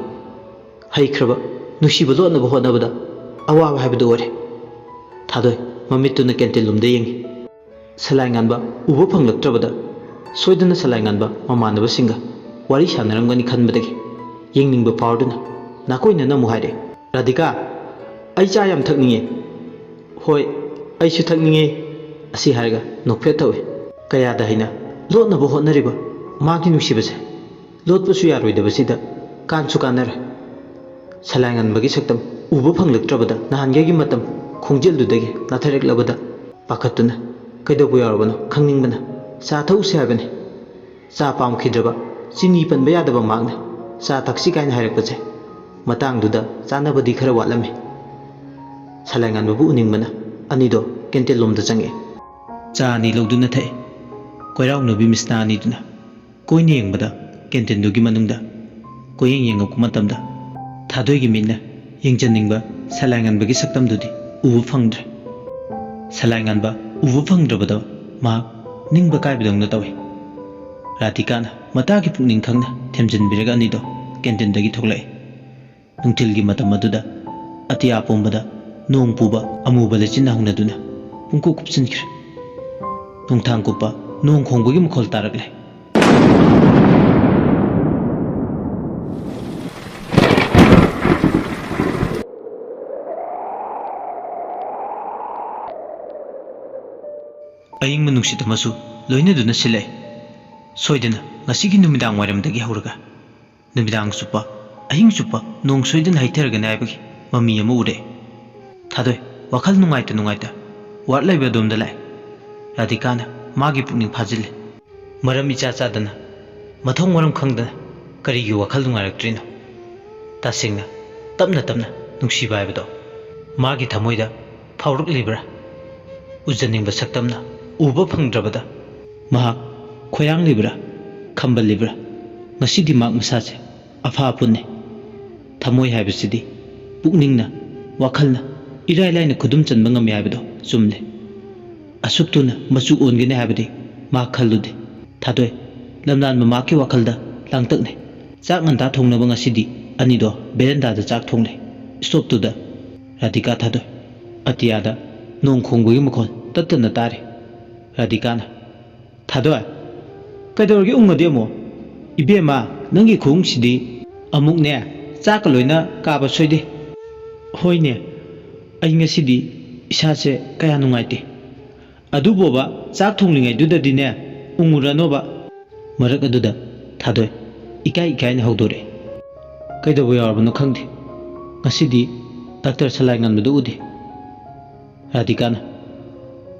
ꯍꯩꯈ꯭ꯔꯕ ꯅꯨꯡꯁꯤꯕ ꯂꯣꯠꯅꯕ ꯍꯣꯠꯅꯕꯗ ꯑꯋꯥꯕ ꯍꯥꯏꯕꯗꯨ ꯑꯣꯏꯔꯦ꯫ ꯊꯥꯗꯣꯏ ꯃꯃꯤꯠꯇꯨꯅ ꯀꯦꯟꯇꯤꯟ ꯂꯣꯝꯗ ꯌꯦꯡꯉꯤ꯫ ꯁꯂꯥꯏ ꯉꯥꯟꯕ ꯎꯕ ꯐꯪꯂꯛꯇ꯭ꯔꯕꯗ ꯁꯣꯏꯗꯅ ꯁꯂꯥꯏ ꯉꯥꯟꯕ ꯃꯃꯥꯟꯅꯕꯁꯤꯡꯒ ꯋꯥꯔꯤ ꯁꯥꯟꯅꯔꯝꯒꯅꯤ ꯈꯟꯕꯗꯒꯤ ꯌꯦꯡꯅꯤꯡꯕ ꯐꯥꯎꯔꯗꯨꯅ ꯅꯥꯀꯣꯏꯅꯅ ꯑꯃꯨꯛ ꯍꯥꯏꯔꯦ, "ꯔꯥꯙꯤꯀꯥ, ꯑꯩ ꯆꯥ ꯌꯥꯝ ꯊꯛꯅꯤꯡꯉꯦ꯫" "ꯍꯣꯏ, ꯑꯩꯁꯨ ꯊꯛꯅꯤꯡꯉꯦ꯫" ꯑꯁꯤ ꯍꯥꯏꯔꯒ ꯅꯣꯛꯐꯦꯠ ꯇꯧꯏ꯫ ꯀꯌꯥꯗ ꯍꯩꯅ ꯂꯣꯠꯅꯕ ꯍꯣꯠꯅꯔꯤꯕ ꯃꯥꯒꯤ ꯅꯨꯡꯁꯤꯕꯁꯦ ꯂꯣꯠꯄꯁꯨ ꯌꯥꯔꯣꯏꯗꯕꯁꯤꯗ ꯀꯥꯟꯁꯨ ꯀꯥꯟꯅꯔꯦ꯫ ꯁꯂꯥꯏꯉꯟꯕꯒꯤ ꯁꯛꯇꯝ ꯎꯕ ꯐꯪꯂꯛꯇ꯭ꯔꯕꯗ ꯅꯍꯥꯟꯒꯩꯒꯤ ꯃꯇꯝ ꯈꯣꯡꯖꯦꯜꯗꯨꯗꯒꯤ ꯅꯥꯊꯩꯔꯛꯂꯕꯗ ꯄꯥꯈꯠꯇꯨꯅ ꯀꯩꯗꯧꯕ ꯌꯥꯎꯔꯕꯅꯣ ꯈꯪꯅꯤꯡꯕꯅ ꯆꯥ ꯊꯛꯎꯁꯦ ꯍꯥꯏꯕꯅꯤ꯫ ꯆꯥ ꯄꯥꯝꯈꯤꯗ꯭ꯔꯕ, ꯆꯤꯅꯤ ꯄꯟꯕ ꯌꯥꯗꯕ ꯃꯍꯥꯛꯅ ꯆꯥ ꯊꯛꯁꯤ ꯀꯥꯏꯅ ꯍꯥꯏꯔꯛꯄꯁꯦ ꯃꯇꯥꯡꯗꯨꯗ ꯆꯥꯅꯕꯗꯤ ꯈꯔ ꯋꯥꯠꯂꯝꯃꯤ꯫ ꯁꯂꯥꯏꯉꯟꯕꯕꯨ ꯎꯅꯤꯡꯕꯅ ꯑꯅꯤꯗꯣ ꯀꯦꯟꯇꯤꯟ ꯂꯣꯝꯗ ꯆꯪꯉꯛꯑꯦ꯫ ꯆꯥ ꯑꯅꯤ ꯂꯧꯗꯨꯅ ꯊꯛꯑꯦ꯫ ꯀꯣꯏꯔꯥꯎꯅꯕꯤ ꯃꯤꯁꯅꯥ ꯑꯅꯤꯗꯨꯅ ꯀꯣꯏꯅ ꯌꯦꯡꯕꯗ ꯀꯦꯟꯇꯤꯟꯗꯨꯒꯤ ꯃꯅꯨꯡꯗ ꯀꯣꯏꯌꯦꯡ ꯌꯦꯡꯉꯛꯄ ꯃꯇꯝꯗ ꯊꯥꯗꯣꯏꯒꯤ ꯃꯤꯠꯅ ꯌꯦꯡꯖꯅꯤꯡꯕ ꯁꯂꯥꯏꯉꯟꯕꯒꯤ ꯁꯛꯇꯝꯗꯨꯗꯤ ꯎꯕ ꯐꯪꯗ꯭ꯔꯦ꯫ ꯁꯂꯥꯏꯉꯟꯕ ꯎꯕ ꯐꯪꯗ꯭ꯔꯕꯗꯣ ꯃꯍꯥꯛ ꯅꯤꯡꯕ ꯀꯥꯏꯕꯗꯧꯅ ꯇꯧꯏ꯫ ꯔꯥꯙꯤꯀꯥꯅ ꯃꯇꯥꯒꯤ ꯄꯨꯛꯅꯤꯡ ꯈꯪꯅ ꯊꯦꯝꯖꯤꯟꯕꯤꯔꯒ ꯑꯅꯤꯗꯣ ꯀꯦꯟꯇꯤꯟꯗꯒꯤ ꯊꯣꯛꯂꯛꯏ꯫ ꯅꯨꯡꯊꯤꯜꯒꯤ ꯃꯇꯝ ꯑꯗꯨꯗ ꯑꯇꯤꯌꯥ ꯄꯨꯝꯕꯗ ꯅꯣꯡ ꯄꯨꯕ ꯑꯃꯨꯕ ꯂꯩꯆꯤꯟꯅ ꯍꯧꯅꯗꯨꯅ ꯄꯨꯡꯀꯨꯞ ꯀꯨꯞꯁꯤꯟꯈ꯭ꯔꯦ꯫ ꯅꯨꯡꯊꯥꯡ ꯀꯨꯞꯄ ꯅꯣꯡ ꯈꯣꯡꯕꯒꯤ ꯃꯈꯣꯜ ꯇꯥꯔꯛꯂꯦ꯫ ꯑꯏꯪꯕ ꯅꯨꯡꯁꯤꯠ ꯑꯃꯁꯨ ꯂꯣꯏꯅꯗꯨꯅ ꯁꯤꯜꯂꯛꯏ꯫ ꯁꯣꯏꯗꯅ ꯉꯁꯤꯒꯤ ꯅꯨꯃꯤꯗꯥꯡ ꯋꯥꯏꯔꯝꯗꯒꯤ ꯍꯧꯔꯒ ꯅꯨꯃꯤꯗꯥꯡ ꯆꯨꯞꯄ, ꯑꯍꯤꯡ ꯆꯨꯞꯄ ꯅꯣꯡ ꯁꯣꯏꯗꯅ ꯍꯩꯊꯔꯒꯅꯤ ꯍꯥꯏꯕꯒꯤ ꯃꯃꯤ ꯑꯃ ꯎꯔꯛꯑꯦ꯫ ꯊꯥꯗꯣꯏ ꯋꯥꯈꯜ ꯅꯨꯡꯉꯥꯏꯇ ꯅꯨꯡꯉꯥꯏꯇ ꯋꯥꯔꯗ ꯂꯩꯕ ꯑꯗꯣꯝꯗ ꯂꯥꯛꯑꯦ꯫ ꯔꯥꯙꯤꯀꯥꯅ ꯃꯥꯒꯤ ꯄꯨꯛꯅꯤꯡ ꯐꯥꯖꯤꯜꯂꯦ꯫ ꯃꯔꯝ ꯏꯆꯥ ꯆꯥꯗꯅ, ꯃꯊꯣꯡ ꯃꯔꯝ ꯈꯪꯗꯅ ꯀꯔꯤꯒꯤ ꯋꯥꯈꯜ ꯅꯨꯡꯉꯥꯏꯔꯛꯇ꯭ꯔꯤꯅꯣ? ꯇꯁꯦꯡꯅ ꯇꯞꯅ ꯇꯞꯅ ꯅꯨꯡꯁꯤꯕ ꯍꯥꯏꯕꯗꯣ ꯃꯥꯒꯤ ꯊꯃꯣꯏꯗ ꯐꯥꯎꯔꯛꯂꯤꯕ꯭ꯔꯥ? ꯎꯖꯅꯤꯡꯕ ꯁꯛꯇꯝꯅ ꯎꯕ ꯐꯪꯗ꯭ꯔꯕꯗ ꯃꯍꯥꯛ ꯈꯣꯏꯔꯥꯡꯂꯤꯕ꯭ꯔꯥ, ꯈꯝꯕꯜꯂꯤꯕ꯭ꯔꯥ? ꯉꯁꯤꯗꯤ ꯃꯍꯥꯛ ꯃꯁꯥꯁꯦ ꯑꯐꯥ ꯑꯐꯨꯟꯅꯤ꯫ ꯊꯃꯣꯏ ꯍꯥꯏꯕꯁꯤꯗꯤ ꯄꯨꯛꯅꯤꯡꯅ ꯋꯥꯈꯜꯅ ꯏꯔꯥꯏ ꯂꯥꯏꯅ ꯈꯨꯗꯨꯝ ꯆꯟꯕ ꯉꯝꯃꯤ ꯍꯥꯏꯕꯗꯣ ꯆꯨꯝꯂꯦ꯫ ꯑꯁꯨꯛ ꯊꯨꯅ ꯃꯆꯨ ꯑꯣꯟꯒꯅꯤ ꯍꯥꯏꯕꯗꯤ ꯃꯥ ꯈꯜꯂꯨꯗꯦ꯫ ꯊꯥꯗꯣꯏ, ꯂꯝꯂꯥꯟꯕ ꯃꯍꯥꯛꯀꯤ ꯋꯥꯈꯜꯗ ꯂꯥꯡꯇꯛꯅꯩ꯫ ꯆꯥꯛ ꯉꯟꯇꯥ ꯊꯣꯡꯅꯕ ꯉꯁꯤꯗꯤ ꯑꯅꯤꯗꯣ ꯕꯦꯔꯦꯟꯗꯥꯗ ꯆꯥꯛ ꯊꯣꯡꯂꯦ꯫ ꯁ꯭ꯇꯣꯞꯇꯨꯗ ꯔꯥꯙꯤꯀꯥ, ꯊꯥꯗꯣꯏ꯫ ꯑꯇꯤꯌꯥꯗ ꯅꯣꯡ ꯈꯣꯡꯕꯒꯤ ꯃꯈꯣꯜ ꯇꯠꯇꯅ ꯇꯥꯔꯤ꯫ ꯔꯥꯙꯤꯀꯥꯅ, "ꯊꯥꯗꯣꯏ, ꯀꯩꯗꯧꯔꯒꯦ ꯎꯪꯉꯗꯤ ꯑꯃꯨꯛ? ꯏꯕꯦꯝꯃ, ꯅꯪꯒꯤ ꯈꯨꯎꯪꯁꯤꯗꯤ ꯑꯃꯨꯛꯅꯦ ꯆꯥꯛꯀ ꯂꯣꯏꯅ ꯀꯥꯕ ꯁꯣꯏꯗꯦ꯫ ꯍꯣꯏꯅꯦ, ꯑꯩ ꯉꯁꯤꯗꯤ ꯏꯁꯥꯁꯦ ꯀꯌꯥ ꯅꯨꯡꯉꯥꯏꯇꯦ꯫ ꯑꯗꯨꯕꯣꯕ, ꯆꯥꯛ ꯊꯣꯡꯂꯤꯉꯩꯗꯨꯗꯗꯤꯅꯦ ꯎꯪꯉꯨꯔꯅꯣꯕ꯫" ꯃꯔꯛ ꯑꯗꯨꯗ ꯊꯥꯗꯣꯏ ꯏꯀꯥꯏ ꯏꯀꯥꯏꯅ ꯍꯧꯗꯣꯔꯛꯑꯦ꯫ "ꯀꯩꯗꯧꯕ ꯌꯥꯎꯔꯕꯅꯣ ꯈꯪꯗꯦ꯫ ꯉꯁꯤꯗꯤ ꯗꯥꯛꯇꯔ ꯁꯂꯥꯏ ꯉꯟꯕꯗꯨ ꯎꯗꯦ꯫" ꯔꯥꯙꯤꯀꯥꯅ,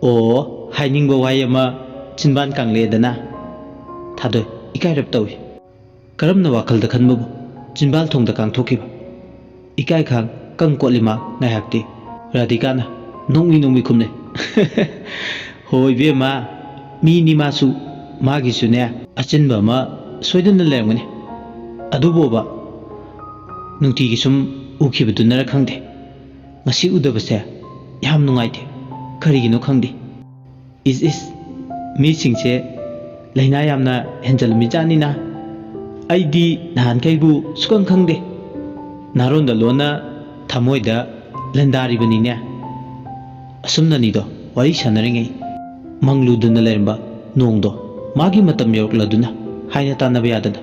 "ꯑꯣ, ꯍꯥꯏꯅꯤꯡꯕ ꯋꯥꯍꯩ ꯑꯃ ꯆꯤꯟꯕꯥꯟ ꯀꯥꯡꯂꯦꯗꯅ꯫" ꯊꯥꯗꯣꯏ ꯏꯀꯥꯏꯔꯞ ꯇꯧꯏ꯫ ꯀꯔꯝꯅ ꯋꯥꯈꯜꯗ ꯈꯟꯕꯕꯨ ꯆꯤꯟꯕꯥꯜ ꯊꯣꯡꯗ ꯀꯥꯡꯊꯣꯛꯈꯤꯕ꯫ ꯏꯀꯥꯏ ꯈꯥꯡ ꯀꯪ ꯀꯣꯠꯂꯤ ꯃꯥ ꯉꯥꯏꯍꯥꯛꯇꯤ꯫ ꯔꯥꯙꯤꯀꯥꯅ ꯅꯣꯡꯃꯤ ꯅꯣꯡꯃꯤ ꯈꯨꯝꯅꯩ꯫ "ꯍꯣ ꯏꯕꯦꯝꯃ, ꯃꯤꯅꯤ ꯃꯥꯁꯨ, ꯃꯥꯒꯤꯁꯨꯅꯦ ꯑꯆꯤꯟꯕ ꯑꯃ ꯁꯣꯏꯗꯅ ꯂꯩꯔꯝꯒꯅꯤ꯫ ꯑꯗꯨꯕꯣꯕ, ꯅꯨꯡꯇꯤꯒꯤ ꯁꯨꯝ ꯎꯈꯤꯕꯗꯨꯅꯔ ꯈꯪꯗꯦ, ꯉꯁꯤ ꯎꯗꯕꯁꯦ ꯌꯥꯝ ꯅꯨꯡꯉꯥꯏꯇꯦ꯫ ꯀꯔꯤꯒꯤꯅꯣ ꯈꯪꯗꯦ꯫" "ꯏꯁ ꯏꯁ, ꯃꯤꯁꯤꯡꯁꯦ ꯂꯥꯏꯅꯥ ꯌꯥꯝꯅ ꯍꯦꯟꯖꯜꯂꯝꯃꯤꯖꯥꯠꯅꯤꯅ꯫ ꯑꯩꯗꯤ ꯅꯍꯥꯟꯈꯩꯕꯨ ꯁꯨꯈꯪ ꯈꯪꯗꯦ꯫ ꯅꯥꯔꯣꯟꯗ ꯂꯣꯟꯅ ꯊꯃꯣꯏꯗ ꯂꯦꯟꯗꯥꯔꯤꯕꯅꯤꯅꯦ꯫" ꯑꯁꯨꯝꯅꯅꯤꯗꯣ ꯋꯥꯔꯤ ꯁꯥꯟꯅꯔꯤꯉꯩ ꯃꯪꯂꯨꯗꯅ ꯂꯩꯔꯝꯕ ꯅꯣꯡꯗꯣ ꯃꯥꯒꯤ ꯃꯇꯝ ꯌꯧꯔꯛꯂꯗꯨꯅ ꯍꯥꯏꯅ ꯇꯥꯟꯅꯕ ꯌꯥꯗꯅ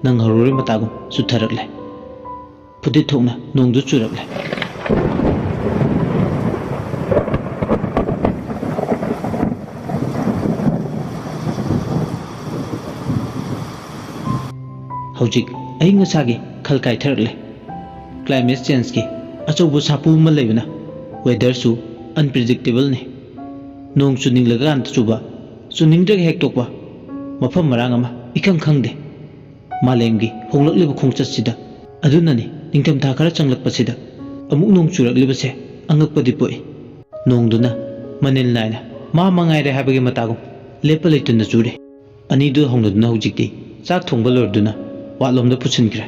ꯅꯪꯍꯧꯔꯣꯏ ꯃꯇꯥꯒꯨꯝ ꯆꯨꯊꯔꯛꯂꯦ꯫ ꯐꯨꯗꯤꯠ ꯊꯣꯛꯅ ꯅꯣꯡꯗꯨ ꯆꯨꯔꯛꯂꯦ꯫ ꯍꯧꯖꯤꯛ ꯑꯏꯪ ꯑꯁꯥꯒꯤ ꯈꯜ ꯀꯥꯏꯊꯔꯛꯂꯦ꯫ ꯀ꯭ꯂꯥꯏꯃꯦꯠ ꯆꯦꯟꯖꯀꯤ ꯑꯆꯧꯕ ꯁꯥꯐꯨ ꯑꯃ ꯂꯩꯕꯅ ꯋꯦꯗꯔꯁꯨ ꯑꯟꯄ꯭ꯔꯤꯗꯤꯛꯇꯦꯕꯜꯅꯤ꯫ ꯅꯣꯡ ꯆꯨꯅꯤꯡꯂꯀꯥꯟꯗ ꯆꯨꯕ, ꯆꯨꯅꯤꯡꯗ꯭ꯔꯒ ꯍꯦꯛ ꯇꯣꯛꯄ, ꯃꯐꯝ ꯃꯔꯥꯡ ꯑꯃ ꯏꯈꯪ ꯈꯪꯗꯦ꯫ ꯃꯥꯂꯦꯝꯒꯤ ꯍꯣꯡꯂꯛꯂꯤꯕ ꯈꯣꯡꯆꯠꯁꯤꯗ꯫ ꯑꯗꯨꯅꯅꯤ ꯅꯤꯡꯊꯝꯊꯥ ꯈꯔ ꯆꯪꯂꯛꯄꯁꯤꯗ ꯑꯃꯨꯛ ꯅꯣꯡ ꯆꯨꯔꯛꯂꯤꯕꯁꯦ ꯑꯉꯛꯄꯗꯤ ꯄꯣꯛꯏ꯫ ꯅꯣꯡꯗꯨꯅ ꯃꯅꯤꯜ ꯅꯥꯏꯅ ꯃꯥ ꯃꯉꯥꯏꯔꯦ ꯍꯥꯏꯕꯒꯤ ꯃꯇꯥꯒꯨꯝ ꯂꯦꯞꯄ ꯂꯩꯇꯅ ꯆꯨꯔꯤ꯫ ꯑꯅꯤꯗꯨ ꯍꯧꯅꯗꯨꯅ ꯍꯧꯖꯤꯛꯇꯤ ꯆꯥꯛ ꯊꯣꯡꯕ ꯂꯣꯏꯔꯗꯨꯅ ꯋꯥꯠꯂꯣꯝꯗ ꯄꯨꯁꯤꯟꯈ꯭ꯔꯦ꯫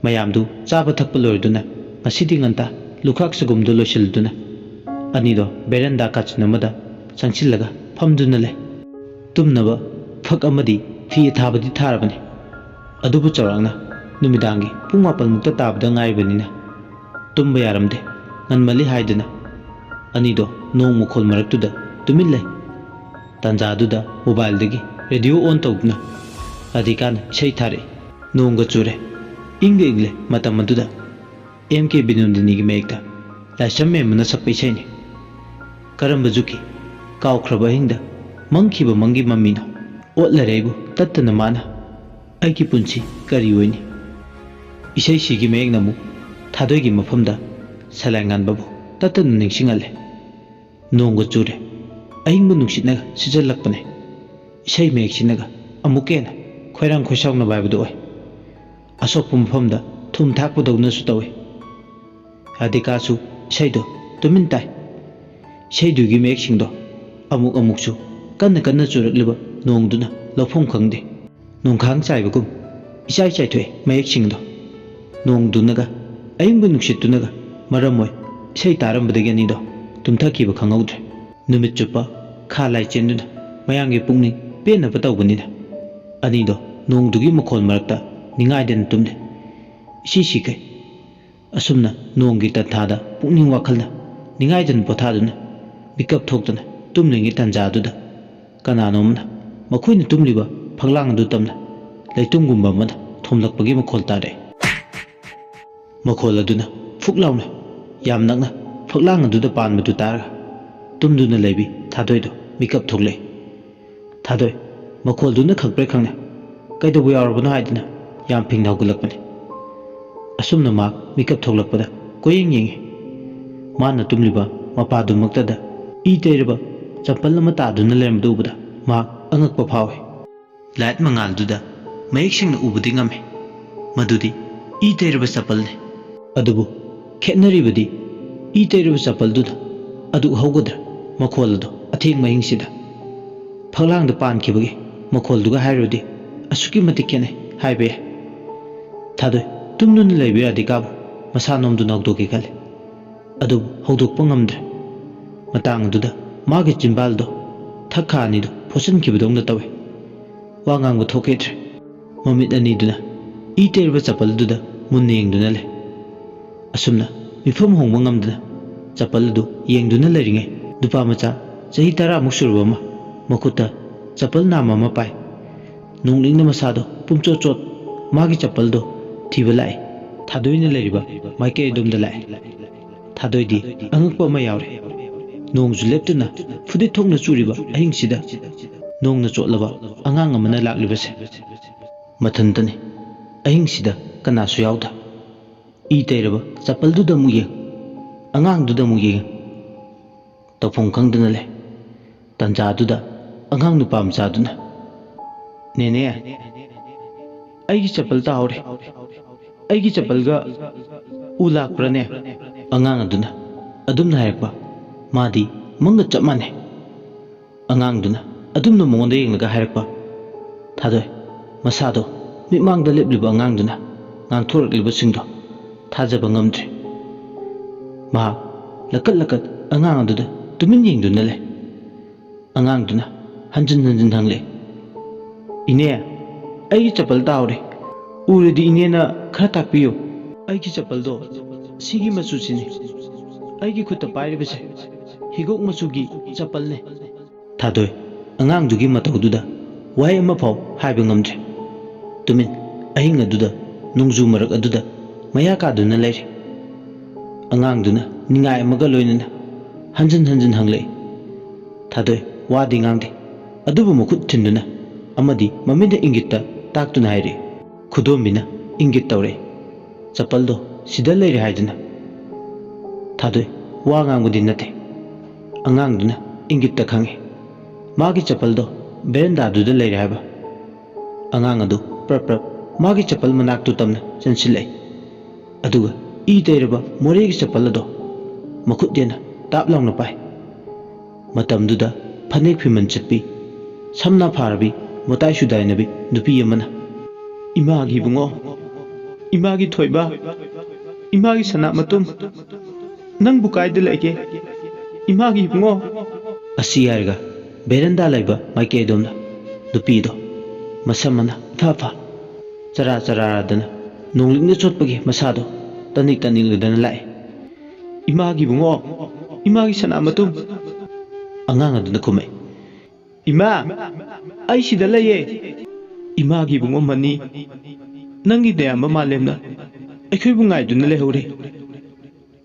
ꯃꯌꯥꯝꯗꯨ ꯆꯥꯕ ꯊꯛꯄ ꯂꯣꯏꯔꯗꯨꯅ ꯉꯁꯤꯗꯤ ꯉꯟꯇꯥ ꯂꯨꯈꯥꯛ ꯆꯒꯨꯝꯗꯨ ꯂꯣꯏꯁꯤꯜꯂꯗꯨꯅ ꯑꯅꯤꯗꯣ ꯕꯦꯔꯟꯗꯥ ꯀꯥꯆꯤꯟ ꯑꯃꯗ ꯆꯪꯁꯤꯜꯂꯒ ꯐꯝꯗꯨꯅ ꯂꯩ꯫ ꯇꯨꯝꯅꯕ ꯐꯛ ꯑꯃꯗꯤ ꯐꯤ ꯑꯊꯥꯕꯗꯤ ꯊꯥꯔꯕꯅꯤ꯫ ꯑꯗꯨꯕꯨ ꯆꯥꯎꯔꯥꯛꯅ ꯅꯨꯃꯤꯗꯥꯡꯒꯤ ꯄꯨꯡ ꯃꯥꯄꯜꯃꯨꯛꯇ ꯇꯥꯕꯗ ꯉꯥꯏꯔꯤꯕꯅꯤꯅ ꯇꯨꯝꯕ ꯌꯥꯔꯝꯗꯦ꯫ ꯉꯟꯃꯜꯂꯤ ꯍꯥꯏꯗꯨꯅ ꯑꯅꯤꯗꯣ ꯅꯣꯡ ꯃꯈꯣꯜ ꯃꯔꯛꯇꯨꯗ ꯇꯨꯃꯤꯟ ꯂꯩ꯫ ꯇꯥꯟꯖꯥꯗꯨꯗ ꯃꯣꯕꯥꯏꯜꯗꯒꯤ ꯔꯦꯗꯤꯑꯣ ꯑꯣꯟ ꯇꯧꯗꯨꯅ ꯔꯥꯙꯤꯀꯥꯅ ꯏꯁꯩ ꯊꯥꯔꯛꯏ꯫ ꯅꯣꯡꯒ ꯆꯨꯔꯦ꯫ ꯏꯪꯒ ꯏꯪꯂꯦ ꯃꯇꯝ ꯑꯗꯨꯗ꯫ ꯑꯦꯝ ꯀꯦ ꯕꯤꯅꯣꯗꯤꯅꯤꯒꯤ ꯃꯌꯦꯛꯇ ꯂꯥꯏꯁ꯭ꯔꯝ ꯃꯦꯝꯕꯅ ꯁꯛꯄ ꯏꯁꯩꯅꯤ꯫ ꯀꯔꯝꯕ ꯖꯨꯛꯀꯤ ꯀꯥꯎꯈ꯭ꯔꯕ ꯑꯍꯤꯡꯗ ꯃꯪꯈꯤꯕ ꯃꯪꯒꯤ ꯃꯃꯤꯅꯣ? ꯑꯣꯠꯂꯔꯦ ꯑꯩꯕꯨ ꯇꯠꯇꯅ ꯃꯥꯅ꯫ ꯑꯩꯒꯤ ꯄꯨꯟꯁꯤ ꯀꯔꯤ ꯑꯣꯏꯅꯤ? ꯏꯁꯩꯁꯤꯒꯤ ꯃꯌꯦꯛꯅ ꯑꯃꯨꯛ ꯊꯥꯗꯣꯏꯒꯤ ꯃꯐꯝꯗ ꯁꯂꯥꯏ ꯉꯥꯟꯕꯕꯨ ꯇꯠꯇꯅ ꯅꯤꯡꯁꯤꯡꯍꯜꯂꯦ꯫ ꯅꯣꯡꯒ ꯆꯨꯔꯦ꯫ ꯑꯏꯪꯕ ꯅꯨꯡꯁꯤꯠꯅꯒ ꯁꯤꯠꯆꯜꯂꯛꯄꯅꯦ꯫ ꯏꯁꯩ ꯃꯌꯦꯛꯁꯤꯅꯒ ꯑꯃꯨꯛꯀ ꯍꯦꯟꯅ ꯈꯣꯏꯔꯥꯡ ꯈꯣꯏꯁꯥꯎꯅꯕ ꯍꯥꯏꯕꯗꯨ ꯑꯣꯏ꯫ ꯑꯁꯣꯛꯄ ꯃꯐꯝꯗ ꯊꯨꯝ ꯊꯥꯛꯄꯗꯧꯅꯁꯨ ꯇꯧꯏ꯫ ꯔꯥꯙꯤꯀꯥꯁꯨ ꯏꯁꯩꯗꯣ ꯇꯨꯃꯤꯟ ꯇꯥꯏ꯫ ꯏꯁꯩꯗꯨꯒꯤ ꯃꯌꯦꯛꯁꯤꯡꯗꯣ ꯑꯃꯨꯛ ꯑꯃꯨꯛꯁꯨ ꯀꯟꯅ ꯀꯟꯅ ꯆꯨꯔꯛꯂꯤꯕ ꯅꯣꯡꯗꯨꯅ ꯂꯧꯐꯝ ꯈꯪꯗꯦ꯫ ꯅꯣꯡꯈꯥꯡ ꯆꯥꯏꯕꯒꯨꯝ ꯏꯆꯥꯏ ꯆꯥꯏꯊꯣꯛꯑꯦ ꯃꯌꯦꯛꯁꯤꯡꯗꯣ꯫ ꯅꯣꯡꯗꯨꯅꯒ ꯑꯏꯪꯕ ꯅꯨꯡꯁꯤꯠꯇꯨꯅꯒ ꯃꯔꯝ ꯑꯣꯏ ꯏꯁꯩ ꯇꯥꯔꯝꯕꯗꯒꯤ ꯑꯅꯤꯗꯣ ꯇꯨꯝꯊꯈꯤꯕ ꯈꯪꯍꯧꯗ꯭ꯔꯦ꯫ ꯅꯨꯃꯤꯠ ꯆꯨꯞꯄ ꯈꯥ ꯂꯥꯏ ꯆꯦꯟꯗꯨꯅ ꯃꯌꯥꯝꯒꯤ ꯄꯨꯛꯅꯤꯡ ꯄꯦꯟꯅꯕ ꯇꯧꯕꯅꯤꯅ ꯑꯅꯤꯗꯣ ꯅꯣꯡꯗꯨꯒꯤ ꯃꯈꯣꯜ ꯃꯔꯛꯇ ꯅꯤꯡꯉꯥꯏꯗꯅ ꯇꯨꯝꯂꯦ꯫ ꯏꯁꯤ ꯁꯤꯈꯩ꯫ ꯑꯁꯨꯝꯅ ꯅꯣꯡꯒꯤ ꯇꯟꯊꯥꯗ ꯄꯨꯛꯅꯤꯡ ꯋꯥꯈꯜꯅ ꯅꯤꯡꯉꯥꯏꯗꯅ ꯄꯣꯊꯥꯗꯨꯅ ꯃꯤꯀꯞ ꯊꯣꯛꯇꯨꯅ ꯇꯨꯝꯂꯤꯉꯩ ꯇꯟꯖꯥꯗꯨꯗ ꯀꯅꯥꯅꯣ ꯑꯃꯅ ꯃꯈꯣꯏꯅ ꯇꯨꯝꯂꯤꯕ ꯐꯛꯂꯥꯡ ꯑꯗꯨ ꯇꯝꯅ ꯂꯩꯇꯨꯝꯒꯨꯝꯕ ꯑꯃꯅ ꯊꯣꯝꯂꯛꯄꯒꯤ ꯃꯈꯣꯜ ꯇꯥꯔꯛꯏ꯫ ꯃꯈꯣꯜ ꯑꯗꯨꯅ ꯐꯨꯛ ꯂꯥꯎꯅ ꯌꯥꯝ ꯅꯛꯅ ꯐꯛꯂꯥꯡ ꯑꯗꯨꯗ ꯄꯥꯟꯕꯗꯨ ꯇꯥꯔꯒ ꯇꯨꯝꯗꯨꯅ ꯂꯩꯕꯤ ꯊꯥꯗꯣꯏꯗꯨ ꯃꯤꯀꯞ ꯊꯣꯛꯂꯛꯏ꯫ ꯊꯥꯗꯣꯏ ꯃꯈꯣꯜꯗꯨꯅ ꯈꯪꯄ꯭ꯔꯦꯛ ꯈꯪꯅ ꯀꯩꯗꯧꯕ ꯌꯥꯎꯔꯕꯅꯣ ꯍꯥꯏꯗꯨꯅ ꯌꯥꯝ ꯐꯤꯡꯅ ꯍꯧꯒꯠꯂꯛꯄꯅꯤ꯫ ꯑꯁꯨꯝꯅ ꯃꯍꯥꯛ ꯃꯤꯀꯞ ꯊꯣꯛꯂꯛꯄꯗ ꯀꯣꯏꯌꯦꯡ ꯌꯦꯡꯉꯤ꯫ ꯃꯥꯅ ꯇꯨꯝꯂꯤꯕ ꯃꯄꯥꯗꯨꯃꯛꯇꯗ ꯏ ꯇꯩꯔꯕ ꯆꯝꯄꯜ ꯑꯃ ꯇꯥꯗꯨꯅ ꯂꯩꯔꯝꯕꯗꯨ ꯎꯕꯗ ꯃꯍꯥꯛ ꯑꯉꯛꯄ ꯐꯥꯎꯏ꯫ ꯂꯥꯏꯠ ꯃꯉꯥꯜꯗꯨꯗ ꯃꯌꯦꯛ ꯁꯦꯡꯅ ꯎꯕꯗꯤ ꯉꯝꯃꯤ꯫ ꯃꯗꯨꯗꯤ ꯏ ꯇꯩꯔꯕ ꯆꯝꯄꯜꯅꯤ꯫ ꯑꯗꯨꯕꯨ ꯈꯦꯠꯅꯔꯤꯕꯗꯤ ꯏ ꯇꯩꯔꯕ ꯆꯝꯄꯜꯗꯨꯗ ꯑꯗꯨꯛ ꯍꯧꯒꯗ꯭ꯔꯥ ꯃꯈꯣꯜ ꯑꯗꯨ ꯑꯊꯦꯡꯕ ꯑꯍꯤꯡꯁꯤꯗ ꯐꯛꯂꯥꯡꯗ ꯄꯥꯟꯈꯤꯕꯒꯤ ꯃꯈꯣꯜꯗꯨꯒ ꯍꯥꯏꯔꯨꯔꯗꯤ ꯑꯁꯨꯛꯀꯤ ꯃꯇꯤꯛ ꯈꯦꯠꯅꯩ ꯍꯥꯏꯕ ꯌꯥꯏ꯫ ꯊꯥꯗꯣꯏ ꯇꯨꯝꯗꯨꯅ ꯂꯩꯕ ꯔꯥꯙꯤꯀꯥꯕꯨ ꯃꯁꯥ ꯅꯣꯝꯗꯨꯅ ꯍꯧꯗꯣꯛꯀꯦ ꯈꯜꯂꯤ꯫ ꯑꯗꯨꯕꯨ ꯍꯧꯗꯣꯛꯄ ꯉꯝꯗ꯭ꯔꯦ꯫ ꯃꯇꯥꯡ ꯑꯗꯨꯗ ꯃꯥꯒꯤ ꯆꯤꯟꯕꯥꯜꯗꯣ ꯊꯛꯈꯥ ꯑꯅꯤꯗꯨ ꯐꯣꯠꯆꯤꯟꯈꯤꯕꯗꯧꯅ ꯇꯧꯏ꯫ ꯋꯥ ꯉꯥꯡꯕ ꯊꯣꯛꯈꯤꯗ꯭ꯔꯦ꯫ ꯃꯃꯤꯠ ꯑꯅꯤꯗꯨꯅ ꯏ ꯇꯩꯔꯕ ꯆꯄꯜꯗꯨꯗ ꯃꯨꯟꯅ ꯌꯦꯡꯗꯨꯅ ꯂꯩ꯫ ꯑꯁꯨꯝꯅ ꯃꯤꯐꯝ ꯍꯣꯡꯕ ꯉꯝꯗꯅ ꯆꯄꯜ ꯑꯗꯨ ꯌꯦꯡꯗꯨꯅ ꯂꯩꯔꯤꯉꯩ, ꯅꯨꯄꯥ ꯃꯆꯥ ꯆꯍꯤ ꯇꯔꯥꯃꯨꯛ ꯁꯨꯔꯕ ꯑꯃ ꯃꯈꯨꯠꯇ ꯆꯄꯜ ꯅꯥꯝꯃ ꯑꯃ ꯄꯥꯏ꯫ ꯅꯣꯡꯂꯤꯡꯅ ꯃꯁꯥꯗꯣ ꯄꯨꯝꯆꯣꯠ ꯆꯣꯠ ꯃꯥꯒꯤ ꯆꯄꯜꯗꯣ ꯊꯤꯕ ꯂꯥꯛꯏ꯫ ꯊꯥꯗꯣꯏꯅ ꯂꯩꯔꯤꯕ ꯃꯥꯏꯀꯩ ꯑꯗꯣꯝꯗ ꯂꯥꯛꯏ꯫ ꯊꯥꯗꯣꯏꯗꯤ ꯑꯉꯛꯄ ꯑꯃ ꯌꯥꯎꯔꯦ꯫ ꯅꯣꯡꯁꯨ ꯂꯦꯞꯇꯅ ꯐꯨꯗꯤꯠ ꯊꯣꯛꯅ ꯆꯨꯔꯤꯕ ꯑꯍꯤꯡꯁꯤꯗ ꯅꯣꯡꯅ ꯆꯣꯠꯂꯕ ꯑꯉꯥꯡ ꯑꯃꯅ ꯂꯥꯛꯂꯤꯕꯁꯦ꯫ ꯃꯊꯟꯇꯅꯤ꯫ ꯑꯍꯤꯡꯁꯤꯗ ꯀꯅꯥꯁꯨ ꯌꯥꯎꯗ꯫ ꯏ ꯇꯩꯔꯕ ꯆꯄꯜꯗꯨꯗ ꯑꯃꯨꯛ ꯌꯦꯡ, ꯑꯉꯥꯡꯗꯨꯗ ꯑꯃꯨꯛ ꯌꯦꯡ꯫ ꯇꯧꯐꯝ ꯈꯪꯗꯅ ꯂꯩ꯫ ꯇꯟꯖꯥꯗꯨꯗ ꯑꯉꯥꯡ ꯅꯨꯄꯥ ꯃꯆꯥꯗꯨꯅ, "ꯅꯦꯅꯦ, ꯑꯩꯒꯤ ꯆꯄꯜ ꯇꯥꯍꯧꯔꯦ꯫ ꯑꯩꯒꯤ ꯆꯄꯜꯒ ꯎ ꯂꯥꯛꯄ꯭ꯔꯅꯦ?" ꯑꯉꯥꯡ ꯑꯗꯨꯅ ꯑꯗꯨꯝꯅ ꯍꯥꯏꯔꯛꯄ꯫ ꯃꯥꯗꯤ ꯃꯪꯒ ꯆꯞ ꯃꯥꯟꯅꯩ꯫ ꯑꯉꯥꯡꯗꯨꯅ ꯑꯗꯨꯝꯅ ꯃꯉꯣꯟꯗ ꯌꯦꯡꯂꯒ ꯍꯥꯏꯔꯛꯄ꯫ ꯊꯥꯗꯣꯏ, ꯃꯁꯥꯗꯣ ꯃꯤꯠꯃꯥꯡꯗ ꯂꯦꯞꯂꯤꯕ ꯑꯉꯥꯡꯗꯨꯅ ꯉꯥꯡꯊꯣꯔꯛꯂꯤꯕꯁꯤꯡꯗꯣ ꯊꯥꯖꯕ ꯉꯝꯗ꯭ꯔꯦ꯫ ꯃꯍꯥꯛ ꯂꯀꯠ ꯂꯀꯠ ꯑꯉꯥꯡ ꯑꯗꯨꯗ ꯇꯨꯃꯤꯟ ꯌꯦꯡꯗꯨꯅ ꯂꯩ꯫ ꯑꯉꯥꯡꯗꯨꯅ ꯍꯟꯖꯤꯟ ꯍꯟꯖꯤꯟ ꯍꯪꯂꯛꯏ, "ꯏꯅꯦ, ꯑꯩꯒꯤ ꯆꯄꯜ ꯇꯥꯍꯧꯔꯦ꯫ ꯎꯔꯗꯤ ꯏꯅꯦꯅ ꯈꯔ ꯇꯥꯛꯄꯤꯌꯨ꯫ ꯑꯩꯒꯤ ꯆꯄꯜꯗꯣ ꯁꯤꯒꯤ ꯃꯆꯨꯁꯤꯅꯤ꯫ ꯑꯩꯒꯤ ꯈꯨꯠꯇ ꯄꯥꯏꯔꯤꯕꯁꯦ ꯍꯤꯒꯣꯛ ꯃꯆꯨꯒꯤ ꯆꯄꯜꯅꯦ꯫" ꯊꯥꯗꯣꯏ ꯑꯉꯥꯡꯗꯨꯒꯤ ꯃꯇꯧꯗꯨꯗ ꯋꯥꯍꯩ ꯑꯃꯐꯥꯎ ꯍꯥꯏꯕ ꯉꯝꯗ꯭ꯔꯦ꯫ ꯇꯨꯃꯤꯟ ꯑꯍꯤꯡ ꯑꯗꯨꯗ ꯅꯣꯡꯖꯨ ꯃꯔꯛ ꯑꯗꯨꯗ ꯃꯌꯥ ꯀꯥꯗꯨꯅ ꯂꯩꯔꯦ꯫ ꯑꯉꯥꯡꯗꯨꯅ ꯅꯤꯡꯉꯥꯏ ꯑꯃꯒ ꯂꯣꯏꯅꯅ ꯍꯟꯖꯤꯟ ꯍꯟꯖꯤꯟ ꯍꯪꯂꯛꯏ꯫ ꯊꯥꯗꯣꯏ ꯋꯥꯗꯤ ꯉꯥꯡꯗꯦ, ꯑꯗꯨꯕꯨ ꯃꯈꯨꯠ ꯊꯤꯟꯗꯨꯅ ꯑꯃꯗꯤ ꯃꯃꯤꯠꯅ ꯏꯪꯒꯤꯠꯇ ꯇꯥꯛꯇꯨꯅ ꯍꯥꯏꯔꯛꯏ꯫ ꯈꯨꯗꯣꯝꯕꯤꯅ ꯏꯪꯒꯤꯠ ꯇꯧꯔꯛꯏ꯫ "ꯆꯄꯜꯗꯣ ꯁꯤꯗ ꯂꯩꯔꯦ ꯍꯥꯏꯗꯨꯅ?" ꯊꯥꯗꯣꯏ ꯋꯥ ꯉꯥꯡꯕꯗꯤ ꯅꯠꯇꯦ꯫ ꯑꯉꯥꯡꯗꯨꯅ ꯏꯪꯒꯤꯠꯇ ꯈꯪꯉꯤ꯫ ꯃꯥꯒꯤ ꯆꯄꯜꯗꯣ ꯕꯦꯔꯦꯟꯗꯥꯗꯨꯗ ꯂꯩꯔꯦ ꯍꯥꯏꯕ꯫ ꯑꯉꯥꯡ ꯑꯗꯨ ꯄ꯭ꯔꯞ ꯄ꯭ꯔꯞ ꯃꯥꯒꯤ ꯆꯄꯜ ꯃꯅꯥꯛꯇꯨ ꯇꯝꯅ ꯆꯦꯟꯁꯤꯜꯂꯛꯏ꯫ ꯑꯗꯨꯒ ꯏ ꯇꯩꯔꯕ ꯃꯣꯔꯦꯒꯤ ꯆꯄꯜ ꯑꯗꯣ ꯃꯈꯨꯠ ꯌꯦꯟꯅ ꯇꯥꯞ ꯂꯥꯎꯅ ꯄꯥꯏ꯫ ꯃꯇꯝꯗꯨꯗ ꯐꯅꯦꯛ ꯐꯤꯃꯟ ꯆꯠꯄꯤ, ꯁꯝꯅꯥ ꯐꯥꯔꯕꯤ, ꯃꯇꯥꯏ ꯁꯨꯗꯥꯏꯅꯕꯤ ꯅꯨꯄꯤ ꯑꯃꯅ, "ꯏꯃꯥꯒꯤ ꯏꯕꯨꯡꯉꯣ, ꯏꯃꯥꯒꯤ ꯊꯣꯏꯕ, ꯏꯃꯥꯒꯤ ꯁꯅꯥ ꯃꯇꯨꯝ, ꯅꯪꯕꯨ ꯀꯥꯏꯗ ꯂꯩꯒꯦ? ꯏꯃꯥꯒꯤ ꯏꯕꯨꯡꯉꯣ꯫ ꯑꯁꯤ ꯍꯥꯏꯔꯒ ꯕꯦꯔꯟꯗꯥ ꯂꯩꯕ ꯃꯥꯏꯀꯩ ꯑꯗꯣꯝꯗ ꯅꯨꯄꯤꯗꯣ ꯃꯁꯝ ꯃꯅꯥ ꯏꯐꯥ ꯐꯥ, ꯆꯔꯥ ꯆꯔꯥꯗꯅ ꯅꯣꯡꯂꯤꯛꯅ ꯆꯣꯠꯄꯒꯤ ꯃꯁꯥꯗꯣ ꯇꯅꯤꯛ ꯇꯅꯤꯛꯂꯗꯅ ꯂꯥꯛꯑꯦ꯫ "ꯏꯃꯥꯒꯤ ꯏꯕꯨꯡꯉꯣ, ꯏꯃꯥꯒꯤ ꯁꯅꯥ ꯃꯇꯨꯝ!" ꯑꯉꯥꯡ ꯑꯗꯨꯅ ꯈꯨꯝꯃꯛꯏ꯫ "ꯏꯃꯥ, ꯑꯩ ꯁꯤꯗ ꯂꯩꯌꯦ꯫ ꯏꯃꯥꯒꯤ ꯏꯕꯨꯡꯉꯣ ꯃꯅꯤ, ꯅꯪꯒꯤ ꯅꯌꯥꯝꯕ ꯃꯥꯂꯦꯝꯅ ꯑꯩꯈꯣꯏꯕꯨ ꯉꯥꯏꯗꯨꯅ ꯂꯩꯍꯧꯔꯦ꯫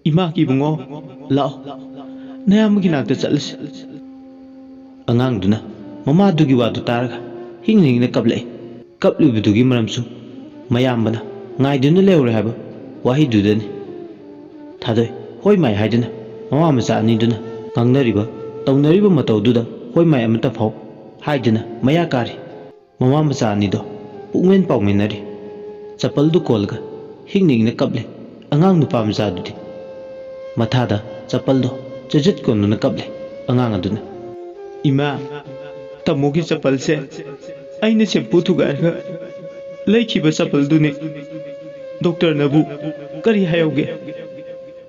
ꯏꯃꯥꯒꯤ ꯏꯕꯨꯡꯉꯣ, ꯂꯥꯛꯑꯣ, ꯅꯌꯥꯝꯕꯒꯤ ꯅꯥꯛꯇ ꯆꯠꯂꯁꯤ꯫" ꯑꯉꯥꯡꯗꯨꯅ ꯃꯃꯥꯗꯨꯒꯤ ꯋꯥꯗꯨ ꯇꯥꯔꯒ ꯍꯤꯡꯅ ꯍꯤꯡꯅ ꯀꯞꯂꯛꯏ꯫ ꯀꯞꯂꯤꯕꯗꯨꯒꯤ ꯃꯔꯝꯁꯨ ꯃꯌꯥꯝꯕꯅ ꯉꯥꯏꯗꯨꯅ ꯂꯩꯍꯧꯔꯦ ꯍꯥꯏꯕ ꯋꯥꯍꯩꯗꯨꯗꯅꯤ꯫ ꯊꯥꯗꯣꯏ ꯍꯣꯏ ꯃꯥꯏ ꯍꯥꯏꯗꯨꯅ ꯃꯃꯥ ꯃꯆꯥ ꯑꯅꯤꯗꯨꯅ ꯉꯥꯡꯅꯔꯤꯕ, ꯇꯧꯅꯔꯤꯕ ꯃꯇꯧꯗꯨꯗ ꯍꯣꯏ ꯃꯥꯏ ꯑꯃꯠꯇ ꯐꯥꯎ ꯍꯥꯏꯗꯅ ꯃꯌꯥ ꯀꯥꯔꯤ꯫ ꯃꯃꯥ ꯃꯆꯥ ꯑꯅꯤꯗꯣ ꯄꯨꯛꯃꯦꯟ ꯄꯥꯎꯃꯤꯟꯅꯔꯤ꯫ ꯆꯄꯜꯗꯨ ꯀꯣꯜꯂꯒ ꯍꯤꯡꯅ ꯍꯤꯡꯅ ꯀꯞꯂꯤ ꯑꯉꯥꯡ ꯅꯨꯄꯥ ꯃꯆꯥꯗꯨꯗꯤ꯫ ꯃꯊꯥꯗ ꯆꯄꯜꯗꯣ ꯆꯖꯠ ꯀꯣꯟꯗꯨꯅ ꯀꯞꯂꯤ ꯑꯉꯥꯡ ꯑꯗꯨꯅ꯫ "ꯏꯃꯥ, ꯇꯥꯃꯣꯒꯤ ꯆꯄꯜꯁꯦ ꯑꯩꯅ ꯁꯦꯝꯄꯨ ꯊꯨꯒꯥꯏꯔꯒ ꯂꯩꯈꯤꯕ ꯆꯄꯜꯗꯨꯅꯤ꯫ ꯗꯣꯛꯇꯔꯅꯕꯨ ꯀꯔꯤ ꯍꯥꯏꯍꯧꯒꯦ?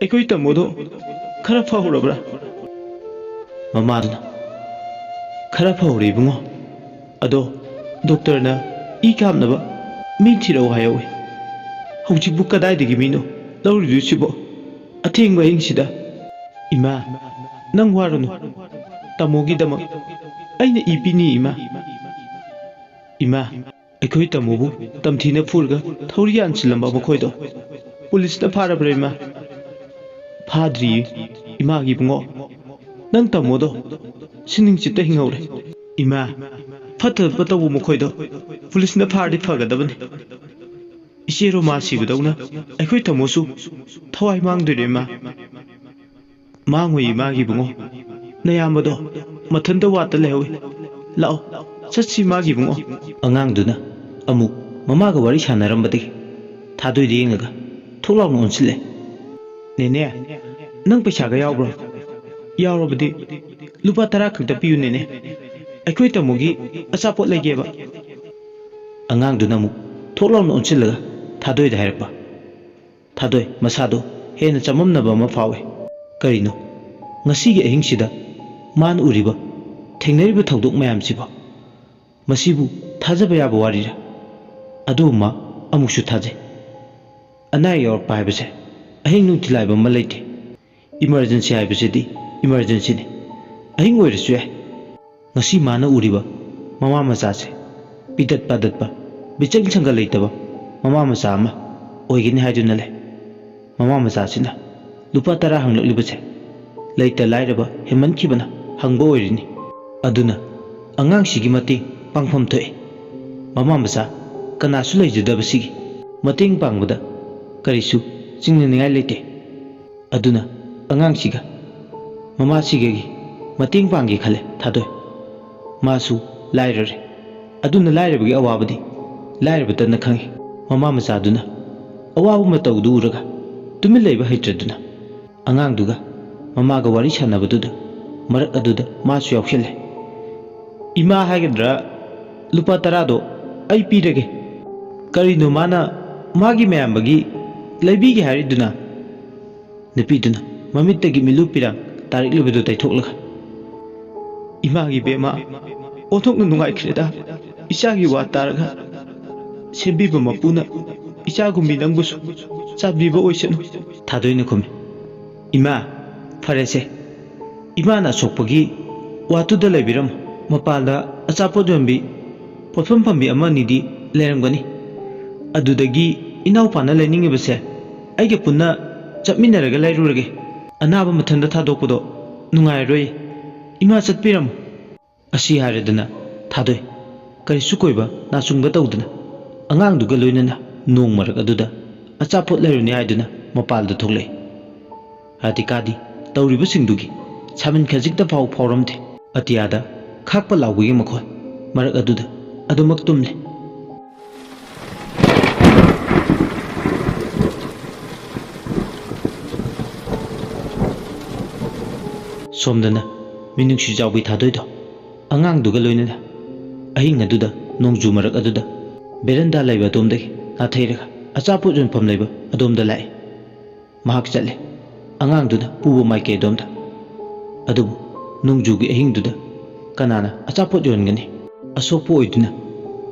ꯑꯩꯈꯣꯏ ꯇꯥꯃꯣꯗꯣ ꯈꯔ ꯐꯍꯧꯔꯕ꯭ꯔꯥ?" ꯃꯃꯥꯗꯨꯅ, "ꯈꯔ ꯐꯍꯧꯔꯦ ꯏꯕꯨꯡꯉꯣ꯫ ꯑꯗꯣ ꯗꯣꯛꯇꯔꯅ ꯏ ꯀꯥꯞꯅꯕ ꯃꯤ ꯊꯤꯔꯛꯎ ꯍꯥꯏꯍꯧꯋꯤ꯫ ꯍꯧꯖꯤꯛꯄꯨ ꯀꯗꯥꯏꯗꯒꯤ ꯃꯤꯅꯣ ꯂꯧꯔꯨꯗꯣꯏꯁꯤꯕꯣ? ꯑꯊꯦꯡꯕ ꯑꯍꯤꯡꯁꯤꯗ꯫ ꯏꯃꯥ, ꯅꯪ ꯋꯥꯔꯨꯅꯨ꯫ ꯇꯥꯃꯣꯒꯤꯗꯃꯛ ꯑꯩꯅ ꯏ ꯄꯤꯅꯤ ꯏꯃꯥ꯫ ꯏꯃꯥ, ꯑꯩꯈꯣꯏ ꯇꯥꯃꯣꯕꯨ ꯇꯝꯊꯤꯅ ꯐꯨꯔꯒ ꯊꯧꯔꯤ ꯌꯥꯟꯁꯤꯜꯂꯝꯕ ꯃꯈꯣꯏꯗꯣ ꯄꯨꯂꯤꯁꯅ ꯐꯥꯔꯕ꯭ꯔꯥ ꯏꯃꯥ?" "ꯐꯥꯗ꯭ꯔꯤꯌꯦ ꯏꯃꯥꯒꯤ ꯏꯕꯨꯡꯉꯣ꯫ ꯅꯪ ꯇꯥꯃꯣꯗꯣ ꯁꯤꯅꯤꯡꯆꯤꯠꯇ ꯍꯤꯡꯍꯧꯔꯦ꯫ ꯏꯃꯥ, ꯐꯠꯇꯕ ꯇꯧꯕ ꯃꯈꯣꯏꯗꯣ ꯄꯨꯂꯤꯁꯅ ꯐꯥꯔꯗꯤ ꯐꯒꯗꯕꯅꯤ꯫ ꯏꯆꯦ ꯔꯣꯃꯥ ꯁꯤꯕꯗꯧꯅ ꯑꯩꯈꯣꯏ ꯇꯥꯃꯣꯁꯨ ꯊꯋꯥꯏ ꯃꯥꯡꯗꯣꯏꯔꯦ ꯏꯃꯥ꯫ ꯃꯥꯡꯉꯣꯏ ꯏꯃꯥꯒꯤ ꯏꯕꯨꯡꯉꯣ꯫ ꯅꯌꯥꯝꯕꯗꯣ ꯃꯊꯟꯇ ꯋꯥꯠꯇ ꯂꯩꯍꯧꯏ꯫ ꯂꯥꯛꯑꯣ, ꯆꯠꯁꯤ ꯏꯃꯥꯒꯤ ꯏꯕꯨꯡꯉꯣ꯫" ꯑꯉꯥꯡꯗꯨꯅ ꯑꯃꯨꯛ ꯃꯃꯥꯒ ꯋꯥꯔꯤ ꯁꯥꯟꯅꯔꯝꯕꯗꯒꯤ ꯊꯥꯗꯣꯏꯗ ꯌꯦꯡꯂꯒ ꯊꯣꯛ ꯂꯥꯎꯅ ꯑꯣꯟꯁꯤꯜꯂꯦ꯫ "ꯅꯦꯅꯦ, ꯅꯪ ꯄꯩꯁꯥꯒ ꯌꯥꯎꯕ꯭ꯔꯣ? ꯌꯥꯎꯔꯕꯗꯤ ꯂꯨꯄꯥ ꯇꯔꯥ ꯈꯛꯇ ꯄꯤꯌꯨ ꯅꯦꯅꯦ꯫ ꯑꯩꯈꯣꯏ ꯇꯥꯃꯣꯒꯤ ꯑꯆꯥꯄꯣꯠ ꯂꯩꯒꯦꯕ꯫" ꯑꯉꯥꯡꯗꯨꯅ ꯑꯃꯨꯛ ꯊꯣꯛ ꯂꯥꯎꯅ ꯑꯣꯟꯁꯤꯜꯂꯒ ꯊꯥꯗꯣꯏꯗ ꯍꯥꯏꯔꯛꯄ꯫ ꯊꯥꯗꯣꯏ ꯃꯁꯥꯗꯣ ꯍꯦꯟꯅ ꯆꯃꯝꯅꯕ ꯑꯃ ꯐꯥꯎꯏ꯫ ꯀꯔꯤꯅꯣ ꯉꯁꯤꯒꯤ ꯑꯍꯤꯡꯁꯤꯗ ꯃꯥꯅ ꯎꯔꯤꯕ, ꯊꯦꯡꯅꯔꯤꯕ ꯊꯧꯗꯣꯛ ꯃꯌꯥꯝꯁꯤꯕꯣ? ꯃꯁꯤꯕꯨ ꯊꯥꯖꯕ ꯌꯥꯕ ꯋꯥꯔꯤꯔꯥ? ꯑꯗꯨꯕꯨ ꯃꯥ ꯑꯃꯨꯛꯁꯨ ꯊꯥꯖꯩ꯫ ꯑꯅꯥ ꯑꯌꯦꯛ ꯌꯥꯎꯔꯛꯄ ꯍꯥꯏꯕꯁꯦ ꯑꯍꯤꯡ ꯅꯨꯡꯊꯤꯜ ꯍꯥꯏꯕ ꯑꯃ ꯂꯩꯇꯦ꯫ ꯏꯃꯔꯖꯦꯟꯁꯤ ꯍꯥꯏꯕꯁꯤꯗꯤ ꯏꯃꯔꯖꯦꯟꯁꯤꯅꯤ꯫ ꯑꯍꯤꯡ ꯑꯣꯏꯔꯁꯨ ꯌꯥꯏ꯫ ꯉꯁꯤ ꯃꯥꯅ ꯎꯔꯤꯕ ꯃꯃꯥ ꯃꯆꯥꯁꯦ ꯄꯤꯗꯠ ꯄꯥꯗꯠꯄ, ꯕꯤꯆꯪ ꯁꯪꯒ ꯂꯩꯇꯕ ꯃꯃꯥ ꯃꯆꯥ ꯑꯃ ꯑꯣꯏꯒꯅꯤ ꯍꯥꯏꯗꯨꯅ ꯂꯩ꯫ ꯃꯃꯥ ꯃꯆꯥꯁꯤꯅ ꯂꯨꯄꯥ ꯇꯔꯥ ꯍꯪꯂꯛꯂꯤꯕꯁꯦ ꯂꯩꯇ ꯂꯥꯏꯔꯕ ꯍꯦꯟꯃꯟꯈꯤꯕꯅ ꯍꯪꯕ ꯑꯣꯏꯔꯤꯅꯤ꯫ ꯑꯗꯨꯅ ꯑꯉꯥꯡꯁꯤꯒꯤ ꯃꯇꯦꯡ ꯄꯥꯡꯐꯝ ꯊꯣꯛꯏ꯫ ꯃꯃꯥ ꯃꯆꯥ ꯀꯅꯥꯁꯨ ꯂꯩꯖꯗꯕꯁꯤꯒꯤ ꯃꯇꯦꯡ ꯄꯥꯡꯕꯗ ꯀꯔꯤꯁꯨ ꯆꯤꯡꯅꯅꯤꯡꯉꯥꯏ ꯂꯩꯇꯦ꯫ ꯑꯗꯨꯅ ꯑꯉꯥꯡꯁꯤꯒ ꯃꯃꯥꯁꯤꯒꯒꯤ ꯃꯇꯦꯡ ꯄꯥꯡꯒꯦ ꯈꯜꯂꯦ ꯊꯥꯗꯣꯏ꯫ ꯃꯥꯁꯨ ꯂꯥꯏꯔꯔꯦ꯫ ꯑꯗꯨꯅ ꯂꯥꯏꯔꯕꯒꯤ ꯑꯋꯥꯕꯗꯤ ꯂꯥꯏꯔꯕꯇꯅ ꯈꯪꯏ꯫ ꯃꯃꯥ ꯃꯆꯥꯗꯨꯅ ꯑꯋꯥꯕ ꯃꯇꯧꯗꯨ ꯎꯔꯒ ꯇꯨꯃꯤꯟ ꯂꯩꯕ ꯍꯩꯇ꯭ꯔꯗꯨꯅ ꯑꯉꯥꯡꯗꯨꯒ ꯃꯃꯥꯒ ꯋꯥꯔꯤ ꯁꯥꯟꯅꯕꯗꯨꯗ ꯃꯔꯛ ꯑꯗꯨꯗ ꯃꯥꯁꯨ ꯌꯥꯎꯁꯤꯜꯂꯦ꯫ "ꯏꯃꯥ ꯍꯥꯏꯒꯗ꯭ꯔꯥ, ꯂꯨꯄꯥ ꯇꯔꯥꯗꯣ ꯑꯩ ꯄꯤꯔꯒꯦ꯫ ꯀꯔꯤꯅꯣ ꯃꯥꯅ ꯃꯥꯒꯤ ꯃꯌꯥꯝꯕꯒꯤ ꯂꯩꯕꯤꯒꯦ ꯍꯥꯏꯔꯤꯗꯨꯅ?" ꯅꯨꯄꯤꯗꯨꯅ ꯃꯃꯤꯠꯇꯒꯤ ꯃꯤꯠꯂꯨ ꯄꯤꯔꯥꯡ ꯇꯥꯔꯛꯂꯤꯕꯗꯨ ꯇꯩꯊꯣꯛꯂꯒ, "ꯏꯃꯥꯒꯤ ꯕꯦꯃꯥ, ꯑꯣꯟꯊꯣꯛꯅ ꯅꯨꯡꯉꯥꯏꯈ꯭ꯔꯦꯗ꯫ ꯏꯆꯥꯒꯤ ꯋꯥ ꯇꯥꯔꯒ ꯁꯦꯝꯕꯤꯕ ꯃꯄꯨꯅ ꯏꯆꯥꯒꯨꯝꯕꯤ ꯅꯪꯕꯨꯁꯨ ꯆꯥꯟꯕꯤꯕ ꯑꯣꯏꯁꯅꯨ꯫" ꯊꯥꯗꯣꯏꯅ ꯈꯨꯝꯃꯤ, "ꯏꯃꯥ, ꯐꯔꯦꯁꯦ, ꯏꯃꯥꯅ ꯑꯁꯣꯛꯄꯒꯤ ꯋꯥꯠꯇꯨꯗ ꯂꯩꯕꯤꯔꯝꯃꯨ꯫ ꯃꯄꯥꯟꯗ ꯑꯆꯥꯄꯣꯠ ꯌꯣꯟꯕꯤ ꯄꯣꯠꯐꯝ ꯐꯝꯕꯤ ꯑꯃ ꯑꯅꯤꯗꯤ ꯂꯩꯔꯝꯒꯅꯤ꯫ ꯑꯗꯨꯗꯒꯤ ꯏꯅꯥꯎꯄꯥꯅ ꯂꯩꯅꯤꯡꯉꯤꯕꯁꯦ ꯑꯩꯒ ꯄꯨꯟꯅ ꯆꯠꯃꯤꯟꯅꯔꯒ ꯂꯩꯔꯨꯔꯒꯦ꯫ ꯑꯅꯥꯕ ꯃꯊꯟꯇ ꯊꯥꯗꯣꯛꯄꯗꯣ ꯅꯨꯡꯉꯥꯏꯔꯔꯣꯏ꯫ ꯏꯃꯥ, ꯆꯠꯄꯤꯔꯝꯃꯨ꯫" ꯑꯁꯤ ꯍꯥꯏꯔꯗꯅ ꯊꯥꯗꯣꯏ ꯀꯔꯤꯁꯨ ꯀꯣꯏꯕ ꯅꯥꯆꯨꯡꯕ ꯇꯧꯗꯅ ꯑꯉꯥꯡꯗꯨꯒ ꯂꯣꯏꯅꯅ ꯅꯣꯡ ꯃꯔꯛ ꯑꯗꯨꯗ ꯑꯆꯥꯄꯣꯠ ꯂꯩꯔꯨꯅꯤ ꯍꯥꯏꯗꯨꯅ ꯃꯄꯥꯜꯗ ꯊꯣꯛꯂꯛꯏ꯫ ꯔꯥꯙꯤꯀꯥꯗꯤ ꯇꯧꯔꯤꯕꯁꯤꯡꯗꯨꯒꯤ ꯁꯥꯃꯤꯟ ꯈꯖꯤꯛꯇ ꯐꯥꯎ ꯐꯥꯎꯔꯝꯗꯦ꯫ ꯑꯇꯤꯌꯥꯗ ꯈꯥꯛꯄ ꯂꯥꯎꯕꯒꯤ ꯃꯈꯣꯜ ꯃꯔꯛ ꯑꯗꯨꯗ ꯑꯗꯨꯃꯛ ꯇꯨꯝꯂꯦ꯫ ꯁꯣꯝꯗꯅ ꯃꯤꯅꯨꯡꯁꯤ ꯆꯥꯎꯕꯤ ꯊꯥꯗꯣꯏꯗꯣ ꯑꯉꯥꯡꯗꯨꯒ ꯂꯣꯏꯅꯅ ꯑꯍꯤꯡ ꯑꯗꯨꯗ ꯅꯣꯡꯖꯨ ꯃꯔꯛ ꯑꯗꯨꯗ ꯕꯦꯔꯟꯗꯥ ꯂꯩꯕ ꯑꯗꯣꯝꯗꯒꯤ ꯅꯥꯊꯩꯔꯒ ꯑꯆꯥꯄꯣꯠ ꯌꯣꯟꯐꯝ ꯂꯩꯕ ꯑꯗꯣꯝꯗ ꯂꯥꯛꯏ꯫ ꯃꯍꯥꯛ ꯆꯠꯂꯦ꯫ ꯑꯉꯥꯡꯗꯨꯅ ꯄꯨꯕ ꯃꯥꯏꯀꯩ ꯑꯗꯣꯝꯗ꯫ ꯑꯗꯨꯕꯨ ꯅꯣꯡꯖꯨꯒꯤ ꯑꯍꯤꯡꯗꯨꯗ ꯀꯅꯥꯅ ꯑꯆꯥꯄꯣꯠ ꯌꯣꯟꯒꯅꯤ? ꯑꯁꯣꯛꯄ ꯑꯣꯏꯗꯨꯅ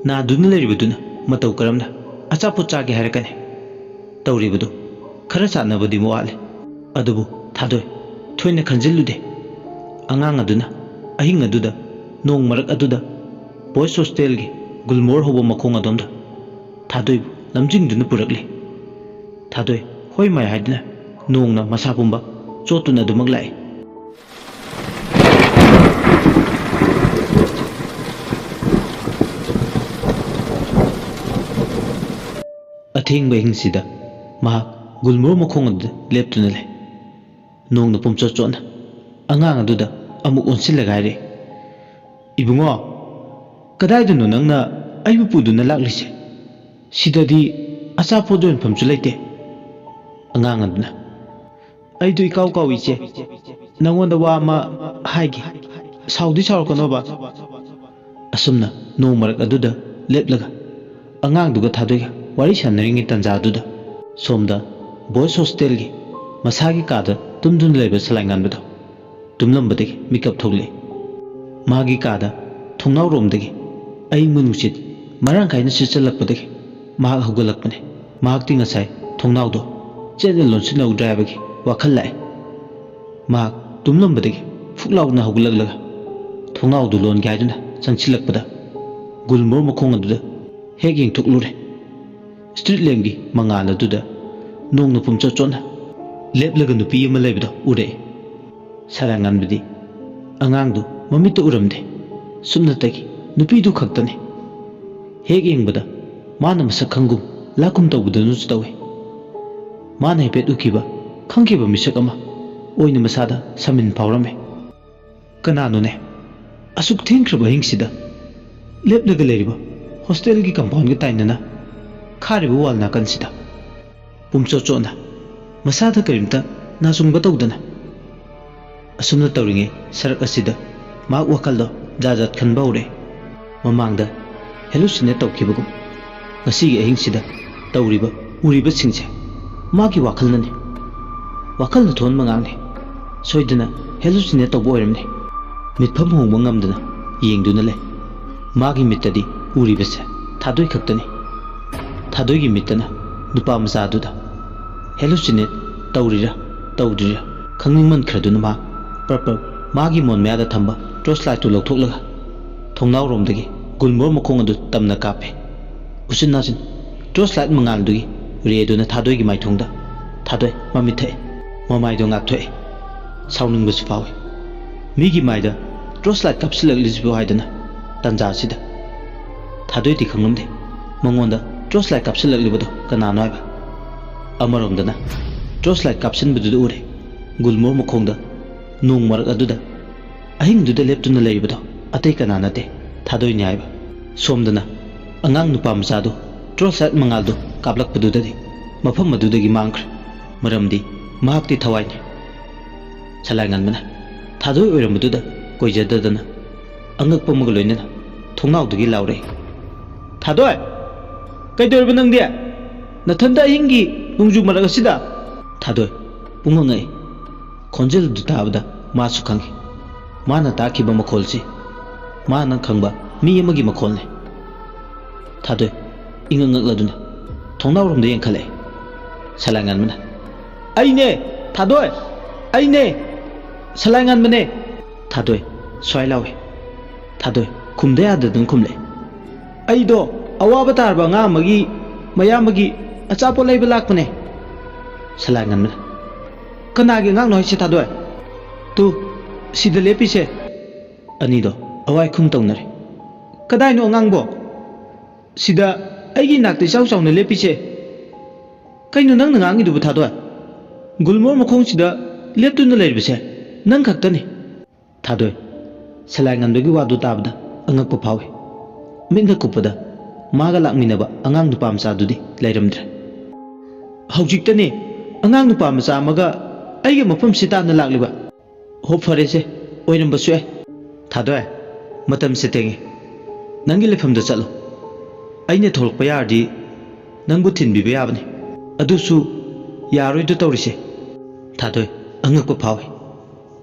ꯅꯥꯗꯨꯅ ꯂꯩꯔꯤꯕꯗꯨꯅ ꯃꯇꯧ ꯀꯔꯝꯅ ꯑꯆꯥꯄꯣꯠ ꯆꯥꯒꯦ ꯍꯥꯏꯔꯛꯀꯅꯤ? ꯇꯧꯔꯤꯕꯗꯨ ꯈꯔ ꯆꯥꯟꯅꯕꯗꯤ ꯋꯥꯠꯂꯤ꯫ ꯑꯗꯨꯕꯨ ꯊꯥꯗꯣꯏ ꯊꯣꯏꯅ ꯈꯟꯖꯤꯜꯂꯨꯗꯦ꯫ ꯑꯉꯥꯡ ꯑꯗꯨꯅ ꯑꯍꯤꯡ ꯑꯗꯨꯗ ꯅꯣꯡ ꯃꯔꯛ ꯑꯗꯨꯗ ꯕꯣꯏꯁ ꯍꯣꯁꯇꯦꯜꯒꯤ ꯒꯨꯜꯃꯣꯔ ꯍꯧꯕ ꯃꯈꯣꯡ ꯑꯗꯣꯝꯗ ꯊꯥꯗꯣꯏꯕꯨ ꯂꯝꯖꯤꯡꯗꯨꯅ ꯄꯨꯔꯛꯂꯤ꯫ ꯊꯥꯗꯣꯏ ꯍꯣꯏ ꯃꯥꯏ ꯍꯥꯏꯗꯨꯅ ꯅꯣꯡꯅ ꯃꯁꯥ ꯄꯨꯝꯕ ꯆꯣꯠꯇꯨꯅ ꯑꯗꯨꯃꯛ ꯂꯥꯛꯏ꯫ ꯑꯊꯦꯡꯕ ꯑꯍꯤꯡꯁꯤꯗ ꯃꯍꯥꯛ ꯒꯨꯜꯃꯣꯔ ꯃꯈꯣꯡ ꯑꯗꯨꯗ ꯂꯦꯞꯇꯨꯅ ꯂꯩ꯫ ꯅꯣꯡꯅ ꯄꯨꯝꯆꯣꯠ ꯆꯣꯠꯅ ꯑꯉꯥꯡ ꯑꯗꯨꯗ ꯑꯃꯨꯛ ꯑꯣꯟꯁꯤꯜꯂꯒ ꯍꯥꯏꯔꯛꯏ, "ꯏꯕꯨꯡꯉꯣ, ꯀꯗꯥꯏꯗꯅꯣ ꯅꯪꯅ ꯑꯩꯕꯨ ꯄꯨꯗꯨꯅ ꯂꯥꯛꯂꯤꯁꯦ? ꯁꯤꯗꯗꯤ ꯑꯆꯥꯄꯣꯠ ꯌꯣꯟꯐꯝꯁꯨ ꯂꯩꯇꯦ꯫" ꯑꯉꯥꯡ ꯑꯗꯨꯅ, "ꯑꯩꯗꯨ ꯏꯀꯥꯎ ꯀꯥꯎꯏ ꯏꯆꯦ, ꯅꯪꯉꯣꯟꯗ ꯋꯥ ꯑꯃ ꯍꯥꯏꯒꯦ, ꯁꯥꯎꯗꯤ ꯁꯥꯎꯔꯛꯀꯅꯣꯕ꯫" ꯑꯁꯨꯝꯅ ꯅꯣꯡ ꯃꯔꯛ ꯑꯗꯨꯗ ꯂꯦꯞꯂꯒ ꯑꯉꯥꯡꯗꯨꯒ ꯊꯥꯗꯣꯏꯒ ꯋꯥꯔꯤ ꯁꯥꯟꯅꯔꯤꯉꯩ ꯇꯥꯟꯖꯥ ꯑꯗꯨꯗ ꯁꯣꯝꯗ ꯕꯣꯏꯁ ꯍꯣꯁꯇꯦꯜꯒꯤ ꯃꯁꯥꯒꯤ ꯀꯥꯗ ꯇꯨꯝꯗꯨꯅ ꯂꯩꯕ ꯁꯂꯥꯏꯉꯥꯟꯕꯗꯣ ꯇꯨꯝꯂꯝꯕꯗꯒꯤ ꯃꯤꯀꯞ ꯊꯣꯛꯂꯛꯏ꯫ ꯃꯥꯒꯤ ꯀꯥꯗ ꯊꯣꯡꯅꯥꯎꯔꯣꯝꯗꯒꯤ ꯑꯏꯪꯕ ꯅꯨꯡꯁꯤꯠ ꯃꯔꯥꯡ ꯀꯥꯏꯅ ꯁꯤꯠꯆꯜꯂꯛꯄꯗꯒꯤ ꯃꯍꯥꯛ ꯍꯧꯒꯠꯂꯛꯄꯅꯤ꯫ ꯃꯍꯥꯛꯇꯤ ꯉꯁꯥꯏ ꯊꯣꯡꯅꯥꯎꯗꯣ ꯆꯦꯠꯅ ꯂꯣꯟꯁꯤꯟꯍꯧꯗ꯭ꯔꯦ ꯍꯥꯏꯕꯒꯤ ꯋꯥꯈꯜ ꯂꯥꯛꯏ꯫ ꯃꯍꯥꯛ ꯇꯨꯝꯂꯝꯕꯗꯒꯤ ꯐꯨꯛ ꯂꯥꯎꯅ ꯍꯧꯒꯠꯂꯛꯂꯒ ꯊꯣꯡꯅꯥꯎꯗꯨ ꯂꯣꯟꯒꯦ ꯍꯥꯏꯗꯨꯅ ꯆꯪꯁꯤꯜꯂꯛꯄꯗ ꯒꯨꯜꯃꯣꯔ ꯃꯈꯣꯡ ꯑꯗꯨꯗ ꯍꯦꯛ ꯌꯦꯡꯊꯣꯛꯂꯨꯔꯦ꯫ ꯁ꯭ꯇ꯭ꯔꯤꯠ ꯂꯦꯝꯞꯀꯤ ꯃꯉꯥꯜ ꯑꯗꯨꯗ ꯅꯣꯡꯅ ꯄꯨꯝꯆꯣꯠ ꯆꯣꯠꯅ ꯂꯦꯞꯂꯒ ꯅꯨꯄꯤ ꯑꯃ ꯂꯩꯕꯗꯣ ꯎꯔꯛꯏ꯫ ꯁꯂꯥꯏꯉꯥꯟꯕꯗꯤ ꯑꯉꯥꯡꯗꯨ ꯃꯃꯤꯠꯇ ꯎꯔꯝꯗꯦ꯫ ꯁꯨꯞꯅꯇꯒꯤ ꯅꯨꯄꯤꯗꯨ ꯈꯛꯇꯅꯤ꯫ ꯍꯦꯛ ꯌꯦꯡꯕꯗ ꯃꯥꯅ ꯃꯁꯛ ꯈꯪꯒꯨꯝ ꯂꯥꯛꯀꯨꯝ ꯇꯧꯕꯗꯨꯅꯁꯨ ꯇꯧꯏ꯫ ꯃꯥꯅ ꯍꯥꯏꯐꯦꯠ ꯎꯈꯤꯕ, ꯈꯪꯈꯤꯕ ꯃꯤꯁꯛ ꯑꯃ ꯑꯣꯏꯅ ꯃꯁꯥꯗ ꯁꯥꯃꯤꯟ ꯐꯥꯎꯔꯝꯃꯤ꯫ ꯀꯅꯥꯅꯣꯅꯦ? ꯑꯁꯨꯛ ꯊꯦꯡꯈ꯭ꯔꯕ ꯑꯍꯤꯡꯁꯤꯗ ꯂꯦꯞꯂꯒ ꯂꯩꯔꯤꯕ ꯍꯣꯁꯇꯦꯜꯒꯤ ꯀꯝꯄꯥꯎꯟꯒ ꯇꯥꯏꯅꯅ ꯈꯥꯔꯤꯕ ꯋꯥꯜ ꯅꯥꯀꯟꯁꯤꯗ ꯄꯨꯝꯆꯣꯠ ꯆꯣꯠꯅ, ꯃꯁꯥꯗ ꯀꯔꯤꯝꯇ ꯅꯥꯆꯨꯡꯕ ꯇꯧꯗꯅ꯫ ꯑꯁꯨꯝꯅ ꯇꯧꯔꯤꯉꯩ ꯁꯔꯛ ꯑꯁꯤꯗ ꯃꯍꯥꯛ ꯋꯥꯈꯜꯗꯣ ꯖꯥꯠ ꯖꯥꯠ ꯈꯟꯕ ꯍꯧꯔꯛꯑꯦ꯫ ꯃꯃꯥꯡꯗ ꯍꯦꯂꯨꯁꯤꯅꯦꯠ ꯇꯧꯈꯤꯕꯒꯨꯝ ꯉꯁꯤꯒꯤ ꯑꯍꯤꯡꯁꯤꯗ ꯇꯧꯔꯤꯕ, ꯎꯔꯤꯕꯁꯤꯡꯁꯦ ꯃꯥꯒꯤ ꯋꯥꯈꯜꯅꯅꯤ꯫ ꯋꯥꯈꯜꯅ ꯊꯣꯛꯍꯟꯕ ꯉꯥꯡꯅꯤ꯫ ꯁꯣꯏꯗꯅ ꯍꯦꯂꯨꯁꯤꯅꯦꯠ ꯇꯧꯕ ꯑꯣꯏꯔꯝꯅꯤ꯫ ꯃꯤꯠꯐꯝ ꯍꯣꯡꯕ ꯉꯝꯗꯅ ꯌꯦꯡꯗꯨꯅ ꯂꯩ꯫ ꯃꯥꯒꯤ ꯃꯤꯠꯇꯗꯤ ꯎꯔꯤꯕꯁꯦ ꯊꯥꯗꯣꯏ ꯈꯛꯇꯅꯤ꯫ ꯊꯥꯗꯣꯏꯒꯤ ꯃꯤꯠꯇꯅ ꯅꯨꯄꯥ ꯃꯆꯥꯗꯨꯗ ꯍꯦꯂꯨꯁꯤꯅꯦꯠ ꯇꯧꯔꯤꯔꯥ ꯇꯧꯗ꯭ꯔꯤꯔꯥ ꯈꯪꯅꯤꯡꯃꯟꯈ꯭ꯔꯗꯨꯅ ꯃꯥ ꯄ꯭ꯔꯞ ꯄ꯭ꯔꯞ ꯃꯥꯒꯤ ꯃꯣꯟ ꯃꯌꯥꯗ ꯊꯝꯕ ꯇꯣꯔꯆ ꯂꯥꯏꯠꯇꯨ ꯂꯧꯊꯣꯛꯂꯒ ꯊꯣꯡꯅꯥꯎꯔꯣꯝꯗꯒꯤ ꯒꯨꯜꯃꯣꯔ ꯃꯈꯣꯡ ꯑꯗꯨ ꯇꯝꯅ ꯀꯥꯞꯄꯦ꯫ ꯎꯆꯤꯟ ꯅꯥꯆꯤꯟ ꯇꯣꯔꯆ ꯂꯥꯏꯠ ꯃꯉꯥꯜꯗꯨꯒꯤ ꯔꯦꯗꯨꯅ ꯊꯥꯗꯣꯏꯒꯤ ꯃꯥꯏꯊꯣꯡꯗ ꯊꯥꯗꯣꯏ ꯃꯃꯤꯠ ꯊꯛꯑꯦ꯫ ꯃꯃꯥꯏꯗꯣ ꯉꯥꯛꯊꯣꯛꯑꯦ꯫ ꯁꯥꯎꯅꯤꯡꯕꯁꯨ ꯐꯥꯎꯏ꯫ ꯃꯤꯒꯤ ꯃꯥꯏꯗ ꯇꯣꯔꯆ ꯂꯥꯏꯠ ꯀꯥꯞꯁꯤꯜꯂꯛꯂꯤꯁꯤꯕꯨ ꯍꯥꯏꯗꯅ ꯇꯟꯖꯥꯁꯤꯗ꯫ ꯊꯥꯗꯣꯏꯗꯤ ꯈꯪꯂꯝꯗꯦ ꯃꯉꯣꯟꯗ ꯇꯣꯔꯆ ꯂꯥꯏꯠ ꯀꯥꯞꯁꯤꯜꯂꯛꯂꯤꯕꯗꯣ ꯀꯅꯥꯅꯣ ꯍꯥꯏꯕ꯫ ꯑꯃꯔꯣꯝꯗꯅ ꯇꯣꯔꯆ ꯂꯥꯏꯠ ꯀꯥꯞꯁꯤꯟꯕꯗꯨꯗ ꯎꯔꯦ ꯒꯨꯜꯃꯣꯔ ꯃꯈꯣꯡꯗ ꯅꯣꯡ ꯃꯔꯛ ꯑꯗꯨꯗ ꯑꯍꯤꯡꯗꯨꯗ ꯂꯦꯞꯇꯨꯅ ꯂꯩꯔꯤꯕꯗꯣ ꯑꯇꯩ ꯀꯅꯥ ꯅꯠꯇꯦ, ꯊꯥꯗꯣꯏꯅꯤ ꯍꯥꯏꯕ꯫ ꯁꯣꯝꯗꯅ ꯑꯉꯥꯡ ꯅꯨꯄꯥ ꯃꯆꯥꯗꯨ ꯇꯣꯔꯆ ꯂꯥꯏꯠ ꯃꯉꯥꯜꯗꯨ ꯀꯥꯞꯂꯛꯄꯗꯨꯗꯗꯤ ꯃꯐꯝ ꯑꯗꯨꯗꯒꯤ ꯃꯥꯡꯈ꯭ꯔꯦ꯫ ꯃꯔꯝꯗꯤ ꯃꯍꯥꯛꯇꯤ ꯊꯋꯥꯏꯅꯤ꯫ ꯁꯂꯥꯏ ꯉꯟꯕꯅ ꯊꯥꯗꯣꯏ ꯑꯣꯏꯔꯝꯕꯗꯨꯗ ꯀꯣꯏꯖꯗꯗꯅ ꯑꯉꯛꯄ ꯑꯃꯒ ꯂꯣꯏꯅꯅ ꯊꯣꯡꯅꯥꯎꯗꯒꯤ ꯂꯥꯎꯔꯛꯏ, "ꯊꯥꯗꯣꯏ! ꯀꯩꯗꯧꯔꯤꯕ ꯅꯪꯗꯤ? ꯅꯊꯟꯗ ꯑꯍꯤꯡꯒꯤ ꯅꯣꯡꯖꯨ ꯃꯔꯛ ꯑꯁꯤꯗ?" ꯊꯥꯗꯣꯏ ꯄꯨꯡꯉꯛ ꯉꯛꯏ꯫ ꯈꯣꯟꯖꯦꯜ ꯑꯗꯨ ꯇꯥꯕꯗ ꯃꯥꯁꯨ ꯈꯪꯏ꯫ ꯃꯥꯅ ꯇꯥꯈꯤꯕ ꯃꯈꯣꯜꯁꯤ ꯃꯥꯅ ꯈꯪꯕ ꯃꯤ ꯑꯃꯒꯤ ꯃꯈꯣꯜꯅꯤ꯫ ꯊꯥꯗꯣꯏ ꯏꯉꯛ ꯉꯛꯂꯗꯨꯅ ꯊꯣꯡꯅꯥꯎꯔꯣꯝꯗ ꯌꯦꯡꯈꯠꯂꯛꯏ꯫ ꯁꯂꯥꯏ ꯉꯟꯕꯅ, "ꯑꯩꯅꯦ! ꯊꯥꯗꯣꯏ! ꯑꯩꯅꯦ! ꯁꯂꯥꯏ ꯉꯟꯕꯅꯦ!" ꯊꯥꯗꯣꯏ ꯁ꯭ꯋꯥꯏ ꯂꯥꯎꯏ꯫ ꯊꯥꯗꯣꯏ ꯈꯨꯝꯗ ꯌꯥꯗꯗꯨꯅ ꯈꯨꯝꯂꯛꯏ, "ꯑꯩꯗꯣ ꯑꯋꯥꯕ ꯇꯥꯔꯕ ꯑꯉꯥꯡ ꯑꯃꯒꯤ ꯃꯌꯥꯝꯕꯒꯤ ꯑꯆꯥꯄꯣꯠ ꯂꯩꯕ ꯂꯥꯛꯄꯅꯦ꯫" ꯁꯂꯥꯏ ꯉꯟꯕꯅ, "ꯀꯅꯥꯒꯤ ꯑꯉꯥꯡꯅꯣ ꯍꯥꯏꯁꯦ ꯊꯥꯗꯣꯏ? ꯇꯨ, ꯁꯤꯗ ꯂꯦꯞꯄꯤꯁꯦ꯫" ꯑꯅꯤꯗꯣ ꯑꯋꯥꯏ ꯈꯨꯝ ꯇꯧꯅꯔꯦ꯫ "ꯀꯗꯥꯏꯅꯣ ꯑꯉꯥꯡꯕꯣ? ꯁꯤꯗ ꯑꯩꯒꯤ ꯏꯅꯥꯛꯇ ꯏꯆꯥꯎ ꯆꯥꯎꯅ ꯂꯦꯞꯄꯤꯁꯦ꯫ ꯀꯩꯅꯣ ꯅꯪꯅ ꯉꯥꯡꯉꯤꯗꯨꯕꯨ ꯊꯥꯗꯣꯏ? ꯒꯨꯜꯃꯣꯔ ꯃꯈꯣꯡꯁꯤꯗ ꯂꯦꯞꯇꯨꯅ ꯂꯩꯔꯤꯕꯁꯦ ꯅꯪ ꯈꯛꯇꯅꯤ꯫" ꯊꯥꯗꯣꯏ ꯁꯂꯥꯏ ꯉꯟꯕꯒꯤ ꯋꯥꯗꯨ ꯇꯥꯕꯗ ꯑꯉꯛꯄ ꯐꯥꯎꯏ꯫ ꯃꯤꯠꯅ ꯀꯨꯞꯄꯗ ꯃꯥꯒ ꯂꯥꯛꯃꯤꯟꯅꯕ ꯑꯉꯥꯡ ꯅꯨꯄꯥ ꯃꯆꯥꯗꯨꯗꯤ ꯂꯩꯔꯝꯗ꯭ꯔꯦ꯫ "ꯍꯧꯖꯤꯛꯇꯅꯦ ꯑꯉꯥꯡ ꯅꯨꯄꯥ ꯃꯆꯥ ꯑꯃꯒ ꯑꯩꯒ ꯃꯐꯝꯁꯤ ꯇꯥꯟꯅ ꯂꯥꯛꯂꯤꯕ꯫" "ꯍꯣ, ꯐꯔꯦꯁꯦ, ꯑꯣꯏꯔꯝꯕꯁꯨ ꯌꯥꯏ꯫" "ꯊꯥꯗꯣꯏ, ꯃꯇꯝꯁꯦ ꯊꯦꯡꯉꯦ꯫ ꯅꯪꯒꯤ ꯂꯩꯐꯝꯗ ꯆꯠꯂꯣ꯫ ꯑꯩꯅ ꯊꯣꯛꯂꯛꯄ ꯌꯥꯔꯗꯤ ꯅꯪꯕꯨ ꯊꯤꯟꯕꯤꯕ ꯌꯥꯕꯅꯤ꯫ ꯑꯗꯨꯁꯨ ꯌꯥꯔꯣꯏꯗꯣ ꯇꯧꯔꯤꯁꯦ꯫" ꯊꯥꯗꯣꯏ ꯑꯉꯛꯄ ꯐꯥꯎꯏ꯫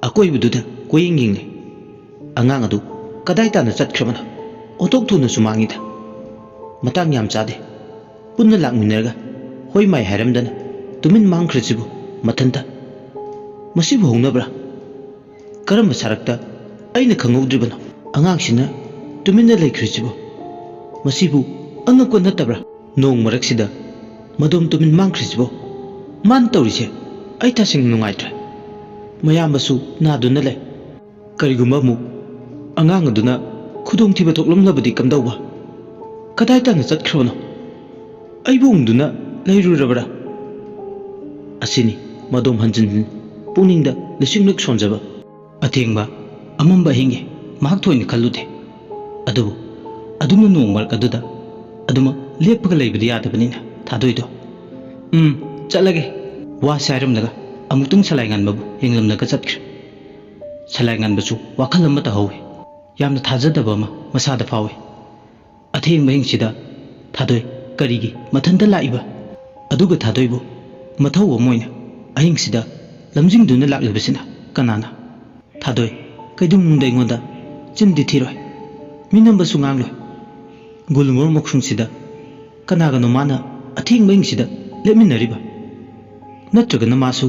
ꯑꯀꯣꯏꯕꯗꯨꯗ ꯀꯣꯏꯌꯦꯡ ꯌꯦꯡꯂꯦ꯫ ꯑꯉꯥꯡ ꯑꯗꯨ ꯀꯗꯥꯏ ꯇꯥꯅ ꯆꯠꯈ꯭ꯔꯕꯅꯣ? ꯑꯣꯟꯊꯣꯛ ꯊꯨꯅꯁꯨ ꯃꯥꯡꯉꯤꯗ꯫ ꯃꯇꯥꯡ ꯌꯥꯝ ꯆꯥꯗꯦ꯫ ꯄꯨꯟꯅ ꯂꯥꯛꯃꯤꯟꯅꯔꯒ ꯍꯣꯏ ꯃꯥꯏ ꯍꯥꯏꯔꯝꯗꯅ ꯇꯨꯃꯤꯟ ꯃꯥꯡꯈ꯭ꯔꯤꯁꯤꯕꯨ ꯃꯊꯟꯇ꯫ ꯃꯁꯤꯕꯨ ꯍꯧꯅꯕ꯭ꯔꯥ? ꯀꯔꯝꯕ ꯁꯔꯛꯇ ꯑꯩꯅ ꯈꯪꯍꯧꯗ꯭ꯔꯤꯕꯅꯣ? ꯑꯉꯥꯡꯁꯤꯅ ꯇꯨꯃꯤꯟꯅ ꯂꯩꯈ꯭ꯔꯤꯁꯤꯕꯨ? ꯃꯁꯤꯕꯨ ꯑꯉꯛꯄ ꯅꯠꯇꯕ꯭ꯔꯥ? ꯅꯣꯡ ꯃꯔꯛꯁꯤꯗ ꯃꯗꯣꯝ ꯇꯨꯃꯤꯟ ꯃꯥꯡꯈ꯭ꯔꯤꯁꯤꯕꯣ? ꯃꯥꯅ ꯇꯧꯔꯤꯁꯦ ꯑꯩ ꯇꯁꯦꯡꯅ ꯅꯨꯡꯉꯥꯏꯇ꯭ꯔꯦ꯫ ꯃꯌꯥꯝꯕꯁꯨ ꯅꯥꯗꯨꯅ ꯂꯩ꯫ ꯀꯔꯤꯒꯨꯝꯕ ꯑꯃꯨꯛ ꯑꯉꯥꯡ ꯑꯗꯨꯅ ꯈꯨꯗꯣꯡꯊꯤꯕ ꯊꯣꯛꯂꯝꯂꯕꯗꯤ ꯀꯝꯗꯧꯕ? ꯀꯗꯥꯏ ꯇꯥꯅ ꯆꯠꯈ꯭ꯔꯕꯅꯣ? ꯑꯩꯕꯨ ꯎꯪꯗꯨꯅ ꯂꯩꯔꯨꯔꯕ꯭ꯔꯥ? ꯑꯁꯤꯅꯤ ꯃꯗꯣꯝ ꯍꯟꯖꯤꯟ ꯍꯟꯖꯤꯟ ꯄꯨꯛꯅꯤꯡꯗ ꯂꯤꯁꯤꯡꯂꯛ ꯁꯣꯟꯖꯕ꯫ ꯑꯊꯦꯡꯕ, ꯑꯃꯝꯕ ꯑꯍꯤꯡꯒꯤ ꯃꯍꯥꯛ ꯊꯣꯏꯅ ꯈꯜꯂꯨꯗꯦ꯫ ꯑꯗꯨꯕꯨ ꯑꯗꯨꯝꯅ ꯅꯣꯡ ꯃꯔꯛ ꯑꯗꯨꯗ ꯑꯗꯨꯃꯛ ꯂꯦꯞꯄꯒ ꯂꯩꯕꯗꯤ ꯌꯥꯗꯕꯅꯤꯅ ꯊꯥꯗꯣꯏꯗꯣ, "ꯎꯝ, ꯆꯠꯂꯒꯦ" ꯋꯥꯁꯦ ꯍꯥꯏꯔꯝꯂꯒ ꯑꯃꯨꯛꯇꯪ ꯁꯂꯥꯏ ꯉꯥꯟꯕꯕꯨ ꯌꯦꯡꯂꯝꯂꯒ ꯆꯠꯈ꯭ꯔꯦ꯫ ꯁꯂꯥꯏ ꯉꯥꯟꯕꯁꯨ ꯋꯥꯈꯜ ꯑꯃ ꯇꯧꯍꯧꯏ꯫ ꯌꯥꯝꯅ ꯊꯥꯖꯗꯕ ꯑꯃ ꯃꯁꯥꯗ ꯐꯥꯎꯏ꯫ ꯑꯊꯦꯡꯕ ꯑꯍꯤꯡꯁꯤꯗ ꯊꯥꯗꯣꯏ ꯀꯔꯤꯒꯤ ꯃꯊꯟꯇ ꯂꯥꯛꯏꯕ? ꯑꯗꯨꯒ ꯊꯥꯗꯣꯏꯕꯨ ꯃꯊꯧ ꯑꯃ ꯑꯣꯏꯅ ꯑꯍꯤꯡꯁꯤꯗ ꯂꯝꯖꯤꯡꯗꯨꯅ ꯂꯥꯛꯂꯤꯕꯁꯤꯅ ꯀꯅꯥꯅ? ꯊꯥꯗꯣꯏ ꯀꯩꯗꯧꯅꯨꯡꯗ ꯑꯩꯉꯣꯟꯗ ꯆꯤꯟꯗꯤ ꯊꯤꯔꯣꯏ, ꯃꯤꯅꯝꯕꯁꯨ ꯉꯥꯡꯂꯣꯏ꯫ ꯒꯨꯜꯃꯣꯍꯔ ꯃꯈꯣꯡꯁꯤꯗ ꯀꯅꯥꯒꯅꯣ ꯃꯥꯅ ꯑꯊꯦꯡꯕ ꯑꯍꯤꯡꯁꯤꯗ ꯂꯦꯞꯃꯤꯟꯅꯔꯤꯕ? ꯅꯠꯇ꯭ꯔꯒꯅ ꯃꯥꯁꯨ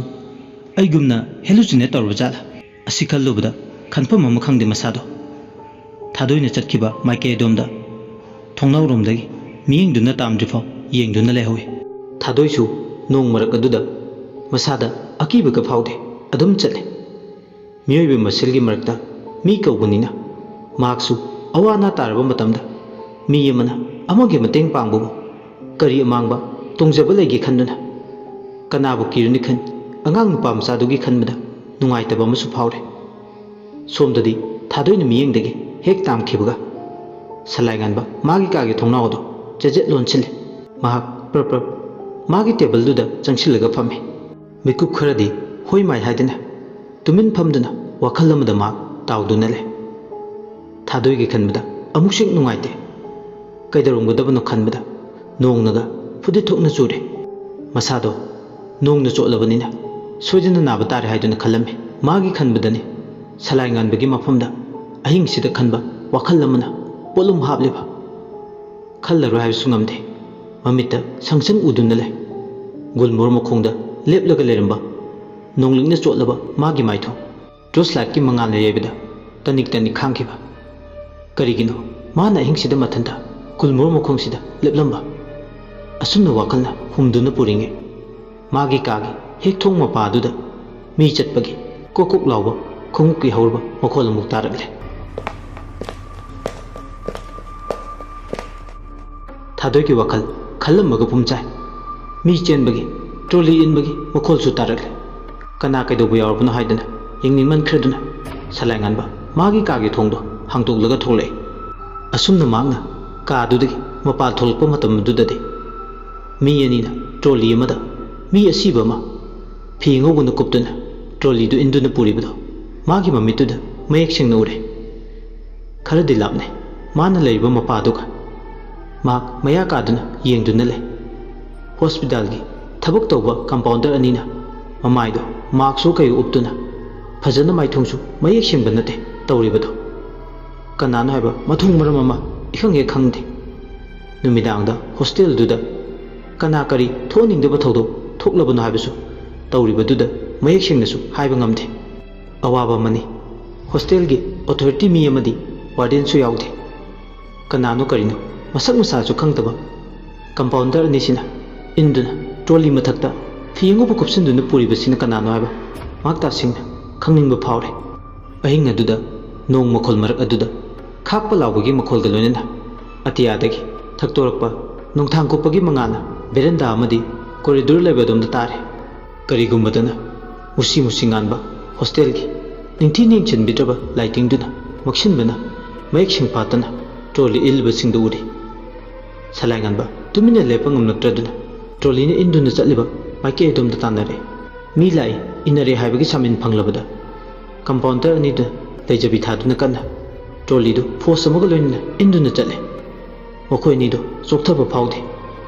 ꯑꯩꯒꯨꯝꯅ ꯍꯦꯂꯨꯁꯤꯅꯦꯠ ꯇꯧꯔꯕ ꯖꯥꯠꯂ? ꯑꯁꯤ ꯈꯜꯂꯨꯕꯗ ꯈꯟꯐꯝ ꯑꯃ ꯈꯪꯗꯦ ꯃꯁꯥꯗꯣ꯫ ꯊꯥꯗꯣꯏꯅ ꯆꯠꯈꯤꯕ ꯃꯥꯏꯀꯩ ꯑꯗꯣꯝꯗ ꯊꯣꯡꯅꯥꯎꯔꯣꯝꯗꯒꯤ ꯃꯤꯠꯌꯦꯡꯗꯨꯅ ꯇꯥꯝꯗ꯭ꯔꯤꯐꯥꯎ ꯌꯦꯡꯗꯨꯅ ꯂꯩꯍꯧꯏ꯫ ꯊꯥꯗꯣꯏꯁꯨ ꯅꯣꯡ ꯃꯔꯛ ꯑꯗꯨꯗ ꯃꯁꯥꯗ ꯑꯀꯤꯕꯒ ꯐꯥꯎꯗꯦ, ꯑꯗꯨꯝ ꯆꯠꯂꯤ꯫ ꯃꯤꯑꯣꯏꯕ ꯃꯁꯦꯜꯒꯤ ꯃꯔꯛꯇ ꯃꯤ ꯀꯧꯕꯅꯤꯅ ꯃꯍꯥꯛꯁꯨ ꯑꯋꯥ ꯑꯅꯥ ꯇꯥꯔꯕ ꯃꯇꯝꯗ ꯃꯤ ꯑꯃꯅ ꯑꯃꯒꯤ ꯃꯇꯦꯡ ꯄꯥꯡꯕꯕꯨ ꯀꯔꯤ ꯑꯃꯥꯡꯕ ꯇꯣꯡꯖꯕ ꯂꯩꯒꯦ ꯈꯟꯗꯨꯅ ꯀꯅꯥꯕꯨ ꯀꯤꯔꯨꯅꯤ ꯈꯟ ꯑꯉꯥꯡ ꯅꯨꯄꯥ ꯃꯆꯥꯗꯨꯒꯤ ꯈꯟꯕꯗ ꯅꯨꯡꯉꯥꯏꯇꯕ ꯑꯃꯁꯨ ꯐꯥꯎꯔꯦ꯫ ꯁꯣꯝꯗꯗꯤ ꯊꯥꯗꯣꯏꯅ ꯃꯤꯠꯌꯦꯡꯗꯒꯤ ꯍꯦꯛ ꯇꯥꯝꯈꯤꯕꯒ ꯁꯂꯥꯏ ꯉꯥꯟꯕ ꯃꯥꯒꯤ ꯀꯥꯒꯤ ꯊꯣꯡꯅꯥꯎ ꯑꯗꯨ ꯆꯦꯖꯦꯠ ꯂꯣꯟꯁꯤꯜꯂꯦ꯫ ꯃꯍꯥꯛ ꯄ꯭ꯔꯞ ꯄ꯭ꯔꯞ ꯃꯥꯒꯤ ꯇꯦꯕꯜꯗꯨꯗ ꯆꯪꯁꯤꯜꯂꯒ ꯐꯝꯃꯤ꯫ ꯃꯤꯀꯨꯞ ꯈꯔꯗꯤ ꯍꯣꯏ ꯃꯥꯏ ꯍꯥꯏꯗꯨꯅ ꯇꯨꯃꯤꯟ ꯐꯝꯗꯨꯅ ꯋꯥꯈꯜ ꯑꯃꯗ ꯃꯍꯥꯛ ꯇꯥꯎꯗꯨꯅ ꯂꯩ꯫ ꯊꯥꯗꯣꯏꯒꯤ ꯈꯟꯕꯗ ꯑꯃꯨꯛꯁꯨ ꯍꯦꯛ ꯅꯨꯡꯉꯥꯏꯇꯦ꯫ ꯀꯩꯗꯧꯔꯝꯒꯗꯕꯅꯣ ꯈꯟꯕꯗ ꯅꯣꯡꯅꯒ ꯐꯨꯗꯤꯠ ꯊꯣꯛꯅ ꯆꯨꯔꯦ꯫ ꯃꯁꯥꯗꯣ ꯅꯣꯡꯅ ꯆꯣꯠꯂꯕꯅꯤꯅ ꯁꯣꯏꯗꯅ ꯅꯥꯕ ꯇꯥꯔꯦ ꯍꯥꯏꯗꯨꯅ ꯈꯜꯂꯝꯃꯤ꯫ ꯃꯥꯒꯤ ꯈꯟꯕꯗꯅꯤ ꯁꯂꯥꯏ ꯉꯥꯟꯕꯒꯤ ꯃꯐꯝꯗ ꯑꯍꯤꯡꯁꯤꯗ ꯈꯟꯕ ꯋꯥꯈꯜ ꯑꯃꯅ ꯄꯣꯠꯂꯨꯝ ꯍꯥꯞꯂꯤꯕ꯫ ꯈꯜꯂꯔꯣꯏ ꯍꯥꯏꯕꯁꯨ ꯉꯝꯗꯦ꯫ ꯃꯃꯤꯠꯇ ꯁꯪꯁꯪ ꯎꯗꯨꯅ ꯂꯩ꯫ ꯒꯨꯜꯃꯣꯍꯔ ꯃꯈꯣꯡꯗ ꯂꯦꯞꯂꯒ ꯂꯩꯔꯝꯕ ꯅꯣꯡꯂꯤꯛꯅ ꯆꯣꯠꯂꯕ ꯃꯥꯒꯤ ꯃꯥꯏꯊꯣꯡ ꯇꯣꯔꯆ ꯂꯥꯏꯠꯀꯤ ꯃꯉꯥꯜꯅ ꯌꯩꯕꯗ ꯇꯅꯤꯛ ꯇꯅꯤꯛ ꯈꯥꯡꯈꯤꯕ꯫ ꯀꯔꯤꯒꯤꯅꯣ ꯃꯥꯅ ꯑꯍꯤꯡꯁꯤꯗ ꯃꯊꯟꯇ ꯒꯨꯜꯃꯣꯍꯔ ꯃꯈꯣꯡꯁꯤꯗ ꯂꯦꯞꯂꯝꯕ? ꯑꯁꯨꯝꯅ ꯋꯥꯈꯜꯅ ꯍꯨꯝꯗꯨꯅ ꯄꯨꯔꯤꯉꯩ ꯃꯥꯒꯤ ꯀꯥꯒꯤ ꯍꯦꯛ ꯊꯣꯡ ꯃꯄꯥ ꯑꯗꯨꯗ ꯃꯤ ꯆꯠꯄꯒꯤ ꯀꯣꯛ ꯀꯣꯛ ꯂꯥꯎꯕ ꯈꯣꯡꯎꯞꯀꯤ ꯍꯧꯔꯕ ꯃꯈꯣꯜ ꯑꯃꯨꯛ ꯇꯥꯔꯛꯂꯦ꯫ ꯊꯥꯗꯣꯏꯒꯤ ꯋꯥꯈꯜ ꯈꯜꯂꯝꯕꯒ ꯄꯨꯝꯆꯥꯏ꯫ ꯃꯤ ꯆꯦꯟꯕꯒꯤ, ꯇ꯭ꯔꯣꯂꯤ ꯏꯟꯕꯒꯤ ꯃꯈꯣꯜꯁꯨ ꯇꯥꯔꯛꯂꯦ꯫ ꯀꯅꯥ ꯀꯩꯗꯧꯕ ꯌꯥꯎꯔꯕꯅꯣ ꯍꯥꯏꯗꯨꯅ ꯌꯦꯡꯅꯤꯡꯃꯟꯈ꯭ꯔꯗꯨꯅ ꯁꯂꯥꯏ ꯉꯥꯟꯕ ꯃꯥꯒꯤ ꯀꯥꯒꯤ ꯊꯣꯡꯗꯣ ꯍꯥꯡꯗꯣꯛꯂꯒ ꯊꯣꯛꯂꯛꯏ꯫ ꯑꯁꯨꯝꯅ ꯃꯍꯥꯛꯅ ꯀꯥꯗꯨꯗꯒꯤ ꯃꯄꯥꯜ ꯊꯣꯛꯂꯛꯄ ꯃꯇꯝ ꯑꯗꯨꯗꯗꯤ ꯃꯤ ꯑꯅꯤꯅ ꯇ꯭ꯔꯣꯂꯤ ꯑꯃꯗ ꯃꯤ ꯑꯁꯤꯕ ꯑꯃ ꯐꯤ ꯑꯉꯧꯕꯅ ꯀꯨꯞꯇꯨꯅ ꯇ꯭ꯔꯣꯂꯤꯗꯨ ꯏꯟꯗꯨꯅ ꯄꯨꯔꯤꯕꯗꯨ ꯃꯥꯒꯤ ꯃꯃꯤꯠꯇꯨꯗ ꯃꯌꯦꯛ ꯁꯦꯡꯅ ꯎꯔꯦ꯫ ꯈꯔꯗꯤ ꯂꯥꯞꯅꯩ ꯃꯥꯅ ꯂꯩꯔꯤꯕ ꯃꯄꯥꯗꯨꯒ꯫ ꯃꯍꯥꯛ ꯃꯌꯥ ꯀꯥꯗꯨꯅ ꯌꯦꯡꯗꯨꯅ ꯂꯩ꯫ ꯍꯣꯁꯄꯤꯇꯥꯜꯒꯤ ꯊꯕꯛ ꯇꯧꯕ ꯀꯝꯄꯥꯎꯟꯗꯔ ꯑꯅꯤꯅ ꯃꯃꯥꯏꯗꯣ ꯃꯥꯛꯁꯁꯨ ꯀꯩ ꯎꯞꯇꯨꯅ ꯐꯖꯅ ꯃꯥꯏꯊꯣꯡꯁꯨ ꯃꯌꯦꯛ ꯁꯦꯡꯕ ꯅꯠꯇꯦ ꯇꯧꯔꯤꯕꯗꯣ꯫ ꯀꯅꯥꯅꯣ ꯍꯥꯏꯕ ꯃꯊꯣꯡ ꯃꯔꯝ ꯑꯃ ꯏꯈꯪ ꯍꯦꯛ ꯈꯪꯗꯦ꯫ ꯅꯨꯃꯤꯗꯥꯡꯗ ꯍꯣꯁꯇꯦꯜꯗꯨꯗ ꯀꯅꯥ ꯀꯔꯤ ꯊꯣꯛꯍꯟꯅꯤꯡꯗꯕ ꯊꯧꯗꯣꯛ ꯊꯣꯛꯂꯕꯅꯣ ꯍꯥꯏꯕꯁꯨ ꯇꯧꯔꯤꯕꯗꯨꯗ ꯃꯌꯦꯛ ꯁꯦꯡꯅꯁꯨ ꯍꯥꯏꯕ ꯉꯝꯗꯦ꯫ ꯑꯋꯥꯕ ꯑꯃꯅꯤ꯫ ꯍꯣꯁꯇꯦꯜꯒꯤ ꯑꯣꯊꯣꯔꯤꯇꯤ ꯃꯤ ꯑꯃꯗꯤ ꯋꯥꯔꯗꯦꯟꯁꯨ ꯌꯥꯎꯗꯦ꯫ ꯀꯅꯥꯅꯣ ꯀꯔꯤꯅꯣ ꯃꯁꯛ ꯃꯁꯥꯁꯨ ꯈꯪꯗꯕ ꯀꯝꯄꯥꯎꯟꯗꯔ ꯑꯅꯤꯁꯤꯅ ꯏꯟꯗꯨꯅ ꯇ꯭ꯔꯣꯂꯤ ꯃꯊꯛꯇ ꯐꯤ ꯑꯉꯧꯕ ꯀꯨꯞꯁꯤꯟꯗꯨꯅ ꯄꯨꯔꯤꯕꯁꯤꯅ ꯀꯅꯥꯅꯣ ꯍꯥꯏꯕ ꯃꯍꯥꯛ ꯇꯁꯦꯡꯅ ꯈꯪꯅꯤꯡꯕ ꯐꯥꯎꯔꯦ꯫ ꯑꯍꯤꯡ ꯑꯗꯨꯗ ꯅꯣꯡ ꯃꯈꯣꯜ ꯃꯔꯛ ꯑꯗꯨꯗ ꯈꯥꯛꯄ ꯂꯥꯎꯕꯒꯤ ꯃꯈꯣꯜꯒ ꯂꯣꯏꯅꯅ ꯑꯇꯤꯌꯥꯗꯒꯤ ꯊꯛꯇꯣꯔꯛꯄ ꯅꯣꯡꯊꯥꯡ ꯀꯨꯞꯄꯒꯤ ꯃꯉꯥꯜꯅ ꯚꯦꯔꯦꯟꯗꯥ ꯑꯃꯗꯤ ꯀꯣꯔꯤꯗꯣꯔ ꯂꯩꯕ ꯑꯗꯣꯝꯗ ꯇꯥꯔꯦ꯫ ꯀꯔꯤꯒꯨꯝꯕꯗꯅ ꯃꯨꯁꯤ ꯃꯨꯁꯤ ꯉꯥꯟꯕ ꯍꯣꯁꯇꯦꯜꯒꯤ ꯅꯤꯡꯊꯤ ꯅꯤꯡꯁꯤꯟꯕꯤꯗ꯭ꯔꯕ ꯂꯥꯏꯇꯤꯡꯗꯨꯅ ꯃꯛꯁꯤꯟꯕꯅ ꯃꯌꯦꯛ ꯁꯦꯡꯐꯥꯠꯇꯅ ꯇ꯭ꯔꯣꯂꯤ ꯏꯜꯂꯤꯕꯁꯤꯡꯗꯨ ꯎꯔꯤ꯫ ꯁꯂꯥꯏ ꯉꯥꯟꯕ ꯇꯨꯃꯤꯟꯅ ꯂꯦꯞꯄ ꯉꯝꯂꯛꯇ꯭ꯔꯗꯨꯅ ꯇ꯭ꯔꯣꯂꯤꯅ ꯏꯟꯗꯨꯅ ꯆꯠꯂꯤꯕ ꯃꯥꯏꯀꯩ ꯑꯗꯣꯝꯗ ꯇꯥꯟꯅꯔꯦ꯫ ꯃꯤ ꯂꯥꯛꯏ, ꯏꯟꯅꯔꯦ ꯍꯥꯏꯕꯒꯤ ꯁꯥꯃꯤꯟ ꯐꯪꯂꯕꯗ ꯀꯝꯄꯥꯎꯟꯗꯔ ꯑꯅꯤꯗꯨ ꯂꯩꯖꯕꯤ ꯊꯥꯗꯨꯅ ꯀꯟꯅ ꯇ꯭ꯔꯣꯂꯤꯗꯨ ꯐꯣꯔꯁ ꯑꯃꯒ ꯂꯣꯏꯅꯅ ꯏꯟꯗꯨꯅ ꯆꯠꯂꯦ꯫ ꯃꯈꯣꯏ ꯑꯅꯤꯗꯨ ꯆꯣꯛꯊꯕ ꯐꯥꯎꯗꯦ꯫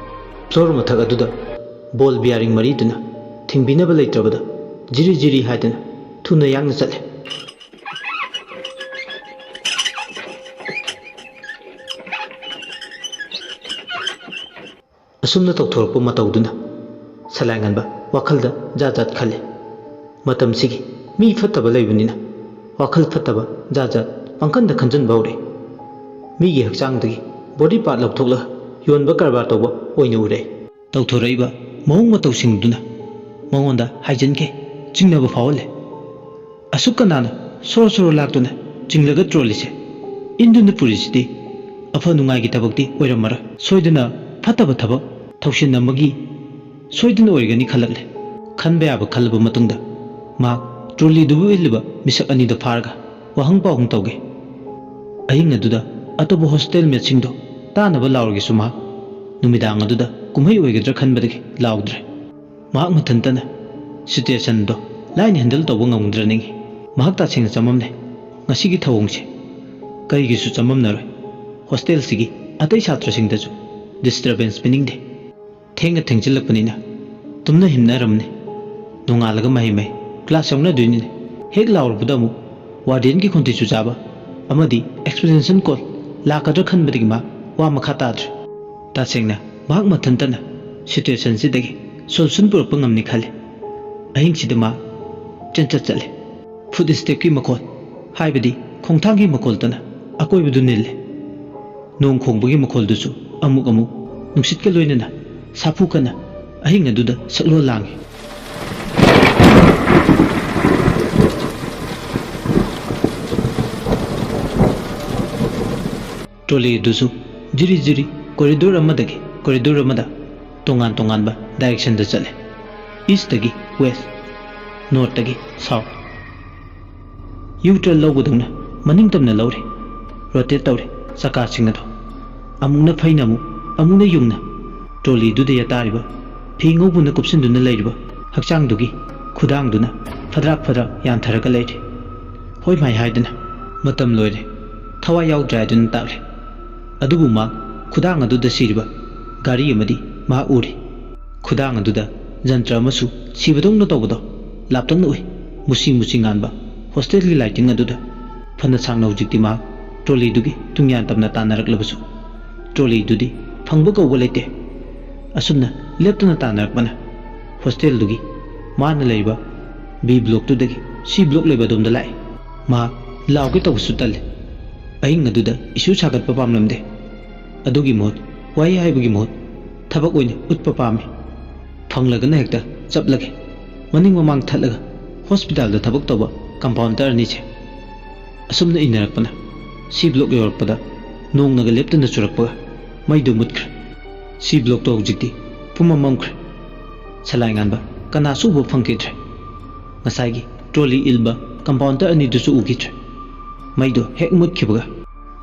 ꯐ꯭ꯂꯣꯔ ꯃꯊꯛ ꯑꯗꯨꯗ ꯕꯣꯜ ꯕꯤꯌꯥꯔꯤꯡ ꯃꯔꯤꯗꯨꯅ ꯊꯤꯡꯕꯤꯅꯕ ꯂꯩꯇ꯭ꯔꯕꯗ ꯖꯤꯔꯤ ꯖꯤꯔꯤ ꯍꯥꯏꯗꯨꯅ ꯊꯨꯅ ꯌꯥꯡꯅ ꯆꯠꯂꯦ꯫ ꯑꯁꯨꯝꯅ ꯇꯧꯊꯣꯔꯛꯄ ꯃꯇꯧꯗꯨꯅ ꯁꯂꯥꯏꯉꯟꯕ ꯋꯥꯈꯜꯗ ꯖꯥꯠ ꯖꯥꯠ ꯈꯜꯂꯤ꯫ ꯃꯇꯝꯁꯤꯒꯤ ꯃꯤ ꯐꯠꯇꯕ ꯂꯩꯕꯅꯤꯅ ꯋꯥꯈꯜ ꯐꯠꯇꯕ ꯖꯥꯠ ꯖꯥꯠ ꯄꯪꯈꯟꯗ ꯈꯟꯖꯟꯕ ꯍꯧꯔꯦ꯫ ꯃꯤꯒꯤ ꯍꯛꯆꯥꯡꯗꯒꯤ ꯕꯣꯗꯤ ꯄꯥꯔꯠ ꯂꯧꯊꯣꯛꯂꯒ ꯌꯣꯟꯕ ꯀꯔꯕꯥꯔ ꯇꯧꯕ ꯑꯣꯏꯅ ꯎꯔꯦ꯫ ꯇꯧꯊꯣꯔꯛꯏꯕ ꯃꯑꯣꯡ ꯃꯇꯧꯁꯤꯡꯗꯨꯅ ꯃꯉꯣꯟꯗ ꯍꯥꯏꯖꯤꯟꯈꯤ, ꯆꯤꯡꯅꯕ ꯐꯥꯎꯍꯜꯂꯦ꯫ ꯑꯁꯨꯛ ꯀꯅꯥꯅ ꯁꯣꯔꯣ ꯁꯣꯔꯣ ꯂꯥꯛꯇꯨꯅ ꯆꯤꯡꯂꯒ ꯇ꯭ꯔꯣꯂꯤꯁꯦ ꯏꯟꯗꯨꯅ ꯄꯨꯔꯤꯁꯤꯗꯤ ꯑꯐ ꯅꯨꯡꯉꯥꯏꯒꯤ ꯊꯕꯛꯇꯤ ꯑꯣꯏꯔꯝꯃꯔꯣꯏ꯫ ꯁꯣꯏꯗꯅ ꯐꯠꯇꯕ ꯊꯕꯛ ꯊꯧꯁꯤꯟ ꯑꯃꯒꯤ ꯁꯣꯏꯗꯅ ꯑꯣꯏꯔꯒꯅꯤ ꯈꯜꯂꯛꯂꯦ꯫ ꯈꯟꯕ ꯌꯥꯕ ꯈꯜꯂꯕ ꯃꯇꯨꯡꯗ ꯃꯍꯥꯛ ꯇ꯭ꯔꯣꯂꯤꯗꯨꯕꯨ ꯏꯜꯂꯤꯕ ꯃꯤꯁꯛ ꯑꯅꯤꯗꯨ ꯐꯥꯔꯒ ꯋꯥꯍꯪ ꯄꯥꯎꯍꯪ ꯇꯧꯒꯦ꯫ ꯑꯍꯤꯡ ꯑꯗꯨꯗ ꯑꯇꯣꯞꯄ ꯍꯣꯁꯇꯦꯜ ꯃꯦꯠꯁꯤꯡꯗꯣ ꯇꯥꯅꯕ ꯂꯥꯎꯔꯒꯦꯁꯨ ꯃꯍꯥꯛ ꯅꯨꯃꯤꯗꯥꯡ ꯑꯗꯨꯗ ꯀꯨꯝꯍꯩ ꯑꯣꯏꯒꯗ꯭ꯔꯥ ꯈꯟꯕꯗꯒꯤ ꯂꯥꯎꯗ꯭ꯔꯦ꯫ ꯃꯍꯥꯛ ꯃꯊꯟꯇꯅ ꯁꯤꯆꯨꯋꯦꯁꯟꯗꯣ ꯂꯥꯏꯅ ꯍꯦꯟꯗꯜ ꯇꯧꯕ ꯉꯝꯒꯗ꯭ꯔꯥ ꯅꯤꯡꯏ꯫ ꯃꯍꯥꯛ ꯇꯁꯦꯡꯅ ꯆꯃꯝꯅꯩ꯫ ꯉꯁꯤꯒꯤ ꯊꯧꯑꯣꯡꯁꯦ ꯀꯔꯤꯒꯤꯁꯨ ꯆꯃꯝꯅꯔꯣꯏ꯫ ꯍꯣꯁꯇꯦꯜꯁꯤꯒꯤ ꯑꯇꯩ ꯁꯥꯇ꯭ꯔꯁꯤꯡꯗꯁꯨ ꯗꯤꯁꯇꯔꯕꯦꯟꯁ ꯄꯤꯅꯤꯡꯗꯦ꯫ ꯊꯦꯡꯅ ꯊꯦꯡꯖꯤꯜꯂꯛꯄꯅꯤꯅ ꯇꯨꯝꯅ ꯍꯤꯞꯅꯔꯝꯅꯤ꯫ ꯅꯣꯡꯉꯥꯜꯂꯒ ꯃꯍꯩ ꯃꯍꯩ ꯀ꯭ꯂꯥꯁ ꯌꯥꯎꯅꯗꯣꯏꯅꯤꯅꯦ꯫ ꯍꯦꯛ ꯂꯥꯎꯔꯛꯄꯗ ꯑꯃꯨꯛ ꯋꯥꯔꯗꯦꯟꯒꯤ ꯈꯣꯟꯊꯤ ꯆꯨꯖꯥꯕ ꯑꯃꯗꯤ ꯑꯦꯛꯁꯄ꯭ꯂꯦꯅꯦꯁꯟ ꯀꯣꯜ ꯂꯥꯛꯀꯗ꯭ꯔꯥ ꯈꯟꯕꯗꯒꯤ ꯃꯥ ꯋꯥ ꯃꯈꯥ ꯇꯥꯗ꯭ꯔꯦ꯫ ꯇꯁꯦꯡꯅ ꯃꯍꯥꯛ ꯃꯊꯟꯇꯅ ꯁꯤꯆꯨꯋꯦꯁꯟꯁꯤꯗꯒꯤ ꯁꯣꯂꯨꯁꯟ ꯄꯨꯔꯛꯄ ꯉꯝꯅꯤ ꯈꯜꯂꯤ꯫ ꯑꯍꯤꯡꯁꯤꯗ ꯃꯥ ꯆꯦꯟꯆꯠ ꯆꯠꯂꯦ꯫ ꯐꯨꯠ ꯁ꯭ꯇꯦꯞꯀꯤ ꯃꯈꯣꯜ, ꯍꯥꯏꯕꯗꯤ ꯈꯣꯡꯊꯥꯡꯒꯤ ꯃꯈꯣꯜꯇꯅ ꯑꯀꯣꯏꯕꯗꯨ ꯅꯤꯜꯂꯦ꯫ ꯅꯣꯡ ꯈꯣꯡꯕꯒꯤ ꯃꯈꯣꯜꯗꯨꯁꯨ ꯑꯃꯨꯛ ꯑꯃꯨꯛ ꯅꯨꯡꯁꯤꯠꯀ ꯂꯣꯏꯅꯅ ꯁꯥꯐꯨ ꯀꯟꯅ ꯑꯍꯤꯡ ꯑꯗꯨꯗ ꯁꯛꯂꯣꯟ ꯂꯥꯡꯏ꯫ ꯇ꯭ꯔꯣꯂꯤ ꯑꯗꯨꯁꯨ ꯖꯤꯔꯤ ꯖꯤꯔꯤ ꯀꯣꯔꯤꯗꯣꯔ ꯑꯃꯗꯒꯤ ꯀꯣꯔꯤꯗꯣꯔ ꯑꯃꯗ ꯇꯣꯉꯥꯟ ꯇꯣꯉꯥꯟꯕ ꯗꯥꯏꯔꯦꯛꯁꯟꯗ ꯆꯠꯂꯦ꯫ ꯏꯁꯇꯒꯤ ꯋꯦꯁ, ꯅꯣꯔꯠꯇꯒꯤ ꯁꯥꯎꯠ꯫ ꯌꯨ ꯇꯔꯟ ꯂꯧꯕꯗꯧꯅ ꯃꯅꯤꯡ ꯇꯝꯅ ꯂꯧꯔꯦ꯫ ꯔꯣꯇꯦꯠ ꯇꯧꯔꯦ ꯆꯀꯥꯁꯤꯡ ꯑꯗꯣ꯫ ꯑꯃꯨꯛꯅ ꯐꯩꯅ ꯑꯃꯨꯛ, ꯑꯃꯨꯛꯅ ꯌꯨꯡꯅ꯫ ꯇ꯭ꯔꯣꯂꯤꯗꯨꯗ ꯌꯥꯇꯥꯔꯤꯕ ꯐꯤ ꯉꯧꯕꯅ ꯀꯨꯞꯁꯤꯟꯗꯨꯅ ꯂꯩꯔꯤꯕ ꯍꯛꯆꯥꯡꯗꯨꯒꯤ ꯈꯨꯗꯥꯡꯗꯨꯅ ꯐꯗ꯭ꯔꯥꯛ ꯐꯗ꯭ꯔꯥꯛ ꯌꯥꯟꯊꯔꯒ ꯂꯩꯔꯦ꯫ ꯍꯣꯏ ꯃꯥꯏ ꯍꯥꯏꯗꯅ ꯃꯇꯝ ꯂꯣꯏꯔꯦ, ꯊꯋꯥꯏ ꯌꯥꯎꯗ꯭ꯔꯦ ꯍꯥꯏꯗꯨꯅ ꯇꯥꯛꯂꯦ꯫ ꯑꯗꯨꯕꯨ ꯃꯍꯥꯛ ꯈꯨꯗꯥꯡ ꯑꯗꯨꯗ ꯁꯤꯔꯤꯕ ꯒꯥꯔꯤ ꯑꯃꯗꯤ ꯃꯍꯥꯛ ꯎꯔꯦ꯫ ꯈꯨꯗꯥꯡ ꯑꯗꯨꯗ ꯖꯟꯇ꯭ꯔ ꯑꯃꯁꯨ ꯁꯤꯕꯗꯧꯅ ꯇꯧꯕꯗꯣ꯫ ꯂꯥꯞꯇꯛꯅ ꯎꯏ ꯃꯨꯁꯤ ꯃꯨꯁꯤ ꯉꯥꯟꯕ ꯍꯣꯁꯇꯦꯜꯒꯤ ꯂꯥꯏꯇꯤꯡ ꯑꯗꯨꯗ꯫ ꯐꯅ ꯁꯥꯡꯅ ꯍꯧꯖꯤꯛꯇꯤ ꯃꯍꯥꯛ ꯇ꯭ꯔꯣꯂꯤꯗꯨꯒꯤ ꯇꯨꯡꯌꯥꯟ ꯇꯝꯅ ꯇꯥꯟꯅꯔꯛꯂꯕꯁꯨ, ꯇ꯭ꯔꯣꯂꯤꯗꯨꯗꯤ ꯐꯪꯕ ꯀꯧꯕ ꯂꯩꯇꯦ꯫ ꯑꯁꯨꯝꯅ ꯂꯦꯞꯇꯅ ꯇꯥꯟꯅꯔꯛꯄꯅ ꯍꯣꯁꯇꯦꯜꯗꯨꯒꯤ ꯃꯥꯅ ꯂꯩꯔꯤꯕ ꯕꯤ ꯕ꯭ꯂꯣꯛꯇꯨꯗꯒꯤ ꯁꯤ ꯕ꯭ꯂꯣꯛ ꯂꯩꯕ ꯑꯗꯣꯝꯗ ꯂꯥꯛꯏ꯫ ꯃꯍꯥꯛ ꯂꯥꯎꯒꯦ ꯇꯧꯕꯁꯨ ꯇꯜꯂꯤ꯫ ꯑꯍꯤꯡ ꯑꯗꯨꯗ ꯏꯁꯨ ꯁꯥꯒꯠꯄ ꯄꯥꯝꯂꯝꯗꯦ꯫ ꯑꯗꯨꯒꯤ ꯃꯍꯨꯠ, ꯋꯥꯍꯩ ꯍꯥꯏꯕꯒꯤ ꯃꯍꯨꯠ, ꯊꯕꯛ ꯑꯣꯏꯅ ꯎꯠꯄ ꯄꯥꯝꯃꯤ꯫ ꯐꯪꯂꯒꯅ ꯍꯦꯛꯇ ꯆꯞꯂꯒꯦ, ꯃꯅꯤꯡ ꯃꯃꯥꯡ ꯊꯠꯂꯒ ꯍꯣꯁꯄꯤꯇꯥꯜꯗ ꯊꯕꯛ ꯇꯧꯕ ꯀꯝꯄꯥꯎꯟꯗꯔ ꯑꯅꯤꯁꯦ꯫ ꯑꯁꯨꯝꯅ ꯏꯟꯅꯔꯛꯄꯅ ꯁꯤ ꯕ꯭ꯂꯣꯛ ꯌꯧꯔꯛꯄꯗ ꯅꯣꯡꯅꯒ ꯂꯦꯞꯇꯅ ꯆꯨꯔꯛꯄꯒ ꯃꯩꯗꯨ ꯃꯨꯠꯈ꯭ꯔꯦ꯫ ꯁꯤ ꯕ꯭ꯂꯣꯛꯇꯣ ꯍꯧꯖꯤꯛꯇꯤ ꯄꯨꯝꯃꯝ ꯃꯝꯈ꯭ꯔꯦ꯫ ꯁꯂꯥꯏ ꯉꯥꯟꯕ ꯀꯅꯥꯁꯨ ꯎꯕ ꯐꯪꯈꯤꯗ꯭ꯔꯦ꯫ ꯉꯁꯥꯏꯒꯤ ꯇ꯭ꯔꯣꯂꯤ ꯏꯟꯕ ꯀꯝꯄꯥꯎꯟꯗꯔ ꯑꯅꯤꯗꯨꯁꯨ ꯎꯈꯤꯗ꯭ꯔꯦ꯫ ꯃꯩꯗꯣ ꯍꯦꯛ ꯃꯨꯠꯈꯤꯕꯒ,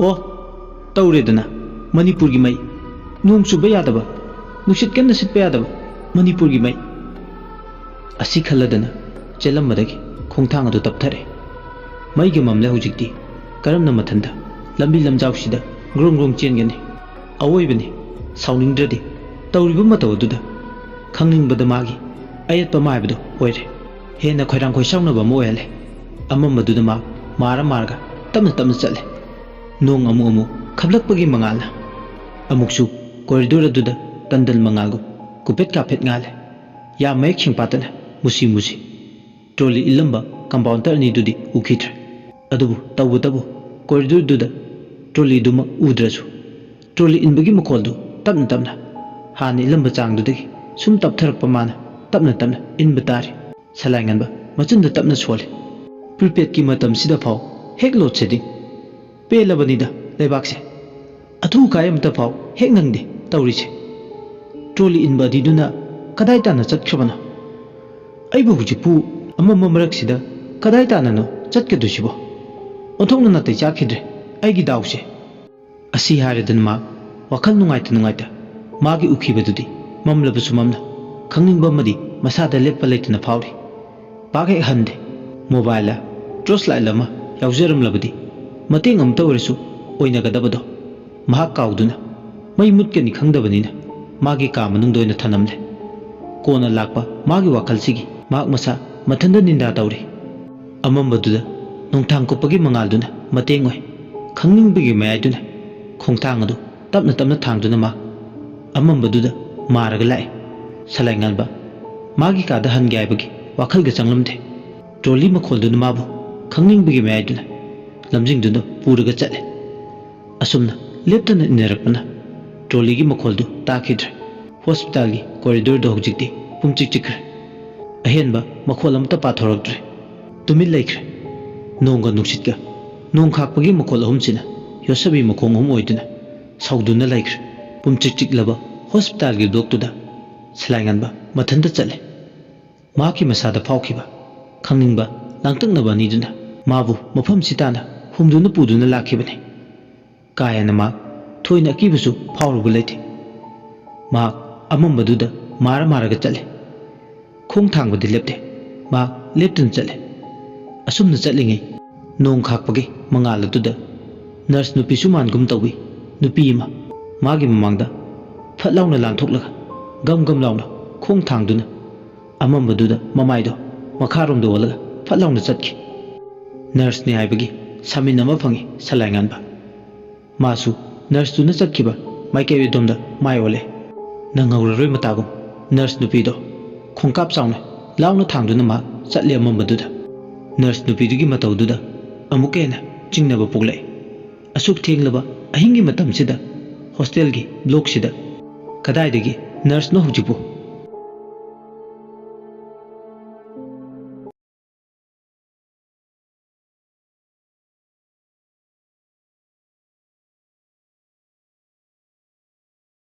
"ꯑꯣ, ꯇꯧꯔꯦꯗꯅ, ꯃꯅꯤꯄꯨꯔꯒꯤ ꯃꯩ꯫ ꯅꯣꯡ ꯆꯨꯕ ꯌꯥꯗꯕ, ꯅꯨꯡꯁꯤꯠ ꯀꯟꯅ ꯁꯤꯠꯄ ꯌꯥꯗꯕ, ꯃꯅꯤꯄꯨꯔꯒꯤ ꯃꯩ" ꯑꯁꯤ ꯈꯜꯂꯗꯅ ꯆꯦꯜꯂꯝꯕꯗꯒꯤ ꯈꯣꯡꯊꯥꯡ ꯑꯗꯨ ꯇꯞꯊꯔꯦ꯫ ꯃꯩꯒ ꯃꯝꯂꯦ ꯍꯧꯖꯤꯛꯇꯤ꯫ ꯀꯔꯝꯅ ꯃꯊꯟꯗ ꯂꯝꯕꯤ ꯂꯝꯖꯥꯎꯁꯤꯗ ꯒ꯭ꯔꯣꯡ ꯒ꯭ꯔꯣꯡ ꯆꯦꯟꯒꯅꯤ? ꯑꯋꯣꯏꯕꯅꯤ, ꯁꯥꯎꯅꯤꯡꯗ꯭ꯔꯗꯤ꯫ ꯇꯧꯔꯤꯕ ꯃꯇꯧ ꯑꯗꯨꯗ ꯈꯪꯅꯤꯡꯕꯗ ꯃꯥꯒꯤ ꯑꯌꯦꯠꯄ ꯃꯥꯏꯕꯗꯨ ꯑꯣꯏꯔꯦ꯫ ꯍꯦꯟꯅ ꯈꯣꯏꯔꯥꯡ ꯈꯣꯏꯁꯥꯎꯅꯕ ꯑꯃ ꯑꯣꯏꯍꯜꯂꯦ꯫ ꯑꯃꯝꯕꯗꯨꯗ ꯃꯥ ꯃꯥꯔ ꯃꯥꯔꯒ ꯇꯞꯅ ꯇꯞꯅ ꯆꯠꯂꯦ꯫ ꯅꯣꯡ ꯑꯃꯨꯛ ꯑꯃꯨꯛ ꯈꯞꯂꯛꯄꯒꯤ ꯃꯉꯥꯜꯅ ꯑꯃꯨꯛꯁꯨ ꯀꯣꯔꯤꯗꯣꯔ ꯑꯗꯨꯗ ꯇꯟꯗꯜ ꯃꯉꯥꯜꯒꯨꯝ ꯀꯨꯐꯦꯠ ꯀꯥꯐꯦꯠ ꯉꯥꯜꯂꯦ꯫ ꯌꯥꯝ ꯃꯌꯦꯛ ꯁꯦꯡꯄꯥꯠꯇꯅ ꯃꯨꯁꯤ ꯃꯨꯁꯤ꯫ ꯇ꯭ꯔꯣꯂꯤ ꯏꯜꯂꯝꯕ ꯀꯝꯄꯥꯎꯟꯗꯔ ꯑꯅꯤꯗꯨꯗꯤ ꯎꯈꯤꯗ꯭ꯔꯦ꯫ ꯑꯗꯨꯕꯨ ꯇꯧꯕꯇꯕꯨ ꯀꯣꯔꯤꯗꯣꯔꯗꯨꯗ ꯇ꯭ꯔꯣꯂꯤꯗꯨꯃꯛ ꯎꯗ꯭ꯔꯁꯨ, ꯇ꯭ꯔꯣꯂꯤ ꯏꯟꯕꯒꯤ ꯃꯈꯣꯜꯗꯨ ꯇꯞꯅ ꯇꯞꯅ, ꯍꯥꯟꯅ ꯏꯜꯂꯝꯕ ꯆꯥꯡꯗꯨꯗꯒꯤ ꯁꯨꯝ ꯇꯞꯊꯔꯛꯄ ꯃꯥꯅ ꯇꯞꯅ ꯇꯞꯅ ꯏꯟꯕ ꯇꯥꯔꯤ꯫ ꯁꯂꯥꯏ ꯉꯟꯕ ꯃꯆꯤꯟꯗ ꯇꯞꯅ ꯁꯣꯜꯂꯤ꯫ ꯄ꯭ꯔꯤꯄꯦꯗꯀꯤ ꯃꯇꯝꯁꯤꯗ ꯐꯥꯎ ꯍꯦꯛ ꯂꯣꯗ ꯁꯦꯗꯤꯡ꯫ ꯄꯦꯜꯂꯕꯅꯤꯗ ꯂꯩꯕꯥꯛꯁꯦ꯫ ꯑꯊꯨ ꯑꯀꯥꯏ ꯑꯃꯇ ꯐꯥꯎ ꯍꯦꯛ ꯅꯪꯗꯦ ꯇꯧꯔꯤꯁꯦ꯫ ꯇ꯭ꯔꯣꯂꯤ ꯏꯟꯕ ꯑꯗꯤꯗꯨꯅ ꯀꯗꯥꯏ ꯇꯥꯟꯅ ꯆꯠꯈ꯭ꯔꯕꯅꯣ? ꯑꯩꯕꯨ ꯍꯧꯖꯤꯛꯄꯨ ꯑꯃꯝꯕ ꯃꯔꯛꯁꯤꯗ ꯀꯗꯥꯏ ꯇꯥꯟꯅꯅꯣ ꯆꯠꯀꯗꯣꯏꯁꯤꯕꯣ? ꯑꯣꯟꯊꯣꯛꯅ ꯅꯥꯇꯩ ꯆꯥꯈꯤꯗ꯭ꯔꯦ ꯑꯩꯒꯤ ꯗꯥꯎꯁꯦ꯫ ꯑꯁꯤ ꯍꯥꯏꯔꯗꯅ ꯃꯥ ꯋꯥꯈꯜ ꯅꯨꯡꯉꯥꯏꯇ ꯅꯨꯡꯉꯥꯏꯇ ꯃꯥꯒꯤ ꯎꯈꯤꯕꯗꯨꯗꯤ ꯃꯝꯂꯕꯁꯨ ꯃꯝꯅ ꯈꯪꯅꯤꯡꯕ ꯑꯃꯗꯤ ꯃꯁꯥꯗ ꯂꯦꯞꯄ ꯂꯩꯇꯅ ꯐꯥꯎꯔꯤ꯫ ꯄꯥꯛ ꯍꯦꯛ ꯍꯟꯗꯦ꯫ ꯃꯣꯕꯥꯏꯜꯂ ꯇꯣꯔꯆ ꯂꯥꯏꯠ ꯑꯃ ꯌꯥꯎꯖꯔꯝꯂꯕꯗꯤ ꯃꯇꯦꯡ ꯑꯃꯇ ꯑꯣꯏꯔꯁꯨ ꯑꯣꯏꯅꯒꯗꯕꯗꯣ꯫ ꯃꯍꯥꯛ ꯀꯥꯎꯗꯨꯅ ꯃꯩ ꯃꯨꯠꯀꯅꯤ ꯈꯪꯗꯕꯅꯤꯅ ꯃꯥꯒꯤ ꯀꯥ ꯃꯅꯨꯡꯗ ꯑꯣꯏꯅ ꯊꯅꯝꯂꯦ꯫ ꯀꯣꯟꯅ ꯂꯥꯛꯄ ꯃꯥꯒꯤ ꯋꯥꯈꯜꯁꯤꯒꯤ ꯃꯍꯥꯛ ꯃꯁꯥ ꯃꯊꯟꯇ ꯅꯤꯟꯗꯥ ꯇꯧꯔꯤ꯫ ꯑꯃꯝꯕꯗꯨꯗ ꯅꯣꯡꯊꯥꯡ ꯀꯨꯞꯄꯒꯤ ꯃꯉꯥꯜꯗꯨꯅ ꯃꯇꯦꯡ ꯑꯣꯏ꯫ ꯈꯪꯅꯤꯡꯕꯒꯤ ꯃꯌꯥꯏꯗꯨꯅ ꯈꯣꯡꯊꯥꯡ ꯑꯗꯨ ꯇꯞꯅ ꯇꯞꯅ ꯊꯥꯡꯗꯨꯅ ꯃꯥ ꯑꯃꯝꯕꯗꯨꯗ ꯃꯥꯔꯒ ꯂꯥꯛꯏ꯫ ꯁꯂꯥꯏ ꯉꯥꯟꯕ ꯃꯥꯒꯤ ꯀꯥꯗ ꯍꯟꯒꯦ ꯍꯥꯏꯕꯒꯤ ꯋꯥꯈꯜꯒ ꯆꯪꯂꯝꯗꯦ꯫ ꯇ꯭ꯔꯣꯂꯤ ꯃꯈꯣꯜꯗꯨꯅ ꯃꯥꯕꯨ ꯈꯪꯅꯤꯡꯕꯒꯤ ꯃꯌꯥꯏꯗꯨꯅ ꯂꯝꯖꯤꯡꯗꯨꯅ ꯄꯨꯔꯒ ꯆꯠꯂꯦ꯫ ꯑꯁꯨꯝꯅ ꯂꯦꯞꯇꯅ ꯏꯟꯅꯔꯛꯄꯅ ꯇ꯭ꯔꯣꯂꯤꯒꯤ ꯃꯈꯣꯜꯗꯨ ꯇꯥꯈꯤꯗ꯭ꯔꯦ꯫ ꯍꯣꯁꯄꯤꯇꯥꯜꯒꯤ ꯀꯣꯔꯤꯗꯣꯔꯗꯨ ꯍꯧꯖꯤꯛꯇꯤ ꯄꯨꯝꯆꯤꯛ ꯆꯤꯛꯈ꯭ꯔꯦ꯫ ꯑꯍꯦꯟꯕ ꯃꯈꯣꯜ ꯑꯃꯠꯇ ꯄꯥꯊꯣꯔꯛꯇ꯭ꯔꯦ꯫ ꯇꯨꯃꯤꯟ ꯂꯩꯈ꯭ꯔꯦ꯫ ꯅꯣꯡꯒ ꯅꯨꯡꯁꯤꯠꯀ ꯅꯣꯡ ꯈꯥꯛꯄꯒꯤ ꯃꯈꯣꯜ ꯑꯍꯨꯝꯁꯤꯅ ꯌꯣꯠꯁꯕꯤ ꯃꯈꯣꯡ ꯑꯍꯨꯝ ꯑꯣꯏꯗꯨꯅ ꯁꯧꯗꯨꯅ ꯂꯩꯈ꯭ꯔꯦ꯫ ꯄꯨꯝꯆꯤꯛ ꯆꯤꯛꯂꯕ ꯍꯣꯁꯄꯤꯇꯥꯜꯒꯤ ꯕ꯭ꯂꯣꯛꯇꯨꯗ ꯁꯂꯥꯏꯉꯥꯟꯕ ꯃꯊꯟꯇ ꯆꯠꯂꯦ꯫ ꯃꯍꯥꯛꯀꯤ ꯃꯁꯥꯗ ꯐꯥꯎꯈꯤꯕ ꯈꯪꯅꯤꯡꯕ ꯂꯥꯡꯇꯛꯅꯕ ꯑꯅꯤꯗꯨꯅ ꯃꯥꯕꯨ ꯃꯐꯝꯁꯤ ꯇꯥꯅ ꯍꯨꯝꯗꯨꯅ ꯄꯨꯗꯨꯅ ꯂꯥꯛꯈꯤꯕꯅꯤ꯫ ꯀꯥ ꯍꯦꯟꯅ ꯃꯍꯥꯛ ꯊꯣꯏꯅ ꯑꯀꯤꯕꯁꯨ ꯐꯥꯎꯔꯨꯕ ꯂꯩꯇꯦ꯫ ꯃꯍꯥꯛ ꯑꯃꯝꯕꯗꯨꯗ ꯃꯥꯔ ꯃꯥꯔꯒ ꯆꯠꯂꯦ꯫ ꯈꯣꯡ ꯊꯥꯡꯕꯗꯤ ꯂꯦꯞꯇꯦ꯫ ꯃꯍꯥꯛ ꯂꯦꯞꯇꯨꯅ ꯆꯠꯂꯦ꯫ ꯑꯁꯨꯝꯅ ꯆꯠꯂꯤꯉꯩ ꯅꯣꯡ ꯈꯥꯛꯄꯒꯤ ꯃꯉꯥꯜ ꯑꯗꯨꯗ ꯅꯔꯁ ꯅꯨꯄꯤꯁꯨ ꯃꯥꯟꯒꯨꯝ ꯇꯧꯏ꯫ ꯅꯨꯄꯤ ꯑꯃ ꯃꯥꯒꯤ ꯃꯃꯥꯡꯗ ꯐꯠ ꯂꯥꯎꯅ ꯂꯥꯟꯊꯣꯛꯂꯒ ꯒꯝ ꯒꯝ ꯂꯥꯎꯅ ꯈꯣꯡ ꯊꯥꯡꯗꯨꯅ ꯑꯃꯝꯕꯗꯨꯗ ꯃꯃꯥꯏꯗꯣ ꯃꯈꯥꯔꯣꯝꯗ ꯑꯣꯜꯂꯒ ꯐꯠ ꯂꯥꯎꯅ ꯆꯠꯈꯤ꯫ ꯅꯔꯁꯅꯤ ꯍꯥꯏꯕꯒꯤ ꯁꯥꯃꯤꯟ ꯑꯃ ꯐꯪꯉꯤ ꯁꯂꯥꯏꯉꯥꯟꯕ꯫ ꯃꯥꯁꯨ ꯅꯔꯁꯇꯨꯅ ꯆꯠꯈꯤꯕ ꯃꯥꯏꯀꯩ ꯑꯗꯣꯝꯗ ꯃꯥꯏ ꯑꯣꯜꯂꯦ꯫ ꯅꯪꯍꯧꯔꯔꯣꯏ ꯃꯇꯥꯒꯨꯝ ꯅꯔꯁ ꯅꯨꯄꯤꯗꯣ ꯈꯣꯡꯀꯥꯞ ꯆꯥꯎꯅ ꯂꯥꯎꯅ ꯊꯥꯡꯗꯨꯅ ꯃꯍꯥꯛ ꯆꯠꯂꯦ ꯑꯃꯝꯕꯗꯨꯗ꯫ ꯅꯔꯁ ꯅꯨꯄꯤꯗꯨꯒꯤ ꯃꯇꯧꯗꯨꯗ ꯑꯃꯨꯛꯀ ꯍꯦꯟꯅ ꯆꯤꯡꯅꯕ ꯄꯣꯛꯂꯛꯏ꯫ ꯑꯁꯨꯛ ꯊꯦꯡꯂꯕ ꯑꯍꯤꯡꯒꯤ ꯃꯇꯝꯁꯤꯗ ꯍꯣꯁꯇꯦꯜꯒꯤ ꯕ꯭ꯂꯣꯛꯁꯤꯗ ꯀꯗꯥꯏꯗꯒꯤ ꯅꯔꯁꯅꯣ ꯍꯧꯖꯤꯛꯄꯨ?